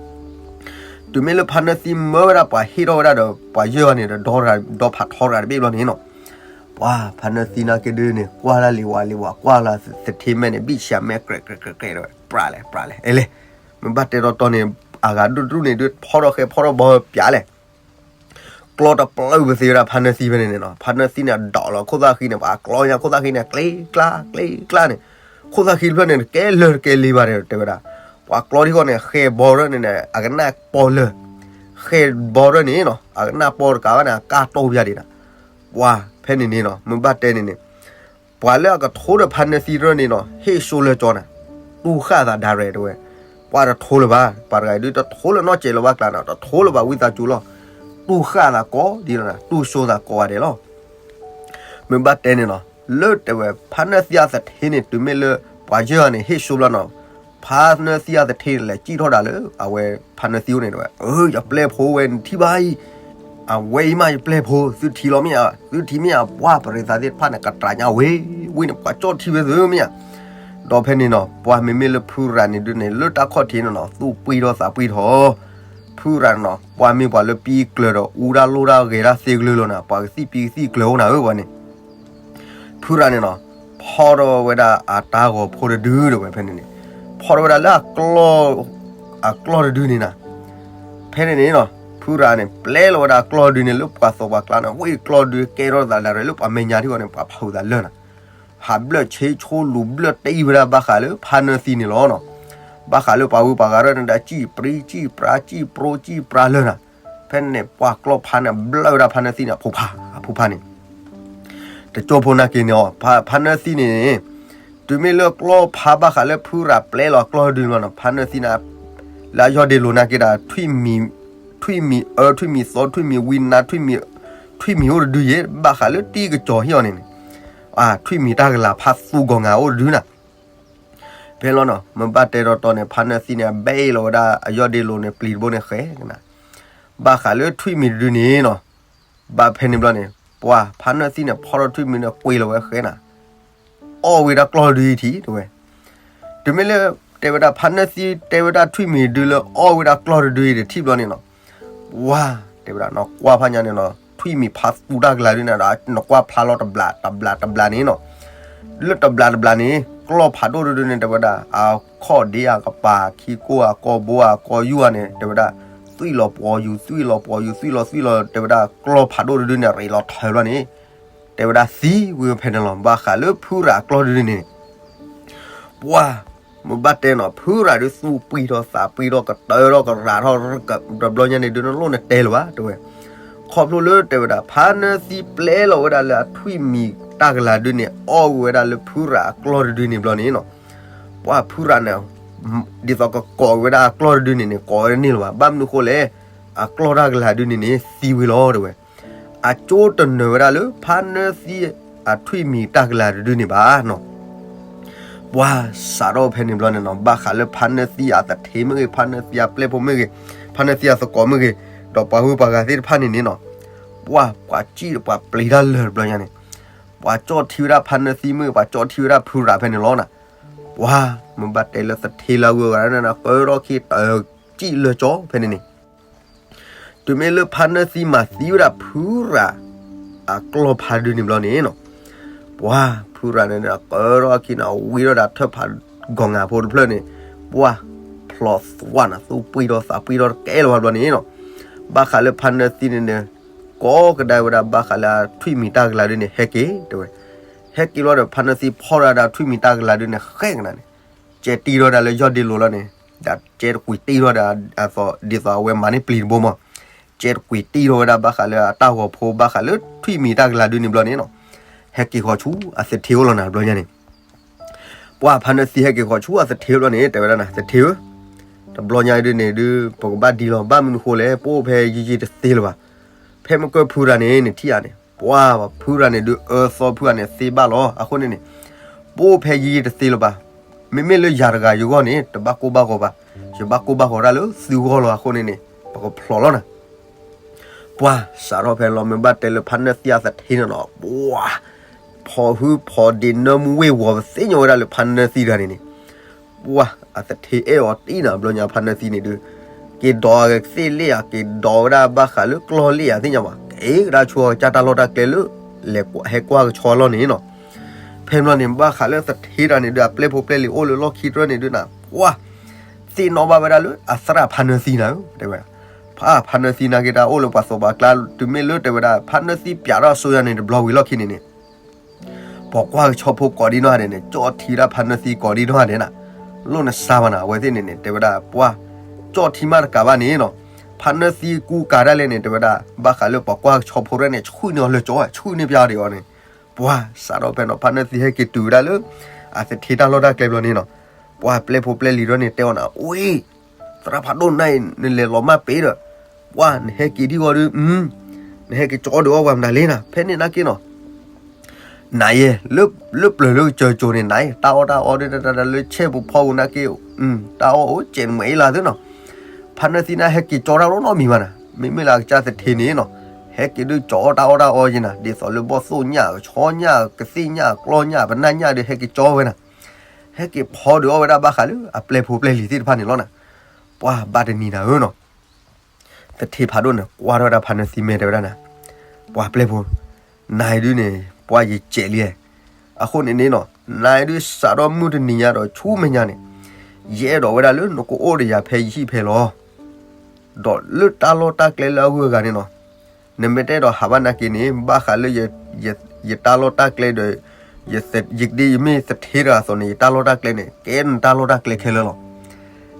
တုၤမ့ၢ်လၢဖါနၢသံမၢဝဲဒၣ်ပှၤဟ့ၣ်ထီၣ်ဝဲဒၣ်ဒီးပှၤယဲၢ်ဂၤန့ၣ်ဒီး ဒီဖးထီတဂၤတဘ့ၣ်ဘျီန့ၣ်နီၤ, ပှၤဖါနၢသံနာ်က့ဒုန့ၣ် ကွၢ်လၢလံၤဝဲလံၤဝဲ ကွၢ်လၢသထ့မဲာ်န့ၣ် ဘံၣ်ဆှးမဲာ်ကြဲးကြဲးကြဲးကြဲးဒီး ပြးလဲၣ်ပြးလဲၣ် အဲလဲၣ်, မ့ၢ်ဘၣ်တဲတီတီန့ၣ် အဂၤဒိၣ်ဒိၣ်န့ၣ်ဒုး ဖီထီၣ်ဃဲဖီထီၣ်ဘီပၠးလဲၣ် ကျီတပျၢ်ပသ့ဝဲဒၣ်ဖါနၢသံဖဲန့ၣ်န့ၣ်နီၤ, ဖါနၢသံန့ၣ် ဒိးလီၤခိၣ်သၣ်ဃံန့ၣ် ပှၤကျီညါခိၣ်သၣ်ဃံန့ၣ် ကျ့ကျါကျ့ကျါန့ၣ်, ခိၣ်သၣ်ဃံတဖျၢၣ်န့ၣ် တကဲလၢာ်တကဲလ့ဘၣ်ဒီး တဲဝဲဒၣ်, ပှၤကျီထံဃီန့ၣ် ဃဲဘီရၢၢ်န့ၣ်န့ၣ် အကနၣ်ပီလၢာ်, ဃဲဘီရၢၢ်န့ၣ်နီၤ အကနၣ်ပီတကးဘၣ်န့ၣ် အကၢ်တိၢ်ပယါဒံးနၤ, ပှၤဖဲန့ၣ်န့ၣ်နီၤ မ့ၢ်ဘၣ်တဲန့ၣ်န့ၣ် ပှၤလၢအကထိဒီးဖါနၢသံတဖၣ်န့ၣ်နီၤ ဟ့ၣ်စိလၢကၠီနၤ, တူၢ်ဃာ်သးဒၣ်ရဲၣ်တဲဝဲ, ပှၤတထိလၢၤဘၣ်, ပှၤတဂၤအံၤဒုးတထိလၢၤနီတစဲးလၢၤဘၣ်ကျါနၤ, တထိလၢၤဘၣ်ဝံသးစူၤလီၤ, တူၢ်ဃၣ်သးကိးဒ်လီၤနၤ, တူၢ်စိသးကိးဂၤဒဲးလီၤ. မ့ၢ်ဘၣ်တဲန့ၣ်နီၤ, လၢတဲဝဲဖါနၢသံအသထ့န့ၣ် တုၤမ့ၢ်လၢပှၤယဲၢ်ဂၤန့ၣ် ဟ့ၣ်ဆိဘျီနီၤ, ဖါနၢသံအသထ့န့ၣ် လဲၤစံၣ်ထီၣ်ဒၣ်လၢအဝဲဖါနၢသံအိၣ်န့ၣ်တဲဝဲ, အၢ ယပျဲၢ်ဖိဝဲနထံၣ်ဘၣ်အံၤ, အဝဲအံၤမးယပျဲၢ်ဖိ, သုထံၣ်လီၤမ့ၢ်ဧါ, သုထံၣ်မ့ၢ်ဧါ, ပှၤပရံးသးသ့ၣ်တဖၣ်န့ၣ် ကတြၢ်ညါဝဲ, ဝံၤန့ၣ် ပှၤကၠီၣ်ထံဝဲသ့မ့ၢ်ဧါ. ဒီးဖဲန့ၣ်နီၤ ပှၤမ့မ့ၢ်လၢဖုရၤန့ၣ်ဒုးန့ၣ် လၢတၢ်ခီၣ်ထံးန့ၣ်နီၤ သူၣ်ပှံၢ်ထီၣ်သးပှံၢ်ထီၣ်, ဖုရၤန့ၣ်နီၤ ပှၤမ့ၢ်ပှၤလၢပံကျၢၤဒီး အူတၢ်လိၣ်တၢ်ဂဲၤတၢ်သ့ကလုာ်လီၤနၤ, ပှၤကသံၣ်ပံကသံၣ်ကျၢၤအိၣ်နၤဧၢဝဲန့ၣ် ဖုရၤန့ၣ်နီၤ ဖီၣ်ထီၣ်ဝဲဒၣ်အတၢ်ဂီၤဖိတဒုတဲဝဲဖဲန့ၣ်န့ၣ်, ဖီၣ်ထီၣ်ဝဲဒၣ်လၢအကျီၢ်, အကျီၢ်တဒုန့ၣ်နၤ. ဖဲန့ၣ်န့ၣ်နီၤ ဖုရၤန့ၣ် ပျဲလီၤဝဲဒၣ်အကျီၢ်တဒုန့ၣ် လၢပှၤသီၣ်ပှၤကျါန့ၣ် ဝဲကျီၢ်တဒုကဲထီၣ်သးဒၣ်ရဲၣ်လၢပှၤမဲာ်ညါထံၣ်အီၤန့ၣ် ပှၤဖးဝံၤသးလၢနၤ, ဟးဘျၢၣ်ဆ့ဆိလူၤဘျၢၣ်တံၢ်ဝဲဒၣ်ဘၣ်ဃးလၢဖါနၢသံန့ၣ်လီၤနီၤ. ဘၣ်ဃးလၢပှၤဂုၤပှၤဂၤရဲၣ်န့ၣ်ဒီး စံၣ်ပြံစံၣ်ပြါစံၣ်ပြိစံၣ်ပြါလၢနၤ. ဖဲန့ၣ် ပှၤကျီၢ်ဖါန့ၣ် ဘျၢၣ်ဝဲဒၣ်ဖါနၢသံန့ၣ် အဖိဖါ, အဖိဖါန့ၣ် တကၠိဖိနာ်က့န့ၣ်အီၤ ဖါနၢသံန့ၣ်, တုၤမ့ၢ်လၢကျီၢ်ဖါဘၣ်ဃးလၢဖုရၤပျဲလီၤအကျီၢ်တဒုန့ၣ်လီၤနီၤ ဖါနၢသံန့ၣ် လၢအယီၢ်ဒ့လိၤနာ်က့ဒီး ထွံၣ်မံၤအၢ ထွံၣ်မံၤသီ ထွံၣ်မံၤဝံနါ ထွံၣ်မံၤအိၣ်တဒုယဲၢ် ဘၣ်ဃးလၢတံၢ်ကစီၤဟ့ၣ်အီၤန့ၣ်န့ၣ်, ထွံၣ်မံၤတၢ်ကလၤဖးသူဂီၤငါအိၣ်တဒုနၤ. ဖဲလီၤနီၤ မ့ၢ်ဘၣ်တဲတီတီန့ၣ် ဖါနၢသံန့ၣ် အဘဲအ့ၣ်လီၤဝဲဒၣ်အယီၢ်ဒ့လိၤန့ၣ် ပျံၤတဘိန့ၣ်ဃဲကနၤ ဘၣ်ဃးလၢထွံၣ်မံၤတဒုန့ၣ်နီၤ. ဘၣ်ဖဲန့ၣ်ဘျီန့ၣ် ပှၤဖါနၢသံန့ၣ် ဖီၣ်ထီၣ်ထွံၣ်မံၤန့ၣ် ကွံာ်လီၤဝဲဃဲနၤ, အီၣ်ဝဲဒၣ်ကျီၢ်တဒုအံၤထံးတဲဝဲ. တုၤမ့ၢ်လၢ တဲဝဲဒၣ်ဖါနၢသံ တဲဝဲဒၣ်ထွံၣ်မံၤတဒုလၢအီၣ်ဝဲဒၣ်ကျီၢ်တဒုအံၤတထံၣ်ဘျီန့ၣ်နီၤ, ပှၤ တဲဝဲဒၣ်နကွၢ်ဖးညါန့ၣ်နီၤ ထွံၣ်မံၤဖးသူတၢ်ကလၤဒုန့ၣ်ဒီး နကွၢ်ဖျါလီၤတဘျးတဘျးတဘျးန့ၣ်နီၤ. လၢတဘျးတဘျးန့ၣ် ကျီၢ်ဖးဒိၣ်တဒုန့ၣ် တဲဝဲဒၣ် အခီၣ်ဒ့အကပၤ ခံကိၢ်အကီၢ်ဘိအကီၢ်ယူၢ်ဧါန့ၣ် တဲဝဲဒၣ် သွံၣ်လီၤပှီၤယူၤ သွံၣ်လီၤပှီၤယူၤ သွံၣ်လီၤသွံၣ်လီၤ တဲဝဲဒၣ်ကျီၢ်ဖးဒိၣ်တဒုန့ၣ် ရ့းလီၤထၢဘျီန့ၣ် တဲဝဲဒၣ်သံဝံၤဖဲန့ၣ်လီၤ. ဘၣ်ဃးလၢဖုရၤအကျီၢ်တဒုန့ၣ် ပှၤ မ့ၢ်ဘၣ်တဲနီၤ ဖုရၤဒုးသူၣ်ပှံၢ်ထီၣ်သးပှံၢ်ထီၣ်ကတၢၢ်ထီၣ်ကရၤထီၣ် တဘျီညါန့ၣ်ဒုး နလိၣ်နတဲလၢၤဘၣ်တဲဝဲ. ခီဖျိလၢတဲဝဲဒၣ် ဖါနၢသံပျဲလီၤဝဲဒၣ်လၢအထွံၣ်မံၤတၢ်ကလၤဒုန့ၣ် အီၣ်ဝဲဒၣ်လၢဖုရၤအကျီၢ်တဒုန့ၣ်ဘျီန့ၣ်နီၤ ပှၤဖုရၤန့ၣ် ဒ်သိးကကိးဝဲဒၣ်အကျီၢ်တဒုန့ၣ်န့ၣ် ကိးဝဲဒၣ်န့ၣ်လၢၤဘၣ်. ဘၣ်မနုၤဃိလဲၣ် အကျီၢ်တၢ်ကလၤဒုန့ၣ်န့ၣ် သံဝံၤလီၤတဲဝဲ. အကၠိတနၢၤဝဲဒၣ်လၢဖါနၢသံအထွံၣ်မံၤတၢ်ကလၤတဒုန့ၣ်ဘၣ်နီၤ. ပှၤစးထီၣ်ဖဲန့ၣ်ဘျီန့ၣ်နီၤ ဘၣ်ဃးလၢဖါနၢသံအသထ့မ့ၢ်ဂ့ၤ ဖါနၢသံအပျဲၢ်ဖိမ့ၢ်ဂ့ၤ ဖါနၢသံအသကိးမ့ၢ်ဂ့ၤ ဒီးပှၤဂုၤပှၤဂၤသ့ၣ်တဖၣ်န့ၣ်န့ၣ်နီၤ ပှၤ ပှၤစံၣ်ပှၤပျံၤတၢ်လၢာ်တဘျီညါန့ၣ် ပှၤကၠီၣ်ထံဝဲဒၣ်ဖါနၢသံမ့ၢ်ဂ့ၤ ပှၤကၠီၣ်ထံဝဲဒၣ်ဖုရၤဖဲန့ၣ်လီၤနၤ. ပှၤ မ့ၢ်ဘၣ်တဲလၢသထ့လၢအဂုၤအဂၤန့ၣ် ကၢထီၣ်ခံတစံၣ်လၢာ်ကၠီဖဲန့ၣ်န့ၣ် တုၤမ့ၢ်လၢဖါနၢသံမၤသံဝဲဒၣ်ဖုရၤ အကျီၢ်ဖးဒုန့ၣ်ဘျီန့ၣ်နီၤ ပှၤဖုရၤန့ၣ် ကၢထီၣ်ခံန့ၣ် ဝံထီၣ်ဒီးထၢၣ်ဖးဂီၤငါဖိတဖျၢၣ်န့ၣ် ပှၤဖျိးသွါနၤ သူၣ်ပှံၢ်ထီၣ်သးပှံၢ်ထီၣ်တကဲလၢၤဘၣ်ဘျီန့ၣ်နီၤ ဘၣ်ဃးလၢဖါနၢသံန့ၣ်န့ၣ် ကိးကဒါဝဲဒၣ်ဘၣ်ဃးလၢအထွံၣ်မံၤတၢ်ကလၤဒုန့ၣ် ဟဲက့ၤတဲဝဲ ဟဲက့ၤလီၤဒီး ဖါနၢသံဖီၣ်ဒၣ်ဒီးထွံၣ်မံၤတၢ်ကလၤဒုန့ၣ် ဃဲကနၤန့ၣ် ကဲတံၢ်ထီၣ်ဒၣ်လၢယီၢ်ဒ့လိၤလီၤန့ၣ် ဒီးကဲတကွံာ်တံၢ်ထီၣ်ဒၣ် ဒ်သိးအဝဲမၤန့ၢ်ပျံၤတဘိမး ကဲတကွံာ်တံၢ်ထီၣ်ဝဲဒၣ်ဘၣ်ဃးလၢအတၢ်ဂီၤဖိ ဘၣ်ဃးလၢထွံၣ်မံၤတၢ်ကလၤဒုန့ၣ်ဘျီန့ၣ်နီၤ ဟဲက့ၤဃီၤဆူအသထ့အိၣ်လီၤနၤတဘျီညါန့ၣ် ပှၤဖါနၢသံဟဲက့ၤဃီၤဆူအသထ့ဘျီန့ၣ် တဲဝဲဒၣ်နၤ သထ့ဧၢ တဘျီညါဒုန့ၣ်ဒုး ပကဘၣ်ဒံလီၤ ဘၣ်မနုၤဃိလဲၣ် ပအိၣ်ဖဲယံာ်ယံာ်တသ့လၢၤဘၣ် ဖဲမုၢ်ကၢၢ်ဖုရၤန့ၣ် နထံၣ်ဧါန့ၣ် ပှၤဖုရၤန့ၣ်ဒုး အၢသီဖုရၤန့ၣ် သ့ဘၣ်လီၤ အဃိန့ၣ်န့ၣ် ပအိၣ်ဖဲယံာ်ယံာ်တသ့လၢၤဘၣ် မ့မ့ၢ်လၢယၤတဂၤယဂီၢ်န့ၣ် တဘၣ်ကိၢ်ဘၣ်ဂီၤဘၣ် ယဘၣ်ကိၢ်ဘၣ်ဂီၤတၢ်လၢသုဂီၢ်လီၤ အဃိန့ၣ်န့ၣ် ပကဖျိးလီၤနၤ ပှၤစးထီၣ်ဖဲလီၤ မ့ၢ်ဘၣ်တဲလၢဖါနၢသံအသထ့န့ၣ်နီၤ ပှၤ ဖီၣ်ဟုဖီၣ်ဒ့နၢမူဝ့ၢ်ဝီၤ ပသ့ၣ်ညါဝဲဒၣ်လၢဖါနၢသံတဂၤန့ၣ်န့ၣ် ပှၤအသထ့အဲၣ်အီၤတံၢ်နၤ ဘျီညါဖါနၢသံန့ၣ်ဒုး က့ၤဒိးကသ့ၣ်လ့ၣ်ဧါ က့ၤဒိးဝဲဒၣ်ဘၣ်ဃးလၢကျီၢ်လ့ၣ်ဧါ သ့ၣ်ညါဘၣ် က့ၤကဒါဆိကစၢ်တၢ်လီၢ်တၢ်ကျဲလၢ လဲၤဟဲကွၢ်ကဆီလီၤန့ၣ်နီၤ ဖဲဘျီန့ၣ် ဘၣ်ဃးလၢသထ့တဂၤန့ၣ်ဒုး အပျဲၢ်ဖိပျဲၢ်လံၤအိၣ်လၢလီၢ်ခံတြၢၢ်န့ၣ်ဒုးနၤ ပှၤ သ့ၣ်နီၣ်ဘၣ်ဝဲဒၣ်လၢအသရၣ်ဖါနၢသံနၤဧၢ တဲဝဲ ဖါဖါနၢသံနာ်က့တၢ်အိၣ်လၢပှၤသီၣ်ပှၤကျါ တုၤမ့ၢ်လၢတဲဝဲဒၣ် ဖါနၢသံပၠးထီၣ်အစိယၤန့ၣ် တဘျီဝံၤလီၢ်ခံန့ၣ်န့ၣ် ပှၤကွၢ်ကဆီဖိကိးဒံနီၢ်ဂၤဒဲးန့ၣ် ကၠီၣ်ထံဝဲဒၣ်ဖါနၢသံကိးဒံနီၢ်ဂၤဒဲးနၤ လိၣ်နစါဘၣ်နၤ အဝဲသ့ၣ်န့ၣ်န့ၣ် တဲဝဲဒၣ် ပှၤ ကၠီၣ်ထံမးတကးဘၣ်န့ၣ်နီၤ ဖါနၢသံကူကၤဒၣ်လဲာ်န့ၣ် တဲဝဲဒၣ် ဘၣ်ဃးလၢပှၤကွၢ်ကဆီဖိရဲၣ်န့ၣ် ဆှုၣ်န့ၢ်အီၤလၢကၠီ ဆှုၣ်န့ၢ်ပျါဒံးအီၤန့ၣ် ပှၤစးထီၣ်ဖဲနီၤ ဖါနၢသံဟဲက့ၤတုၤဝဲဒၣ်လၢ အသထ့တၢ်လီၢ်တၢ်ကျဲဘျီန့ၣ်နီၤ ပှၤပျဲၢ်ဖိပျဲၢ်လံၤဒၢန့ၣ် တဲအီၤနၤ အ့ သရၣ်ဖးဒိၣ်နၤအံၤ နလဲၤလီၤမၢ်ပ့ၤဒီး ပှၢ်နဟဲက့ၤဒံဂီၤဒုး, နဟဲက့ၤကၠီဒုးအီၣ်ပှၤမတၤလ့နၤ, ဖဲန့ၣ်နာ်က့နီၤ နၤယဲ, လၢပျၢၤလၢကစၢၤကၠိၤန့ၣ် နၤယဲ တၢ်အီၣ်တၢ်အီဒုးတၢ်လၢဆဲးပူၤဖီပူၤနာ်က့, တၢ်အီၣ်အိၣ်စဲးနမဲာ်အ့လးသ့နီၤ, ဖါနၢသံန့ၣ်ဟဲက့ၤကၠီတၢ်နီတမံၤဘၣ်နၤ, မ့မ့ၢ်လၢအကစၢ်သထ့န့ၣ်နီၤ, ဟဲက့ၤဒုးကၠီအီၣ်တၢ်အီၣ်တၢ်အီယဲနၤ, ဒ်သိးလၢဘီၣ်သိၣ်ညၣ် ကဆီညၣ် ကသ့ၣ်ညၣ် ကျီၢ်ညၣ် ပနၢ်ညၣ်ဒုးဟဲက့ၤကၠီဝဲနၤ, ဟဲက့ၤဖီဒုးအီၣ်ဝဲဒၣ်ဘၣ်ဃးလၢအပျဲၢ်ဖိပျဲၢ်လံၤသ့ၣ်တဖၣ်န့ၣ်လီၤနၤ, ပှၢ်ဘၣ်တနံၤနၤဧၢနီၤ သထ့ဖးဒိၣ်န့ၣ် ကွၢ်ထီၣ်ဝဲဒၣ်ဖါနၢသံမဲာ်တဲဝဲဒၣ်နၤ, ပှၢ်ပျဲၢ်ဖိ, နၤအံၤဒုးန့ၣ် ပှၢ်ယစဲးလံ, အဃိန့ၣ်န့ၣ်နီၤ, နၤအံၤဒုးစးထီၣ်မုၢ်တနံၤညါဒီးဆူမဲာ်ညါန့ၣ်, ယအဲၣ်ဒိးဝဲဒၣ်လၢနကအိၣ်ဒီးယၤဖဲယဟံၣ်ဖဲလီၤ, ဒီးလၢတၢ်လီၢ်တၢ်ကျဲလၢအဂုၤအဂၤန့ၣ်နီၤ, နမ့ၢ်တအဲၣ်ဒိးဟးဘၣ်နာ်က့န့ၣ် ဘၣ်ဃးလၢ ယတၢ်လီၢ်တၢ်ကျဲဒီး ယဒ်ယမ့ၢ်သထ့တဂၤအသိးန့ၣ် ယတၢ်လီၢ်တၢ်ကျဲန့ၣ် ကဲနတၢ်လီၢ်တၢ်ကျဲခဲလၢာ်လီၤ.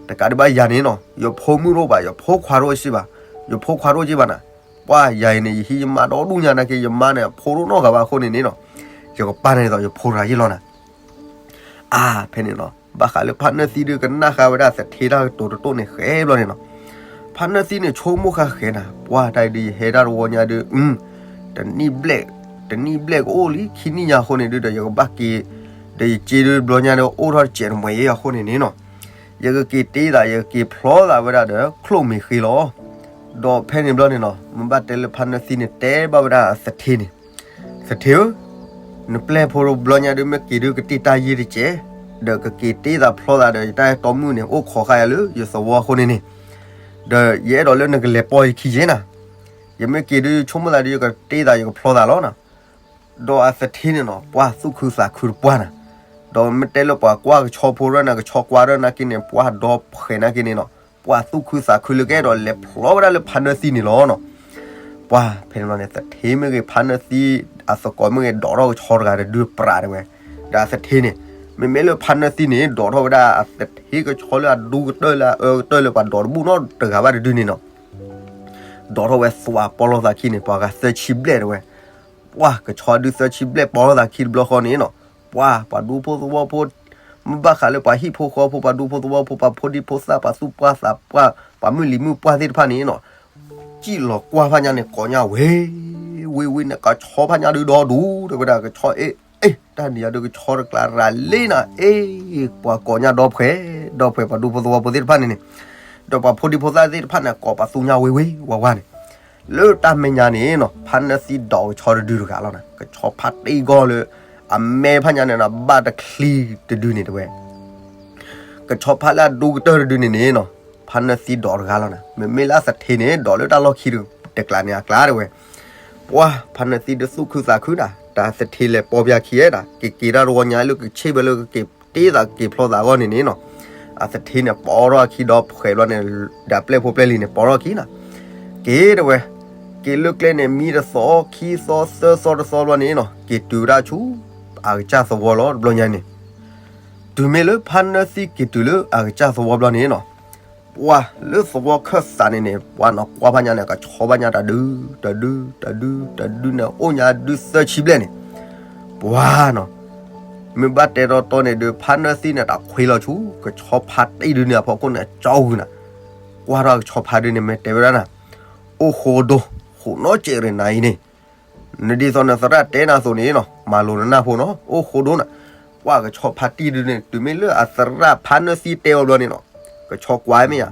တကးဒံးဘၣ်ယၤန့ၣ်နီၤ ယဖိမုၣ်တအိၣ်ဘၣ် ယဖိခွါတအိၣ်စ့ၢ်ဘၣ်, ယဖိခွါတအိၣ်စ့ၢ်ဘၣ်နၤ, ပှၢ်ယၤအံၤန့ၣ် ယဟံးယမါဒီဒူၣ်ညါနာ်က့ ယမါန့ၣ် ဖိတအိၣ်နီတဂၤဘၣ်အဃိန့ၣ်န့ၣ်နီၤ, ယကပာ်န့ၣ်ဒ်သိးယဖိတဂၤယ့ၢ်လီၤနၤ အါ ဖဲန့ၣ်နီၤ ဘၣ်ဃးလၢဖါနၢသံဒုးကနၣ်ဃာ်ဝဲဒၣ်သထ့တၢ်ကတိၤတတိၢ်န့ၣ်ဃဲဘျီန့ၣ်နီၤ, ဖါနၢသံန့ၣ်ဆိကမိၣ်ဃာ်ဃဲနၤ ပှၢ်တၢ်အံၤဒုးယဟဲတၢ်တဝီညါဒုး တနံၣ်ဘျဲၣ်, တနံၣ်ဘျဲၣ်ကအိၣ်လံခံနံၣ်ညါအဃိန့ၣ်ဒုးဒီး ယကဘၣ်က့ၤ, ဒီးယစ့ဒုးဘျီညါဒုးအိၣ်ထီၣ်တစဲးတမှဲၤအံၤအဃိန့ၣ်န့ၣ်နီၤ, ယကက့ၤတ့သး ယကက့ၤဖျီသးဝဲဒၣ်ဒီးချိၣ်မ့ၤဃ့လီၤ. ဒီးဖဲန့ၣ်ဘျီန့ၣ်နီၤ မ့ၢ်ဘၣ်တဲလၢဖါနၢသံန့ၣ်တဲဘၣ်ဝဲဒၣ်သထ့န့ၣ်, သထ့ဧၢ, နပျဲၢ်ဖိဘျီညါဒုးမ့ၢ်က့ၤဒုးကတ့တၢ်ယ့ၢ်တစဲး, ဒီးကက့ၤတ့သးဖျီသးဒီး ယတၢ်အဲၣ်တီမုၣ်န့ၣ် အိၣ်ခိးဃာ်ယၤလၢယသဝီအဃိန့ၣ်န့ၣ်, ဒီးယအဲၣ်ဒိးလၢနကလဲၤပိာ်ယခံယဲနၤ, ယမ့ၢ်က့ၤဒုးဆိကမိၣ်သးဒုး ယကတ့သးယကဖျီသးလီၤနၤ, ဒီးအသထ့န့ၣ်နီၤ ပှၢ်သူၣ်ခုသးခုတပှၢ်နၤ, ဒီးမ့ၢ်တဲလၢပှၤကွၢ်ကဆီဖိရၢနၤ ကဆီကွၢ်ရၢနၤက့န့ၣ် ပှၢ်ဒီဖှဲးနၤက့န့ၣ်နီၤ, ပှၢ်သူၣ်ခုသးခုလၢကအဲၣ်ဒိးလဲၤဖျီဝဲဒၣ်လၢဖါနၢသံန့ၣ်လီၤနီၤ. ပှၢ်ဖဲန့ၣ်ဘျီန့ၣ် သထ့မ့ၢ်ဂ့ၤ ဖါနၢသံအသကိးမ့ၢ်ဂ့ၤ ဒိးထီၣ်ကဆီတဂၤတဒုပြးတဲဝဲ, ဒီးအသထ့န့ၣ် မ့မ့ၢ်လၢဖါနၢသံန့ၣ် ဒိးထီၣ်ဝဲဒၣ်အသထ့ကဆီလၢအဒူကတၢၢ်လၢအအၢကတၢၢ်လၢပှၤဒိးတဘူၣ်နီတဂၤဘၣ်တဒုန့ၣ်နီၤ ဒိးထီၣ်ဝဲသွးပီလီၤသးခံန့ၣ် ပှၤဂၤသၢဆံဘျဲၣ်တဲဝဲ, ပှၢ်ကဆီဒုးသၢဆံဘျဲၣ်ပီလီၤသးခံတဘျီဃီန့ၣ်နီၤ, ပှၢ်ပှၤဒူဖိသဝီဖိ, မ့ၢ်ဘၣ်ဃးလၢပှၤဟံၣ်ဖိဃီဖိ ပှၤဒူဖိသဝီဖိ ပှၤဖိဒံဖိသၣ် ပှၤသူၣ်ပှၢ်သးပှၢ် ပှၤမုၢ်လံၤမုၢ်ပှၢ်သ့ၣ်တဖၣ်န့ၣ်နီၤ, စံၣ်လီၤကွၢ်ဖးညါန့ၣ် ကိးညါဝ့ၤ, ဝ့ၤဝ့ၤန့ၣ် ကဆီဖးညါဒုးဒီဒူၣ် တဲဝဲဒၣ်ကဆီအ့ၣ်, အ့ၣ် တၢ်နံၤယၤဒုးကဆီတကျါရၤလံနၤ, အ့ၣ် ပှၤကိးညါဒီဖှဲး, ဒီဖှဲးပှၤဒူဖိသဝီဖိသ့ၣ်တဖၣ်န့ၣ်န့ၣ်, ဒီးပှၤဖိဒံဖိသၣ်သ့ၣ်တဖၣ်န့ၣ် ကိးပှၤသူညါဝ့ၤဝ့ၤဝါဝါန့ၣ်, လၢတၢ်မဲာ်ညါန့ၣ်နီၤ ဖါနၢသံဒိးကဆီတဒုတဂၤလီၤနၤ, ကဆီဖါတံၢ်ဂီၢ်လၢ အမဲဖးညါန့ၣ်နီၤ ဘၣ်တချံတဒုန့ၣ်တဲဝဲ ကဆီဖါလၢအဒူကတၢၢ်တဒုန့ၣ်န့ၣ်နီၤ, ဖါနၢသံဒိးတဂၤလီၤနၤ, မ့မ့ၢ်လၢအသထ့န့ၣ် ဒိးလၢတၢ်လီၢ်ခံတကျးန့ၣ်အကျါတဲဝဲ, ပှၢ်ဖါနၢသံဒုးသူၣ်ခုသးခုနၤ, တၢ်သထ့လဲၤပိာ်ပှၤခံဒၣ်, က့ၤက့ၤတၢ်တဝီညါလၢကဆ့ၣ်ဝဲလၢကက့ၤတ့သးက့ၤဖျီသးအဂီၢ်န့ၣ်န့ၣ်နီၤ, အသထ့န့ၣ် ပိာ်ထီၣ်အခံဒီးဖှဲးဘျီန့ၣ်, ဒီးပျဲၢ်ဖိပျဲၢ်လံၤန့ၣ် ပိာ်ထီၣ်အခံနၤ, က့ၤတဲဝဲ, က့ၤလၢကျဲန့ၣ် မံတသီခံသီသၢသီတသီဘျီန့ၣ်နီၤ, က့ၤတုၤဝဲဒၣ်ဆူ အကစၢ်သဝီလီၤတဘျီညါန့ၣ်, တုၤမ့ၢ်လၢဖါနၢသံက့ၤတုၤလၢအကစၢ်သဝီဘျီန့ၣ်နီၤ, ပှၢ်လၢသဝီခၢၣ်သးန့ၣ်န့ၣ် ပှၢ်နီၤကွၢ်ဖးညါန့ၣ် ကဆီဖးညါတဒု, တဒု, တဒု, တဒုန့ၣ် အိၣ်ညါဒုးသၢဆံဘျဲၣ်န့ၣ်, ပှၢ်နီၤ, မ့ၢ်ဘၣ်တဲတီတီန့ၣ်ဒုး ဖါနၢသံန့ၣ် တၢ်ခွ့လီၤဆူ ကဆီဖါတံၢ်ဒုးန့ၣ်အဖီခိၣ်န့ၣ် ကၠီဂုာ်နၤ, ကွၢ်ထီၣ်ကဆီဖါဒုးန့ၣ် မ့ၢ်တဲဝဲဒၣ်နၤ, အိၣ်ဃိဒိ, ဃိးနီၣ်စဲးရ့ၣ်နၤအံၤန့ၣ် နဒ်သိးနသရၣ်တဲနၤအသိးန့ၣ်နီၤ မၤလိာ်နနၢ်ဖိနီၤ အိၣ်ဃိဒိနၤ, ပှၢ်ကဆီဖါတံၢ်ဒုးန့ၣ် တုၤမ့ၢ်လၢအသရၣ်ဖါနၢသံတဲအီၤဘျီန့ၣ်နီၤ, ကဆီကွၢ်မ့ၢ်ယါ,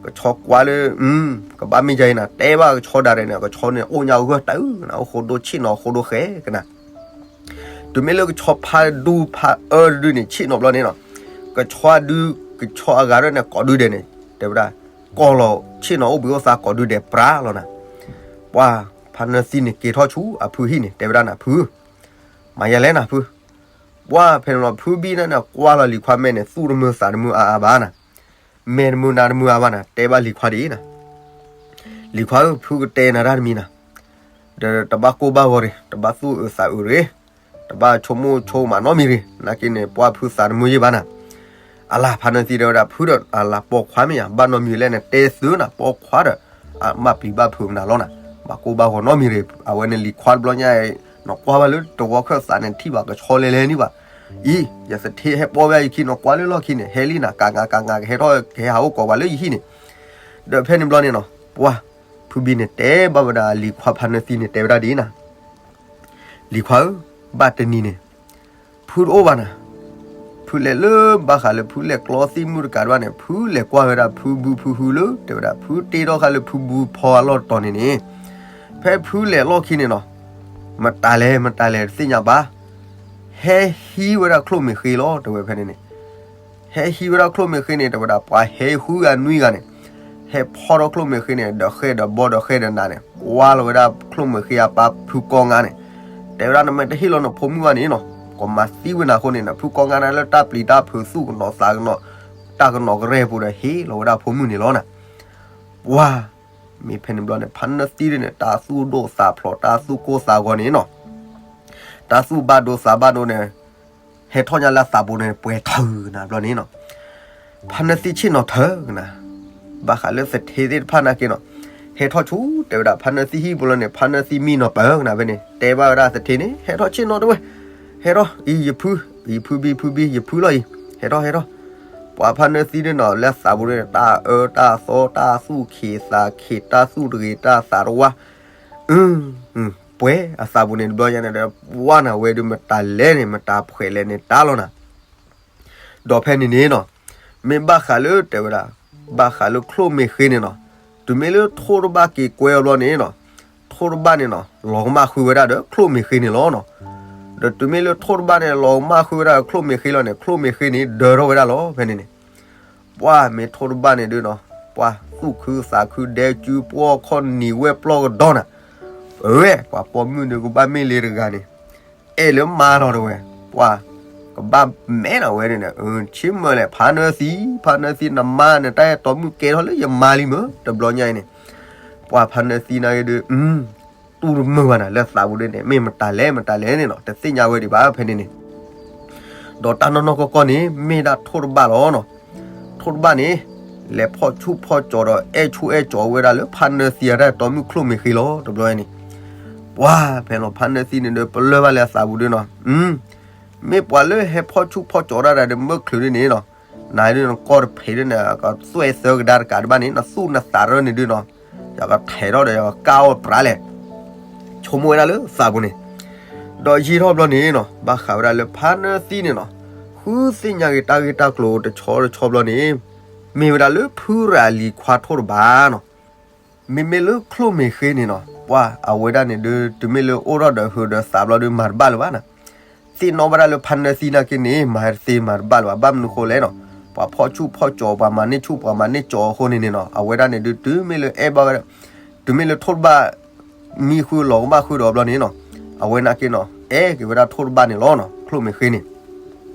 ကဆီကွၢ်လၢ, ကဘၣ်မ့ၢ်ယါအံၤနၤ တဲဘၣ်ကဆီဒၣ်ရဲၣ်န့ၣ် ကဆီန့ၣ်အိၣ်ညါဂၢၢ်တၢ်အုၣ်နၤ အိၣ်ဃိဒိဆ့ၣ်နီၤ အိၣ်ဃိဒိဃဲကနၤ တုၤမ့ၢ်လၢကဆီဖါဒူဖါအၢတဒုန့ၣ် ဆ့ၣ်နီၤဘျီန့ၣ်နီၤ, ကဆီဒု, ကဆီအဂၤရဲၣ်န့ၣ် ကိးဒုဒဲးန့ၣ် တဲဝဲဒၣ်, ကိးလီၤဆ့ၣ်နီၤအိၣ်ဘှံးအိၣ်သါကိးဒုဒဲးပြးလီၤနၤ, ပှၢ်ဖါနၢသံန့ၣ်က့ၤထီၣ်ဆူအဖုဟံၣ်န့ၣ် တဲဝဲဒၣ်နၤ ဖု, မၤယလဲၣ်နၤဖု, ပှၢ်ဖဲန့ၣ်လီၤ ဖုဘံၣ်န့ၣ်နၤ ကွၢ်လီၤလံၤခွါမဲာ်န့ၣ် သူၣ်တမုာ်သးတမုာ်အါအါဘၣ်နၤ, မဲာ်တမုာ်နါတမုာ်အါဘၣ်နၤ တဲဘၣ်လံၤခွါဒ်အံၤနၤ, လံၤခွါဧၢ ဖုကတဲနၤတၢ်တမံၤနၤ, ဒီးတဘၣ်ကိၢ်ဘၣ်ဂီၤရ့ၣ် တဘၣ်သူၣ်အုးသးအုးရ့ၣ်, တဘၣ်ဆိကမိၣ်ဆိကမးနီတမံၤရ့ၣ် နာ်က့န့ၣ် ပှၢ်ဖုသးတမုာ်ယံၢ်ဘၣ်နၤ, အလၤဖါနၢသံတဲဝဲဒၣ် ဖုဒီးအလၤပိာ်ခွါမ့ၢ်ယါ ဘၣ်နီတမံၤလဲၣ်န့ၣ် တဲသုနၤ ပိာ်ခွါဒီး အဘၣ်ပျံၤဘၣ်ဖုးမနုၤလီၤနၤ, ဘၣ်ကိၢ်ဘၣ်ဂီၤနီတမံၤရ့ၣ် အဝဲန့ၣ်လံၤခွါတဘျီညါ နကွၢ်ဘၣ်လၢတဝီခၢၣ်သးန့ၣ် ထံၣ်ဘၣ်ကဆီလဲၤလဲၤန့ၣ်ဘၣ်, အံၤ ယသထ့ဟဲပိာ်ဝဲယခံ နကွၢ်လၢလီၢ်ခံန့ၣ် ဟဲလံနၤ ကၤငါကၤငါကဟဲထီၣ်ကဟဲဟးအိၣ်ကိးပှၤလၢယဟံၣ်န့ၣ်, ဒီးဖဲန့ၣ်ဘျီန့ၣ်နီၤ ပှၢ် ဖုဘံန့ၣ်တဲဘၣ်ဝဲဒၣ်လံၤခွါဖါနၢသံန့ၣ် တဲဝဲဒၣ်ဒ်အံၤနၤ, လံၤခွါဧၢ, ဘၣ်တနံၤန့ၣ် ဖုတအိၣ်ဘၣ်နၤ, ဖုလဲၤလၢဘၣ်ဃးလၢဖုလဲၤကျီသံၣ်မုၣ်တကးဒံးဘၣ်န့ၣ် ဖုလဲၤကွၢ်ဝဲဒၣ်ဖုဘုဖုဟုလၢ တဲဝဲဒၣ် ဖုတ့ထီၣ်ဃာ်လၢဖုဘုဖီအလီၢ်တတီၤန့ၣ်န့ၣ်, ဖဲဖုလဲၤလီၢ်ခံန့ၣ်နီၤ, မတၤလဲၣ်မတၤလဲၣ်တသ့ၣ်ညါဘၣ်, ဟဲဟံးဝဲဒၣ်ချိၣ်မ့ၢ်ဃ့လီၤ တဲဝဲဖဲန့ၣ်န့ၣ် ဟဲဟံးဝဲဒၣ်ချိၣ်မ့ၢ်ဃ့န့ၣ် တဲဝဲဒၣ် ပှၤဟဲဃုဂၤနွံဂၤန့ၣ်, ဟဲဖီၣ်ထီၣ်ချိၣ်မ့ၢ်ဃ့န့ၣ် ဒီးဃဲၢ်ဒီးဘီဒီးဃဲၢ်ဒီးနးန့ၣ် ကွၢ်လီၤဝဲဒၣ်ချိၣ်မ့ၢ်ဃ့အပၢ်ဖုကီငါန့ၣ်, တဲဝဲဒၣ် နမ့ၢ်တဟ့ၣ်လီၤနဖိမုၣ်ဘၣ်န့ၣ်နီၤ, ကမၤသံဝဲနၤအဃိန့ၣ် ဖုကီငါန့ၣ်လၢတၢ်ပျံၤတၢ်ဖုးသူၣ်ကနိးသးကနိး တၢ်ကနိးကရဲၢ်ပူၤဒီးဟ့ၣ်လီၤဝဲဒၣ်ဖိမုၣ်န့ၣ်လီၤနၤ. ပှၤ မ့ၢ်ဖဲန့ၣ်ဘျီန့ၣ် ဖါနၢသံန့ၣ် တၢ်သူၣ်ဒိၣ်သးဖျိး တၢ်သူၣ်ကိၢ်သးဂီၤန့ၣ်နီၤ, တၢ်သူၣ်ဘၣ်ဒိသးဘၣ်ဒိန့ၣ် ဟဲထီၣ်ညါလၢအသးပူၤန့ၣ် ပှဲၤထီၣ်ကနၤဘျီန့ၣ်နီၤ, ဖါနၢသံဆ့ၣ်နီၤထၢကနၤ, ဘၣ်ဃးလၢသထ့သ့ၣ်တဖၣ်နာ်က့နီၤ, ဟဲထီၣ်ဆူ တဲဝဲဒၣ် ဖါနၢသံဟံၣ်ပူၤလီၤန့ၣ် ဖါနၢသံမံနီၤပၢၢ်ကနၤဖဲန့ၣ် တဲဘၣ်ဝဲဒၣ်သထ့န့ၣ် ဟဲထီၣ်ဆ့ၣ်နီၤတဝဲ, ဟဲထီၣ် အံၤယဖု, အံၤဖုဘံ ဖုဘံ ယဖုလီၤအံၤ ဟဲထီၣ် ဟဲထီၣ်, ပှၤဖါနၢသံန့ၣ်နီၤ လၢအသးပူၤန့ၣ် တၢ်အၢတၢ်သီ တၢ်သူၣ်ခံးသးခံး တၢ်သူၣ်တဂ့ၤ တၢ်သးတဝါ အ ပှဲၤအသးပူၤန့ၣ်တဘျီညါန့ၣ်ဒီး ပှၤနၤဝဲဒုး မတၤလဲၣ်န့ၣ် မတၤဖှဲးလဲၣ်န့ၣ် တၢ်လီၤနၤ, ဒီးဖဲန့ၣ်န့ၣ်နီၤ, မ့ၢ်ဘၣ်ဃးလၢတဲဝဲဒၣ်, ဘၣ်ဃးလၢချိၣ်မ့ၢ်ဃ့န့ၣ်နီၤ, တုၤမ့ၢ်လၢထိၣ်တဘၣ်က့ၤကွဲအီၤဘျီန့ၣ်နီၤ, ထိၣ်တဘၣ်န့ၣ်နီၤ လီၤကမၣ်ဃုာ်ဝဲဒၣ်ဒီးချိၣ်မ့ၢ်ဃ့န့ၣ်လီၤနီၤ, ဒီးတုၤမ့ၢ်လၢထိၣ်တဘၣ်န့ၣ် လီၤကမၣ်ဃုာ်ဝဲဒၣ်ဒီးချိၣ်မ့ၢ်ဃ့လီၤန့ၣ် ချိၣ်မ့ၢ်ဃ့န့ၣ် ဒၢထီၣ်ဝဲဒၣ်လီၤဖဲန့ၣ်န့ၣ် ပှၤမ့ၢ်ထိၣ်တဘၣ်န့ၣ်ဒုးနီၤ, ပှၤသူၣ်ခုသးခုဒဲကၠူပှီၢ်ခီၣ်နံၤဝဲပျီၢ်ကဒီနၤ, အဝဲ ပှၤပိာ်မုၣ်ဒုးကဘၣ်မ့ၢ်လ့တဂၤန့ၣ်, အဲၣ်လၢမါလီၤတဝဲ, ပှၤ ကဘၣ်မဲနၤဝဲန့ၣ်, ဆ့ၣ်မၢလဲၣ် ဖါနၢသံ, ဖါနၢသံနမါန့ၣ် တၢ်အဲၣ်တီမုၣ်ကဲထီၣ်လၢယမါလံမ့ၢ် တဘျီညါအံၤန့ၣ်, ပှၤဖါနၢသံနာ်က့ဒုး တူၢ်တမုာ်ဘၣ်နၤ လၢသးပူၤဒုးန့ၣ် မ့ၢ်မတၤလဲၣ်မတၤလဲၣ်န့ၣ်နီၤ တသ့ၣ်ညါဝဲဒံးဘၣ်ဖဲန့ၣ်န့ၣ် ဒီးတၢ်နီၢ်နီၢ်ကီၢ်ကီၢ်န့ၣ် မ့ၢ်ဒၣ်ထိၣ်တဘၣ်လီၤနီၤ. ထိၣ်တဘၣ်န့ၣ် လဲၤဖီၣ်ဆူၣ်ဖီၣ်ကၠီၤဒီး အဲၣ်ဆူၣ်အဲၣ်ကၠီၤဝဲဒၣ်လၢဖါနၢသံအတၢ်အဲၣ်တီမုၣ်ချိၣ်မ့ၢ်ဃ့လီၤ တဘျီန့ၣ်. ပှၤဖဲလီၤဖါနၢသံန့ၣ်ဒီး ပလၢၢ်ဘၣ်လၢအသးပူၤဒုးနီၤ, မ့ၢ်ပှၤလၢဟဲဖီၣ်ဆူၣ်ဖီၣ်ကၠီၤတၢ်ဒီးမုၢ်ချုးဒုးန့ၣ်နီၤ, နဒုးနကီၢ်တဖံးဒုးန့ၣ် ကသွဲၣ်သၢကဒါတကးတဘၣ်န့ၣ် နသူၣ်နသးရၢန့ၣ်ဒုးနီၤ, ယကထဲးထီၣ်ဒီးယကကၢ်အီၣ်ပြးလဲၣ် ဆိကမိၣ်ဝဲဒၣ်လၢသးပူၤန့ၣ်, ဒီးယံာ်ထီၣ်ဘျီန့ၣ်နီၤ ဘၣ်ဃးဝဲဒၣ်လၢဖါနၢသံန့ၣ်နီၤ ဃုသ့ၣ်ညါက့ၤတၢ်ဂ့ၢ်တၢ်ကျိၤတဆီတဆီဘျီန့ၣ်, မ့ၢ်ဝဲဒၣ်လၢဖုရၤလံၤခွါထိၣ်တဘၣ်နီၤ. မ့မ့ၢ်လၢချိၣ်မ့ၢ်ဃ့န့ၣ်နီၤ ပှၤအဝဲဒၣ်န့ၣ်ဒုး တုၤမ့ၢ်လၢအိၣ်ထီၣ်ဒီးဟုးဒီးသးဘျီဒုးမၤတဘၣ်လၢၤဘၣ်နီၤ. သ့ၣ်နီၣ်ဝဲဒၣ်လၢဖါနၢသံနာ်က့န့ၣ် မၤတသ့မၤတဘၣ်လၢၤဘၣ် ဘၣ်မနုၤဃိလဲၣ်နီၤ, ပှၤဖီၣ်ဆူၣ်ဖီၣ်ကၠီၤ ပှၤမၤန့ၢ်ဆူၣ်ပှၤမၤန့ၢ်ကၠီၤအဃိန့ၣ်န့ၣ်နီၤ အဝဲဒၣ်န့ၣ်ဒုး တုၤမ့ၢ်လၢအဲၣ်ဘၣ်ဝဲဒၣ် တုၤမ့ၢ်လၢထိၣ်တဘၣ် မံဃုာ်လီၤကဘၣ်ဃုာ်ဒီးဘျီန့ၣ်နီၤ, အဝဲနာ်က့နီၤ အဲၣ်က့ၤဝဲဒၣ်ထိၣ်တဘၣ်န့ၣ်လီၤနီၤ ချိၣ်မ့ၢ်ဃ့န့ၣ်.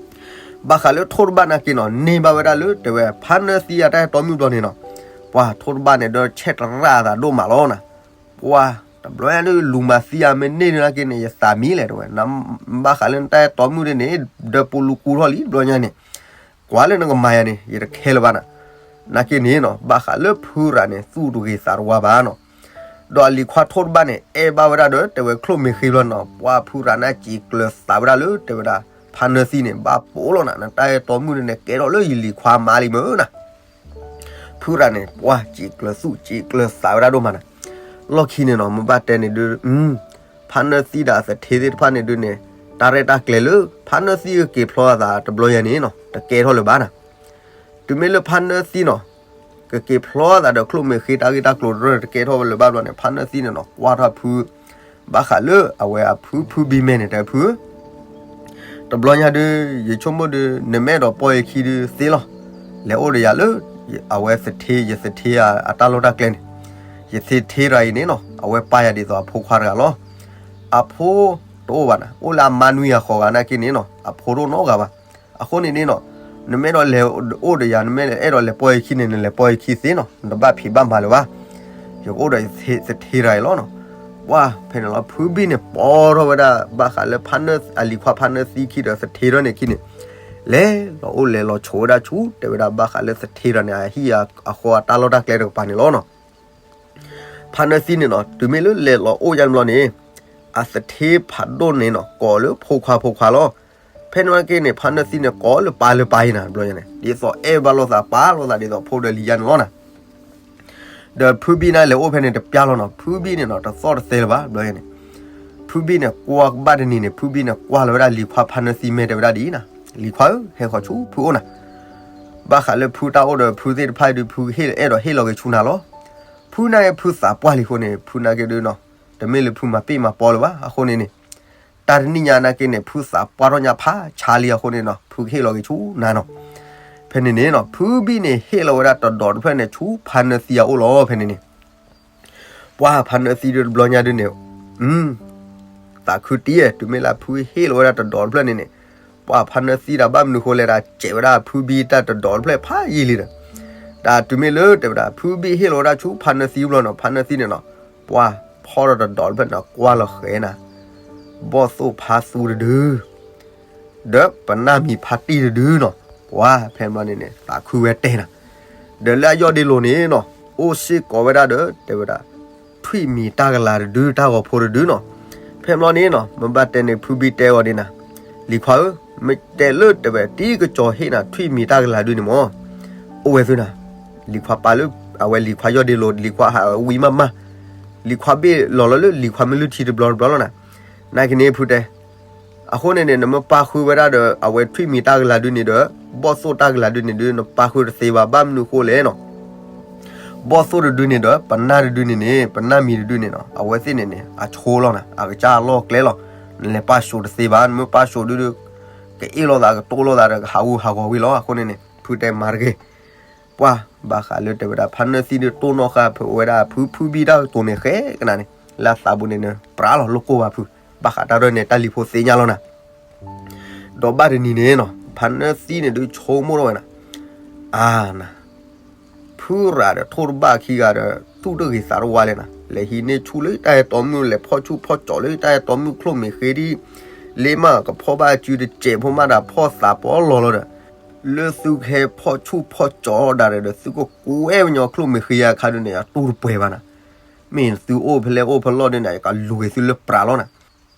ဘၣ်ဃးလၢထိၣ်တဘၣ်နာ်က့နီၤ န့ၢ်ဘၣ်ဝဲဒၣ်လၢတဲဝဲဖါနၢသံအတၢ်အဲၣ်တီမုၣ်ဘျီန့ၣ်နီၤ, ပှၤထိၣ်တဘၣ်န့ၣ်ဒီးဆဲးတရၣ်အသးဒိၣ်မးလီၤနီၤ. ပှၤတဘျီညါဒုး လူၤမၤသံအမ့ၢ်န့ၢ်ဒုးနာ်က့န့ၣ် ယသးမံလဲၣ်တဲဝဲ, ဘၣ်ဃးလၢနတၢ်အဲၣ်တီမုၣ်ဒ်န့ၣ် ဒီးပူၤလူၤကူထီၣ်လံတဘျီညါန့ၣ် ကွၢ်လၢနကမၤယၤန့ၣ် ယတခဲလၢၤဘၣ်နၤ. နာ်က့န့ၣ်နီၤ ဘၣ်ဃးလၢဖုရၤန့ၣ် သူၣ်တဂ့ၤသးတဝါဘၣ်နီၤ. ဒီးအလံၤခွါထိၣ်တဘၣ်န့ၣ် အဲၣ်ဘၣ်ဝဲဒၣ်ဒီးတဲဝဲချိၣ်မ့ၢ်ဃ့ဘျီနီၤ ပှၤဖုရၤန့ၣ်စံးကျၢၤသးဝဲဒၣ်လၢတဲဝဲဒၣ် ဖါနၢသံန့ၣ် ဘၣ်ပိာ်လီၤနၤ နတၢ်အဲၣ်တီမုၣ်န့ၣ် ကဲထီၣ်လၢယလံၤခွါမါလံမ့ၢ်နၤ. ဖုရၤန့ၣ် ပှၤစံးကျၢၤသူၣ်စံးကျၢၤသးဝဲဒၣ်ဒိၣ်မးနၤ. လီၢ်ခံန့ၣ်နီၤ မ့ၢ်ဘၣ်တဲန့ၣ်ဒုး ဖါနၢသံဒီးအသထ့သ့ၣ်တဖၣ်န့ၣ်ဒုးန့ၣ် တၢ်ရဲၣ်တၢ်ကျဲၤလၢ ဖါနၢသံကက့ၤဖျီအသးတဘျီယၤန့ၣ်နီၤ တကဲထီၣ်လၢၤဘၣ်နၤ. တုၤမ့ၢ်လၢဖါနၢသံနီၤ ကက့ၤဖျီအသးဒီးချိၣ်မ့ၢ်ဃ့ တၢ်ဂ့ၢ်တၢ်ကျိၤတရၢၢ်တကဲထီၣ်လၢၤဘၣ်ဘျီန့ၣ် ဖါနၢသံန့ၣ်နီၤ ကွၢ်ထီၣ်ဖု ဘၣ်ဃးလၢအဝဲအဖုဖုဘံမဲာ်န့ၣ် တဲဖု တဘျီညါဒုး ယဆိကမိၣ်ဒုး နမ့ၢ်အဲၣ်ဒိးပီၢ်ယခံဒုးသ့လီၤ. လဲၤအိၣ်ဒီးယၤလၢ အဝဲသထ့ ယသထ့အတၢ်လီၢ်တၢ်ကျဲန့ၣ်, ယသထ့တဂၤအံၤန့ၣ်နီၤ အဝဲပၢ်ယၤဒ်သိးအဖိခွါတဂၤလီၤ. အဖိတအိၣ်ဘၣ်နၤ အိၣ်လၢအမါနွံဂၤဃိးဂၤနာ်က့န့ၣ်နီၤ အဖိတအိၣ်နီတဂၤဘၣ်. အဃိန့ၣ်န့ၣ်နီၤ နမ့ၢ်အဲၣ်ဒိးလဲၤအိၣ်ဒီးယၤ နမ့ၢ်အဲၣ်ဒိးလဲၤပီၢ်ယခံန့ၣ် နလဲၤပီၢ်ယခံသ့နီၤ နတဘၣ်ဖံးဘၣ်မၤလၢၤဘၣ်. ယကအိၣ်ဒီးယသထ့တဂၤအံၤလီၤနီၤ. ပှၤဖဲန့ၣ်လီၤ ဖုဘံန့ၣ် ပိာ်ထီၣ်ဝဲဒၣ် ဘၣ်ဃးလၢဖါနၢ အလံၤခွါဖါနၢသံခံဒီးသထ့ထီၣ်န့ၣ်ခံန့ၣ် လဲၤလီၤအိၣ်လဲၤလီၤဆိးဝဲဒၣ်ဆူ တဲဝဲဒၣ်ဘၣ်ဃးလၢသထ့တဂၤန့ၣ် အဟံၣ်အဃီအတၢ်လီၢ်တၢ်ကျဲတကပၤန့ၣ်လီၤနီၤ. ဖါနၢသံန့ၣ်နီၤ တုၤမ့ၢ်လၢလဲၤလီၤအိၣ်ယါန့ၣ်ဘျီန့ၣ် အသထ့ဖးဒိၣ်န့ၣ်နီၤ ကိးလၢဖိခွါဖိခွါလီၤ. ဖဲန့ၣ်က့န့ၣ် ဖါနၢသံန့ၣ် ကိးလၢပၢ်လၢပၢ်အံၤနၤ တဘျီညါန့ၣ် ဒ်သိးအဲၣ်ဘၣ်လိာ်သး ပာ်လိာ်သးဒ်သိးဖိဒီးလံၤယါန့ၣ်လီၤနၤ. ဒီးဖုဘံၣ်န့ၣ်လဲၤအိၣ်ဖဲန့ၣ်တပျၢ်လီၤနီၤ, ဖုဘံၣ်န့ၣ်နီၤ တသီၣ်တသဲလၢၤဘၣ် ဘျီယဲန့ၣ်, ဖုဘံၣ်န့ၣ်ကွၢ်ကဘၣ်တနံၤန့ၣ် ဖုဘံၣ်န့ၣ်ကွၢ်လီၤဝဲဒၣ်လံၤခွါဖါနၢသံမဲာ်တဲဝဲဒၣ်ဒ်အံၤနီၤ, လံၤခွါဧၢ ဟဲဃီၤဆူဖုအိၣ်နၤ, ဘၣ်ဃးလၢဖုတၢ်အိၣ်ဒီးဖုသ့ၣ်တဖၣ်ဒုး ဖုကဟ့ၣ်အဲၣ်ဒိးဟ့ၣ်လီၤက့ၤဆူနၤလီၤ. ဖုနာ်က့ဖုသးပှၢ်လံအဃိန့ၣ် ဖုနာ်က့ဒုးနီၤ တမ့ၢ်လၢဖုမၤပ့ၢ်မၤပီလၢၤဘၣ် အဃိန့ၣ်န့ၣ် တၢ်တနံၣ်ညါနာ်က့န့ၣ် ဖုသးပှၢ်ထီၣ်ညါဖးဆါလံအဃိန့ၣ်နီၤ ဖုကဟ့ၣ်လီၤက့ၤဆူနၤနီၤ. ဖဲန့ၣ်န့ၣ်နီၤ ဖုဘံၣ်န့ၣ်ဟ့ၣ်လီၤဝဲဒၣ်တဒီးတဖျၢၣ်န့ၣ် ဆူဖါနၢသံအအိၣ်လီၤ ဖဲန့ၣ်န့ၣ် ပှၢ်ဖါနၢသံဒုးတဘျီညါဒုးန့ၣ် သးခုတံၢ် တုၤမ့ၢ်လၢဖုဟ့ၣ်လီၤဝဲဒၣ်တဒီးတဖျၢၣ်န့ၣ်န့ၣ်, ပှၢ်ဖါနၢသံတၢ်ဘၣ်မနုၤဃိလဲၣ် တၢ်စဲးဝဲဒၣ်ဖုဘံၣ်တၢ်တဒီးတဖျၢၣ်ဖးယံာ်လံဒီး, တၢ်တုၤမ့ၢ်လၢတဲဝဲဒၣ် ဖုဘံၣ်ဟ့ၣ်လီၤဝဲဒၣ်ဆူဖါနၢသံဘျီနီၤ ဖါနၢသံန့ၣ်နီၤ, ပှၢ်ဖီၣ်ဒီးတဒီးတဖျၢၣ်န့ၣ် ကွၢ်လီၤဃဲၤနၤ ဘီၣ်သိၣ်ဖါသူတဒု ဒီးပနၢ်မံၤဖါတံၢ်တဒုနီၤ, ပှၢ်ဖဲဘျီန့ၣ်န့ၣ် သးခုဝဲတဲနၤ, ဒီးလၢအယီၢ်ဒ့လိၤန့ၣ်နီၤ အိၣ်စ့ၢ်ကီးဝဲဒၣ်ဒီး တဲဝဲဒၣ် ထွံၣ်မံၤတၢ်ကလၤတဒု တၢ်ဂီၤဖိတဒုနီၤ, ဖဲဘျီန့ၣ်နီၤ မ့ၢ်ဘၣ်တဲန့ၣ် ဖုဘံၣ်တဲအီၤဒ်နၤ, လံၤခွါဧၢ, မ့ၢ်တဲလၢတဲဝဲ တံၤကစီၤဟ့ၣ်နၤ ထွံၣ်မံၤတၢ်ကလၤဒုန့ၣ်မၢ်, အိၣ်ဝဲသုနၤ, လံၤခွါပာ်လၢ အဝဲလံၤခွါယီၢ်ဒ့လိၤ လံၤခွါဟးဝံၤမးမး, လံၤခွါဘ့ၣ်လီၤလီၤလၢလံၤခွါမ့ၢ်လုၢ်ထံတဘျီတဘျီလီၤနၤ, နာ်က့န့ၣ်ဖုတဲ အဃိန့ၣ်န့ၣ် နမ့ၢ်ပာ်ဃုာ်ဝဲဒၣ်ဒီး အဝဲထွံၣ်မံၤတၢ်ကလၤဒုန့ၣ်ဒီး ဘီၣ်သိၣ်တၢ်ကလၤဒုန့ၣ်ဒုး နပာ်ဃုာ်တသ့ဘၣ် ဘၣ်မနုၤဃိလဲၣ်နီၤ, ဘီၣ်သိၣ်တဒုန့ၣ်ဒီး ပနၢ်တဒုန့ၣ်န့ၣ် ပနၢ်မံၤတဒုန့ၣ်နီၤ အဝဲသ့ၣ်န့ၣ်န့ၣ် အဆိလီၤနၤ အကစၢ်အလီၢ်ကျဲလီၤ, နလဲၤပာ်စိးတသ့ဘၣ် နမ့ၢ်ပာ်စိးဒုဒီး ကအ့ၣ်လိာ်သးကတိၢ်လိာ်သးဒီး ကဟးဂူာ်ဟးဂီၤဝံၤလီၤ အဃိန့ၣ်န့ၣ် ဖုတဲမၤတဂ့ၤ ပှၢ်ဘၣ်ဃးလၢတဲဝဲဒၣ် ဖါနၢသံဒုးတိၢ်နီၣ်ဃာ်ဖုးဝဲဒၣ်ဖု ဖုဘံၣ်တၢ်ကတိၤန့ၣ်ဃဲကနၤန့ၣ် လၢအသးပူၤန့ၣ်န့ၣ် ပြးလီၤလိၣ်ကိၢ်ဘၣ်ဖုး, ဘၣ်ဃးတၢ်ဒ်န့ၣ် တၢ်လံၤဖိသ့ၣ်ညါလီၤနၤ, ဒီးဘၣ်တနံၤန့ၣ်နီၤ ဖါနၢသံန့ၣ်ဒုးဆိကမိၣ်ထီၣ်ဝဲနၤ, အါနၤ ဖုရၤဒီးထိၣ်တဘၣ်ခံဂၤဒီး သူၣ်တဂ့ၤသးတဝါလဲၣ်နၤ, လဲၤဟံးန့ၢ်ဆူၣ်လၢတၢ်ဟဲတီမုၣ် လဲၤဖီၣ်ဆူၣ်ဖီၣ်ကၠီၤလၢတၢ်ဟဲတီမုၣ်ချိၣ်မ့ၢ်ဃ့ဒ်, လ့မးကဖီၣ်ဘၣ်စုတစဲးဖိမးဒီး ဖီၣ်သးပီလီၤလီၤဒီး, လၢသုကဟဲဖီၣ်ဆူၣ်ဖီၣ်ကၠီၤဒၣ်ဒီး သုကကွဲဝဲညီချိၣ်မ့ၢ်ဃ့ယါခါဒုန့ၣ် အတူၢ်တပှဲၤဘၣ်နၤ, မ့ၢ်သုအိၣ်ဖဲလဲၣ်အိၣ်ဖဲလဲၣ်ဒုန့ၣ် ကလူၤက့ၤသုလၢပြးလီၤနၤ,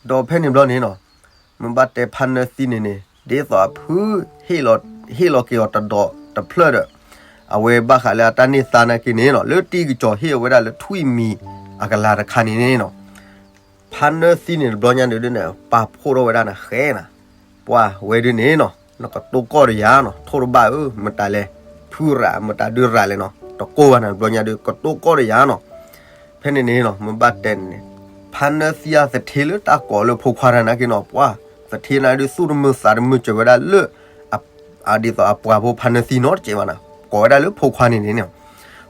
ဒီးဖဲန့ၣ်ဘျီန့ၣ်နီၤ မ့ၢ်ဘၣ်တဲဖါနၢသံန့ၣ်န့ၣ် ဒ်သိးအဖု ဟ့ၣ်လီၤက့ၤအီၤတဒီးတဖျၢၣ်ဒီး အဝဲဘၣ်ဃးလၢအတၢ်န့ၢ်သါနာ်က့န့ၣ်နီၤ လၢတံၤကစီၤဟ့ၣ်အဝဲဒၣ်လၢထွံၣ်မံၤအကလၤတခါန့ၣ်န့ၣ်နီၤ ဖါနၢသံန့ၣ်တဘျီညါဒုန့ၣ် ပာ်ဖှိၣ်ထီၣ်ဝဲဒၣ်နၤဃဲနၤ, ပှၢ်ဝဲဒုန့ၣ်နီၤ နကတိၢ်ကီၢ်ဒီးယၤနီၤ ထိၣ်တဘၣ်ဧၢ မတၤလဲၣ်, ဖုရၤ မတၤဒုရၤလဲၣ်နီၤ တကိၢ်ဘၣ်နၤ တဘျီညါဒု ကတိၢ်ကီၢ်ဒီးယၤနီၤ ဖဲန့ၣ်န့ၣ်နီၤ မ့ၢ်ဘၣ်တဲန့ၣ်န့ၣ် ဖါနၢသံအသထ့လၢတၢ်ကိးလၢဖိခွါတၢ်နာ်က့နီၤ ပှၢ်သထ့န့ၣ်ဒုး သူၣ်တမုာ်သးတမုာ်စၢၤဝဲဒၣ်လၢ ဒ်သိးအပှၤဖိဖါနၢသံနီတစဲးဘၣ်နၤ ကိးဝဲဒၣ်လၢဖိခွါန့ၣ်န့ၣ်နီၤ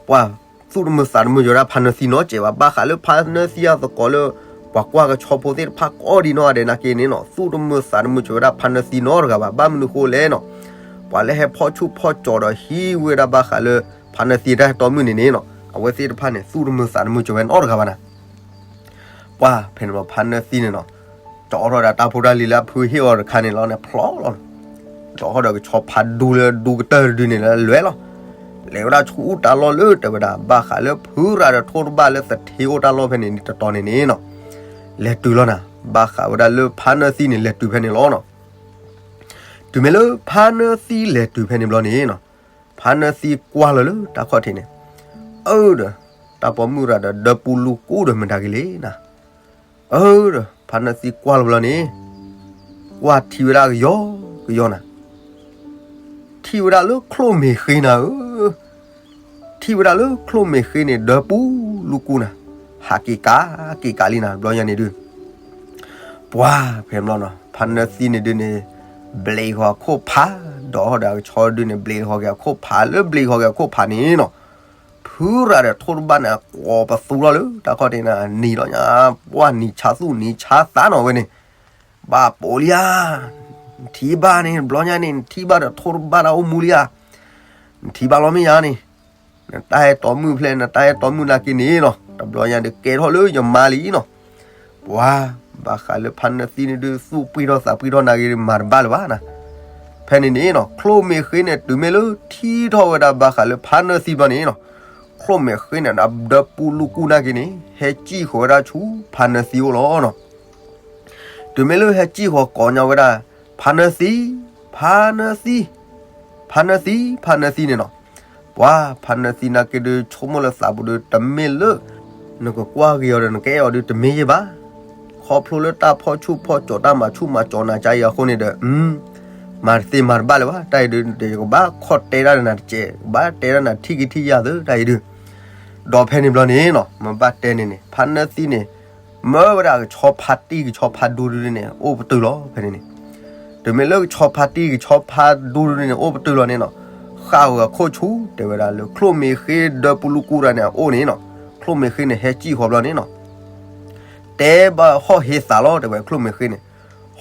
ပှၢ်သူၣ်တမုာ်သးတမုာ်စၢၤဝဲဒၣ်ဖါနၢသံနီတစဲးဘၣ် ဘၣ်ဃးလၢဖါနၢသံအသကိးလၢ ပှၤကွၢ်ကဆီဖိသ့ၣ်တဖၣ်ကိးဒံနီၢ်ဂၤဒဲးနာ်က့န့ၣ်နီၤ သူၣ်တမုာ်သးတမုာ်စၢၤဝဲဒၣ်ဖါနၢသံနီတဂၤဘၣ် ဘၣ်မနုၤဃိလဲၣ်နီၤ ပှၤလၢဟဲဖီၣ်ဆူၣ်ဖီၣ်ကၠီၤဒီးဟံးဝဲဒၣ်ဘၣ်ဃးလၢ ဖါနၢသံတၢ်ဟဲတီမုၣ်န့ၣ်န့ၣ်နီၤ အဝဲသ့ၣ်တဖၣ်န့ၣ် သူၣ်တမုာ်သးတမုာ်စၢၤဝဲနီတဂၤဘၣ်နၤ ပှၢ်ဖဲန့ၣ်ဘျီဖါနၢသံန့ၣ်နီၤ ကၠီထီၣ်ဒီးတၢ်ဖိတၢ်လံၤလၢအဖုဟ့ၣ်အီၤတခါန့ၣ်လီၤန့ၣ် ဖျီလီၤန့ၣ် ကၠီထီၣ်ဒီးကဆီဖါဒူလၢဒူကတၢၢ်တဒုန့ၣ်လၢလွဲလီၤ လဲၤဝဲဒၣ်ဆူတၢ်လီၢ်လၢတဲဝဲဒၣ် ဘၣ်ဃးလၢဖုရၤဒီးထိၣ်တဘၣ်လၢသထ့အိၣ်တၢ်လီၢ်ဖဲန့ၣ်န့ၣ်တတီၤန့ၣ်န့ၣ်နီၤ လဲၤတုၤလီၤနၤ ဘၣ်ဃးဝဲဒၣ်လၢဖါနၢသံန့ၣ် လဲၤတုၤဖဲန့ၣ်လီၤနီၤ တုၤမ့ၢ်လၢဖါနၢသံလဲၤတုၤဖဲန့ၣ်ဘျီန့ၣ်နီၤ ဖါနၢသံကွၢ်လီၤလၢတၢ်ခီၣ်ထံးန့ၣ် အၢဒီး တၢ်ပိာ်မုၣ်ရၤဒီးဒၢပူလူကူဒီးမတၤက့ၤလဲၣ်နၤ အၢဒီး ဖါနၢသံကွၢ်လီၤဘျီန့ၣ် ကွၢ်ထံၣ်ဝဲဒၣ်ကယီကယီနၤ ထံၣ်ဝဲဒၣ်လၢချိၣ်မ့ၢ်ဃ့နၤဧၢ ထံၣ်ဝဲဒၣ်လၢချိၣ်မ့ၢ်ဃ့န့ၣ် ဒၢပူလူကူနၤ ဟးက့ၤကးက့ၤကးလံနၤ ဘျီညါန့ၣ်ဒုး ပှၢ်ဖဲဘျီနီၤ ဖါနၢသံန့ၣ်ဒုးန့ၣ် ဘျဲးဃီၤအခိၣ်ဖး ဒီးဟီၣ်ဒီးအကဆီဒုးန့ၣ် ဘျဲးဃီၤက့ၤအခိၣ်ဖး လၢဘျဲးဃီၤက့ၤအခိၣ်ဖးန့ၣ်နီၤ ဖုရၤဒီးထိၣ်တဘၣ်န့ၣ် ကိးပသူထီၣ်လၢတၢ်ခီၣ်ထံးန့ၣ် နံၤလီၤညါ ပှၢ်နံၤဆါသူၣ်နံၤဆါသးနီၤဝဲန့ၣ် ဘၣ်ပိာ်လံဧါ နထံၣ်ဘၣ်န့ၣ် တဘျီညါန့ၣ် နထံၣ်ဘၣ်ဒီးထိၣ်တဘၣ်တၢ်အိၣ်မူလံဧါ နထံၣ်ဘၣ်လီၤမ့ၢ်ယါန့ၣ် နတၢ်ဟဲတီမုၣ်ဖျဲၣ် နတၢ်ဟဲတီမုၣ်နာ်က့န့ၣ်နီၤ တဘျီညါဒုးကဲထီၣ်လၢယမါလံနီၤ ပှၤ ဘၣ်ဃးလၢဖါနၢသံန့ၣ်ဒုး သူၣ်ပှံၢ်ထီၣ်သးပှံၢ်ထီၣ်နာ်က့ဒုး မၤတဘၣ်လၢၤဘၣ်နၤ ဖဲန့ၣ်န့ၣ်နီၤ ချိၣ်မ့ၢ်ဃ့န့ၣ် တုၤမ့ၢ်လၢထံၣ်ထီၣ်ဝဲဒၣ်ဘၣ်ဃးလၢဖါနၢသံဘျီန့ၣ်နီၤ ချိၣ်မ့ၢ်ဃ့န့ၣ် ဒၢပူလူကူနာ်က့န့ၣ် ဟဲစံၣ်ဃီၤဝဲဒၣ်ဆူဖါနၢသံအိၣ်လီၤနီၤ တုၤမ့ၢ်လၢဟဲစံၣ်ဃီၤကိးညါဝဲဒၣ် ဖါနၢသံ ဖါနၢသံ ဖါနၢသံ ဖါနၢသံန့ၣ်နီၤ ပ ပှၤဖးနၢသံနာ်က့ဒုး ဆိကမိၣ်လၢသးပူၤဒုး တမ့ၢ်လၢ နကကွၢ်ဂ့ၤအီၤဒီး နကအဲၣ်အီၤဒုး တမ့ၢ်ယဲၢ်ဘၣ်. ခီဖျိလၢတၢ်ဖီၣ်ဆူၣ်ဖီၣ်ကၠီၤ တၢ်မၤဆူၣ်မၤကၠီၤနၤကါအံၤအဃိန့ၣ်ဒီး မၤတသ့မၤတဘၣ်လၢၤဘၣ်. တၢ်အံၤဒုး ယကဘၣ်ခီၣ်တဲဒၣ်နၤတစဲး, ကဘၣ်တဲဒၣ်နၤထံၣ်က့ၤထံၣ်ယၤသၢ တၢ်အံၤဒုး. ဒီးဖဲန့ၣ်ဘျီန့ၣ်နီၤ မ့ၢ်ဘၣ်တဲန့ၣ်န့ၣ် ဖးနၢသံန့ၣ် မၢဝဲဒၣ်ကဆီဖါတံၢ်ကဆီဖါဒူဒုန့ၣ် အိၣ်ပတုာ်လီၤ ဖဲန့ၣ်န့ၣ်. တမ့ၢ်လၢကဆီဖါတံၢ်ကဆီဖါဒူဒုန့ၣ် အိၣ်ပတုာ်လီၤန့ၣ်နီၤ, ဃၣ်ဂီၤခိၣ်ဆူ တဲဝဲဒၣ်လၢချိၣ်မ့ၢ်ဃ့ဒၢပူၤလူကူတၢ်န့ၣ် အအိၣ်န့ၣ်နီၤ, ချိၣ်မ့ၢ်ဃ့န့ၣ် ဟဲစံၣ်ဃီဘျီန့ၣ်နီၤ တဲဘၣ်ဟီၣ်ဟ့သးလီၤ တဲဝဲချိၣ်မ့ၢ်ဃ့န့ၣ်.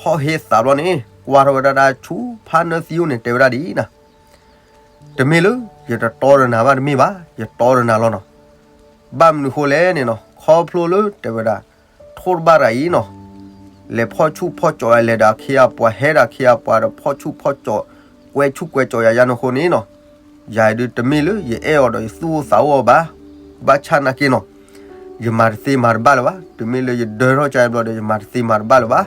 ဟီၣ်ဟ့သးဘျီန့ၣ် ကွၢ်ထီၣ်ဝဲဒၣ်တၢ်ဆူဖးနၢသံအိၣ်န့ၣ် တဲဝဲဒၣ်ဒ်အံၤနီၤ, တမ့ၢ်လၢ ယတတီဒီးနၤဘၣ်တမ့ၢ်ဘၣ်, ယတီဒီးနၤလီၤနီၤ. ဘၣ်မနုၤဃိလဲၣ်န့ၣ်နီၤ, ခီဖျိလၢတဲဝဲဒၣ် ထိၣ်တဘၣ်တဂၤအံၤနီၤ, လဲၤဖီၣ်ဆူၣ်ဖီၣ်ကၠီၤယၤ လဲၤဒီးအခ့အပှၤ ဟဲဒီးအခ့အပှၤဒီး ဖီၣ်ဆူၣ်ဖီၣ်ကၠီၤ ကွဲဆူၣ်ကွဲကၠီၤယၤယါန့ၣ်အဃိန့ၣ်နီၤ, ယၤအံၤဒုးတမ့ၢ်လၢယအဲၣ်အီၤဒီးယသူၣ်အိၣ်သးအိၣ်အီၤဘၣ်. ဘၣ်ဆၣ်နာ်က့နီၤ, ယမၤတသ့မၤတဘၣ်လၢၤဘၣ်. တမ့ၢ်လၢယဒၢထီၣ်ကါအံၤဘျီဒီး ယမၤတသ့မၤတဘၣ်လၢၤဘၣ်.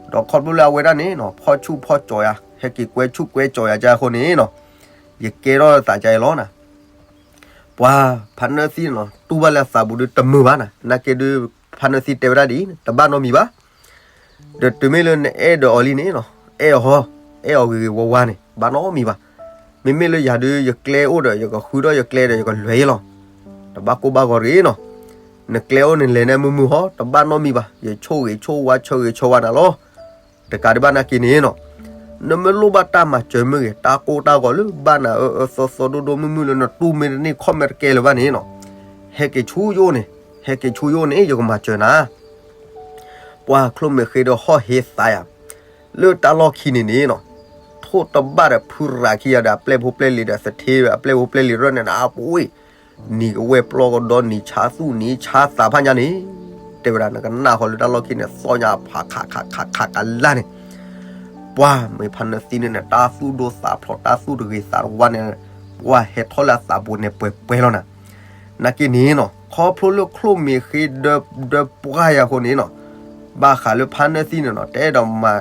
ဒီးခီဖျိလၢအဝဲဒၣ်န့ၣ်နီၤ ဖီၣ်ဆူၣ်ဖီၣ်ကၠီၤယၤ ဟဲက့ၤကွဲဆူၣ်ကွဲကၠီၤယၤကါအဃိန့ၣ်နီၤ, ယကဲထီၣ်သးကါအံၤလီၤနၤ. ပှၤဖးနၢသံန့ၣ်နီၤ တူၢ်ဘၣ်လၢအသးပူၤဒုးတမုာ်ဘၣ်နၤ, နာ်က့ဒုး ဖးနၢသံတဲဝဲဒၣ်ဒ်အံၤ တဘၣ်နီတမံၤဘၣ်. ဒီးတုၤမ့ၢ်လၢနအဲၣ်ဒိးအီၤလံန့ၣ်နီၤ, အဲၣ်အီၤဟီ, အဲၣ်အီၤဂ့ၤဂ့ၤဝါဝါန့ၣ် ဘၣ်နီတမံၤဘၣ်. မ့မ့ၢ်လၢယၤဒုး ယကျဲအိၣ်ဒီး ယကဃုထီၣ်ယကျဲဒီး ယကလဲၤယ့ၣ်လီၤ. တဘၣ်ကိၢ်ဘၣ်ဂီၤတဂ့ၤနီၤ. နကျဲအိၣ်နလဲၤန့ၣ်မုာ်မုာ်ဟီ တဘၣ်နီတမံၤဘၣ်. ယဆိၣ်ဂ့ၤဆိၣ်ဝါဆၢဂ့ၤဆၢဝါနၤလီၤ. တကးဒံးဘၣ်နာ်က့န့ၣ်နီၤ, နမ့ၢ်လိၣ်ဘၣ်တၢ်မၤစၢၤမ့ၢ်ဂ့ၤ, တၢ်ကိၢ်တၢ်ဂီၤလၢဘၣ်နၤအၢအၢသီသီဒိၣ်ဒိၣ်မုၢ်မုၢ်လၢနတူၢ်မ့ၢ်တန့ၢ်ခီၣ်မ့ၢ်တကဲလၢၤဘၣ်န့ၣ်နီၤ, ဟဲက့ၤဆူယအိၣ်န့ၣ်, ဟဲက့ၤဆူယအိၣ်န့ၣ် ယကမၤစၢၤနၤ. ပှၤချိၣ်မ့ၢ်ဃ့ဒီးဟီၣ်ဟ့သးယၤ, လၢတၢ်လီၢ်ခံန့ၣ်န့ၣ်နီၤ, ထိၣ်တဘၣ်ဒီးဖုရၤခံဂၤဒီး အပျဲၢ်ဖိပျဲၢ်လံၤဒီး သထ့အပျဲၢ်ဖိပျဲၢ်လံၤရၢၢ်န့ၣ် အပူၤ နံၤကဝဲၢ်ပျီကဒီ နံၤဆါသူၣ်နံၤဆါသးဖးညါန့ၣ်, တဲဝဲဒၣ် နကနၣ်ဃီလၢတၢ်လီၢ်ခံန့ၣ် သီညါဖးခးခးခးခးကလါန့ၣ်, ပှၤမ့ၢ်ဖးနၢသံန့ၣ်န့ၣ် တၢ်သူၣ်ဒိၣ်သးဖျိး တၢ်သူၣ်တဂ့ၤသးတဝါန့ၣ်, ပှၤဟဲထီၣ်လၢအသးပူၤန့ၣ်ပှဲၤပှဲၤလီၤနၤ. နာ်က့န့ၣ်နီၤ, ခီဖျိလၢချိၣ်မ့ၢ်ဃ့ဒၢပှၢ်ယၤအဃိန့ၣ်နီၤ, ဘၣ်ဃးလၢဖးနၢသံန့ၣ်နီၤ တအဲၣ်ဒိးမၤ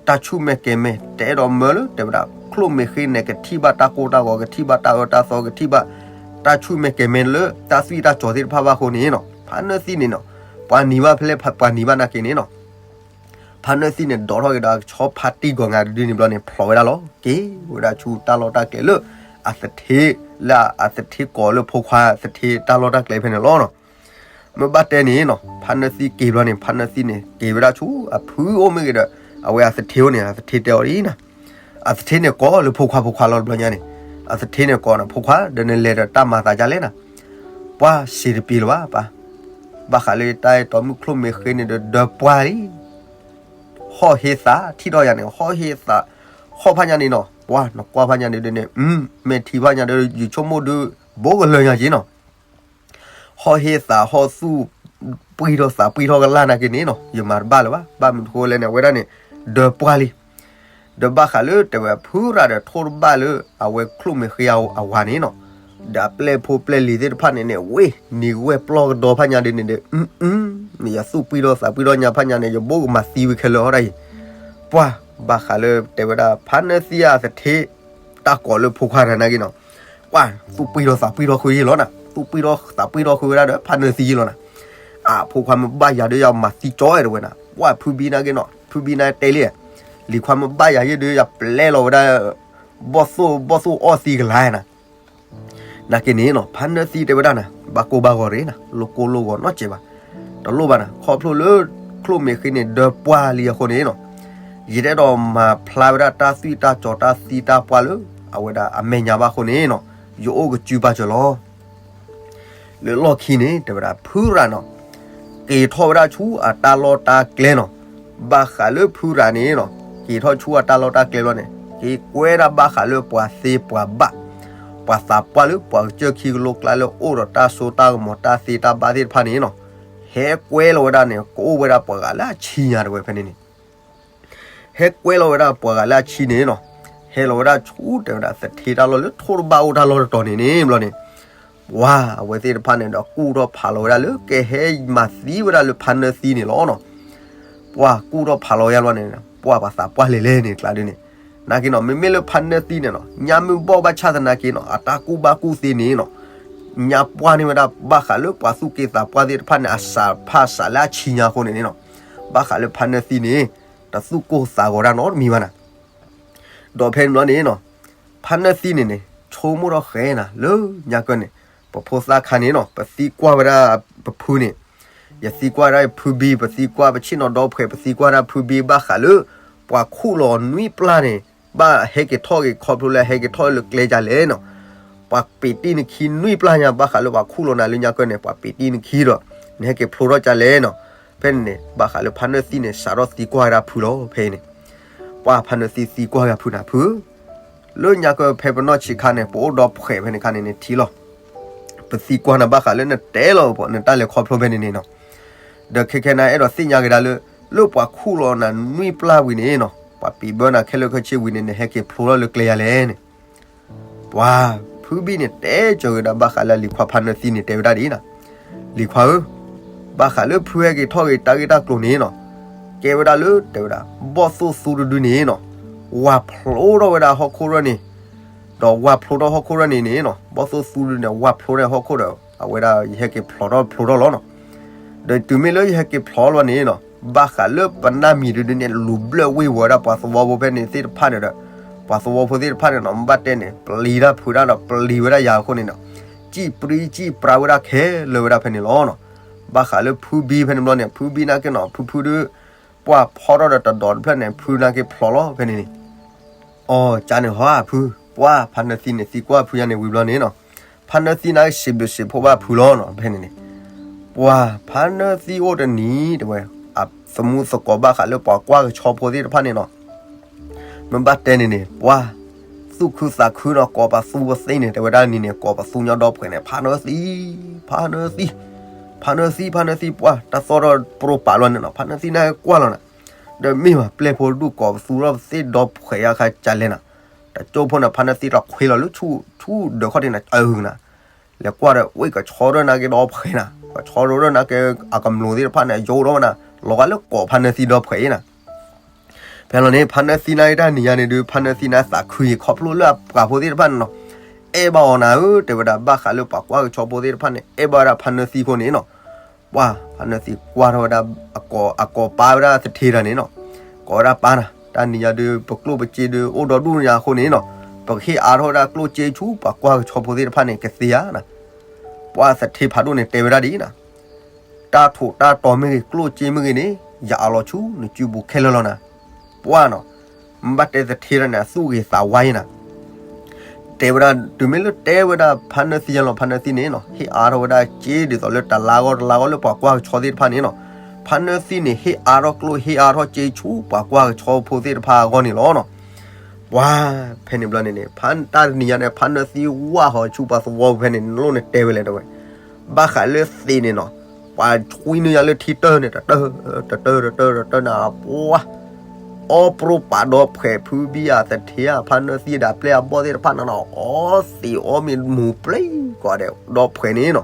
တၢ်ဆူၣ်မဲာ်ကဲၤမဲာ် တအဲၣ်ဒိးမၢလၢ တဲဝဲဒၣ် ချိၣ်မ့ၢ်ဃ့န့ၣ် ကထံၣ်ဘၣ်တၢ်ကိၢ်တၢ်ဂီၤ ကထံၣ်ဘၣ်တၢ်အၢတၢ်သီ ကထံၣ်ဘၣ် တၢ်ဆူၣ်မဲာ်ကဲၤမဲာ်လၢ တၢ်သွံၣ်တၢ်စီၤသ့ၣ်တဖၣ်ဘၣ်အဃိန့ၣ်နီၤ, ဖးနၢသံန့ၣ်နီၤ, ပှၤနံၤဘၣ်ဖဲလဲၣ် ပှၤနံၤဘၣ်နာ်က့န့ၣ်နီၤ, ဖးနၢသံန့ၣ် ဒိးထီၣ်က့ၤဒီးဆီဖါတံၢ်ဂီၤငါတဒုန့ၣ်ဘျီန့ၣ် ဖျိးဝဲဒၣ်လီၤ. က့ၤဝဲဒၣ်ဆူတၢ်လီၢ်တၢ်ကျဲလၢ အသထ့ လၢအသထ့ကိးလၢဖိခွါသထ့တၢ်လီၢ်တၢ်ကျဲဖဲန့ၣ်လီၤနီၤ. မ့ၢ်ဘၣ်တဲန့ၣ်နီၤ, ဖးနၢသံက့ၤဘျီန့ၣ် ဖးနၢသံန့ၣ် က့ၤဝဲဒၣ်ဆူအဖုအိၣ်မ့ၢ်ဂ့ၤဒီး အဝဲအသထ့အိၣ်န့ၣ် အသထ့တဲအီၤဒ်အံၤနီၤ, အသထ့န့ၣ်ကိးလၢဖိခွါ ဖိခွါလီၤတဘျီညါန့ၣ်, အသထ့န့ၣ်ကိးနီၤ ဖိခွါ ဒီးနလဲၤဒီးတၢ်မၤသးဒ်လဲၣ်နီၤ, ပှၤစံးတပျံၤလၢၤဘၣ်ပၢ်, ဘၣ်ဃးလၢတၢ်အဲၣ်တီမုၣ်ချိၣ်မ့ၢ်ဃ့န့ၣ်ဒီး ဒၢပှၢ်လံ ဟီၣ်ဟ့သး ထံၣ်ထီၣ်ယၤန့ၣ် ဟီၣ်ဟ့သး ဟီၣ်ဖးညါန့ၣ်နီၤ, ပှၤနကွၢ်ဖးညါန့ၣ်ဒ်န့ၣ် မ့ၢ်ထံဖးညါဒီး ယဆိကမိၣ်ဒုး ဘိကလၢာ်ညါက့ၤနီၤ, ဟီၣ်ဟ့သး ဟီၣ်သူၣ် ပှံၢ်ထီၣ်သးပှံၢ်ထီၣ်ကလါနာ်က့န့ၣ်နီၤ, ယမၤတဘၣ်လၢၤဘၣ်, ဘၣ်မနုၤဃိလဲၣ်န့ၣ် အဝဲဒၣ်န့ၣ် ဒၢပှၢ်လံ ဒီးဘၣ်ဃးလၢတဲဝဲဖုရၤဒီးထိၣ်တဘၣ်လၢ အဝဲချိၣ်မ့ၢ်ဃ့အဝၤန့ၣ်နီၤ, ဒီးအပျဲၢ်ဖိပျဲၢ်လံၤသ့ၣ်တဖၣ်န့ၣ်န့ၣ် ဝ့ၢ် နံၤကဝဲၢ်ပျီကဒီဖးညါဒ်န့ၣ်ဒီး အ မ့ၢ်ယသူၣ်ပှံၢ်ထီၣ်သးပှံၢ်ထီၣ်ညါဖးညါန့ၣ် ယဘိကမၤသံဝံၤခဲလၢာ်ဟီၣ်ဒၣ်အံၤ, ပှၤ ဘၣ်ဃးလၢတဲဝဲဒၣ် ဖးနၢသံအသထ့ တၢ်ကိးလၢဖိခွါတဂၤနာ်က့နီၤ, ပှၤ သူၣ်ပှံၢ်ထီၣ်သးပှံၢ်ထီၣ်ဃုာ်ယ့ၣ်လီၤနၤ, သူၣ်ပှံၢ်ထီၣ်သးပှံၢ်ထီၣ်ဃုာ်ဝဲဒၣ်ဒီး ဖးနၢသံယ့ၣ်လီၤနၤ, အဖိခွါမ့ၢ်ဘၣ်ယၤဒီး ယမၤသံကၠီအဲၣ်တဝဲနၤ, ပှၤ ဖုဘံနာ်က့နီၤ, ဖုဘံနာ်တဲလံ, လံၤခွါမ့ၢ်ဘၣ်ယၤယ့ၣ်ဒီး ယပျဲလီၤဝဲဒၣ် ဘီၣ်သိၣ် ဘီၣ်သိၣ်အီၣ်သံကလါနၤ နာ်က့န့ၣ်နီၤ, ဖးနၢသံတဲဝဲဒၣ်နၤ, ဘၣ်ကိၢ်ဘၣ်ဂီၤရ့နၤ, လိၣ်ကိၢ်လိၣ်ဂီၤနီတစဲးဘၣ်, တလိၣ်ဘၣ်နၤ, ခီဖျိလၢ ချိၣ်မ့ၢ်ဃ့န့ၣ် ဒၢပှၢ်လံအဃိန့ၣ်နီၤ, ယတအဲၣ်ဒိးမၤဖျါဝဲဒၣ်တၢ်သွံၣ်တၢ်စီၤတၢ်သံတၢ်ပှၢ်လၢ အဝဲဒၣ်အမဲာ်ညါဘၣ်အဃိန့ၣ်နီၤ, ယအိၣ်ကစုပာ်စၢၤလီၤ လၢလီၢ်ခံန့ၣ် တဲဝဲဒၣ် ဖုရၤနီၤ, က့ၤထီၣ်ဝဲဒၣ်ဆူအတၢ်လီၢ်တၢ်ကျဲနီၤ, ဘၣ်ဃးလၢဖုရၤန့ၣ်နီၤ, က့ၤထီၣ်ဆူအတၢ်လီၢ်တၢ်ကျဲဘျီန့ၣ် က့ၤကွဲဒၣ်ဘၣ်ဃးလၢပှၤသ့ပှၤဘၣ်, ပှၤသးပှၢ်လၢပှၤကစၢၢ်ခံကလိကျါလၢအိၣ်ဒီးတၢ်စိတၢ်ကမီၤတၢ်သ့တၢ်ဘၣ်သ့ၣ်တဖၣ်န့ၣ်နီၤ, ဟဲကွဲလီၤဝဲဒၣ်န့ၣ် ကအိၣ်ဝဲဒၣ်ပှၤဂၤလၢအဆံညါတဝဲဖဲန့ၣ်န့ၣ် ဟဲကွဲလီၤဝဲဒၣ်ပှၤဂၤလၢအဆံန့ၣ်နီၤ, ဟဲလီၤဝဲဒၣ်ဆူတဲဝဲဒၣ်သထ့တၢ်လီၢ်လၢထိၣ်တဘၣ်အိၣ်တၢ်လီၢ်တတီၤန့ၣ်န့ၣ်ဘျီန့ၣ်, ပှၤအဝဲသ့ၣ်တဖၣ်န့ၣ်ဒီးကူၣ်ထီၣ်ဖးလီၤဝဲဒၣ်လၢ ကဟဲမၤသံဝဲဒၣ်လၢဖးနၢသံန့ၣ်လီၤနီၤ, ပှၤကူၣ်ထီၣ်ဖးလီၤဝဲဒၣ်ဘျီန့ၣ် ပှၤပှၤသးပှၢ်လဲၤလဲၤန့ၣ်ကျါဒ်န့ၣ်, နာ်က့နီၤ မ့မ့ၢ်လၢဖါနၢသံန့ၣ်နီၤ ညါမုၢ်ဘီၣ်ဘၣ်ဆၣ်သနာ်က့နီၤ အတၢ်ကူၣ်ဘၣ်ကူၣ်သ့န့ၣ်နီၤ ညါပှၢ်န့ၢ်ဝဲဒၣ်ဘၣ်ဃးလၢပှၤသူၣ်က့သးပှၢ်သ့ၣ်တဖၣ်န့ၣ် အစးဖးစးလၢအဆံညါအဃိန့ၣ်နီၤ ဘၣ်ဃးလၢဖါနၢသံန့ၣ် တသူၣ်ကိၢ်သးဂီၤတၢ်နီတမံၤဘၣ်နၤ ဒီးဖဲန့ၣ်ဘျီန့ၣ်နီၤ ဖါနၢသံန့ၣ်န့ၣ် ဆိကမိၣ်ထီၣ်ဃဲနၤ လၢညါကၢန့ၣ် ပဖိသၣ်ခါန့ၣ်နီၤ ပသံကွၢ်ဝဲဒၣ်ပဖုန့ၣ် ယသံကွၢ်ဒၣ်ဖုဘံ ပသံကွၢ်ပဆ့ၣ်နီၤဒီဖှဲး ပသံကွၢ်ဒၣ်ဖုဘံ ဘၣ်ဃးလၢ ပှၤခူၣ်လီၤနွံပျၢ်န့ၣ် ဘၣ်ဟဲက့ၤထီၣ်က့ၤခီဖျိလၢဟဲက့ၤထီၣ်လၢကျဲဒ်လဲၣ်နီၤ ပှၤပ့ၤတံၢ်နခံနွံပျၢ်ညါ ဘၣ်ဃးလၢပှၤခူၣ်လီၤနၤလၢညါကၢန့ၣ် ပှၤပ့ၤတံၢ်နခံဒီး နဟဲက့ၤဖျိထီၣ်ဒ်လဲၣ်နီၤ ဖဲန့ၣ်န့ၣ် ဘၣ်ဃးလၢဖါနၢသံန့ၣ် စးထီၣ်သံကွၢ်ဝဲဒၣ်ဖုလီၤ ဖဲအံၤန့ၣ် ပှၢ်ဖါနၢသံသံကွၢ်ဝဲဒၣ်ဖုနၤ ဖုဧၢ လၢညါကၢဖဲပနီၢ်ဆံးခါန့ၣ် ပအိၣ်ဒီဖှဲးဖဲန့ၣ်ခါန့ၣ်န့ၣ်ထံလီၤ ပသံကွၢ်နၤဘၣ်ဃးလၢနတဲလီၤပှၤနတၢ်လဲၤခီဖျိဖဲန့ၣ်န့ၣ်နီၤ ဒီးခဲခဲနၤအဲၣ်ဒိးသ့ၣ်ညါက့ၤဒၣ်လၢ လၢပှၤခူၣ်လီၤနၤနွံပျၢ်ဝံၤန့ၣ်နီၤ ပှၤပံာ်ဘၢနၤခဲလၢာ်ခဲဆ့ဝံၤန့ၣ် နဟဲက့ၤဖျိထီၣ်လၢကျဲယၤလဲၣ်န့ၣ် ပှၤဖုဘံန့ၣ် တဲကၢၤက့ၤဒၣ်ဘၣ်ဃးလၢလံၤခွါဖါနၢသံန့ၣ် တဲဝဲဒၣ်ဒ်အံၤနီၤ လံၤခွါဧၢ ဘၣ်ဃးလၢဖုဟဲက့ၤထီၣ်က့ၤတၢ်ဂ့ၢ်တၢ်ကျိၤန့ၣ်နီၤ ကဲဝဲဒၣ်လၢတဲဝဲဒၣ် ဘီၣ်သိၣ်သူတဒုန့ၣ်နီၤ ဝၤဖျိထီၣ်ဝဲဒၣ်ဟီၣ်ခိၣ်ရၢၢ်န့ၣ် ဒီးဝၤဖျိထီၣ်ဟီၣ်ခိၣ်ရၢၢ်န့ၣ်န့ၣ်နီၤ ဘီၣ်သိၣ်သူတဒုန့ၣ် ဝၤဖျိထီၣ်ဟီၣ်ခိၣ်ဒီး အဝဲဒၣ်ယဟဲက့ၤဖျိးထီၣ်ဖျိးထီၣ်လီၤနီၤ ဒီးတုၤမ့ၢ်လၢယဟဲက့ၤဖျိးလီၤန့ၣ်နီၤ ဘၣ်ဃးလၢပနၢ်မံၤတဒုန့ၣ် လူၤဘျၢၣ်ဝ့ၢ်ဝီၤဝဲဒၣ်ပှၤသဝီဖိဖဲန့ၣ်သ့ၣ်တဖၣ်န့ၣ် ပှၤသဝီဖိသ့ၣ်တဖၣ်န့ၣ်နီၤ မ့ၢ်ဘၣ်တဲန့ၣ် ပျံၤတၢ်ဖုးတၢ်ဒီးပျံၤဝဲဒၣ်ယၤအဃိန့ၣ်နီၤ စံၣ်ပြံစံၣ်ပြါဝဲဒၣ်ခဲလၢာ်ဝဲဒၣ်ဖဲန့ၣ်လီၤနီၤ ဘၣ်ဃးလၢဖုဘံဖဲန့ၣ်ဘျီန့ၣ် ဖုဘံနာ်က့နီၤ ဖုဖုဒုး ပှၢ်ဖီထီၣ်ဒီးတဒီးတဖျၢၣ်န့ၣ် ဖုနာ်က့ဖျိးလီၤဖဲန့ၣ်န့ၣ် အီ ကန့ၣ်ဟီဧါဖု ပှၢ်ဖါနၢသံန့ၣ် သံကွၢ်ဖုယါန့ၣ်ဝံၤဘျီန့ၣ်နီၤ ဖါနၢသံနာ်က့စံးဘျုးစံးဖှိၣ်ဘၣ်ဖုလီၤနီၤ ဖဲန့ၣ်န့ၣ် ပှၢ်ဖါနၢသံအိၣ်တနံၤတဲဝဲ အသမူသကိးဘၣ်ဃးလၢပှၤကွၢ်ကဆီဖိသ့ၣ်တဖၣ်န့ၣ်နီၤ မ့ၢ်ဘၣ်တဲန့ၣ်န့ၣ် ပှၢ် သူၣ်ခုသးခုနီၤ ကိးပသူပသ့န့ၣ် တဲဝဲဒၣ်နံၤန့ၣ် ကိးပသူညီဒီဖှဲးန့ၣ် ဖါနၢသံ ဖါနၢသံ ဖါနၢသံ ဖါနၢသံ ပှၢ် တၢ်သီၣ်ထီၣ်ပြိပာ်လီၤန့ၣ်နီၤ ဖါနၢသံနာ်က့ကွၢ်လီၤနၤ ဒီးမ့ၢ်ဘၣ်ပျဲၢ်ဖိဒူၣ်ကိးပသူထီၣ်ပသ့ဒီဖှဲးယါခါကလဲၣ်နၤ တကၠိဖိန့ၣ် ဖါနၢသံတခွ့လီၤလၢဆူၣ်ဒၢးခီၣ်ထံးန့ၣ် အုနၤ လဲၤကွၢ်ဒီး ဝ့ၢ်ကဆီရၢၢ်နာ်က့ဒီဖှဲးနၤ ကဆီရၢၢ်နာ်က့ အကမျိၤသ့ၣ်တဖၣ်န့ၣ် ယိဒီးဝဲနၤ လီၤဂာ်လၢကိးဖါနၢသံဒီဖှဲးအံၤနၤ ဖဲလီၤန့ၣ် ဖါနၢသံနာ်က့တၢ်နံၤညါန့ၣ်ဒုး ဖါနၢသံနာ်က့သးခုယံာ်ခီဖျိလၢအပှၤဖိသ့ၣ်တဖၣ်န့ၣ်နီၤ အဲၣ်ဘၣ်အီၤနၤဧၢ တဲဝဲဒၣ်ဘၣ်ဃးလၢပှၤကွၢ်ကဆီဖိသ့ၣ်တဖၣ်န့ၣ် အဲၣ်ဘၣ်ဝဲဒၣ်ဖါနၢသံအဃိန့ၣ်နီၤ ပှၢ် ဖါနၢသံကွၢ်ထီၣ်ဝဲဒၣ် အကိးပၢ်ဝဲဒၣ်သထ့တၢ်န့ၣ်နီၤ ကိးဝဲဒၣ်ပၢ်နၤ တၢ်နံၤညါဒုး ပကျိၣ်ပစ့ဒုး အိၣ်ဒီဒူၣ်ညါအဃိန့ၣ်နီၤ ပကဟ့ၣ်အါထီၣ်ဝဲဒၣ်ကျိၣ်စ့ဆူ ပှၤကွၢ်ကဆီဖိသ့ၣ်တဖၣ်န့ၣ် ကသ့ဧါနၤ ပှၢ်သထ့ဖးဒိၣ်န့ၣ် တဲဝဲဒၣ်ဒ်အံၤနၤ တၢ်ထိးတၢ်တီၤမ့ၢ်ဂ့ၤ ကျိၣ်စ့မ့ၢ်ဂ့ၤန့ၣ် ယအးလီၤဆူနစုပူၤခဲလၢာ်လီၤနၤ ပှၢ်နီၤ မ့ၢ်ဘၣ်တဲသထ့တၢ်န့ၣ် အသူၣ်ဂ့ၤသးဝါအံၤနၤ တဲဝဲဒၣ် တုၤမ့ၢ်လၢတဲဝဲဒၣ်ဖါနၢသံယါလီၤ ဖါနၢသံန့ၣ်နီၤ ဟ့ၣ်အါထီၣ်ဝဲဒၣ်စ့ဒ်သိးလၢတလါဂီၢ်တလါဂီၢ်လၢပှၤကွၢ်ကဆီသ့ၣ်တဖၣ်န့ၣ်နီၤ ဖါနၢသံန့ၣ် ဟ့ၣ်အါထီၣ်ကျိၣ်ဟ့ၣ်အါထီၣ်စ့ဆူပှၤကွၢ်ကဆီဖိသ့ၣ်တဖၣ်အဂီၢ်န့ၣ်လီၤနီၤ ပှၢ် ဖဲန့ၣ်ဘျီန့ၣ်န့ၣ် ဖါတၢ်တနံၤညါန့ၣ် ဖါနၢသံဝၢ်ဟီၤဆူပှၤသဝီဖဲန့ၣ် နလိၣ်န့ၣ်တဲဝဲလဲၣ်တဲဝဲ ဘၣ်ဃးလၢသ့န့ၣ်နီၤ ပှၤဆွံနုာ်ညါလၢထံတၢၢ်န့ၣ် တတၢၢ် တတၢၢ် တတၢၢ် တတၢၢ်နၤ ပှၢ် အီၣ်ပြိပာ်ဒီဖှဲးဖုဘံအသထ့ဧါ ဖါနၢသံဒၣ်ပျဲၢ်အဘီၣ်သ့ၣ်တဖၣ်နၤနီၤ အီသံးအီမ့ၤမူၤပျံၤကိးဂၤဒဲး ဒီဖှဲးန့ၣ်နီၤ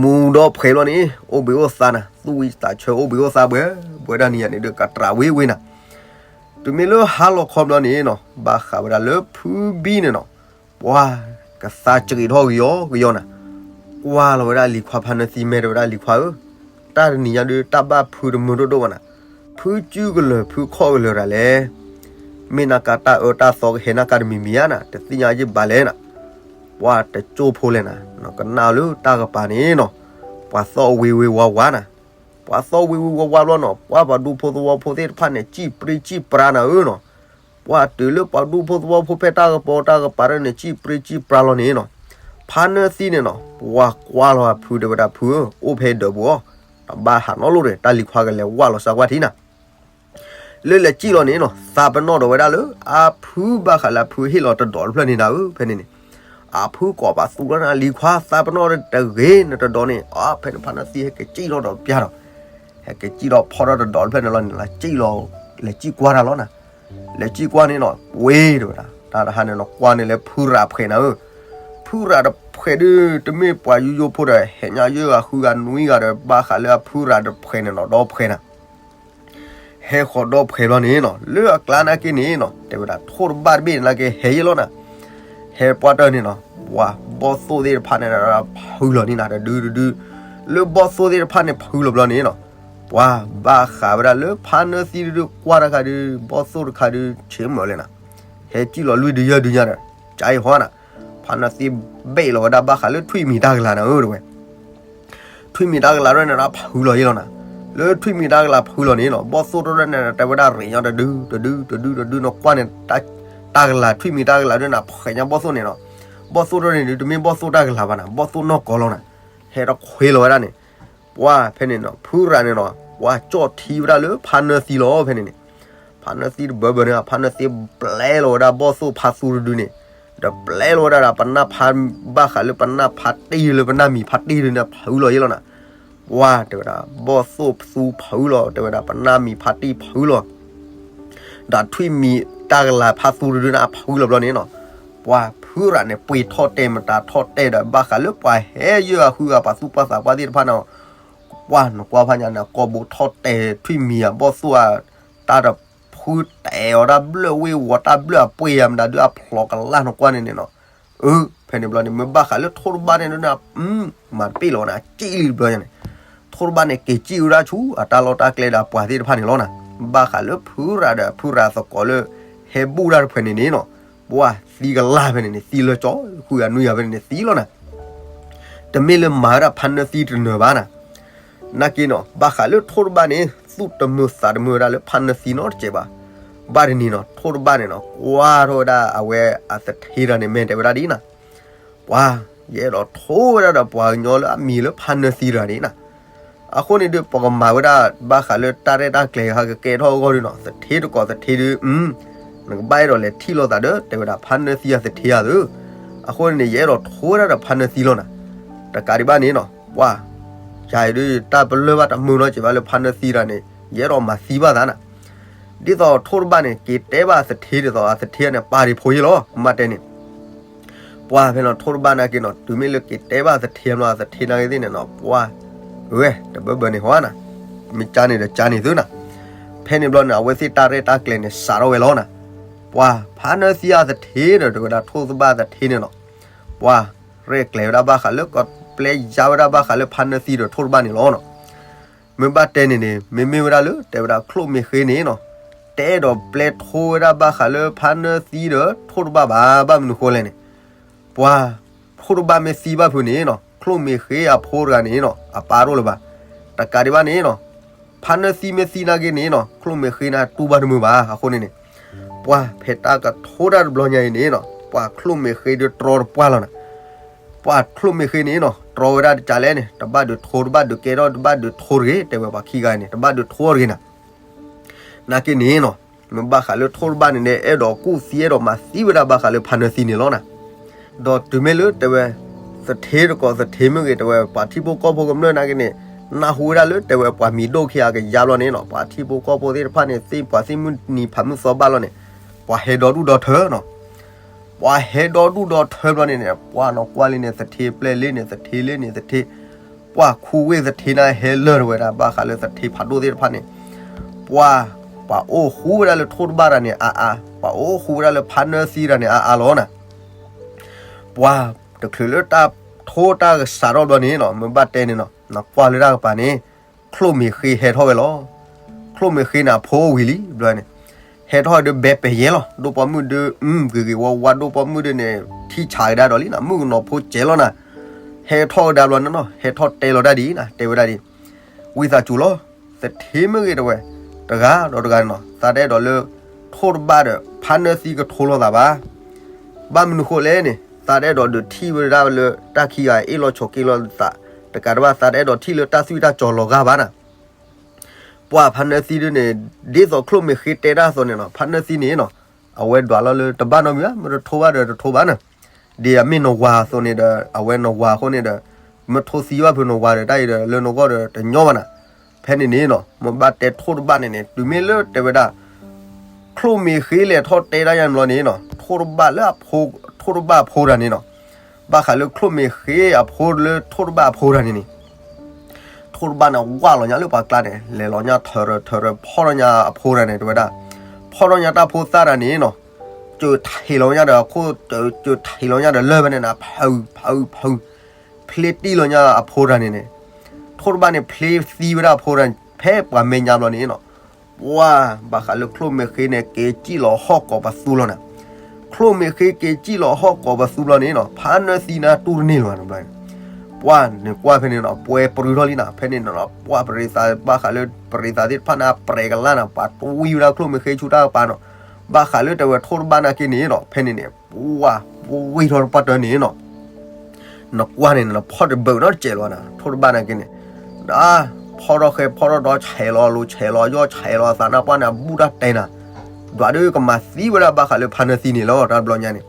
မူၤဒီဖှဲးလီၤန့ၣ် အိၣ်ဘှံးအိၣ်သါနၤ သူၣ်ဝံသးဆၢအိၣ်ဘှံးအိၣ်သါဘှဲဘှဲဒၣ်နံၤညါန့ၣ်ဒီး ကတြးဝ့ဝ့နၤ တုၤမ့ၢ်လၢဟါလီၤခီဘျီန့ၣ်နီၤ ဘၣ်ဃးဝဲဒၣ်လၢဖုဘံန့ၣ်နီၤ ပှၢ် ကသါစရံးထီၣ်ကယီကယီနၤ ကွၢ်လီၤဝဲဒၣ်လံၤခွါဖါနၢသံမဲာ်တဲဝဲဒၣ်လံၤခွါဧၢ တၢ်တနံၤညါဒုး တၢ်ဘၣ်ဖုတမုာ်ဒိၣ်ဒိၣ်ဘၣ်နၤ ဖုစုကလၢၤဖုခီၣ်ကလၢၤတၢ်လဲၣ် မ့ၢ်နကတၢ်အၢတၢ်သီကဟဲနကတမံၤမံၤဧါနၤ တသ့ၣ်ညါယဘၣ်လဲၣ်နၤ ပှၢ်တကၠိဖိလဲၣ်နၤ ကနၣ်လၢတၢ်ကပၤန့ၣ်နီၤ ပှၤသီၣ်ဝ့ဝ့ဝါဝါနၤ ပှၤသီၣ်ဝ့ဝ့ဝါဝါဘျီနီၤ ပှၢ်ပှၤဒူဖိသဝီဖိသ့ၣ်တဖၣ်န့ၣ် စံၣ်ပြံစံၣ်ပြါနၤဧၢနီၤ ပှၢ်တုၤလၢပှၤဒူဖိသဝီဖိဖဲတၢ်ကပီၤတၢ်ကပၤဒၣ်န့ၣ် စံၣ်ပြံစံၣ်ပြါလီၤန့ၣ်နီၤ ဖါနၢသံန့ၣ်နီၤ ပှၢ်ကွၢ်လီၤအဖုတဲဝဲဒၣ်ဖုဧၢ အိၣ်ဖဲဒၢးပူၤအီၤ တဘၣ်ဟးနီတလီၢ်ဒီး တၢ်လံၤခွါကလဲၤဝၢ်လီၤစၢၤကွၢ်ထံနၤ လၢလဲၤစံၣ်လီၤန့ၣ်နီၤ သးပနီၣ်ဒီးဝဲဒၣ်လၢ အဖုဘၣ်ဃးလၢအဖုဟ့ၣ်လီၤတဒီးတဖျၢၣ်န့ၣ်နၤဧၢ ဖဲန့ၣ်န့ၣ် အဖုကိးပသူလီၤနၤ လံၤခွါသးပနီၣ်တဂ့ၤနတဒီးန့ၣ် အဖဲန့ၣ်ဖါနၢသံဟဲက့ၤစံၣ်ထီၣ်ဒီးပျၢ်ဒီး ဟဲက့ၤစံၣ်ထီၣ်ဖီထီၣ်တဒီးတဖျၢၣ်န့ၣ်လီၤန့ၣ် လၢစံၣ်လီၤ လဲၤစံၣ်ကွၢ်တၢ်လီၤနၤ လဲၤစံၣ်ကွၢ်န့ၣ်နီၤ ဝ့ၢ်တဲဝဲဒၣ် တၢ်တဟါန့ၣ်နီၤ ကွၢ်န့ၣ်လၢဖုရၤဖှဲးနၤဧၢ ဖုရၤတဖှဲးဒုး တမ့ၢ်ပှၤယိယိဖိဒီး ဟဲညါယဲၢ်ဂၤဃုဂၤနွံဂၤဒီး ဘၣ်ဃးလၢအဖုရၤတဖှဲးန့ၣ်နီၤ ဒီဖှဲးနၤ ဟဲ ဟဲဃီၤဒီဖှဲးဘျီန့ၣ်နီၤ လၢအကျါနာ်က့န့ၣ်နီၤ တဲဝဲဒၣ်ထိၣ်တဘၣ်တဘ့ၣ်နာ်က့ဟဲယဲလီၤနၤ, ဟဲပှၢ်တၢၢ်န့ၣ်နီၤ, ပှၤဘီၣ်သိၣ်သ့ၣ်တဖၣ်န့ၣ် ဖုလီၤန့ၣ်နၤ တဒုတဒု, လၢဘီၣ်သိၣ်သ့ၣ်တဖၣ်န့ၣ်ဖုလီၤဘျီန့ၣ်နီၤ, ပှၤဘၣ်ဃးဝဲဒၣ်လၢဖါနၢသံတဒုကွၢ်တခါဒု ဘီၣ်သိၣ်တခါဒု ဆ့မၢလဲၣ်နၤ, ဟဲစံၣ်လီၤလွံၢ်ဒုယဲၢ်ဒုညါဒီး ကၢအံၤဟီနၤ, ဖါနၢသံဘ့ၣ်လီၤဝဲဒၣ်ဘၣ်ဃးလၢထွံၣ်မံၤတၢ်ကလၤနၤဧၢတဝဲ ထွံၣ်မံၤတၢ်ကလၤရဲၣ်န့ၣ်ဒီးဖုလီၤယဲလီၤနၤ, လၢထွံၣ်မံၤတၢ်ကလၤဖုလီၤန့ၣ်နီၤ ဘီၣ်သိၣ်တရဲၣ်န့ၣ် တဲဝဲဒၣ်ရ့ၣ်ညီတဒု တဒု တဒု တဒုနီၤကွၢ်န့ၣ် တၢ်ကလၤထွံၣ်မံၤတၢ်ကလၤဒုနၤ ဖှဲးညါဘီၣ်သိၣ်န့ၣ်နီၤ, ဘီၣ်သိၣ်တရဲၣ်န့ၣ်ဒု တမ့ၢ်ဘီၣ်သိၣ်တၢ်ကလၤဘၣ်နၤ ဘီၣ်သိၣ်နီၢ်ကီၢ်လီၤနၤ, ဟဲတခွ့လီၤဝဲဒၣ်န့ၣ် ပှၤဖဲန့ၣ်နီၤ ဖုရၤန့ၣ်နီၤ ပှၤကၠီၣ်ထံဝဲဒၣ်လၢဖါနၢသံလီၤဖဲန့ၣ်န့ၣ်, ဖါနၢသံတဘၢဘၢန့ၣ် ဖါနၢသံပျဲလီၤဝဲဒၣ်ဘီၣ်သိၣ်ဖါသူတဒုန့ၣ်, ဒီးပျဲလီၤဝဲဒၣ်ဒီးပနၢ်ဖါဘၣ်ဃးလၢပနၢ်ဖါတံၢ်လၢပနၢ်မံၤဖါတံၢ်ဒုန့ၣ် ဖုလီၤယဲလီၤနၤ, ပှၤတဲဝဲဒၣ် ဘီၣ်သိၣ်သူဖုလီၤ တဲဝဲဒၣ်ပနၢ်မံၤဖါတံၢ်ဖုလီၤ ဒီးထွံၣ်မံၤတၢ်ကလၤဖါသူတဒုန့ၣ်အဖုလီၤဘျီန့ၣ်နီၤ, ပှၤဖုရၤန့ၣ် ပှ့ၤထီၣ်တဲာ်မတၤထီၣ်တဲာ်ဒီး ဘၣ်ဃးလၢပှၤဟဲယၢၢ်အဃုဂၤပှၤသူၣ်ပှၢ်သးပှၢ်သ့ၣ်တဖၣ်န့ၣ်, ပှၤနကွၢ်ဖးညါန့ၣ် ကိာ်ဘိးထီၣ်တဲာ်ထွံၣ်မံၤအဘီၣ်သိၣ်ဧါ, တၢ်တဖုတဲာ်အီၤတၢ်ဘျၢၣ်ဝ့ၢ်ဝီၤတၢ်ဘျၢၣ်အပှ့ၤဧါ မတၤဒုအဖျိးကလၢ်နကွၢ်န့ၣ်န့ၣ်နီၤ, အၢ ဖဲန့ၣ်ဘျီန့ၣ် မ့ၢ်ဘၣ်ဃးလၢထိၣ်တဘၣ်န့ၣ်ဒုန့ၣ် မၤတပ့ၣ်လီၤနၤ ကံၣ်လံတဘျီညါန့ၣ် ထိၣ်တဘၣ်န့ၣ် က့ၤစံၣ်ဝဲဒၣ်ဆူအတၢ်လီၢ်တၢ်ကျဲဒီးအပှၤသ့ၣ်တဖၣ်န့ၣ်လီၤနၤ, ဘၣ်ဃးလၢဖုရၤဒီးဖုရၤသကိးလၢ ဟဲဘူၣ်တၢ်တဖှဲးန့ၣ်န့ၣ်နီၤ, ပှၤသံကလၤဖဲန့ၣ်န့ၣ် သံလၢကၠီ ဃုဂၤနွံဂၤဖဲန့ၣ်န့ၣ် သံလီၤနၤ, တမ့ၢ်လၢမၤဝဲဒၣ်ဖါနၢသံတနၢၤဘၣ်နၤ, နာ်က့နီၤ ဘၣ်ဃးလၢထိၣ်တဘၣ်န့ၣ် သူၣ်တမုာ်သးတမုာ်ဝဲဒၣ်လၢဖါနၢသံနီတစဲးဘၣ်, ဘၣ်တနံၤနီၤ ထိၣ်တဘၣ်န့ၣ်နီၤ ကွၢ်ထီၣ်ဝဲဒၣ်အဝဲအသထ့တဂၤန့ၣ် မ့ၢ်တဲဝဲဒၣ်ဒ်နၤ ပှၤ ယအဲၣ်ဒိးထိဝဲဒၣ်ဒီးပှၤကညီလၢအမံၤလၢဖါနၢသံတဂၤန့ၣ်နၤ, အဃိန့ၣ်ဒုး ပကမၤဝဲဒၣ်ဘၣ်ဃးလၢတၢ်ရဲၣ်တၢ်ကျဲၤ ဟးကကဲထီၣ်အဂီၢ်ဒုးနီၤ သထ့တကိးသထ့ဒုး နကဘၣ်အဲၣ်ဒိးလဲၤထံၣ်လိာ်သးဒီး တဲဝဲဒၣ်ဖါနၢသံအသထ့ဧါသု, အဃိန့ၣ်န့ၣ် ယအဲၣ်ဒိးထိဝဲဒၣ်ဒီးဖါနၢသံလီၤနၤ, တကးဒံးဘၣ်န့ၣ်နီၤ ပှၤ ယၤအံၤဒုး တၢ်ပလၢၢ်ဘၣ်တမုာ်နီတစဲးဘၣ်လၢဖါနၢသံတဂၤန့ၣ် ယအဲၣ်ဒိးမၤသံဘၣ်သးနၤ ဒ်သိးထိၣ်တဘၣ်န့ၣ် က့ၤတဲဘၣ်အသထ့ဒ်သိး အသထ့န့ၣ် ပာ်ဒံးဖိယ့လီၤ မ့ၢ်တဲန့ၣ်, ပှၤဖဲနီၤ ထိၣ်တဘၣ်နာ်က့နီၤ တုၤမ့ၢ်လၢက့ၤတဲဘၣ်အသထ့ဘျီ အသထ့နာ်က့သ့ၣ်န့ၣ်နီၤ ပှၤ ဝဲ တဘၢဘၢန့ၣ်ဟီနၤ, မ့ၢ်ကါန့ၣ်ဒီးကါန့ၣ်သုနၤ, ဖဲန့ၣ်ဘျီန့ၣ် အဝဲသ့ၣ်တၢ်ရဲၣ်တၢ်ကျဲၤန့ၣ် စးထီၣ်ဝဲလီၤနၤ, ပှၤ ဖါနၢသံအသထ့ဒီး တဲဝဲဒၣ်ထိၣ်တဘၣ်အသထ့န့ၣ်နီၤ, ပှၤ ရဲၣ်ကျဲၤဝဲဒၣ်ဘၣ်ဃးလၢ ကပျဲယါဝဲဒၣ်ဘၣ်ဃးလၢဖါနၢသံဒီးထိၣ်တဘၣ်န့ၣ်လီၤနီၤ မ့ၢ်ဘၣ်တဲန့ၣ်န့ၣ် မ့မ့ၢ်ဝဲဒၣ်လၢ တဲဝဲဒၣ်ချိၣ်မ့ၢ်ဃ့န့ၣ်နီၤ, တအဲၣ်ဒိးပျဲထိဝဲဒၣ်ဘၣ်ဃးလၢဖါနၢသံဒီးထိၣ်တဘၣ်ဘၣ်, ဘၣ်မနုၤဃိလဲၣ်န့ၣ်, ပှၤ ထိၣ်တဘၣ်မ့ၢ်သံဘၣ်ဖုးန့ၣ်နီၤ ချိၣ်မ့ၢ်ဃ့အဖိတဂၤန့ၣ်နီၤ အပၢ်တအိၣ်လၢၤဘၣ်, တကးဒံးဘၣ်န့ၣ်နီၤ, ဖါနၢသံမ့ၢ်သံနာ်က့န့ၣ်နီၤ ချိၣ်မ့ၢ်ဃ့န့ၣ်တူၢ်ဘၣ်တမုာ်ဘၣ်, အဃိန့ၣ်န့ၣ် ပှၤဖဲတၢ်ကထိတၢ်တဘျီညါအံၤန့ၣ်နီၤ ပှၤချိၣ်မ့ၢ်ဃ့ဒုးတြီတပှၢ်လီၤနၤ ပှၤချိၣ်မ့ၢ်ဃ့န့ၣ်နီၤ တြီဝဲဒၣ်တကးလဲၣ်န့ၣ် တဘၣ်ဒုးထိတဘၣ်ဒုးကဲထီၣ်တဘၣ်ဒုးထိတဂ့ၤ တဲဝဲပှၤခံဂၤန့ၣ် တဘၣ်ဒုးထိအီၤတဂ့ၤနၤ, နာ်က့န့ၣ်နီၤ, မ့ၢ်ဘၣ်ဃးလၢထိတဘၣ်န့ၣ်န့ၣ် အဲၣ်ဒိးကူၣ်သံအဲၣ်ဒိးမၤသံဝဲဒၣ်ဘၣ်ဃးလၢဖါနၢသံန့ၣ်လီၤနၤ, ဒီးတုၤမ့ၢ်လၢတဲဝဲ သထ့တကိးသထ့မ့ၢ်ဂ့ၤ တဲဝဲပှၤထံဖိကီၢ်ဖိကမျၢၢ်နာ်က့န့ၣ် နၢ်ဟူဝဲဒၣ်လၢတဲဝဲပှၤမံၤဒိၣ်ခံဂၤကယါဘျီန့ၣ်နီၤ ပှၤထံဖိကီၢ်ဖိသ့ၣ်တဖၣ်န့ၣ် သ့ၣ်ပှၤသ့ၣ်မုၢ်နံၤဖးမုၢ်သီဘၣ်လီၤန့ၣ် ပှၤဟဲဒီဒူၣ်ဒီထၢနီၤ ပှၤဟဲဒီဒူၣ်ဒီထၢဘျီန့ၣ်န့ၣ် ပှၤနီၢ်ကွၢ်လံန့ၣ် သထ့ပျဲၢ်လံန့ၣ် သထ့လံန့ၣ် သထ့, ပှၤခူဝ့ၢ်သထ့န့ၣ်ဟဲလၢာ်ဝဲဒၣ် ဘၣ်ဃးလၢသထ့ဖးဒိၣ်သ့ၣ်တဖၣ်န့ၣ်, ပှၤ, ပှၤအိၣ်ဃူဝဲဒၣ်လၢထိၣ်တဘၣ်တၢ်န့ၣ်အါအါ, ပှၤအိၣ်ဃူဝဲဒၣ်လၢဖါနၢသံတၢ်န့ၣ်အါအါလီၤနၤ ပှၤ, တချုးလၢတၢ်ထိတၢ်ကစးထီၣ်ဘျီန့ၣ်နီၤ မ့ၢ်ဘၣ်တဲန့ၣ်နီၤ နကွၢ်လၢတၢ်ကပၤန့ၣ်, ချိၣ်မ့ၢ်ဃ့ဟဲထီၣ်ဝဲလီၤ. ချိၣ်မ့ၢ်ဃ့န့ၣ် အဖိဝံၤလံ ဘျီန့ၣ်, ဟဲထီၣ်ဒုးဘဲပယဲလီၤ. ဒိၣ်ပိာ်မုၣ်ဒုး ဂ့ၤဂ့ၤဝါဝါ ဒိၣ်ပိာ်မုၣ်ဒုးန့ၣ် ထံၣ်ဆးကဒါဒီးလံနီၤ မုၣ်ကနီၤဖိစဲးလီၤနၤ. ဟဲထီၣ်ကဒါဘျီန့ၣ်နီၤ ဟဲထီၣ်တဲလီၤတၢ်ဒ်အံၤနၤ တဲဝဲဒၣ်ဒ် ဝံသးစူၤလီၤ. သထ့မ့ၢ်ဂ့ၤတဝဲ, တဂၤဒီးတဂၤန့ၣ်နီၤ သးတအဲၣ်ဒိးလၢ ထိၣ်တဘၣ်ဒီး ဖါနၢသံကထိလိာ်သးဘၣ်. ဘၣ်မနုၤဃိလဲၣ်န့ၣ် သးတအဲၣ်ဒိးဒုးထံၣ်ဝဲဒၣ်လၢတၢ်ခံဂၤအ့ၣ်လိာ်ဆိးက့လိာ်သး, တကးတဘၣ်သးတအဲၣ်ဒိးထံၣ်လၢတၢ်သွံၣ်တၢ်စီၤလီၤဂာ်ဘၣ်နၤ. ပှၤဖါနၢသံဒုးန့ၣ် ဒ်သိးချိၣ်မ့ၢ်ဃ့တဲတၢ်အသိးန့ၣ်နီၤ ဖါနၢသံန့ၣ်နီၤ အဝဲဒွးလီၤလၢတဘၣ်နီတမံၤဘၣ် မ့ၢ်တထိဘၣ်ဒီးတထိဘၣ်နၤ. ဒ်အမ့ၢ်နဝၤအသိးန့ၣ်ဒီး အဝဲနဝၤအဃိန့ၣ်ဒီး မ့ၢ်ထိသံဘၣ်ဖုးနဝၤဒီး တၢ်အံၤဒီးလၢနဂီၢ်ဒီးတညီဘၣ်နၤ. ဖဲန့ၣ်န့ၣ်နီၤ မ့ၢ်ဘၣ်တဲထိၣ်တဘၣ်န့ၣ်န့ၣ် တုၤမ့ၢ်လၢတဲဝဲဒၣ် ချိၣ်မ့ၢ်ဃ့လဲၤထီၣ်တဲတၢ်ယါန့ၣ်ဘျီန့ၣ်နီၤ ထိၣ်တဘၣ်လၢအဖိ, ထိၣ်တဘၣ်အဖိတဂၤန့ၣ်နီၤ ဘၣ်ဃးလၢချိၣ်မ့ၢ်ဃ့အဖိလၢထိၣ်တဘၣ်အဖိတဂၤန့ၣ်န့ၣ် ထိၣ်တဘၣ်န့ၣ်ဝၢ်လီၤညါလၢပှၤကျါန့ၣ် လဲၤလီၤညါထၢၣ်ရၢၢ်ထၢၣ်ရၢၢ် ဖီၣ်ထီၣ်ညါအဖိတဂၤန့ၣ် တဲဝဲဒၣ်, ဖီၣ်ထီၣ်ညါတၢ်ဖိသၣ်တဂၤန့ၣ်နီၤ, ကၢၤထံးလီၤညါဒီးအခိၣ်, ကၢၤထံးလီၤညါဒီးလၢၢ်ဖဲန့ၣ်န့ၣ် ဖုးဖုးဖုး, ဖျ့တံၢ်လီၤညါအဖိတဂၤန့ၣ်န့ၣ်, ထိၣ်တဘၣ်န့ၣ်ဖျ့သံဝဲဒၣ်အဖိတဂၤ ဖဲပှၤမဲာ်ညါဘျီန့ၣ်နီၤ, ပှၢ် ဘၣ်ဃးလၢချိၣ်မ့ၢ်ဃ့န့ၣ် က့ၤစံၣ်လီၤဟီၣ်ကိးပသူလီၤနၤ, ချိၣ်မ့ၢ်ဃ့က့ၤစံၣ်လီၤဟီၣ်ကိးပသူလီၤန့ၣ်နီၤ ဖါနၢသံန့ၣ်တူၢ်တန့ၢ်လၢၤဘၣ်န့ၣ်ဘျီန့ၣ်, ပှၢ် နကွၢ်ဖဲန့ၣ်နီၤ ပှဲၤပြူၤထီၣ်လံနၤ ဖဲန့ၣ်နီၤ ပှၢ် ပရံးသး ဘၣ်ဃးလၢပရံးသးသ့ၣ်တဖၣ်န့ၣ် ပြဲၤကလၢ်နၤ ပှၤတွံဝဲဒၣ်ချိၣ်မ့ၢ်ဃ့ဆူတၢ်ကပၤနီၤ, ဘၣ်ဃးလၢတဲဝဲထိၣ်တဘၣ်နာ်က့န့ၣ်နီၤ ဖဲန့ၣ်န့ၣ် ပှၢ် ပှ့ၤထီၣ်တပှၢ်တၢၢ်န့ၣ်နီၤ နကွၢ်န့ၣ် နဖီၣ်တဘၢၣ်နီတစဲးလီၤနၤ ထိၣ်တဘၣ်နာ်က့န့ၣ်, ဒီးဖီၣ်ထီၣ်ဃဲဖီၣ်ထီၣ်ဒီးဆဲးလီၤလိၤဆဲးလီၤယီၢ်ဆဲးလီၤအသးနၢ်ပှၢ်န့ၣ် အဘူၣ်တၢ်တဲနၤ, ဒွးဒုးကမၤသံဝဲဒၣ်ဘၣ်ဃးလၢဖါနၢသံန့ၣ်လီၤ တၢ်ဘျီညါန့ၣ်,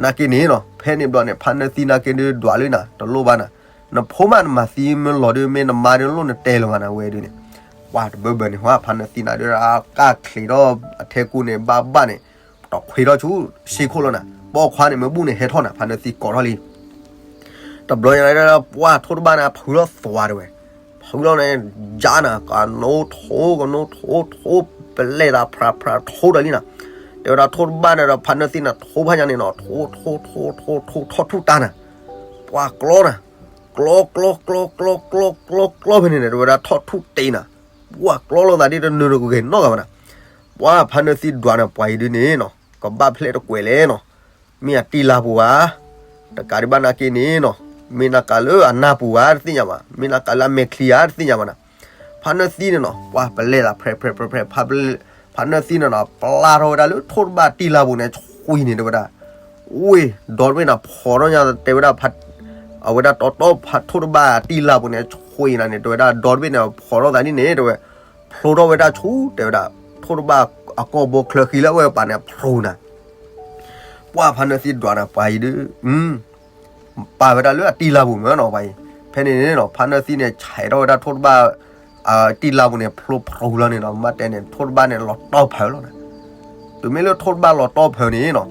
နာ်က့န့ၣ်နီၤ ဖဲန့ၣ်ဘျီန့ၣ် ဖါနၢသံနာ်က့ဒုးဒွးလၢနၤ တလိၣ်ဘၣ်နၤ, နဖိမးနမၤသံမ့ၢ်လီၤဒုးမ့ၢ်နမါဒုးလိၣ်နတဲလၢၤဘၣ်နၤဝဲဒုးန့ၣ်, ပှၢ်တဘၢၣ်ဘၢၣ်န့ၣ် ဟါ ဖါနၢသံနၤဒုး အကၢ်ချံးထီၣ်အထဲကူန့ၣ် ဘၣ်ဘၣ်န့ၣ် တခွ့ထီၣ်ဆူ စ့ခိၣ်လီၤနၤ, ပိာ်ခွါန့ၣ် မ့ၢ်ဘူၣ်န့ၣ်ဟဲထီၣ်နၤ ဖါနၢသံကိးထီၣ်လံ, တဘျီညါ ပှၢ် ထိၣ်တဘၣ်န့ၣ် ဖုးထီၣ်သွးတဝဲ, ဖုးထီၣ်န့ၣ် ယါနၤ ကနိထိ ကနိထိ ထိ ပလဲၢ်သးဖြးဖြးထိတၢ်လံနၤ, တဲဝဲဒၣ်ထိၣ်တဘၣ်န့ၣ်ဒီး ဖါနၢသံန့ၣ် ထိဖးညါန့ၣ်နီၤ ထိ ထိ ထိ ထိ ထိ ထီၣ်ထူၣ်တၢ်နၤ, ပှၢ် ကျီနၤ, ကျီ ကျီ ကျီ ကျီ ကျီ ကျီ ကျီ ဖဲန့ၣ်န့ၣ် တဲဝဲဒၣ်ထီၣ်ထူၣ်တ့နၤ, ပှၢ် ကျီလိာ်သးဒ်တနၢၤတဂ့ၤနီတဂၤဘၣ်နၤ, ပှၢ် ဖါနၢသံဒွးန့ၣ် ပှၤအံၤဒုးန့ၣ်နီၤ ကဘၣ်ဖျဲးတကွဲးလဲၣ်နီၤ, မ့ၢ်အတံၢ်လါပူၤဧါ, တကးဒံးဘၣ်နာ်က့န့ၣ်နီၤ, မ့ၢ်နၤကးလၢအနၢ်ပူၤဧါ တသ့ၣ်ညါဘၣ်, မ့ၢ်နၤကးလၢအမဲာ်ချံဧါ တသ့ၣ်ညါဘၣ်နၤ, ဖါနၢသံန့ၣ်နီၤ ပှၢ် ပလဲၢ်သးဖြဲးဖြဲးဖြဲးဖြဲး ဖါနၢသံန့ၣ်နီၤ ပျၢ်ထီၣ်ဝဲဒၣ်လၢထိၣ်တဘၣ်တံၢ်လါပူၤန့ၣ် ဆွံန့ၣ် တဲဝဲဒၣ်, ဝ့ၢ် ဒီတဘ့ၣ်န့ၣ် ဖီၣ်ထီၣ်ညါ တဲဝဲဒၣ် အဝဲဒၣ်တီတီ ထိၣ်တဘၣ်တံၢ်လါပူၤန့ၣ် ဆွံနၤန့ၣ် တဲဝဲဒၣ် ဒီတဘ့ၣ်န့ၣ် ဖီၣ်ထီၣ်သးဒ်န့ၣ် တဲဝဲ, ဖျိထီၣ်ဝဲဒၣ်ဆူ တဲဝဲဒၣ် ထိၣ်တဘၣ်အကိာ်ဘိချၢဃံလၢအဝဲပာ်န့ၣ် ဖျိနၤ, ပှၢ် ဖါနၢသံဒွးနၤ ပှၤအံၤဒုး ပာ်ဝဲဒၣ်လၢအတံၢ်လါပူၤမ့ၢ်နီၤ ပှၤအံၤ, ဖဲန့ၣ်န့ၣ်နီၤ ဖါနၢသံန့ၣ် ဆဲးထီၣ်ဝဲဒၣ်ထိၣ်တဘၣ် တံၢ်လါပူၤန့ၣ် ဖျိဖျိလီၤန့ၣ်နီၤ မ့ၢ်တဲန့ၣ် ထိၣ်တဘၣ်န့ၣ် လီၤတီၢ်ဖးလီၤနၤ, တုၤမ့ၢ်လၢထိၣ်တဘၣ်လီၤတီၢ်ဖးန့ၣ်နီၤ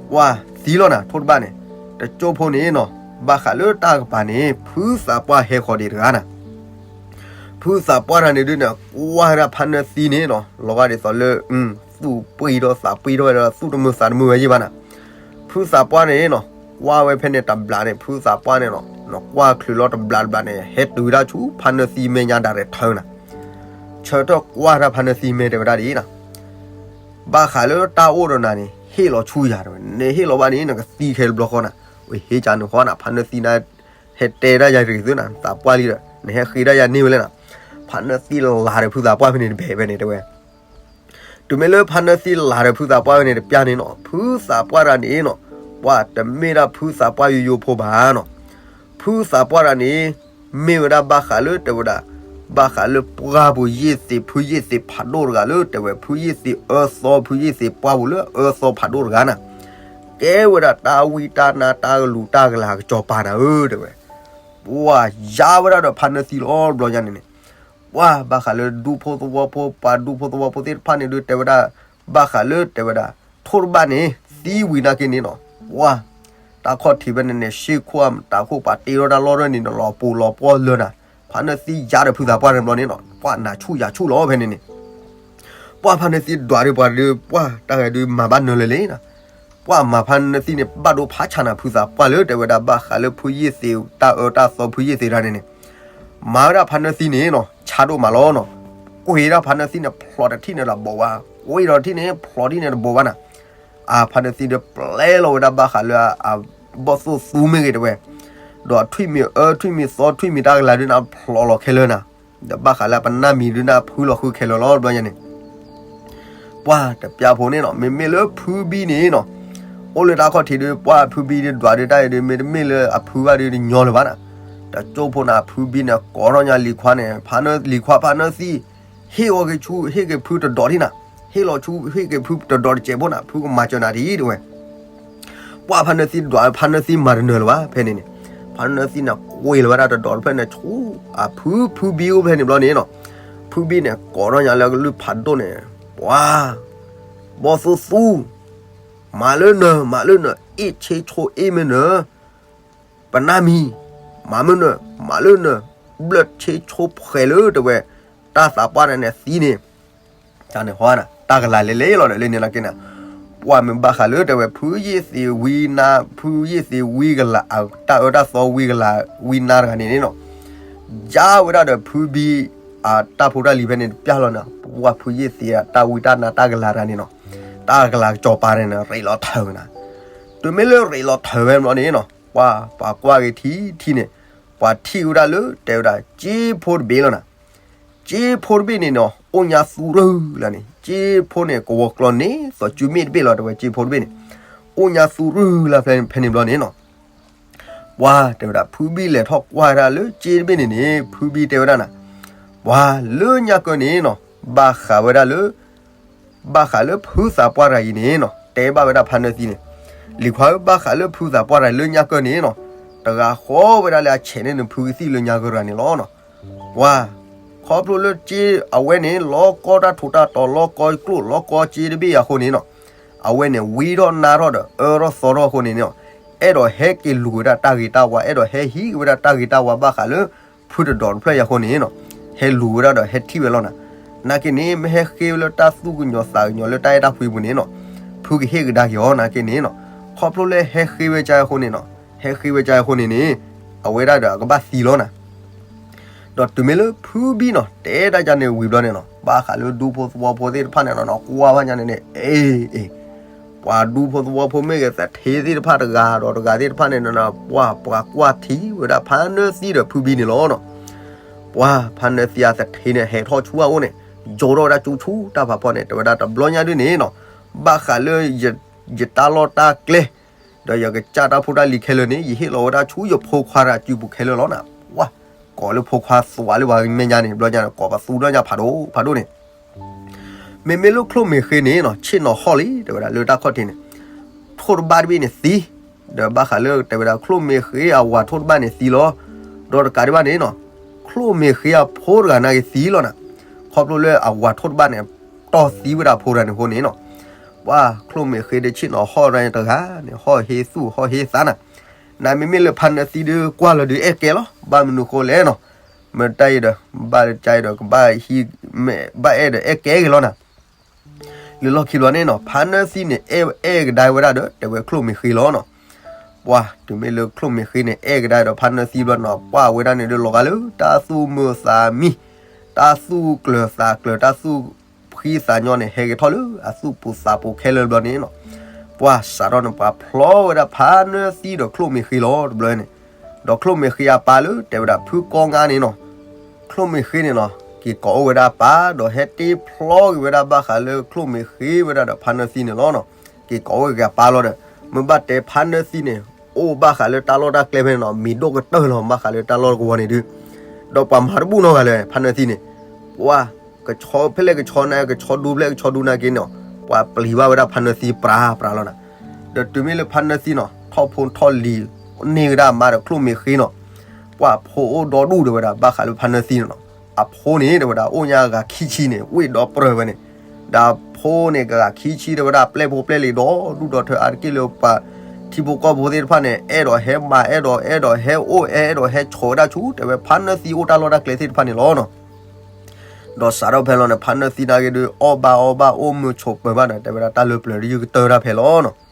ပှၢ် သံလီၤနၤ ထိၣ်တဘၣ်န့ၣ်, တကၠိဖိန့ၣ်နီၤ ဘၣ်ဃးလၢတၢ်ကပၤန့ၣ် ဖုသးပှၢ်ဟဲဃီၤဒံးတဂၤနၤ ဖုသးပှၢ်တဂၤန့ၣ်ဒုးန့ၣ် ကွၢ်ဝဲဒၣ်ဖါနၢသံန့ၣ်နီၤ လီၤဂာ်ဒ်သိးလၢ သူၣ်ပှံၢ်ထီၣ်သးပှံၢ်ထီၣ်ဝဲဒီး သူၣ်တမုာ်သးတမုာ်ဝဲယံၤဘၣ်နၤ, ဖုသးပှၢ်န့ၣ်နီၤ ကွၢ်ဝဲဖဲန့ၣ်တဘျီန့ၣ် ဖုသးပှၢ်န့ၣ်နီၤ နကွၢ်ချုးလီၤတဘျီတဘျီန့ၣ် ဟဲတုၤဝဲဒၣ်ဆူဖါနၢသံမဲာ်ညါဒၣ်ရဲၣ်ထၢနၤ, ဆၢထၢၣ်ကွၢ်တၢ်ဖါနၢသံမဲာ်တဲဝဲဒၣ်ဒ်အံၤနၤ ဘၣ်ဃးလၢတၢ်အိၣ်ဒီးနၤန့ၣ် ဟ့ၣ်လီၤဆူယၤတဲဝဲ, နဟ့ၣ်လီၤဘၣ်န့ၣ် နကသံခဲတဘျီဃီနၤ, ဝဲဟ့ၣ်ကၢနုာ်ဃီနၤ ဖါနၢသံနၤ, ဟဲတဲဒၣ်ယၤတဂ့ၤသုနၤ သးပှၢ်လံဒီး နဟဲဃ့ဒၣ်ယၤန့ၢ်ဝဲလဲၣ်နၤ, ဖါနၢသံလၤဒီးဖုသးပှၢ်ဖဲန့ၣ်တဘဲၣ်ဖဲန့ၣ်တဲဝဲ တုၤမ့ၢ်လၢဖါနၢသံလၤဒီးဖုသးပှၢ်ဖဲန့ၣ်တပျၢ်န့ၣ်နီၤ ဖုသးပှၢ်တဂၤန့ၣ်နီၤ, ပှၢ်တမ့ၢ်ဒၣ်ဖုသးပှၢ်ယိယိဖိဘၣ်နီၤ, ဖုသးပှၢ်တဂၤန့ၣ် မ့ၢ်ဝဲဒၣ်ဘၣ်ဃးလၢတဲဝဲဒၣ်, ဘၣ်ဃးလၢပှၢ်ပူၤယ့ၢ်သ့း ဖုယ့ၢ်သ့းဖးဒိၣ်တဂၤလၢတဲဝဲ ဖုယ့ၢ်သ့းအၢသီ ဖုယ့ၢ်သ့းပှၢ်ပူၤလၢအၢသီဖးဒိၣ်တဂၤနၤ, ကဲဝဲဒၣ်တၢ်ဝံတၢ်နါတၢ်ကလူၤတၢ်ကလၤကစီၤပၤနၤဧၢတဲဝဲ, ပှၢ်ယါဝဲဒၣ်ဒီးဖါနၢသံလီၤဘျီညါန့ၣ်န့ၣ် ပှၢ်ဘၣ်ဃးလၢဒူဖိသဝီဖိ ပှၤဒူဖိသဝီဖိသ့ၣ်တဖၣ်န့ၣ်ဒုးတဲဝဲဒၣ်, ဘၣ်ဃးလၢတဲဝဲဒၣ်, ထိၣ်တဘၣ်န့ၣ် သံဝံၤနာ်က့န့ၣ်နီၤ, ပှၢ်, တၢ်ခီၣ်ထံးဖဲန့ၣ်န့ၣ် ရှ့ခိၣ်အမတၤခိၣ်ပာ်တ့ထီၣ်တၢ်လီၢ်ရၢၢ်န့ၣ်နီၤ လီၤပူၤလီၤပှီၢ်လၢနၤ, ဖါနၢသံယါဒီးဖုသးပှၢ်န့ၣ်ဘျီန့ၣ်နီၤ ပှၢ်နၤဆူၣ်ယၤဆူၣ်လီၤဖဲန့ၣ်န့ၣ် ပှၢ်ဖါနၢသံဒွးဒုးပှၤဒုး ပှၢ်တၢ်ဂဲၤဒုးမၤဘၣ်နၢၤလၢၤလံနီၤ, ပှၢ်မၤဖါနၢသံန့ၣ် ဘၣ်ဒိဖးဆါနၤ ဖုသးပှၢ်လၢတဲဝဲဒၣ်ဘၣ်ဃးလၢဖုယ့ၢ်သ့းတၢ်အၢတၢ်သီဖုယ့ၢ်သ့းတၢ်န့ၣ်န့ၣ်, မၤဝဲဒၣ်ဖါနၢသံန့ၣ်နီၤ ဆါဒိၣ်မးလီၤနီၤ, ကွံာ်ဒၣ်ဖါနၢသံန့ၣ် ဖျိးတထံၣ်န့ၣ်ဒီးဘိးဝဲ, ကွံာ်ဒီးထံၣ်န့ၣ် ဖျိးထံၣ်န့ၣ်တဘိးဘၣ်နၤ, အဖါနၢသံဒီးပျဲလီၤဝဲဒၣ်ဘၣ်ဃးလၢ အဘီၣ်သိၣ်သူမ့ၢ်ဂ့ၤတဲဝဲ, ဒီးထွံၣ်မံၤအၢထွံၣ်မံၤသီထွံၣ်မံၤတၢ်ကလၤဒုးနၤဖျိးလီၤခဲလၢာ်နၤ, ဒီးဘၣ်ဃးလၢပနၢ်မံၤဒုးနၤဖုလီၤဃုခဲလၢာ်လီၤဘျီညါန့ၣ် ပှၢ်တပျၢ်ဖိန့ၣ်နီၤ မ့မ့ၢ်လၢဖုဘံန့ၣ်နီၤ, အိၣ်လၢတၢ်ခီၣ်ထံးဒုး ပှၢ်ဖုဘံဒုးဒွးဒုးတၢ်အံၤဒုး မ့တမ့ၢ်လၢအဖုဘၣ်ဒုးတညီလၢၤဘၣ်နၤ, တကၠိဖိန့ၣ် ဖုဘံန့ၣ် ကိးထီၣ်ညါလံၤခွါန့ၣ် ဖါနၢ လံၤခွါဖါနၢသံ, ဟ့ၣ်အီၤက့ၤဆူ ဟ့ၣ်က့ၤဖုတဒီးထံၣ်နၤ, ဟ့ၣ်လီၤဆူ ဟ့ၣ်က့ၤဖုတဒီးတစဲးဖိနၤ ဖုကမၤစၢၤနၤဒ်တဲဝဲ ပှၢ်ဖါနၢသံဒွး ဖါနၢသံမၤတနၢၤလၢၤဘၣ် ဖဲန့ၣ်န့ၣ်, ဖါနၢသံန့ၣ် ကွံာ်လီၤဝဲဒၣ်တဒီးတဖျၢၣ်န့ၣ် ဆူ အဖု ဖုဘံအိၣ်ဖဲန့ၣ်ဘျီန့ၣ်နီၤ, ဖုဘံန့ၣ် ကိးထီၣ်ညါလၢကလုၢ်ဖးဒိၣ်န့ၣ်, ပှၢ် ဘီၣ်သိၣ်သူ, မၤလၢနၢၤ မၤလၢနၢၤ အ့ၣ်ဆ့ဆိအ့ၣ်မ့ၢ်နၢၤ ပနၢ်မံၤ, မၤမ့ၢ်နၢၤ မၤလၢနၢၤ, ဘျၢၣ်ဆ့ဆိဖှဲးလၢတဲဝဲ တၢ်သးပှၢ်န့ၣ်န့ၣ်သံန့ၣ် တၢ်န့ၣ်ဟီနၤ တၢ်ကလၤလဲၤလဲၤလီၤဒီးလၢန့ၣ်လီၤက့ၤနၤ, ပှၤမ့ၢ်ဘၣ်ဃးလၢတဲဝဲဖုယ့ၣ်သ့ဝံနါ ဖုယ့ၣ်သ့ဝံကလၤ တၢ်အၢတၢ်သီဝံကလၤဝံနါတဂၤန့ၣ်န့ၣ်နီၤ, ယါဝဲဒၣ်ဒီးဖုဘံ အတၢ်ဖိတၢ်လံၤဖဲန့ၣ်တပျၢ်လီၤနၤ, ပှၤဖုယ့ၣ်သ့တၢ်ဝံတၢ်နါတၢ်ကလၤတဂၤန့ၣ်နီၤ, တၢ်ကလၤကစီၤပၤန့ၣ် ရ့းလီၤထၢဝဲနၤ, တုၤမ့ၢ်လၢရ့းလီၤထၢဝဲဘျီန့ၣ်နီၤ ပှၤပှၤကွၢ်က့ၤထံထံန့ၣ် ပှၤထံၣ်ဝဲဒၣ်လၢတဲဝဲဒၣ် စ့ဖိတဘ့ၣ်လီၤနၤ, စ့ဖိတဘ့ၣ်န့ၣ်နီၤ အိၣ်ညါသူရုၢ်လၢန့ၣ် စ့ဖိန့ၣ် ကဝီၤကျီန့ၣ် သီးစုမ့ၣ်တဘ့ၣ်လီၤ တဲဝဲစ့ဖိတဘ့ၣ်န့ၣ် အိၣ်ညါသူရုၢ်လၢဖဲဖဲန့ၣ်ဘျီန့ၣ်နီၤ, ပှၤတဲဝဲဒၣ် ဖုဘံလဲၤထီၣ်ကွၢ်ဝဲဒၣ်လၢစ့တဘ့ၣ်န့ၣ်န့ၣ် ဖုဘံတဲဝဲဒၣ်နၤ, ပှၤလၢညါကၢန့ၣ်နီၤ ဘၣ်ဃးဝဲဒၣ်လၢ ဘၣ်ဃးလၢဖုသးပှၢ်တဂၤအံၤန့ၣ်နီၤ တဲဘၣ်ဝဲဒၣ်ဖါနၢသံန့ၣ်, လံၤခွါဧၢ ဘၣ်ဃးလၢဖုသးပှၢ်တဂၤလၢညါကၢန့ၣ်နီၤ, တဂၤဃီဝဲဒၣ်လၢအဆဲးန့ၢ်နဖုကသံၣ်လၢညါကၢတဂၤန့ၣ်လီၤနီၤ, ပှၤ ခီဖျိလၢစ့အဝဲန့ၣ် လီၤကီတၢ်ထူးတၢ်တီၤ လီၤကီကျိၣ် လီၤကီစ့တဘ့ၣ်အဃိန့ၣ်နီၤ, အဝဲန့ၣ် ဝံထီၣ်နါထီၣ်ဒီး အၢထီၣ်သီထီၣ်အဃိန့ၣ်နီၤ, အဲၣ်ဒိးဟဲက့ၤလူၤဝဲဒၣ်တၢ်ဂ့ၤတၢ်ဝါ အဲၣ်ဒိးဟဲဟံးက့ၤဝဲဒၣ်တၢ်ဂ့ၤတၢ်ဝါဘၣ်ဃးလၢ ဖုတဒီးတဖျၢၣ်အံၤအဃိန့ၣ်နီၤ, ဟဲလူၤဝဲဒၣ်ဒီးဟဲထံၣ်ဝဲလီၤနၤ, နာ်က့န့ၣ် မ့ၢ်ဟဲဃ့ဝဲလၢတၢ်သူၣ်ကညီၤသးကညီၤလၢတၢ်အဲၣ်တၢ်ကွံပူၤန့ၣ်နီၤ, ဖုကဟ့ၣ်ကဒါက့ၤအီၤနာ်က့န့ၣ်နီၤ, ခီဖျိလၢဟဲဃ့ဝဲကါအဃိန့ၣ်နီၤ, ဟဲဃ့ဝဲကါအဃိန့ၣ်န့ၣ် အဝဲဒၣ်ဒီးအကဘၣ်သံလီၤနၤ ဒီးတုၤမ့ၢ်လၢဖုဘံနီၤ တဲတၢ်ကါန့ၣ်ဝံၤဘျီန့ၣ်နီၤ ဘၣ်ဃးလၢဒူဖိသဝီဖိသ့ၣ်တဖၣ်န့ၣ်နီၤ ကွၢ်ဘၣ်ညါန့ၣ်န့ၣ် အ့ အ့ ပှၤဒူဖိသဝီဖိမ့ၢ်ဂ့ၤ သထ့သ့ၣ်တဖၣ်တဂၤဒီးတဂၤသ့ၣ်တဖၣ်န့ၣ်နီၤ ပှၤပှၤကွၢ်ထံဝဲဒၣ်ဖါနၢသံဒီးဖုဘံန့ၣ်လီၤနီၤ, ပှၤဖါနၢသံအသထ့န့ၣ် ဟဲထီၣ်ဆူအအိၣ်န့ၣ် ယိးထီၣ်ဝဲဒၣ်ကၠိဆူတၢ်ဖးဖီန့ၣ် တဲဝဲဒၣ်တဘျီညါဒ်န့ၣ်နီၤ, ဘၣ်ဃးလၢ ယတၢ်လီၢ်တၢ်ကျဲ ဒီးယကစၢ်တၢ်ဖိတၢ်လံၤခဲလၢာ်န့ၣ် ယဟ့ၣ်လီၤဝဲဒၣ်ဆူယဖိခွါတၢ်စုပူၤခဲလၢာ်လီၤနၤ, ပှၤ ကိးလၢဖိခွါသွးလၢပှၤမဲာ်ညါန့ၣ် ဘျီညါန့ၣ် ကိးပသူဒီးညါဖးဒိၣ်ဖးဒိၣ်န့ၣ် မ့မ့ၢ်လၢချိၣ်မ့ၢ်ဃ့န့ၣ်နီၤ ဆ့ၣ်နီၤဟီၣ်လံ တဲဝဲဒၣ်လၢတၢ်ခီၣ်ထံးန့ၣ် ထိၣ်တဘၣ်တဘ့ၣ်န့ၣ်သံ, ဒီးဘၣ်ဃးလၢတဲဝဲဒၣ်ချိၣ်မ့ၢ်ဃ့အဝၤထိၣ်တဘၣ်န့ၣ်သံလီၤ, ဒီးတကးဒံးဘၣ်န့ၣ်နီၤ ချိၣ်မ့ၢ်ဃ့အဖိတဂၤနာ်က့သံလီၤနၤ, ခီဖျိလၢအဝၤထိၣ်တဘၣ်န့ၣ် တီၢ်သံဝဲဒၣ်ဖိတဂၤန့ၣ်အဃိန့ၣ်နီၤ, ပှၤချိၣ်မ့ၢ်ဃ့ဒီးဆ့ၣ်နီၤဟီၣ်တဂၤန့ၣ် ဟီၣ်ဟ့သူၣ်ဟီၣ်ဟ့သးနၤ, နမ့မ့ၢ်လၢဖါနၢသံဒုးကွၢ်လီၤဒုးအဲၣ်ကဲလီၤ, ဘၣ်မနုၤဃိလဲၣ်နီၤ, မ့ၢ်တၢ်အံၤဒီး ဘၣ်တၢ်အံၤဒီးကဘၣ်ဟံး ဘၣ်အဲၣ်ဒီးအဲၣ်ကဲက့ၤလီၤနၤ လၢလီၢ်ခံဘျီန့ၣ်နီၤ ဖါနၢသံန့ၣ် အဲၣ်အဲၣ်ကဒါဝဲဒၣ်ဒီး တဲဝဲချိၣ်မ့ၢ်ဃ့လီၤနီၤ, ပှၤတုၤမ့ၢ်လၢချိၣ်မ့ၢ်ဃ့န့ၣ် အဲၣ်ကဒါဒီးဖါနၢသံဘျီနီၤ ပှၤဝဲဒၣ်န့ၣ်ဒီးလီၤဂာ်လၢ တၢ်သူၣ်မုာ်သးမံ, တၢ်သူၣ်ကျၢၤသးကျၢၤ တၢ်သူၣ်ဖှံသးညီန့ၣ် ဟဲက့ၤထီၣ်လၢအသူၣ်ပူၤသးပူၤခဲလၢာ်ဘျီန့ၣ်နီၤ, ပှၤစးထီၣ်န့ၣ် ပှၤဖျီဝဲဒၣ်ဖါနၢသံဒီးချိၣ်မ့ၢ်ဃ့လီၤတဘျီန့ၣ်, ဒီးချိၣ်မ့ၢ်ဃ့အပၢ်လၢတဲဝဲဒၣ်ဖုကီငါန့ၣ်နီၤ ချိၣ်မ့ၢ်ဃ့န့ၣ်နီၤ က့ၤကိးအိၣ်ဝဲဒၣ်အပၢ် ဒီးဟဲတ့ဖျီက့ၤဝဲဒၣ်ဘၣ်ဃးလၢချိၣ်မ့ၢ်ဃ့ဝဲဒၣ်ဒီးဖါနၢသံန့ၣ်လီၤနီၤ, က့ၤကိးအိၣ်က့ၤအပၢ်လီၤဒီး မ့ၢ်ဘၣ်တဲဖါနၢသံန့ၣ် အိၣ်ဘၣ်ဃးလၢတၢ်လီၢ်တၢ်ကျဲဖဲန့ၣ်နီၤ မံၤဒိၣ်ကတၢၢ်လီၤ ဘၣ်ဃးလၢတၢ်လီၢ်တကဝီၤန့ၣ်ဒုး, ဒီးပှၤမၤတဘူၣ်နီတဂၤလၢၤ ဖါနၢသံန့ၣ်, ပှၤ ကဆီဖဲလဲၣ်ကဆီနၤ ကဆီဒူဖဲလဲၣ်ကဆီဒူနၤက့န့ၣ်, ပှၤပျံၤဘၣ်ဝဲဒၣ်ဖါနၢသံပြးပြးလီၤနၤ, ဒီးတုၤမ့ၢ်လၢဖါနၢသံနီၤ ထီၣ်ဖိထီၣ်လံၤန့ၢ်ဝဲဒၣ်အမါဒီးချိၣ်မ့ၢ်ဃ့နီၤ ပှၤဖိအိၣ်ဒီဒူၣ်တဲဝဲဒၣ် ဘၣ်ဃးလၢဖါနၢသံန့ၣ်နီၤ, အဖိန့ၣ်တဲဝဲဒၣ် အိၣ်ညါဂၤခံဆံန့ၣ် ဝ့ၢ်ဒီပြၢဝဲန့ၣ်, ဒီးအဖိန့ၣ် ကဂၤခံဆံတဲဝဲဒၣ် ပျဲၢ်ဖိပျဲၢ်လံၤဒီဒူၣ်ဒီထၢအါတက့ၢ်လၢပှၤထံဖိကီၢ်ဖိသ့ၣ်တဖၣ်န့ၣ် အဲၣ်ဒိးဟဲမၤ အဲၣ်ဒိး အဲၣ်ဒိးဟဲအိၣ် အဲၣ်ဒိးဟဲဆိးဝဲဒၣ်ဆူ တဲဝဲဖါနၢသံအိၣ်တၢ်လီၢ်တၢ်ကျဲသ့ၣ်တဖၣ်န့ၣ်လီၤနီၤ. ဒီးစးထီၣ်ဖဲလီၤန့ၣ် ဖါနၢသံနာ်က့ဒုး အီၣ်ဘၣ်အီဘၣ် အိၣ်မုာ်ဆိးပၢၤဘၣ်ဒီး တဲဝဲဒၣ်တၢ်လၢပျၢၤတယုၢ်ကတၢၢ်တၢ်ဖဲလီၤနီၤ.